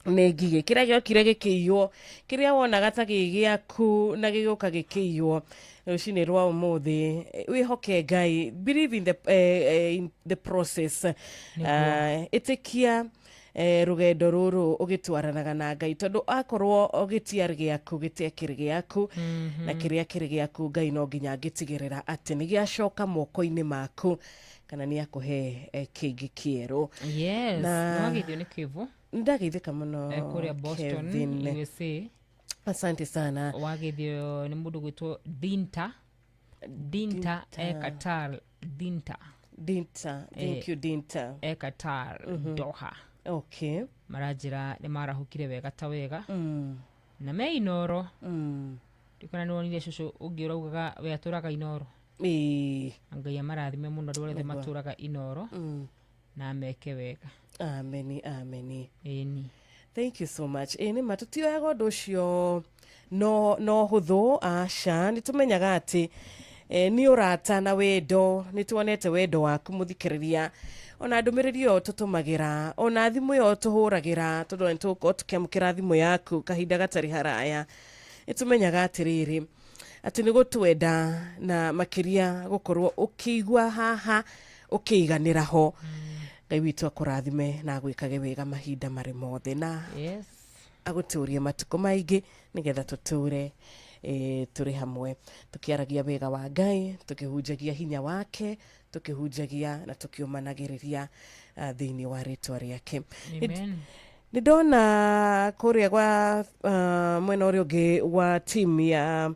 nĩ ngigĩ, kĩrĩa gĩokire gĩkĩiywo, kĩrĩa wonaga ta gĩ gĩaku na gĩgũka gĩkĩiywo, rũcinĩ rwa ũmũthĩ wĩhoke Ngai, believe in the process. Ĩtĩkia rũgendo rũrũ ũgĩtwaranaga na Ngai, tondũ akorwo ũgĩtia gĩaku gĩtia kĩrĩ gĩaku, na kĩrĩa kĩrĩ gĩaku Ngai no nginya angĩtigĩrĩra atĩ nĩ gĩacoka moko-inĩ maku, kana nĩ akũhe kĩngĩ kĩerũ. Yes, nĩwageithio nĩ Kĩvu. Ndageithĩka mũno kũrĩa Boston, Kevin. USA. Asante sana. Wageithio nĩ mũndũ gwĩtwo Dinta. Dinta e Qatar. Dinta. Dinta. Thank you Dinta. E Qatar, Doha. Okay. Maranjĩra nĩ marahũkire wega ta wega. Na me Inooro. Ndikona nĩ wonire cũcũ ũngĩ ũraugaga we atũraga Inooro. Ngai amarathime mũno andũ arĩa othe matũraga Inooro. Na ameke wega. Ameni, ameni. Ĩni. Thank you so much. Ĩ nĩma tũtioyaga ũndũ ũcio no hũthũ, aca. Nĩ tũmenyaga atĩ nĩ ũrata na wendo, nĩ tuonete wendo waku mũthikĩrĩria, ona ndũmĩrĩri ĩyo tũtũmagĩra, ona thimũ ĩyo tũhũragĩra, tondũ nĩ tũgũkorwo tũkĩamũkĩra thimũ yaku kahinda gatarĩ haraya. Nĩ tũmenyaga atĩrĩrĩ, atĩ nĩ gũtwenda na makĩria gũkorwo ũkĩigua haha ũkĩiganĩra ho. Ngai witũ akũrathime na agwĩkage wega mahinda marĩ mothe, na agũtũrie matukũ maingĩ, nĩgetha tũtũre tũrĩ hamwe tũkĩaragia wega wa Ngai, tũkĩhunjagia hinya wake, tũkĩhunjagia na tũkĩũmanagĩrĩria thĩinĩ wa rĩtwa rĩake. Amen. Nĩ ndona kũrĩa gwa mwena ũrĩa ũngĩ wa team ya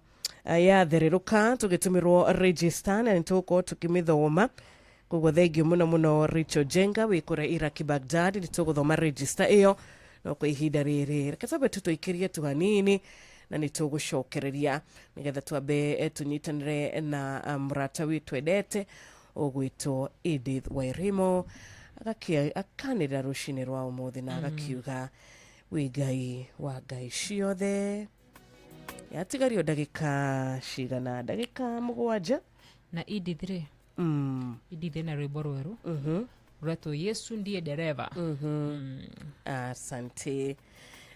thererũka tũgĩtũmĩrwo register, na nĩ tũgũkorwo tũkĩmĩthoma. Koguo thengio mũno mũno, Rachel Jenga wĩ kũrĩa Iraki Baghdad. Nĩ tũgũthoma register ĩyo, no kwa ihinda rĩrĩ reke twambe tũtũikĩrie tu hanini, na nĩ tũgũcokereria nĩgetha twambe tũnyitanĩre na mũrata witũ endete ũgwĩtwo Edith Wairimo, akanĩrĩra rũcinĩ rwa ũmũthĩ na agakiuga wĩ Ngai wa ngai ciothe. Yatigario ndagĩka cigana? Ndagĩka 7. Na Edith rĩ, Edith ena rwĩmbo rwerũ rwetwo Yesu Ndiye Dereva. Asante.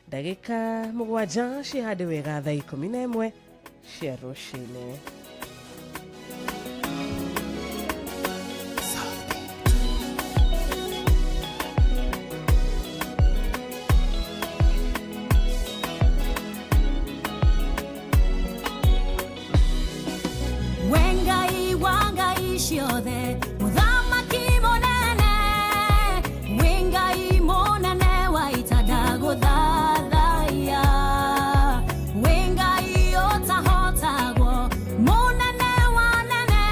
Ndagĩka 7 cihande wega thaa 11 cia rũcinĩ. We Ngai wa ngai ciothe, mũthamaki mũnene, wĩ Ngai mũnene wa ita, ndagũthathaiya. Wĩ Ngai ũtahotagwo, mũnene wa nene,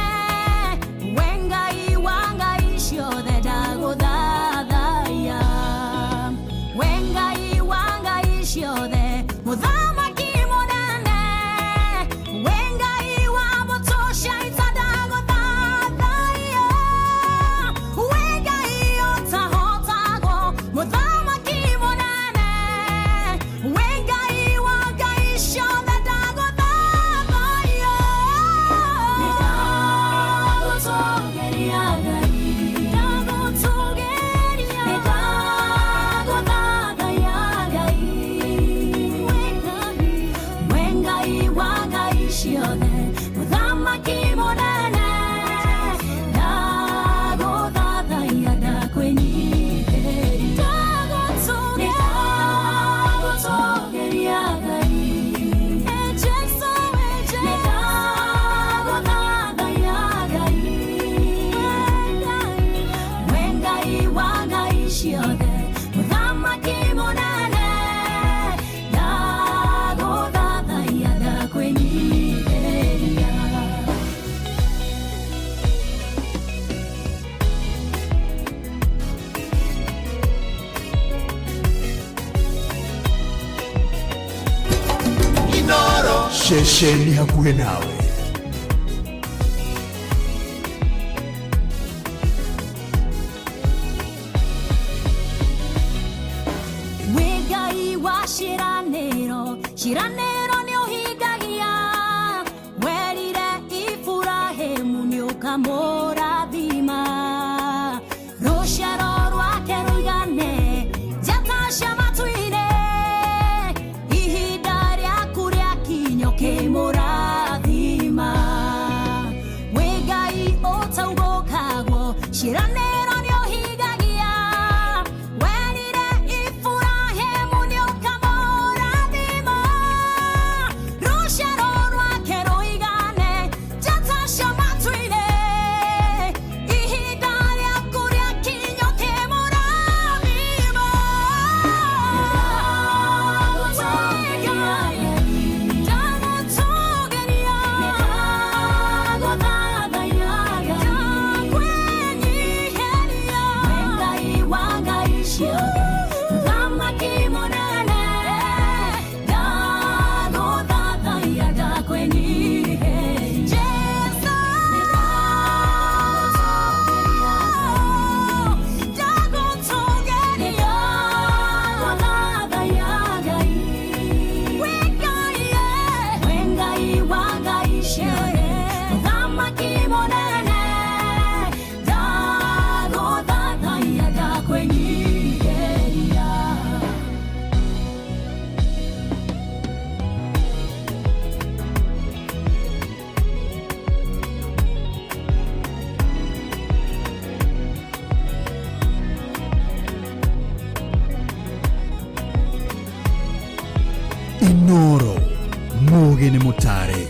we Ngai wa ngai ciothe, ndagũthathaiya. We Ngai wa ngai ciothe, mũthamaki mũnene, we Ngai wa mbũtũ cia ita, ndagũthathaiya. We Ngai ũtahotagwo, mũthamaki mũnene, we Ngai wa ngai ciothe, ndagũthathaiya. Nĩndagũtũũgĩria Ngai, ndagũtũũgĩria, nĩndagũthathaiya Ngai. We Ngai wa ngai ciothe, mũthamaki mũnene, ndagũthathaiya, ndakwĩnyihĩria. Nĩndagũtũũgĩria Ngai, nĩndagũthathaiya Ngai. We Ngai wa ngai ciothe, mũthamaki mũnene, ndagũthathaiya, ndakwĩnyihĩria. Inoro. Ceceni hakuhĩ nawe. Wĩ Ngai wa ciĩranĩro, ciĩranĩro nĩ ũhingagia. Werire Iburahĩmu nĩ ũkamũrathima, rũciaro rwake rũigane njata cia matu-inĩ. Ihinda rĩaku rĩakinya ũkĩmũrathima. Wĩ Ngai ũtaugũkagwo, ciĩranĩro nĩ ũhingagia. Werire Iburahĩmu nĩ ũkamũrathima, rũciaro rwake rũigane njata cia matu-inĩ. Ihinda rĩaku rĩakinya ũkĩmũrathima. Ndagũtũũgĩria, Isare.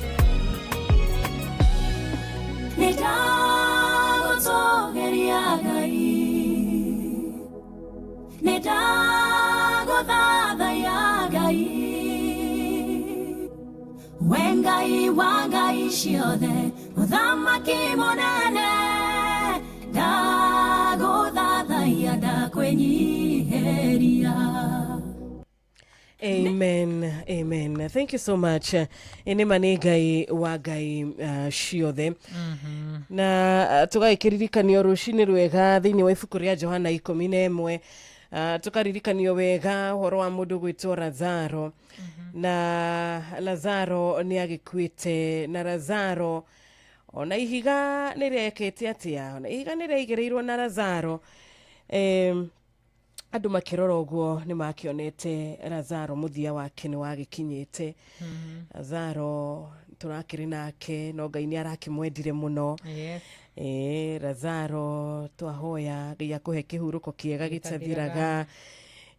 Nĩ ndagũtũũgĩria Ngai, nĩ ndagũthathaiya Ngai, we Ngai wa ngai ciothe, mũthamaki mũnene, ndagũthathaiya, ndakwĩnyihĩria. Amen, amen. Thank you so much. Nĩ ma nĩ Ngai wa ngai ciothe. Na tũgagĩkĩririkanio rũcinĩ rwega thĩinĩ wa ibuku rĩa Johana 11, tũkaririkanio wega ũhoro wa mũndũ gwĩtwo Lazaro. Na Lazaro nĩ agĩkuĩte, na Lazaro ona ihiga nĩ rĩekĩte atĩa, ona ihiga nĩ rĩaigĩrĩirwo na Lazaro, andũ makĩrora ũguo nĩ makĩonete Lazaro mũthia wake nĩ wagĩkinyĩte. Lazaro tũrakĩrĩ nake, no Ngai nĩ arakĩmwendire mũno. Lazaro, twahoya Ngai akũhe kĩhurũko kĩega gĩtathiraga.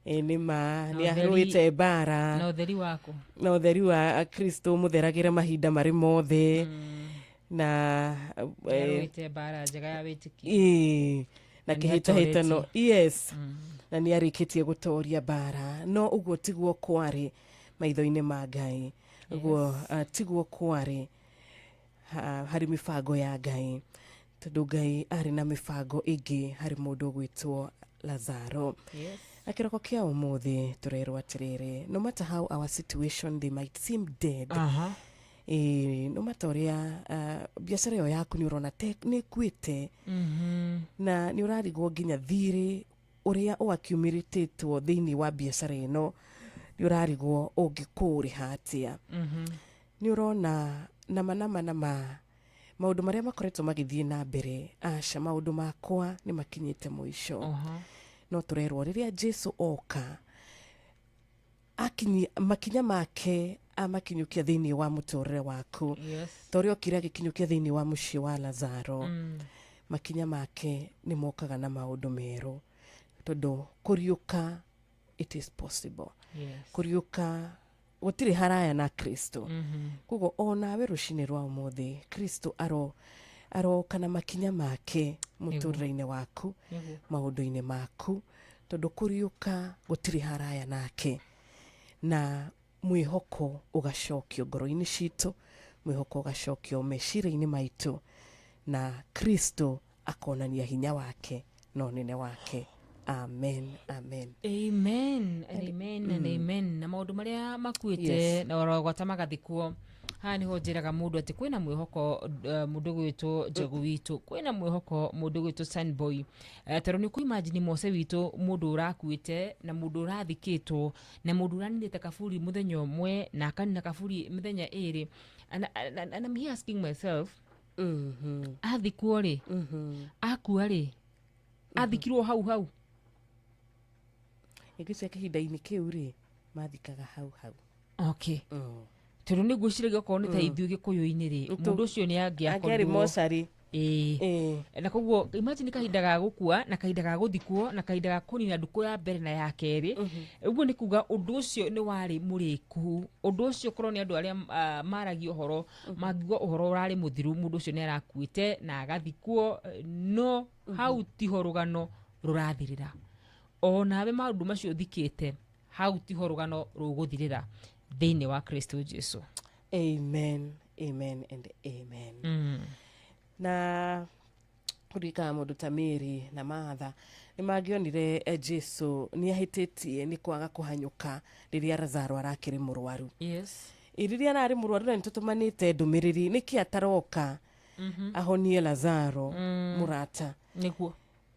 Nĩ ma nĩ arũĩte mbara. Na ũtheri waku. Na ũtheri wa Kristo mũtheragĩre mahinda marĩ mothe. Na nĩarũĩte mbara njega ya wĩtĩkio. Na Na nĩ kĩhĩtahĩtano. atoretie. Yes, na nĩ arĩkĩtie gũtoria mbara, no ũguo tiguo kwarĩ maitho-inĩ ma Ngai, ũguo tiguo kwarĩ harĩ mĩbango ya Ngai, tondũ Ngai arĩ na mĩbango ĩngĩ harĩ mũndũ ũgwĩtwo Lazaro. Na kĩroko kĩa ũmũthĩ tũrerwo atĩrĩrĩ, no matter how our situation they might seem dead, no matter ũrĩa biacara ĩyo yaku nĩ ũrona nĩ ĩkuĩte, na nĩ ũrarigwo nginya thirĩ ũrĩa ũaccumulatetwo thĩinĩ wa biacara ĩno nĩ ũrarigwo ũngĩkũrĩha atĩa, nĩ ũrona nama nama nama maũndũ marĩa makoretwo magĩthiĩ na mbere, aca, maũndũ makwa nĩ makinyĩte mũico. No tũrerwo rĩrĩa Jesu oka, akinyi makinya make amakinyũkia thĩinĩ wa mũtũrĩre waku, ta ũrĩa okire agĩkinyũkia thĩinĩ wa mũciĩ wa Lazaro, makinya make nĩ mokaga na maũndũ merũ, tondũ kũriũka, it is possible. Kũriũka gũtirĩ haraya na Kristo. Koguo onawe rũcinĩ rwa ũmũthĩ, Kristo aroka na makinya make mũtũrĩre-inĩ waku, maũndũ-inĩ maku, tondũ kũriũka gũtirĩ haraya nake, na mwĩhoko ũgacokio ngoro-inĩ citũ, mwĩhoko ũgacokio meciria-inĩ maitũ, na Kristo akonania hinya wake na ũnene wake. Amen, amen. Amen and amen and amen. Na maũndũ marĩa makuĩte na orogwata magathikwo, haha niho njĩraga mũndũ atĩ kwĩna mwĩhoko, mũndũ gwĩtwo Njogu witũ, kwĩna mwĩhoko, mũndũ gwĩtwo Sunboy, tondũ nĩ kũ-imagine Mose witũ, mũndũ ũrakuĩte na mũndũ ũrathikĩtwo na mũndũ ũraninĩte kaburi mũthenya ũmwe na akanina kaburi mĩthenya 2, and I'm here asking myself, athikwo rĩ, akua rĩ, athikirwo hau hau? Ngwĩciria kĩhinda-inĩ kĩu rĩ, mathikaga hau hau. Okay, tondũ nĩ ngwĩciragia okorwo nĩ ta ithuĩ gĩkũyũ-inĩ rĩ, mũndũ ũcio nĩ angĩarĩ angĩakorirwo mocarĩ. Ĩĩ, na koguo imagine kahinda ga gũkua na kahinda ga gũthikwo na kahinda ga kũnina ndukũ ya mbere na ya kerĩ. Ũguo nĩ kuga ũndũ ũcio nĩ warĩ mũrĩku. Ũndũ ũcio korwo nĩ andũ arĩa maragia ũhoro, mangiuga ũhoro ũrarĩ mũthiru, mũndũ ũcio nĩ arakuĩte na agathikwo, no hau tiho rũgano rũrathirĩra. Onawe maũndũ macio ũthikĩte hau tiho rũgano rũgũthirĩra thĩinĩ wa Kristo Jesu. Amen, amen and amen. Na kũririkana mũndũ ta Mary na Martha nĩ mangĩonire Jesu nĩ ahĩtĩtie nĩ kwaga kũhanyũka rĩrĩa Lazaro arakĩrĩ mũrwaru. Ĩ, rĩrĩa ararĩ mũrwaru na nĩ tũtũmanĩte ndũmĩrĩri, nĩkĩ ataroka ahonie Lazaro mũrata?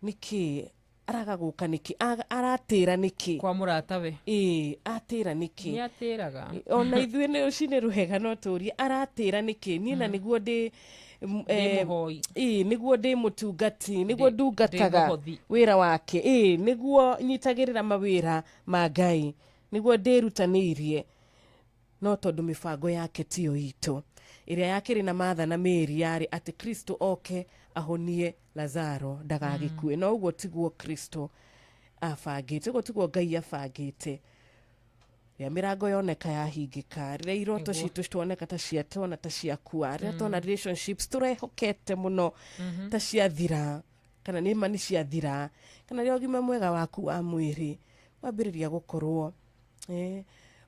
Nĩkĩ araga gũka? Nĩkĩ aratĩra? Nĩkĩ kwa mũratawe? Ĩ, atĩra nĩkĩ? Nĩ atĩraga. Ona ithuĩ nĩ rũcinĩ rwega no tũrie, aratĩra nĩkĩ? Niĩ na nĩguo ndĩ Ndĩ mũhoi. Ĩ, nĩguo ndĩ mũtungati, nĩguo ndungataga ndĩ mũhothi. Wĩra wake, ĩ, nĩguo nyitagĩrĩra mawĩra ma Ngai, nĩguo ndĩrutanĩirie, no tondũ mĩbango yake tiyo itũ. Ĩrĩa yakĩrĩ na Martha na Mary yarĩ atĩ Kristo oke ahonie Lazaro ndagagĩkue, no ũguo tiguo Kristo abangĩte, ũguo tiguo Ngai abangĩte. Rĩrĩa mĩrango yoneka yahingĩka, rĩrĩa iroto Nĩguo. citũ tuoneka ta ciatona ta ciakua, rĩrĩa tuona relationships tũrehokete mũno ta ciathira, kana nĩ ma nĩ ciathira, kana rĩrĩa ũgima mwega waku wa mwĩrĩ wambĩrĩria gũkorwo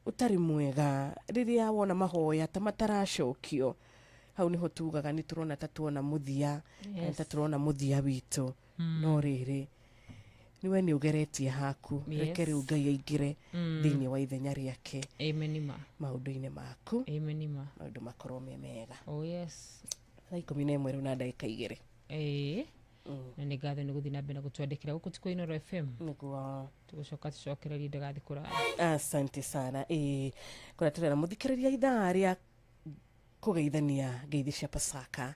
ũtarĩ mwega, rĩrĩa wona mahoya ta mataracokio, hau nĩho tugaga nĩ tũrona ta tuona mũthia, kana ta tũrona mũthia witũ. No rĩrĩ, niwe nĩ ũgeretie haku, reke rĩu Ngai aingĩre thĩinĩ wa ithenya rĩake Amen ma. maũndũ-inĩ maku. Amen ma. Maũndũ makorwo me mega. Oh yes. Thaa 11 rĩu na ndagĩka 2. Ĩĩ. Na nĩ ngatho nĩ gũthiĩ na mbere na gũtwandĩkĩra gũkũ ti kwa Inooro FM. Nĩguo. Tũgũcoka tũcokererie ndagathi kũraya. Asante sana. Ĩĩ, kũrĩa tũrera mũthikĩrĩria ithaa rĩa kũgeithania ngeithi cia Pasaka,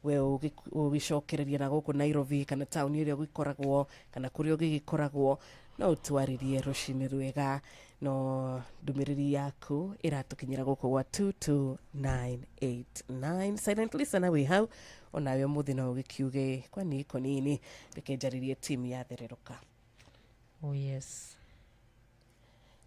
we ũgĩcokereria na gũkũ Nairobi kana taũni ĩrĩa ũgĩkoragwo kana kũrĩa ũgĩgĩkoragwo, no ũtwarĩrie rũcinĩ rwega, no ndũmĩrĩri yaku ĩratũkinyĩra gũkũ gwa 22989. Silent listener wĩ hau, onawe ũmũthĩ no ũgĩkiuge kwani iko nini, reke njarĩrie timu ya thererũka. Oh yes.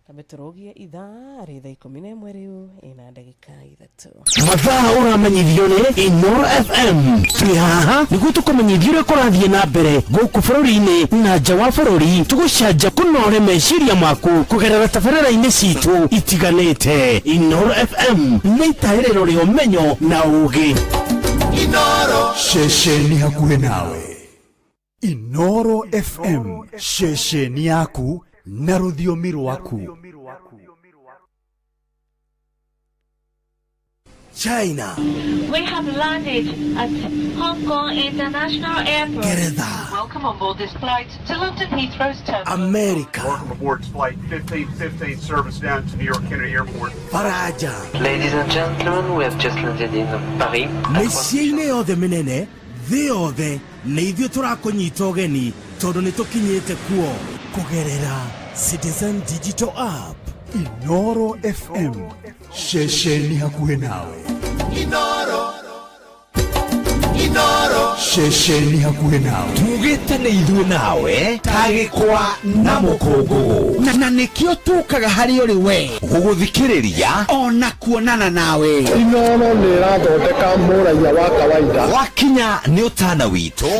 Kambe tũrũgie ithaa rĩ thaa 11 rĩu ĩna ndagĩka 3. Mathaa ũramenyithio nĩ Inoro FM. Twĩ haha nĩguo tũkũmenyithia ũrĩa kũrathiĩ na mbere gũkũ bũrũri-inĩ na nja wa bũrũri, tũgũcanja kũnore meciria maku kũgerera tabarĩra-inĩ citũ itiganĩte. Inoro FM nĩ itaĩrĩro rĩa ũmenyo na ũgĩ. Inoro ceceni hakuhĩ nawe. Inoro FM, ceceni yaku na rũthiomi rwaku. China. We have landed at Hong Kong International Airport. Ngeretha. Welcome on board this flight to London Heathrow's terminal. America. Welcome aboard flight 1515 service down to New York Kennedy Airport. Faraja. Ladies and gentlemen, we have just landed in Paris. Mĩciĩ-inĩ yothe mĩnene thĩ yothe nĩ ithuĩ tũrakũnyita ũgeni tondũ nĩ tũkinyĩte kuo kũgerera Citizen Digital App. Inoro FM, ceceni hakuhĩ nawe. Inoro. Inoro. Ceceni hakuhĩ nawe. Tugĩte nĩ ithuĩ nawe ta gĩkwa na mũkũngũgũ, na nĩkĩo tũkaga harĩ ũrĩ we gũgũthikĩrĩria ona kuonana nawe. Inoro nĩ ĩrathondeka mũraiya wa kawaida. Wakinya nĩ ũtana witũ,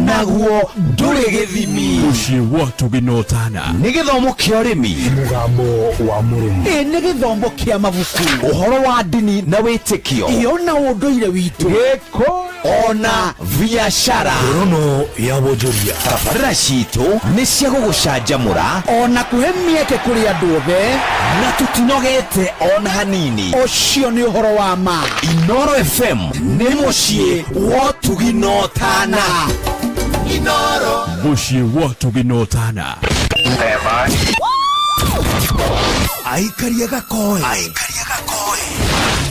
naguo ndũrĩ gĩthimi. Mũciĩ wa ũtugi na ũtana. Nĩ gĩthomo kĩa ũrĩmi, mũgambo wa mũrĩmi, ĩ nĩ gĩthomo kĩa mabuku, ũhoro wa ndini na wĩtĩkio, iyo na ũndũire witũ, gĩkũyũ ona biashara. Ngorono ya wonjoria. Tabarĩra citũ nĩ cia gũgũcanjamũra ona kũhe mĩeke kũrĩ andũ othe, na tũtinogete ona hanini. Ũcio nĩ ũhoro wa ma. Inoro FM nĩ mũciĩ wa ũtugi na ũtana. Inoro. Mũciĩ wa ũtugi na ũtana. Aikaria gakoe,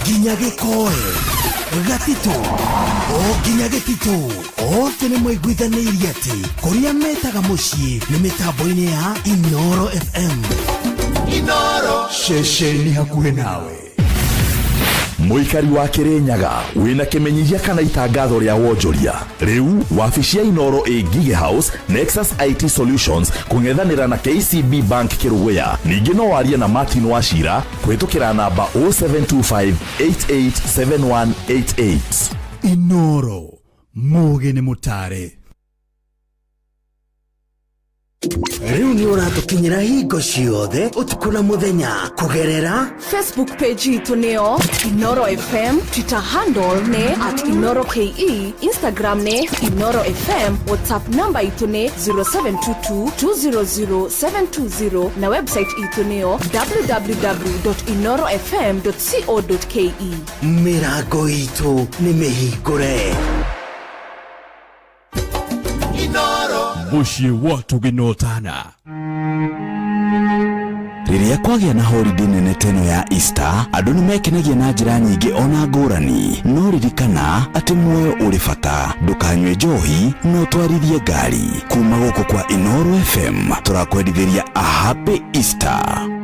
nginya gĩkoe gatitũ, o nginya gĩtitũ, othe nĩ maiguithanĩirie atĩ kũrĩa metaga mũciĩ nĩ mĩtambo-inĩ ya Inoro FM. Inoro. Ceceni hakuhĩ nawe. Mũikari wa Kĩrĩnyaga wĩna kĩmenyithia kana itangatho rĩa wonjoria, rĩu wabici ya Inoro ĩ Ngige House, Nexus IT Solutions, kũng'ethanĩra na KCB Bank Kĩrũgũya. Ningĩ no warie na Martin Wachira kũhĩtũkĩra namba 0725 887188. Inoro, mũgĩ nĩ mũtare. Rĩu nĩ ũratũkinyĩra hingo ciothe ũtukũ na mũthenya kũgerera Facebook page itũ nĩyo Inoro FM, Twitter handle nĩ @InoroKE, Instagram nĩ Inoro FM, WhatsApp namba itũ nĩ 0722 200 720 na website itũ nĩyo www.inorofm.co.ke. Mĩrango itũ nĩ mĩhingũre. Inoro. Mũciĩ wa ũtugi na ũtana. Rĩrĩa kwagĩa na holiday nene teno ya Easter, andũ nĩ mekenagia na njĩra nyingĩ ona ngũrani, no ririkana atĩ muoyo ũrĩ bata. Ndũkanyue njohi no ũtwarithie ngari. Kuma gũkũ kwa Inoro FM tũrakwendithĩria a happy Easter.